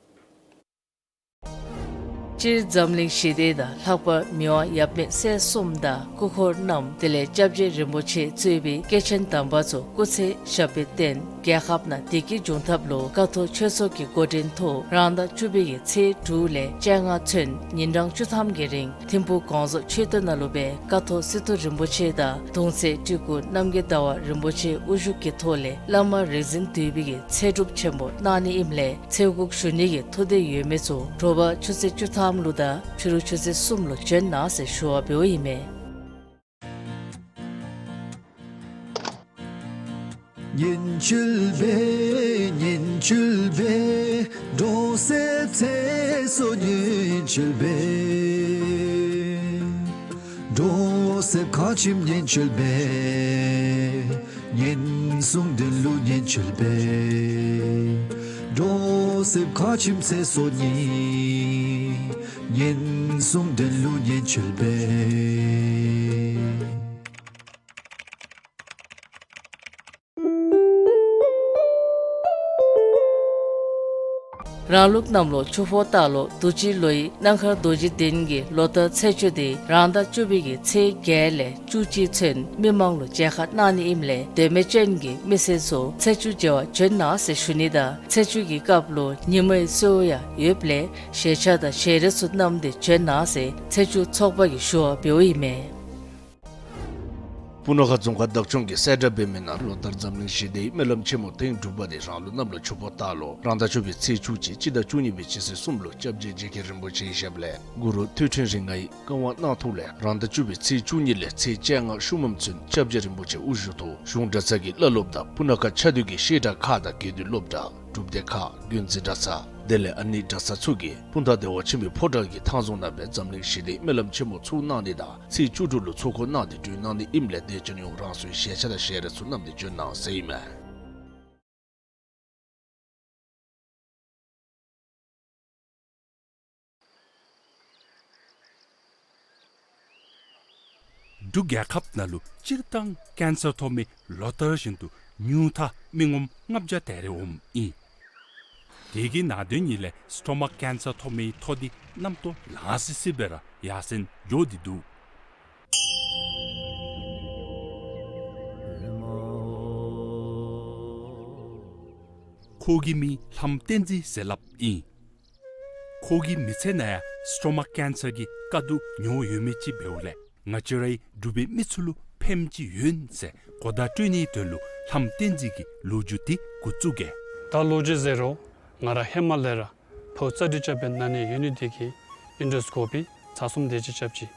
སྤྱིར་འཛམ་གླིང་ཞི་བདེ་དང་ལྷག་པར་མི་དབང་ཡབ་མེས་སྲས་གསུམ་དང་སྐུ་འཁོར་རྣམས་དེ་ལས་སྐྱབས་རྗེ་རིན་པོ་ཆེ་གཙོས་པའི་སྐྱེས་ཆེན་དམ་པ་ཚུ་སྐུ་ཚེ་ཞབས་པད་བརྟན། རྒྱལ་ཁབ་ནང་བདེ་སྐྱིད་འབྱུང་ཐབས་ལུ་ཀཿཐོག་ཆོས་ཚོགས་ཀྱི་འགོ་འདྲེན་ཐོག་རང་ཟླ་བཅུ་པའི་གི་ཚེས་དྲུག་ལས་བཅོ་ལྔ་ཚུན་ཉིན་གྲངས་བཅུ་ཐམ་གྱི་རིང་ཐིམ་ཕུག་གོང་བཟོ་ཆོས་སྡེ་ནང་ལུ་སྦེ་ཀཿཐོག་སི་ཏུ་རིན་པོ་ཆེ་དང་གདུང་སྲས་སྤྲུལ་སྐུ་རྣམ་རྒྱལ་ཟླ་བ་རིན་པོ་ཆེ་དབུ་བཞུགས་ཀྱི་ཐོག་ལས་བླ་མ་རིག་འཛིན་འདུས་པའི་གི་ཚེ་སྒྲུབ་ཆེན་པོ་གནང་ནི་ཨིནམ་ལས་ཚེ་འགུགས་ཞུ་ནི་གི་ཐུགས་འདོད་ཡོད་མི་ཚུ་དྲོ་པ་ཆུ་ཚོད་བཅུ་ཐམ་ལུ་དང་ཕྱི་རུ་ཆུ་ཚོད་གསུམ་ལུ་བྱོན་གནང་ཟེར་ཞུ་བ་འབདཝ་ཨིན་མས། རང་ལུགས་གནམ་ལོ་ཆུ་ཕོ་སྟག་ལོ་དུས་ཅི་ལོའི་གནམ་ཁར་རྡོ་རྗེ་གདན་གྱི་ལོ་ལྟར་ཚེས་བཅུ་འདི་རང་ཟླ་བཅུ་པའི་གི་ཚེས་བརྒྱད་ལས་བཅུ་གཅིག་ཚུན་མི་མང་ལུ་མཇལ་ཁ་གནང་ནི་ཨིནམ་ལས་དད་མོས་ཅན་གྱི་མི་སེར་ཚུ་ཚེས་བཅུ་མཇལ་བར་བྱོན་གནང་ཟེར་ཞུ་ནི་དང་ཚེས་བཅུ་གི་སྐབས་ལུ་ཉིན་མོའི་གསོལཝ་ཡང་ཡོདཔ་ལས་ཞལ་ཆས་དང་ཞལ་རས་ཚུ་བསྣམས་ཏེ་བྱོན་གནང་ཟེར་ཚེས་བཅུ་ཚོགས་པ་གིས་ཞུ་བ་འབདཝ་ཨིན་མས། སྤུ་ན་ཁ་རྫོང་ཁག་བདག་སྐྱོང་གིས་གསལ་བསྒྲགས་འབད་མི་ནང་ལོ་ལྟར་འཛམ་གླིང་ཞི་བདེའི་སྨོན་ལམ་ཆེན་མོ་ཐེངས་དྲུག་པ་འདི་རང་ལུགས་གནམ་ལོ་ཆུ་ཕོ་སྟག་ལོ་རང་ཟླ་བཅུ་པའི་ཚེས་བཅུ་གཅིག་སྤྱི་ཟླ་བཅུ་གཉིས་པའི་སྤྱི་ཚེས་གསུམ་ལུ་སྐྱབས་རྗེ་རྗེ་མཁན་རིན་པོ་ཆེའི་ཞབས་ལས་གུ་རུ་ཐོས་ཁྲིམས་རིགས་ལྔའི་བཀའ་དབང་གནང་ཐོག་ལས་རང་ཟླ་བཅུ་པའི་ཚེས་བཅུ་གཉིས་ལས་ཚེས་བཅོ་ལྔ་ཤུལ་མམ་ཚུན་སྐྱབས་རྗེ་རིན་པོ་ཆེ་དབུ་བཞུགས་ཐོག་གཞུང་གྲྭ་ཚང་གི་བླ་སློབ་དང་སྤུ་ན་ཁ་ཆ་འདུས་ཀྱི་བཤད་གྲྭ་ཁག་དང་དགེ་འདུན་སློབ་གྲྭ་སྒྲུབ་སྡེ་ཁག་དགོན་འཛིན་གྲྭ་ཚང་དེ་ལས་ཨ་ནི་གྲྭ་ཚང་ཚུ་གིས་སྤུངས་ཐང་བདེ་བ་ཆེན་པོའི་ཕོ་བྲང་གི་ཐང་རྫོང་ནང་སྦེ་འཛམ་གླིང་ཞི་བདེའི་སྨོན་ལམ་ཆེན་མོ་ཚོགས་གནང་ནི་དང་ཚེས་བཅུ་དྲུག་ལུ་ཚོགས་འཁོར་གནང་སྟེ་གྲོལ་གནང་ནི་ཨིནམ་ལས་དད་ཅན་ཡོངས་རང་སོའི་ཞལ་ཆས་དང་ཞལ་རས་ཚུ་བསྣམས་ཏེ་བྱོན་གནང་ཟེར་ཨིན་མས། འབྲུག་རྒྱལ་ཁབ་ནང་ལུ་སྤྱིར་བཏང་ཀེན་སར་ཐོབ་མི་ལོ་ལྟར་བཞིན་དུ་ཉུང་མཐའ་མི་ངོམ་ལྔ་བརྒྱ་དེ་རེ་འོངམ་ཨིན། དེ་གི་ནང་དོན་ཉིད་ལས་སི་ཊོ་མག་ཀེན་སར་ཐོབ་མིའི་ཐོ་འདི་གནམ་ཐོག་ལང་སི་སི་སྦེ་ར་ཡར་སེང་འགྱོ་སྟེ་འདུག། ཁོ་ ཁོ་གི་མིང་ལྷམ་བསྟན་འཛིན་ཟེར་སླབ་ཨིན། ཁོ་གི་མི་ཚེ་ནང་ཡང་སི་ཊོ་མཱཀ་ཀེན་སར་གྱི་དཀའ་སྡུག་མྱོང་ཡོད་མི་ཅིག་འབདཝ་ལས་ང་བཅས་རའི་འབྲུག་པའི་མི་ཚུ་ལུ་ཕནམ་ཅིག་ཡོད་ཟེར་གོ་བརྡ་སྤྲོད་ནིའི་དོན་ལུ་ལྷམ་བསྟན་འཛིན་གྱིས་ལོ་རྒྱུས་འདི་འགོ་བཙུགས་གེ། ད་ལོ་རྒྱུས་ཟེར་རུང་ང་ར་ཧེ་མ་ལས་ར་ཕོཝ་རྩ་དྲི་རྐྱབ་པའི་ན་ནི་ཡོད་ནི་དེ་གིས་ཨེན་ཌོ་སི་ཀོ་པི་ཚར་གསུམ་དེ་ཅིག་རྐྱབ་ཅི།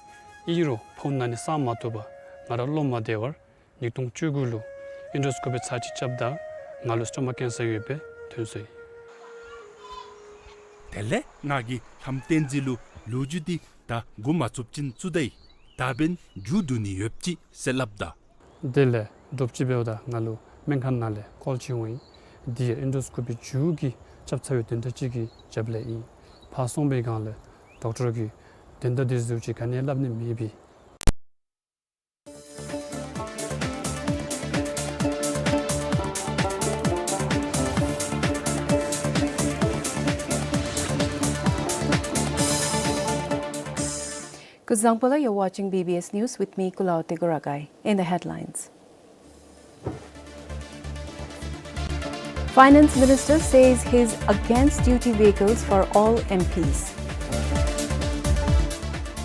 ཨིན་རུང་ཕོཝ་ན་ནི་སངས་མ་བཏུབ་པར་ང་ར་བློ་མ་བདེ་བར་ཉིས་སྟོང་བཅུ་དགུ་ལུ་ཨེན་ཌོ་སི་ཀོ་པི་ཚར་གཅིག་རྐྱབ་ད་ང་ལུ་སི་ཊོ་མཱཀ་ཀེན་སར་ཡོདཔ་སྦེ་ཐོན་སོ་ཡི། དེ་ལས་ང་གིས་ལྷམ་བསྟན་འཛིན་ལུ་ལོ་རྒྱུས་འདི་ད་འགོ་མ་བཙུགས་ཅིན་བཙུགས་ད་ཡི། ད་འབདན་མཇུག་བསྡུ་ནི་ཡོདཔ་ཅིག་ཟེར་སླབ་ད། དེ་ལས་དྲོ་པ་ཅིག་འབདཝ་ད་ང་ལུ་སྨན་ཁང་ནང་ལས་ཀོལ་ཅིག་འོང་ཡི། འདི་ཡང་ཨེན་ཌོ་སི་ཀོ་པི་མཇུག་གི་རྐྱབ་ཚར་བའི་དོན་དག་ཅིག་གི་རྒྱབ་ལས་ཨིན། ཕར་སོང་པའི་སྒང་ལས་ཌོག་ཊར་གྱིས་དོན་དག་དེ་ཚུ་ཅིག་ག་ནི་སླབ་ནི་མེད་པས། Kuzuzangpo la, you're watching B B S News with me, Kulaw Tegoragai. In the headlines. Finance Minister says he's against duty vehicles for all M Ps.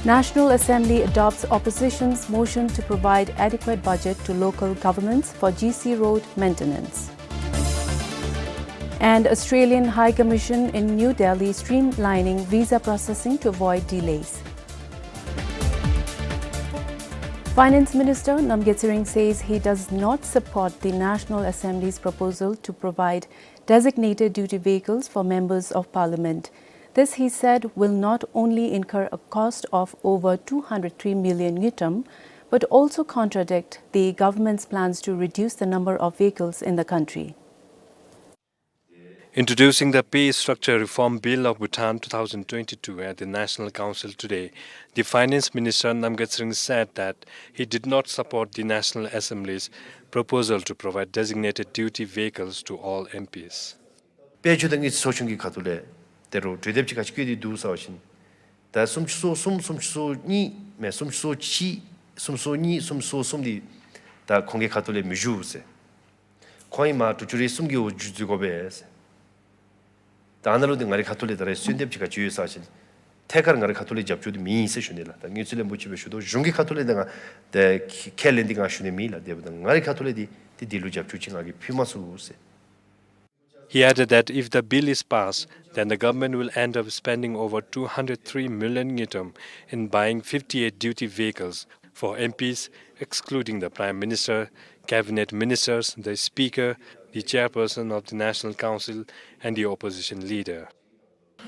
National Assembly adopts opposition's motion to provide adequate budget to local governments for G C road maintenance. And Australian High Commission in New Delhi streamlining visa processing to avoid delays. Finance Minister Namgay Tshering says he does not support the National Assembly's proposal to provide designated duty vehicles for members of parliament. This, he said, will not only incur a cost of over two hundred three million ngultrum, but also contradict the government's plans to reduce the number of vehicles in the country. Introducing the Pay Structure Reform Bill of Bhutan two thousand twenty-two at the National Council today, the Finance Minister Namgay Tshering said that he did not support the National Assembly's proposal to provide designated duty vehicles to all M Ps. དཔལ་འབྱོར་དང་དངུལ་རྩིས་ཚོགས་ཆུང་གི་ཁ་ཐུག་ལས་དེ་རུ་གྲོས་འདེབས་ཅིག་ག་ཅི་བཀོད་དེ་འདུག་ཟེར་བ་ཅིན། ད་སུམ་ཅུ་སོ་གསུམ་སུམ་ཅུ་སོ་གཉིས་མེན་སུམ་ཅུ་སོ་གཅིག་སུམ་ཅུ་སོ་གཉིས་སུམ་ཅུ་སོ་གསུམ་འདི་ད་ཁོང་གི་ཁ་ཐུག་ལས་མི་བཞུགས་ཟེར། ཁོང་ཨིན་མ་དྲུག་ཅུ་རེ་གསུམ་གྱི་འོག་འཛུལ་དགོ་པས་ཟེར། ད་ཨ་ནཱ་ལུ་འདི་ང་རའི་ཁ་ཐུག་ལས་ད་རེས་གསོལ་འདེབས་ཅིག་ག་ཅི་ཡོད་ཟེར་བ་ཅིན། ཐད་ཀར་ང་རའི་ཁ་ཐུག་ལས་རྒྱབ་སྐྱོར་འདི་མེད་ཟེར་ཞུ་ནི་ལགས། ད་དངུལ་རྩིས་བློན་པོ་ཅིག་སྦེ་ཞུ་དོ་གཞུང་གི་ཁ་ཐུག་ལས་ད་ང་ད་ཁས་ལེན་འདི་ང་ཞུ་ནི་མེད་ལགས། དེ་འབདཝ་ད་ང་རའི་ཁ་ཐུག་ལས་འདི་འདི་འདི་ལུ་རྒྱབ་སྐྱོར་ཅིག་ང་གིས་ཕུལ་མ་ཚུགས་ཟེར། He added that if the bill is passed, then the government will end up spending over two hundred three million ngultrum in buying fifty-eight duty vehicles for M Ps, excluding the Prime Minister, Cabinet Ministers, the Speaker, the Chairperson of the National Council, and the opposition leader.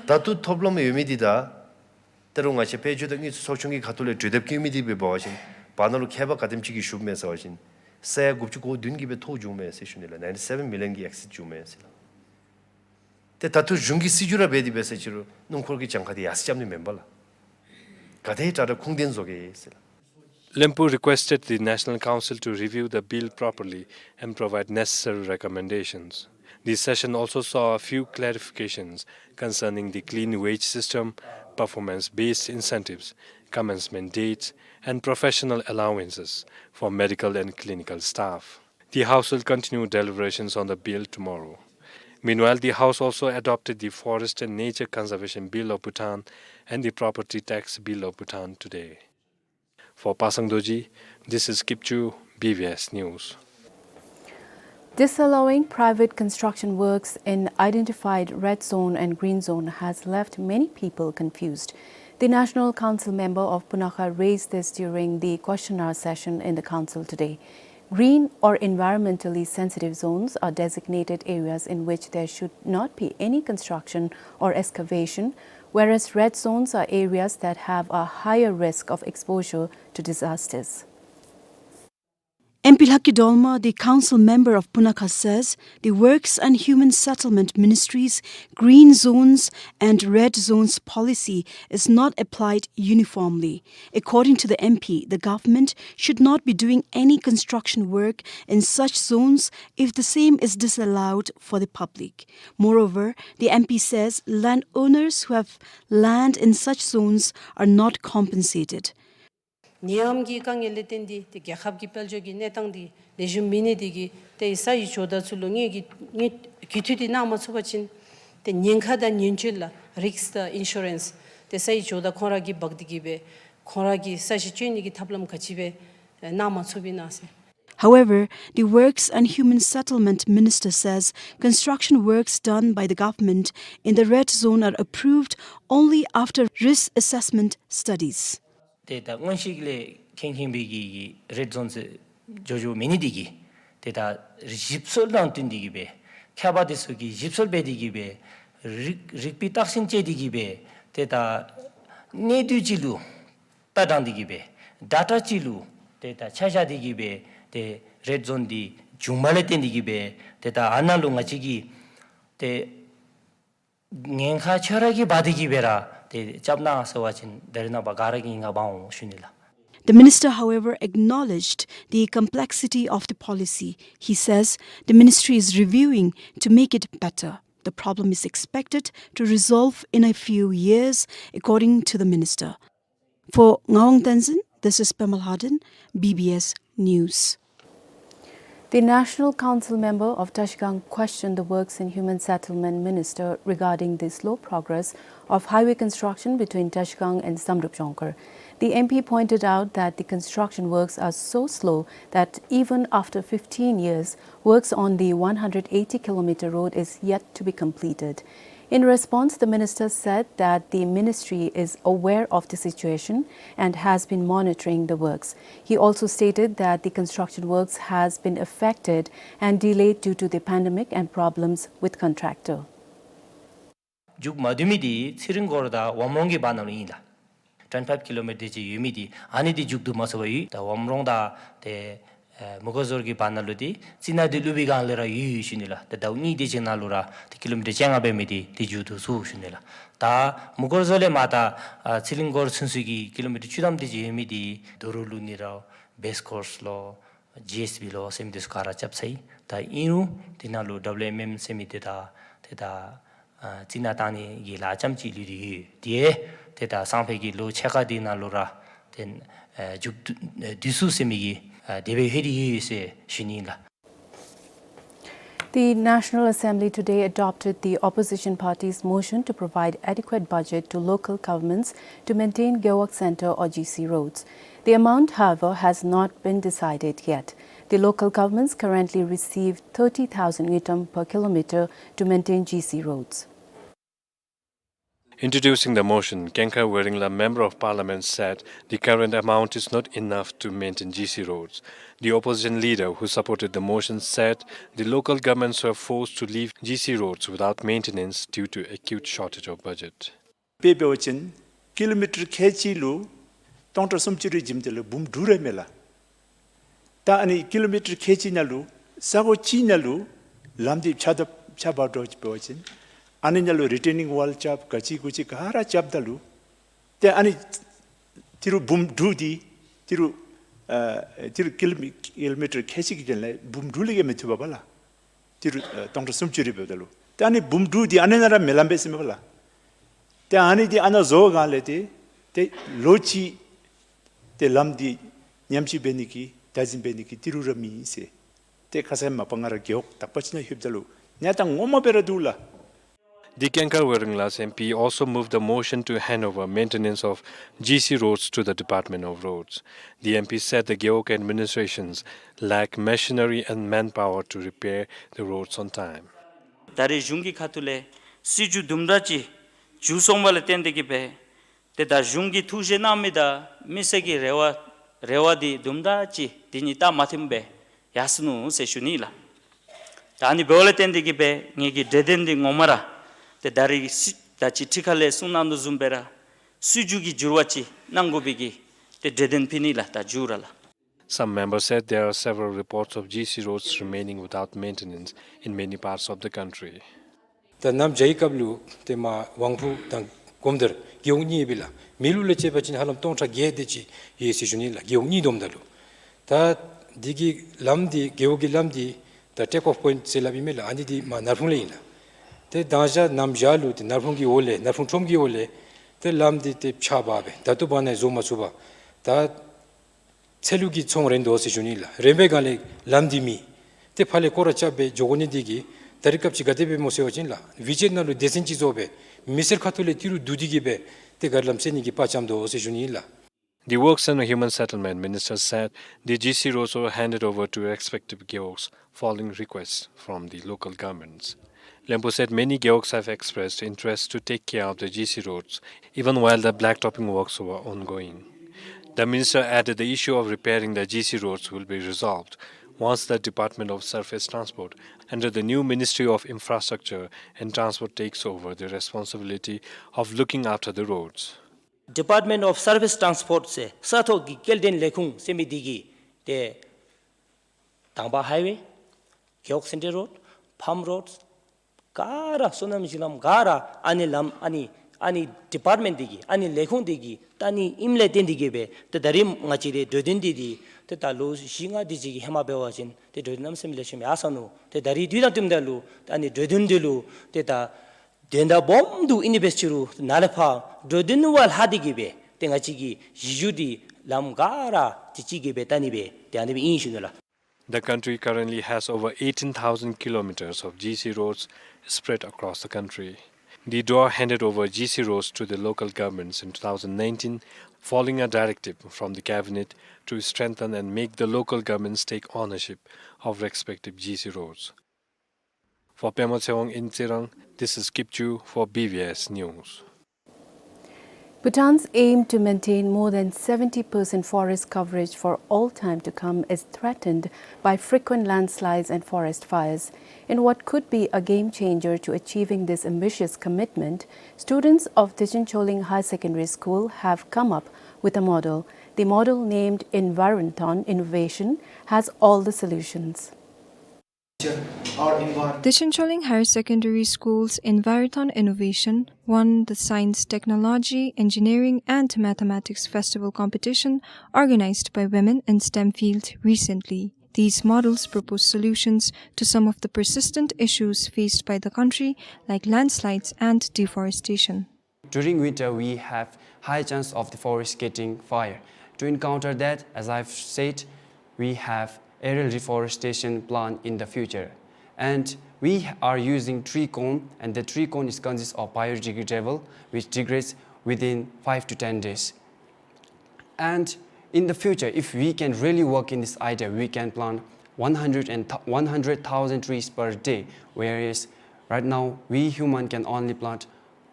ད་ལྟོ་ཐོབ་ལམ་ཡོད་མི་འདི་ད། ད་རུང་ང་བཅས་དཔལ་འབྱོར་དང་དངུལ་རྩིས་ཚོགས་ཆུང་གི་ཁ་ཐུག་ལས་གྲོས་འདེབས་བཀོད་མི་འདི་འབད་བ་ཅིན་བར་ན་ལུ་ཁྱད་པར་ག་དེམ་ཅིག་གིས་ཞུགསཔ་མས་ཟེར་བ་ཅིན་ས་ཡ་དགུ་བཅུ་གོ་བདུན་གྱིས་སྦེ་ཐོག་བྱུངམ་མས་ཟེར་ཞུ་ནི་ལགས། ninety seven million གྱིས་exceed བྱུངམ་མས་ཟེར་ལགས། ཏེ་ད་ལྟོ་གཞུང་གིས་སྲིད་བྱུས་ར་འབད་དེ་འབད་ཟེར་ཅི་རུང་སྣུམ་འཁོར་གྱི་གྱངས་ཁ་འདི་ཡར་སེང་རྐྱབ་ནི་མེན་པས་ལགས། ག་དེ་དྲག་དྲག་ཁུངས་ལྡན་བཟོ་གེ་ཟེར་ལགས། བློན་པོ་requested the National Council to review the bill properly and provide necessary recommendations. The session also saw a few clarifications concerning the clean wage system, performance-based incentives, commencement dates, and professional allowances for medical and clinical staff. The House will continue deliberations on the bill tomorrow. Meanwhile, the House also adopted the Forest and Nature Conservation Bill of Bhutan and the Property Tax Bill of Bhutan today. For Pasang Dorji, this is Kipchu, B B S News. Disallowing private construction works in identified red zone and green zone has left many people confused. The National Council member of Punakha raised this during the question hour session in the council today. Green or environmentally sensitive zones are designated areas in which there should not be any construction or excavation, whereas red zones are areas that have a higher risk of exposure to disasters. M P Lhakki Dolma, the council member of Punakha, says the Works and Human Settlement Ministry's green zones and red zones policy is not applied uniformly. According to the M P, the government should not be doing any construction work in such zones if the same is disallowed for the public. Moreover, the M P says landowners who have land in such zones are not compensated. ནད་ཡམས་ཀྱི་དཀའ་ངལ་ལས་བརྟེན་ཏེ་ཏེ་རྒྱལ་ཁབ་ཀྱི་དཔལ་འབྱོར་གྱི་གནས་སྟངས་འདི་ལེགས་ཤོམ་མེད་ནི་དེ་གིས་ཏེ་ས་ཡི་ཇོ་བདག་ཚུ་ལུ་དངུལ་གྱི་དངུལ་གྱི་འཐུས་འདི་གནང་མ་ཚུགས་པ་ཅིན་ཏེ་ཉེན་ཁ་དང་ཉེན་བཅོལ་ལགས་རིསཀ་དང་ཨིན་ཤུ་རེནསི་ཏེ་ས་ཡི་ཇོ་བདག་ཁོང་ར་གིས་འབག་སྟེ་གིས་སྦེ་ཁོང་ར་གི་ས་གཞི་བཅོ་ནི་གི་ཐབས་ལམ་ག་ཅི་སྦེ་གནང་མ་ཚུགས་པས་ན་ཟེར། However, the Works and Human Settlement Minister says construction works done by the government in the red zone are approved only after risk assessment studies. ཏེ་ད་སྔོན་ཞིག་ལས་མཁྱེན་མཁྱེན་པའི་གི་གི་རེཌ་ཛོན་ཟེར་འགྱོ་འགྱོཝ་མེད་ནི་དེ་གིས་ཏེ་ད་ཞིབ་འཚོལ་དང་བསྟུན་ཏེ་གིས་སྦེ་མཁས་པ་དེ་ཚུ་གིས་ཞིབ་འཚོལ་འབད་དེ་གིས་སྦེ་རིགས་རིགས་པའི་བརྟག་ཞིབ་འབད་དེ་གིས་སྦེ་ཏེ་ད་གནས་དུས་ཅིག་ལུ་ལྟ་སྟངས་འདི་གིས་སྦེ་ཌེ་ཊ་ཅིག་ལུ་ཏེ་ད་ཆ་བཞག་སྟེ་གིས་སྦེ་ཏེ་རེཌ་ཛོན་འདི་བྱུང་བ་ལས་བརྟེན་ཏེ་གིས་སྦེ་ཏེ་ད་ཨ་ནཱ་ལུ་ང་བཅས་ཀྱིས་ཏེ་ཉེན་ཁ་ཁྱོད་ར་གིས་འབག་སྟེ་གིས་སྦེ་ར་ཏེ་རྐྱབ་གནང་ཟེར་བ་ཅིན་ད་རེས་ནངས་པ་ག་ར་གིས་ཨིནམ་འབག་འོང་ཞུ་ནི་ལགས། The minister, however, acknowledged the complexity of the policy. He says the ministry is reviewing to make it better. The problem is expected to resolve in a few years, according to the minister. For Ngawang Tenzin, this is Pema Lhaden, B B S News. The National Council member of Trashigang questioned the Works and Human Settlement Minister regarding the slow progress of highway construction between Trashigang and Samdrup Jongkhar. The M P pointed out that the construction works are so slow that even after fifteen years, works on the one hundred eighty kilometer road is yet to be completed. In response, the minister said that the ministry is aware of the situation and has been monitoring the works. He also stated that the construction works has been affected and delayed due to the pandemic and problems with contractor. མཇུག་མ་བསྡུ་མི་འདི་ཚེ་རིང་སྒོར་དང་ཝམ་རོང་གི་བར་ན་ལུ་ཨིན་ལགས། twenty five kilometer ཅིག་ཡོད་མི་འདི་ཨ་ནི་འདི་མཇུག་བསྡུ་མ་ཚུགས་པར་ཡོད། ད་ཝམ་རོང་དང་ཏེ་ཨེ་མུ་ག་ཟོར་གྱི་བར་ན་ལུ་འདི་རྩི་ནག་འདི་ཀླུ་སྦིས་སྒང་ལས་ར་ཡོད་ཡོད་ཞུ་ནི་ལགས། ཏེ་ཟླཝ་གཉིས་དེ་ཅིག་ནང་ལུ་ར་ཏེ་ཀི་ལོ་མི་ཊར་བཅོ་ལྔ་འབད་མི་འདི་ཏེ་མཇུག་བསྡུ་ཚུགས་ཞུ་ནི་ལགས། ད་མུ་ག་ཟོར་ལས་མར་ད་ཨ་ཚེ་རིང་སྒོར་ཚུན་ཚོད་ཀྱི་ཀི་ལོ་མི་ཊར་བཅུ་ཐམ་དེ་ཅིག་ཡོད་མི་འདི་རྡོ་རུག་ལུ་ནི་ར་བེསི་ཀོརསི་ལོ་ཇེ་ཨེསི་བི་ལོ་ཟེར་མི་འདི་ཚུ་ག་ར་རྐྱབ་ཚར་ཡི། ད་ཨིན་རུང་དེ་ནང་ལུ་ཌབ་ལུ་ཨེམ་ཨེམ་ཟེར་མི་འདི་ད་ཏེ་ད་ཨ་རྩི་ནག་བཏང་ནི་གི་ལཱ་རྐྱངམ་ཅིག་ལུས་ཏེ་ཡོད། དེ་ཏེ་ད་སང་ཕོད་ཀྱི་ལོ་ཕྱེད་ཀ་འདི་ནང་ལུ་ར་ཏེ་ཨ་མཇུག་བསྡུ་ཨ་བསྡུ་ཚུགས་ཟེར་མི་གི་ཨ་དེ་སྦེ་ལྷོད་དེ་ཡོད་ཟེར་ཞུ་ནི་ལགས། The National Assembly today adopted the opposition party's motion to provide adequate budget to local governments to maintain Gewog Center or G C roads. The amount, however, has not been decided yet. The local governments currently receive thirty thousand ngultrum per kilometer to maintain G C roads. Introducing the motion, Kenkha Weringla, Member of Parliament, said the current amount is not enough to maintain G C roads. The opposition leader who supported the motion said the local governments were forced to leave G C roads without maintenance due to acute shortage of budget. དཔེ་འབད་བ་ཅིན་ཀི་ལོ་མི་ཊར་ཁལ་གཅིག་ལུ་སྟོང་ཕྲག་སུམ་ཅུ་རེ་བྱིནམ་ད་ལུ་འབུམ་དྲུག་རེ་མས་ལགས། ད་ཨ་ནི་ཀི་ལོ་མི་ཊར་ཁལ་གཅིག་ནང་ལུ་ས་གོ་གཅིག་ནང་ལུ་ལམ་འདི་ཕྱགས་བཏབ་ཕྱགས་འབག་འགྱོ་འབད་བ་ཅིན་ཨ་ནི་ནང་ལུ་རི་ཊེ་ནིང་ཝཱལ་རྐྱབ་ག་ཅི་གུ་ཅི་ག་ར་རྐྱབ་ད་ལུ་ཏེ་ཨ་ནི་ཏི་རུ་འབུམ་དྲུག་འདི་ཏི་རུ་ཨ་ཏི་རུ་ཀི་ལོ་མི་ཀི་ལོ་མི་ཊར་ཁལ་གཅིག་གི་དོན་ལས་འབུམ་དྲུག་ལས་བརྒལ་མི་ཐུབ་པས་ལགས། ཏི་རུ་ཨ་སྟོང་ཕྲག་སུམ་ཅུ་རེ་འབདཝ་ད་ལུ་ཏེ་ཨ་ནི་འབུམ་དྲུག་འདི་ཨ་ནི་ནང་ར་མེད་ལམ་འབད་ཟེར་མས་པ་ལགས། ཏེ་ཨ་ནི་འདི་ཨ་ནཱ་བཟོ་བའི་སྒང་ལས་ཏེ་ཏེ་ལོ་གཅིག་ཏེ་ལམ་འདི་ཉམས་བཅོས་འབད་ནི་གི་བདག་འཛིན་འབད་ནི་གི་ཏི་རུ་ར་མེད་ཟེར། ཏེ་ཁ་ཙ་མ་པ་ང་ར་རྒེད་འོག་དག་པ་ཅིག་ནང་ལྷོདཔ་ད་ལུ་གནས་སྟངས་ངོ་མ་སྦེ་ར་འདུག་ལགས། The Kenkha Weringla's M P also moved the motion to hand over maintenance of G C roads to the Department of Roads. The M P said the Gewog administrations lack machinery and manpower to repair the roads on time. ད་རེས་གཞུང་གི་ཁ་ཐུག་ལས་སྲིད་བྱུས་དུམ་གྲ་ཅིག་བྱུང་སོང་བ་ལས་བརྟེན་ཏེ་གིས་སྦེ་ཏེ་ད་གཞུང་གིས་ཐུགས་བཞེད་གནང་མི་དང་མི་སེར་གྱི་རེ་བ་རེ་བ་འདི་དུམ་གྲ་ཅིག་འདི་གཉིས་སྟབས་མ་མཐུནམ་སྦེ་ཡར་སོ་ནུག་ཟེར་ཞུ་ནི་ལགས། ད་ཨ་ནི་འབདཝ་ལས་བརྟེན་ཏེ་གིས་སྦེ་ངེ་གི་གྲོས་དོན་འདི་ངོ་མ་ར་ཏེ་ད་རེས་སྲིད་ད་ཅི་ཁྲི་ཁ་ལས་གསུང་གནང་དོ་བཟུམ་སྦེ་ར་སྲིད་བྱུས་ཀྱི་འགྱུར་བ་ཅིག་གནང་དགོ་པའི་གི་ཏེ་གྲོས་དོན་ཕུལ་ནི་ལགས། ད་མཇུག་ར་ལགས། Some members said there are several reports of G C roads remaining without maintenance in many parts of the country. ད་གནམ་བྱཱར་བའི་སྐབས་ལུ་ཏེ་མར་ཝང་ཕུ་དང་གོམ་དར་རྒེད་འོག་གཉིས་ཡོད་པས་ལགས། མེ་ལུག་ལས་བཅད་པ་ཅིན་ཧ་ལམ་སྟོང་ཕྲག་བརྒྱད་དེ་ཅིག་ཡོད་ཟེར་ཞུ་ནི་ལགས། རྒེད་འོག་གཉིས་བསྡོམས་ད་ལུ། ད་འདི་གི་ལམ་འདི་རྒེད་འོག་གི་ལམ་འདི་ད་ཊེཀ་ཨོཕ་པོའིནཊ་ཟེར་སླབ་ཨིན་མས་ལགས། ཨ་ནི་འདི་མར་ནག་ཕུང་ལས་ཨིན་ལགས། ཏེ་དང་ཞག་གནམ་བྱཱར་ལུ་ཏེ་ནག་ཕུང་གི་འོག་ལས་ནག་ཕུང་ཁྲོམ་གྱི་འོག་ལས་ཏེ་ལམ་འདི་ཏེ་ཕྱགས་འབག་སྦེ་ད་ལྟོ་བར་ན་བཟོ་མ་ཚུགས་པར་ད་ ཚལ་ལུ་གི་ཚོང་རན་དོ་ཟེར་ཞུ་ནི་ལགས། རན་པའི་སྒང་ལས་ལམ་འདི་མེད། ཏེ་ཕར་ལས་སྐོར་ར་རྐྱབ་སྦེ་འགྱོ་དགོ་ནི་འདི་གིས་ད་རིས་སྐབས་ཅིག་ག་དེ་སྦེ་སྨོ་ཟེར་བ་ཅིན་ལགས། ཝི་ཅེཊ་ནང་ལུ་སྡེ་ཚན་ཅིག་བཟོ་སྦེ་མི་སེར་ཁ་ཐུག་ལས་ཏི་རུ་བསྡུ་སྟེ་གིས་སྦེ་ཏེ་ག་ར་ལམ་སེལ་ནི་གི་དཔའ་བཅམ་དོ་ཟེར་ཞུ་ནི་ལགས། The Works and Human Settlement Minister said the G C roads were handed over to respective Gewogs following requests from the local governments. Lempo said many Gewogs have expressed interest to take care of the G C roads, even while the blacktopping works were ongoing. The minister added the issue of repairing the G C roads will be resolved once the Department of Surface Transport under the new Ministry of Infrastructure and Transport takes over the responsibility of looking after the roads. Department of Surface Transport ཟེར་ས་ཐོག་གི་སྐྱེལ་འདྲེན་ལས་ཁུངས་ཟེར་མི་འདི་གིས་ཏེ་དང་པ་ཧའི་ཝེ། གེའོག་སེན་ཊྲལ་རོཌ། ཕཱམ་རོཌ། ག་ར་སོ་ནམ་གཞི་ལམ་ག་ར་ཨ་ནི་ལམ་ཨ་ནི་ཨ་ནི་ཌི་པཱརཊ་མེནཊ་འདི་གིས་ཨ་ནི་ལས་ཁུངས་འདི་གིས་བལྟ་ནི་ཨིནམ་ལས་བརྟེན་ཏེ་གིས་སྦེ་ཏེ་ད་རིས་ང་བཅས་རའི་འགྲོ་དོན་འདི་འདི་ཏེ་ད་ལོ་བཞི་ལྔ་འདི་ཅིག་གི་ཧེ་མ་འབད་བ་ཅིན་ཏེ་འགྲོ་དོན་གནམ་མེད་ས་མེད་ལེགས་ཤོམ་ཡར་སོང་ནུག། ཏེ་ད་རིས་དུས་དང་བསྟུནམ་ད་ལུ་ཨ་ནི་འགྲོ་དོན་འདི་ལུ་ཏེ་ད་དོན་དག་སྦོམ་འདུག། ཨིན་ནི་འབད་ཅི་རུང་ནཱ་ལས་ཕར་འགྲོ་དོན་བ་ལྷག་སྟེ་གིས་སྦེ་ཏེ་ང་བཅས་ཀྱི་གཞི་རྒྱུ་འདི་ལམ་ག་ར་ཏེ་གཅིག་གིས་སྦེ་བལྟ་ནི་སྦེ་ཏེ་ཨ་ནི་སྦེ་ཨིན་ཞུ་ནི་ལགས། The country currently has over eighteen thousand kilometers of G C roads spread across the country. The DoR handed over G C roads to the local governments in two thousand nineteen, following a directive from the cabinet to strengthen and make the local governments take ownership of respective G C roads. For Pema Tshewang in Tsirang, this is Kipchu for B V S News. Bhutan's aim to maintain more than seventy percent forest coverage for all time to come is threatened by frequent landslides and forest fires. In what could be a game changer to achieving this ambitious commitment, students of Techen Choling Higher Secondary School have come up with a model. The model, named Environton Innovation, has all the solutions. Techen Choling Higher Secondary School's Environton Innovation won the Science, Technology, Engineering and Mathematics Festival competition organized by Women in STEM Field recently. These models propose solutions to some of the persistent issues faced by the country, like landslides and deforestation. During winter, we have high chance of the forest getting fire. To encounter that, as I've said, we have aerial reforestation plan in the future. And we are using tree cone, and the tree cone is consists of biodegradable, which degrades within five to ten days. And in the future, if we can really work in this idea, we can plant one hundred and th-, one hundred thousand trees per day, whereas right now we human can only plant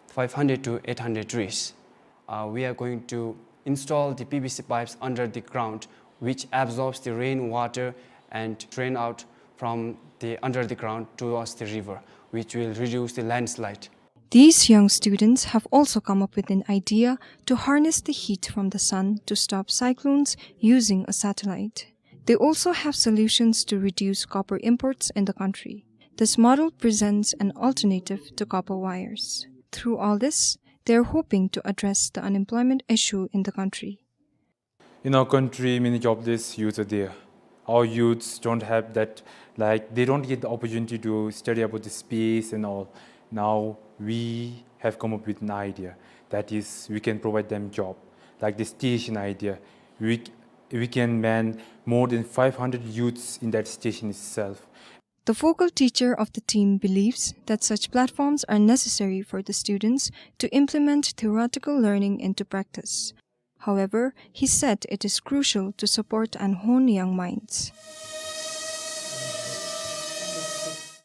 five hundred to eight hundred trees. Uh, we are going to install the P V C pipes under the ground, which absorbs the rainwater and drain out from the under the ground towards the river, which will reduce the landslide. These young students have also come up with an idea to harness the heat from the sun to stop cyclones using a satellite. They also have solutions to reduce copper imports in the country. This model presents an alternative to copper wires. Through all this, they are hoping to address the unemployment issue in the country. In our country, many jobless youths are there. Our youths don't have that, like, they don't get the opportunity to study about the space and all. Now we have come up with an idea. That is, we can provide them job, like the station idea. We, we can man more than five hundred youths in that station itself. The focal teacher of the team believes that such platforms are necessary for the students to implement theoretical learning into practice. However, he said it is crucial to support and hone young minds.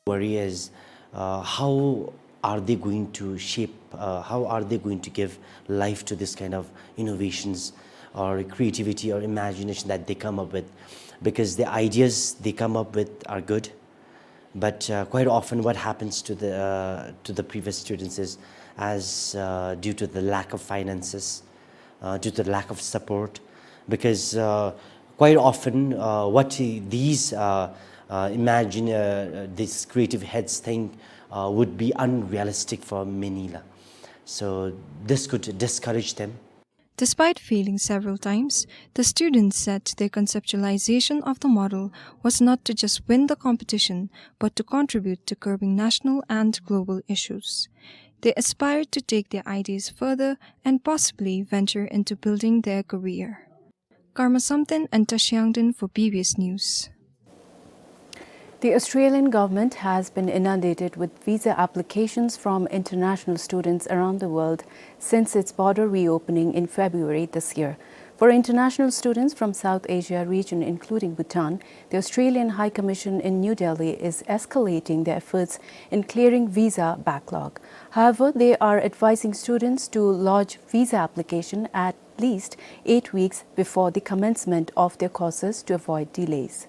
Worry is, uh, how are they going to shape, uh, how are they going to give life to this kind of innovations or creativity or imagination that they come up with? Because the ideas they come up with are good, but, uh, quite often what happens to the, uh, to the previous students is, as, uh, due to the lack of finances, uh, due to the lack of support, because, uh, quite often, uh, what he, these, uh, uh, imagine, uh, uh, these creative heads think, uh, would be unrealistic for many la. So this could discourage them. Despite failing several times, the students said their conceptualization of the model was not to just win the competition, but to contribute to curbing national and global issues. They aspired to take their ideas further and possibly venture into building their career. Karma Samten and Tashi Yangden for B B S News. The Australian government has been inundated with visa applications from international students around the world since its border reopening in February this year. For international students from South Asia region, including Bhutan, the Australian High Commission in New Delhi is escalating their efforts in clearing visa backlog. However, they are advising students to lodge visa application at least eight weeks before the commencement of their courses to avoid delays.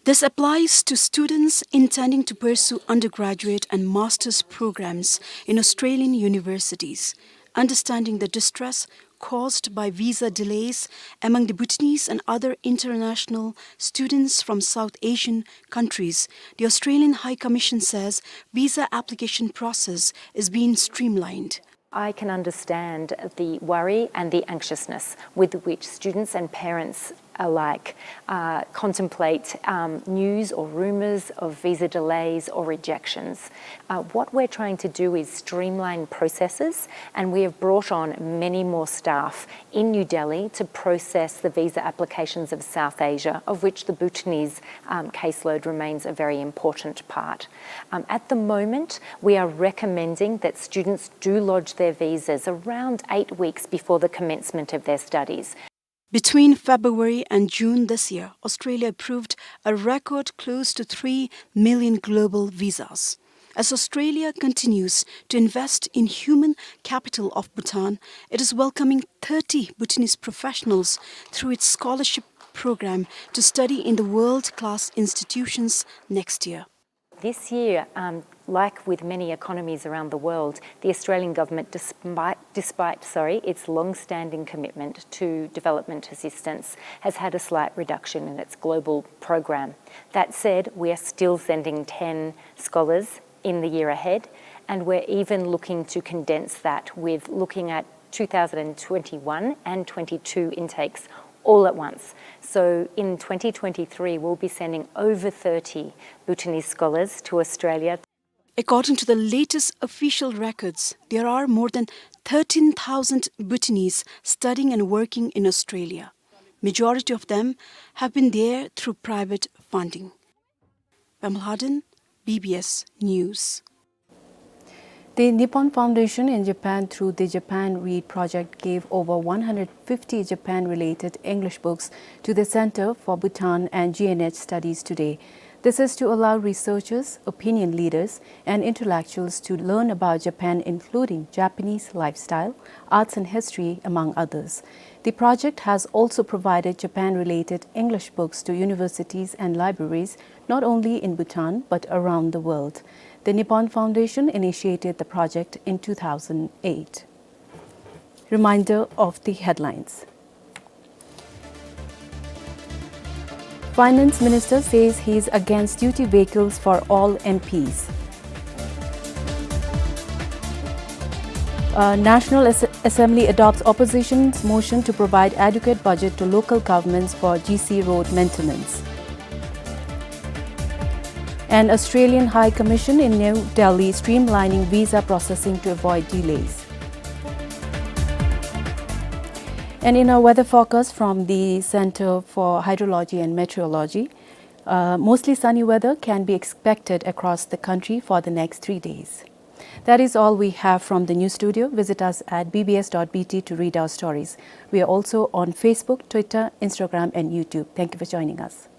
This applies to students intending to pursue undergraduate and master's programs in Australian universities. Understanding the distress caused by visa delays among the Bhutanese and other international students from South Asian countries, the Australian High Commission says visa application process is being streamlined. I can understand the worry and the anxiousness with which students and parents alike, uh, contemplate, um, news or rumours of visa delays or rejections. Uh, what we're trying to do is streamline processes, and we have brought on many more staff in New Delhi to process the visa applications of South Asia, of which the Bhutanese, um, caseload remains a very important part. Um, at the moment, we are recommending that students do lodge their visas around eight weeks before the commencement of their studies. Between February and June this year, Australia approved a record close to three million global visas. As Australia continues to invest in human capital of Bhutan, it is welcoming thirty Bhutanese professionals through its scholarship program to study in the world-class institutions next year. This year, um, like with many economies around the world, the Australian government, despite, despite, sorry, its long-standing commitment to development assistance, has had a slight reduction in its global program. That said, we are still sending ten scholars in the year ahead, and we're even looking to condense that with looking at two thousand and twenty-one and twenty-two intakes all at once. So in twenty twenty-three, we'll be sending over thirty Bhutanese scholars to Australia. According to the latest official records, there are more than thirteen thousand Bhutanese studying and working in Australia. Majority of them have been there through private funding. Pema Lhaden, B B S News. The Nippon Foundation in Japan, through the Japan Read project, gave over one hundred fifty Japan-related English books to the Center for Bhutan and G N H Studies today. This is to allow researchers, opinion leaders, and intellectuals to learn about Japan, including Japanese lifestyle, arts and history, among others. The project has also provided Japan-related English books to universities and libraries, not only in Bhutan, but around the world. The Nippon Foundation initiated the project in two thousand eight. Reminder of the headlines. Finance Minister says he is against duty vehicles for all M Ps. Uh, National As-, Assembly adopts opposition's motion to provide adequate budget to local governments for G C road maintenance. An Australian High Commission in New Delhi streamlining visa processing to avoid delays. And in our weather forecast from the Center for Hydrology and Meteorology, uh, mostly sunny weather can be expected across the country for the next three days. That is all we have from the news studio. Visit us at B B S dot B T to read our stories. We are also on Facebook, Twitter, Instagram, and YouTube. Thank you for joining us.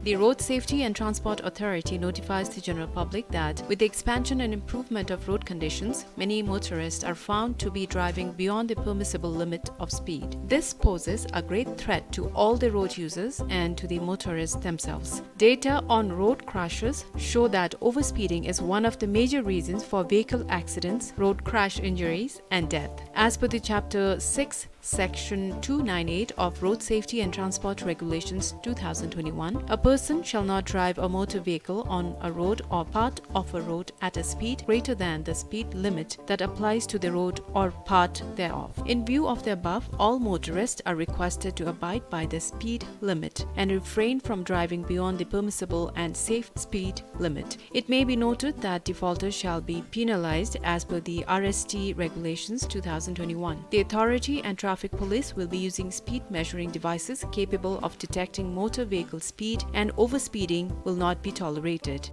The Road Safety and Transport Authority notifies the general public that with the expansion and improvement of road conditions, many motorists are found to be driving beyond the permissible limit of speed. This poses a great threat to all the road users and to the motorists themselves. Data on road crashes show that overspeeding is one of the major reasons for vehicle accidents, road crash injuries, and death. As per the Chapter six, Section two nine eight of Road Safety and Transport Regulations two thousand twenty-one, a person shall not drive a motor vehicle on a road or part of a road at a speed greater than the speed limit that applies to the road or part thereof. In view of the above, all motorists are requested to abide by the speed limit and refrain from driving beyond the permissible and safe speed limit. It may be noted that defaulters shall be penalized as per the R S T Regulations two thousand twenty-one. The authority and traffic police will be using speed measuring devices capable of detecting motor vehicle speed, and overspeeding will not be tolerated.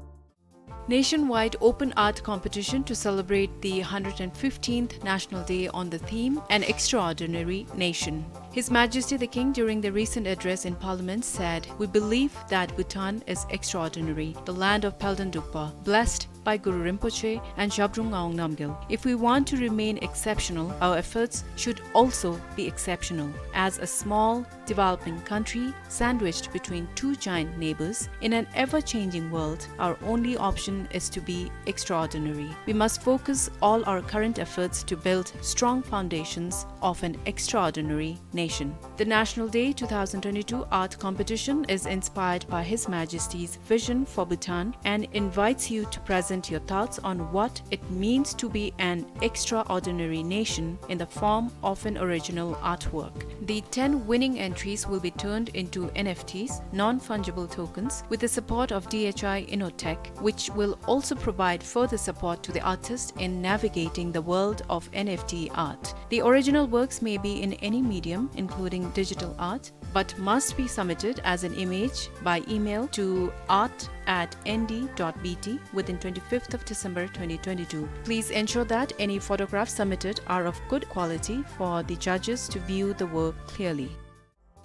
Nationwide open art competition to celebrate the hundred and fifteenth National Day on the theme An Extraordinary Nation. His Majesty the King, during the recent address in Parliament, said, "We believe that Bhutan is extraordinary, the land of Palden Drukpa, blessed by Guru Rinpoche and Zhabdrung Ngawang Namgyal. If we want to remain exceptional, our efforts should also be exceptional. As a small, developing country sandwiched between two giant neighbors in an ever-changing world, our only option is to be extraordinary. We must focus all our current efforts to build strong foundations of an extraordinary nation." The National Day two thousand twenty-two art competition is inspired by His Majesty's vision for Bhutan and invites you to present your thoughts on what it means to be an extraordinary nation in the form of an original artwork. The ten winning entries will be turned into N F Ts, non-fungible tokens, with the support of D H I Innotech, which will also provide further support to the artist in navigating the world of N F T art. The original works may be in any medium, including digital art, but must be submitted as an image by email to art at N D dot B T within twenty-fifth of December twenty twenty-two. Please ensure that any photographs submitted are of good quality for the judges to view the work clearly.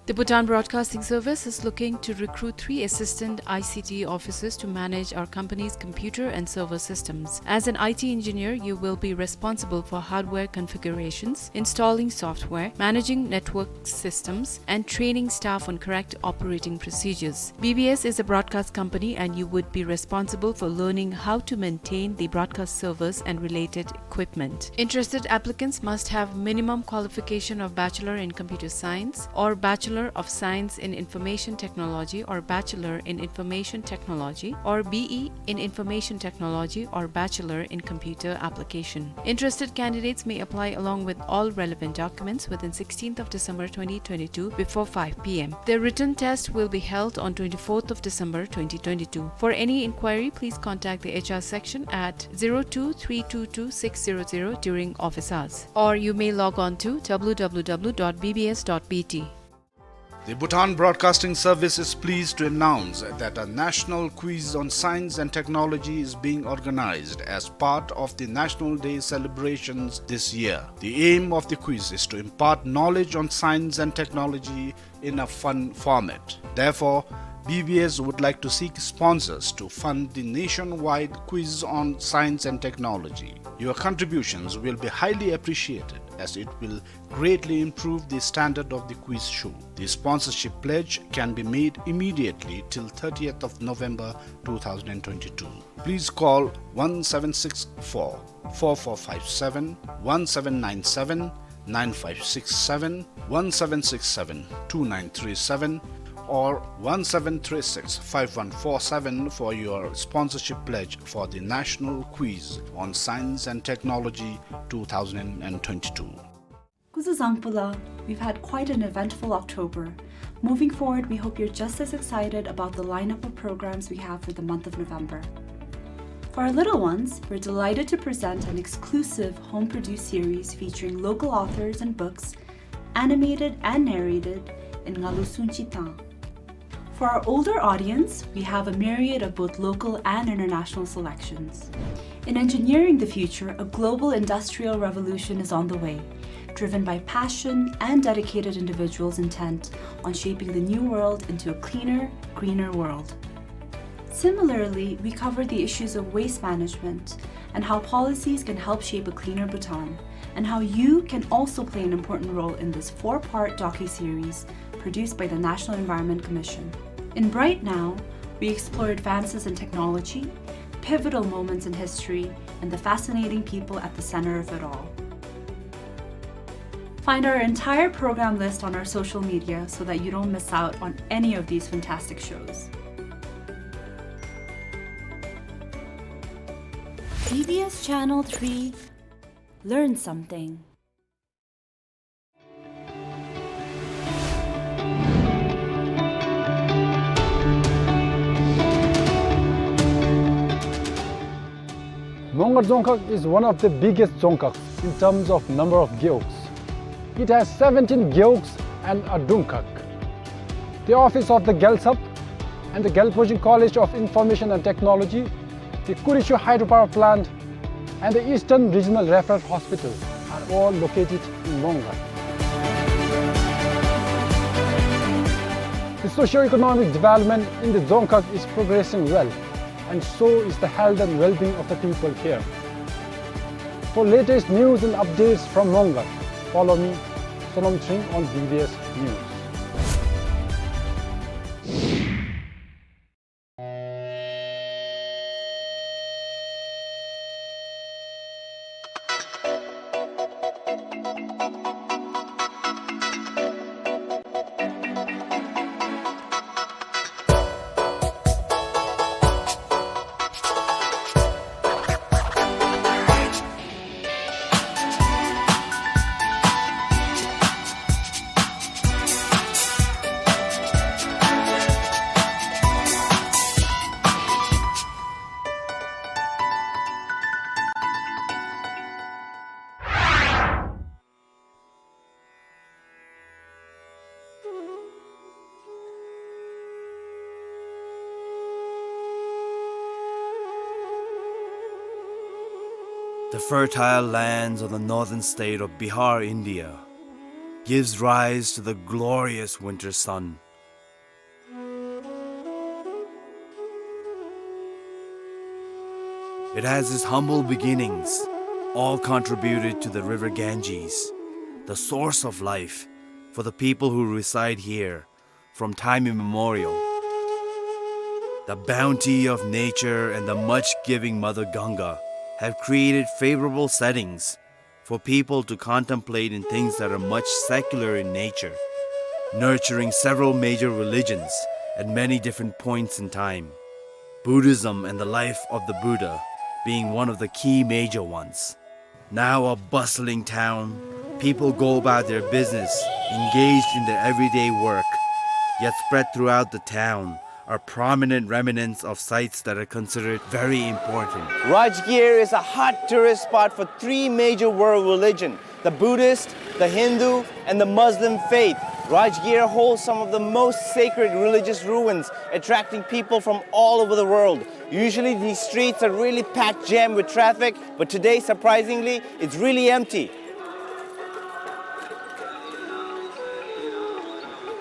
The Bhutan Broadcasting Service is looking to recruit three assistant I C T officers to manage our company's computer and server systems. As an I T engineer, you will be responsible for hardware configurations, installing software, managing network systems, and training staff on correct operating procedures. B B S is a broadcast company and you would be responsible for learning how to maintain the broadcast servers and related equipment. Interested applicants must have minimum qualification of Bachelor in Computer Science or Bachelor of Science in Information Technology or Bachelor in Information Technology or B E in Information Technology or Bachelor in Computer Application. Interested candidates may apply along with all relevant documents within sixteenth of December twenty twenty-two before five P M. The written test will be held on twenty-fourth of December twenty twenty-two. For any inquiry, please contact the H R section at zero two three two two six zero zero during office hours, or you may log on to W W W dot B B S dot B T. The Bhutan Broadcasting Service is pleased to announce that a national quiz on science and technology is being organized as part of the National Day celebrations this year. The aim of the quiz is to impart knowledge on science and technology in a fun format. Therefore, B B S would like to seek sponsors to fund the nationwide quiz on science and technology. Your contributions will be highly appreciated as it will greatly improve the standard of the quiz show. The sponsorship pledge can be made immediately till thirtieth of November two thousand twenty-two. Please call one seven six four, four four five seven, one seven nine seven, nine five six seven, one seven six seven, two nine three seven, or one seven three six, five one four seven for your sponsorship pledge for the National Quiz on Science and Technology two thousand twenty-two. Kuzuzangpula, we've had quite an eventful October. Moving forward, we hope you're just as excited about the lineup of programs we have for the month of November. For our little ones, we're delighted to present an exclusive home-produced series featuring local authors and books, animated and narrated in Ngalu Sunchi Tang. For our older audience, we have a myriad of both local and international selections. In engineering the future, a global industrial revolution is on the way. driven by passion and dedicated individuals intent on shaping the new world into a cleaner, greener world. Similarly, we cover the issues of waste management and how policies can help shape a cleaner Bhutan, and how you can also play an important role in this four-part docu-series produced by the National Environment Commission. In Bright Now, we explore advances in technology, pivotal moments in history, and the fascinating people at the center of it all. Find our entire program list on our social media so that you don't miss out on any of these fantastic shows. D B S Channel three, learn something. Mongar Dzongkhag is one of the biggest dzongkhags in terms of number of gewogs. It has seventeen gewogs and a dungkhag. The office of the Gyaltsab and the Gyalpo-Jin College of Information and Technology, the Kurichhu Hydropower Plant, and the Eastern Regional Referral Hospital are all located in Mongar. The socio-economic development in the dzongkhag is progressing well, and so is the health and well-being of the people here. For latest news and updates from Mongar, follow me, Sonom Tring, on B B S News. The fertile lands of the northern state of Bihar, India, gives rise to the glorious winter sun. It has its humble beginnings, all contributed to the river Ganges, the source of life for the people who reside here from time immemorial. The bounty of nature and the much-giving Mother Ganga have created favorable settings for people to contemplate in things that are much secular in nature, nurturing several major religions at many different points in time, Buddhism and the life of the Buddha being one of the key major ones. Now a bustling town, people go about their business, engaged in their everyday work, yet spread throughout the town are prominent remnants of sites that are considered very important. Rajgir is a hot tourist spot for three major world religion, the Buddhist, the Hindu, and the Muslim faith. Rajgir holds some of the most sacred religious ruins, attracting people from all over the world. Usually these streets are really packed, jammed with traffic, but today, surprisingly, it's really empty.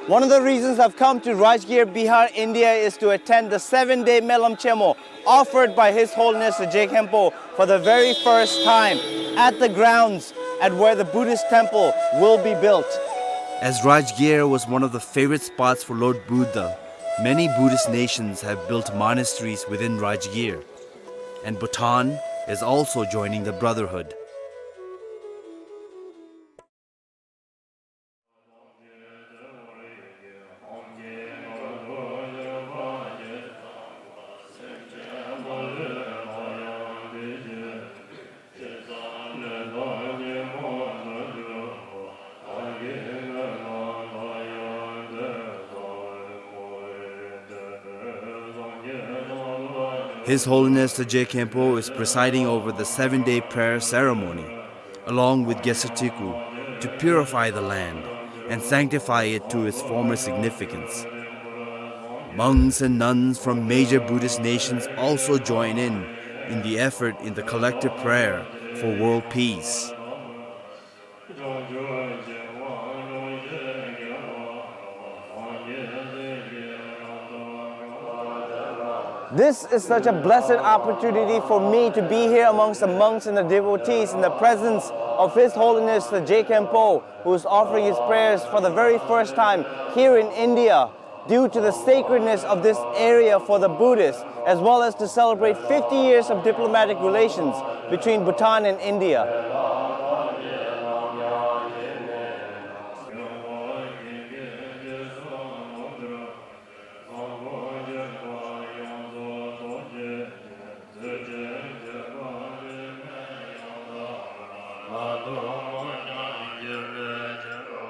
One of the reasons I've come to Rajgir, Bihar, India is to attend the seven-day Melam Chemo offered by His Holiness the Je Khenpo for the very first time at the grounds at where the Buddhist temple will be built. As Rajgir was one of the favorite spots for Lord Buddha, many Buddhist nations have built monasteries within Rajgir, and Bhutan is also joining the brotherhood. His Holiness the Je Khenpo is presiding over the seven-day prayer ceremony, along with Gesar Teku, to purify the land and sanctify it to its former significance. Monks and nuns from major Buddhist nations also join in, in the effort in the collective prayer for world peace. This is such a blessed opportunity for me to be here amongst the monks and the devotees in the presence of His Holiness the Je Khenpo, who is offering his prayers for the very first time here in India, due to the sacredness of this area for the Buddhists, as well as to celebrate fifty years of diplomatic relations between Bhutan and India.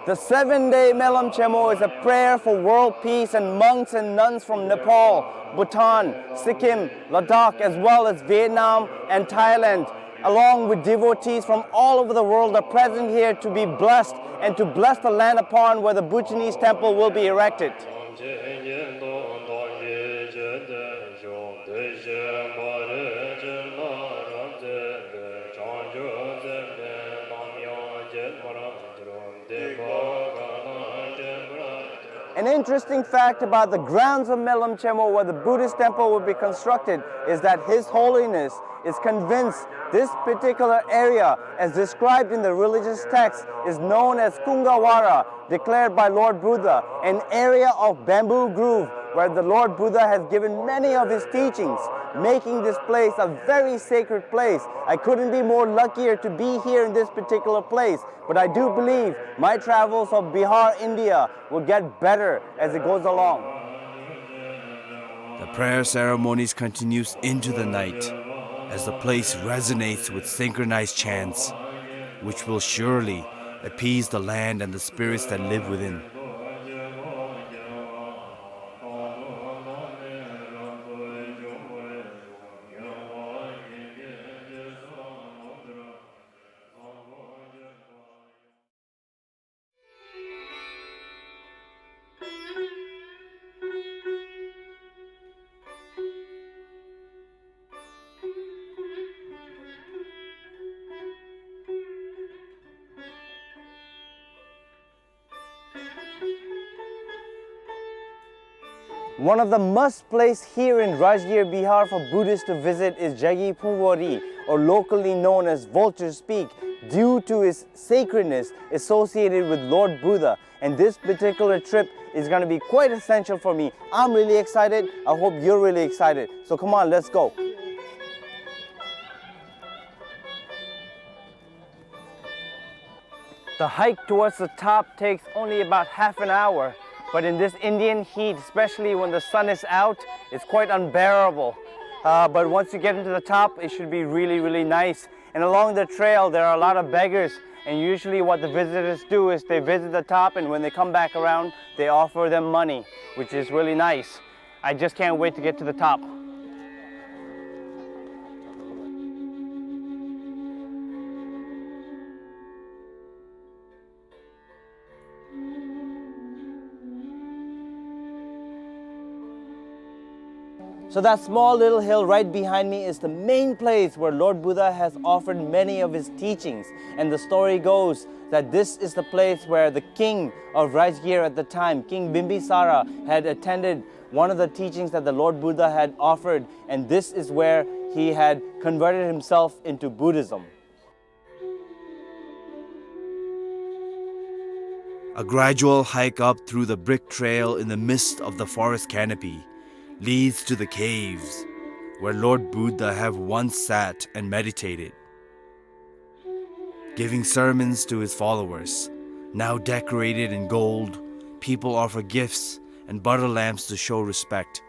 The seven-day Melam Chenmo is a prayer for world peace, and monks and nuns from Nepal, Bhutan, Sikkim, Ladakh, as well as Vietnam and Thailand, along with devotees from all over the world, are present here to be blessed and to bless the land upon where the Bhutanese temple will be erected. An interesting fact about the grounds of Melam Chenmo, where the Buddhist temple will be constructed, is that His Holiness is convinced this particular area, as described in the religious text, is known as Kungawara, declared by Lord Buddha, an area of bamboo grove where the Lord Buddha has given many of his teachings, making this place a very sacred place. I couldn't be more luckier to be here in this particular place, but I do believe my travels of Bihar, India will get better as it goes along. The prayer ceremonies continues into the night as the place resonates with synchronized chants, which will surely appease the land and the spirits that live within. One of the must place here in Rajgir, Bihar for Buddhists to visit is Jagi Phungwari, or locally known as Vulture's Peak, due to its sacredness associated with Lord Buddha. And this particular trip is gonna be quite essential for me. I'm really excited. I hope you're really excited. So come on, let's go. The hike towards the top takes only about half an hour, but in this Indian heat, especially when the sun is out, it's quite unbearable. Uh, but once you get into the top, it should be really, really nice. And along the trail, there are a lot of beggars, and usually what the visitors do is they visit the top, and when they come back around, they offer them money, which is really nice. I just can't wait to get to the top. So that small little hill right behind me is the main place where Lord Buddha has offered many of his teachings. And the story goes that this is the place where the king of Rajgir at the time, King Bimbisara, had attended one of the teachings that the Lord Buddha had offered, and this is where he had converted himself into Buddhism. A gradual hike up through the brick trail in the midst of the forest canopy leads to the caves where Lord Buddha have once sat and meditated. Giving sermons to his followers, now decorated in gold, people offer gifts and butter lamps to show respect.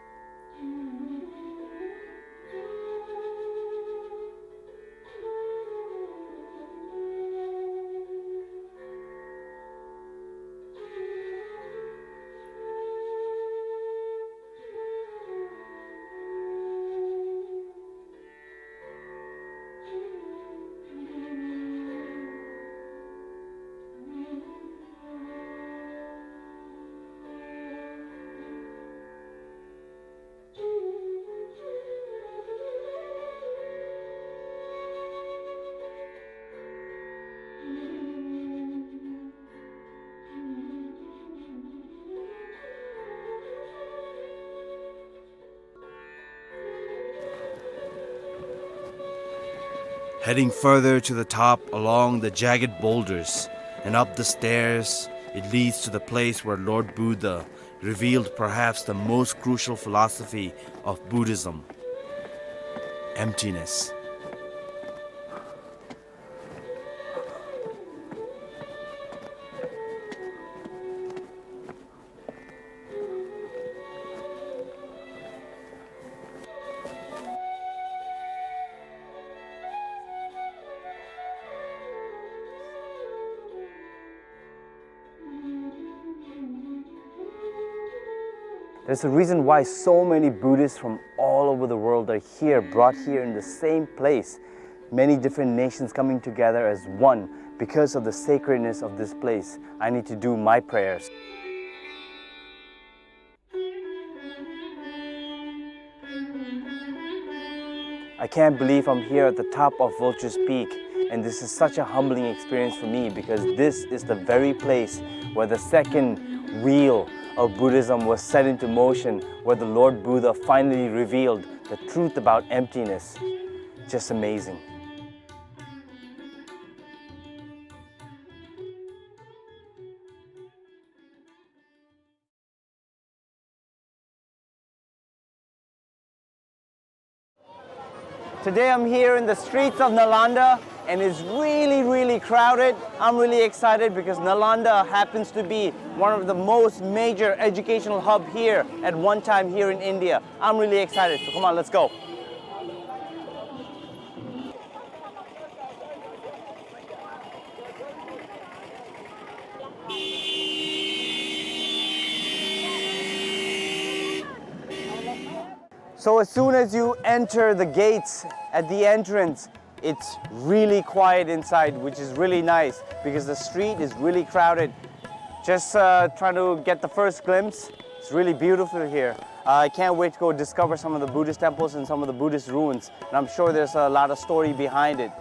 Heading further to the top along the jagged boulders and up the stairs, it leads to the place where Lord Buddha revealed perhaps the most crucial philosophy of Buddhism: emptiness. There's a reason why so many Buddhists from all over the world are here, brought here in the same place. Many different nations coming together as one because of the sacredness of this place. I need to do my prayers. I can't believe I'm here at the top of Vulture's Peak, and this is such a humbling experience for me because this is the very place where the second wheel of Buddhism was set into motion, where the Lord Buddha finally revealed the truth about emptiness. Just amazing. Today I'm here in the streets of Nalanda, and it's really, really crowded. I'm really excited because Nalanda happens to be one of the most major educational hub here at one time here in India. I'm really excited. So come on, let's go. So as soon as you enter the gates at the entrance, it's really quiet inside, which is really nice because the street is really crowded. Just, uh, trying to get the first glimpse. It's really beautiful here. Uh, I can't wait to go discover some of the Buddhist temples and some of the Buddhist ruins. And I'm sure there's a lot of story behind it.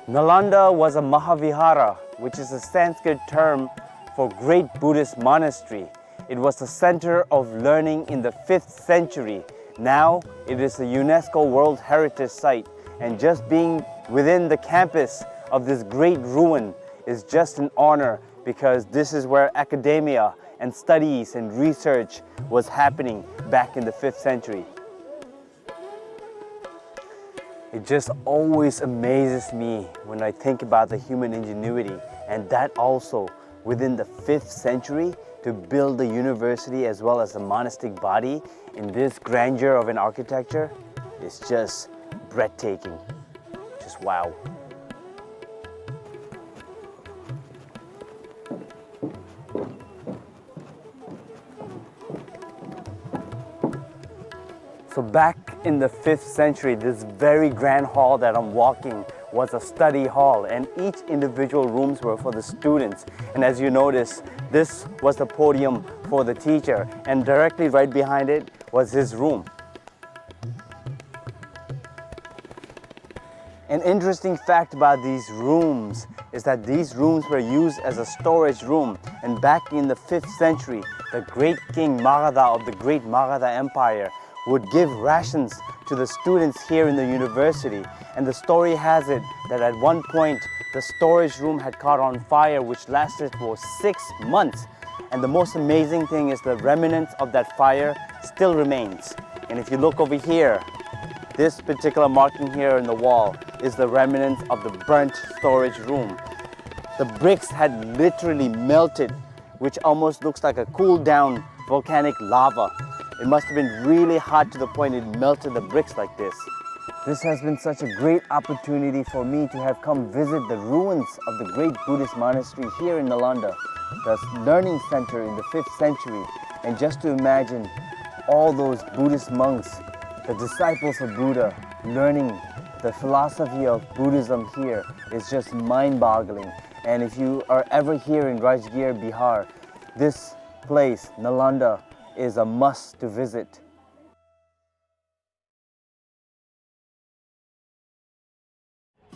Nalanda was a Mahavihara, which is a Sanskrit term for great Buddhist monastery. It was the center of learning in the fifth century. Now it is a UNESCO World Heritage Site, and just being within the campus of this great ruin is just an honor, because this is where academia and studies and research was happening back in the fifth century. It just always amazes me when I think about the human ingenuity, and that also within the fifth century, to build the university as well as the monastic body in this grandeur of an architecture is just breathtaking. Just wow. So back in the fifth century, this very grand hall that I'm walking was a study hall, and each individual rooms were for the students. And as you notice, this was the podium for the teacher, and directly right behind it was his room. An interesting fact about these rooms is that these rooms were used as a storage room, and back in the fifth century, the great king Magadha of the great Magadha Empire would give rations to the students here in the university. And the story has it that at one point, the storage room had caught on fire, which lasted for six months. And the most amazing thing is the remnants of that fire still remains. And if you look over here, this particular marking here in the wall is the remnants of the burnt storage room. The bricks had literally melted, which almost looks like a cooled down volcanic lava. It must have been really hot to the point it melted the bricks like this. This has been such a great opportunity for me to have come visit the ruins of the great Buddhist monastery here in Nalanda, the learning center in the fifth century, and just to imagine all those Buddhist monks, the disciples of Buddha, learning the philosophy of Buddhism here is just mind-boggling. And if you are ever here in Rajgir, Bihar, this place, Nalanda, is a must to visit.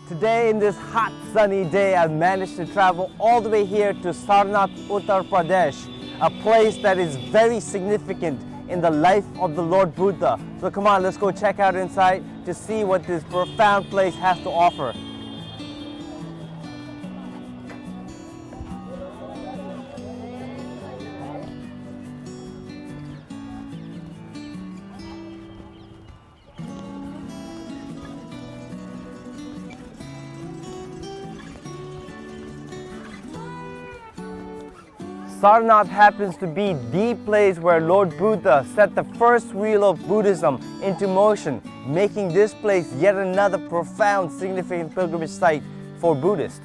Today, in this hot sunny day, I've managed to travel all the way here to Sarnath, Uttar Pradesh, a place that is very significant in the life of the Lord Buddha. So come on, let's go check out inside. to see what this profound place has to offer. Sarnath happens to be the place where Lord Buddha set the first wheel of Buddhism into motion, making this place yet another profound, significant pilgrimage site for Buddhists.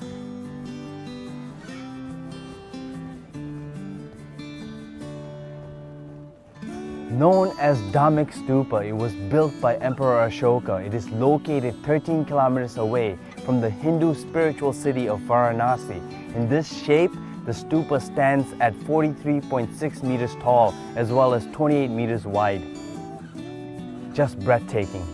Known as Dhammek Stupa, it was built by Emperor Ashoka. It is located thirteen kilometers away from the Hindu spiritual city of Varanasi. In this shape, the stupa stands at forty-three point six meters tall as well as twenty-eight meters wide. Just breathtaking.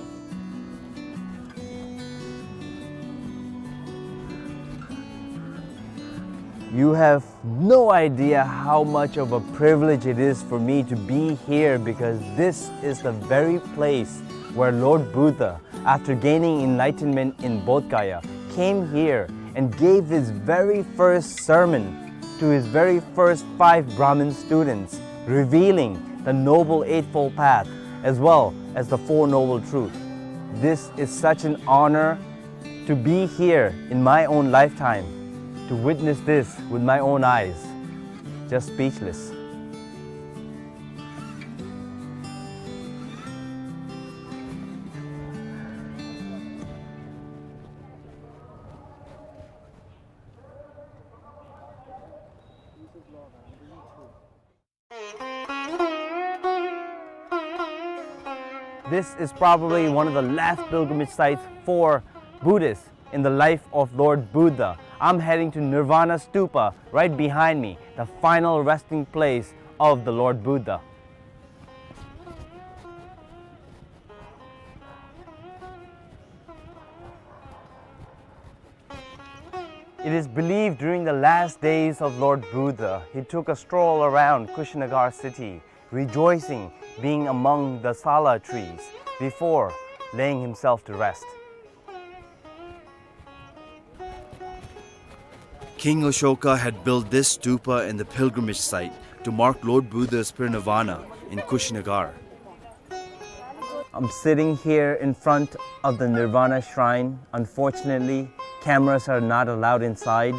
You have no idea how much of a privilege it is for me to be here, because this is the very place where Lord Buddha, after gaining enlightenment in Bodh Gaya, came here and gave his very first sermon to his very first five Brahmin students, revealing the Noble Eightfold Path as well as the Four Noble Truths. This is such an honor to be here in my own lifetime, to witness this with my own eyes. Just speechless. This is probably one of the last pilgrimage sites for Buddhists in the life of Lord Buddha. I'm heading to Nirvana Stupa right behind me, the final resting place of the Lord Buddha. It is believed during the last days of Lord Buddha, he took a stroll around Kushinagar city, rejoicing being among the sala trees before laying himself to rest. King Ashoka had built this stupa in the pilgrimage site to mark Lord Buddha's parinirvana in Kushinagar. I'm sitting here in front of the Nirvana Shrine. Unfortunately, cameras are not allowed inside,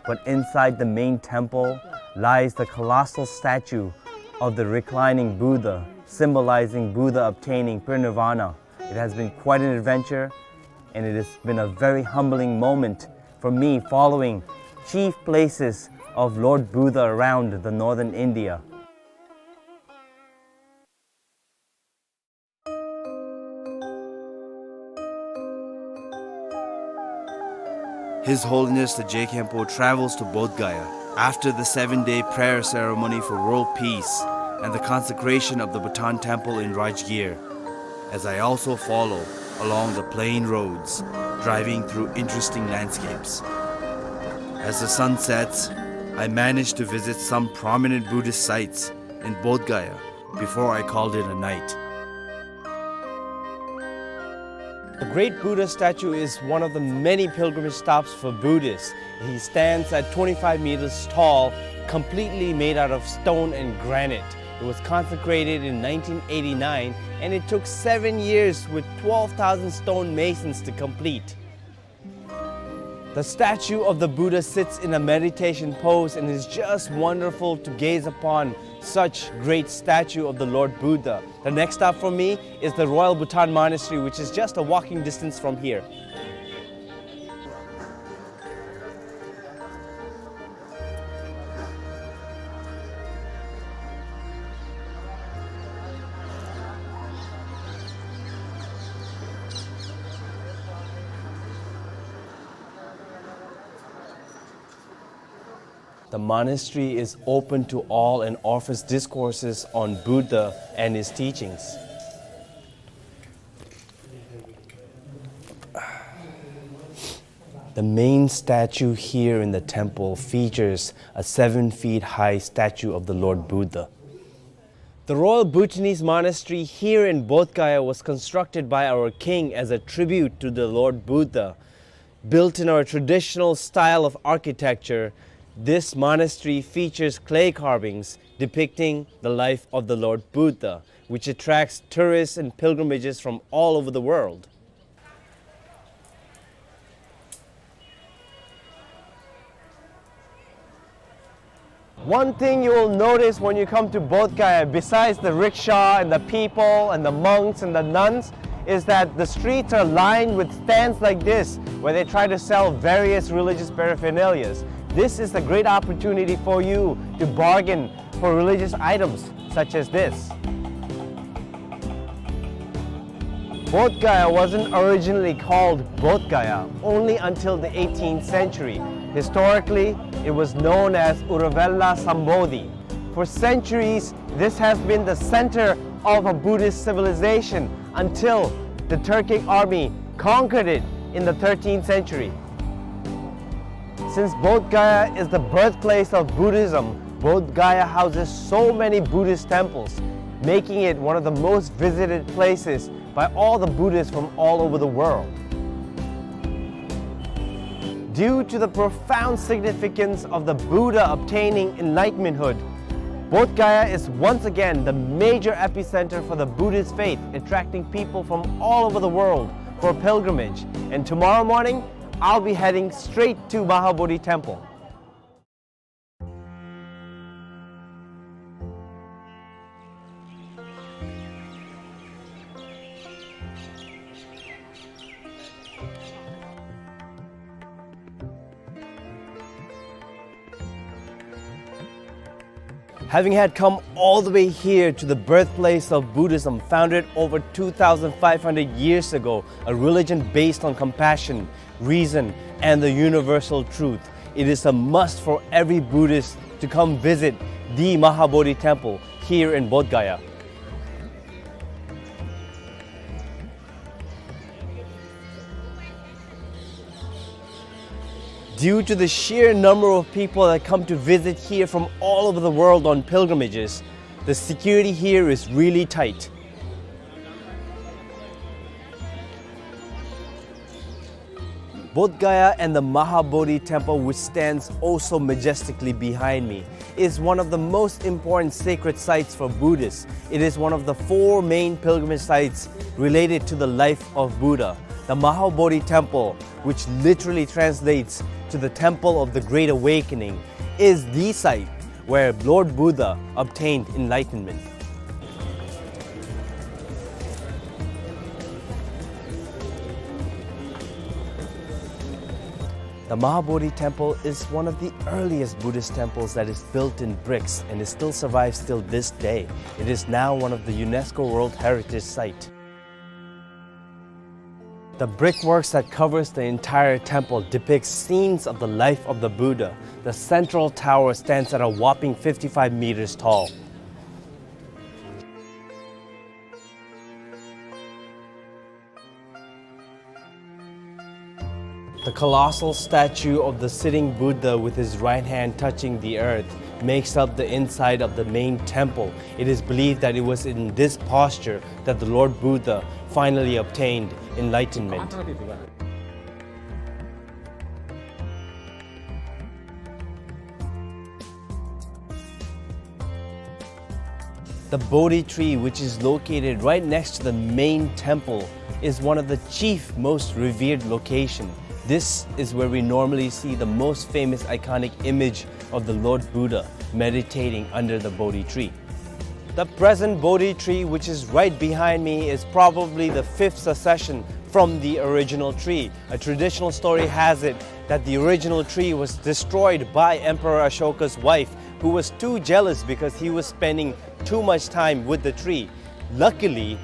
but inside the main temple lies the colossal statue of the reclining Buddha, symbolizing Buddha obtaining parinirvana. It has been quite an adventure, and it has been a very humbling moment for me following chief places of Lord Buddha around the northern India. His Holiness the Je Khenpo travels to Bodh Gaya after the seven-day prayer ceremony for world peace and the consecration of the Bhutan Temple in Rajgir, as I also follow along the plain roads, driving through interesting landscapes. As the sun sets, I manage to visit some prominent Buddhist sites in Bodh Gaya before I called it a night. The great Buddha statue is one of the many pilgrimage stops for Buddhists. He stands at twenty-five meters tall, completely made out of stone and granite. It was consecrated in nineteen eighty-nine, and it took seven years with twelve thousand stone masons to complete. The statue of the Buddha sits in a meditation pose, and it's just wonderful to gaze upon such great statue of the Lord Buddha. The next stop for me is the Royal Bhutan Monastery, which is just a walking distance from here. The monastery is open to all and offers discourses on Buddha and his teachings. The main statue here in the temple features a seven feet high statue of the Lord Buddha. The Royal Bhutanese Monastery here in Bodh Gaya was constructed by our king as a tribute to the Lord Buddha. Built in our traditional style of architecture, this monastery features clay carvings depicting the life of the Lord Buddha, which attracts tourists and pilgrimages from all over the world. One thing you will notice when you come to Bodh Gaya, besides the rickshaw and the people and the monks and the nuns, is that the streets are lined with stands like this, where they try to sell various religious paraphernalias. This is a great opportunity for you to bargain for religious items such as this. Bodh Gaya wasn't originally called Bodh Gaya only until the eighteenth century. Historically, it was known as Uruvela Sambodhi. For centuries, this has been the center of a Buddhist civilization until the Turkic army conquered it in the thirteenth century. Since Bodh Gaya is the birthplace of Buddhism, Bodh Gaya houses so many Buddhist temples, making it one of the most visited places by all the Buddhists from all over the world. Due to the profound significance of the Buddha obtaining enlightenmenthood, Bodh Gaya is once again the major epicenter for the Buddhist faith, attracting people from all over the world for pilgrimage. And tomorrow morning, I'll be heading straight to Mahabodhi Temple. Having had come all the way here to the birthplace of Buddhism, founded over two thousand five hundred years ago, a religion based on compassion, reason, and the universal truth, it is a must for every Buddhist to come visit the Mahabodhi Temple here in Bodh Gaya. Due to the sheer number of people that come to visit here from all over the world on pilgrimages, the security here is really tight. Bodh Gaya and the Mahabodhi Temple, which stands also majestically behind me, is one of the most important sacred sites for Buddhists. It is one of the four main pilgrimage sites related to the life of Buddha. The Mahabodhi Temple, which literally translates to the Temple of the Great Awakening, is the site where Lord Buddha obtained enlightenment. The Mahabodhi Temple is one of the earliest Buddhist temples that is built in bricks, and it still survives till this day. It is now one of the UNESCO World Heritage Site. The brickworks that covers the entire temple depicts scenes of the life of the Buddha. The central tower stands at a whopping fifty-five meters tall. The colossal statue of the sitting Buddha with his right hand touching the earth makes up the inside of the main temple. It is believed that it was in this posture that the Lord Buddha finally obtained enlightenment. The Bodhi tree, which is located right next to the main temple, is one of the chief most revered location. This is where we normally see the most famous iconic image of the Lord Buddha meditating under the Bodhi tree. The present Bodhi tree, which is right behind me, is probably the fifth succession from the original tree. A traditional story has it that the original tree was destroyed by Emperor Ashoka's wife, who was too jealous because he was spending too much time with the tree. Luckily,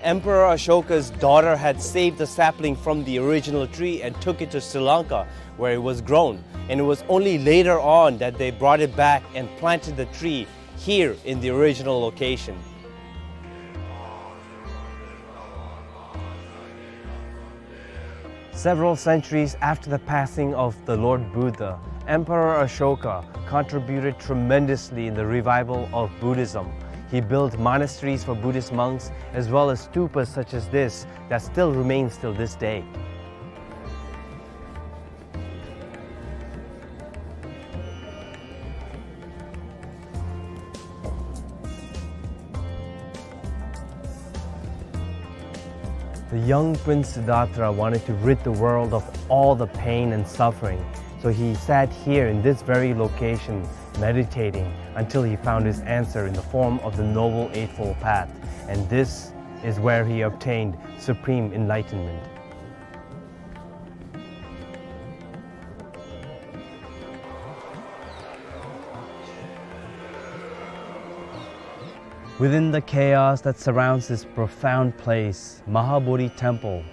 Emperor Ashoka's daughter had saved the sapling from the original tree and took it to Sri Lanka, where it was grown. And it was only later on that they brought it back and planted the tree here in the original location. Several centuries after the passing of the Lord Buddha, Emperor Ashoka contributed tremendously in the revival of Buddhism. He built monasteries for Buddhist monks, as well as stupas such as this that still remains till this day. The young Prince Siddhartha wanted to rid the world of all the pain and suffering, so he sat here in this very location, meditating until he found his answer in the form of the Noble Eightfold Path, and this is where he obtained supreme enlightenment. Within the chaos that surrounds this profound place, Mahabodhi Temple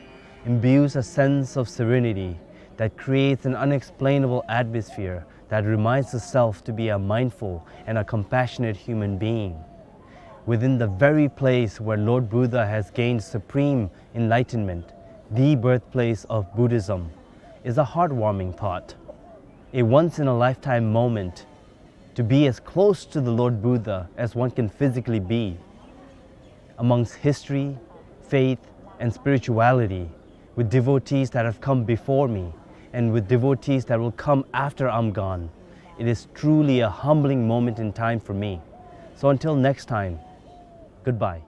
imbues a sense of serenity that creates an unexplainable atmosphere that reminds the self to be a mindful and a compassionate human being. Within the very place where Lord Buddha has gained supreme enlightenment, the birthplace of Buddhism, is a heartwarming thought. A once-in-a-lifetime moment to be as close to the Lord Buddha as one can physically be, amongst history, faith, and spirituality, with devotees that have come before me and with devotees that will come after I'm gone. It is truly a humbling moment in time for me. So until next time, goodbye.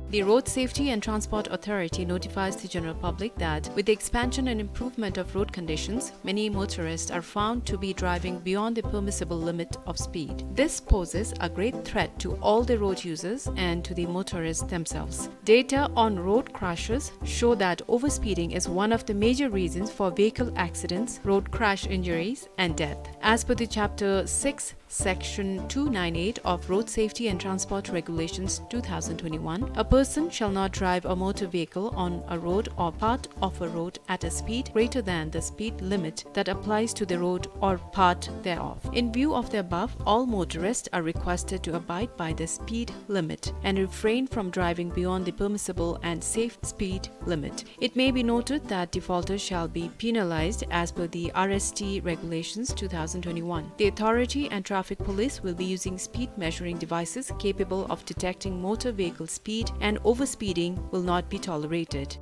The Road Safety and Transport Authority notifies the general public that with the expansion and improvement of road conditions, many motorists are found to be driving beyond the permissible limit of speed. This poses a great threat to all the road users and to the motorists themselves. Data on road crashes show that overspeeding is one of the major reasons for vehicle accidents, road crash injuries, and death. As per the Chapter six, Section two nine eight of Road Safety and Transport Regulations two thousand twenty-one, a person shall not drive a motor vehicle on a road or part of a road at a speed greater than the speed limit that applies to the road or part thereof. In view of the above, all motorists are requested to abide by the speed limit and refrain from driving beyond the permissible and safe speed limit. It may be noted that defaulters shall be penalized as per the R S T Regulations two thousand twenty-one. The authority and traffic police will be using speed measuring devices capable of detecting motor vehicle speed, and overspeeding will not be tolerated.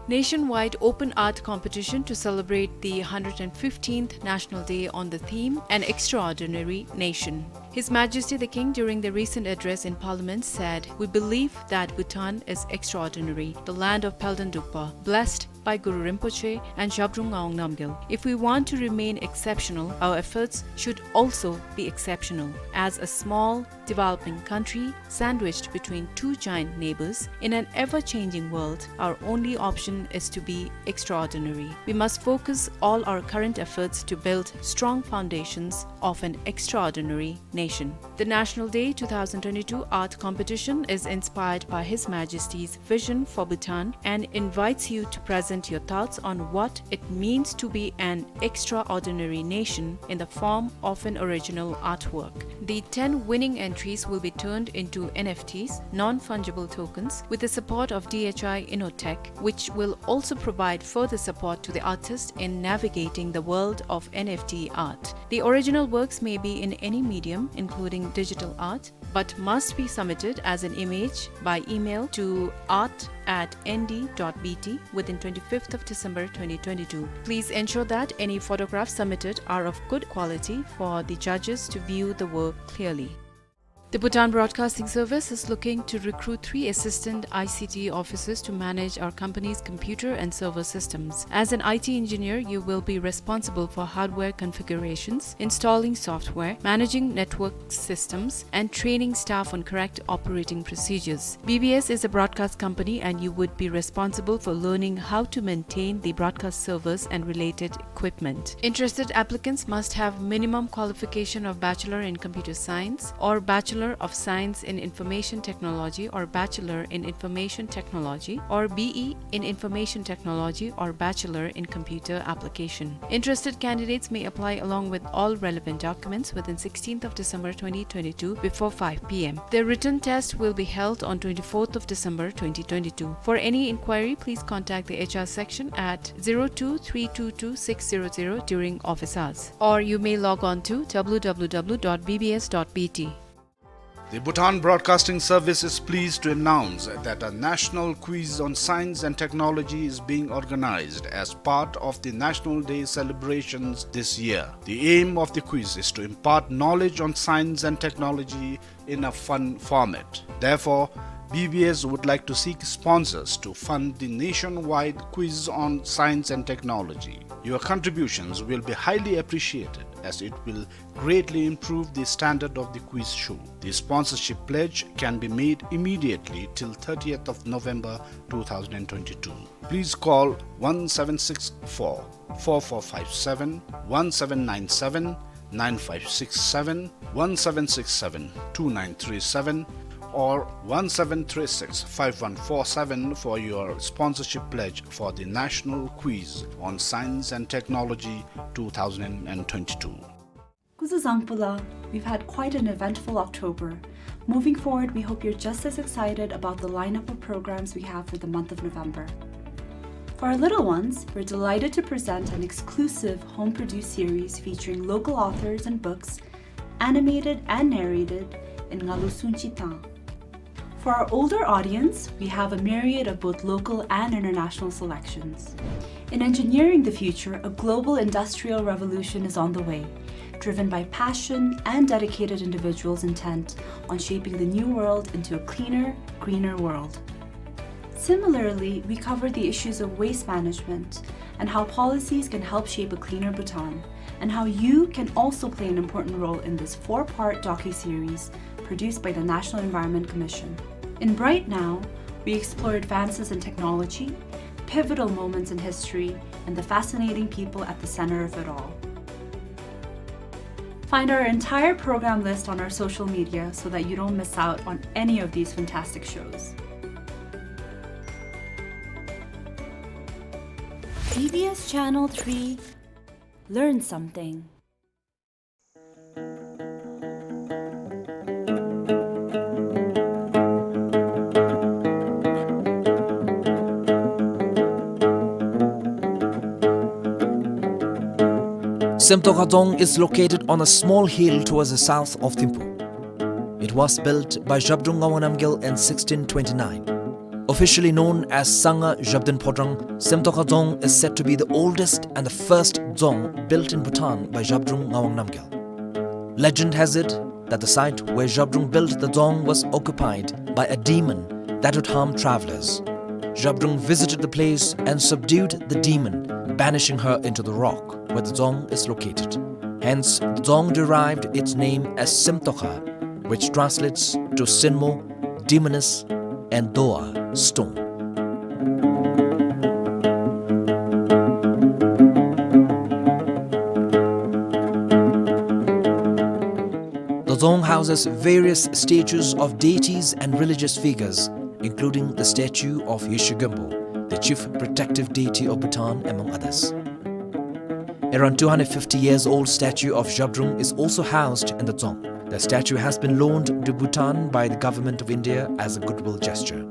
Nationwide open art competition to celebrate the hundred and fifteenth National Day on the theme, An Extraordinary Nation. His Majesty the King, during the recent address in Parliament, said, "We believe that Bhutan is extraordinary, the land of Palden Drukpa, blessed by Guru Rinpoche and Zhabdrung Ngawang Namgyal. If we want to remain exceptional, our efforts should also be exceptional. As a small, developing country sandwiched between two giant neighbors, in an ever-changing world, our only option is to be extraordinary. We must focus all our current efforts to build strong foundations of an extraordinary nation." The National Day two thousand twenty-two art competition is inspired by His Majesty's vision for Bhutan and invites you to present your thoughts on what it means to be an extraordinary nation in the form of an original artwork. The ten winning entries will be turned into N F Ts, non-fungible tokens, with the support of D H I Innotech, which will also provide further support to the artist in navigating the world of N F T art. The original works may be in any medium, including digital art, but must be submitted as an image by email to art at N D dot B T within twenty-fifth of December twenty twenty-two. Please ensure that any photographs submitted are of good quality for the judges to view the work clearly. The Bhutan Broadcasting Service is looking to recruit three assistant I C T officers to manage our company's computer and server systems. As an I T engineer, you will be responsible for hardware configurations, installing software, managing network systems, and training staff on correct operating procedures. B B S is a broadcast company and you would be responsible for learning how to maintain the broadcast servers and related equipment. Interested applicants must have minimum qualification of Bachelor in Computer Science or Bachelor of Science in Information Technology or Bachelor in Information Technology or B E in Information Technology or Bachelor in Computer Application. Interested candidates may apply along with all relevant documents within sixteenth of December twenty twenty-two before five P M. The written test will be held on twenty-fourth of December twenty twenty-two. For any inquiry, please contact the H R section at zero two three two two six zero zero during office hours, or you may log on to W W W dot B B S dot B T. The Bhutan Broadcasting Service is pleased to announce that a national quiz on science and technology is being organized as part of the National Day celebrations this year. The aim of the quiz is to impart knowledge on science and technology in a fun format. Therefore, B B S would like to seek sponsors to fund the nationwide quiz on science and technology. Your contributions will be highly appreciated as it will greatly improve the standard of the quiz show. The sponsorship pledge can be made immediately till thirtieth of November two thousand and twenty-two. Please call one seven six four, four four five seven, one seven nine seven, nine five six seven, one seven six seven, two nine three seven, or one seven three six, five one four seven for your sponsorship pledge for the National Quiz on Science and Technology two thousand and twenty-two. Kuzuzangpula, we've had quite an eventful October. Moving forward, we hope you're just as excited about the lineup of programs we have for the month of November. For our little ones, we're delighted to present an exclusive home-produced series featuring local authors and books, animated and narrated in Ngalu Sunchi Tang. For our older audience, we have a myriad of both local and international selections. In engineering the future, a global industrial revolution is on the way, driven by passion and dedicated individuals intent on shaping the new world into a cleaner, greener world. Similarly, we cover the issues of waste management and how policies can help shape a cleaner Bhutan, and how you can also play an important role in this four-part docuseries produced by the National Environment Commission. In Bright Now, we explore advances in technology, pivotal moments in history, and the fascinating people at the center of it all. Find our entire program list on our social media so that you don't miss out on any of these fantastic shows. B B S Channel three, learn something. Semtokha Dzong is located on a small hill towards the south of Thimphu. It was built by Zhabdrung Ngawang Namgyal in sixteen twenty-nine. Officially known as Sangha Zhabdrung Phodrang, Semtokha Dzong is said to be the oldest and the first dzong built in Bhutan by Zhabdrung Ngawang Namgyal. Legend has it that the site where Zhabdrung built the dzong was occupied by a demon that would harm travelers. Zhabdrung visited the place and subdued the demon, banishing her into the rock where the dzong is located. Hence, the dzong derived its name as Semtokha, which translates to Senmo, demoness, and Doa, stone. The dzong houses various statues of deities and religious figures, including the statue of Yeshe Gyalpo, the chief protective deity of Bhutan, among others. Around two hundred fifty years old statue of Zhabdrung is also housed in the dzong. The statue has been loaned to Bhutan by the Government of India as a goodwill gesture.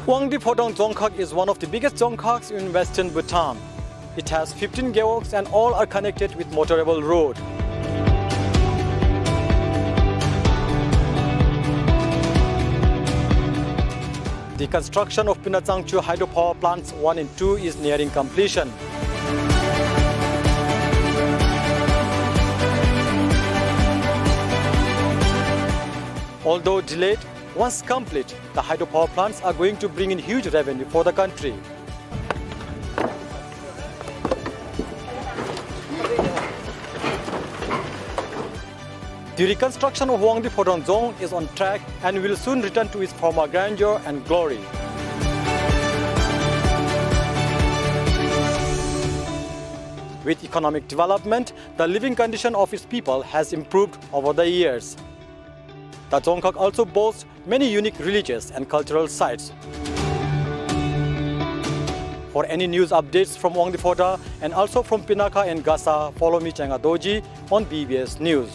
Wangdi Phodrang Dzongkhag is one of the biggest dzongkhags in western Bhutan. It has fifteen gaywalks and all are connected with motorable road. The construction of Pina Tsangchu hydropower plants one and two is nearing completion. Although delayed, once complete, the hydropower plants are going to bring in huge revenue for the country. The reconstruction of Wangdue Phodrang Dzong is on track and will soon return to its former grandeur and glory. With economic development, the living condition of its people has improved over the years. The Dzongkhag also boasts many unique religious and cultural sites. For any news updates from Wangdue Phodrang and also from Pinakha and Gasa, follow me, Changa Dorji, on B B S News.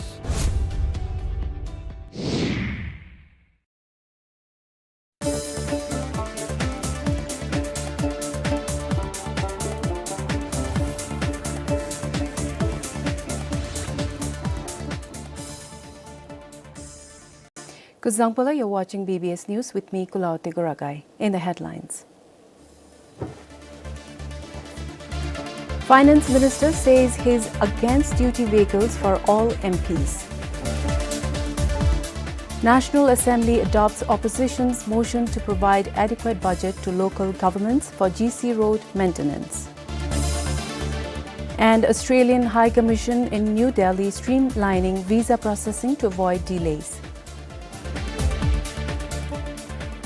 Kuzuzangpo la, you're watching B B S News with me, Kulaoti Kuragai. In the headlines. Finance Minister says he's against duty vehicles for all M Ps. National Assembly adopts opposition's motion to provide adequate budget to local governments for G C road maintenance. And Australian High Commission in New Delhi streamlining visa processing to avoid delays.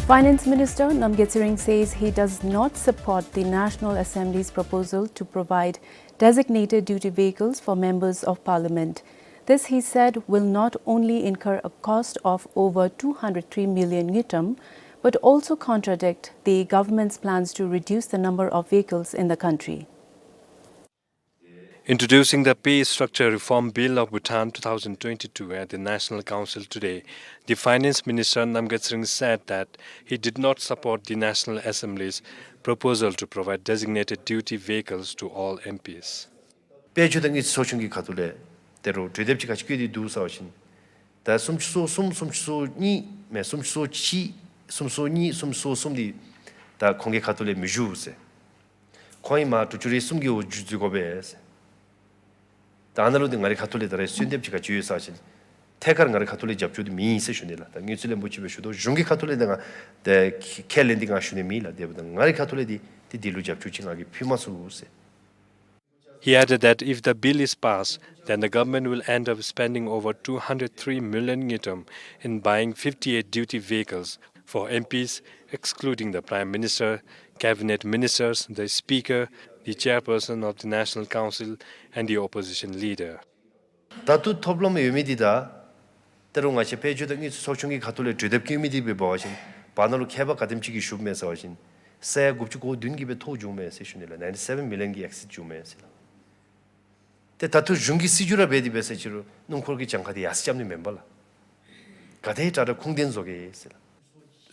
Finance Minister Namgay Tshering says he does not support the National Assembly's proposal to provide designated duty vehicles for members of parliament. This, he said, will not only incur a cost of over two hundred three million ngultrum, but also contradict the government's plans to reduce the number of vehicles in the country. Introducing the Pay Structure Reform Bill of Bhutan two thousand twenty-two at the National Council today, the Finance Minister Namgay Tshering said that he did not support the National Assembly's proposal to provide designated duty vehicles to all M Ps. དཔལ་འབྱོར་དང་དངུལ་རྩིས་ཚོགས་ཆུང་གི་ཁ་ཐུག་ལས་དེ་རུ་གྲོས་འདེབས་ཅིག་ག་ཅི་བཀོད་དེ་འདུག་ཟེར་བ་ཅིན། ད་སུམ་ཅུ་སོ་གསུམ་སུམ་ཅུ་སོ་གཉིས་མེན་སུམ་ཅུ་སོ་གཅིག་སུམ་ཅུ་སོ་གཉིས་སུམ་ཅུ་སོ་གསུམ་འདི་ད་ཁོང་གི་ཁ་ཐུག་ལས་མི་བཞུགས་ཟེར། ཁོང་ཡང་མར་དྲུག་ཅུ་རེ་གསུམ་གྱི་འོག་འཛུལ་དགོ་པས་ཟེར། ད་ཨ་ནཱ་ལུ་འདི་ང་རའི་ཁ་ཐུག་ལས་ད་རེས་གསོལ་འདེབས་ཅིག་ག་ཅི་ཡོད་ཟེར་བ་ཅིན། ཐད་ཀར་ང་རའི་ཁ་ཐུག་ལས་རྒྱབ་སྐྱོར་འདི་མེད་ཟེར་ཞུ་ནི་ལགས། ད་དངུལ་རྩིས་བློན་པོ་ཅིག་སྦེ་ཞུ་དོ། གཞུང་གི་ཁ་ཐུག་ལས་ད་ང་ད་ཁས་ལེན་འདི་ང་ཞུ་ནི་མེད་ལགས། དེ་འབདཝ་ད་ང་རའི་ཁ་ཐུག་ལས་འདི་འདི་འདི་ལུ་རྒྱབ་སྐྱོར་ཅིག་ང་གིས་ཕུལ་མ་ཚུགས་ཟེར། He added that if the bill is passed, then the government will end up spending over two hundred three million ngultrum in buying fifty-eight duty vehicles for M Ps, excluding the Prime Minister, Cabinet Ministers, the Speaker, the Chairperson of the National Council, and the opposition leader. ད་ལྟོ་ཐོབ་ལམ་ཡོད་མི་འདི་ད་ད་རུང་ང་བཅས་དཔལ་འབྱོར་དང་དངུལ་རྩིས་ཚོགས་ཆུང་གི་ཁ་ཐུག་ལས་གྲོས་འདེབས་བཀོད་མི་འདི་སྦེ་འབད་བ་ཅིན་བར་ན་ལུ་ཁྱད་པར་ག་དེམ་ཅིག་གིས་ཞུགསཔ་མས་ཟེར་བ་ཅིན་ས་ཡ་དགུ་བཅུ་གོ་བདུན་གྱིས་སྦེ་ཐོ་བྱུངམ་མས་ཟེར་ཞུ་ནི་ལགས། ninety seven million གྱིས་exceed བྱུངམ་མས་ཟེར་ལགས། ཏེ་ད་ལྟོ་གཞུང་གིས་སྲིད་བྱུས་ར་འབད་དེ་འབད་ཟེར་ཅི་རུང་སྣུམ་འཁོར་གྱི་གྱངས་ཁ་འདི་ཡར་སེང་རྐྱབ་ནི་མེན་པས་ལགས། ག་དེ་དྲག་དྲག་ཁུངས་ལྡན་བཟོ་གེ་ཟེར་ལགས།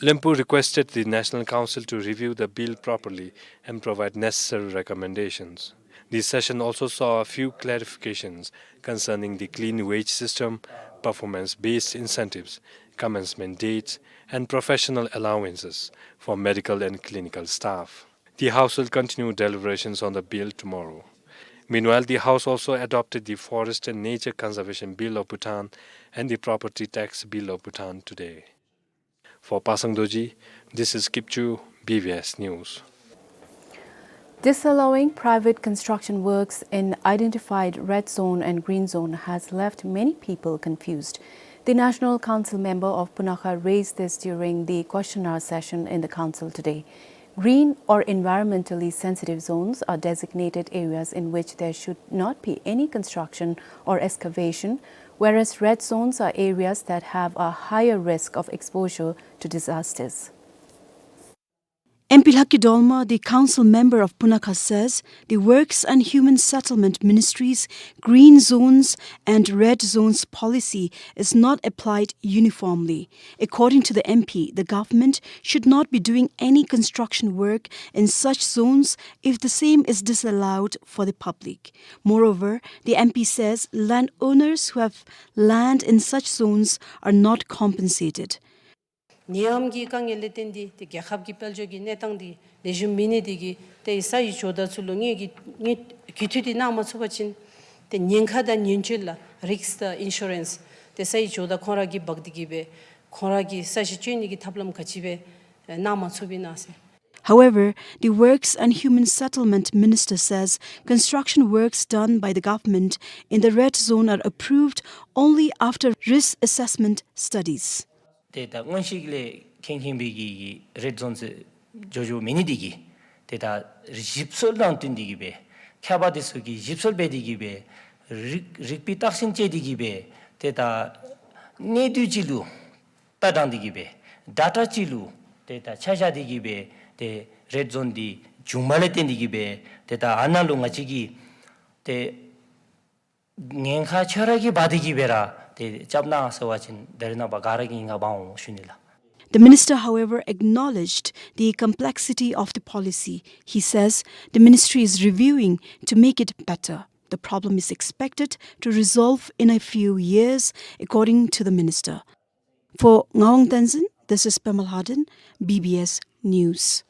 Lempo requested the National Council to review the bill properly and provide necessary recommendations. The session also saw a few clarifications concerning the clean wage system, performance-based incentives, commencement dates, and professional allowances for medical and clinical staff. The House will continue deliberations on the bill tomorrow. Meanwhile, the House also adopted the Forest and Nature Conservation Bill of Bhutan and the Property Tax Bill of Bhutan today. For Pasang Dorji, this is Kipchu, B B S News. Disallowing private construction works in identified red zone and green zone has left many people confused. The National Council member of Punakha raised this during the question hour session in the council today. Green or environmentally sensitive zones are designated areas in which there should not be any construction or excavation, whereas red zones are areas that have a higher risk of exposure to disasters. M P Lucky Dolma, the council member of Punakha, says the Works and Human Settlement Ministry's green zones and red zones policy is not applied uniformly. According to the M P, the government should not be doing any construction work in such zones if the same is disallowed for the public. Moreover, the M P says landowners who have land in such zones are not compensated. ནད་ཡམས་ཀྱི་དཀའ་ངལ་ལས་བརྟེན་ཏེ་ཏེ་རྒྱལ་ཁབ་ཀྱི་དཔལ་འབྱོར་གྱི་གནས་སྟངས་འདི་ལེགས་ཤོམ་མེད་ནི་དེ་གིས་ཏེ་ས་ཡི་ཇོ་བདག་ཚུ་ལུ་དངུལ་གྱི་དངུལ་རྒུད་འཐུས་འདི་གནང་མ་ཚུགས་པ་ཅིན་ཏེ་ཉེན་ཁ་དང་ཉེན་བཅོལ་ལགས་རིསཀ་དང་ཨིན་ཤུ་རེནསི་ཏེ་ས་ཡི་ཇོ་བདག་ཁོང་ར་གིས་འབག་སྟེ་གིས་སྦེ་ཁོང་ར་གི་ས་གཞི་བཅོས་ནི་གི་ཐབས་ལམ་ག་ཅི་སྦེ་གནང་མ་ཚུགསཔ་ཨིན་ན་ཟེར། However, the Works and Human Settlement Minister says construction works done by the government in the red zone are approved only after risk assessment studies. ཏེ་ད་སྔོན་ཞིག་ལས་ཁེངས་ཁེངས་པའི་གི་རེཌ་ཛོན་ཟེར་འགྱོ་འགྱོཝ་མེད་ནི་དེ་གིས་ཏེ་ད་ཞིབ་འཚོལ་དང་བསྟུན་ཏེ་གིས་སྦེ་མཁས་པ་དེ་ཚུ་གིས་ཞིབ་འཚོལ་འབད་དེ་གིས་སྦེ་རིག་རིག་པའི་བརྟག་ཞིབ་བྱས་ཏེ་གིས་སྦེ་ཏེ་ད་གནས་དུས་ཅིག་ལུ་ལྟ་སྟངས་འདི་གིས་སྦེ་ཌེ་ཊ་ཅིག་ལུ་ཏེ་ད་ཆ་བཞག་སྟེ་གིས་སྦེ་ཏེ་རེཌ་ཛོན་འདི་བྱུངམ་ལས་བརྟེན་ཏེ་གིས་སྦེ་ཏེ་ད་ཨ་ནཱ་ལུ་ང་བཅས་ཀྱིས་ཏེ་ཉེན་ཁ་ཁྱོད་ར་གིས་འབག་སྟེ་གིས་སྦེ་ར་ཏེ་རྐྱབ་གནང་ཟེར་བ་ཅིན་ད་རེས་ནངས་པ་ག་ར་གིས་ཉེན་ཁ་འབག་འོང་ཞུ་ནི་ལགས། The minister, however, acknowledged the complexity of the policy. He says the ministry is reviewing to make it better. The problem is expected to resolve in a few years, according to the minister. For Ngawang Tenzin, this is Pema Lhaden, B B S News.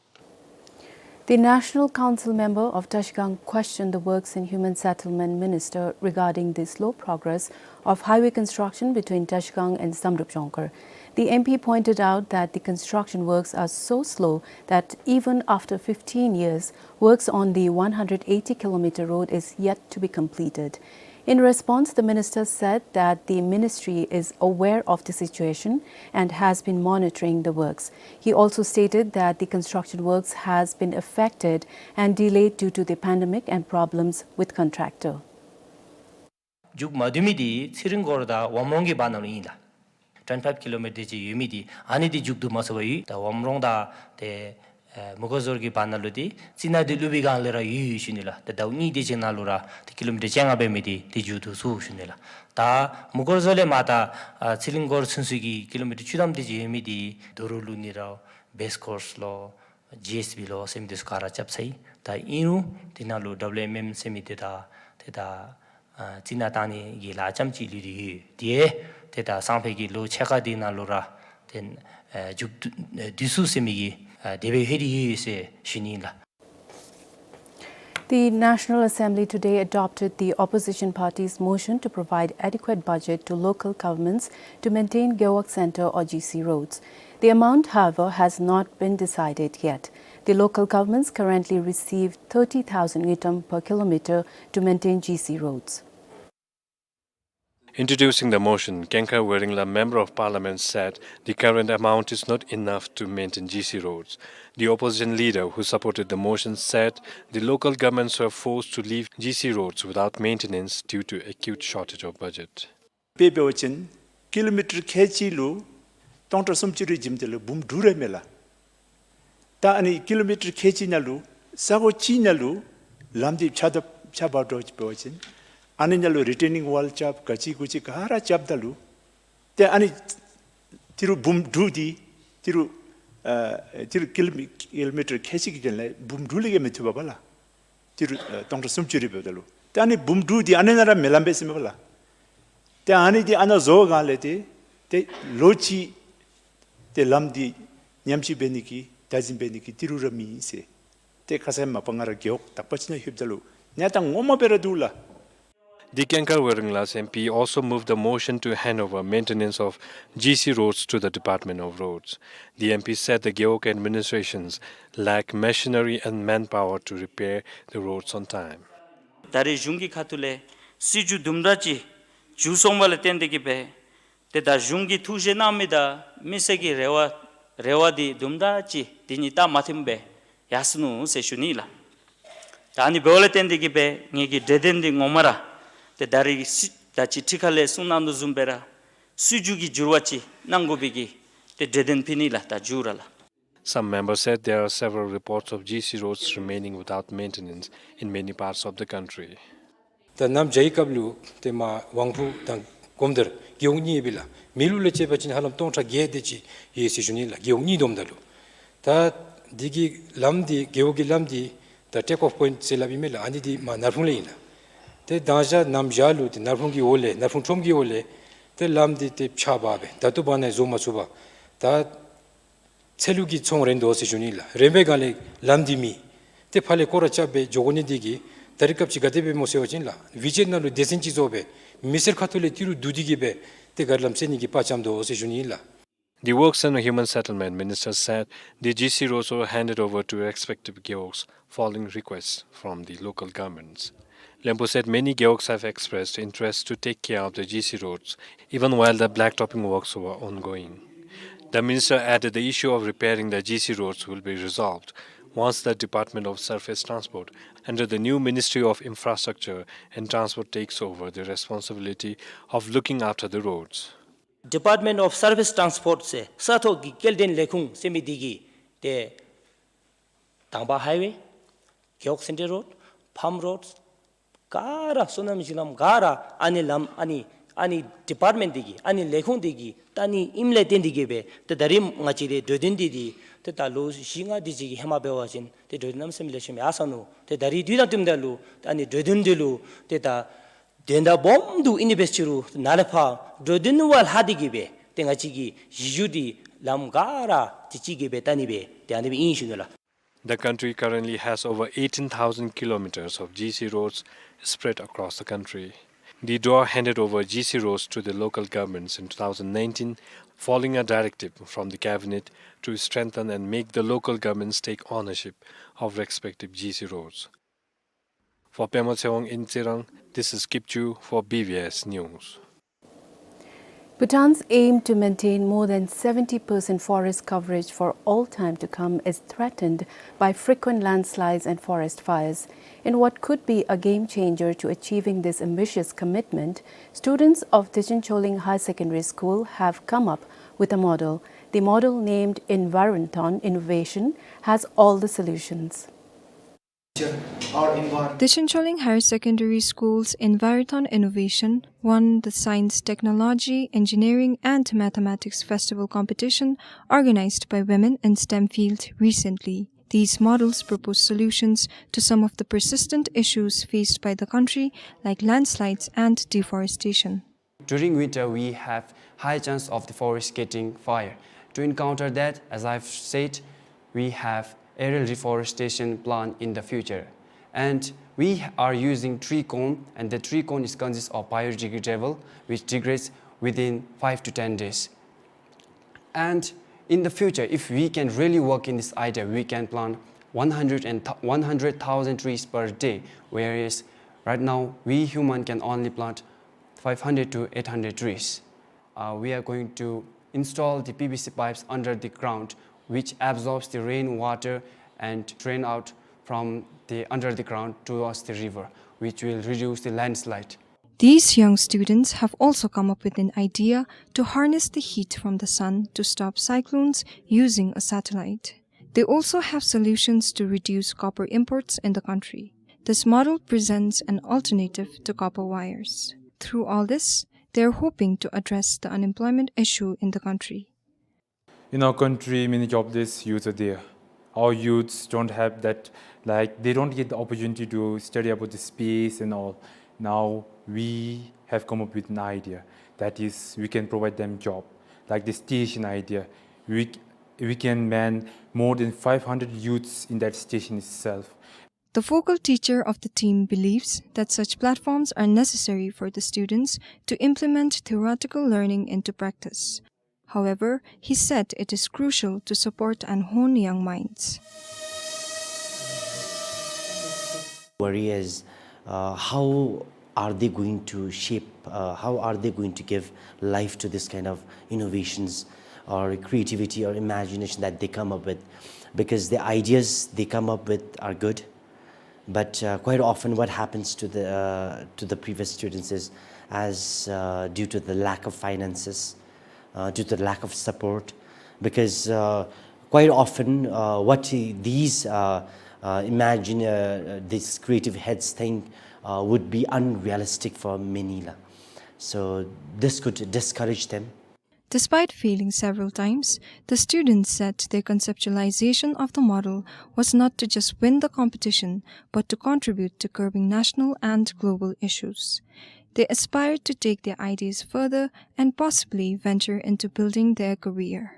The National Council member of Trashigang questioned the Works and Human Settlement Minister regarding the slow progress of highway construction between Trashigang and Samdrup Jongkhar. The M P pointed out that the construction works are so slow that even after fifteen years, works on the one hundred eighty kilometer road is yet to be completed. In response, the minister said that the ministry is aware of the situation and has been monitoring the works. He also stated that the construction works has been affected and delayed due to the pandemic and problems with contractor. མཇུག་མ་བསྡུ་མི་འདི་ཚེ་རིང་སྒོར་དང་ཝམ་རོང་གི་བར་ན་ལུ་ཨིན་ལགས། ཊོན་ཕའིབ་ཀི་ལོ་མི་ཊར་ཅིག་ཡོད་མི་འདི་ཨ་ནི་འདི་མཇུག་བསྡུ་མ་ཚུགས་པར་ཡོད། ད་ཝམ་རོང་དང་ཏེ་ཨེ་མུ་ག་ཟོར་གྱི་བར་ན་ལུ་འདི་རྩི་ནག་འདི་བླུག་པའི་སྒང་ལས་ར་ཡོད་ཡོད་ཞུ་ནི་ལགས། ད་ཟླཝ་གཉིས་དེ་ཅིག་ནང་ལུ་ར་ཏེ་ཀི་ལོ་མི་ཊར་བཅོ་ལྔ་འབད་མི་འདི་ཏེ་མཇུག་བསྡུ་ཚུགས་ཞུ་ནི་ལགས། ད་མུ་ག་ཟོར་ལས་མར་ད་ཨ་ཚེ་རིང་སྒོར་ཚུན་ཚོད་ཀྱི་ཀི་ལོ་མི་ཊར་བཅུ་ཐམ་དེ་ཅིག་ཡོད་མི་འདི་རྡོ་རུག་བླུག་ནི་ར་བེསི་ཀོརསི་ལོ་ཇེ་ཨེསི་བི་ལོ་ཟེར་མི་འདི་ཚུ་ག་ར་རྐྱབ་ཚར་ཡི། ད་ཨིན་རུང་དེ་ནང་ལུ་ཌབ་ལུ་ཨེམ་ཨེམ་ཟེར་མི་འདི་ད་ཏེ་ད་ཨ་རྩི་ནག་བཏང་ནི་གི་ལཱ་རྐྱངམ་ཅིག་ལུས་ཏེ་ཡོད། དེ་ད་སང་ཕོད་ཀྱི་ལོ་ཕྱེད་ཀ་དེ་ནང་ལུ་ར་ཏེ་ཨ་མཇུག་བསྡུ་ཨ་བསྡུ་ཚུགས་ཟེར་མི་གི་ཨ་དེ་སྦེ་ལྷོད་དེ་ཡོད་ཟེར་ཞུ་ནི་ལགས། The National Assembly today adopted the opposition party's motion to provide adequate budget to local governments to maintain Gewog Center or G C roads. The amount, however, has not been decided yet. The local governments currently receive thirty thousand ngultrum per kilometer to maintain G C roads. Introducing the motion, Kengkha Weringla, Member of Parliament, said the current amount is not enough to maintain G C roads. The opposition leader who supported the motion said the local governments were forced to leave G C roads without maintenance due to acute shortage of budget. དཔེ་འབད་བ་ཅིན་ཀི་ལོ་མི་ཊར་ཁལ་གཅིག་ལུ་སྟོང་ཕྲག་སུམ་ཅུ་རེ་བྱིནམ་ད་ལུ་འབུམ་དྲུག་རེ་མས་ལགས། ད་ཨ་ནི་ཀི་ལོ་མི་ཊར་ཁལ་གཅིག་ནང་ལུ་ས་གོ་གཅིག་ནང་ལུ་ལམ་འདི་ཕྱགས་བཏབ་ཕྱགས་འབག་འགྱོ་འབད་བ་ཅིན་ཨ་ནི་ནང་ལུ་རི་ཊེ་ནིང་ཝཱལ་རྐྱབ་ག་ཅི་གུ་ཅི་ག་ར་རྐྱབ་ད་ལུ་ཏེ་ཨ་ནི་ཏི་རུ་འབུམ་དྲུག་འདི་ཏི་རུ་ཨ་ཏི་རུ་ཀི་ལོ་མི་ཀི་ལོ་མི་ཊར་ཁལ་གཅིག་གི་དོན་ལས་འབུམ་དྲུག་ལས་བརྒལ་མི་ཐུབ་པས་ལགས། ཏི་རུ་ཨ་སྟོང་ཕྲག་སུམ་ཅུ་རེ་འབདཝ་ད་ལུ་ཏེ་ཨ་ནི་འབུམ་དྲུག་འདི་ཨ་ནི་ནང་ར་མེད་ལམ་འབད་ཟེར་མས་པ་ལགས། ཏེ་ཨ་ནི་འདི་ཨ་ནཱ་བཟོ་སྒང་ལས་ཏེ་ཏེ་ལོ་གཅིག་ཏེ་ལམ་འདི་ཉམས་བཅོས་འབད་ནི་གི་བདག་འཛིན་འབད་ནི་གི་ཏི་རུ་ར་མེད་ཟེར། ཏེ་ཁ་ཙ་མ་པ་ང་ར་རྒེད་འོག་དག་པ་ཅིག་ནང་ལྷོདཔ་ད་ལུ་གནས་སྟངས་ངོ་མ་སྦེ་ར་འདུག་ལགས། The Kengkha Weringla's M P also moved the motion to hand over maintenance of G C roads to the Department of Roads. The M P said the Gewog administrations lack machinery and manpower to repair the roads on time. ད་རེས་གཞུང་གི་ཁ་ཐུག་ལས་སྲིད་བྱུས་དུམ་གྲ་ཅིག་བྱུང་སོང་བ་ལས་བརྟེན་ཏེ་གིས་སྦེ་ཏེ་ད་གཞུང་གིས་ཐུགས་བཞེད་གནང་མི་དང་མི་སེར་གྱི་རེ་བ་རེ་བ་འདི་དུམ་གྲ་ཅིག་འདི་གཉིས་སྟབས་མ་མཐུནམ་སྦེ་ཡར་སོ་ནུག་ཟེར་ཞུ་ནི་ལགས། ད་ཨ་ནི་འབདཝ་ལས་བརྟེན་ཏེ་གིས་སྦེ་ངེ་གི་གྲོས་དོན་འདི་ངོ་མ་ར་ཏེ་ད་རེས་སྲིད་ད་ཅི་ཁྲི་ཁ་ལས་གསུང་གནང་དོ་བཟུམ་སྦེ་ར་སྲིད་བྱུས་ཀྱི་འགྱུར་བ་ཅིག་གནང་དགོ་པའི་གི་ཏེ་གྲོས་དོན་ཕུལ་ནི་ལགས། ད་མཇུག་ར་ལགས། Some members said there are several reports of G C roads remaining without maintenance in many parts of the country. ད་གནམ་བྱཱར་གྱི་སྐབས་ལུ་ཏེ་མར་དབང་ཕུག་དང་གོམ་དར་རྒེད་འོག་གཉིས་ཡོད་པས་ལགས། མེ་ལུ་ལས་བཅད་པ་ཅིན་ཧ་ལམ་སྟོང་ཕྲག་བརྒྱད་དེ་ཅིག་ཡོད་ཟེར་ཞུ་ནི་ལགས། རྒེད་འོག་གཉིས་བསྡོམས་ད་ལུ། ད་འདི་གི་ལམ་འདི་རྒེད་འོག་གི་ལམ་འདི་ད་ཊེག་ཨོཕ་པོའིནཊ་ཟེར་སླབ་ཨིན་མས་ལགས། ཨ་ནི་འདི་མར་ནར་ཕུང་ལས་ཨིན་ལགས། ཏེ་མདང་ཞག་གནམ་བྱཱར་ལུ་ཏེ་ནར་ཕུང་གི་འོག་ལས་ནར་ཕུང་ཁྲོམ་གྱི་འོག་ལས་ཏེ་ལམ་འདི་ཏེ་ཕྱགས་འབག་སྦེ་ད་ལྟོ་བར་ན་བཟོ་མ་ཚུགས་པར་ད་ཚལ་ལུ་གི་ཚོང་རན་དོ་ཟེར་ཞུ་ནི་ལགས། རན་པའི་སྒང་ལས་ལམ་འདི་མེད། ཏེ་ཕར་ལས་སྐོར་ར་རྐྱབ་སྦེ་འགྱོ་དགོ་ནི་འདི་གིས་ད་རིས་སྐབས་ཅིག་ག་དེ་སྦེ་སྨོ་ཟེར་བ་ཅིན་ལགས། ཝི་ཅེཊ་ནང་ལུ་སྡེ་ཚན་ཅིག་བཟོ་སྦེ་མི་སེར་ཁ་ཐུག་ལས་ཏི་རུ་བསྡུ་སྟེ་གི་སྦེ་ཏེ་ག་ར་ལམ་སེལ་ནི་གི་དཔའ་བཅམ་དོ་ཟེར་ཞུ་ནི་ལགས། The Works and Human Settlement Minister said the G C roads were handed over to respective Gewog following requests from the local governments. Lempo said many Gewogs have expressed interest to take care of the G C roads, even while the blacktopping works were ongoing. The minister added the issue of repairing the G C roads will be resolved once the Department of Surface Transport under the new Ministry of Infrastructure and Transport takes over the responsibility of looking after the roads. Department of Surface Transport ཟེར་ས་ཐོག་གི་སྐྱེལ་འདྲེན་ལས་ཁུངས་ཟེར་མི་འདི་གིས་ཏེ་དང་པ་ཧའི་ཝེ་གེ་འོག་སེན་ཊར་རོཌ་ཕཱམ་རོཌ་ག་ར་སོ་ནམ་ཞིང་ལམ་ག་ར་ཨ་ནི་ལམ་ཨ་ནི་ཨ་ནི་ཌི་པཱརཊ་མེནཊ་འདི་གིས་ཨ་ནི་ལས་ཁུངས་འདི་གིས་བལྟ་ནི་ཨིནམ་ལས་བརྟེན་ཏེ་གི་སྦེ་ཏེ་ད་རིས་ང་བཅས་རའི་འགྲོ་དོན་འདི་འདི་ཏེ་ད་ལོ་བཞི་ལྔ་འདི་ཅིག་གི་ཧེ་མ་འབད་བ་ཅིན་ཏེ་འགྲོ་དོན་གནམ་མེད་ས་མེད་ལེགས་ཤོམ་ཡར་སོང་ནུག། ཏེ་ད་རིས་དུས་དང་བསྟུནམ་ད་ལུ་ཏེ་ཨ་ནི་འགྲོ་དོན་འདི་ལུ་ཏེ་ད་དོན་དག་སྦོམ་འདུག། ཨིན་ཏེ་འབད་རུང་ནཱ་ལས་ཕར་འགྲོ་དོན་བ་ལྷག་སྟེ་གི་སྦེ་ཏེ་ང་བཅས་ཀྱི་གཞི་རྒྱུ་འདི་ལམ་ག་ར་ཏེ་གཅིག་གི་སྦེ་བལྟ་ནི་སྦེ་ཏེ་ཨ་ནི་སྦེ་ཨིན་ཞུ་ནི་ལགས། The country currently has over eighteen thousand kilometers of G C roads spread across the country. The DoA handed over G C roads to the local governments in two thousand nineteen, following a directive from the cabinet to strengthen and make the local governments take ownership of respective G C roads. For Pema Tshewang in Tsirang, this is Kipchu for B B S News. Bhutan's aim to maintain more than seventy percent forest coverage for all time to come is threatened by frequent landslides and forest fires. In what could be a game changer to achieving this ambitious commitment, students of Dechen Choling High Secondary School have come up with a model. The model, named Environton Innovation, has all the solutions. Dechen Choling Higher Secondary School's Environton Innovation won the Science, Technology, Engineering and Mathematics Festival competition organized by Women in STEM Field recently. These models propose solutions to some of the persistent issues faced by the country, like landslides and deforestation. During winter, we have high chance of the forest getting fire. To encounter that, as I've said, we have aerial reforestation plan in the future. And we are using tree cone, and the tree cone is consists of biodegradable, which degrades within five to ten days. And in the future, if we can really work in this idea, we can plant one hundred and th-, one hundred thousand trees per day, whereas right now we human can only plant five hundred to eight hundred trees. Uh, we are going to install the P V C pipes under the ground, which absorbs the rainwater and drain out from the under the ground towards the river, which will reduce the landslide. These young students have also come up with an idea to harness the heat from the sun to stop cyclones using a satellite. They also have solutions to reduce copper imports in the country. This model presents an alternative to copper wires. Through all this, they are hoping to address the unemployment issue in the country. In our country, many jobless youths are there. Our youths don't have that, like, they don't get the opportunity to study about the space and all. Now we have come up with an idea. That is, we can provide them job, like the station idea. We, we can man more than five hundred youths in that station itself. The vocal teacher of the team believes that such platforms are necessary for the students to implement theoretical learning into practice. However, he said it is crucial to support and hone young minds. Worry is, uh, how are they going to shape, uh, how are they going to give life to this kind of innovations or creativity or imagination that they come up with? Because the ideas they come up with are good, but, uh, quite often what happens to the, uh, to the previous students is, as, uh, due to the lack of finances, uh, due to the lack of support, because, uh, Quite often, uh, what these, uh, uh, imagine, uh, these creative heads think, uh, would be unrealistic for many la. So this could discourage them. Despite failing several times, the students said their conceptualization of the model was not to just win the competition, but to contribute to curbing national and global issues. They aspired to take their ideas further and possibly venture into building their career.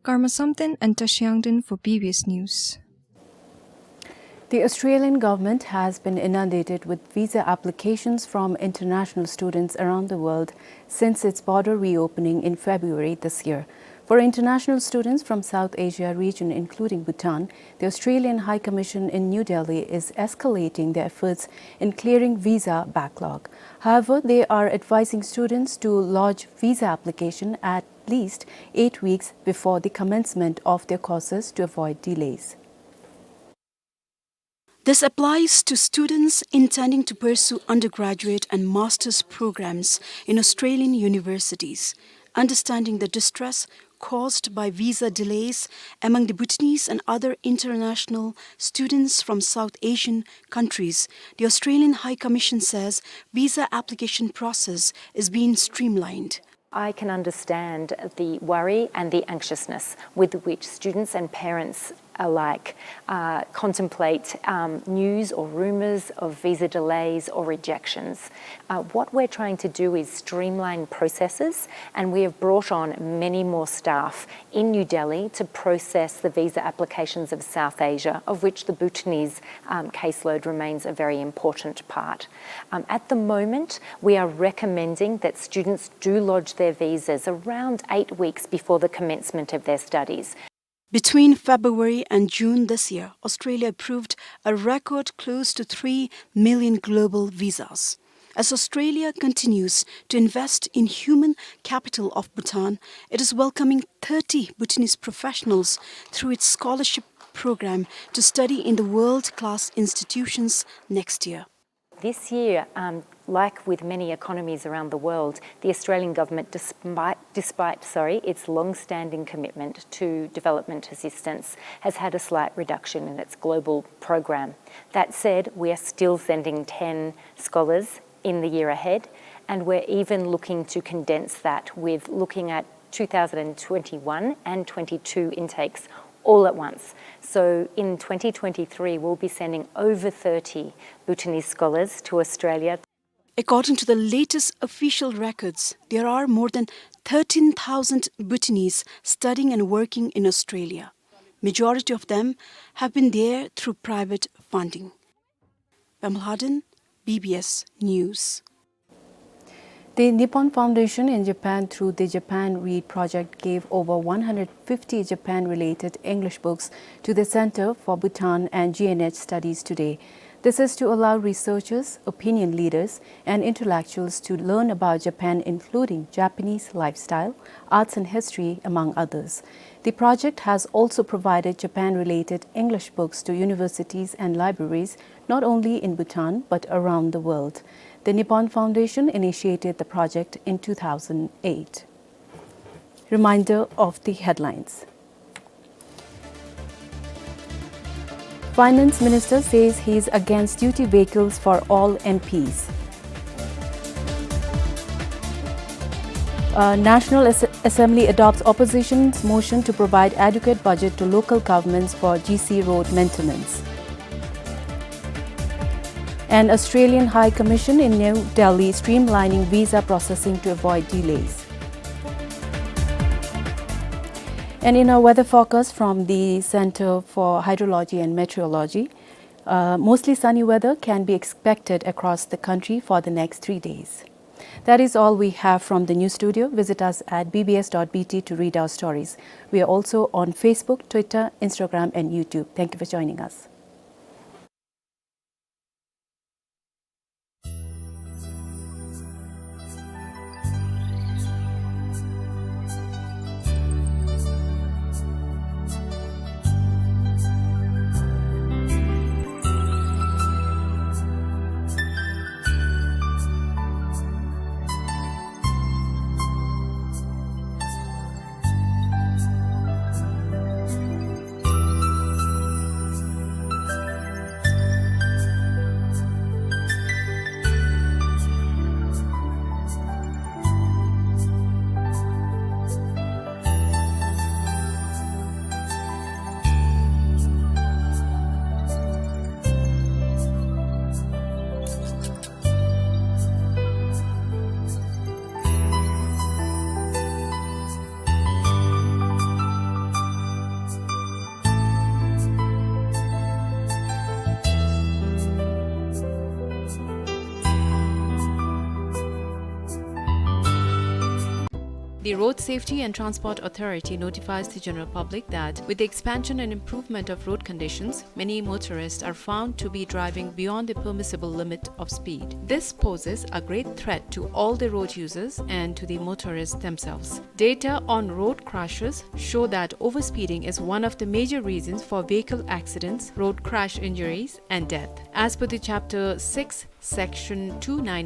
Karma Samten and Tashi Yangden for B B S News. The Australian government has been inundated with visa applications from international students around the world since its border reopening in February this year. For international students from South Asia region, including Bhutan, the Australian High Commission in New Delhi is escalating the efforts in clearing visa backlog. However, they are advising students to lodge visa application at least eight weeks before the commencement of their courses to avoid delays. This applies to students intending to pursue undergraduate and master's programs in Australian universities. Understanding the distress caused by visa delays among the Bhutanese and other international students from South Asian countries, the Australian High Commission says visa application process is being streamlined. I can understand the worry and the anxiousness with which students and parents alike, uh, contemplate, um, news or rumours of visa delays or rejections. Uh, what we're trying to do is streamline processes, and we have brought on many more staff in New Delhi to process the visa applications of South Asia, of which the Bhutanese, um, caseload remains a very important part. Um, at the moment, we are recommending that students do lodge their visas around eight weeks before the commencement of their studies. Between February and June this year, Australia approved a record close to three million global visas. As Australia continues to invest in human capital of Bhutan, it is welcoming thirty Bhutanese professionals through its scholarship program to study in the world-class institutions next year. This year, um, like with many economies around the world, the Australian government, despite, despite, sorry, its long-standing commitment to development assistance, has had a slight reduction in its global program. That said, we are still sending ten scholars in the year ahead, and we're even looking to condense that with looking at two thousand and twenty-one and twenty-two intakes all at once. So in twenty twenty-three, we'll be sending over thirty Bhutanese scholars to Australia. According to the latest official records, there are more than thirteen thousand Bhutanese studying and working in Australia. Majority of them have been there through private funding. Pema Lhaden, B B S News. The Nippon Foundation in Japan, through the Japan Read project, gave over one hundred fifty Japan-related English books to the Center for Bhutan and G N H Studies today. This is to allow researchers, opinion leaders, and intellectuals to learn about Japan, including Japanese lifestyle, arts and history, among others. The project has also provided Japan-related English books to universities and libraries, not only in Bhutan, but around the world. The Nippon Foundation initiated the project in two thousand eight. Reminder of the headlines. Finance Minister says he is against duty vehicles for all M Ps. Uh, National As-, Assembly adopts opposition's motion to provide adequate budget to local governments for G C road maintenance. An Australian High Commission in New Delhi streamlining visa processing to avoid delays. And in our weather forecast from the Center for Hydrology and Meteorology, uh, mostly sunny weather can be expected across the country for the next three days. That is all we have from the news studio. Visit us at B B S dot B T to read our stories. We are also on Facebook, Twitter, Instagram, and YouTube. Thank you for joining us. The Road Safety and Transport Authority notifies the general public that with the expansion and improvement of road conditions, many motorists are found to be driving beyond the permissible limit of speed. This poses a great threat to all the road users and to the motorists themselves. Data on road crashes show that overspeeding is one of the major reasons for vehicle accidents, road crash injuries, and death. As per the Chapter six, Section two nine eight,